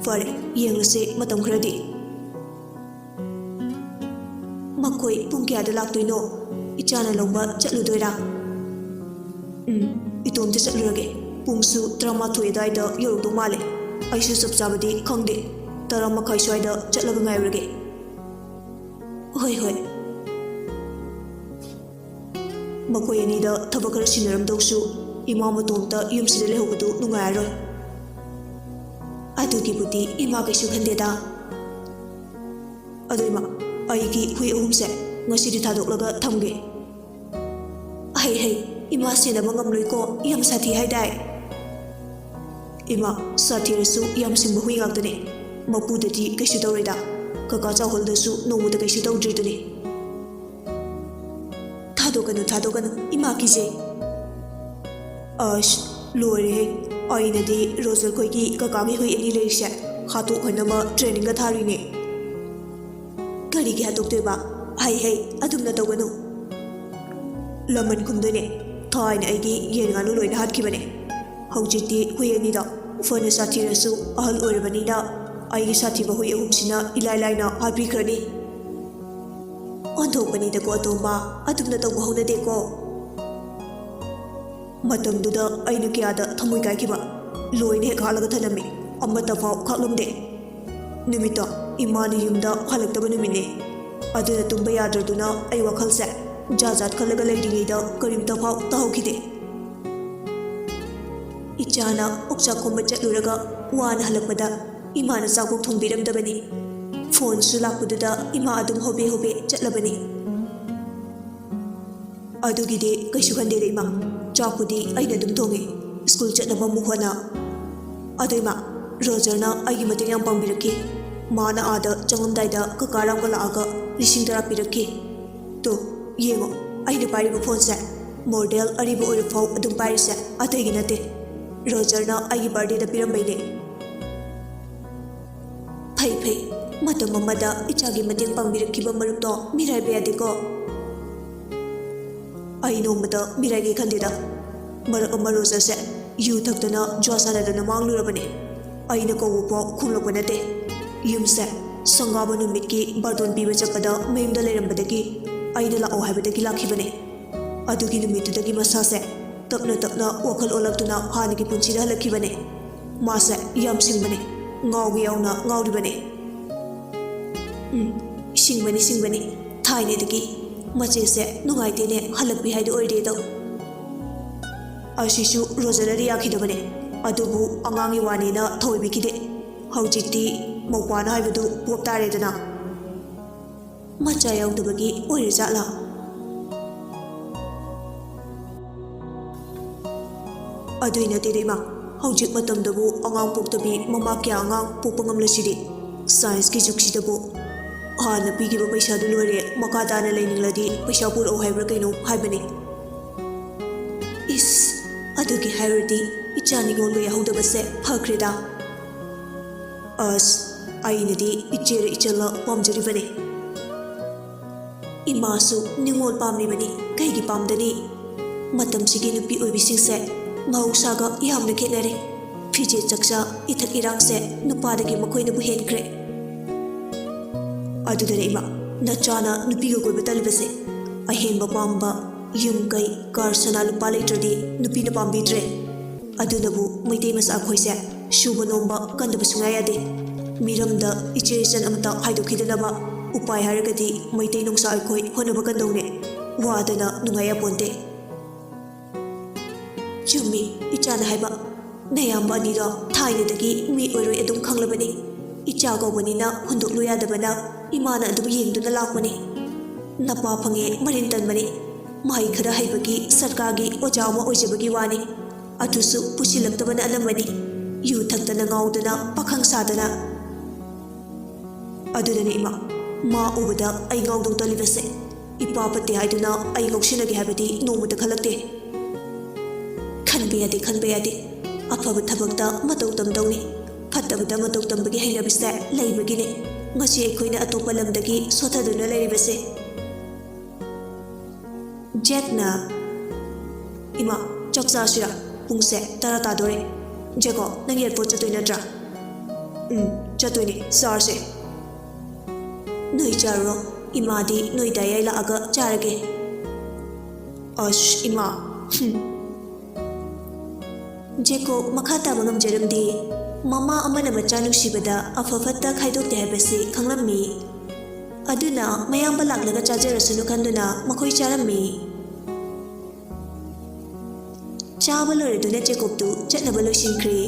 ꯐꯔꯦ, ꯌꯦꯡꯂꯁꯦ ꯃꯇꯝ ꯈꯔꯗꯤ꯫" "ꯃꯈꯣꯏ ꯄꯨꯡ ꯀꯌꯥꯗ ꯂꯥꯛꯇꯣꯏꯅꯣ? ꯏꯆꯥꯅ ꯂꯧꯕ ꯆꯠꯂꯨꯗꯣꯏꯔꯥ?" "ꯎꯝ, ꯏꯇꯣꯝꯇ ꯆꯠꯂꯨꯔꯒꯦ꯫ ꯄꯨꯡꯁꯨ ꯇꯔꯥꯃꯥꯊꯣꯏ ꯑꯗꯨꯋꯥꯏꯗ ꯌꯧꯔꯛꯇꯧ ꯃꯥꯜꯂꯦ꯫ ꯑꯩꯁꯨ ꯆꯞ ꯆꯥꯕꯗꯤ ꯈꯪꯗꯦ꯫ ꯇꯔꯥ ꯃꯈꯥꯏ ꯁ꯭ꯋꯥꯏꯗ ꯆꯠꯂꯒ ꯉꯥꯏꯔꯨꯔꯒꯦ꯫" "ꯍꯣꯏ, ꯍꯣꯏ꯫" ꯃꯈꯣꯏ ꯑꯅꯤꯗ ꯊꯕꯛ ꯈꯔ ꯁꯤꯟꯅꯔꯝꯗꯧꯁꯨ, ꯏꯃꯥ ꯃꯇꯣꯝꯇ ꯌꯨꯝꯁꯤꯗ ꯂꯩꯍꯧꯕꯗꯨ ꯅꯨꯡꯉꯥꯏꯔꯔꯣꯏ꯫ "ꯑꯗꯨꯒꯤꯕꯨꯗꯤ ꯏꯃꯥ ꯀꯩꯁꯨ ꯈꯟꯗꯦꯗ꯫ ꯑꯗꯣ ꯏꯃꯥ, ꯑꯩꯒꯤ ꯍꯨꯏ ꯑꯍꯨꯝꯁꯦ ꯉꯁꯤꯗꯤ ꯊꯥꯗꯣꯛꯂꯒ ꯊꯝꯒꯦ꯫ ꯍꯩ ꯍꯩ, ꯏꯃꯥ ꯁꯦꯟꯅꯕ ꯉꯝꯂꯣꯏꯀꯣ, ꯌꯥꯝ ꯁꯥꯊꯤ ꯍꯥꯏꯗꯥꯏ? ꯏꯃꯥ, ꯁꯥꯊꯤꯔꯁꯨ ꯌꯥꯝ ꯁꯤꯡꯕ ꯍꯨꯏ ꯉꯥꯛꯇꯅꯦ꯫ ꯃꯄꯨꯗꯗꯤ ꯀꯩꯁꯨ ꯇꯧꯔꯣꯏꯗ꯫ ꯀꯀꯥ ꯆꯥꯎꯍꯜꯗꯁꯨ ꯅꯣꯡꯃꯇ ꯀꯩꯁꯨ ꯇꯧꯗ꯭ꯔꯤꯗꯨꯅꯤ꯫ ꯊꯥꯗꯣꯛꯀꯅꯨ, ꯊꯥꯗꯣꯛꯀꯅꯨ, ꯏꯃꯥ ꯀꯤꯖꯩ꯫ ꯑꯁ, ꯂꯣꯏꯔꯦꯍꯦ꯫ ꯑꯩꯅꯗꯤ ꯔꯣꯖꯔ ꯈꯣꯏꯒꯤ ꯀꯀꯥꯒꯤ ꯍꯨꯏ ꯑꯅꯤ ꯂꯩꯔꯤꯁꯦ ꯍꯥꯠꯇꯣꯛꯍꯟꯅꯕ ꯇ꯭ꯔꯦꯅꯤꯡꯒ ꯊꯥꯔꯤꯅꯦ꯫ ꯀꯔꯤꯒꯤ ꯍꯥꯠꯇꯣꯛꯇꯣꯏꯕ? ꯍꯩ ꯍꯩ, ꯑꯗꯨꯝꯅ ꯇꯧꯒꯅꯨ꯫ ꯂꯃꯟ ꯈꯨꯝꯗꯣꯏꯅꯦ꯫ ꯊꯥꯏꯅ ꯑꯩꯒꯤ ꯌꯦꯟ ꯉꯥꯅꯨ ꯂꯣꯏꯅ ꯍꯥꯠꯈꯤꯕꯅꯦ꯫ ꯍꯧꯖꯤꯛꯇꯤ ꯍꯨꯏ ꯑꯅꯤꯗꯣ ꯐꯅ ꯁꯥꯊꯤꯔꯁꯨ ꯑꯍꯜ ꯑꯣꯏꯔꯕꯅꯤꯅ ꯑꯩꯒꯤ ꯁꯥꯊꯤꯕ ꯍꯨꯏ ꯑꯍꯨꯝꯁꯤꯅ ꯏꯂꯥꯏ ꯂꯥꯏꯅ ꯍꯥꯠꯄꯤꯈ꯭ꯔꯅꯤ꯫ ꯑꯣꯟꯊꯣꯛꯄꯅꯤꯗꯀꯣ ꯑꯇꯣꯝꯕ, ꯑꯗꯨꯝꯅ ꯇꯧꯕ ꯍꯧꯅꯗꯦꯀꯣ꯫ ꯃꯇꯝꯗꯨꯗ ꯑꯩꯅ ꯀꯌꯥꯗ ꯊꯃꯣꯏ ꯀꯥꯏꯈꯤꯕ꯫ ꯂꯣꯏꯅ ꯍꯦꯛ ꯍꯥꯠꯂꯒ ꯊꯅꯝꯃꯤ꯫ ꯑꯃꯠꯇ ꯐꯥꯎ ꯈꯥꯛꯂꯝꯗꯦ꯫ ꯅꯨꯃꯤꯠꯇꯣ ꯏꯃꯥꯅ ꯌꯨꯝꯗ ꯍꯜꯂꯛꯇꯕ ꯅꯨꯃꯤꯠꯅꯦ꯫ ꯑꯗꯨꯅ ꯇꯨꯝꯕ ꯌꯥꯗ꯭ꯔꯗꯨꯅ ꯑꯩ ꯋꯥꯈꯜꯁꯦ ꯖꯥꯠ ꯖꯥꯠ ꯈꯜꯂꯒ ꯂꯩꯔꯤꯉꯩꯗ ꯀꯔꯤꯝꯇ ꯐꯥꯎ ꯇꯥꯍꯧꯈꯤꯗꯦ꯫ ꯏꯆꯥꯅ ꯑꯣꯛꯆꯥꯛ ꯈꯣꯝꯕ ꯆꯠꯂꯨꯔꯒ ꯋꯥꯅ ꯍꯜꯂꯛꯄꯗ ꯏꯃꯥꯅ ꯆꯥꯛꯐꯥꯎ ꯊꯣꯡꯕꯤꯔꯝꯗꯕꯅꯤ꯫ ꯐꯣꯟꯁꯨ ꯂꯥꯛꯄꯗꯨꯗ ꯏꯃꯥ ꯑꯗꯨꯝ ꯍꯣꯕꯦ ꯍꯣꯕꯦ ꯆꯠꯂꯕꯅꯤ꯫ ꯑꯗꯨꯒꯤꯗꯤ ꯀꯩꯁꯨ ꯈꯟꯗꯦꯗ ꯏꯃꯥ, ꯆꯥꯛꯄꯨꯗꯤ ꯑꯩꯅ ꯑꯗꯨꯝ ꯊꯣꯡꯉꯦ꯫ ꯁ꯭ꯀꯨꯜ ꯆꯠꯅꯕ ꯑꯃꯨꯛ ꯍꯣꯠꯅ꯫ ꯑꯗꯣ ꯏꯃꯥ, ꯔꯣꯖꯔꯅ ꯑꯩꯒꯤ ꯃꯇꯦꯡ ꯌꯥꯝ ꯄꯥꯡꯕꯤꯔꯛꯈꯤ꯫ ꯃꯥꯅ ꯑꯥꯗ ꯆꯪꯉꯝꯗꯥꯏꯗ ꯀꯀꯥ ꯔꯥꯝꯒ ꯂꯥꯛꯑꯒ ꯂꯤꯁꯤꯡ ꯇꯔꯥ ꯄꯤꯔꯛꯈꯤ꯫ ꯇꯣ, ꯌꯦꯡꯉꯣ, ꯑꯩꯅ ꯄꯥꯏꯔꯤꯕ ꯐꯣꯟꯁꯦ ꯃꯣꯗꯦꯜ ꯑꯔꯤꯕ ꯑꯣꯏꯔꯤꯐꯥꯎ ꯑꯗꯨꯝ ꯄꯥꯏꯔꯤꯁꯦ ꯑꯇꯩꯒꯤ ꯅꯠꯇꯦ꯫ ꯔꯣꯖꯔꯅ ꯑꯩꯒꯤ ꯕꯥꯔꯗꯦꯗ ꯄꯤꯔꯝꯕꯩꯅꯦ꯫ ꯐꯩ ꯐꯩ, ꯃꯇꯝ ꯑꯃꯗ ꯏꯆꯥꯒꯤ ꯃꯇꯦꯡ ꯄꯥꯡꯕꯤꯔꯛꯈꯤꯕ ꯃꯔꯨꯞꯇꯣ ꯃꯤꯔꯥꯏꯕ ꯌꯥꯗꯦꯀꯣ꯫ ꯑꯩ ꯅꯣꯡꯃꯇ ꯃꯤꯔꯥꯏꯒꯦ ꯈꯟꯗꯦꯗ꯫ ꯃꯔꯛ ꯑꯃ ꯔꯣꯖꯔꯁꯦ ꯌꯨ ꯊꯛꯇꯅ ꯖꯨꯋꯥ ꯁꯥꯟꯅꯗꯅ ꯃꯥꯡꯂꯨꯔꯕꯅꯦ꯫ ꯑꯩꯅ ꯀꯧꯕ ꯐꯥꯎ ꯈꯨꯝꯂꯛꯄ ꯅꯠꯇꯦ꯫ ꯌꯨꯝꯁꯦ ꯁꯪꯒꯥꯕ ꯅꯨꯃꯤꯠꯀꯤ ꯕꯥꯔꯇꯣꯟ ꯄꯤꯕ ꯆꯠꯄꯗ ꯃꯌꯨꯝꯗ ꯂꯩꯔꯝꯕꯗꯒꯤ ꯑꯩꯅ ꯂꯥꯛꯑꯣ ꯍꯥꯏꯕꯗꯒꯤ ꯂꯥꯛꯈꯤꯕꯅꯦ꯫ ꯑꯗꯨꯒꯤ ꯅꯨꯃꯤꯠꯇꯨꯗꯒꯤ ꯃꯁꯥꯁꯦ ꯇꯞꯅ ꯇꯞꯅ ꯋꯥꯈꯜ ꯑꯣꯜꯂꯛꯇꯨꯅ ꯍꯥꯟꯅꯒꯤ ꯄꯨꯟꯁꯤꯗ ꯍꯜꯂꯛꯈꯤꯕꯅꯦ꯫ ꯃꯥꯁꯦ ꯌꯥꯝ ꯁꯤꯡꯕꯅꯦ, ꯉꯥꯎꯒꯦ ꯌꯥꯎꯅ ꯉꯥꯎꯔꯤꯕꯅꯦ꯫ ꯎꯝ, ꯁꯤꯡꯕꯅꯤ, ꯁꯤꯡꯕꯅꯤ꯫ ꯊꯥꯏꯅꯗꯒꯤ ꯃꯆꯦꯁꯦ ꯅꯨꯡꯉꯥꯏꯇꯦꯅꯦ, ꯍꯜꯂꯛꯄꯤ ꯍꯥꯏꯗꯣ ꯑꯣꯏꯔꯦꯗꯣ꯫ ꯑꯁꯤꯁꯨ ꯔꯣꯖꯔꯅꯗꯤ ꯌꯥꯈꯤꯗꯕꯅꯦ, ꯑꯗꯨꯕꯨ ꯑꯉꯥꯡꯒꯤ ꯋꯥꯅꯦꯅ ꯊꯧꯑꯣꯏꯕꯤꯈꯤꯗꯦ꯫ ꯍꯧꯖꯤꯛꯇꯤ ꯃꯧꯄ꯭ꯋꯥꯅ ꯍꯥꯏꯕꯗꯨ ꯄꯣꯞ ꯇꯥꯔꯦꯗꯅ꯫ ꯃꯆꯥ ꯌꯥꯎꯗꯕꯒꯤ ꯑꯣꯏꯔꯖꯥꯠꯂꯥ? ꯑꯗꯨꯏ ꯅꯠꯇꯦꯗ ꯏꯃꯥ, ꯍꯧꯖꯤꯛ ꯃꯇꯝꯗꯕꯨ ꯑꯉꯥꯡ ꯄꯣꯛꯇꯕꯤ ꯃꯃꯥ ꯀꯌꯥ ꯑꯉꯥꯡ ꯄꯣꯛꯄ ꯉꯝꯂꯁꯤꯗꯤ? ꯁꯥꯏꯟꯁꯀꯤ ꯖꯨꯒꯁꯤꯗꯕꯨ꯫ ꯍꯥꯟꯅ ꯄꯤꯈꯤꯕ ꯄꯩꯁꯥꯗꯨ ꯂꯣꯏꯔꯦ, ꯃꯈꯥ ꯇꯥꯅ ꯂꯩꯅꯤꯡꯂꯗꯤ ꯄꯩꯁꯥ ꯄꯨꯔꯛꯑꯣ ꯍꯥꯏꯕ꯭ꯔꯥ ꯀꯩꯅꯣ ꯍꯥꯏꯕꯅꯤ꯫ ꯏꯁ, ꯑꯗꯨꯒꯤ ꯍꯥꯏꯔꯨꯔꯗꯤ ꯏꯆꯥ ꯅꯤꯉꯣꯜꯒ ꯌꯥꯍꯧꯗꯕꯁꯦ ꯐꯈ꯭ꯔꯦꯗ꯫ ꯑꯁ, ꯑꯩꯅꯗꯤ ꯏꯆꯦꯔ ꯏꯆꯜꯂ ꯄꯥꯝꯖꯔꯤꯕꯅꯤ꯫ ꯏꯃꯥꯁꯨ ꯅꯤꯉꯣꯜ ꯄꯥꯝꯂꯤꯕꯅꯤ, ꯀꯩꯒꯤ ꯄꯥꯝꯗꯅꯤ? ꯃꯇꯝꯁꯤꯒꯤ ꯅꯨꯄꯤ ꯑꯣꯏꯕꯤꯁꯤꯡꯁꯦ ꯃꯍꯧꯁꯥꯒ ꯌꯥꯝꯅ ꯈꯦꯠꯅꯔꯦ꯫ ꯐꯤꯖꯦꯠ ꯆꯛꯆꯥ, ꯏꯊꯛ ꯏꯔꯥꯡꯁꯦ ꯅꯨꯄꯥꯗꯒꯤ ꯃꯈꯣꯏꯅꯕꯨ ꯍꯦꯟꯈ꯭ꯔꯦ꯫ ꯑꯗꯨꯗꯅꯦ ꯏꯃꯥ, ꯅꯆꯥꯅ ꯅꯨꯄꯤꯒ ꯀꯣꯏꯕ ꯇꯜꯂꯤꯕꯁꯦ꯫ ꯑꯍꯦꯟꯕ ꯄꯥꯝꯕ, ꯌꯨꯝ ꯀꯩ, ꯀꯥꯔ ꯁꯅꯥ ꯂꯨꯄꯥ ꯂꯩꯇ꯭ꯔꯗꯤ ꯅꯨꯄꯤꯅ ꯄꯥꯝꯕꯤꯗ꯭ꯔꯦ꯫ ꯑꯗꯨꯅꯕꯨ ꯃꯩꯇꯩ ꯃꯆꯥ ꯑꯩꯈꯣꯏꯁꯦ ꯁꯨꯕ ꯅꯣꯝꯕ ꯀꯟꯗꯕ ꯁꯨꯡꯌꯥ ꯌꯥꯗꯦ꯫ ꯃꯤꯔꯝꯗ ꯏꯆꯦ ꯏꯆꯟ ꯑꯃꯇ ꯍꯥꯏꯗꯣꯛꯈꯤꯗꯅꯕ ꯎꯄꯥꯏ ꯍꯥꯏꯔꯒꯗꯤ ꯃꯩꯇꯩ ꯅꯨꯡꯁꯥ ꯑꯩꯈꯣꯏ ꯍꯣꯠꯅꯕ ꯀꯟꯗꯧꯅꯦ꯫ ꯋꯥꯗꯅ ꯅꯨꯡꯉꯥꯏ ꯌꯥꯄꯣꯟꯇꯦ꯫ ꯆꯨꯝꯃꯤ ꯏꯆꯥꯅ ꯍꯥꯏꯕ꯫ ꯅꯌꯥꯝꯕ ꯑꯅꯤꯗꯣ ꯊꯥꯏꯅꯗꯒꯤ ꯃꯤ ꯑꯣꯏꯔꯣꯏ ꯑꯗꯨꯝ ꯈꯪꯂꯕꯅꯤ꯫ ꯏꯆꯥ ꯀꯧꯕꯅꯤꯅ ꯍꯨꯟꯗꯣꯛꯂꯨ ꯌꯥꯗꯕꯅ ꯏꯃꯥꯅ ꯑꯗꯨꯝ ꯌꯦꯡꯗꯨꯅ ꯂꯥꯛꯄꯅꯤ꯫ ꯅꯄꯥ ꯐꯪꯉꯦ ꯃꯔꯤꯟ ꯇꯟꯕꯅꯤ꯫ ꯃꯍꯩ ꯈꯔ ꯍꯩꯕꯒꯤ ꯁꯔꯀꯥꯔꯒꯤ ꯑꯣꯖꯥ ꯑꯃ ꯑꯣꯏꯖꯕꯒꯤ ꯋꯥꯅꯤ꯫ ꯑꯗꯨꯁꯨ ꯄꯨꯁꯤꯜꯂꯛꯇꯕꯅ ꯑꯅꯝꯕꯅꯤ꯫ ꯌꯨ ꯊꯛꯇꯅ ꯉꯥꯎꯗꯅ ꯄꯥꯈꯪ ꯁꯥꯗꯅ꯫ ꯑꯗꯨꯅꯅꯦ ꯏꯃꯥ, ꯃꯥ ꯎꯕꯗ ꯑꯩ ꯉꯥꯎꯗꯧ ꯇꯜꯂꯤꯕꯁꯦ꯫ ꯏꯄꯥ ꯐꯠꯇꯦ ꯍꯥꯏꯗꯨꯅ ꯑꯩ ꯉꯥꯎꯁꯤꯟꯅꯒꯦ ꯍꯥꯏꯕꯗꯤ ꯅꯣꯡꯃꯇ ꯈꯜꯂꯛꯇꯦ꯫ ꯈꯟꯕ ꯌꯥꯗꯦ, ꯈꯟꯕ ꯌꯥꯗꯦ꯫ ꯑꯐꯕ ꯊꯕꯛꯇ ꯃꯇꯧ ꯇꯝꯗꯧꯅꯤ꯫ ꯐꯠꯇꯕꯗ ꯃꯇꯧ ꯇꯝꯕꯒꯤ ꯍꯩꯅꯕꯤꯁꯦ ꯂꯩꯕꯒꯤꯅꯦ ꯉꯁꯤ ꯑꯩꯈꯣꯏꯅ ꯑꯇꯣꯞꯄ ꯂꯝꯗꯒꯤ ꯁꯣꯠꯊꯗꯨꯅ ꯂꯩꯔꯤꯕꯁꯦ꯫ ꯖꯦꯛꯅ, "ꯏꯃꯥ, ꯆꯥꯛ ꯆꯥꯁꯤꯔꯥ? ꯄꯨꯡꯁꯦ ꯇꯔꯥ ꯇꯥꯗꯣꯔꯦ꯫ ꯖꯦꯀꯣ, ꯅꯪ ꯑꯦꯌꯥꯔꯄꯣꯔꯠ ꯆꯠꯇꯣꯏ ꯅꯠꯇ꯭ꯔꯥ?" "ꯎꯝ, ꯆꯠꯇꯣꯏꯅꯦ, ꯆꯥꯔꯁꯦ꯫" "ꯅꯣꯏ ꯆꯥꯔꯨꯔꯣ, ꯏꯃꯥꯗꯤ ꯅꯣꯏ ꯗꯥꯏ ꯑꯩ ꯂꯥꯛꯑꯒ ꯆꯥꯔꯒꯦ꯫" "ꯑꯁ, ꯏꯃꯥ, ꯍꯨꯝ꯫" ꯖꯦꯀꯣ ꯃꯈꯥ ꯇꯥꯕ ꯉꯝꯖꯔꯝꯗꯦ꯫ ꯃꯃꯥ ꯑꯃꯅ ꯃꯆꯥ ꯅꯨꯡꯁꯤꯕꯗ ꯑꯐ ꯐꯠꯇ ꯈꯥꯏꯗꯣꯛꯇꯦ ꯍꯥꯏꯕꯁꯤ ꯈꯪꯂꯝꯃꯤ꯫ ꯑꯗꯨꯅ ꯃꯌꯥꯝꯕ ꯂꯥꯛꯂꯒ ꯆꯥꯖꯔꯁꯅꯨ ꯈꯟꯗꯨꯅ ꯃꯈꯣꯏ ꯆꯥꯔꯝꯃꯤ꯫ ꯆꯥꯕ ꯂꯣꯏꯔꯗꯨꯅ ꯖꯦꯀꯣꯕꯇꯨ ꯆꯠꯅꯕ ꯂꯣꯏꯁꯤꯟꯈ꯭ꯔꯦ꯫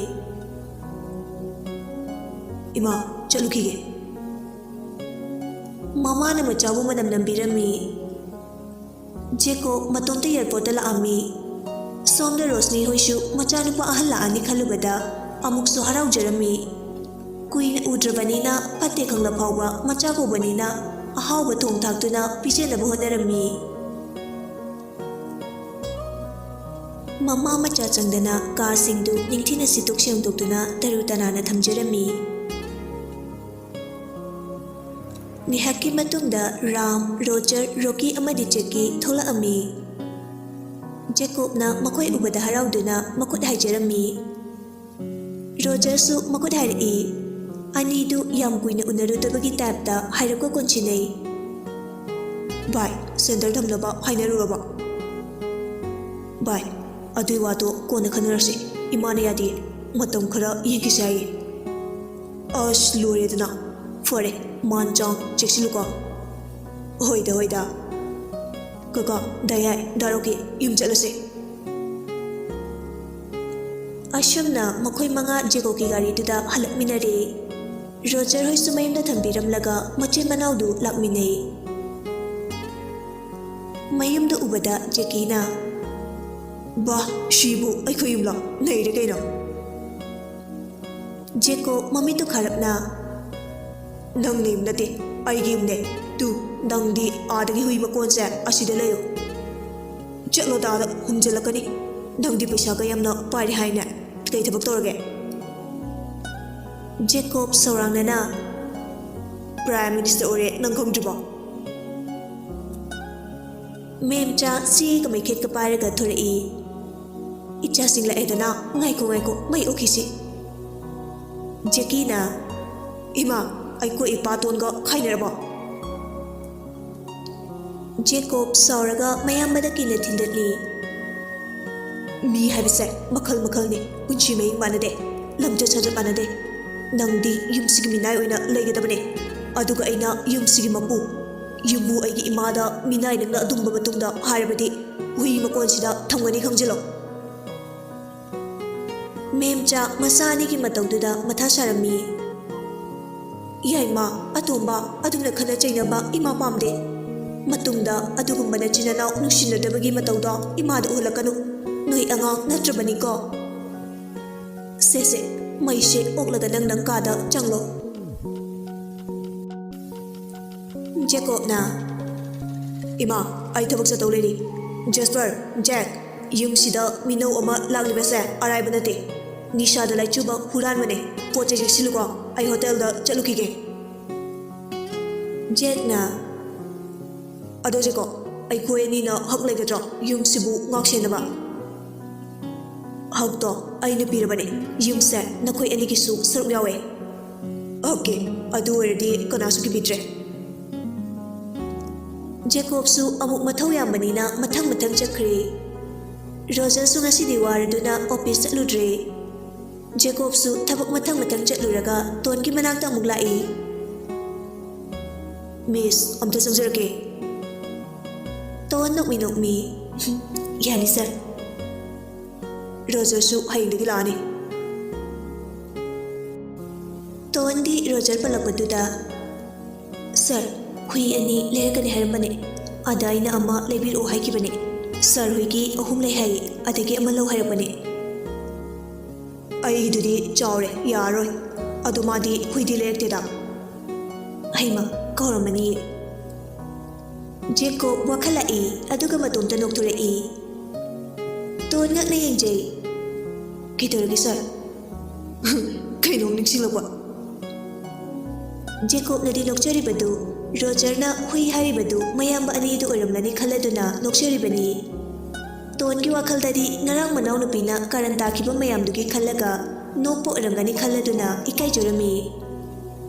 "ꯏꯃꯥ, ꯆꯠꯂꯨꯈꯤꯒꯦ꯫" ꯃꯃꯥꯅ ꯃꯆꯥꯕꯨ ꯃꯅꯝ ꯅꯝꯕꯤꯔꯝꯃꯤ꯫ ꯖꯦꯀꯣꯕ ꯃꯇꯣꯝꯇ ꯑꯦꯌꯥꯔꯄꯣꯔꯠꯇ ꯂꯥꯛꯑꯝꯃꯤ꯫ ꯁꯣꯝꯗ ꯔꯣꯁꯅꯤ ꯍꯣꯏꯁꯨ ꯃꯆꯥꯅꯨꯄꯥ ꯑꯍꯜ ꯂꯥꯛꯑꯅꯤ ꯈꯜꯂꯨꯕꯗ ꯑꯃꯨꯛꯁꯨ ꯍꯔꯥꯎꯖꯔꯝꯃꯤ꯫ ꯀꯨꯏꯅ ꯎꯗ꯭ꯔꯕꯅꯤꯅ ꯐꯠꯇꯦ ꯈꯪꯂ ꯐꯥꯎꯕ ꯃꯆꯥ ꯀꯧꯕꯅꯤꯅ ꯑꯍꯥꯎꯕ ꯊꯣꯡ ꯊꯥꯛꯇꯨꯅ ꯄꯤꯖꯅꯕ ꯍꯣꯠꯅꯔꯝꯃꯤ꯫ ꯃꯃꯥ ꯃꯆꯥ ꯆꯪꯗꯅ ꯀꯥꯁꯤꯡꯗꯨ ꯅꯤꯡꯊꯤꯅ ꯁꯤꯠꯇꯣꯛ ꯁꯦꯡꯗꯣꯛꯇꯨꯅ ꯇꯔꯨ ꯇꯅꯥꯟꯅ ꯊꯝꯖꯔꯝꯃꯤ꯫ ꯉꯥꯏꯍꯥꯛꯀꯤ ꯃꯇꯨꯡꯗ ꯔꯥꯝ, ꯔꯣꯖꯔ, ꯔꯣꯀꯤ ꯑꯃꯗꯤ ꯖꯦꯀꯤ ꯊꯣꯛꯂꯛꯑꯝꯃꯤ꯫ ꯖꯦꯀꯣꯕꯅ ꯃꯈꯣꯏ ꯎꯕꯗ ꯍꯔꯥꯎꯗꯨꯅ ꯃꯈꯨꯠ ꯍꯥꯏꯖꯔꯝꯃꯤ꯫ ꯔꯣꯖꯔꯁꯨ ꯃꯈꯨꯠ ꯍꯥꯏꯔꯛꯏ꯫ ꯑꯅꯤꯗꯨ ꯌꯥꯝ ꯀꯨꯏꯅ ꯎꯅꯔꯨꯗꯕꯒꯤ ꯇꯥꯏꯞꯇ ꯍꯥꯏꯔꯛꯄ ꯀꯣꯟꯁꯤꯟꯅꯩ꯫ "ꯚꯥꯏ, ꯁꯦꯟꯇꯔ ꯊꯝꯅꯕ ꯍꯥꯏꯅꯔꯨꯔꯕ?" "ꯚꯥꯏ, ꯑꯗꯨꯏ ꯋꯥꯗꯣ ꯀꯣꯟꯅ ꯈꯟꯅꯔꯁꯤ꯫ ꯏꯃꯥꯅ ꯌꯥꯗꯦ꯫ ꯃꯇꯝ ꯈꯔ ꯌꯦꯡꯈꯤꯁꯤ ꯍꯥꯏꯌꯦ꯫" "ꯑꯁ, ꯂꯣꯏꯔꯦꯗꯅ꯫ ꯐꯔꯦ, ꯃꯥꯟ ꯆꯥꯡ ꯆꯦꯛꯁꯤꯜꯂꯨꯀꯣ꯫" "ꯍꯣꯏꯗ, ꯍꯣꯏꯗ꯫ ꯀꯀꯥ, ꯗꯥ ꯌꯥꯏ, ꯗꯥ ꯔꯣꯀꯤ, ꯌꯨꯝ ꯆꯠꯂꯁꯦ꯫" ꯑꯁꯨꯝꯅ ꯃꯈꯣꯏ ꯃꯉꯥ ꯖꯦꯀꯣꯕꯀꯤ ꯒꯥꯔꯤꯗꯨꯗ ꯍꯜꯂꯛꯃꯤꯟꯅꯔꯦ꯫ ꯔꯣꯖꯔ ꯍꯣꯏꯁꯨ ꯃꯌꯨꯝꯗ ꯊꯝꯕꯤꯔꯝꯂꯒ ꯃꯆꯤꯟ ꯃꯅꯥꯎꯗꯨ ꯂꯥꯛꯃꯤꯟꯅꯩ꯫ ꯃꯌꯨꯝꯗ ꯎꯕꯗ ꯖꯦꯀꯤꯅ, "ꯕꯥ, ꯁꯤꯕꯨ ꯑꯩꯈꯣꯏ ꯌꯨꯝꯂꯣ? ꯅꯩꯔꯦ ꯀꯩꯅꯣ!" ꯖꯦꯀꯣꯕ ꯃꯃꯤꯠꯇꯨ ꯈꯥꯔꯞꯅ, "ꯅꯪ ꯅꯌꯨꯝ ꯅꯠꯇꯦ, ꯑꯩꯒꯤ ꯌꯨꯝꯅꯦ꯫ ꯇꯨ, ꯅꯪꯗꯤ ꯑꯥꯗꯒꯤ ꯍꯨꯏ ꯃꯀꯣꯟꯁꯦ ꯑꯁꯤꯗ ꯂꯩꯌꯨ꯫ ꯆꯠꯂꯣ, ꯗꯥꯗ ꯍꯨꯝꯖꯤꯜꯂꯛꯀꯅꯤ꯫ ꯅꯪꯗꯤ ꯄꯩꯁꯥꯒ ꯌꯥꯝꯅ ꯄꯥꯏꯔꯦ ꯍꯥꯏꯅꯦ꯫ ꯀꯩ ꯊꯕꯛ ꯇꯧꯔꯒꯦ?" ꯖꯦꯀꯣꯕ ꯁꯧꯔꯥꯡꯅꯅ, "ꯄ꯭ꯔꯥꯏꯝ ꯃꯤꯅꯤꯁꯇꯔ ꯑꯣꯏꯔꯦ, ꯅꯪ ꯈꯪꯗ꯭ꯔꯤꯕꯣ?" ꯃꯦꯝꯆꯥ ꯆꯦꯒ ꯃꯩꯈꯦꯠꯀ ꯄꯥꯏꯔꯒ ꯊꯣꯔꯛꯏ꯫ "ꯏꯆꯥꯁꯤꯡ ꯂꯥꯛꯑꯦꯗꯅ, ꯉꯥꯏꯈꯣ, ꯉꯥꯏꯈꯣ, ꯃꯩ ꯑꯣꯛꯈꯤꯁꯤ꯫" ꯖꯦꯀꯤꯅ, "ꯏꯃꯥ, ꯑꯩꯈꯣꯏ ꯏꯄꯥꯇꯣꯟꯒ ꯈꯥꯏꯅꯔꯕꯣ?" ꯖꯦꯀꯣꯕ ꯁꯥꯎꯔꯒ ꯃꯌꯥꯝꯕꯗ ꯀꯤꯅ ꯊꯤꯟꯗꯠꯂꯤ꯫ "ꯃꯤ ꯍꯥꯏꯕꯁꯦ ꯃꯈꯜ ꯃꯈꯜꯅꯤ, ꯄꯨꯟꯁꯤ ꯃꯍꯤꯡ ꯃꯥꯟꯅꯗꯦ, ꯂꯝꯆꯠ ꯁꯥꯖꯠ ꯃꯥꯟꯅꯗꯦ꯫ ꯅꯪꯗꯤ ꯌꯨꯝꯁꯤꯒꯤ ꯃꯤꯅꯥꯏ ꯑꯣꯏꯅ ꯂꯩꯒꯗꯕꯅꯦ, ꯑꯗꯨꯒ ꯑꯩꯅ ꯌꯨꯝꯁꯤꯒꯤ ꯃꯄꯨ꯫ ꯌꯨꯝꯕꯨ ꯑꯩꯒꯤ ꯏꯃꯥꯗ ꯃꯤꯅꯥꯏ ꯅꯪꯅ ꯑꯗꯨꯝꯕ ꯃꯇꯨꯡꯗ ꯍꯥꯏꯔꯕꯗꯤ ꯍꯨꯏ ꯃꯀꯣꯟꯁꯤꯗ ꯊꯝꯒꯅꯤ, ꯈꯪꯖꯤꯜꯂꯣ꯫" ꯃꯦꯝꯆꯥ ꯃꯆꯥ ꯑꯅꯤꯒꯤ ꯃꯇꯧꯗꯨꯗ ꯃꯊꯥ ꯁꯥꯔꯝꯃꯤ꯫ ꯌꯥꯏꯃ, ꯑꯇꯣꯝꯕ, ꯑꯗꯨꯝꯅ ꯈꯠꯅ ꯆꯩꯅꯕ ꯏꯃꯥ ꯄꯥꯝꯗꯦ꯫ ꯃꯇꯨꯡꯗ ꯑꯗꯨꯒꯨꯝꯕ ꯅꯆꯤꯟ ꯅꯅꯥꯎ ꯅꯨꯡꯁꯤꯅꯗꯕꯒꯤ ꯃꯇꯧꯗꯣ ꯏꯃꯥꯗ ꯎꯍꯜꯂꯛꯀꯅꯨ꯫ ꯅꯣꯏ ꯑꯉꯥꯡ ꯅꯠꯇ꯭ꯔꯕꯅꯤꯀꯣ꯫ ꯁꯦ ꯁꯦ, ꯃꯩꯁꯦ ꯑꯣꯛꯂꯒ ꯅꯪ ꯅꯪ ꯀꯥꯗ ꯆꯪꯂꯣ꯫ ꯖꯦꯀꯣꯕꯅ, "ꯏꯃꯥ, ꯑꯩ ꯊꯕꯛ ꯆꯠꯇꯧ ꯂꯩꯔꯤ꯫ ꯖꯦꯁꯄꯔ, ꯖꯦꯛ, ꯌꯨꯝꯁꯤꯗ ꯃꯤꯅꯧ ꯑꯃ ꯂꯥꯛꯂꯤꯕꯁꯦ ꯑꯔꯥꯏꯕ ꯅꯠꯇꯦ꯫ ꯅꯤꯁꯥꯗ ꯂꯥꯏꯆꯨꯕ ꯍꯨꯔꯥꯟꯕꯅꯦ꯫ ꯄꯣꯠ ꯆꯩ ꯆꯦꯛꯁꯤꯜꯂꯨꯀꯣ, ꯑꯩ ꯍꯣꯇꯦꯜꯗ ꯆꯠꯂꯨꯈꯤꯒꯦ꯫" ꯖꯦꯛꯅ, "ꯑꯗꯣ ꯖꯦꯀꯣꯕ, ꯑꯩꯈꯣꯏ ꯑꯅꯤꯅ ꯍꯛ ꯂꯩꯒꯗ꯭ꯔꯣ ꯌꯨꯝꯁꯤꯕꯨ ꯉꯥꯛꯁꯦꯟꯅꯕ?" "ꯍꯛꯇꯣ ꯑꯩꯅ ꯄꯤꯔꯕꯅꯦ꯫ ꯌꯨꯝꯁꯦ ꯅꯈꯣꯏ ꯑꯅꯤꯒꯤꯁꯨ ꯁꯔꯨꯛ ꯌꯥꯎꯋꯦ꯫" "ꯑꯣꯀꯦ, ꯑꯗꯨ ꯑꯣꯏꯔꯗꯤ ꯀꯅꯥꯁꯨ ꯀꯤꯕꯤꯗ꯭ꯔꯦ꯫" ꯖꯦꯀꯣꯕꯁꯨ ꯑꯃꯨꯛ ꯃꯊꯧ ꯌꯥꯝꯕꯅꯤꯅ ꯃꯊꯪ ꯃꯊꯪ ꯆꯠꯈ꯭ꯔꯦ꯫ ꯔꯣꯖꯔꯁꯨ ꯉꯁꯤꯗꯤ ꯋꯥꯔꯗꯨꯅ ꯑꯣꯐꯤꯁ ꯆꯠꯂꯨꯗ꯭ꯔꯦ꯫ ꯖꯦꯀꯣꯕꯁꯨ ꯊꯕꯛ ꯃꯊꯪ ꯃꯊꯪ ꯆꯠꯂꯨꯔꯒ ꯇꯣꯟꯒꯤ ꯃꯅꯥꯛꯇ ꯑꯃꯨꯛ ꯂꯥꯛꯏ꯫ "ꯃꯤꯁ, ꯑꯝꯇ ꯆꯪꯖꯔꯛꯀꯦ꯫" ꯇꯣꯟ ꯅꯣꯛꯃꯤ ꯅꯣꯛꯃꯤ, "ꯌꯥꯅꯤ ꯁꯥꯔ꯫ ꯔꯣꯖꯔꯁꯨ ꯍꯌꯦꯡꯗꯒꯤ ꯂꯥꯛꯑꯅꯤ꯫" ꯇꯣꯟꯗꯤ ꯔꯣꯖꯔ ꯄꯜꯂꯛꯄꯗꯨꯗ, "ꯁꯥꯔ, ꯍꯨꯏ ꯑꯅꯤ ꯂꯩꯔꯛꯀꯅꯤ ꯍꯥꯏꯔꯝꯕꯅꯦ꯫ ꯑꯗ ꯑꯩꯅ ꯑꯃ ꯂꯩꯕꯤꯔꯛꯑꯣ ꯍꯥꯏꯈꯤꯕꯅꯦ꯫ ꯁꯥꯔ ꯍꯣꯏꯒꯤ ꯑꯍꯨꯝ ꯂꯩ ꯍꯥꯏꯌꯦ, ꯑꯗꯒꯤ ꯑꯃ ꯂꯧ ꯍꯥꯏꯔꯛꯄꯅꯦ꯫" "ꯑꯩꯒꯤꯗꯨꯗꯤ ꯆꯥꯎꯔꯦ, ꯌꯥꯔꯔꯣꯏ꯫ ꯑꯗꯣ ꯃꯥꯗꯤ ꯍꯨꯏꯗꯤ ꯂꯩꯔꯛꯇꯦꯗ꯫" "ꯍꯩꯃ, ꯀꯧꯔꯝꯃꯅꯤꯌꯦ꯫" ꯖꯦꯀꯣꯕ ꯋꯥꯈꯜ ꯂꯥꯛꯏ, ꯑꯗꯨꯒ ꯃꯇꯣꯝꯇ ꯅꯣꯛꯊꯣꯔꯛꯏ꯫ ꯇꯣꯟ ꯉꯛꯅ ꯌꯦꯡꯖꯩ꯫ "ꯀꯩꯗꯧꯔꯒꯦ ꯁꯥꯔ?" "ꯀꯩꯅꯣꯝ ꯅꯤꯡꯁꯤꯡꯂꯛꯄ꯫" ꯖꯦꯀꯣꯕꯅꯗꯤ ꯅꯣꯛꯆꯔꯤꯕꯗꯨ, ꯔꯣꯖꯔꯅ ꯍꯨꯏ ꯍꯥꯏꯔꯤꯕꯗꯨ ꯃꯌꯥꯝꯕ ꯑꯅꯤꯗꯨ ꯑꯣꯏꯔꯝꯂꯅꯤ ꯈꯜꯂꯗꯨꯅ ꯅꯣꯛꯆꯔꯤꯕꯅꯤ꯫ ꯇꯣꯟꯒꯤ ꯋꯥꯈꯜꯗꯗꯤ ꯉꯔꯥꯡ ꯃꯅꯥꯎꯅꯨꯄꯤꯅ ꯀꯥꯔꯟ ꯇꯥꯈꯤꯕ ꯃꯌꯥꯝꯗꯨꯒꯤ ꯈꯜꯂꯒ ꯅꯣꯛꯄ ꯑꯣꯏꯔꯝꯒꯅꯤ ꯈꯜꯂꯗꯨꯅ ꯏꯀꯥꯏꯖꯔꯝꯃꯤ꯫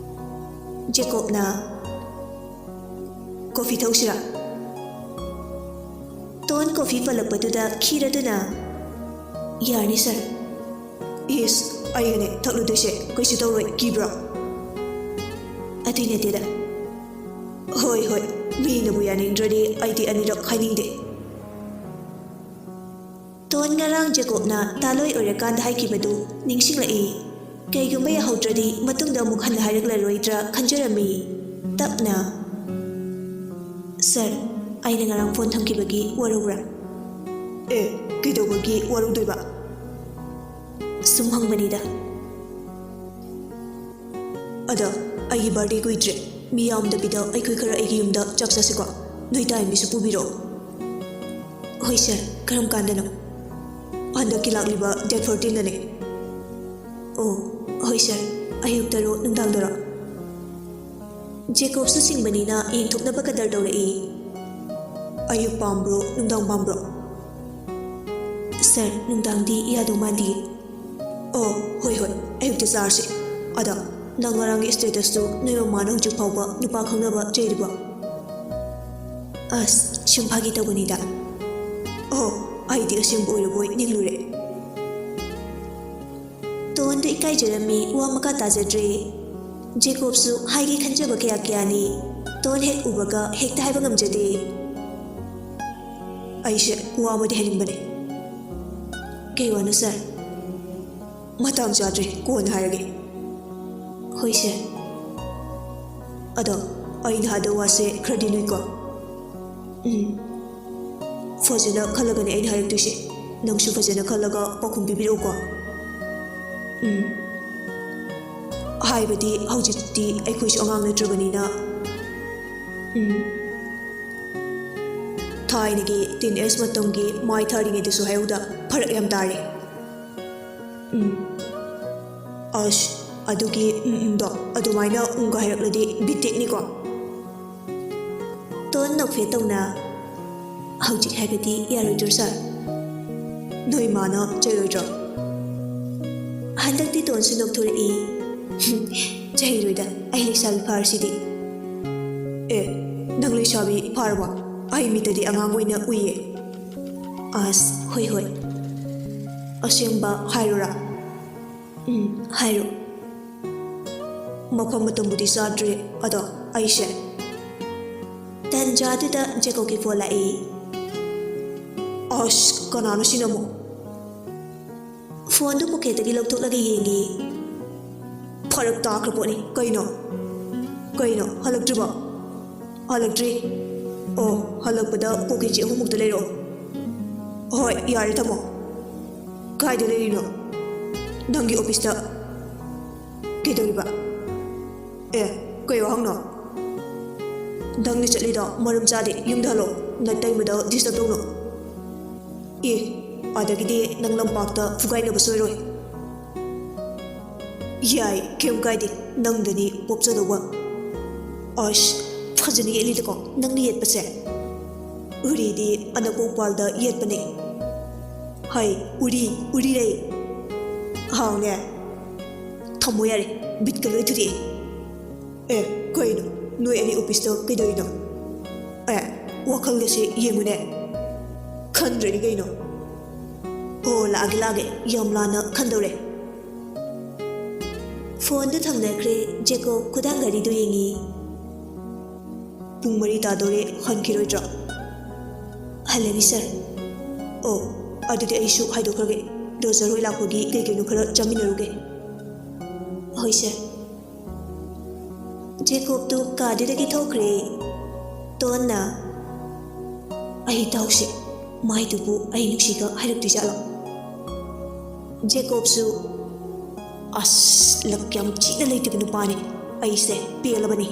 ꯖꯦꯀꯣꯕꯅ, "ꯀꯣꯐꯤ ꯊꯛꯎꯁꯤꯔꯥ?" ꯇꯣꯟ ꯀꯣꯐꯤ ꯄꯜꯂꯛꯄꯗꯨꯗ ꯈꯤꯔꯗꯨꯅ, "ꯌꯥꯔꯅꯤ ꯁꯥꯔ꯫" "ꯏꯁ, ꯑꯩꯒꯅꯦ ꯊꯛꯂꯨꯗꯣꯏꯁꯦ, ꯀꯩꯁꯨ ꯇꯧꯔꯣꯏ, ꯀꯤꯕ꯭ꯔꯣ?" "ꯑꯗꯨꯏ ꯅꯠꯇꯦꯗ꯫" "ꯍꯣꯏ ꯍꯣꯏ, ꯃꯤꯅꯕꯨ ꯌꯥꯅꯤꯡꯗ꯭ꯔꯗꯤ ꯑꯩꯗꯤ ꯑꯅꯤꯔꯛ ꯍꯥꯏꯅꯤꯡꯗꯦ꯫" ꯇꯣꯟ ꯉꯔꯥꯡ ꯖꯦꯀꯣꯕꯅ ꯇꯥꯂꯣꯏ ꯑꯣꯏꯔꯀꯥꯟꯗ ꯍꯥꯏꯈꯤꯕꯗꯨ ꯅꯤꯡꯁꯤꯡꯂꯛꯏ꯫ ꯀꯩꯒꯨꯝꯕ ꯌꯥꯍꯧꯗ꯭ꯔꯗꯤ ꯃꯇꯨꯡꯗ ꯑꯃꯨꯛ ꯍꯟꯅ ꯍꯥꯏꯔꯛꯂꯔꯣꯏꯗ꯭ꯔꯥ ꯈꯟꯖꯔꯝꯃꯤ꯫ ꯇꯞꯅ, "ꯁꯥꯔ, ꯑꯩꯅ ꯉꯔꯥꯡ ꯐꯣꯟ ꯊꯝꯈꯤꯕꯒꯤ ꯋꯥꯔꯧꯕ꯭ꯔꯥ?" "ꯑꯦ, ꯀꯩꯗꯧꯕꯒꯤ ꯋꯥꯔꯧꯗꯣꯏꯕ?" ꯁꯨꯝ ꯍꯪꯕꯅꯤꯗ꯫ "ꯑꯗꯣ, ꯑꯩꯒꯤ ꯕꯥꯔꯗꯦ ꯀꯨꯏꯗ꯭ꯔꯦ꯫ ꯃꯤ ꯌꯥꯝꯗꯕꯤꯗ ꯑꯩꯈꯣꯏ ꯈꯔ ꯑꯩꯒꯤ ꯌꯨꯝꯗ ꯆꯥꯛ ꯆꯥꯁꯤꯀꯣ꯫ ꯅꯣꯏ ꯇꯥꯏꯝꯕꯤꯁꯨ ꯄꯨꯕꯤꯔꯛꯑꯣ꯫" "ꯍꯣꯏ ꯁꯥꯔ, ꯀꯔꯝ ꯀꯥꯟꯗꯅꯣ?" "ꯍꯟꯗꯛꯀꯤ ꯂꯥꯛꯂꯤꯕ ꯗꯦꯠ ꯐꯣꯔꯇꯤꯟꯗꯅꯦ꯫" "ꯑꯣ, ꯍꯣꯏ ꯁꯥꯔ, ꯑꯌꯨꯛꯇꯔꯣ ꯅꯨꯡꯗꯥꯡꯗꯔꯣ?" ꯖꯦꯀꯣꯕꯁꯨ ꯁꯤꯡꯕꯅꯤꯅ ꯌꯦꯡꯊꯣꯛꯅꯕ ꯀꯗꯔ ꯇꯧꯔꯛꯏ꯫ "ꯑꯌꯨꯛ ꯄꯥꯝꯕ꯭ꯔꯣ, ꯅꯨꯡꯗꯥꯡ ꯄꯥꯝꯕ꯭ꯔꯣ?" "ꯁꯥꯔ, ꯅꯨꯡꯗꯥꯡꯗꯤ ꯌꯥꯗꯧ ꯃꯥꯟꯗꯤꯌꯦ꯫" "ꯑꯣ, ꯍꯣꯏ ꯍꯣꯏ, ꯑꯌꯨꯛꯇ ꯆꯥꯔꯁꯤ꯫ ꯑꯗꯣ, ꯅꯪ ꯉꯔꯥꯡꯒꯤ ꯁ꯭ꯇꯦꯇꯁꯇꯨ ꯅꯣꯏ ꯃꯃꯥꯅ ꯍꯧꯖꯤꯛ ꯐꯥꯎꯕ ꯅꯨꯄꯥ ꯈꯪꯅꯕ ꯆꯩꯔꯤꯕꯣ?" "ꯑꯁ, ꯁꯨꯝ ꯐꯥꯒꯤ ꯇꯧꯕꯅꯤꯗ꯫" "ꯑꯣ, ꯑꯩꯗꯤ ꯑꯁꯦꯡꯕ ꯑꯣꯏꯔꯕꯣꯏ ꯅꯤꯡꯂꯨꯔꯦ꯫" ꯇꯣꯟꯗꯨ ꯏꯀꯥꯏꯖꯔꯝꯃꯤ, ꯋꯥ ꯃꯈꯥ ꯇꯥꯖꯗ꯭ꯔꯦ꯫ ꯖꯦꯀꯣꯕꯁꯨ ꯍꯥꯏꯒꯦ ꯈꯟꯖꯕ ꯀꯌꯥ ꯀꯌꯥꯅꯤ꯫ ꯇꯣꯟ ꯍꯦꯛ ꯎꯕꯒ ꯍꯦꯛꯇ ꯍꯥꯏꯕ ꯉꯝꯖꯗꯦ꯫ "ꯑꯩꯁꯦ ꯋꯥ ꯑꯃꯗꯤ ꯍꯥꯏꯅꯤꯡꯕꯅꯦ꯫" "ꯀꯩ ꯋꯥꯅꯣ, ꯁꯥꯔ?" "ꯃꯇꯥꯡ ꯆꯥꯗ꯭ꯔꯦ, ꯀꯣꯟꯅ ꯍꯥꯏꯔꯒꯦ꯫" "ꯍꯣꯏ, ꯁꯥꯔ꯫" "ꯑꯗꯣ, ꯑꯩꯅ ꯍꯥꯏꯗꯧ ꯋꯥꯁꯦ ꯈꯔꯗꯤ ꯂꯨꯏꯀꯣ꯫" "ꯎꯝ, ꯐꯖꯅ ꯈꯜꯂꯒꯅꯦ ꯑꯩꯅ ꯍꯥꯏꯔꯛꯇꯣꯏꯁꯦ꯫ ꯅꯪꯁꯨ ꯐꯖꯅ ꯈꯜꯂꯒ ꯄꯥꯎꯈꯨꯝ ꯄꯤꯕꯤꯔꯛꯎꯀꯣ꯫" "ꯎꯝ, ꯍꯥꯏꯕꯗꯤ ꯍꯧꯖꯤꯛꯇꯤ ꯑꯩꯈꯣꯏꯁꯨ ꯑꯉꯥꯡ ꯅꯠꯇ꯭ꯔꯕꯅꯤꯅ꯫" "ꯎꯝ, ꯊꯥꯏꯅꯒꯤ ꯇꯤꯟ ꯑꯦꯖ ꯃꯇꯝꯒꯤ ꯃꯥꯏ ꯊꯥꯔꯤꯉꯩꯗꯁꯨ ꯍꯥꯏꯍꯧꯗ ꯐꯔꯛ ꯌꯥꯝ ꯇꯥꯔꯦ꯫" "ꯎꯝ, ꯑꯁ, ꯑꯗꯨꯒꯤ ꯎꯝ ꯎꯝꯗꯣ ꯑꯗꯨꯃꯥꯏꯅ ꯎꯝꯒ ꯍꯥꯏꯔꯛꯂꯗꯤ ꯕꯤꯇꯦꯛꯅꯤꯀꯣ꯫" ꯇꯣꯟ ꯅꯣꯛꯐꯦꯠ ꯇꯧꯅ, "ꯍꯧꯖꯤꯛ ꯍꯥꯏꯕꯗꯤ ꯌꯥꯔꯣꯏꯗ꯭ꯔꯣ, ꯁꯥꯔ?" "ꯅꯣꯏ ꯃꯥꯅ ꯆꯩꯔꯣꯏꯗ꯭ꯔꯣ?" ꯍꯟꯗꯛꯇꯤ ꯇꯣꯟꯁꯨ ꯅꯣꯛꯊꯣꯔꯛꯏ꯫ "ꯆꯩꯔꯣꯏꯗ, ꯑꯩ ꯂꯩꯁꯥꯕꯤ ꯐꯥꯔꯁꯤꯗꯤ꯫" "ꯑꯦ, ꯅꯪ ꯂꯩꯁꯥꯕꯤ ꯐꯥꯔꯕꯣ? ꯑꯩ ꯃꯤꯠꯇꯗꯤ ꯑꯉꯥꯡ ꯑꯣꯏꯅ ꯎꯏꯌꯦ꯫" "ꯑꯁ, ꯍꯣꯏ ꯍꯣꯏ꯫" "ꯑꯁꯦꯡꯕ ꯍꯥꯏꯔꯨꯔꯥ?" "ꯎꯝ, ꯍꯥꯏꯔꯣ꯫" "ꯃꯐꯝ ꯃꯇꯝꯕꯨꯗꯤ ꯆꯥꯗ꯭ꯔꯦ, ꯑꯗꯣ ꯑꯩꯁꯦ꯫" ꯇꯟꯖꯥꯗꯨꯗ ꯖꯦꯀꯣꯕꯀꯤ ꯐꯣꯟ ꯂꯥꯛꯏ꯫ "ꯑꯁ, ꯀꯅꯥꯅꯣ ꯁꯤꯅ ꯑꯃꯨꯛ?" ꯐꯣꯟꯗꯨ ꯄꯣꯀꯦꯠꯇꯒꯤ ꯂꯧꯊꯣꯛꯂꯒ ꯌꯦꯡꯉꯤ꯫ ꯐꯔꯛ ꯇꯥꯈ꯭ꯔ ꯄꯣꯠꯅꯤ꯫ ꯀꯩꯅꯣ? ꯀꯩꯅꯣ? ꯍꯜꯂꯛꯇ꯭ꯔꯤꯕꯣ? ꯍꯜꯂꯛꯇ꯭ꯔꯤ꯫ ꯑꯣ, ꯍꯜꯂꯛꯄꯗ ꯀꯣꯛ ꯀꯦ ꯖꯤ ꯑꯍꯨꯝꯃꯨꯛꯇ ꯂꯩꯔꯛꯑꯣ꯫ ꯍꯣꯏ, ꯌꯥꯔꯦ, ꯊꯝꯃꯣ꯫ ꯀꯥꯏꯗ ꯂꯩꯔꯤꯅꯣ? ꯅꯪꯒꯤ ꯑꯣꯐꯤꯁꯇ꯫ ꯀꯩꯗꯧꯔꯤꯕ? ꯑꯦ, ꯀꯩ ꯋꯥꯍꯪꯅꯣ? ꯅꯪꯅ ꯆꯠꯂꯤꯗꯣ ꯃꯔꯝ ꯆꯥꯗꯦ, ꯌꯨꯝꯗ ꯍꯜꯂꯣ꯫ ꯅꯇꯩꯃꯗ ꯗꯤꯁꯇꯔꯕ ꯇꯧꯅꯨ꯫ ꯑꯦ, ꯑꯗꯒꯤꯗꯤ ꯅꯪ ꯂꯝꯄꯥꯛꯇ ꯐꯨꯒꯥꯏꯅꯕ ꯁꯣꯏꯔꯣꯏ꯫ ꯌꯥꯏ, ꯀꯩꯝ ꯀꯥꯏꯗꯦ, ꯅꯪꯗꯅꯤ ꯄꯣꯞꯆꯗꯧꯕ꯫ ꯑꯁ, ꯐꯖꯅ ꯌꯦꯠꯂꯤꯗꯀꯣ ꯅꯪꯅ ꯌꯦꯠꯄꯁꯦ꯫ ꯎꯔꯤꯗꯤ ꯑꯅꯛꯄ ꯎꯄꯥꯜꯗ ꯌꯦꯠꯄꯅꯦ꯫ ꯍꯩ, ꯎꯔꯤ, ꯎꯔꯤ ꯂꯩ꯫ ꯍꯥꯎꯅꯦ꯫ ꯊꯝꯃꯣ ꯌꯥꯔꯦ, ꯕꯤꯠꯀ ꯂꯣꯏ ꯊꯨꯗꯦꯛꯑꯦ꯫ ꯑꯦ, ꯀꯩꯅꯣ? ꯅꯣꯏ ꯑꯅꯤ ꯑꯣꯐꯤꯁꯇ ꯀꯩꯗꯧꯔꯤꯅꯣ? ꯑꯦ, ꯋꯥꯈꯜꯒꯁꯦ ꯌꯦꯡꯉꯨꯅꯦ꯫ ꯈꯟꯗ꯭ꯔꯗꯤ ꯀꯩꯅꯣ? ꯑꯣ, ꯂꯥꯛꯑꯒꯦ, ꯂꯥꯛꯑꯒꯦ꯫ ꯌꯥꯝ ꯂꯥꯟꯅ ꯈꯟꯗꯧꯔꯦ꯫ ꯐꯣꯟꯗꯨ ꯊꯝꯅꯈ꯭ꯔꯦ꯫ ꯖꯦꯀꯣꯕ ꯈꯨꯗꯥꯡ ꯘꯔꯤꯗꯨ ꯌꯦꯡꯉꯤ꯫ ꯄꯨꯡ ꯃꯔꯤ ꯇꯥꯗꯣꯔꯦ, ꯍꯟꯈꯤꯔꯣꯏꯗ꯭ꯔꯣ? ꯍꯜꯂꯅꯤ, ꯁꯥꯔ꯫ ꯑꯣ, ꯑꯗꯨꯗꯤ ꯑꯩꯁꯨ ꯍꯥꯏꯗꯣꯛꯈ꯭ꯔꯒꯦ꯫ ꯔꯣꯖꯔ ꯍꯣꯏ ꯂꯥꯛꯄꯒꯤ ꯀꯩ ꯀꯩꯅꯣ ꯈꯔ ꯆꯥꯃꯤꯟꯅꯔꯨꯒꯦ꯫ ꯍꯣꯏ, ꯁꯥꯔ꯫ ꯖꯦꯀꯣꯕꯇꯨ ꯀꯥꯗꯨꯗꯒꯤ ꯊꯣꯛꯈ꯭ꯔꯦ꯫ ꯇꯣꯟꯅ, "ꯑꯩ ꯇꯧꯁꯦ, ꯃꯥꯏꯗꯨꯕꯨ ꯑꯩ ꯅꯨꯡꯁꯤꯒ ꯍꯥꯏꯔꯛꯇꯣꯏꯖꯥꯠꯂꯣ?" ꯖꯦꯀꯣꯕꯁꯨ, "ꯑꯁ, ꯂꯛ ꯌꯥꯝ ꯊꯤꯅ ꯂꯩꯇꯕ ꯅꯨꯄꯥꯅꯤ꯫ ꯑꯩꯁꯦ ꯄꯦꯜꯂꯕꯅꯤ꯫"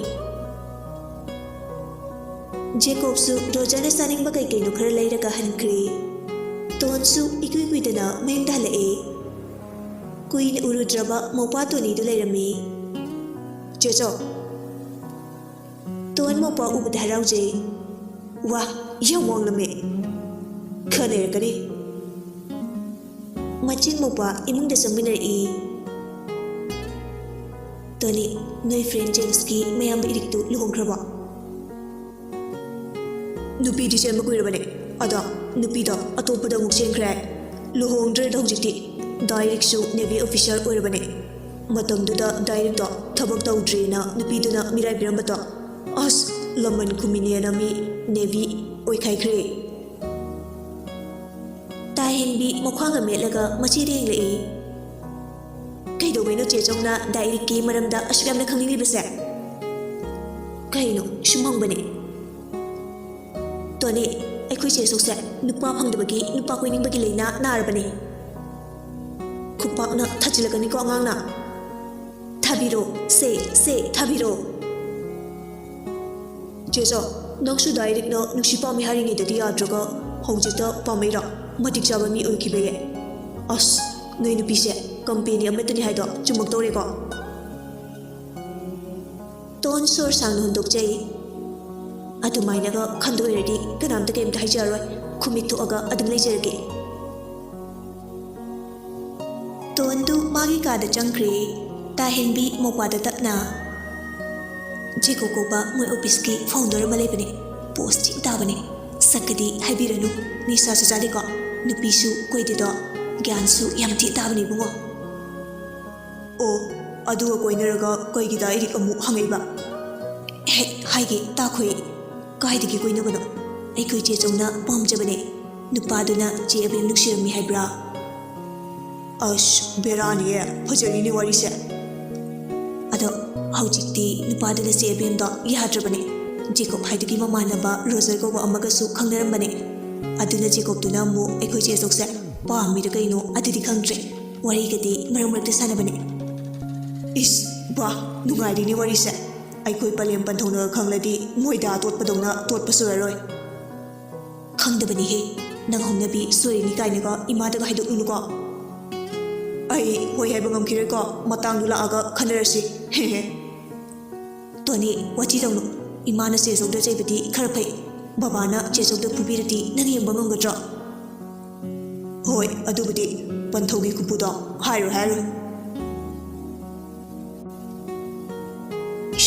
ꯖꯦꯀꯣꯕꯁꯨ ꯔꯣꯖꯔꯅ ꯆꯥꯅꯤꯡꯕ ꯀꯩ ꯀꯩꯅꯣ ꯈꯔ ꯂꯩꯔꯒ ꯍꯟꯈ꯭ꯔꯦ꯫ ꯇꯣꯟꯁꯨ ꯏꯀꯨꯏ ꯀꯨꯏꯗꯅ ꯃꯌꯨꯝꯗ ꯍꯜꯂꯛꯑꯦ꯫ ꯀꯨꯏꯅ ꯎꯔꯨꯗ꯭ꯔꯕ ꯃꯧꯄꯥ ꯇꯣꯅꯤꯗꯨ ꯂꯩꯔꯝꯃꯤ꯫ "ꯆꯦꯆꯧ꯫" ꯇꯣꯟ ꯃꯧꯄꯥ ꯎꯕꯗ ꯍꯔꯥꯎꯖꯩ꯫ "ꯋꯥ, ꯌꯥꯝ ꯋꯥꯡꯂꯝꯃꯦ꯫ ꯈꯔ ꯂꯩꯔꯛꯀꯅꯤ꯫" ꯃꯆꯤꯟ ꯃꯧꯄꯥ ꯏꯃꯨꯡꯗ ꯆꯪꯃꯤꯟꯅꯔꯛꯏ꯫ "ꯇꯣꯅꯤ, ꯅꯣꯏ ꯐ꯭ꯔꯦꯟ ꯖꯦꯝꯁꯀꯤ ꯃꯌꯥꯝꯕ ꯏꯔꯤꯛꯇꯨ ꯂꯨꯍꯣꯡꯈ꯭ꯔꯕꯣ?" "ꯅꯨꯄꯤꯗꯤ ꯆꯦꯟꯕ ꯀꯨꯏꯔꯕꯅꯦ꯫ ꯑꯗꯣ ꯅꯨꯄꯤꯗꯣ ꯑꯇꯣꯞꯄꯗ ꯑꯃꯨꯛ ꯆꯦꯟꯈ꯭ꯔꯦ ꯍꯥꯏ꯫ ꯂꯨꯍꯣꯡꯗ꯭ꯔꯦꯗ ꯍꯧꯖꯤꯛꯇꯤ꯫ ꯗꯥꯏꯔꯤꯛꯁꯨ ꯅꯦꯚꯤ ꯑꯣꯐꯤꯁꯥꯔ ꯑꯣꯏꯔꯕꯅꯦ꯫ ꯃꯇꯝꯗꯨꯗ ꯗꯥꯏꯔꯤꯛꯇꯣ ꯊꯕꯛ ꯇꯧꯗ꯭ꯔꯦꯅ ꯅꯨꯄꯤꯗꯨꯅ ꯃꯤꯔꯥꯏꯕꯤꯔꯝꯕꯗꯣ꯫ ꯑꯁ, ꯂꯃꯟ ꯈꯨꯝꯃꯤꯅꯦꯅ ꯃꯤ ꯅꯦꯚꯤ ꯑꯣꯏꯈꯥꯏꯈ꯭ꯔꯦ꯫" ꯇꯥꯍꯦꯟꯕꯤ ꯃꯈ꯭ꯋꯥꯡꯒ ꯃꯦꯠꯂꯒ ꯃꯆꯦꯗ ꯌꯦꯡꯂꯛꯏ꯫ ꯀꯩꯗꯧꯕꯩꯅꯣ ꯆꯦ ꯆꯧꯅ ꯗꯥ ꯏꯔꯤꯛꯀꯤ ꯃꯔꯝꯗ ꯑꯁꯨꯛ ꯌꯥꯝꯅ ꯈꯪꯅꯤꯡꯂꯤꯕꯁꯦ? ꯀꯩꯅꯣ, ꯁꯨꯝ ꯍꯪꯕꯅꯦ꯫ ꯇꯣꯅꯤ, ꯑꯩꯈꯣꯏ ꯆꯦ ꯆꯧꯁꯦ ꯅꯨꯄꯥ ꯐꯪꯗꯕꯒꯤ, ꯅꯨꯄꯥ ꯀꯣꯏꯅꯤꯡꯕꯒꯤ ꯂꯩꯅꯥ ꯅꯥꯔꯕꯅꯦ꯫ ꯈꯨꯄꯥꯛꯅ ꯊꯥꯖꯤꯜꯂꯛꯀꯅꯤꯀꯣ ꯑꯉꯥꯡꯅ꯫ ꯊꯥꯕꯤꯔꯣ, ꯁꯦ, ꯁꯦ, ꯊꯥꯕꯤꯔꯣ꯫ ꯆꯦ ꯆꯧ, ꯅꯪꯁꯨ ꯗꯥ ꯏꯔꯤꯛꯅ ꯅꯨꯡꯁꯤ ꯄꯥꯝꯃꯤ ꯍꯥꯏꯔꯤꯉꯩꯗꯗꯤ ꯌꯥꯗ꯭ꯔꯒ ꯍꯧꯖꯤꯛꯇ ꯄꯥꯝꯃꯛꯏꯔꯣ? ꯃꯇꯤꯛ ꯆꯥꯕ ꯃꯤ ꯑꯣꯏꯈꯤꯕꯒꯤ꯫ ꯑꯁ, ꯅꯣꯏ ꯅꯨꯄꯤꯁꯦ ꯀꯝꯄꯦꯅꯤ ꯑꯃꯠꯇꯅꯤ ꯍꯥꯏꯗꯣ ꯆꯨꯝꯃꯛꯇꯧꯔꯦꯀꯣ꯫ ꯇꯣꯟ ꯁꯣꯔ ꯁꯥꯡꯅ ꯍꯣꯟꯗꯣꯛꯆꯩ꯫ ꯑꯗꯨꯃꯥꯏꯅꯒ ꯈꯟꯗꯣꯛ ꯑꯣꯏꯔꯗꯤ ꯀꯅꯥꯝꯇ ꯀꯩꯝꯇ ꯍꯥꯏꯖꯔꯔꯣꯏ꯫ ꯈꯨꯃꯤꯠ ꯊꯣꯛꯑꯒ ꯑꯗꯨꯝ ꯂꯩꯖꯔꯒꯦ꯫ ꯇꯣꯟꯗꯨ ꯃꯥꯒꯤ ꯀꯥꯗ ꯆꯪꯈ꯭ꯔꯦ꯫ ꯇꯥꯍꯦꯟꯕꯤ ꯃꯧꯄ꯭ꯋꯥꯗ ꯇꯞꯅ, "ꯖꯦꯀꯣ ꯀꯧꯕ ꯃꯣꯏ ꯑꯣꯐꯤꯁꯀꯤ ꯐꯥꯎꯟꯗꯔ ꯑꯃ ꯂꯩꯕꯅꯦ꯫ ꯄꯣꯁ ꯊꯤ ꯇꯥꯕꯅꯦ꯫ ꯁꯛꯀꯗꯤ ꯍꯥꯏꯕꯤꯔꯅꯨ, ꯅꯤꯁꯥꯁꯨ ꯆꯥꯗꯦꯀꯣ, ꯅꯨꯄꯤꯁꯨ ꯀꯣꯏꯗꯦꯗꯣ, ꯒ꯭ꯌꯥꯟꯁꯨ ꯌꯥꯝ ꯊꯤ ꯇꯥꯕꯅꯦ ꯏꯕꯨꯡꯉꯣ꯫" "ꯑꯣ, ꯑꯗꯨꯒ ꯀꯣꯏꯅꯔꯒ ꯀꯩꯒꯤ ꯗꯥ ꯏꯔꯤꯛ ꯑꯃꯨꯛ ꯍꯪꯉꯛꯏꯕ?" "ꯍꯦꯛ ꯍꯥꯏꯒꯦ ꯇꯥꯈꯣꯏ, ꯀꯥꯏꯗꯒꯤ ꯀꯣꯏꯅꯕꯅꯣ? ꯑꯩꯈꯣꯏ ꯆꯦ ꯆꯧꯅ ꯄꯥꯝꯖꯕꯅꯦ꯫ ꯅꯨꯄꯥꯗꯨꯅ ꯆꯦ ꯑꯕꯦꯝ ꯅꯨꯡꯁꯤꯔꯝꯃꯤ ꯍꯥꯏꯕ꯭ꯔꯥ?" "ꯑꯁ, ꯕꯦꯔꯥꯅꯤꯌꯦ, ꯐꯖꯔꯤꯅꯦ ꯋꯥꯔꯤꯁꯦ꯫" ꯑꯗꯣ ꯍꯧꯖꯤꯛꯇꯤ ꯅꯨꯄꯥꯗꯨꯅ ꯆꯦ ꯑꯕꯦꯝꯗꯣ ꯌꯥꯗ꯭ꯔꯕꯅꯦ꯫ ꯖꯦꯀꯣꯕ ꯍꯥꯏꯗꯨꯒꯤ ꯃꯃꯥꯟꯅꯕ ꯔꯣꯖꯔ ꯀꯧꯕ ꯑꯃꯒꯁꯨ ꯈꯪꯅꯔꯝꯕꯅꯦ꯫ ꯑꯗꯨꯅ ꯖꯦꯀꯣꯕꯇꯨꯅ ꯑꯃꯨꯛ ꯑꯩꯈꯣꯏ ꯆꯦ ꯆꯧꯁꯦ ꯄꯥꯝꯃꯤꯔ ꯀꯩꯅꯣ ꯑꯗꯨꯗꯤ ꯈꯪꯗ꯭ꯔꯦ꯫ ꯋꯥꯔꯤꯒꯗꯤ ꯃꯔꯛ ꯃꯔꯛꯇ ꯁꯥꯟꯅꯕꯅꯦ꯫ "ꯏꯁ, ꯕꯥ, ꯅꯨꯡꯉꯥꯏꯔꯤꯅꯦ ꯋꯥꯔꯤꯁꯦ꯫ ꯑꯩꯈꯣꯏ ꯄꯂꯦꯝ ꯄꯟꯊꯧꯅꯒ ꯈꯪꯂꯗꯤ ꯃꯣꯏꯗꯥ ꯇꯣꯠꯄꯗꯧꯅ ꯇꯣꯠꯄꯁꯨ ꯑꯣꯏꯔꯔꯣꯏ꯫" "ꯈꯪꯗꯕꯅꯤꯍꯦ, ꯅꯪ ꯍꯧꯅꯕꯤ ꯁꯣꯏꯔꯤꯅꯤ ꯀꯥꯏꯅꯒ ꯏꯃꯥꯗꯒ ꯍꯥꯏꯗꯣꯛꯂꯨꯅꯨꯀꯣ꯫" "ꯑꯩ ꯍꯣꯏ ꯍꯥꯏꯕ ꯉꯝꯈꯤꯔꯣꯏꯀꯣ, ꯃꯇꯥꯡꯗꯨ ꯂꯥꯛꯑꯒ ꯈꯟꯅꯔꯁꯤ꯫ ꯍꯦ ꯍꯦ꯫" "ꯇꯣꯅꯤ, ꯋꯥꯊꯤ ꯇꯧꯅꯨ꯫ ꯏꯃꯥꯅ ꯆꯦꯆꯧꯗ ꯆꯩꯕꯗꯤ ꯈꯔ ꯐꯩ꯫ ꯕꯕꯥꯅ ꯆꯦꯆꯧꯗ ꯐꯨꯕꯤꯔꯗꯤ ꯅꯪ ꯌꯦꯡꯕ ꯉꯝꯒꯗ꯭ꯔꯣ?" "ꯍꯣꯏ, ꯑꯗꯨꯕꯨꯗꯤ ꯄꯟꯊꯧꯒꯤ ꯈꯨꯄꯨꯗꯣ ꯍꯥꯏꯔꯣꯏ, ꯍꯥꯏꯔꯣꯏ꯫"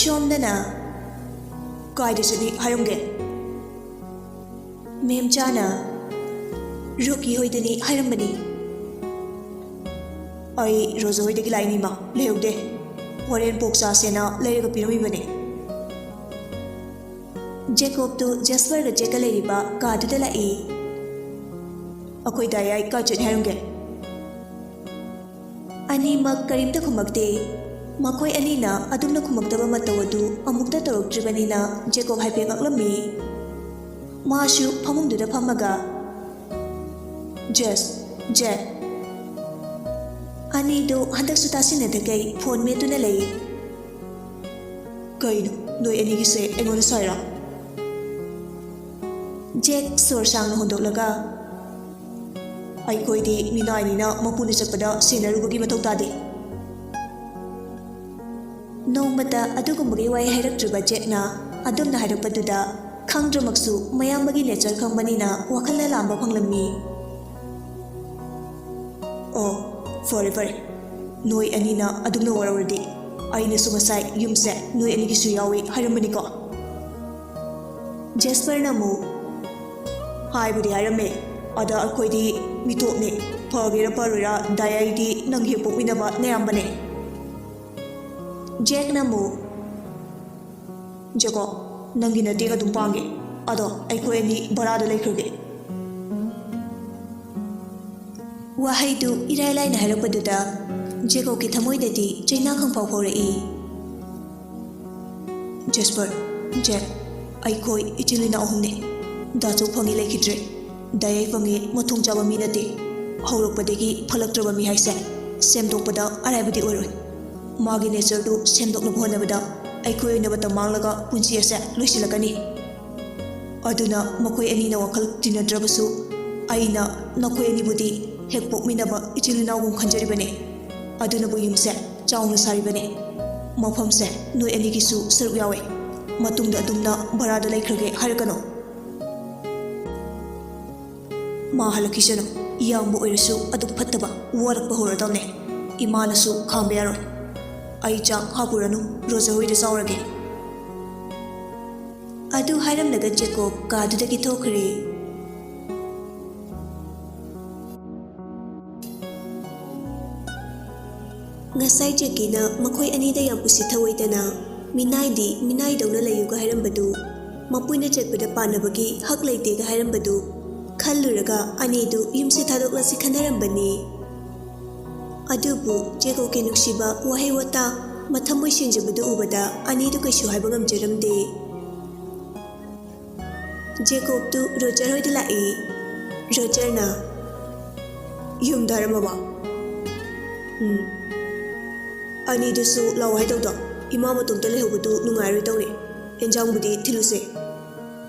ꯁꯣꯝꯗꯅ, "ꯀꯥꯏꯗ ꯆꯠꯂꯤ ꯍꯥꯏꯔꯝꯒꯦ?" ꯃꯦꯝꯆꯥꯅ, "ꯔꯣꯀꯤ ꯍꯣꯏꯗꯅꯤ ꯍꯥꯏꯔꯝꯕꯅꯤ꯫" "ꯑꯩ ꯔꯣꯖꯣ ꯍꯣꯏꯗꯒꯤ ꯂꯥꯛꯏꯅꯤ ꯏꯃꯥ, ꯂꯩꯍꯧꯗꯦ꯫ ꯍꯣꯔꯦꯟ ꯄꯣꯛ ꯆꯥꯁꯦꯅ ꯂꯩꯔꯒ ꯄꯤꯔꯝꯃꯤꯕꯅꯤ꯫" ꯖꯦꯀꯣꯕꯇꯨ ꯖꯦꯁꯄꯔꯒ ꯖꯦꯛꯀ ꯂꯩꯔꯤꯕ ꯀꯥꯗꯨꯗ ꯂꯥꯛꯏ꯫ "ꯑꯩꯈꯣꯏ ꯗꯥ ꯌꯥꯏ ꯀꯥꯏ ꯆꯠꯅꯤ ꯍꯥꯏꯔꯝꯒꯦ?" ꯑꯅꯤꯃꯛ ꯀꯔꯤꯝꯇ ꯈꯨꯝꯃꯛꯇꯦ꯫ ꯃꯈꯣꯏ ꯑꯅꯤꯅ ꯑꯗꯨꯝꯅ ꯈꯨꯝꯃꯛꯇꯕ ꯃꯇꯧ ꯑꯗꯨ ꯑꯃꯨꯛꯇ ꯇꯧꯔꯛꯇ꯭ꯔꯤꯕꯅꯤꯅ ꯖꯦꯀꯣꯕ ꯍꯥꯏꯐꯦꯠ ꯉꯛꯂꯝꯃꯤ꯫ ꯃꯥꯁꯨ ꯐꯃꯨꯡꯗꯨꯗ ꯐꯝꯃꯒ, "ꯖꯦꯁ, ꯖꯦꯛ꯫" ꯑꯅꯤꯗꯨ ꯍꯟꯗꯛꯁꯨ ꯇꯥꯁꯤꯟꯅꯗꯈꯩ ꯐꯣꯟ ꯃꯦꯠꯇꯨꯅ ꯂꯩ꯫ "ꯀꯩꯅꯣ, ꯅꯣꯏ ꯑꯅꯤꯒꯤꯁꯦ ꯑꯩꯉꯣꯟꯗ ꯁꯥꯏꯔꯣ?" ꯖꯦꯛ ꯁꯣꯔ ꯁꯥꯡꯅ ꯍꯣꯟꯗꯣꯛꯂꯒ, "ꯑꯩꯈꯣꯏꯗꯤ ꯃꯤꯅꯥꯏꯅꯤꯅ ꯃꯄꯨꯅ ꯆꯠꯄꯗ ꯁꯦꯟꯅꯔꯨꯕꯒꯤ ꯃꯊꯧ ꯇꯥꯗꯦ꯫" ꯅꯣꯡꯃꯇ ꯑꯗꯨꯒꯨꯝꯕꯒꯤ ꯋꯥꯍꯩ ꯍꯥꯏꯔꯛꯇ꯭ꯔꯤꯕ ꯖꯦꯛꯅ ꯑꯗꯨꯝꯅ ꯍꯥꯏꯔꯛꯄꯗꯨꯗ, ꯈꯪꯗ꯭ꯔꯃꯛꯁꯨ ꯃꯌꯥꯝꯕꯒꯤ ꯅꯦꯆꯔ ꯈꯪꯕꯅꯤꯅ ꯋꯥꯈꯜ ꯂꯥꯝꯕ ꯐꯪꯂꯝꯃꯤ꯫ "ꯑꯣ, ꯐꯔꯦ ꯐꯔꯦ, ꯅꯣꯏ ꯑꯅꯤꯅ ꯑꯗꯨꯝꯅ ꯋꯥꯔꯧꯔꯗꯤ꯫ ꯑꯩꯅꯁꯨ ꯉꯁꯥꯏ ꯌꯨꯝꯁꯦ ꯅꯣꯏ ꯑꯅꯤꯒꯤꯁꯨ ꯌꯥꯎꯏ ꯍꯥꯏꯔꯝꯕꯅꯤꯀꯣ?" ꯖꯦꯁꯄꯔꯅ ꯑꯃꯨꯛ, "ꯍꯥꯏꯕꯨꯗꯤ ꯍꯥꯏꯔꯝꯃꯦ, ꯑꯗ ꯑꯩꯈꯣꯏꯗꯤ ꯃꯤꯇꯣꯞꯅꯦ꯫ ꯐꯒꯦꯔꯥ ꯐꯔꯣꯏꯔꯥ, ꯗꯥꯏ ꯑꯩꯗꯤ ꯅꯪꯒꯤ ꯍꯦꯛ ꯄꯣꯛꯃꯤꯟꯅꯕ ꯅꯌꯥꯝꯕꯅꯦ꯫" ꯖꯦꯛꯅ ꯑꯃꯨꯛ, "ꯖꯦꯀꯣ, ꯅꯪꯒꯤ ꯅꯇꯦꯡ ꯑꯗꯨꯝ ꯄꯥꯡꯒꯦ꯫ ꯑꯗꯣ ꯑꯩꯈꯣꯏ ꯑꯅꯤ ꯚꯔꯥꯗ ꯂꯩꯈ꯭ꯔꯒꯦ꯫" ꯋꯥꯍꯩꯗꯨ ꯏꯔꯥꯏ ꯂꯥꯏꯅ ꯍꯥꯏꯔꯛꯄꯗꯨꯗ ꯖꯦꯀꯣꯕꯀꯤ ꯊꯃꯣꯏꯗꯗꯤ ꯆꯩꯅꯥ ꯈꯪꯐꯥꯎ ꯐꯥꯎꯔꯛꯏ꯫ "ꯖꯦꯁꯄꯔ, ꯖꯦꯛ, ꯑꯩꯈꯣꯏ ꯏꯆꯤꯜ ꯏꯅꯥꯎ ꯑꯍꯨꯝꯅꯤ꯫ ꯗꯥꯆꯧ ꯐꯪꯉꯤ ꯂꯩꯈꯤꯗ꯭ꯔꯦ꯫ ꯗꯥ ꯌꯥꯏꯐꯪꯉꯤ ꯃꯊꯣꯡ ꯆꯥꯕ ꯃꯤ ꯅꯠꯇꯦ꯫ ꯍꯧꯔꯛꯄꯗꯒꯤ ꯐꯠꯂꯛꯇ꯭ꯔꯕ ꯃꯤ ꯍꯥꯏꯁꯦ ꯁꯦꯝꯗꯣꯛꯄꯗ ꯑꯔꯥꯏꯕꯗꯤ ꯑꯣꯏꯔꯣꯏ꯫ ꯃꯥꯒꯤ ꯅꯦꯆꯔꯗꯨ ꯁꯦꯝꯗꯣꯛꯅꯕ ꯍꯣꯠꯅꯕꯗ ꯑꯩꯈꯣꯏ ꯑꯣꯏꯅ ꯃꯇꯝ ꯃꯥꯡꯂꯒ ꯄꯨꯟꯁꯤ ꯑꯁꯦ ꯂꯣꯏꯁꯤꯜꯂꯛꯀꯅꯤ꯫ ꯑꯗꯨꯅ ꯃꯈꯣꯏ ꯑꯅꯤꯅ ꯋꯥꯈꯜ ꯇꯤꯟꯅꯗ꯭ꯔꯕꯁꯨ ꯑꯩꯅ ꯅꯈꯣꯏ ꯑꯅꯤꯕꯨꯗꯤ ꯍꯦꯛ ꯄꯣꯛꯃꯤꯟꯅꯕ ꯏꯆꯤꯜ ꯏꯅꯥꯎꯒꯨꯝ ꯈꯟꯖꯔꯤꯕꯅꯤ꯫ ꯑꯗꯨꯅꯕꯨ ꯌꯨꯝꯁꯦ ꯆꯥꯎꯅ ꯁꯥꯔꯤꯕꯅꯤ꯫ ꯃꯐꯝꯁꯦ ꯅꯣꯏ ꯑꯅꯤꯒꯤꯁꯨ ꯁꯔꯨꯛ ꯌꯥꯎꯋꯦ꯫ ꯃꯇꯨꯡꯗ ꯑꯗꯨꯝꯅ ꯚꯔꯥꯗ ꯂꯩꯈ꯭ꯔꯒꯦ ꯍꯥꯏꯔꯛꯀꯅꯨ꯫" "ꯃꯥ ꯍꯜꯂꯛꯈꯤꯁꯅꯨ꯫ ꯏꯌꯥꯝꯕ ꯑꯣꯏꯔꯁꯨ ꯑꯗꯨꯛ ꯐꯠꯇꯕ ꯋꯥꯔꯛꯄ ꯍꯧꯔꯗꯧꯅꯦ꯫ ꯏꯃꯥꯅꯁꯨ ꯈꯥꯝꯕ ꯌꯥꯔꯣꯏ꯫ ꯑꯩ ꯆꯥꯛ ꯍꯥꯞꯄꯨꯔꯅꯨ, ꯔꯣꯖꯥ ꯍꯣꯏꯗ ꯆꯥꯎꯔꯒꯦ꯫" ꯑꯗꯨ ꯍꯥꯏꯔꯝꯂꯒ ꯖꯦꯀꯣꯕ ꯀꯥꯗꯨꯗꯒꯤ ꯊꯣꯛꯈ꯭ꯔꯦ꯫ ꯉꯁꯥꯏ ꯖꯦꯀꯤꯅ ꯃꯈꯣꯏ ꯑꯅꯤꯗ ꯌꯥꯝ ꯎꯁꯤꯠ ꯊꯑꯣꯏꯗꯅ, "ꯃꯤꯅꯥꯏꯗꯤ ꯃꯤꯅꯥꯏꯗꯧꯅ ꯂꯩꯌꯨꯒ" ꯍꯥꯏꯔꯝꯕꯗꯨ, ꯃꯄꯨꯅ ꯆꯠꯄꯗ ꯄꯥꯟꯅꯕꯒꯤ ꯍꯛ ꯂꯩꯇꯦꯒ ꯍꯥꯏꯔꯝꯕꯗꯨ ꯈꯜꯂꯨꯔꯒ ꯑꯅꯤꯗꯨ ꯌꯨꯝꯁꯦ ꯊꯥꯗꯣꯛꯂꯁꯤ ꯈꯟꯅꯔꯝꯕꯅꯤ꯫ ꯑꯗꯨꯕꯨ ꯖꯦꯀꯣꯕꯀꯤ ꯅꯨꯡꯁꯤꯕ ꯋꯥꯍꯩ ꯋꯥꯇꯥ, ꯃꯊꯃꯣꯏ ꯁꯦꯡꯖꯕꯗꯨ ꯎꯕꯗ ꯑꯅꯤꯗꯨ ꯀꯩꯁꯨ ꯍꯥꯏꯕ ꯉꯝꯖꯔꯝꯗꯦ꯫ ꯖꯦꯀꯣꯕꯇꯨ ꯔꯣꯖꯔ ꯍꯣꯏꯗ ꯂꯥꯛꯏ꯫ ꯔꯣꯖꯔꯅ, "ꯌꯨꯝꯗ ꯍꯥꯏꯔꯝꯃꯕ?" "ꯎꯝ꯫ ꯑꯅꯤꯗꯨꯁꯨ ꯂꯥꯛꯑꯣ ꯍꯥꯏꯗꯧꯗꯣ꯫ ꯏꯃꯥ ꯃꯇꯣꯝꯇ ꯂꯩꯍꯧꯕꯗꯨ ꯅꯨꯡꯉꯥꯏꯔꯣꯏ ꯇꯧꯔꯦ꯫ ꯑꯦꯟꯖꯥꯡꯕꯨꯗꯤ ꯊꯤꯜꯂꯨꯁꯦ꯫"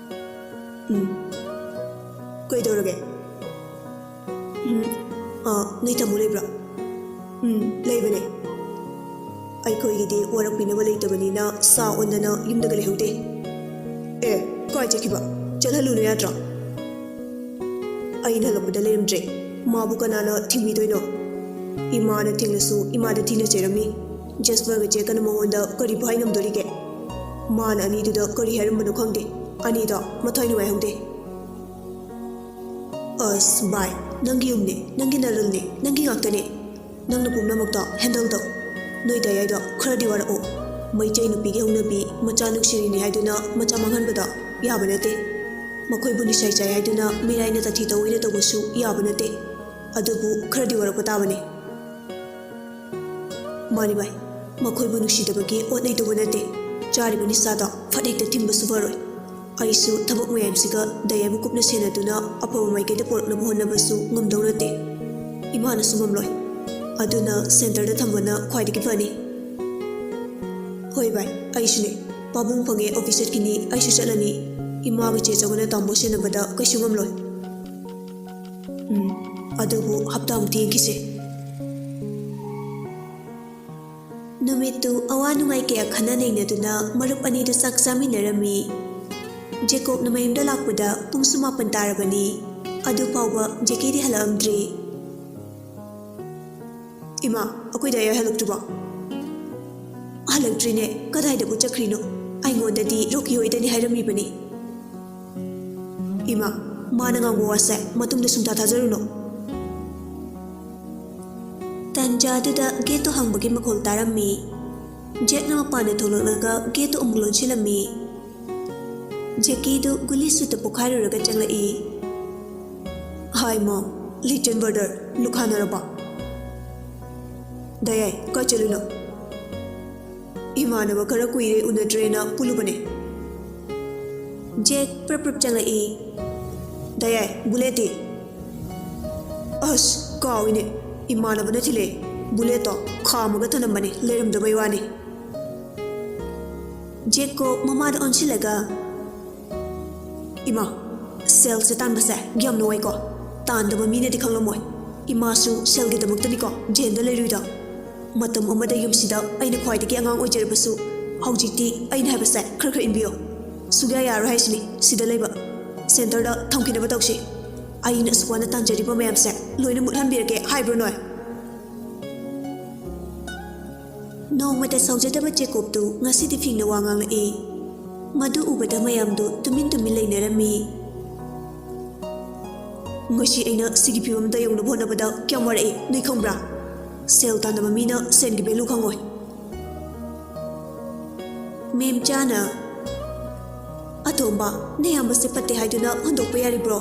"ꯎꯝ꯫ ꯀꯩꯗꯧꯔꯒꯦ?" "ꯎꯝ, ꯑꯥ, ꯅꯣꯏ ꯇꯥꯃꯣ ꯂꯩꯕ꯭ꯔꯣ?" "ꯎꯝ, ꯂꯩꯕꯅꯦ꯫ ꯑꯩꯈꯣꯏꯒꯤꯗꯤ ꯋꯥꯔꯛꯄꯤꯅꯕ ꯂꯩꯇꯕꯅꯤꯅ ꯁꯥ ꯑꯣꯟꯗꯅ ꯌꯨꯝꯗꯒ ꯂꯩꯍꯧꯗꯦ꯫" "ꯑꯦ, ꯀꯥꯏ ꯆꯠꯈꯤꯕ? ꯆꯠꯍꯜꯂꯨꯅꯨ ꯌꯥꯗ꯭ꯔꯣ?" "ꯑꯩꯅ ꯍꯜꯂꯛꯄꯗ ꯂꯩꯔꯝꯗ꯭ꯔꯦ꯫ ꯃꯥꯕꯨ ꯀꯅꯥꯅ ꯊꯤꯡꯕꯤꯗꯣꯏꯅꯣ? ꯏꯃꯥꯅ ꯊꯤꯡꯂꯁꯨ ꯏꯃꯥꯗ ꯊꯤꯅ ꯆꯩꯔꯝꯃꯤ꯫ ꯖꯦꯁꯄꯔꯒ ꯖꯦꯛꯀꯅ ꯃꯉꯣꯟꯗ ꯀꯔꯤꯕꯨ ꯍꯥꯏ ꯉꯝꯗꯣꯔꯤꯒꯦ? ꯃꯥꯅ ꯑꯅꯤꯗꯨꯗ ꯀꯔꯤ ꯍꯥꯏꯔꯝꯕꯅꯣ ꯈꯪꯗꯦ꯫ ꯑꯅꯤꯗꯣ ꯃꯊ꯭ꯋꯥꯏ ꯅꯨꯡꯉꯥꯏꯍꯧꯗꯦ꯫" "ꯑꯁ ꯚꯥꯏ, ꯅꯪꯒꯤ ꯌꯨꯝꯅꯦ, ꯅꯪꯒꯤ ꯅꯔꯜꯅꯦ, ꯅꯪꯒꯤ ꯉꯥꯛꯇꯅꯦ꯫ ꯅꯪꯅ ꯄꯨꯝꯅꯃꯛꯇꯣ ꯍꯦꯟꯗꯜ ꯇꯧ꯫ ꯅꯣꯏ ꯗꯥꯏ ꯌꯥꯏꯗꯣ ꯈꯔꯗꯤ ꯋꯥꯔꯛꯑꯣ꯫ ꯃꯩꯇꯩ ꯅꯨꯄꯤꯒꯤ ꯍꯧꯅꯕꯤ ꯃꯆꯥ ꯅꯨꯡꯁꯤꯔꯤꯅꯤ ꯍꯥꯏꯗꯨꯅ ꯃꯆꯥ ꯃꯥꯡꯍꯟꯕꯗꯣ ꯌꯥꯕ ꯅꯠꯇꯦ꯫ ꯃꯈꯣꯏꯕꯨ ꯅꯤꯁꯥ ꯆꯥꯏ ꯍꯥꯏꯗꯨꯅ ꯃꯤꯔꯥꯏꯅ ꯇꯥꯊꯤ ꯇꯧꯑꯣꯏꯅ ꯇꯧꯕꯁꯨ ꯌꯥꯕ ꯅꯠꯇꯦ꯫ ꯑꯗꯨꯕꯨ ꯈꯔꯗꯤ ꯋꯥꯔꯛꯄ ꯇꯥꯕꯅꯤ꯫" "ꯃꯥꯅꯤ ꯚꯥꯏ, ꯃꯈꯣꯏꯕꯨ ꯅꯨꯡꯁꯤꯗꯕꯒꯤ ꯑꯣꯠꯅꯩ ꯇꯧꯕ ꯅꯠꯇꯦ꯫ ꯆꯥꯔꯤꯕ ꯅꯤꯁꯥꯗꯣ ꯐꯠ ꯍꯦꯛꯇ ꯊꯤꯡꯕꯁꯨ ꯐꯔꯣꯏ꯫ ꯑꯩꯁꯨ ꯊꯕꯛ ꯃꯌꯥꯝꯁꯤꯒ ꯗꯥꯏ ꯌꯥꯏꯕꯨ ꯀꯨꯞꯅ ꯁꯦꯟꯅꯗꯨꯅ ꯑꯐꯕ ꯃꯥꯏꯀꯩꯗ ꯄꯨꯔꯛꯅꯕ ꯍꯣꯠꯅꯕꯁꯨ ꯉꯝꯗꯧ ꯅꯠꯇꯦ꯫ ꯏꯃꯥꯅꯁꯨ ꯉꯝꯂꯣꯏ꯫ ꯑꯗꯨꯅ ꯁꯦꯟꯇꯔꯗ ꯊꯝꯕꯅ ꯈ꯭ꯋꯥꯏꯗꯒꯤ ꯐꯅꯤ꯫" "ꯍꯣꯏ ꯚꯥꯏ, ꯑꯩꯁꯨꯅꯦ꯫ ꯄꯥꯕꯨꯡ ꯐꯪꯉꯦ ꯑꯣꯐꯤꯁ ꯆꯠꯈꯤꯅꯤ, ꯑꯩꯁꯨ ꯆꯠꯂꯅꯤ꯫ ꯏꯃꯥꯒ ꯆꯦ ꯆꯧꯒꯅ ꯇꯥꯃꯣ ꯁꯦꯟꯅꯕꯗ ꯀꯩꯁꯨ ꯉꯝꯂꯣꯏ꯫ ꯎꯝ, ꯑꯗꯨꯕꯨ ꯍꯞꯇꯥꯃꯨꯛꯇꯤ ꯌꯦꯡꯈꯤꯁꯦ꯫" ꯅꯨꯃꯤꯠꯇꯨ ꯑꯋꯥ ꯅꯨꯡꯉꯥꯏ ꯀꯌꯥ ꯈꯟꯅ ꯅꯩꯅꯗꯨꯅ ꯃꯔꯨꯞ ꯑꯅꯤꯗꯨ ꯆꯥꯛ ꯆꯥꯃꯤꯟꯅꯔꯝꯃꯤ꯫ ꯖꯦꯀꯣꯕꯅ ꯃꯌꯨꯝꯗ ꯂꯥꯛꯄꯗ ꯄꯨꯡꯁꯨ ꯃꯥꯄꯟ ꯇꯥꯔꯕꯅꯤ꯫ ꯑꯗꯨ ꯐꯥꯎꯕ ꯖꯦꯀꯤꯗꯤ ꯍꯜꯂꯛꯑꯝꯗ꯭ꯔꯤ꯫ "ꯏꯃꯥ, ꯑꯩꯈꯣꯏ ꯗꯥꯏ ꯌꯥꯏ ꯍꯜꯂꯛꯇ꯭ꯔꯤꯕꯣ?" "ꯍꯜꯂꯛꯇ꯭ꯔꯤꯅꯦ, ꯀꯗꯥꯏꯗꯕꯨ ꯆꯠꯈ꯭ꯔꯤꯅꯣ? ꯑꯩꯉꯣꯟꯗꯗꯤ ꯔꯣꯀꯤ ꯍꯣꯏꯗꯅꯤ ꯍꯥꯏꯔꯝꯃꯤꯕꯅꯤ꯫" "ꯏꯃꯥ, ꯃꯥꯅ ꯉꯥꯡꯕ ꯋꯥꯁꯦ ꯃꯇꯨꯡꯗ ꯁꯨꯡꯊꯥ ꯊꯥꯖꯔꯨꯅꯨ꯫" ꯇꯥꯟꯖꯥꯗꯨꯗ ꯒꯦꯠꯇꯨ ꯍꯥꯡꯕꯒꯤ ꯃꯈꯣꯜ ꯇꯥꯔꯝꯃꯤ꯫ ꯖꯦꯛꯅ ꯃꯄꯥꯟꯗ ꯊꯣꯛꯂꯛꯂꯒ ꯒꯦꯠꯇꯨ ꯑꯃꯨꯛ ꯂꯣꯟꯁꯤꯜꯂꯝꯃꯤ꯫ ꯖꯦꯀꯤꯗꯨ ꯒꯨꯂꯤ ꯁꯨꯠꯇ ꯄꯣꯈꯥꯏꯔꯨꯔꯒ ꯆꯪꯂꯛꯏ꯫ "Hi mom, listen brother, ꯂꯨꯈꯥꯅꯔꯕ?" ꯗꯌꯥꯏ, ꯀꯥꯏ ꯆꯠꯂꯨꯏꯅꯣ? ꯏꯃꯥꯟꯅꯕ ꯈꯔ ꯀꯨꯏꯔꯦ ꯎꯅꯗ꯭ꯔꯦꯅ ꯄꯨꯜꯂꯨꯕꯅꯦ꯫ ꯖꯦꯛ ꯄ꯭ꯔꯞ ꯄ꯭ꯔꯞ ꯆꯪꯂꯛꯏ꯫ ꯗꯌꯥꯏ, ꯕꯨꯂꯦꯠꯇꯤ? ꯑꯁ, ꯀꯥꯎꯏꯅꯦ꯫ ꯏꯃꯥꯟꯅꯕꯅ ꯊꯤꯜꯂꯛꯑꯦ꯫ ꯕꯨꯂꯦꯠꯇꯣ ꯈꯥꯝꯃꯒ ꯊꯅꯝꯕꯅꯦ, ꯂꯩꯔꯝꯗꯕꯩ ꯋꯥꯅꯤ꯫ ꯖꯦꯛꯀꯣ ꯃꯃꯥꯗ ꯑꯣꯟꯁꯤꯜꯂꯒ, "ꯏꯃꯥ, ꯁꯦꯜꯁꯦ ꯇꯥꯟꯕꯁꯦ ꯌꯥꯝ ꯅꯨꯡꯉꯥꯏꯀꯣ꯫ ꯇꯥꯟꯗꯕ ꯃꯤꯅꯗꯤ ꯈꯪꯂꯝꯃꯣꯏ꯫ ꯏꯃꯥꯁꯨ ꯁꯦꯜꯒꯤꯗꯃꯛꯇꯅꯤꯀꯣ ꯖꯦꯟꯗ ꯂꯩꯔꯨꯏꯗꯣ꯫ ꯃꯇꯝ ꯑꯃꯗ ꯌꯨꯝꯁꯤꯗ ꯑꯩꯅ ꯈ꯭ꯋꯥꯏꯗꯒꯤ ꯑꯉꯥꯡ ꯑꯣꯏꯖꯔꯕꯁꯨ, ꯍꯧꯖꯤꯛꯇꯤ ꯑꯩꯅ ꯍꯥꯏꯕꯁꯦ ꯈꯔ ꯈꯔ ꯏꯟꯕꯤꯌꯣ꯫ ꯁꯨꯛꯌꯥ ꯌꯥꯔꯣꯏ ꯍꯥꯏꯁꯤꯅꯤ ꯁꯤꯗ ꯂꯩꯕ꯫ ꯁꯦꯟꯇꯔꯗ ꯊꯝꯈꯤꯅꯕ ꯇꯧꯁꯤ꯫ ꯑꯩꯅ ꯑꯁꯨꯛ ꯋꯥꯅ ꯇꯥꯟꯖꯔꯤꯕ ꯃꯌꯥꯝꯁꯦ ꯂꯣꯏꯅ ꯃꯨꯠꯍꯟꯕꯤꯔꯒꯦ ꯍꯥꯏꯕ꯭ꯔꯣ ꯅꯣꯏ?" ꯅꯣꯡꯃꯇ ꯁꯥꯎꯖꯗꯕ ꯖꯦꯀꯣꯕꯇꯨ ꯉꯁꯤꯗꯤ ꯐꯤꯡꯅ ꯋꯥ ꯉꯥꯡꯂꯛꯏ꯫ ꯃꯗꯨ ꯎꯕꯗ ꯃꯌꯥꯝꯗꯨ ꯇꯨꯃꯤꯟ ꯇꯨꯃꯤꯟ ꯂꯩꯅꯔꯝꯃꯤ꯫ "ꯉꯁꯤ ꯑꯩꯅ ꯁꯤꯒꯤ ꯐꯤꯕꯝꯗ ꯌꯧꯅꯕ ꯍꯣꯠꯅꯕꯗ ꯀꯌꯥꯝ ꯋꯥꯔꯛꯏ ꯅꯣꯏ ꯈꯪꯕ꯭ꯔꯥ? ꯁꯦꯜ ꯇꯥꯟꯗꯕ ꯃꯤꯅ ꯁꯦꯟꯒꯤ value ꯈꯪꯉꯣꯏ꯫" ꯃꯦꯝꯆꯥꯅ, "ꯑꯇꯣꯝꯕ, ꯅꯌꯥꯝꯕꯁꯦ ꯐꯠꯇꯦ ꯍꯥꯏꯗꯨꯅ ꯍꯨꯟꯗꯣꯛꯄ ꯌꯥꯔꯤꯕ꯭ꯔꯣ?"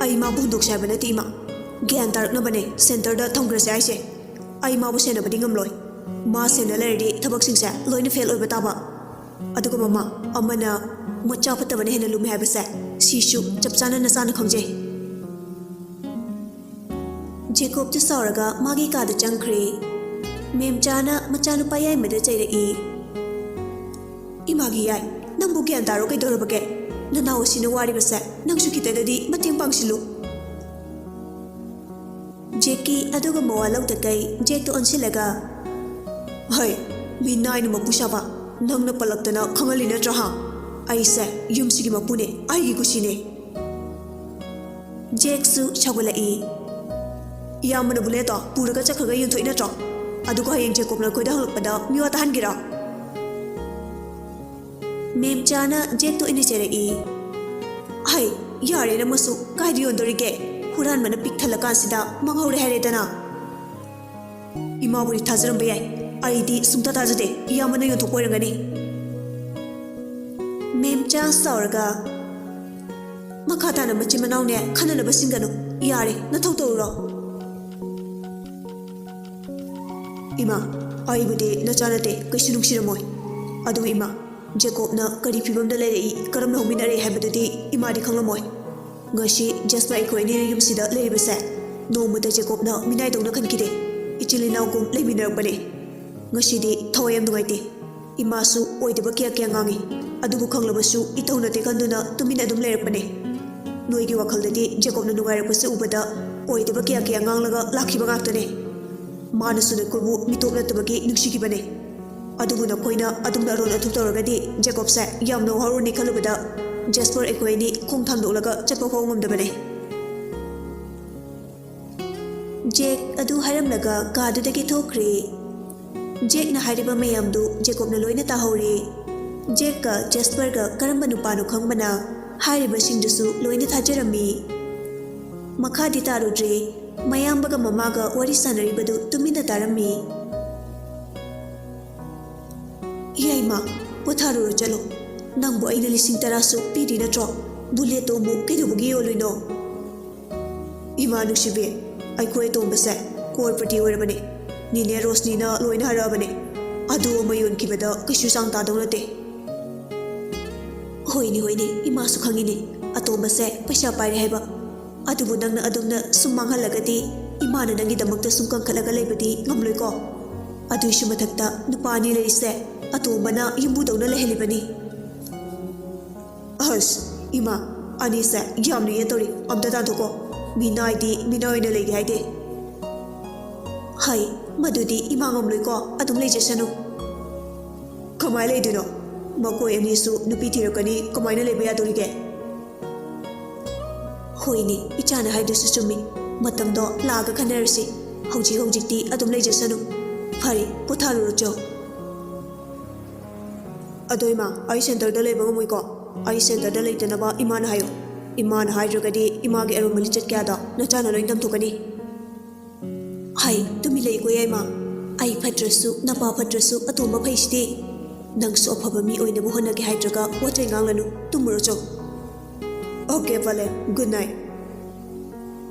"ꯑꯩ ꯃꯥꯕꯨ ꯍꯨꯟꯗꯣꯛꯁꯦ ꯍꯥꯏꯕ ꯅꯠꯇꯦ, ꯏꯃꯥ꯫ ꯒ꯭ꯌꯥꯟ ꯇꯥꯔꯛꯅꯕꯅꯦ ꯁꯦꯟꯇꯔꯗ ꯊꯝꯈ꯭ꯔꯁꯦ ꯍꯥꯏꯁꯦ꯫ ꯑꯩ ꯃꯥꯕꯨ ꯁꯦꯟꯅꯕꯗꯤ ꯉꯝꯂꯣꯏ꯫ ꯃꯥ ꯁꯦꯟꯅ ꯂꯩꯔꯗꯤ ꯊꯕꯛꯁꯤꯡꯁꯦ ꯂꯣꯏꯅ ꯐꯦꯜ ꯑꯣꯏꯕ ꯇꯥꯕ꯫ ꯑꯗꯨꯒ ꯃꯃꯥ, ꯑꯃꯅ ꯃꯆꯥ ꯐꯠꯇꯕꯅ ꯍꯦꯟꯅ ꯂꯨꯝꯃꯤ ꯍꯥꯏꯕꯁꯦ ꯁꯤꯁꯨ ꯆꯞ ꯆꯥꯅ ꯅꯆꯥꯅ ꯈꯪꯖꯩ꯫" ꯖꯦꯀꯣꯕꯇꯨ ꯁꯥꯎꯔꯒ ꯃꯥꯒꯤ ꯀꯥꯗ ꯆꯪꯈ꯭ꯔꯦ꯫ ꯃꯦꯝꯆꯥꯅ ꯃꯆꯥꯅꯨꯄꯥ ꯌꯥꯏꯃꯗ ꯆꯩꯔꯛꯏ꯫ "ꯏꯃꯥꯒꯤ ꯌꯥꯏ, ꯅꯪꯕꯨ ꯒ꯭ꯌꯥꯟ ꯇꯥꯔꯣ ꯀꯩꯗꯧꯔꯕꯒꯦ? ꯅꯅꯥꯎ ꯑꯁꯤꯅ ꯋꯥꯔꯤꯕꯁꯦ ꯅꯪꯁꯨ ꯈꯤꯇꯗꯗꯤ ꯃꯇꯦꯡ ꯄꯥꯡꯁꯤꯜꯂꯨ꯫" ꯖꯦꯛꯀꯤ ꯑꯗꯨꯒꯨꯝꯕ ꯋꯥ ꯂꯧꯗꯈꯩ ꯖꯦꯛꯇ ꯑꯣꯟꯁꯤꯜꯂꯒ, "ꯍꯩ, ꯃꯤꯅꯥꯏꯅ ꯃꯄꯨ ꯁꯥꯕ, ꯅꯪꯅ ꯄꯜꯂꯛꯇꯅ ꯈꯪꯍꯜꯂꯤ ꯅꯠꯇ꯭ꯔꯥ ꯍꯥ? ꯑꯩꯁꯦ ꯌꯨꯝꯁꯤꯒꯤ ꯃꯄꯨꯅꯦ, ꯑꯩꯒꯤ ꯀꯨꯁꯤꯅꯦ꯫" ꯖꯦꯛꯁꯨ ꯁꯥꯎꯒꯠꯂꯛꯏ꯫ "ꯏꯌꯥꯝꯕꯅ ꯕꯨꯂꯦꯠꯇꯣ ꯄꯨꯔꯒ ꯆꯠꯈ꯭ꯔꯒ ꯌꯣꯟꯊꯣꯛꯏ ꯅꯠꯇ꯭ꯔꯣ? ꯑꯗꯨꯒ ꯍꯌꯦꯡ ꯖꯦꯀꯣꯕꯅ ꯑꯩꯈꯣꯏꯗ ꯍꯪꯂꯛꯄꯗ ꯃꯤꯋꯥ ꯇꯥꯍꯟꯒꯦꯔꯥ?" ꯃꯦꯝꯆꯥꯅ ꯖꯦꯛꯇ ꯑꯣꯏꯅ ꯆꯩꯔꯛꯏ꯫ "ꯍꯩ, ꯌꯥꯔꯦ ꯅꯃꯁꯨ, ꯀꯥꯏꯗ ꯌꯣꯟꯗꯣꯔꯤꯒꯦ? ꯍꯨꯔꯥꯟꯕꯅ ꯄꯤꯛ ꯊꯜꯂꯀꯥꯟꯁꯤꯗ ꯃꯥꯡꯍꯧꯔꯦ ꯍꯥꯏꯔꯦꯗꯅ꯫" "ꯏꯃꯥꯕꯨꯗꯤ ꯊꯥꯖꯔꯝꯕ ꯌꯥꯏ, ꯑꯩꯗꯤ ꯁꯨꯡꯊꯥ ꯊꯥꯖꯗꯦ ꯏꯌꯥꯝꯕꯅ ꯌꯣꯟꯊꯣꯛꯄ ꯑꯣꯏꯔꯝꯒꯅꯤ꯫" ꯃꯦꯝꯆꯥ ꯁꯥꯎꯔꯒ, "ꯃꯈꯥ ꯇꯥꯅ ꯃꯆꯤꯟ ꯃꯅꯥꯎꯅꯦ ꯈꯟꯅꯅꯕ ꯁꯤꯟꯒꯅꯨ꯫ ꯌꯥꯔꯦ, ꯅꯊꯧ ꯇꯧꯔꯨꯔꯣ꯫" ꯏꯃꯥ, ꯑꯩꯕꯨꯗꯤ ꯅꯆꯥ ꯅꯠꯇꯦ, ꯀꯩꯁꯨ ꯅꯨꯡꯁꯤꯔꯝꯃꯣꯏ꯫ ꯑꯗꯨꯕꯨ ꯏꯃꯥ, ꯖꯦꯀꯣꯕꯅ ꯀꯔꯤ ꯐꯤꯕꯝꯗ ꯂꯩꯔꯛꯏ, ꯀꯔꯝꯅ ꯍꯧꯃꯤꯟꯅꯔꯛꯏ ꯍꯥꯏꯕꯗꯨꯗꯤ ꯏꯃꯥꯗꯤ ꯈꯪꯂꯝꯃꯣꯏ꯫ ꯉꯁꯤ ꯖꯦꯁꯄꯔ ꯑꯩꯈꯣꯏ ꯑꯅꯤꯅ ꯌꯨꯝꯁꯤꯗ ꯂꯩꯔꯤꯕꯁꯦ ꯅꯣꯡꯃꯇ ꯖꯦꯀꯣꯕꯅ ꯃꯤꯅꯥꯏꯗꯧꯅ ꯈꯟꯈꯤꯗꯦ꯫ ꯏꯆꯤꯜ ꯏꯅꯥꯎꯒꯨꯝ ꯂꯩꯃꯤꯟꯅꯔꯛꯄꯅꯦ꯫ ꯉꯁꯤꯗꯤ ꯊꯋꯥꯏ ꯌꯥꯝ ꯅꯨꯡꯉꯥꯏꯇꯦ꯫ ꯏꯃꯥꯁꯨ ꯑꯣꯏꯗꯕ ꯀꯌꯥ ꯀꯌꯥ ꯉꯥꯡꯉꯤ꯫ ꯑꯗꯨꯕꯨ ꯈꯪꯂꯕꯁꯨ ꯏꯊꯧ ꯅꯠꯇꯦ ꯈꯟꯗꯨꯅ ꯇꯨꯃꯤꯟꯅ ꯑꯗꯨꯝ ꯂꯩꯔꯛꯄꯅꯦ꯫ ꯅꯣꯏꯒꯤ ꯋꯥꯈꯜꯗꯗꯤ ꯖꯦꯀꯣꯕꯅ ꯅꯨꯡꯉꯥꯏꯔꯛꯄꯁꯦ ꯎꯕꯗ ꯑꯣꯏꯗꯕ ꯀꯌꯥ ꯀꯌꯥ ꯉꯥꯡꯂꯒ ꯂꯥꯛꯈꯤꯕ ꯉꯥꯛꯇꯅꯦ꯫ ꯃꯥꯅꯁꯨ ꯅꯈꯣꯏꯕꯨ ꯃꯤꯇꯣꯞ ꯅꯠꯇꯕꯒꯤ ꯅꯨꯡꯁꯤꯈꯤꯕꯅꯦ꯫ ꯑꯗꯨꯕꯨ ꯅꯈꯣꯏꯅ ꯑꯗꯨꯝꯅ ꯑꯔꯣꯟ ꯑꯊꯨꯞ ꯇꯧꯔꯒꯗꯤ ꯖꯦꯀꯣꯕꯁꯦ ꯌꯥꯝꯅ ꯋꯥꯍꯧꯔꯅꯤ ꯈꯜꯂꯨꯕꯗ ꯖꯦꯁꯄꯔ ꯑꯩꯈꯣꯏ ꯑꯅꯤ ꯈꯣꯡ ꯊꯥꯡꯗꯣꯛꯂꯒ ꯆꯠꯄ ꯐꯥꯎ ꯉꯝꯗꯕꯅꯦ꯫ ꯖꯦꯛ ꯑꯗꯨ ꯍꯥꯏꯔꯝꯂꯒ ꯀꯥꯗꯨꯗꯒꯤ ꯊꯣꯛꯈ꯭ꯔꯦ꯫ ꯖꯦꯛꯅ ꯍꯥꯏꯔꯤꯕ ꯃꯌꯥꯝꯗꯨ ꯖꯦꯀꯣꯕꯅ ꯂꯣꯏꯅ ꯇꯥꯍꯧꯔꯦ꯫ ꯖꯦꯛꯀ ꯖꯦꯁꯄꯔꯒ ꯀꯔꯝꯕ ꯅꯨꯄꯥꯅꯣ ꯈꯪꯕꯅ ꯍꯥꯏꯔꯤꯕꯁꯤꯡꯗꯨꯁꯨ ꯂꯣꯏꯅ ꯊꯥꯖꯔꯝꯃꯤ꯫ ꯃꯈꯥꯗꯤ ꯇꯥꯔꯨꯗ꯭ꯔꯦ꯫ ꯃꯌꯥꯝꯕꯒ ꯃꯃꯥꯒ ꯋꯥꯔꯤ ꯁꯥꯟꯅꯔꯤꯕꯗꯨ ꯇꯨꯃꯤꯟꯅ ꯇꯥꯔꯝꯃꯤ꯫ ꯏꯌꯥꯏꯃ, ꯄꯣꯊꯥꯔꯨꯔꯣ ꯆꯠꯂꯣ꯫ ꯅꯪꯕꯨ ꯑꯩꯅ ꯂꯤꯁꯤꯡ ꯇꯔꯥꯁꯨ ꯄꯤꯔꯤ ꯅꯠꯇ꯭ꯔꯣ? ꯕꯨꯂꯦꯠꯇꯣ ꯑꯃꯨꯛ ꯀꯩꯗꯧꯕꯒꯤ ꯌꯣꯜꯂꯨꯏꯅꯣ? ꯏꯃꯥ ꯅꯨꯡꯁꯤꯕꯤ, ꯑꯩꯈꯣꯏ ꯑꯇꯣꯝꯕꯁꯦ ꯀ꯭ꯔꯣꯔꯄꯇꯤ ꯑꯣꯏꯔꯕꯅꯦ꯫ ꯅꯤꯅꯦ ꯔꯣꯁꯅꯤꯅ ꯂꯣꯏꯅ ꯍꯥꯏꯔꯛꯑꯕꯅꯦ꯫ ꯑꯗꯨ ꯑꯃ ꯌꯣꯟꯈꯤꯕꯗ ꯀꯩꯁꯨ ꯆꯥꯡ ꯇꯥꯗꯧ ꯅꯠꯇꯦ꯫ ꯍꯣꯏꯅꯦ, ꯍꯣꯏꯅꯦ, ꯏꯃꯥꯁꯨ ꯈꯪꯉꯤꯅꯦ ꯑꯇꯣꯝꯕꯁꯦ ꯄꯩꯁꯥ ꯄꯥꯏꯔꯦ ꯍꯥꯏꯕ꯫ ꯑꯗꯨꯕꯨ ꯅꯪꯅ ꯑꯗꯨꯝꯅ ꯁꯨꯝ ꯃꯥꯡꯍꯜꯂꯒꯗꯤ ꯏꯃꯥꯅ ꯅꯪꯒꯤꯗꯃꯛꯇ ꯁꯨꯝ ꯀꯟꯈꯠꯂꯒ ꯂꯩꯕꯗꯤ ꯉꯝꯂꯣꯏꯀꯣ꯫ ꯑꯗꯨꯏꯁꯨ ꯃꯊꯛꯇ ꯅꯨꯄꯥ ꯑꯅꯤ ꯂꯩꯔꯤꯁꯦ ꯑꯇꯣꯝꯕꯅ ꯌꯨꯝꯕꯨꯗꯧꯅ ꯂꯩꯍꯜꯂꯤꯕꯅꯤ꯫ ꯑꯁ, ꯏꯃꯥ, ꯑꯅꯤꯁꯦ ꯌꯥꯝꯅ ꯌꯦꯠꯇꯧꯔꯤ꯫ ꯑꯝꯇ ꯇꯥꯟꯊꯣꯛꯀꯣ꯫ ꯃꯤꯅꯥꯏꯗꯤ ꯃꯤꯅꯥꯏ ꯑꯣꯏꯅ ꯂꯩꯒꯦ ꯍꯥꯏꯗꯦ꯫ ꯍꯩ, ꯃꯗꯨꯗꯤ ꯏꯃꯥ ꯉꯝꯂꯣꯏꯀꯣ꯫ ꯑꯗꯨꯝ ꯂꯩꯖꯁꯅꯨ꯫ ꯀꯃꯥꯏ ꯂꯩꯗꯣꯏꯅꯣ? ꯃꯈꯣꯏ ꯑꯅꯤꯁꯨ ꯅꯨꯄꯤ ꯊꯤꯔꯛꯀꯅꯤ, ꯀꯃꯥꯏꯅ ꯂꯩꯕ ꯌꯥꯗꯣꯔꯤꯒꯦ? ꯍꯣꯏꯅꯦ, ꯏꯆꯥꯅ ꯍꯥꯏꯗꯨꯁꯨ ꯆꯨꯝꯃꯤ꯫ ꯃꯇꯝꯗꯣ ꯂꯥꯛꯑꯒ ꯈꯟꯅꯔꯁꯤ꯫ ꯍꯧꯖꯤꯛ ꯍꯧꯖꯤꯛꯇꯤ ꯑꯗꯨꯝ ꯂꯩꯖꯁꯅꯨ꯫ ꯐꯔꯦ, ꯄꯣꯊꯥꯔꯨꯔꯣ ꯆꯣ꯫ ꯑꯗꯣ ꯏꯃꯥ, ꯑꯩ ꯁꯦꯟꯇꯔꯗ ꯂꯩꯕ ꯉꯝꯃꯣꯏꯀꯣ꯫ ꯑꯩ ꯁꯦꯟꯇꯔꯗ ꯂꯩꯇꯅꯕ ꯏꯃꯥꯅ ꯍꯥꯏꯌꯣ꯫ ꯏꯃꯥꯅ ꯍꯥꯏꯗ꯭ꯔꯒꯗꯤ ꯏꯃꯥꯒꯤ ꯑꯔꯨꯝꯕ ꯂꯤꯆꯠ ꯀꯌꯥꯗꯣ ꯅꯆꯥꯅ ꯂꯣꯏ ꯇꯝꯊꯣꯛꯀꯅꯤ꯫ ꯍꯩ, ꯇꯨꯃꯤꯟ ꯂꯩꯀꯣ ꯌꯥꯏꯃ꯫ ꯑꯩ ꯐꯠꯇ꯭ꯔꯁꯨ ꯅꯄꯥ ꯐꯠꯇ꯭ꯔꯁꯨ ꯑꯇꯣꯝꯕ ꯐꯩꯁꯤꯗꯤ꯫ ꯅꯪꯁꯨ ꯑꯐꯕ ꯃꯤ ꯑꯣꯏꯅꯕ ꯍꯣꯠꯅꯒꯦ ꯍꯥꯏꯗ꯭ꯔꯒ ꯋꯥꯆꯣꯏ ꯉꯥꯡꯂꯅꯨ꯫ ꯇꯨꯝꯃꯨꯔꯣ ꯆꯣ꯫ ꯑꯣꯀꯦ, ꯐꯂꯦ꯫ Good night.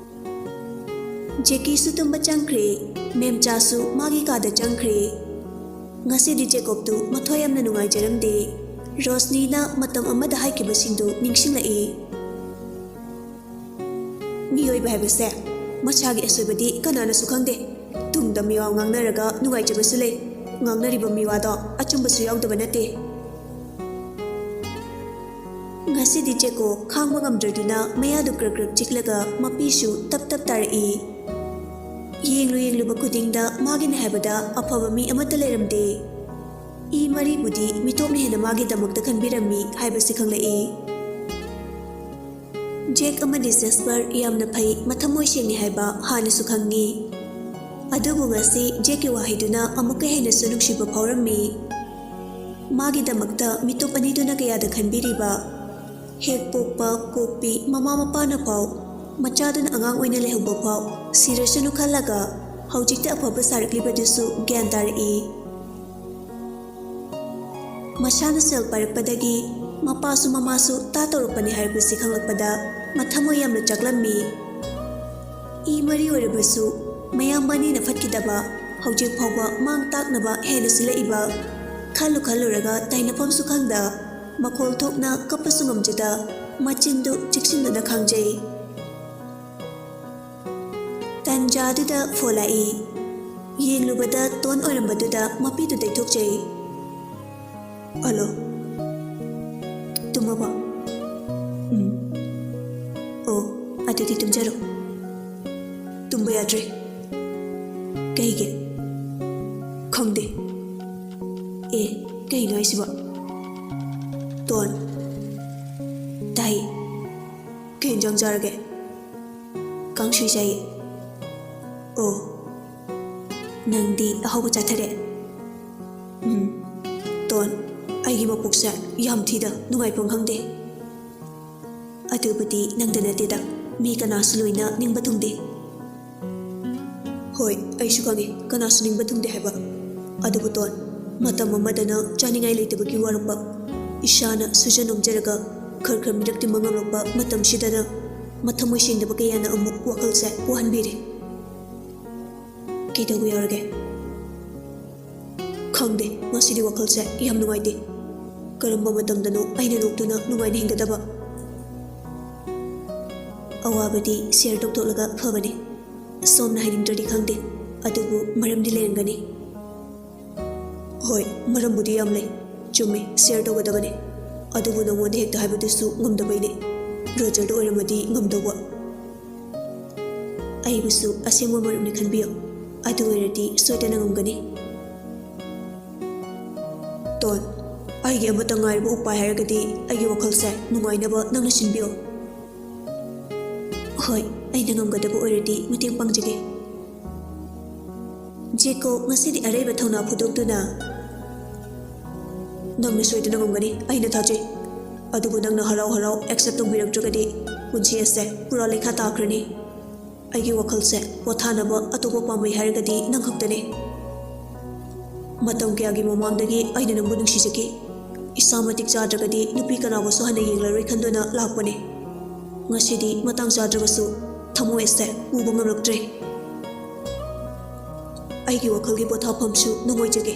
ꯖꯦꯀꯤꯁꯨ ꯇꯨꯝꯕ ꯆꯪꯈ꯭ꯔꯦ꯫ ꯃꯦꯝꯆꯥꯁꯨ ꯃꯥꯒꯤ ꯀꯥꯗ ꯆꯪꯈ꯭ꯔꯦ꯫ ꯉꯁꯤꯗꯤ ꯖꯦꯀꯣꯕꯇꯨ ꯃꯊ꯭ꯋꯥꯏ ꯌꯥꯝꯅ ꯅꯨꯡꯉꯥꯏꯖꯔꯝꯗꯦ꯫ ꯔꯣꯁꯅꯤꯅ ꯃꯇꯝ ꯑꯃꯗ ꯍꯥꯏꯈꯤꯕꯁꯤꯡꯗꯨ ꯅꯤꯡꯁꯤꯡꯂꯛꯏ꯫ ꯃꯤꯑꯣꯏꯕ ꯍꯥꯏꯕꯁꯦ ꯃꯁꯥꯒꯤ ꯑꯁꯣꯏꯕꯗꯤ ꯀꯅꯥꯅꯁꯨ ꯈꯪꯗꯦ꯫ ꯇꯨꯡꯗ ꯃꯤꯋꯥ ꯉꯥꯡꯅꯔꯒ ꯅꯨꯡꯉꯥꯏꯖꯕꯁꯨ ꯂꯩ꯫ ꯉꯥꯡꯅꯔꯤꯕ ꯃꯤꯋꯥꯗꯣ ꯑꯆꯨꯝꯕꯁꯨ ꯌꯥꯎꯗꯕ ꯅꯠꯇꯦ꯫ ꯉꯁꯤꯗꯤ ꯖꯦꯀꯣ ꯈꯥꯡꯕ ꯉꯝꯗ꯭ꯔꯗꯨꯅ ꯃꯌꯥꯗꯨ ꯀ꯭ꯔꯛ ꯀ꯭ꯔꯛ ꯆꯤꯛꯂꯒ ꯃꯄꯤꯁꯨ ꯇꯞ ꯇꯞ ꯇꯥꯔꯛꯏ꯫ ꯌꯦꯡꯂꯨ ꯌꯦꯡꯂꯨꯕ ꯈꯨꯗꯤꯡꯗ ꯃꯥꯒꯤꯅꯦ ꯍꯥꯏꯕꯗ ꯑꯐꯕ ꯃꯤ ꯑꯃꯠꯇ ꯂꯩꯔꯝꯗꯦ꯫ ꯏ ꯃꯔꯤꯕꯨꯗꯤ ꯃꯤꯇꯣꯞꯅ ꯍꯦꯟꯅ ꯃꯥꯒꯤꯗꯃꯛꯇ ꯈꯟꯕꯤꯔꯝꯃꯤ ꯍꯥꯏꯕꯁꯤ ꯈꯪꯂꯛꯏ꯫ ꯖꯦꯛ ꯑꯃꯗꯤ ꯖꯦꯁꯄꯔ ꯌꯥꯝꯅ ꯐꯩ, ꯃꯊꯃꯣꯏ ꯁꯦꯡꯉꯤ ꯍꯥꯏꯕ ꯍꯥꯟꯅꯁꯨ ꯈꯪꯉꯤ꯫ ꯑꯗꯨꯕꯨ ꯉꯁꯤ ꯖꯦꯛꯀꯤ ꯋꯥꯍꯩꯗꯨꯅ ꯑꯃꯨꯛꯀ ꯍꯦꯟꯅꯁꯨ ꯅꯨꯡꯁꯤꯕ ꯐꯥꯎꯔꯝꯃꯤ꯫ ꯃꯥꯒꯤꯗꯃꯛꯇ ꯃꯤꯇꯣꯞ ꯑꯅꯤꯗꯨꯅ ꯀꯌꯥꯗ ꯈꯟꯕꯤꯔꯤꯕ? ꯍꯦꯛ ꯄꯣꯛꯄ ꯀꯣꯛꯄꯤ ꯃꯃꯥ ꯃꯄꯥꯅ ꯐꯥꯎ, ꯃꯆꯥꯗꯨꯅ ꯑꯉꯥꯡ ꯑꯣꯏꯅ ꯂꯩꯍꯧꯕ ꯐꯥꯎ ꯁꯤꯔꯁꯅꯨ ꯈꯜꯂꯒ ꯍꯧꯖꯤꯛꯇ ꯑꯐꯕ ꯁꯥꯔꯛꯂꯤꯕꯗꯨꯁꯨ ꯒ꯭ꯌꯥꯟ ꯇꯥꯔꯛꯏ꯫ ꯃꯁꯥꯅ ꯁꯦꯜ ꯄꯥꯏꯔꯛꯄꯗꯒꯤ ꯃꯄꯥꯁꯨ ꯃꯃꯥꯁꯨ ꯇꯥ ꯇꯧꯔꯛꯄꯅꯤ ꯍꯥꯏꯕꯁꯤ ꯈꯪꯂꯛꯄꯗ ꯃꯊꯃꯣꯏ ꯌꯥꯝꯅ ꯆꯥꯛꯂꯝꯃꯤ꯫ ꯏ ꯃꯔꯤ ꯑꯣꯏꯔꯕꯁꯨ ꯃꯌꯥꯝꯕ ꯑꯅꯤꯅ ꯐꯠꯈꯤꯗꯕ, ꯍꯧꯖꯤꯛ ꯐꯥꯎꯕ ꯃꯥꯡ ꯇꯥꯛꯅꯕ ꯍꯦꯟꯅ ꯁꯤꯜꯂꯛꯏꯕ ꯈꯜꯂꯨ ꯈꯜꯂꯨꯔꯒ ꯇꯥꯏꯅꯐꯝꯁꯨ ꯈꯪꯗ, ꯃꯈꯣꯜ ꯊꯣꯛꯅ ꯀꯞꯄꯁꯨ ꯉꯝꯖꯗ, ꯃꯆꯤꯟꯗꯨ ꯆꯤꯛꯁꯤꯟꯗꯨꯅ ꯈꯥꯡꯖꯩ꯫ ꯇꯟꯖꯥꯗꯨꯗ ꯐꯣꯟ ꯂꯥꯛꯏ꯫ ꯌꯦꯡꯂꯨꯕꯗ ꯇꯣꯟ ꯑꯣꯏꯔꯝꯕꯗꯨꯗ ꯃꯄꯤꯗꯨ ꯇꯩꯊꯣꯛꯆꯩ꯫ ꯍꯜꯂꯣ꯫ ꯇꯨꯝꯃꯕꯣ? ꯎꯝ꯫ ꯑꯣ, ꯑꯗꯨꯗꯤ ꯇꯨꯝꯖꯔꯣ꯫ ꯇꯨꯝꯕ ꯌꯥꯗ꯭ꯔꯦ꯫ ꯀꯩꯒꯤ? ꯈꯪꯗꯦ꯫ ꯑꯦ, ꯀꯩꯅꯣ ꯍꯥꯏꯁꯤꯕꯣ? ꯇꯣꯟ꯫ ꯇꯥꯏ꯫ ꯀꯩ ꯏꯟꯖꯥꯡ ꯆꯥꯔꯒꯦ? ꯀꯥꯡꯁꯣꯏ ꯆꯥꯏꯌꯦ꯫ ꯑꯣ, ꯅꯪꯗꯤ ꯑꯍꯥꯎꯕ ꯆꯥꯊꯔꯦ꯫ ꯎꯝ, ꯇꯣꯟ, ꯑꯩꯒꯤ ꯃꯄꯣꯛꯁꯦ ꯌꯥꯝ ꯊꯤꯗ, ꯅꯨꯡꯉꯥꯏꯐꯝ ꯈꯪꯗꯦ꯫ ꯑꯗꯨꯕꯨꯗꯤ ꯅꯪꯗ ꯅꯠꯇꯦꯗ, ꯃꯤ ꯀꯅꯥꯁꯨ ꯂꯣꯏꯅ ꯅꯤꯡꯕ ꯊꯨꯡꯗꯦ꯫ ꯍꯣꯏ, ꯑꯩꯁꯨ ꯈꯪꯉꯤ, ꯀꯅꯥꯁꯨ ꯅꯤꯡꯕ ꯊꯨꯡꯗꯦ ꯍꯥꯏꯕ꯫ ꯑꯗꯨꯕꯨ ꯇꯣꯟ, ꯃꯇꯝ ꯑꯃꯗꯅ ꯆꯥꯅꯤꯡꯉꯥꯏ ꯂꯩꯇꯕꯒꯤ ꯋꯥꯔꯛꯄ, ꯏꯁꯥꯅ ꯁꯨꯖ ꯅꯣꯝꯖꯔꯒ ꯈꯔ ꯈꯔ ꯃꯤꯔꯛ ꯇꯤꯟꯕ ꯉꯝꯂꯛꯄ ꯃꯇꯝꯁꯤꯗꯅ ꯃꯊꯃꯣꯏ ꯁꯦꯡꯗꯕ ꯀꯌꯥꯅ ꯑꯃꯨꯛ ꯋꯥꯈꯜꯁꯦ ꯋꯥꯍꯟꯕꯤꯔꯦ꯫ ꯀꯩꯗꯧꯕ ꯌꯥꯎꯔꯒꯦ? ꯈꯪꯗꯦ, ꯉꯁꯤꯗꯤ ꯋꯥꯈꯜꯁꯦ ꯌꯥꯝ ꯅꯨꯡꯉꯥꯏꯇꯦ꯫ ꯀꯔꯝꯕ ꯃꯇꯝꯗꯅꯣ ꯑꯩꯅ ꯅꯣꯛꯇꯨꯅ ꯅꯨꯡꯉꯥꯏꯅ ꯍꯤꯡꯒꯗꯕ? ꯑꯋꯥꯕꯗꯤ ꯁꯤꯌꯔ ꯇꯧꯊꯣꯛꯂꯒ ꯐꯕꯅꯤ꯫ ꯁꯣꯝꯅ ꯍꯥꯏꯅꯤꯡꯗ꯭ꯔꯗꯤ ꯈꯪꯗꯦ, ꯑꯗꯨꯕꯨ ꯃꯔꯝꯗꯤ ꯂꯩꯔꯝꯒꯅꯤ꯫ ꯍꯣꯏ, ꯃꯔꯝꯕꯨꯗꯤ ꯌꯥꯝ ꯂꯩ꯫ ꯆꯨꯝꯃꯤ, ꯁꯤꯌꯔ ꯇꯧꯒꯗꯕꯅꯤ꯫ ꯑꯗꯨꯕꯨ ꯅꯉꯣꯟꯗ ꯍꯦꯛꯇ ꯍꯥꯏꯕꯗꯨꯁꯨ ꯉꯝꯗꯕꯩꯅꯦ꯫ ꯔꯣꯖꯔꯗ ꯑꯣꯏꯔꯝꯃꯗꯤ ꯉꯝꯗꯧꯕ꯫ ꯑꯩꯕꯨꯁꯨ ꯑꯁꯦꯡꯕ ꯃꯔꯨꯞꯅꯤ ꯈꯟꯕꯤꯌꯨ꯫ ꯑꯗꯨ ꯑꯣꯏꯔꯗꯤ ꯁꯣꯏꯗꯅ ꯉꯝꯒꯅꯤ꯫ ꯇꯣꯟ, ꯑꯩꯒꯤ ꯑꯃꯠꯇ ꯉꯥꯏꯔꯕ ꯎꯄꯥꯏ ꯍꯥꯏꯔꯒꯗꯤ ꯑꯩꯒꯤ ꯋꯥꯈꯜꯁꯦ ꯅꯨꯡꯉꯥꯏꯅꯕ ꯅꯪꯅ ꯁꯤꯟꯕꯤꯌꯨ꯫ ꯍꯣꯏ, ꯑꯩꯅ ꯉꯝꯒꯗꯕ ꯑꯣꯏꯔꯗꯤ ꯃꯇꯦꯡ ꯄꯥꯡꯖꯒꯦ꯫ ꯖꯦꯀꯣ ꯉꯁꯤꯗꯤ ꯑꯔꯩꯕ ꯊꯧꯅꯥ ꯐꯨꯗꯣꯛꯇꯨꯅ, "ꯅꯪꯅ ꯁꯣꯏꯗꯅ ꯉꯝꯒꯅꯤ, ꯑꯩꯅ ꯊꯥꯖꯩ꯫ ꯑꯗꯨꯕꯨ ꯅꯪꯅ ꯍꯔꯥꯎ ꯍꯔꯥꯎ ꯑꯦꯛꯁꯦꯞ ꯇꯧꯕꯤꯔꯛꯇ꯭ꯔꯒꯗꯤ ꯄꯨꯟꯁꯤ ꯑꯁꯦ ꯄꯨꯔꯥ ꯂꯩꯈꯥ ꯇꯥꯈ꯭ꯔꯅꯤ꯫ ꯑꯩꯒꯤ ꯋꯥꯈꯜꯁꯦ ꯄꯣꯊꯥꯅꯕ ꯑꯇꯣꯞꯄ ꯄꯥꯝꯕꯩ ꯍꯥꯏꯔꯒꯗꯤ ꯅꯪ ꯈꯛꯇꯅꯤ꯫ ꯃꯇꯝ ꯀꯌꯥꯒꯤ ꯃꯃꯥꯡꯗꯒꯤ ꯑꯩꯅ ꯅꯪꯕꯨ ꯅꯨꯡꯁꯤꯖꯈꯤ꯫ ꯏꯁꯥ ꯃꯇꯤꯛ ꯆꯥꯗ꯭ꯔꯒꯗꯤ ꯅꯨꯄꯤ ꯀꯅꯥꯕꯨꯁꯨ ꯍꯟꯅ ꯌꯦꯡꯂꯔꯣꯏ ꯈꯟꯗꯨꯅ ꯂꯥꯛꯄꯅꯦ꯫ ꯉꯁꯤꯗꯤ ꯃꯇꯥꯡ ꯆꯥꯗ꯭ꯔꯕꯁꯨ ꯊꯃꯣꯏ ꯑꯁꯦ ꯄꯨꯕ ꯉꯝꯂꯛꯇ꯭ꯔꯦ꯫ ꯑꯩꯒꯤ ꯋꯥꯈꯜꯒꯤ ꯄꯣꯊꯥꯐꯝꯁꯨ ꯅꯪ ꯑꯣꯏꯖꯒꯦ꯫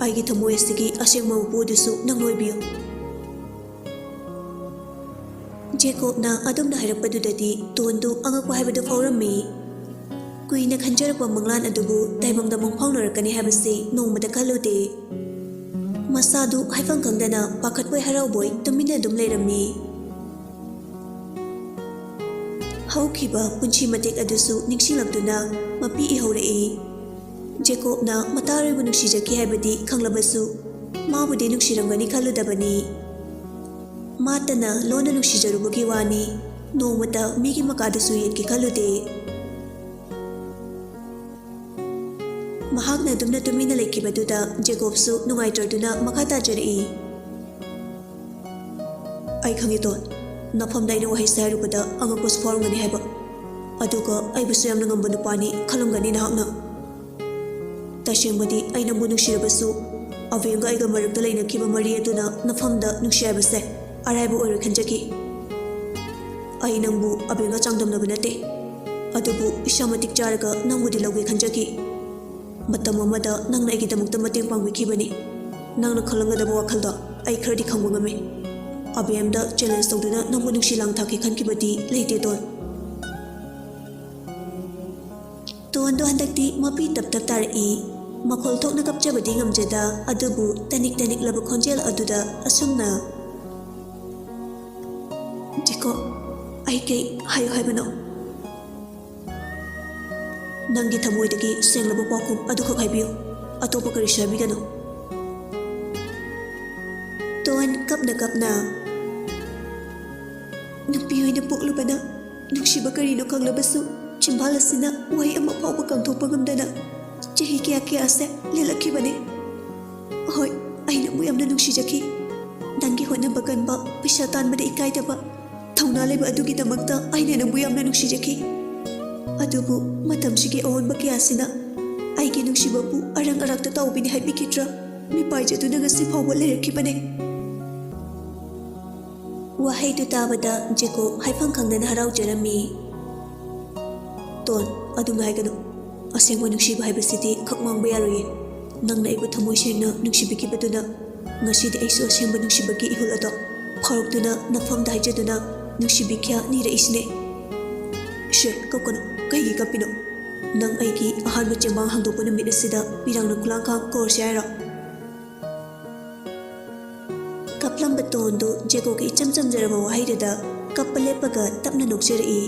ꯑꯩꯒꯤ ꯊꯃꯣꯏ ꯑꯁꯤꯒꯤ ꯑꯁꯦꯡꯕ ꯃꯄꯨ ꯑꯗꯨꯁꯨ ꯅꯪ ꯑꯣꯏꯕꯤꯌꯨ꯫" ꯖꯦꯀꯣꯕꯅ ꯑꯗꯨꯝꯅ ꯍꯥꯏꯔꯛꯄꯗꯨꯗꯗꯤ ꯇꯣꯟꯗꯨ ꯑꯉꯛꯄ ꯍꯥꯏꯕꯗꯨ ꯐꯥꯎꯔꯝꯃꯤ꯫ ꯀꯨꯏꯅ ꯈꯟꯖꯔꯛꯄ ꯃꯪꯂꯥꯟ ꯑꯗꯨꯕꯨ ꯇꯥꯏꯕꯪꯗ ꯃꯪꯐꯥꯎꯅꯔꯛꯀꯅꯤ ꯍꯥꯏꯕꯁꯤ ꯅꯣꯡꯃꯇ ꯈꯜꯂꯨꯗꯦ꯫ ꯃꯁꯥꯗꯨ ꯍꯥꯏꯐꯝ ꯈꯪꯗꯅ ꯄꯥꯈꯠꯄꯣꯏ ꯍꯔꯥꯎꯕꯣꯏ ꯇꯨꯃꯤꯟꯅ ꯑꯗꯨꯝ ꯂꯩꯔꯝꯃꯤ꯫ ꯍꯧꯈꯤꯕ ꯄꯨꯟꯁꯤ ꯃꯇꯦꯛ ꯑꯗꯨꯁꯨ ꯅꯤꯡꯁꯤꯡꯂꯛꯇꯨꯅ ꯃꯄꯤ ꯏꯍꯧꯔꯛꯏ꯫ ꯖꯦꯀꯣꯕꯅ ꯃꯇꯥꯔꯣꯏꯕꯨ ꯅꯨꯡꯁꯤꯖꯈꯤ ꯍꯥꯏꯕꯗꯤ ꯈꯪꯂꯕꯁꯨ, ꯃꯥꯕꯨꯗꯤ ꯅꯨꯡꯁꯤꯔꯝꯒꯅꯤ ꯈꯜꯂꯨꯗꯕꯅꯤ꯫ ꯃꯥꯇꯅ ꯂꯣꯟꯅ ꯅꯨꯡꯁꯤꯖꯔꯨꯕꯒꯤ ꯋꯥꯅꯤ, ꯅꯣꯡꯃꯇ ꯃꯤꯒꯤ ꯃꯀꯥꯗꯁꯨ ꯌꯦꯠꯀꯦ ꯈꯜꯂꯨꯗꯦ꯫ ꯃꯍꯥꯛꯅ ꯑꯗꯨꯝꯅ ꯇꯨꯃꯤꯟꯅ ꯂꯩꯈꯤꯕꯗꯨꯗ ꯖꯦꯀꯣꯕꯁꯨ ꯅꯨꯡꯉꯥꯏꯇ꯭ꯔꯗꯨꯅ ꯃꯈꯥ ꯇꯥꯖꯔꯛꯏ꯫ ꯑꯩ ꯈꯪꯉꯤ, ꯇꯣꯟ꯫ ꯅꯐꯝꯗ ꯑꯩꯅ ꯋꯥꯍꯩꯁꯦ ꯍꯥꯏꯔꯨꯕꯗ ꯑꯉꯛꯄꯁꯨ ꯐꯥꯎꯔꯝꯒꯅꯤ ꯍꯥꯏꯕ꯫ ꯑꯗꯨꯒ ꯑꯩꯕꯨꯁꯨ ꯌꯥꯝꯅ ꯉꯝꯕ ꯅꯨꯄꯥꯅꯤ ꯈꯜꯂꯝꯒꯅꯤ ꯅꯍꯥꯛꯅ꯫ ꯇꯁꯦꯡꯕꯗꯤ ꯑꯩ ꯅꯪꯕꯨ ꯅꯨꯡꯁꯤꯔꯕꯁꯨ, ꯑꯕꯦꯡꯒ ꯑꯩꯒ ꯃꯔꯛꯇ ꯂꯩꯅꯈꯤꯕ ꯃꯔꯤ ꯑꯗꯨꯅ ꯅꯐꯝꯗ ꯅꯨꯡꯁꯤ ꯍꯥꯏꯕꯁꯦ ꯑꯔꯥꯏꯕ ꯑꯣꯏꯔꯣꯏ ꯈꯟꯖꯈꯤ꯫ ꯑꯩ ꯅꯪꯕꯨ ꯑꯕꯦꯡꯒ ꯆꯥꯡꯗꯝꯅꯕ ꯅꯠꯇꯦ꯫ ꯑꯗꯨꯕꯨ ꯏꯁꯥ ꯃꯇꯤꯛ ꯆꯥꯔꯒ ꯅꯪꯕꯨꯗꯤ ꯂꯧꯒꯦ ꯈꯟꯖꯈꯤ꯫ ꯃꯇꯝ ꯑꯃꯗ ꯅꯪꯅ ꯑꯩꯒꯤꯗꯃꯛꯇ ꯃꯇꯦꯡ ꯄꯥꯡꯕꯤꯈꯤꯕꯅꯤ꯫ ꯅꯪꯅ ꯈꯜꯂꯝꯒꯗꯕ ꯋꯥꯈꯜꯗꯣ ꯑꯩ ꯈꯔꯗꯤ ꯈꯪꯕ ꯉꯝꯃꯤ꯫ ꯑꯕꯦꯝꯗ ꯆꯦꯂꯦꯟꯖ ꯇꯧꯗꯨꯅ ꯅꯪꯕꯨ ꯅꯨꯡꯁꯤ ꯂꯥꯡ ꯊꯥꯛꯀꯦ ꯈꯟꯈꯤꯕꯗꯤ ꯂꯩꯇꯦ, ꯇꯣꯟ꯫ ꯇꯣꯟꯗꯣ ꯍꯟꯗꯛꯇꯤ ꯃꯄꯤ ꯇꯞ ꯇꯞ ꯇꯥꯔꯛꯏ꯫ ꯃꯈꯣꯜ ꯊꯣꯛꯅ ꯀꯞꯆꯕꯗꯤ ꯉꯝꯖꯗ, ꯑꯗꯨꯕꯨ ꯇꯅꯤꯛ ꯇꯅꯤꯛꯂꯕ ꯈꯣꯟꯖꯦꯜ ꯑꯗꯨꯗ ꯑꯁꯨꯝꯅ, "ꯖꯦꯀꯣ, ꯑꯩ ꯀꯩ ꯍꯥꯏꯌꯨ ꯍꯥꯏꯕꯅꯣ?" "ꯅꯪꯒꯤ ꯊꯃꯣꯏꯗꯒꯤ ꯁꯦꯡꯂꯕ ꯄꯥꯎꯈꯨꯝ ꯑꯗꯨꯈꯛ ꯍꯥꯏꯕꯤꯌꯨ, ꯑꯇꯣꯞꯄ ꯀꯔꯤꯁꯨ ꯍꯥꯏꯕꯤꯒꯅꯨ꯫" ꯇꯣꯟ ꯀꯞꯅ ꯀꯞꯅ, "ꯅꯨꯄꯤ ꯑꯣꯏꯅ ꯄꯣꯛꯂꯨꯕꯅ ꯅꯨꯡꯁꯤꯕ ꯀꯔꯤꯅꯣ ꯈꯪꯂꯕꯁꯨ, ꯆꯤꯝꯕꯥꯜ ꯑꯁꯤꯅ ꯋꯥꯍꯩ ꯑꯃ ꯐꯥꯎꯕ ꯀꯥꯡꯊꯣꯛꯄ ꯉꯝꯗꯅ ꯆꯍꯤ ꯀꯌꯥ ꯀꯌꯥꯁꯦ ꯂꯦꯜꯂꯛꯈꯤꯕꯅꯤ꯫ ꯍꯣꯏ, ꯑꯩ ꯅꯪꯕꯨ ꯌꯥꯝꯅ ꯅꯨꯡꯁꯤꯖꯈꯤ꯫ ꯅꯪꯒꯤ ꯍꯣꯠꯅꯕ ꯀꯟꯕ, ꯄꯩꯁꯥ ꯇꯥꯟꯕꯗ ꯏꯀꯥꯏꯗꯕ, ꯊꯧꯅꯥ ꯂꯩꯕ ꯑꯗꯨꯒꯤꯗꯃꯛꯇ ꯑꯩꯅ ꯅꯪꯕꯨ ꯌꯥꯝꯅ ꯅꯨꯡꯁꯤꯖꯈꯤ꯫ ꯑꯗꯨꯕꯨ ꯃꯇꯝꯁꯤꯒꯤ ꯑꯑꯣꯟꯕ ꯀꯌꯥꯁꯤꯅ ꯑꯩꯒꯤ ꯅꯨꯡꯁꯤꯕꯕꯨ ꯑꯔꯪ ꯑꯔꯥꯛꯇ ꯇꯥꯎꯕꯤꯅꯤ ꯍꯥꯏꯕꯤꯈꯤꯗ꯭ꯔꯥ? ꯃꯤꯄꯥꯏꯖꯗꯨꯅ ꯉꯁꯤ ꯐꯥꯎꯕ ꯂꯩꯔꯛꯈꯤꯕꯅꯦ꯫" ꯋꯥꯍꯩꯗꯨ ꯇꯥꯕꯗ ꯖꯦꯀꯣ ꯍꯥꯏꯐꯝ ꯈꯪꯗꯅ ꯍꯔꯥꯎꯖꯔꯝꯃꯤ꯫ "ꯇꯣꯟ, ꯑꯗꯨꯝꯅ ꯍꯥꯏꯒꯅꯨ꯫ ꯑꯁꯦꯡꯕ ꯅꯨꯡꯁꯤꯕ ꯍꯥꯏꯕꯁꯤꯗꯤ ꯈꯛ ꯃꯥꯡꯕ ꯌꯥꯔꯣꯏꯌꯦ꯫ ꯅꯪꯅ ꯑꯩꯕꯨ ꯊꯃꯣꯏ ꯁꯦꯡꯅ ꯅꯨꯡꯁꯤꯕꯤꯈꯤꯕꯗꯨꯅ ꯉꯁꯤꯗꯤ ꯑꯩꯁꯨ ꯑꯁꯦꯡꯕ ꯅꯨꯡꯁꯤꯕꯒꯤ ꯏꯍꯨꯜ ꯑꯗꯣ ꯐꯥꯎꯔꯛꯇꯨꯅ ꯅꯐꯝꯗ ꯍꯥꯏꯖꯗꯨꯅ ꯅꯨꯡꯁꯤꯕꯤꯈ꯭ꯌꯥ ꯅꯤꯔꯛꯏꯁꯤꯅꯦ꯫" "ꯁꯦ, ꯀꯞꯀꯅꯨ꯫ ꯀꯩꯒꯤ ꯀꯞꯄꯤꯅꯣ? ꯅꯪ ꯑꯩꯒꯤ ꯑꯍꯥꯟꯕ ꯆꯦꯡꯕꯥꯡ ꯍꯥꯡꯗꯣꯛꯄ ꯅꯨꯃꯤꯠ ꯑꯁꯤꯗ ꯄꯤꯔꯥꯡꯅ ꯈꯨꯂꯥꯡꯈꯥꯡ ꯀꯧꯔꯁꯦ ꯍꯥꯏꯔꯣ?" ꯀꯞꯂꯝꯕ ꯇꯣꯟꯗꯨ ꯖꯦꯀꯣꯒꯤ ꯏꯆꯝ ꯆꯝꯖꯔꯕ ꯋꯥꯍꯩꯗꯨꯗ ꯀꯞꯄ ꯂꯦꯞꯄꯒ ꯇꯞꯅ ꯅꯣꯛꯆꯔꯛꯏ꯫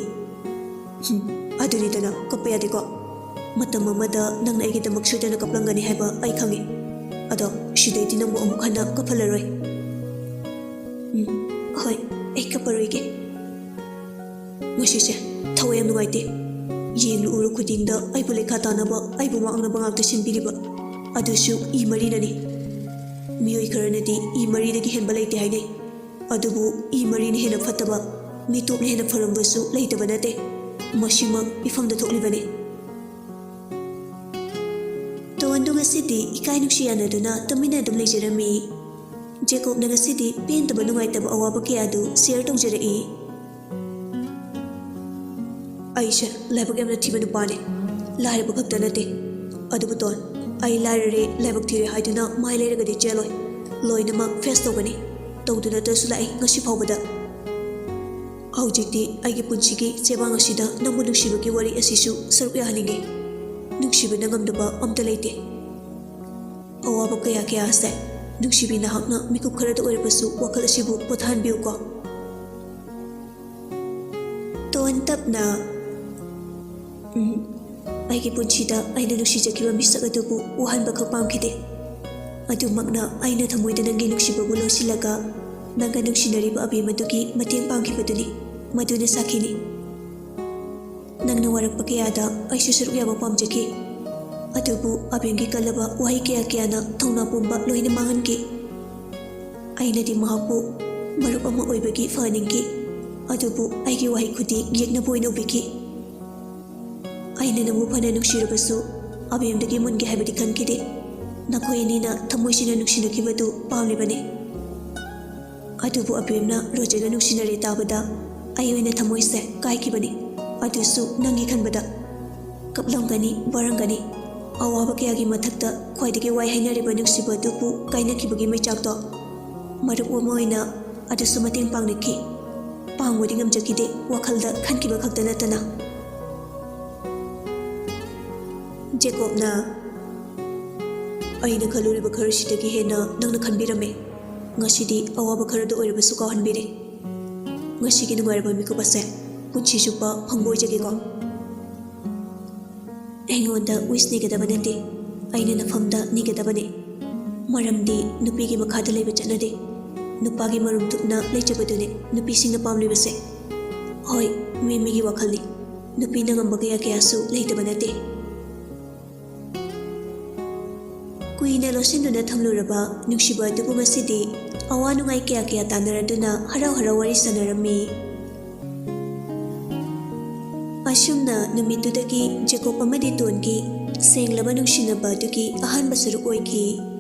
"ꯍꯨꯝ, ꯑꯗꯨꯅꯤꯗꯅ, ꯀꯞꯄ ꯌꯥꯗꯦꯀꯣ꯫ ꯃꯇꯝ ꯑꯃꯗ ꯅꯪꯅ ꯑꯩꯒꯤꯗꯃꯛ ꯁꯣꯏꯗꯅ ꯀꯞꯂꯝꯒꯅꯤ ꯍꯥꯏꯕ ꯑꯩ ꯈꯪꯏ꯫ ꯑꯗꯣ ꯁꯤꯗꯩꯗꯤ ꯅꯪꯕꯨ ꯑꯃꯨꯛ ꯍꯟꯅ ꯀꯞꯍꯜꯂꯔꯣꯏ꯫" "ꯎꯝ, ꯍꯣꯏ, ꯑꯩ ꯀꯞꯄꯔꯣꯏꯒꯦ꯫" "ꯉꯁꯤꯁꯦ ꯊꯋꯥꯏ ꯌꯥꯝ ꯅꯨꯡꯉꯥꯏꯇꯦ꯫ ꯌꯦꯡꯂꯨ ꯎꯔꯨ ꯈꯨꯗꯤꯡꯗ ꯑꯩꯕꯨ ꯂꯩꯈꯥ ꯇꯥꯅꯕ, ꯑꯩꯕꯨ ꯃꯥꯡꯅꯕ ꯉꯥꯛꯇ ꯁꯤꯟꯕꯤꯔꯤꯕ, ꯑꯗꯨꯁꯨ ꯏ ꯃꯔꯤꯅꯅꯤ꯫ ꯃꯤꯑꯣꯏ ꯈꯔꯅꯗꯤ ꯏ ꯃꯔꯤꯗꯒꯤ ꯍꯦꯟꯕ ꯂꯩꯇꯦ ꯍꯥꯏꯅꯩ, ꯑꯗꯨꯕꯨ ꯏ ꯃꯔꯤꯅ ꯍꯦꯟꯅ ꯐꯠꯇꯕ, ꯃꯤꯇꯣꯞꯅ ꯍꯦꯟꯅ ꯐꯔꯝꯕꯁꯨ ꯂꯩꯇꯕ ꯅꯠꯇꯦ꯫ ꯃꯁꯤꯃꯛ ꯏꯐꯝꯗ ꯊꯣꯛꯂꯤꯕꯅꯤ꯫" ꯇꯣꯟꯗꯨ ꯉꯁꯤꯗꯤ ꯏꯀꯥꯏ ꯅꯨꯡꯁꯤ ꯌꯥꯅꯗꯨꯅ ꯇꯨꯃꯤꯟꯅ ꯑꯗꯨꯝ ꯂꯩꯖꯔꯝꯃꯤ꯫ ꯖꯦꯀꯣꯕꯅ ꯉꯁꯤꯗꯤ ꯄꯦꯟꯗꯕ ꯅꯨꯡꯉꯥꯏꯇꯕ ꯑꯋꯥꯕ ꯀꯌꯥꯗꯨ ꯁꯤꯌꯔ ꯇꯧꯖꯔꯛꯏ꯫ ꯑꯩꯁꯦ ꯂꯥꯏꯕꯛ ꯌꯥꯝꯅ ꯊꯤꯕ ꯅꯨꯄꯥꯅꯦ꯫ ꯂꯥꯏꯔꯕ ꯈꯛꯇ ꯅꯠꯇꯦ꯫ ꯑꯗꯨꯕꯨ ꯇꯣꯟ, ꯑꯩ ꯂꯥꯏꯔꯔꯦ, ꯂꯥꯏꯕꯛ ꯊꯤꯔꯦ ꯍꯥꯏꯗꯨꯅ ꯃꯥꯏ ꯂꯩꯔꯒꯗꯤ ꯆꯦꯜꯂꯣꯏ꯫ ꯂꯣꯏꯅꯃꯛ ꯐꯦꯁ ꯇꯧꯒꯅꯤ꯫ ꯇꯧꯗꯨꯅꯇꯁꯨ ꯂꯥꯛꯏ ꯉꯁꯤ ꯐꯥꯎꯕꯗ꯫ ꯍꯧꯖꯤꯛꯇꯤ ꯑꯩꯒꯤ ꯄꯨꯟꯁꯤꯒꯤ ꯆꯦꯕꯥꯡ ꯑꯁꯤꯗ ꯅꯪꯕꯨ ꯅꯨꯡꯁꯤꯕꯒꯤ ꯋꯥꯔꯤ ꯑꯁꯤꯁꯨ ꯁꯔꯨꯛ ꯌꯥꯍꯟꯅꯤꯡꯉꯤ꯫ ꯅꯨꯡꯁꯤꯕꯅ ꯉꯝꯗꯕ ꯑꯝꯇ ꯂꯩꯇꯦ꯫ ꯑꯋꯥꯕ ꯀꯌꯥ ꯀꯌꯥ ꯑꯁꯦ ꯅꯨꯡꯁꯤꯕꯤ ꯅꯍꯥꯛꯅ ꯃꯤꯀꯨꯞ ꯈꯔꯗ ꯑꯣꯏꯔꯕꯁꯨ ꯋꯥꯈꯜ ꯑꯁꯤꯕꯨ ꯄꯣꯊꯥꯍꯟꯕꯤꯌꯨꯀꯣ꯫ ꯇꯣꯟ ꯇꯞꯅ, "ꯎꯝ, ꯑꯩꯒꯤ ꯄꯨꯟꯁꯤꯗ ꯑꯩꯅ ꯅꯨꯡꯁꯤꯖꯈꯤꯕ ꯃꯤꯁꯛ ꯑꯗꯨꯕꯨ ꯋꯥꯍꯟꯕꯈꯛ ꯄꯥꯝꯈꯤꯗꯦ꯫ ꯑꯗꯨꯃꯛꯅ ꯑꯩꯅ ꯊꯃꯣꯏꯗ ꯅꯪꯒꯤ ꯅꯨꯡꯁꯤꯕꯕꯨ ꯂꯣꯠꯁꯤꯜꯂꯒ ꯅꯪꯒ ꯅꯨꯡꯁꯤꯅꯔꯤꯕ ꯑꯕꯦꯝ ꯑꯗꯨꯒꯤ ꯃꯇꯦꯡ ꯄꯥꯡꯈꯤꯕꯗꯨꯅꯤ꯫ ꯃꯗꯨꯅ ꯁꯥꯈꯤꯅꯤ꯫ ꯅꯪꯅ ꯋꯥꯔꯛꯄ ꯀꯌꯥꯗ ꯑꯩꯁꯨ ꯁꯔꯨꯛ ꯌꯥꯕ ꯄꯥꯝꯖꯈꯤ꯫ ꯑꯗꯨꯕꯨ ꯑꯕꯦꯝꯒꯤ ꯀꯜꯂꯕ ꯋꯥꯍꯩ ꯀꯌꯥ ꯀꯌꯥꯅ ꯊꯧꯅꯥ ꯄꯨꯝꯕ ꯂꯣꯏꯅ ꯃꯥꯡꯍꯟꯈꯤ꯫ ꯑꯩꯅꯗꯤ ꯃꯍꯥꯛꯄꯨ ꯃꯔꯨꯞ ꯑꯃ ꯑꯣꯏꯕꯒꯤ ꯐꯍꯟꯅꯤꯡꯈꯤ꯫ ꯑꯗꯨꯕꯨ ꯑꯩꯒꯤ ꯋꯥꯍꯩ ꯈꯨꯗꯤꯡ ꯌꯦꯛꯅꯕ ꯑꯣꯏꯅ ꯎꯕꯤꯈꯤ꯫ ꯑꯩꯅ ꯅꯪꯕꯨ ꯐꯅ ꯅꯨꯡꯁꯤꯔꯕꯁꯨ ꯑꯕꯦꯝꯗꯒꯤ ꯃꯨꯟꯒꯦ ꯍꯥꯏꯕꯗꯤ ꯈꯟꯈꯤꯗꯦ꯫ ꯅꯈꯣꯏ ꯑꯅꯤꯅ ꯊꯃꯣꯏ ꯁꯦꯡꯅ ꯅꯨꯡꯁꯤꯅꯈꯤꯕꯗꯨ ꯄꯥꯝꯂꯤꯕꯅꯤ꯫ ꯑꯗꯨꯕꯨ ꯑꯕꯦꯝꯅ ꯔꯣꯖꯔꯒ ꯅꯨꯡꯁꯤꯅꯔꯦ ꯇꯥꯕꯗ ꯑꯩ ꯑꯣꯏꯅ ꯊꯃꯣꯏꯁꯦ ꯀꯥꯏꯈꯤꯕꯅꯤ꯫ ꯑꯗꯨꯁꯨ ꯅꯪꯒꯤ ꯈꯟꯕꯗ꯫ ꯀꯞꯂꯝꯒꯅꯤ, ꯋꯥꯔꯝꯒꯅꯤ꯫ ꯑꯋꯥꯕ ꯀꯌꯥꯒꯤ ꯃꯊꯛꯇ ꯈ꯭ꯋꯥꯏꯗꯒꯤ ꯋꯥꯏ ꯍꯥꯏꯅꯔꯤꯕ ꯅꯨꯡꯁꯤꯕ ꯑꯗꯨꯕꯨ ꯀꯥꯏꯅꯈꯤꯕꯒꯤ ꯃꯩꯆꯥꯛꯇꯣ ꯃꯔꯨꯞ ꯑꯃ ꯑꯣꯏꯅ ꯑꯗꯨꯁꯨ ꯃꯇꯦꯡ ꯄꯥꯡꯂꯛꯈꯤ꯫ ꯄꯥꯡꯕꯗꯤ ꯉꯝꯖꯈꯤꯗꯦ, ꯋꯥꯈꯜꯗ ꯈꯟꯈꯤꯕ ꯈꯛꯇ ꯅꯠꯇꯅ꯫ ꯖꯦꯀꯣꯕꯅ, "ꯑꯩꯅ ꯈꯜꯂꯨꯔꯤꯕ ꯈꯔꯁꯤꯗꯒꯤ ꯍꯦꯟꯅ ꯅꯪꯅ ꯈꯟꯕꯤꯔꯝꯃꯦ꯫ ꯉꯁꯤꯗꯤ ꯑꯋꯥꯕ ꯈꯔꯗ ꯑꯣꯏꯔꯕꯁꯨ ꯀꯥꯎꯍꯟꯕꯤꯔꯦ꯫ ꯉꯁꯤꯒꯤ ꯅꯨꯡꯉꯥꯏꯔꯕ ꯃꯤꯀꯨꯞ ꯑꯁꯦ ꯄꯨꯟꯁꯤ ꯆꯨꯞꯄ ꯐꯪꯕ ꯑꯣꯏꯖꯒꯦꯀꯣ꯫" ꯑꯩꯉꯣꯟꯗ ꯋꯤꯁ ꯅꯤꯒꯗꯕ ꯅꯠꯇꯦ, ꯑꯩꯅ ꯅꯐꯝꯗ ꯅꯤꯒꯗꯕꯅꯦ꯫ ꯃꯔꯝꯗꯤ ꯅꯨꯄꯤꯒꯤ ꯃꯈꯥꯗ ꯂꯩꯕ ꯆꯠꯅꯗꯦ꯫ ꯅꯨꯄꯥꯒꯤ ꯃꯔꯨꯝ ꯊꯨꯞꯅ ꯂꯩꯖꯕꯗꯨꯅꯦ ꯅꯨꯄꯤꯁꯤꯡꯅ ꯄꯥꯝꯂꯤꯕꯁꯦ꯫ ꯍꯣꯏ, ꯃꯤ ꯃꯤꯒꯤ ꯋꯥꯈꯜꯅꯤ꯫ ꯅꯨꯄꯤꯅ ꯉꯝꯕ ꯀꯌꯥ ꯀꯌꯥꯁꯨ ꯂꯩꯇꯕ ꯅꯠꯇꯦ꯫ ꯀꯨꯏꯅ ꯂꯣꯠꯁꯤꯟꯗꯨꯅ ꯊꯝꯂꯨꯔꯕ ꯅꯨꯡꯁꯤꯕ ꯑꯗꯨꯕꯨ ꯉꯁꯤꯗꯤ ꯑꯋꯥ ꯅꯨꯡꯉꯥꯏ ꯀꯌꯥ ꯀꯌꯥ ꯇꯥꯟꯅꯔꯗꯨꯅ ꯍꯔꯥꯎ ꯍꯔꯥꯎ ꯋꯥꯔꯤ ꯁꯥꯟꯅꯔꯝꯃꯤ꯫ ꯑꯁꯨꯝꯅ ꯅꯨꯃꯤꯠꯇꯨꯗꯒꯤ ꯖꯦꯀꯣꯕ ꯑꯃꯗꯤ ꯇꯣꯟꯒꯤ ꯁꯦꯡꯂꯕ ꯅꯨꯡꯁꯤꯅꯕ ꯑꯗꯨꯒꯤ ꯑꯍꯥꯟꯕ ꯁꯔꯨꯛ ꯑꯣꯏꯈꯤ꯫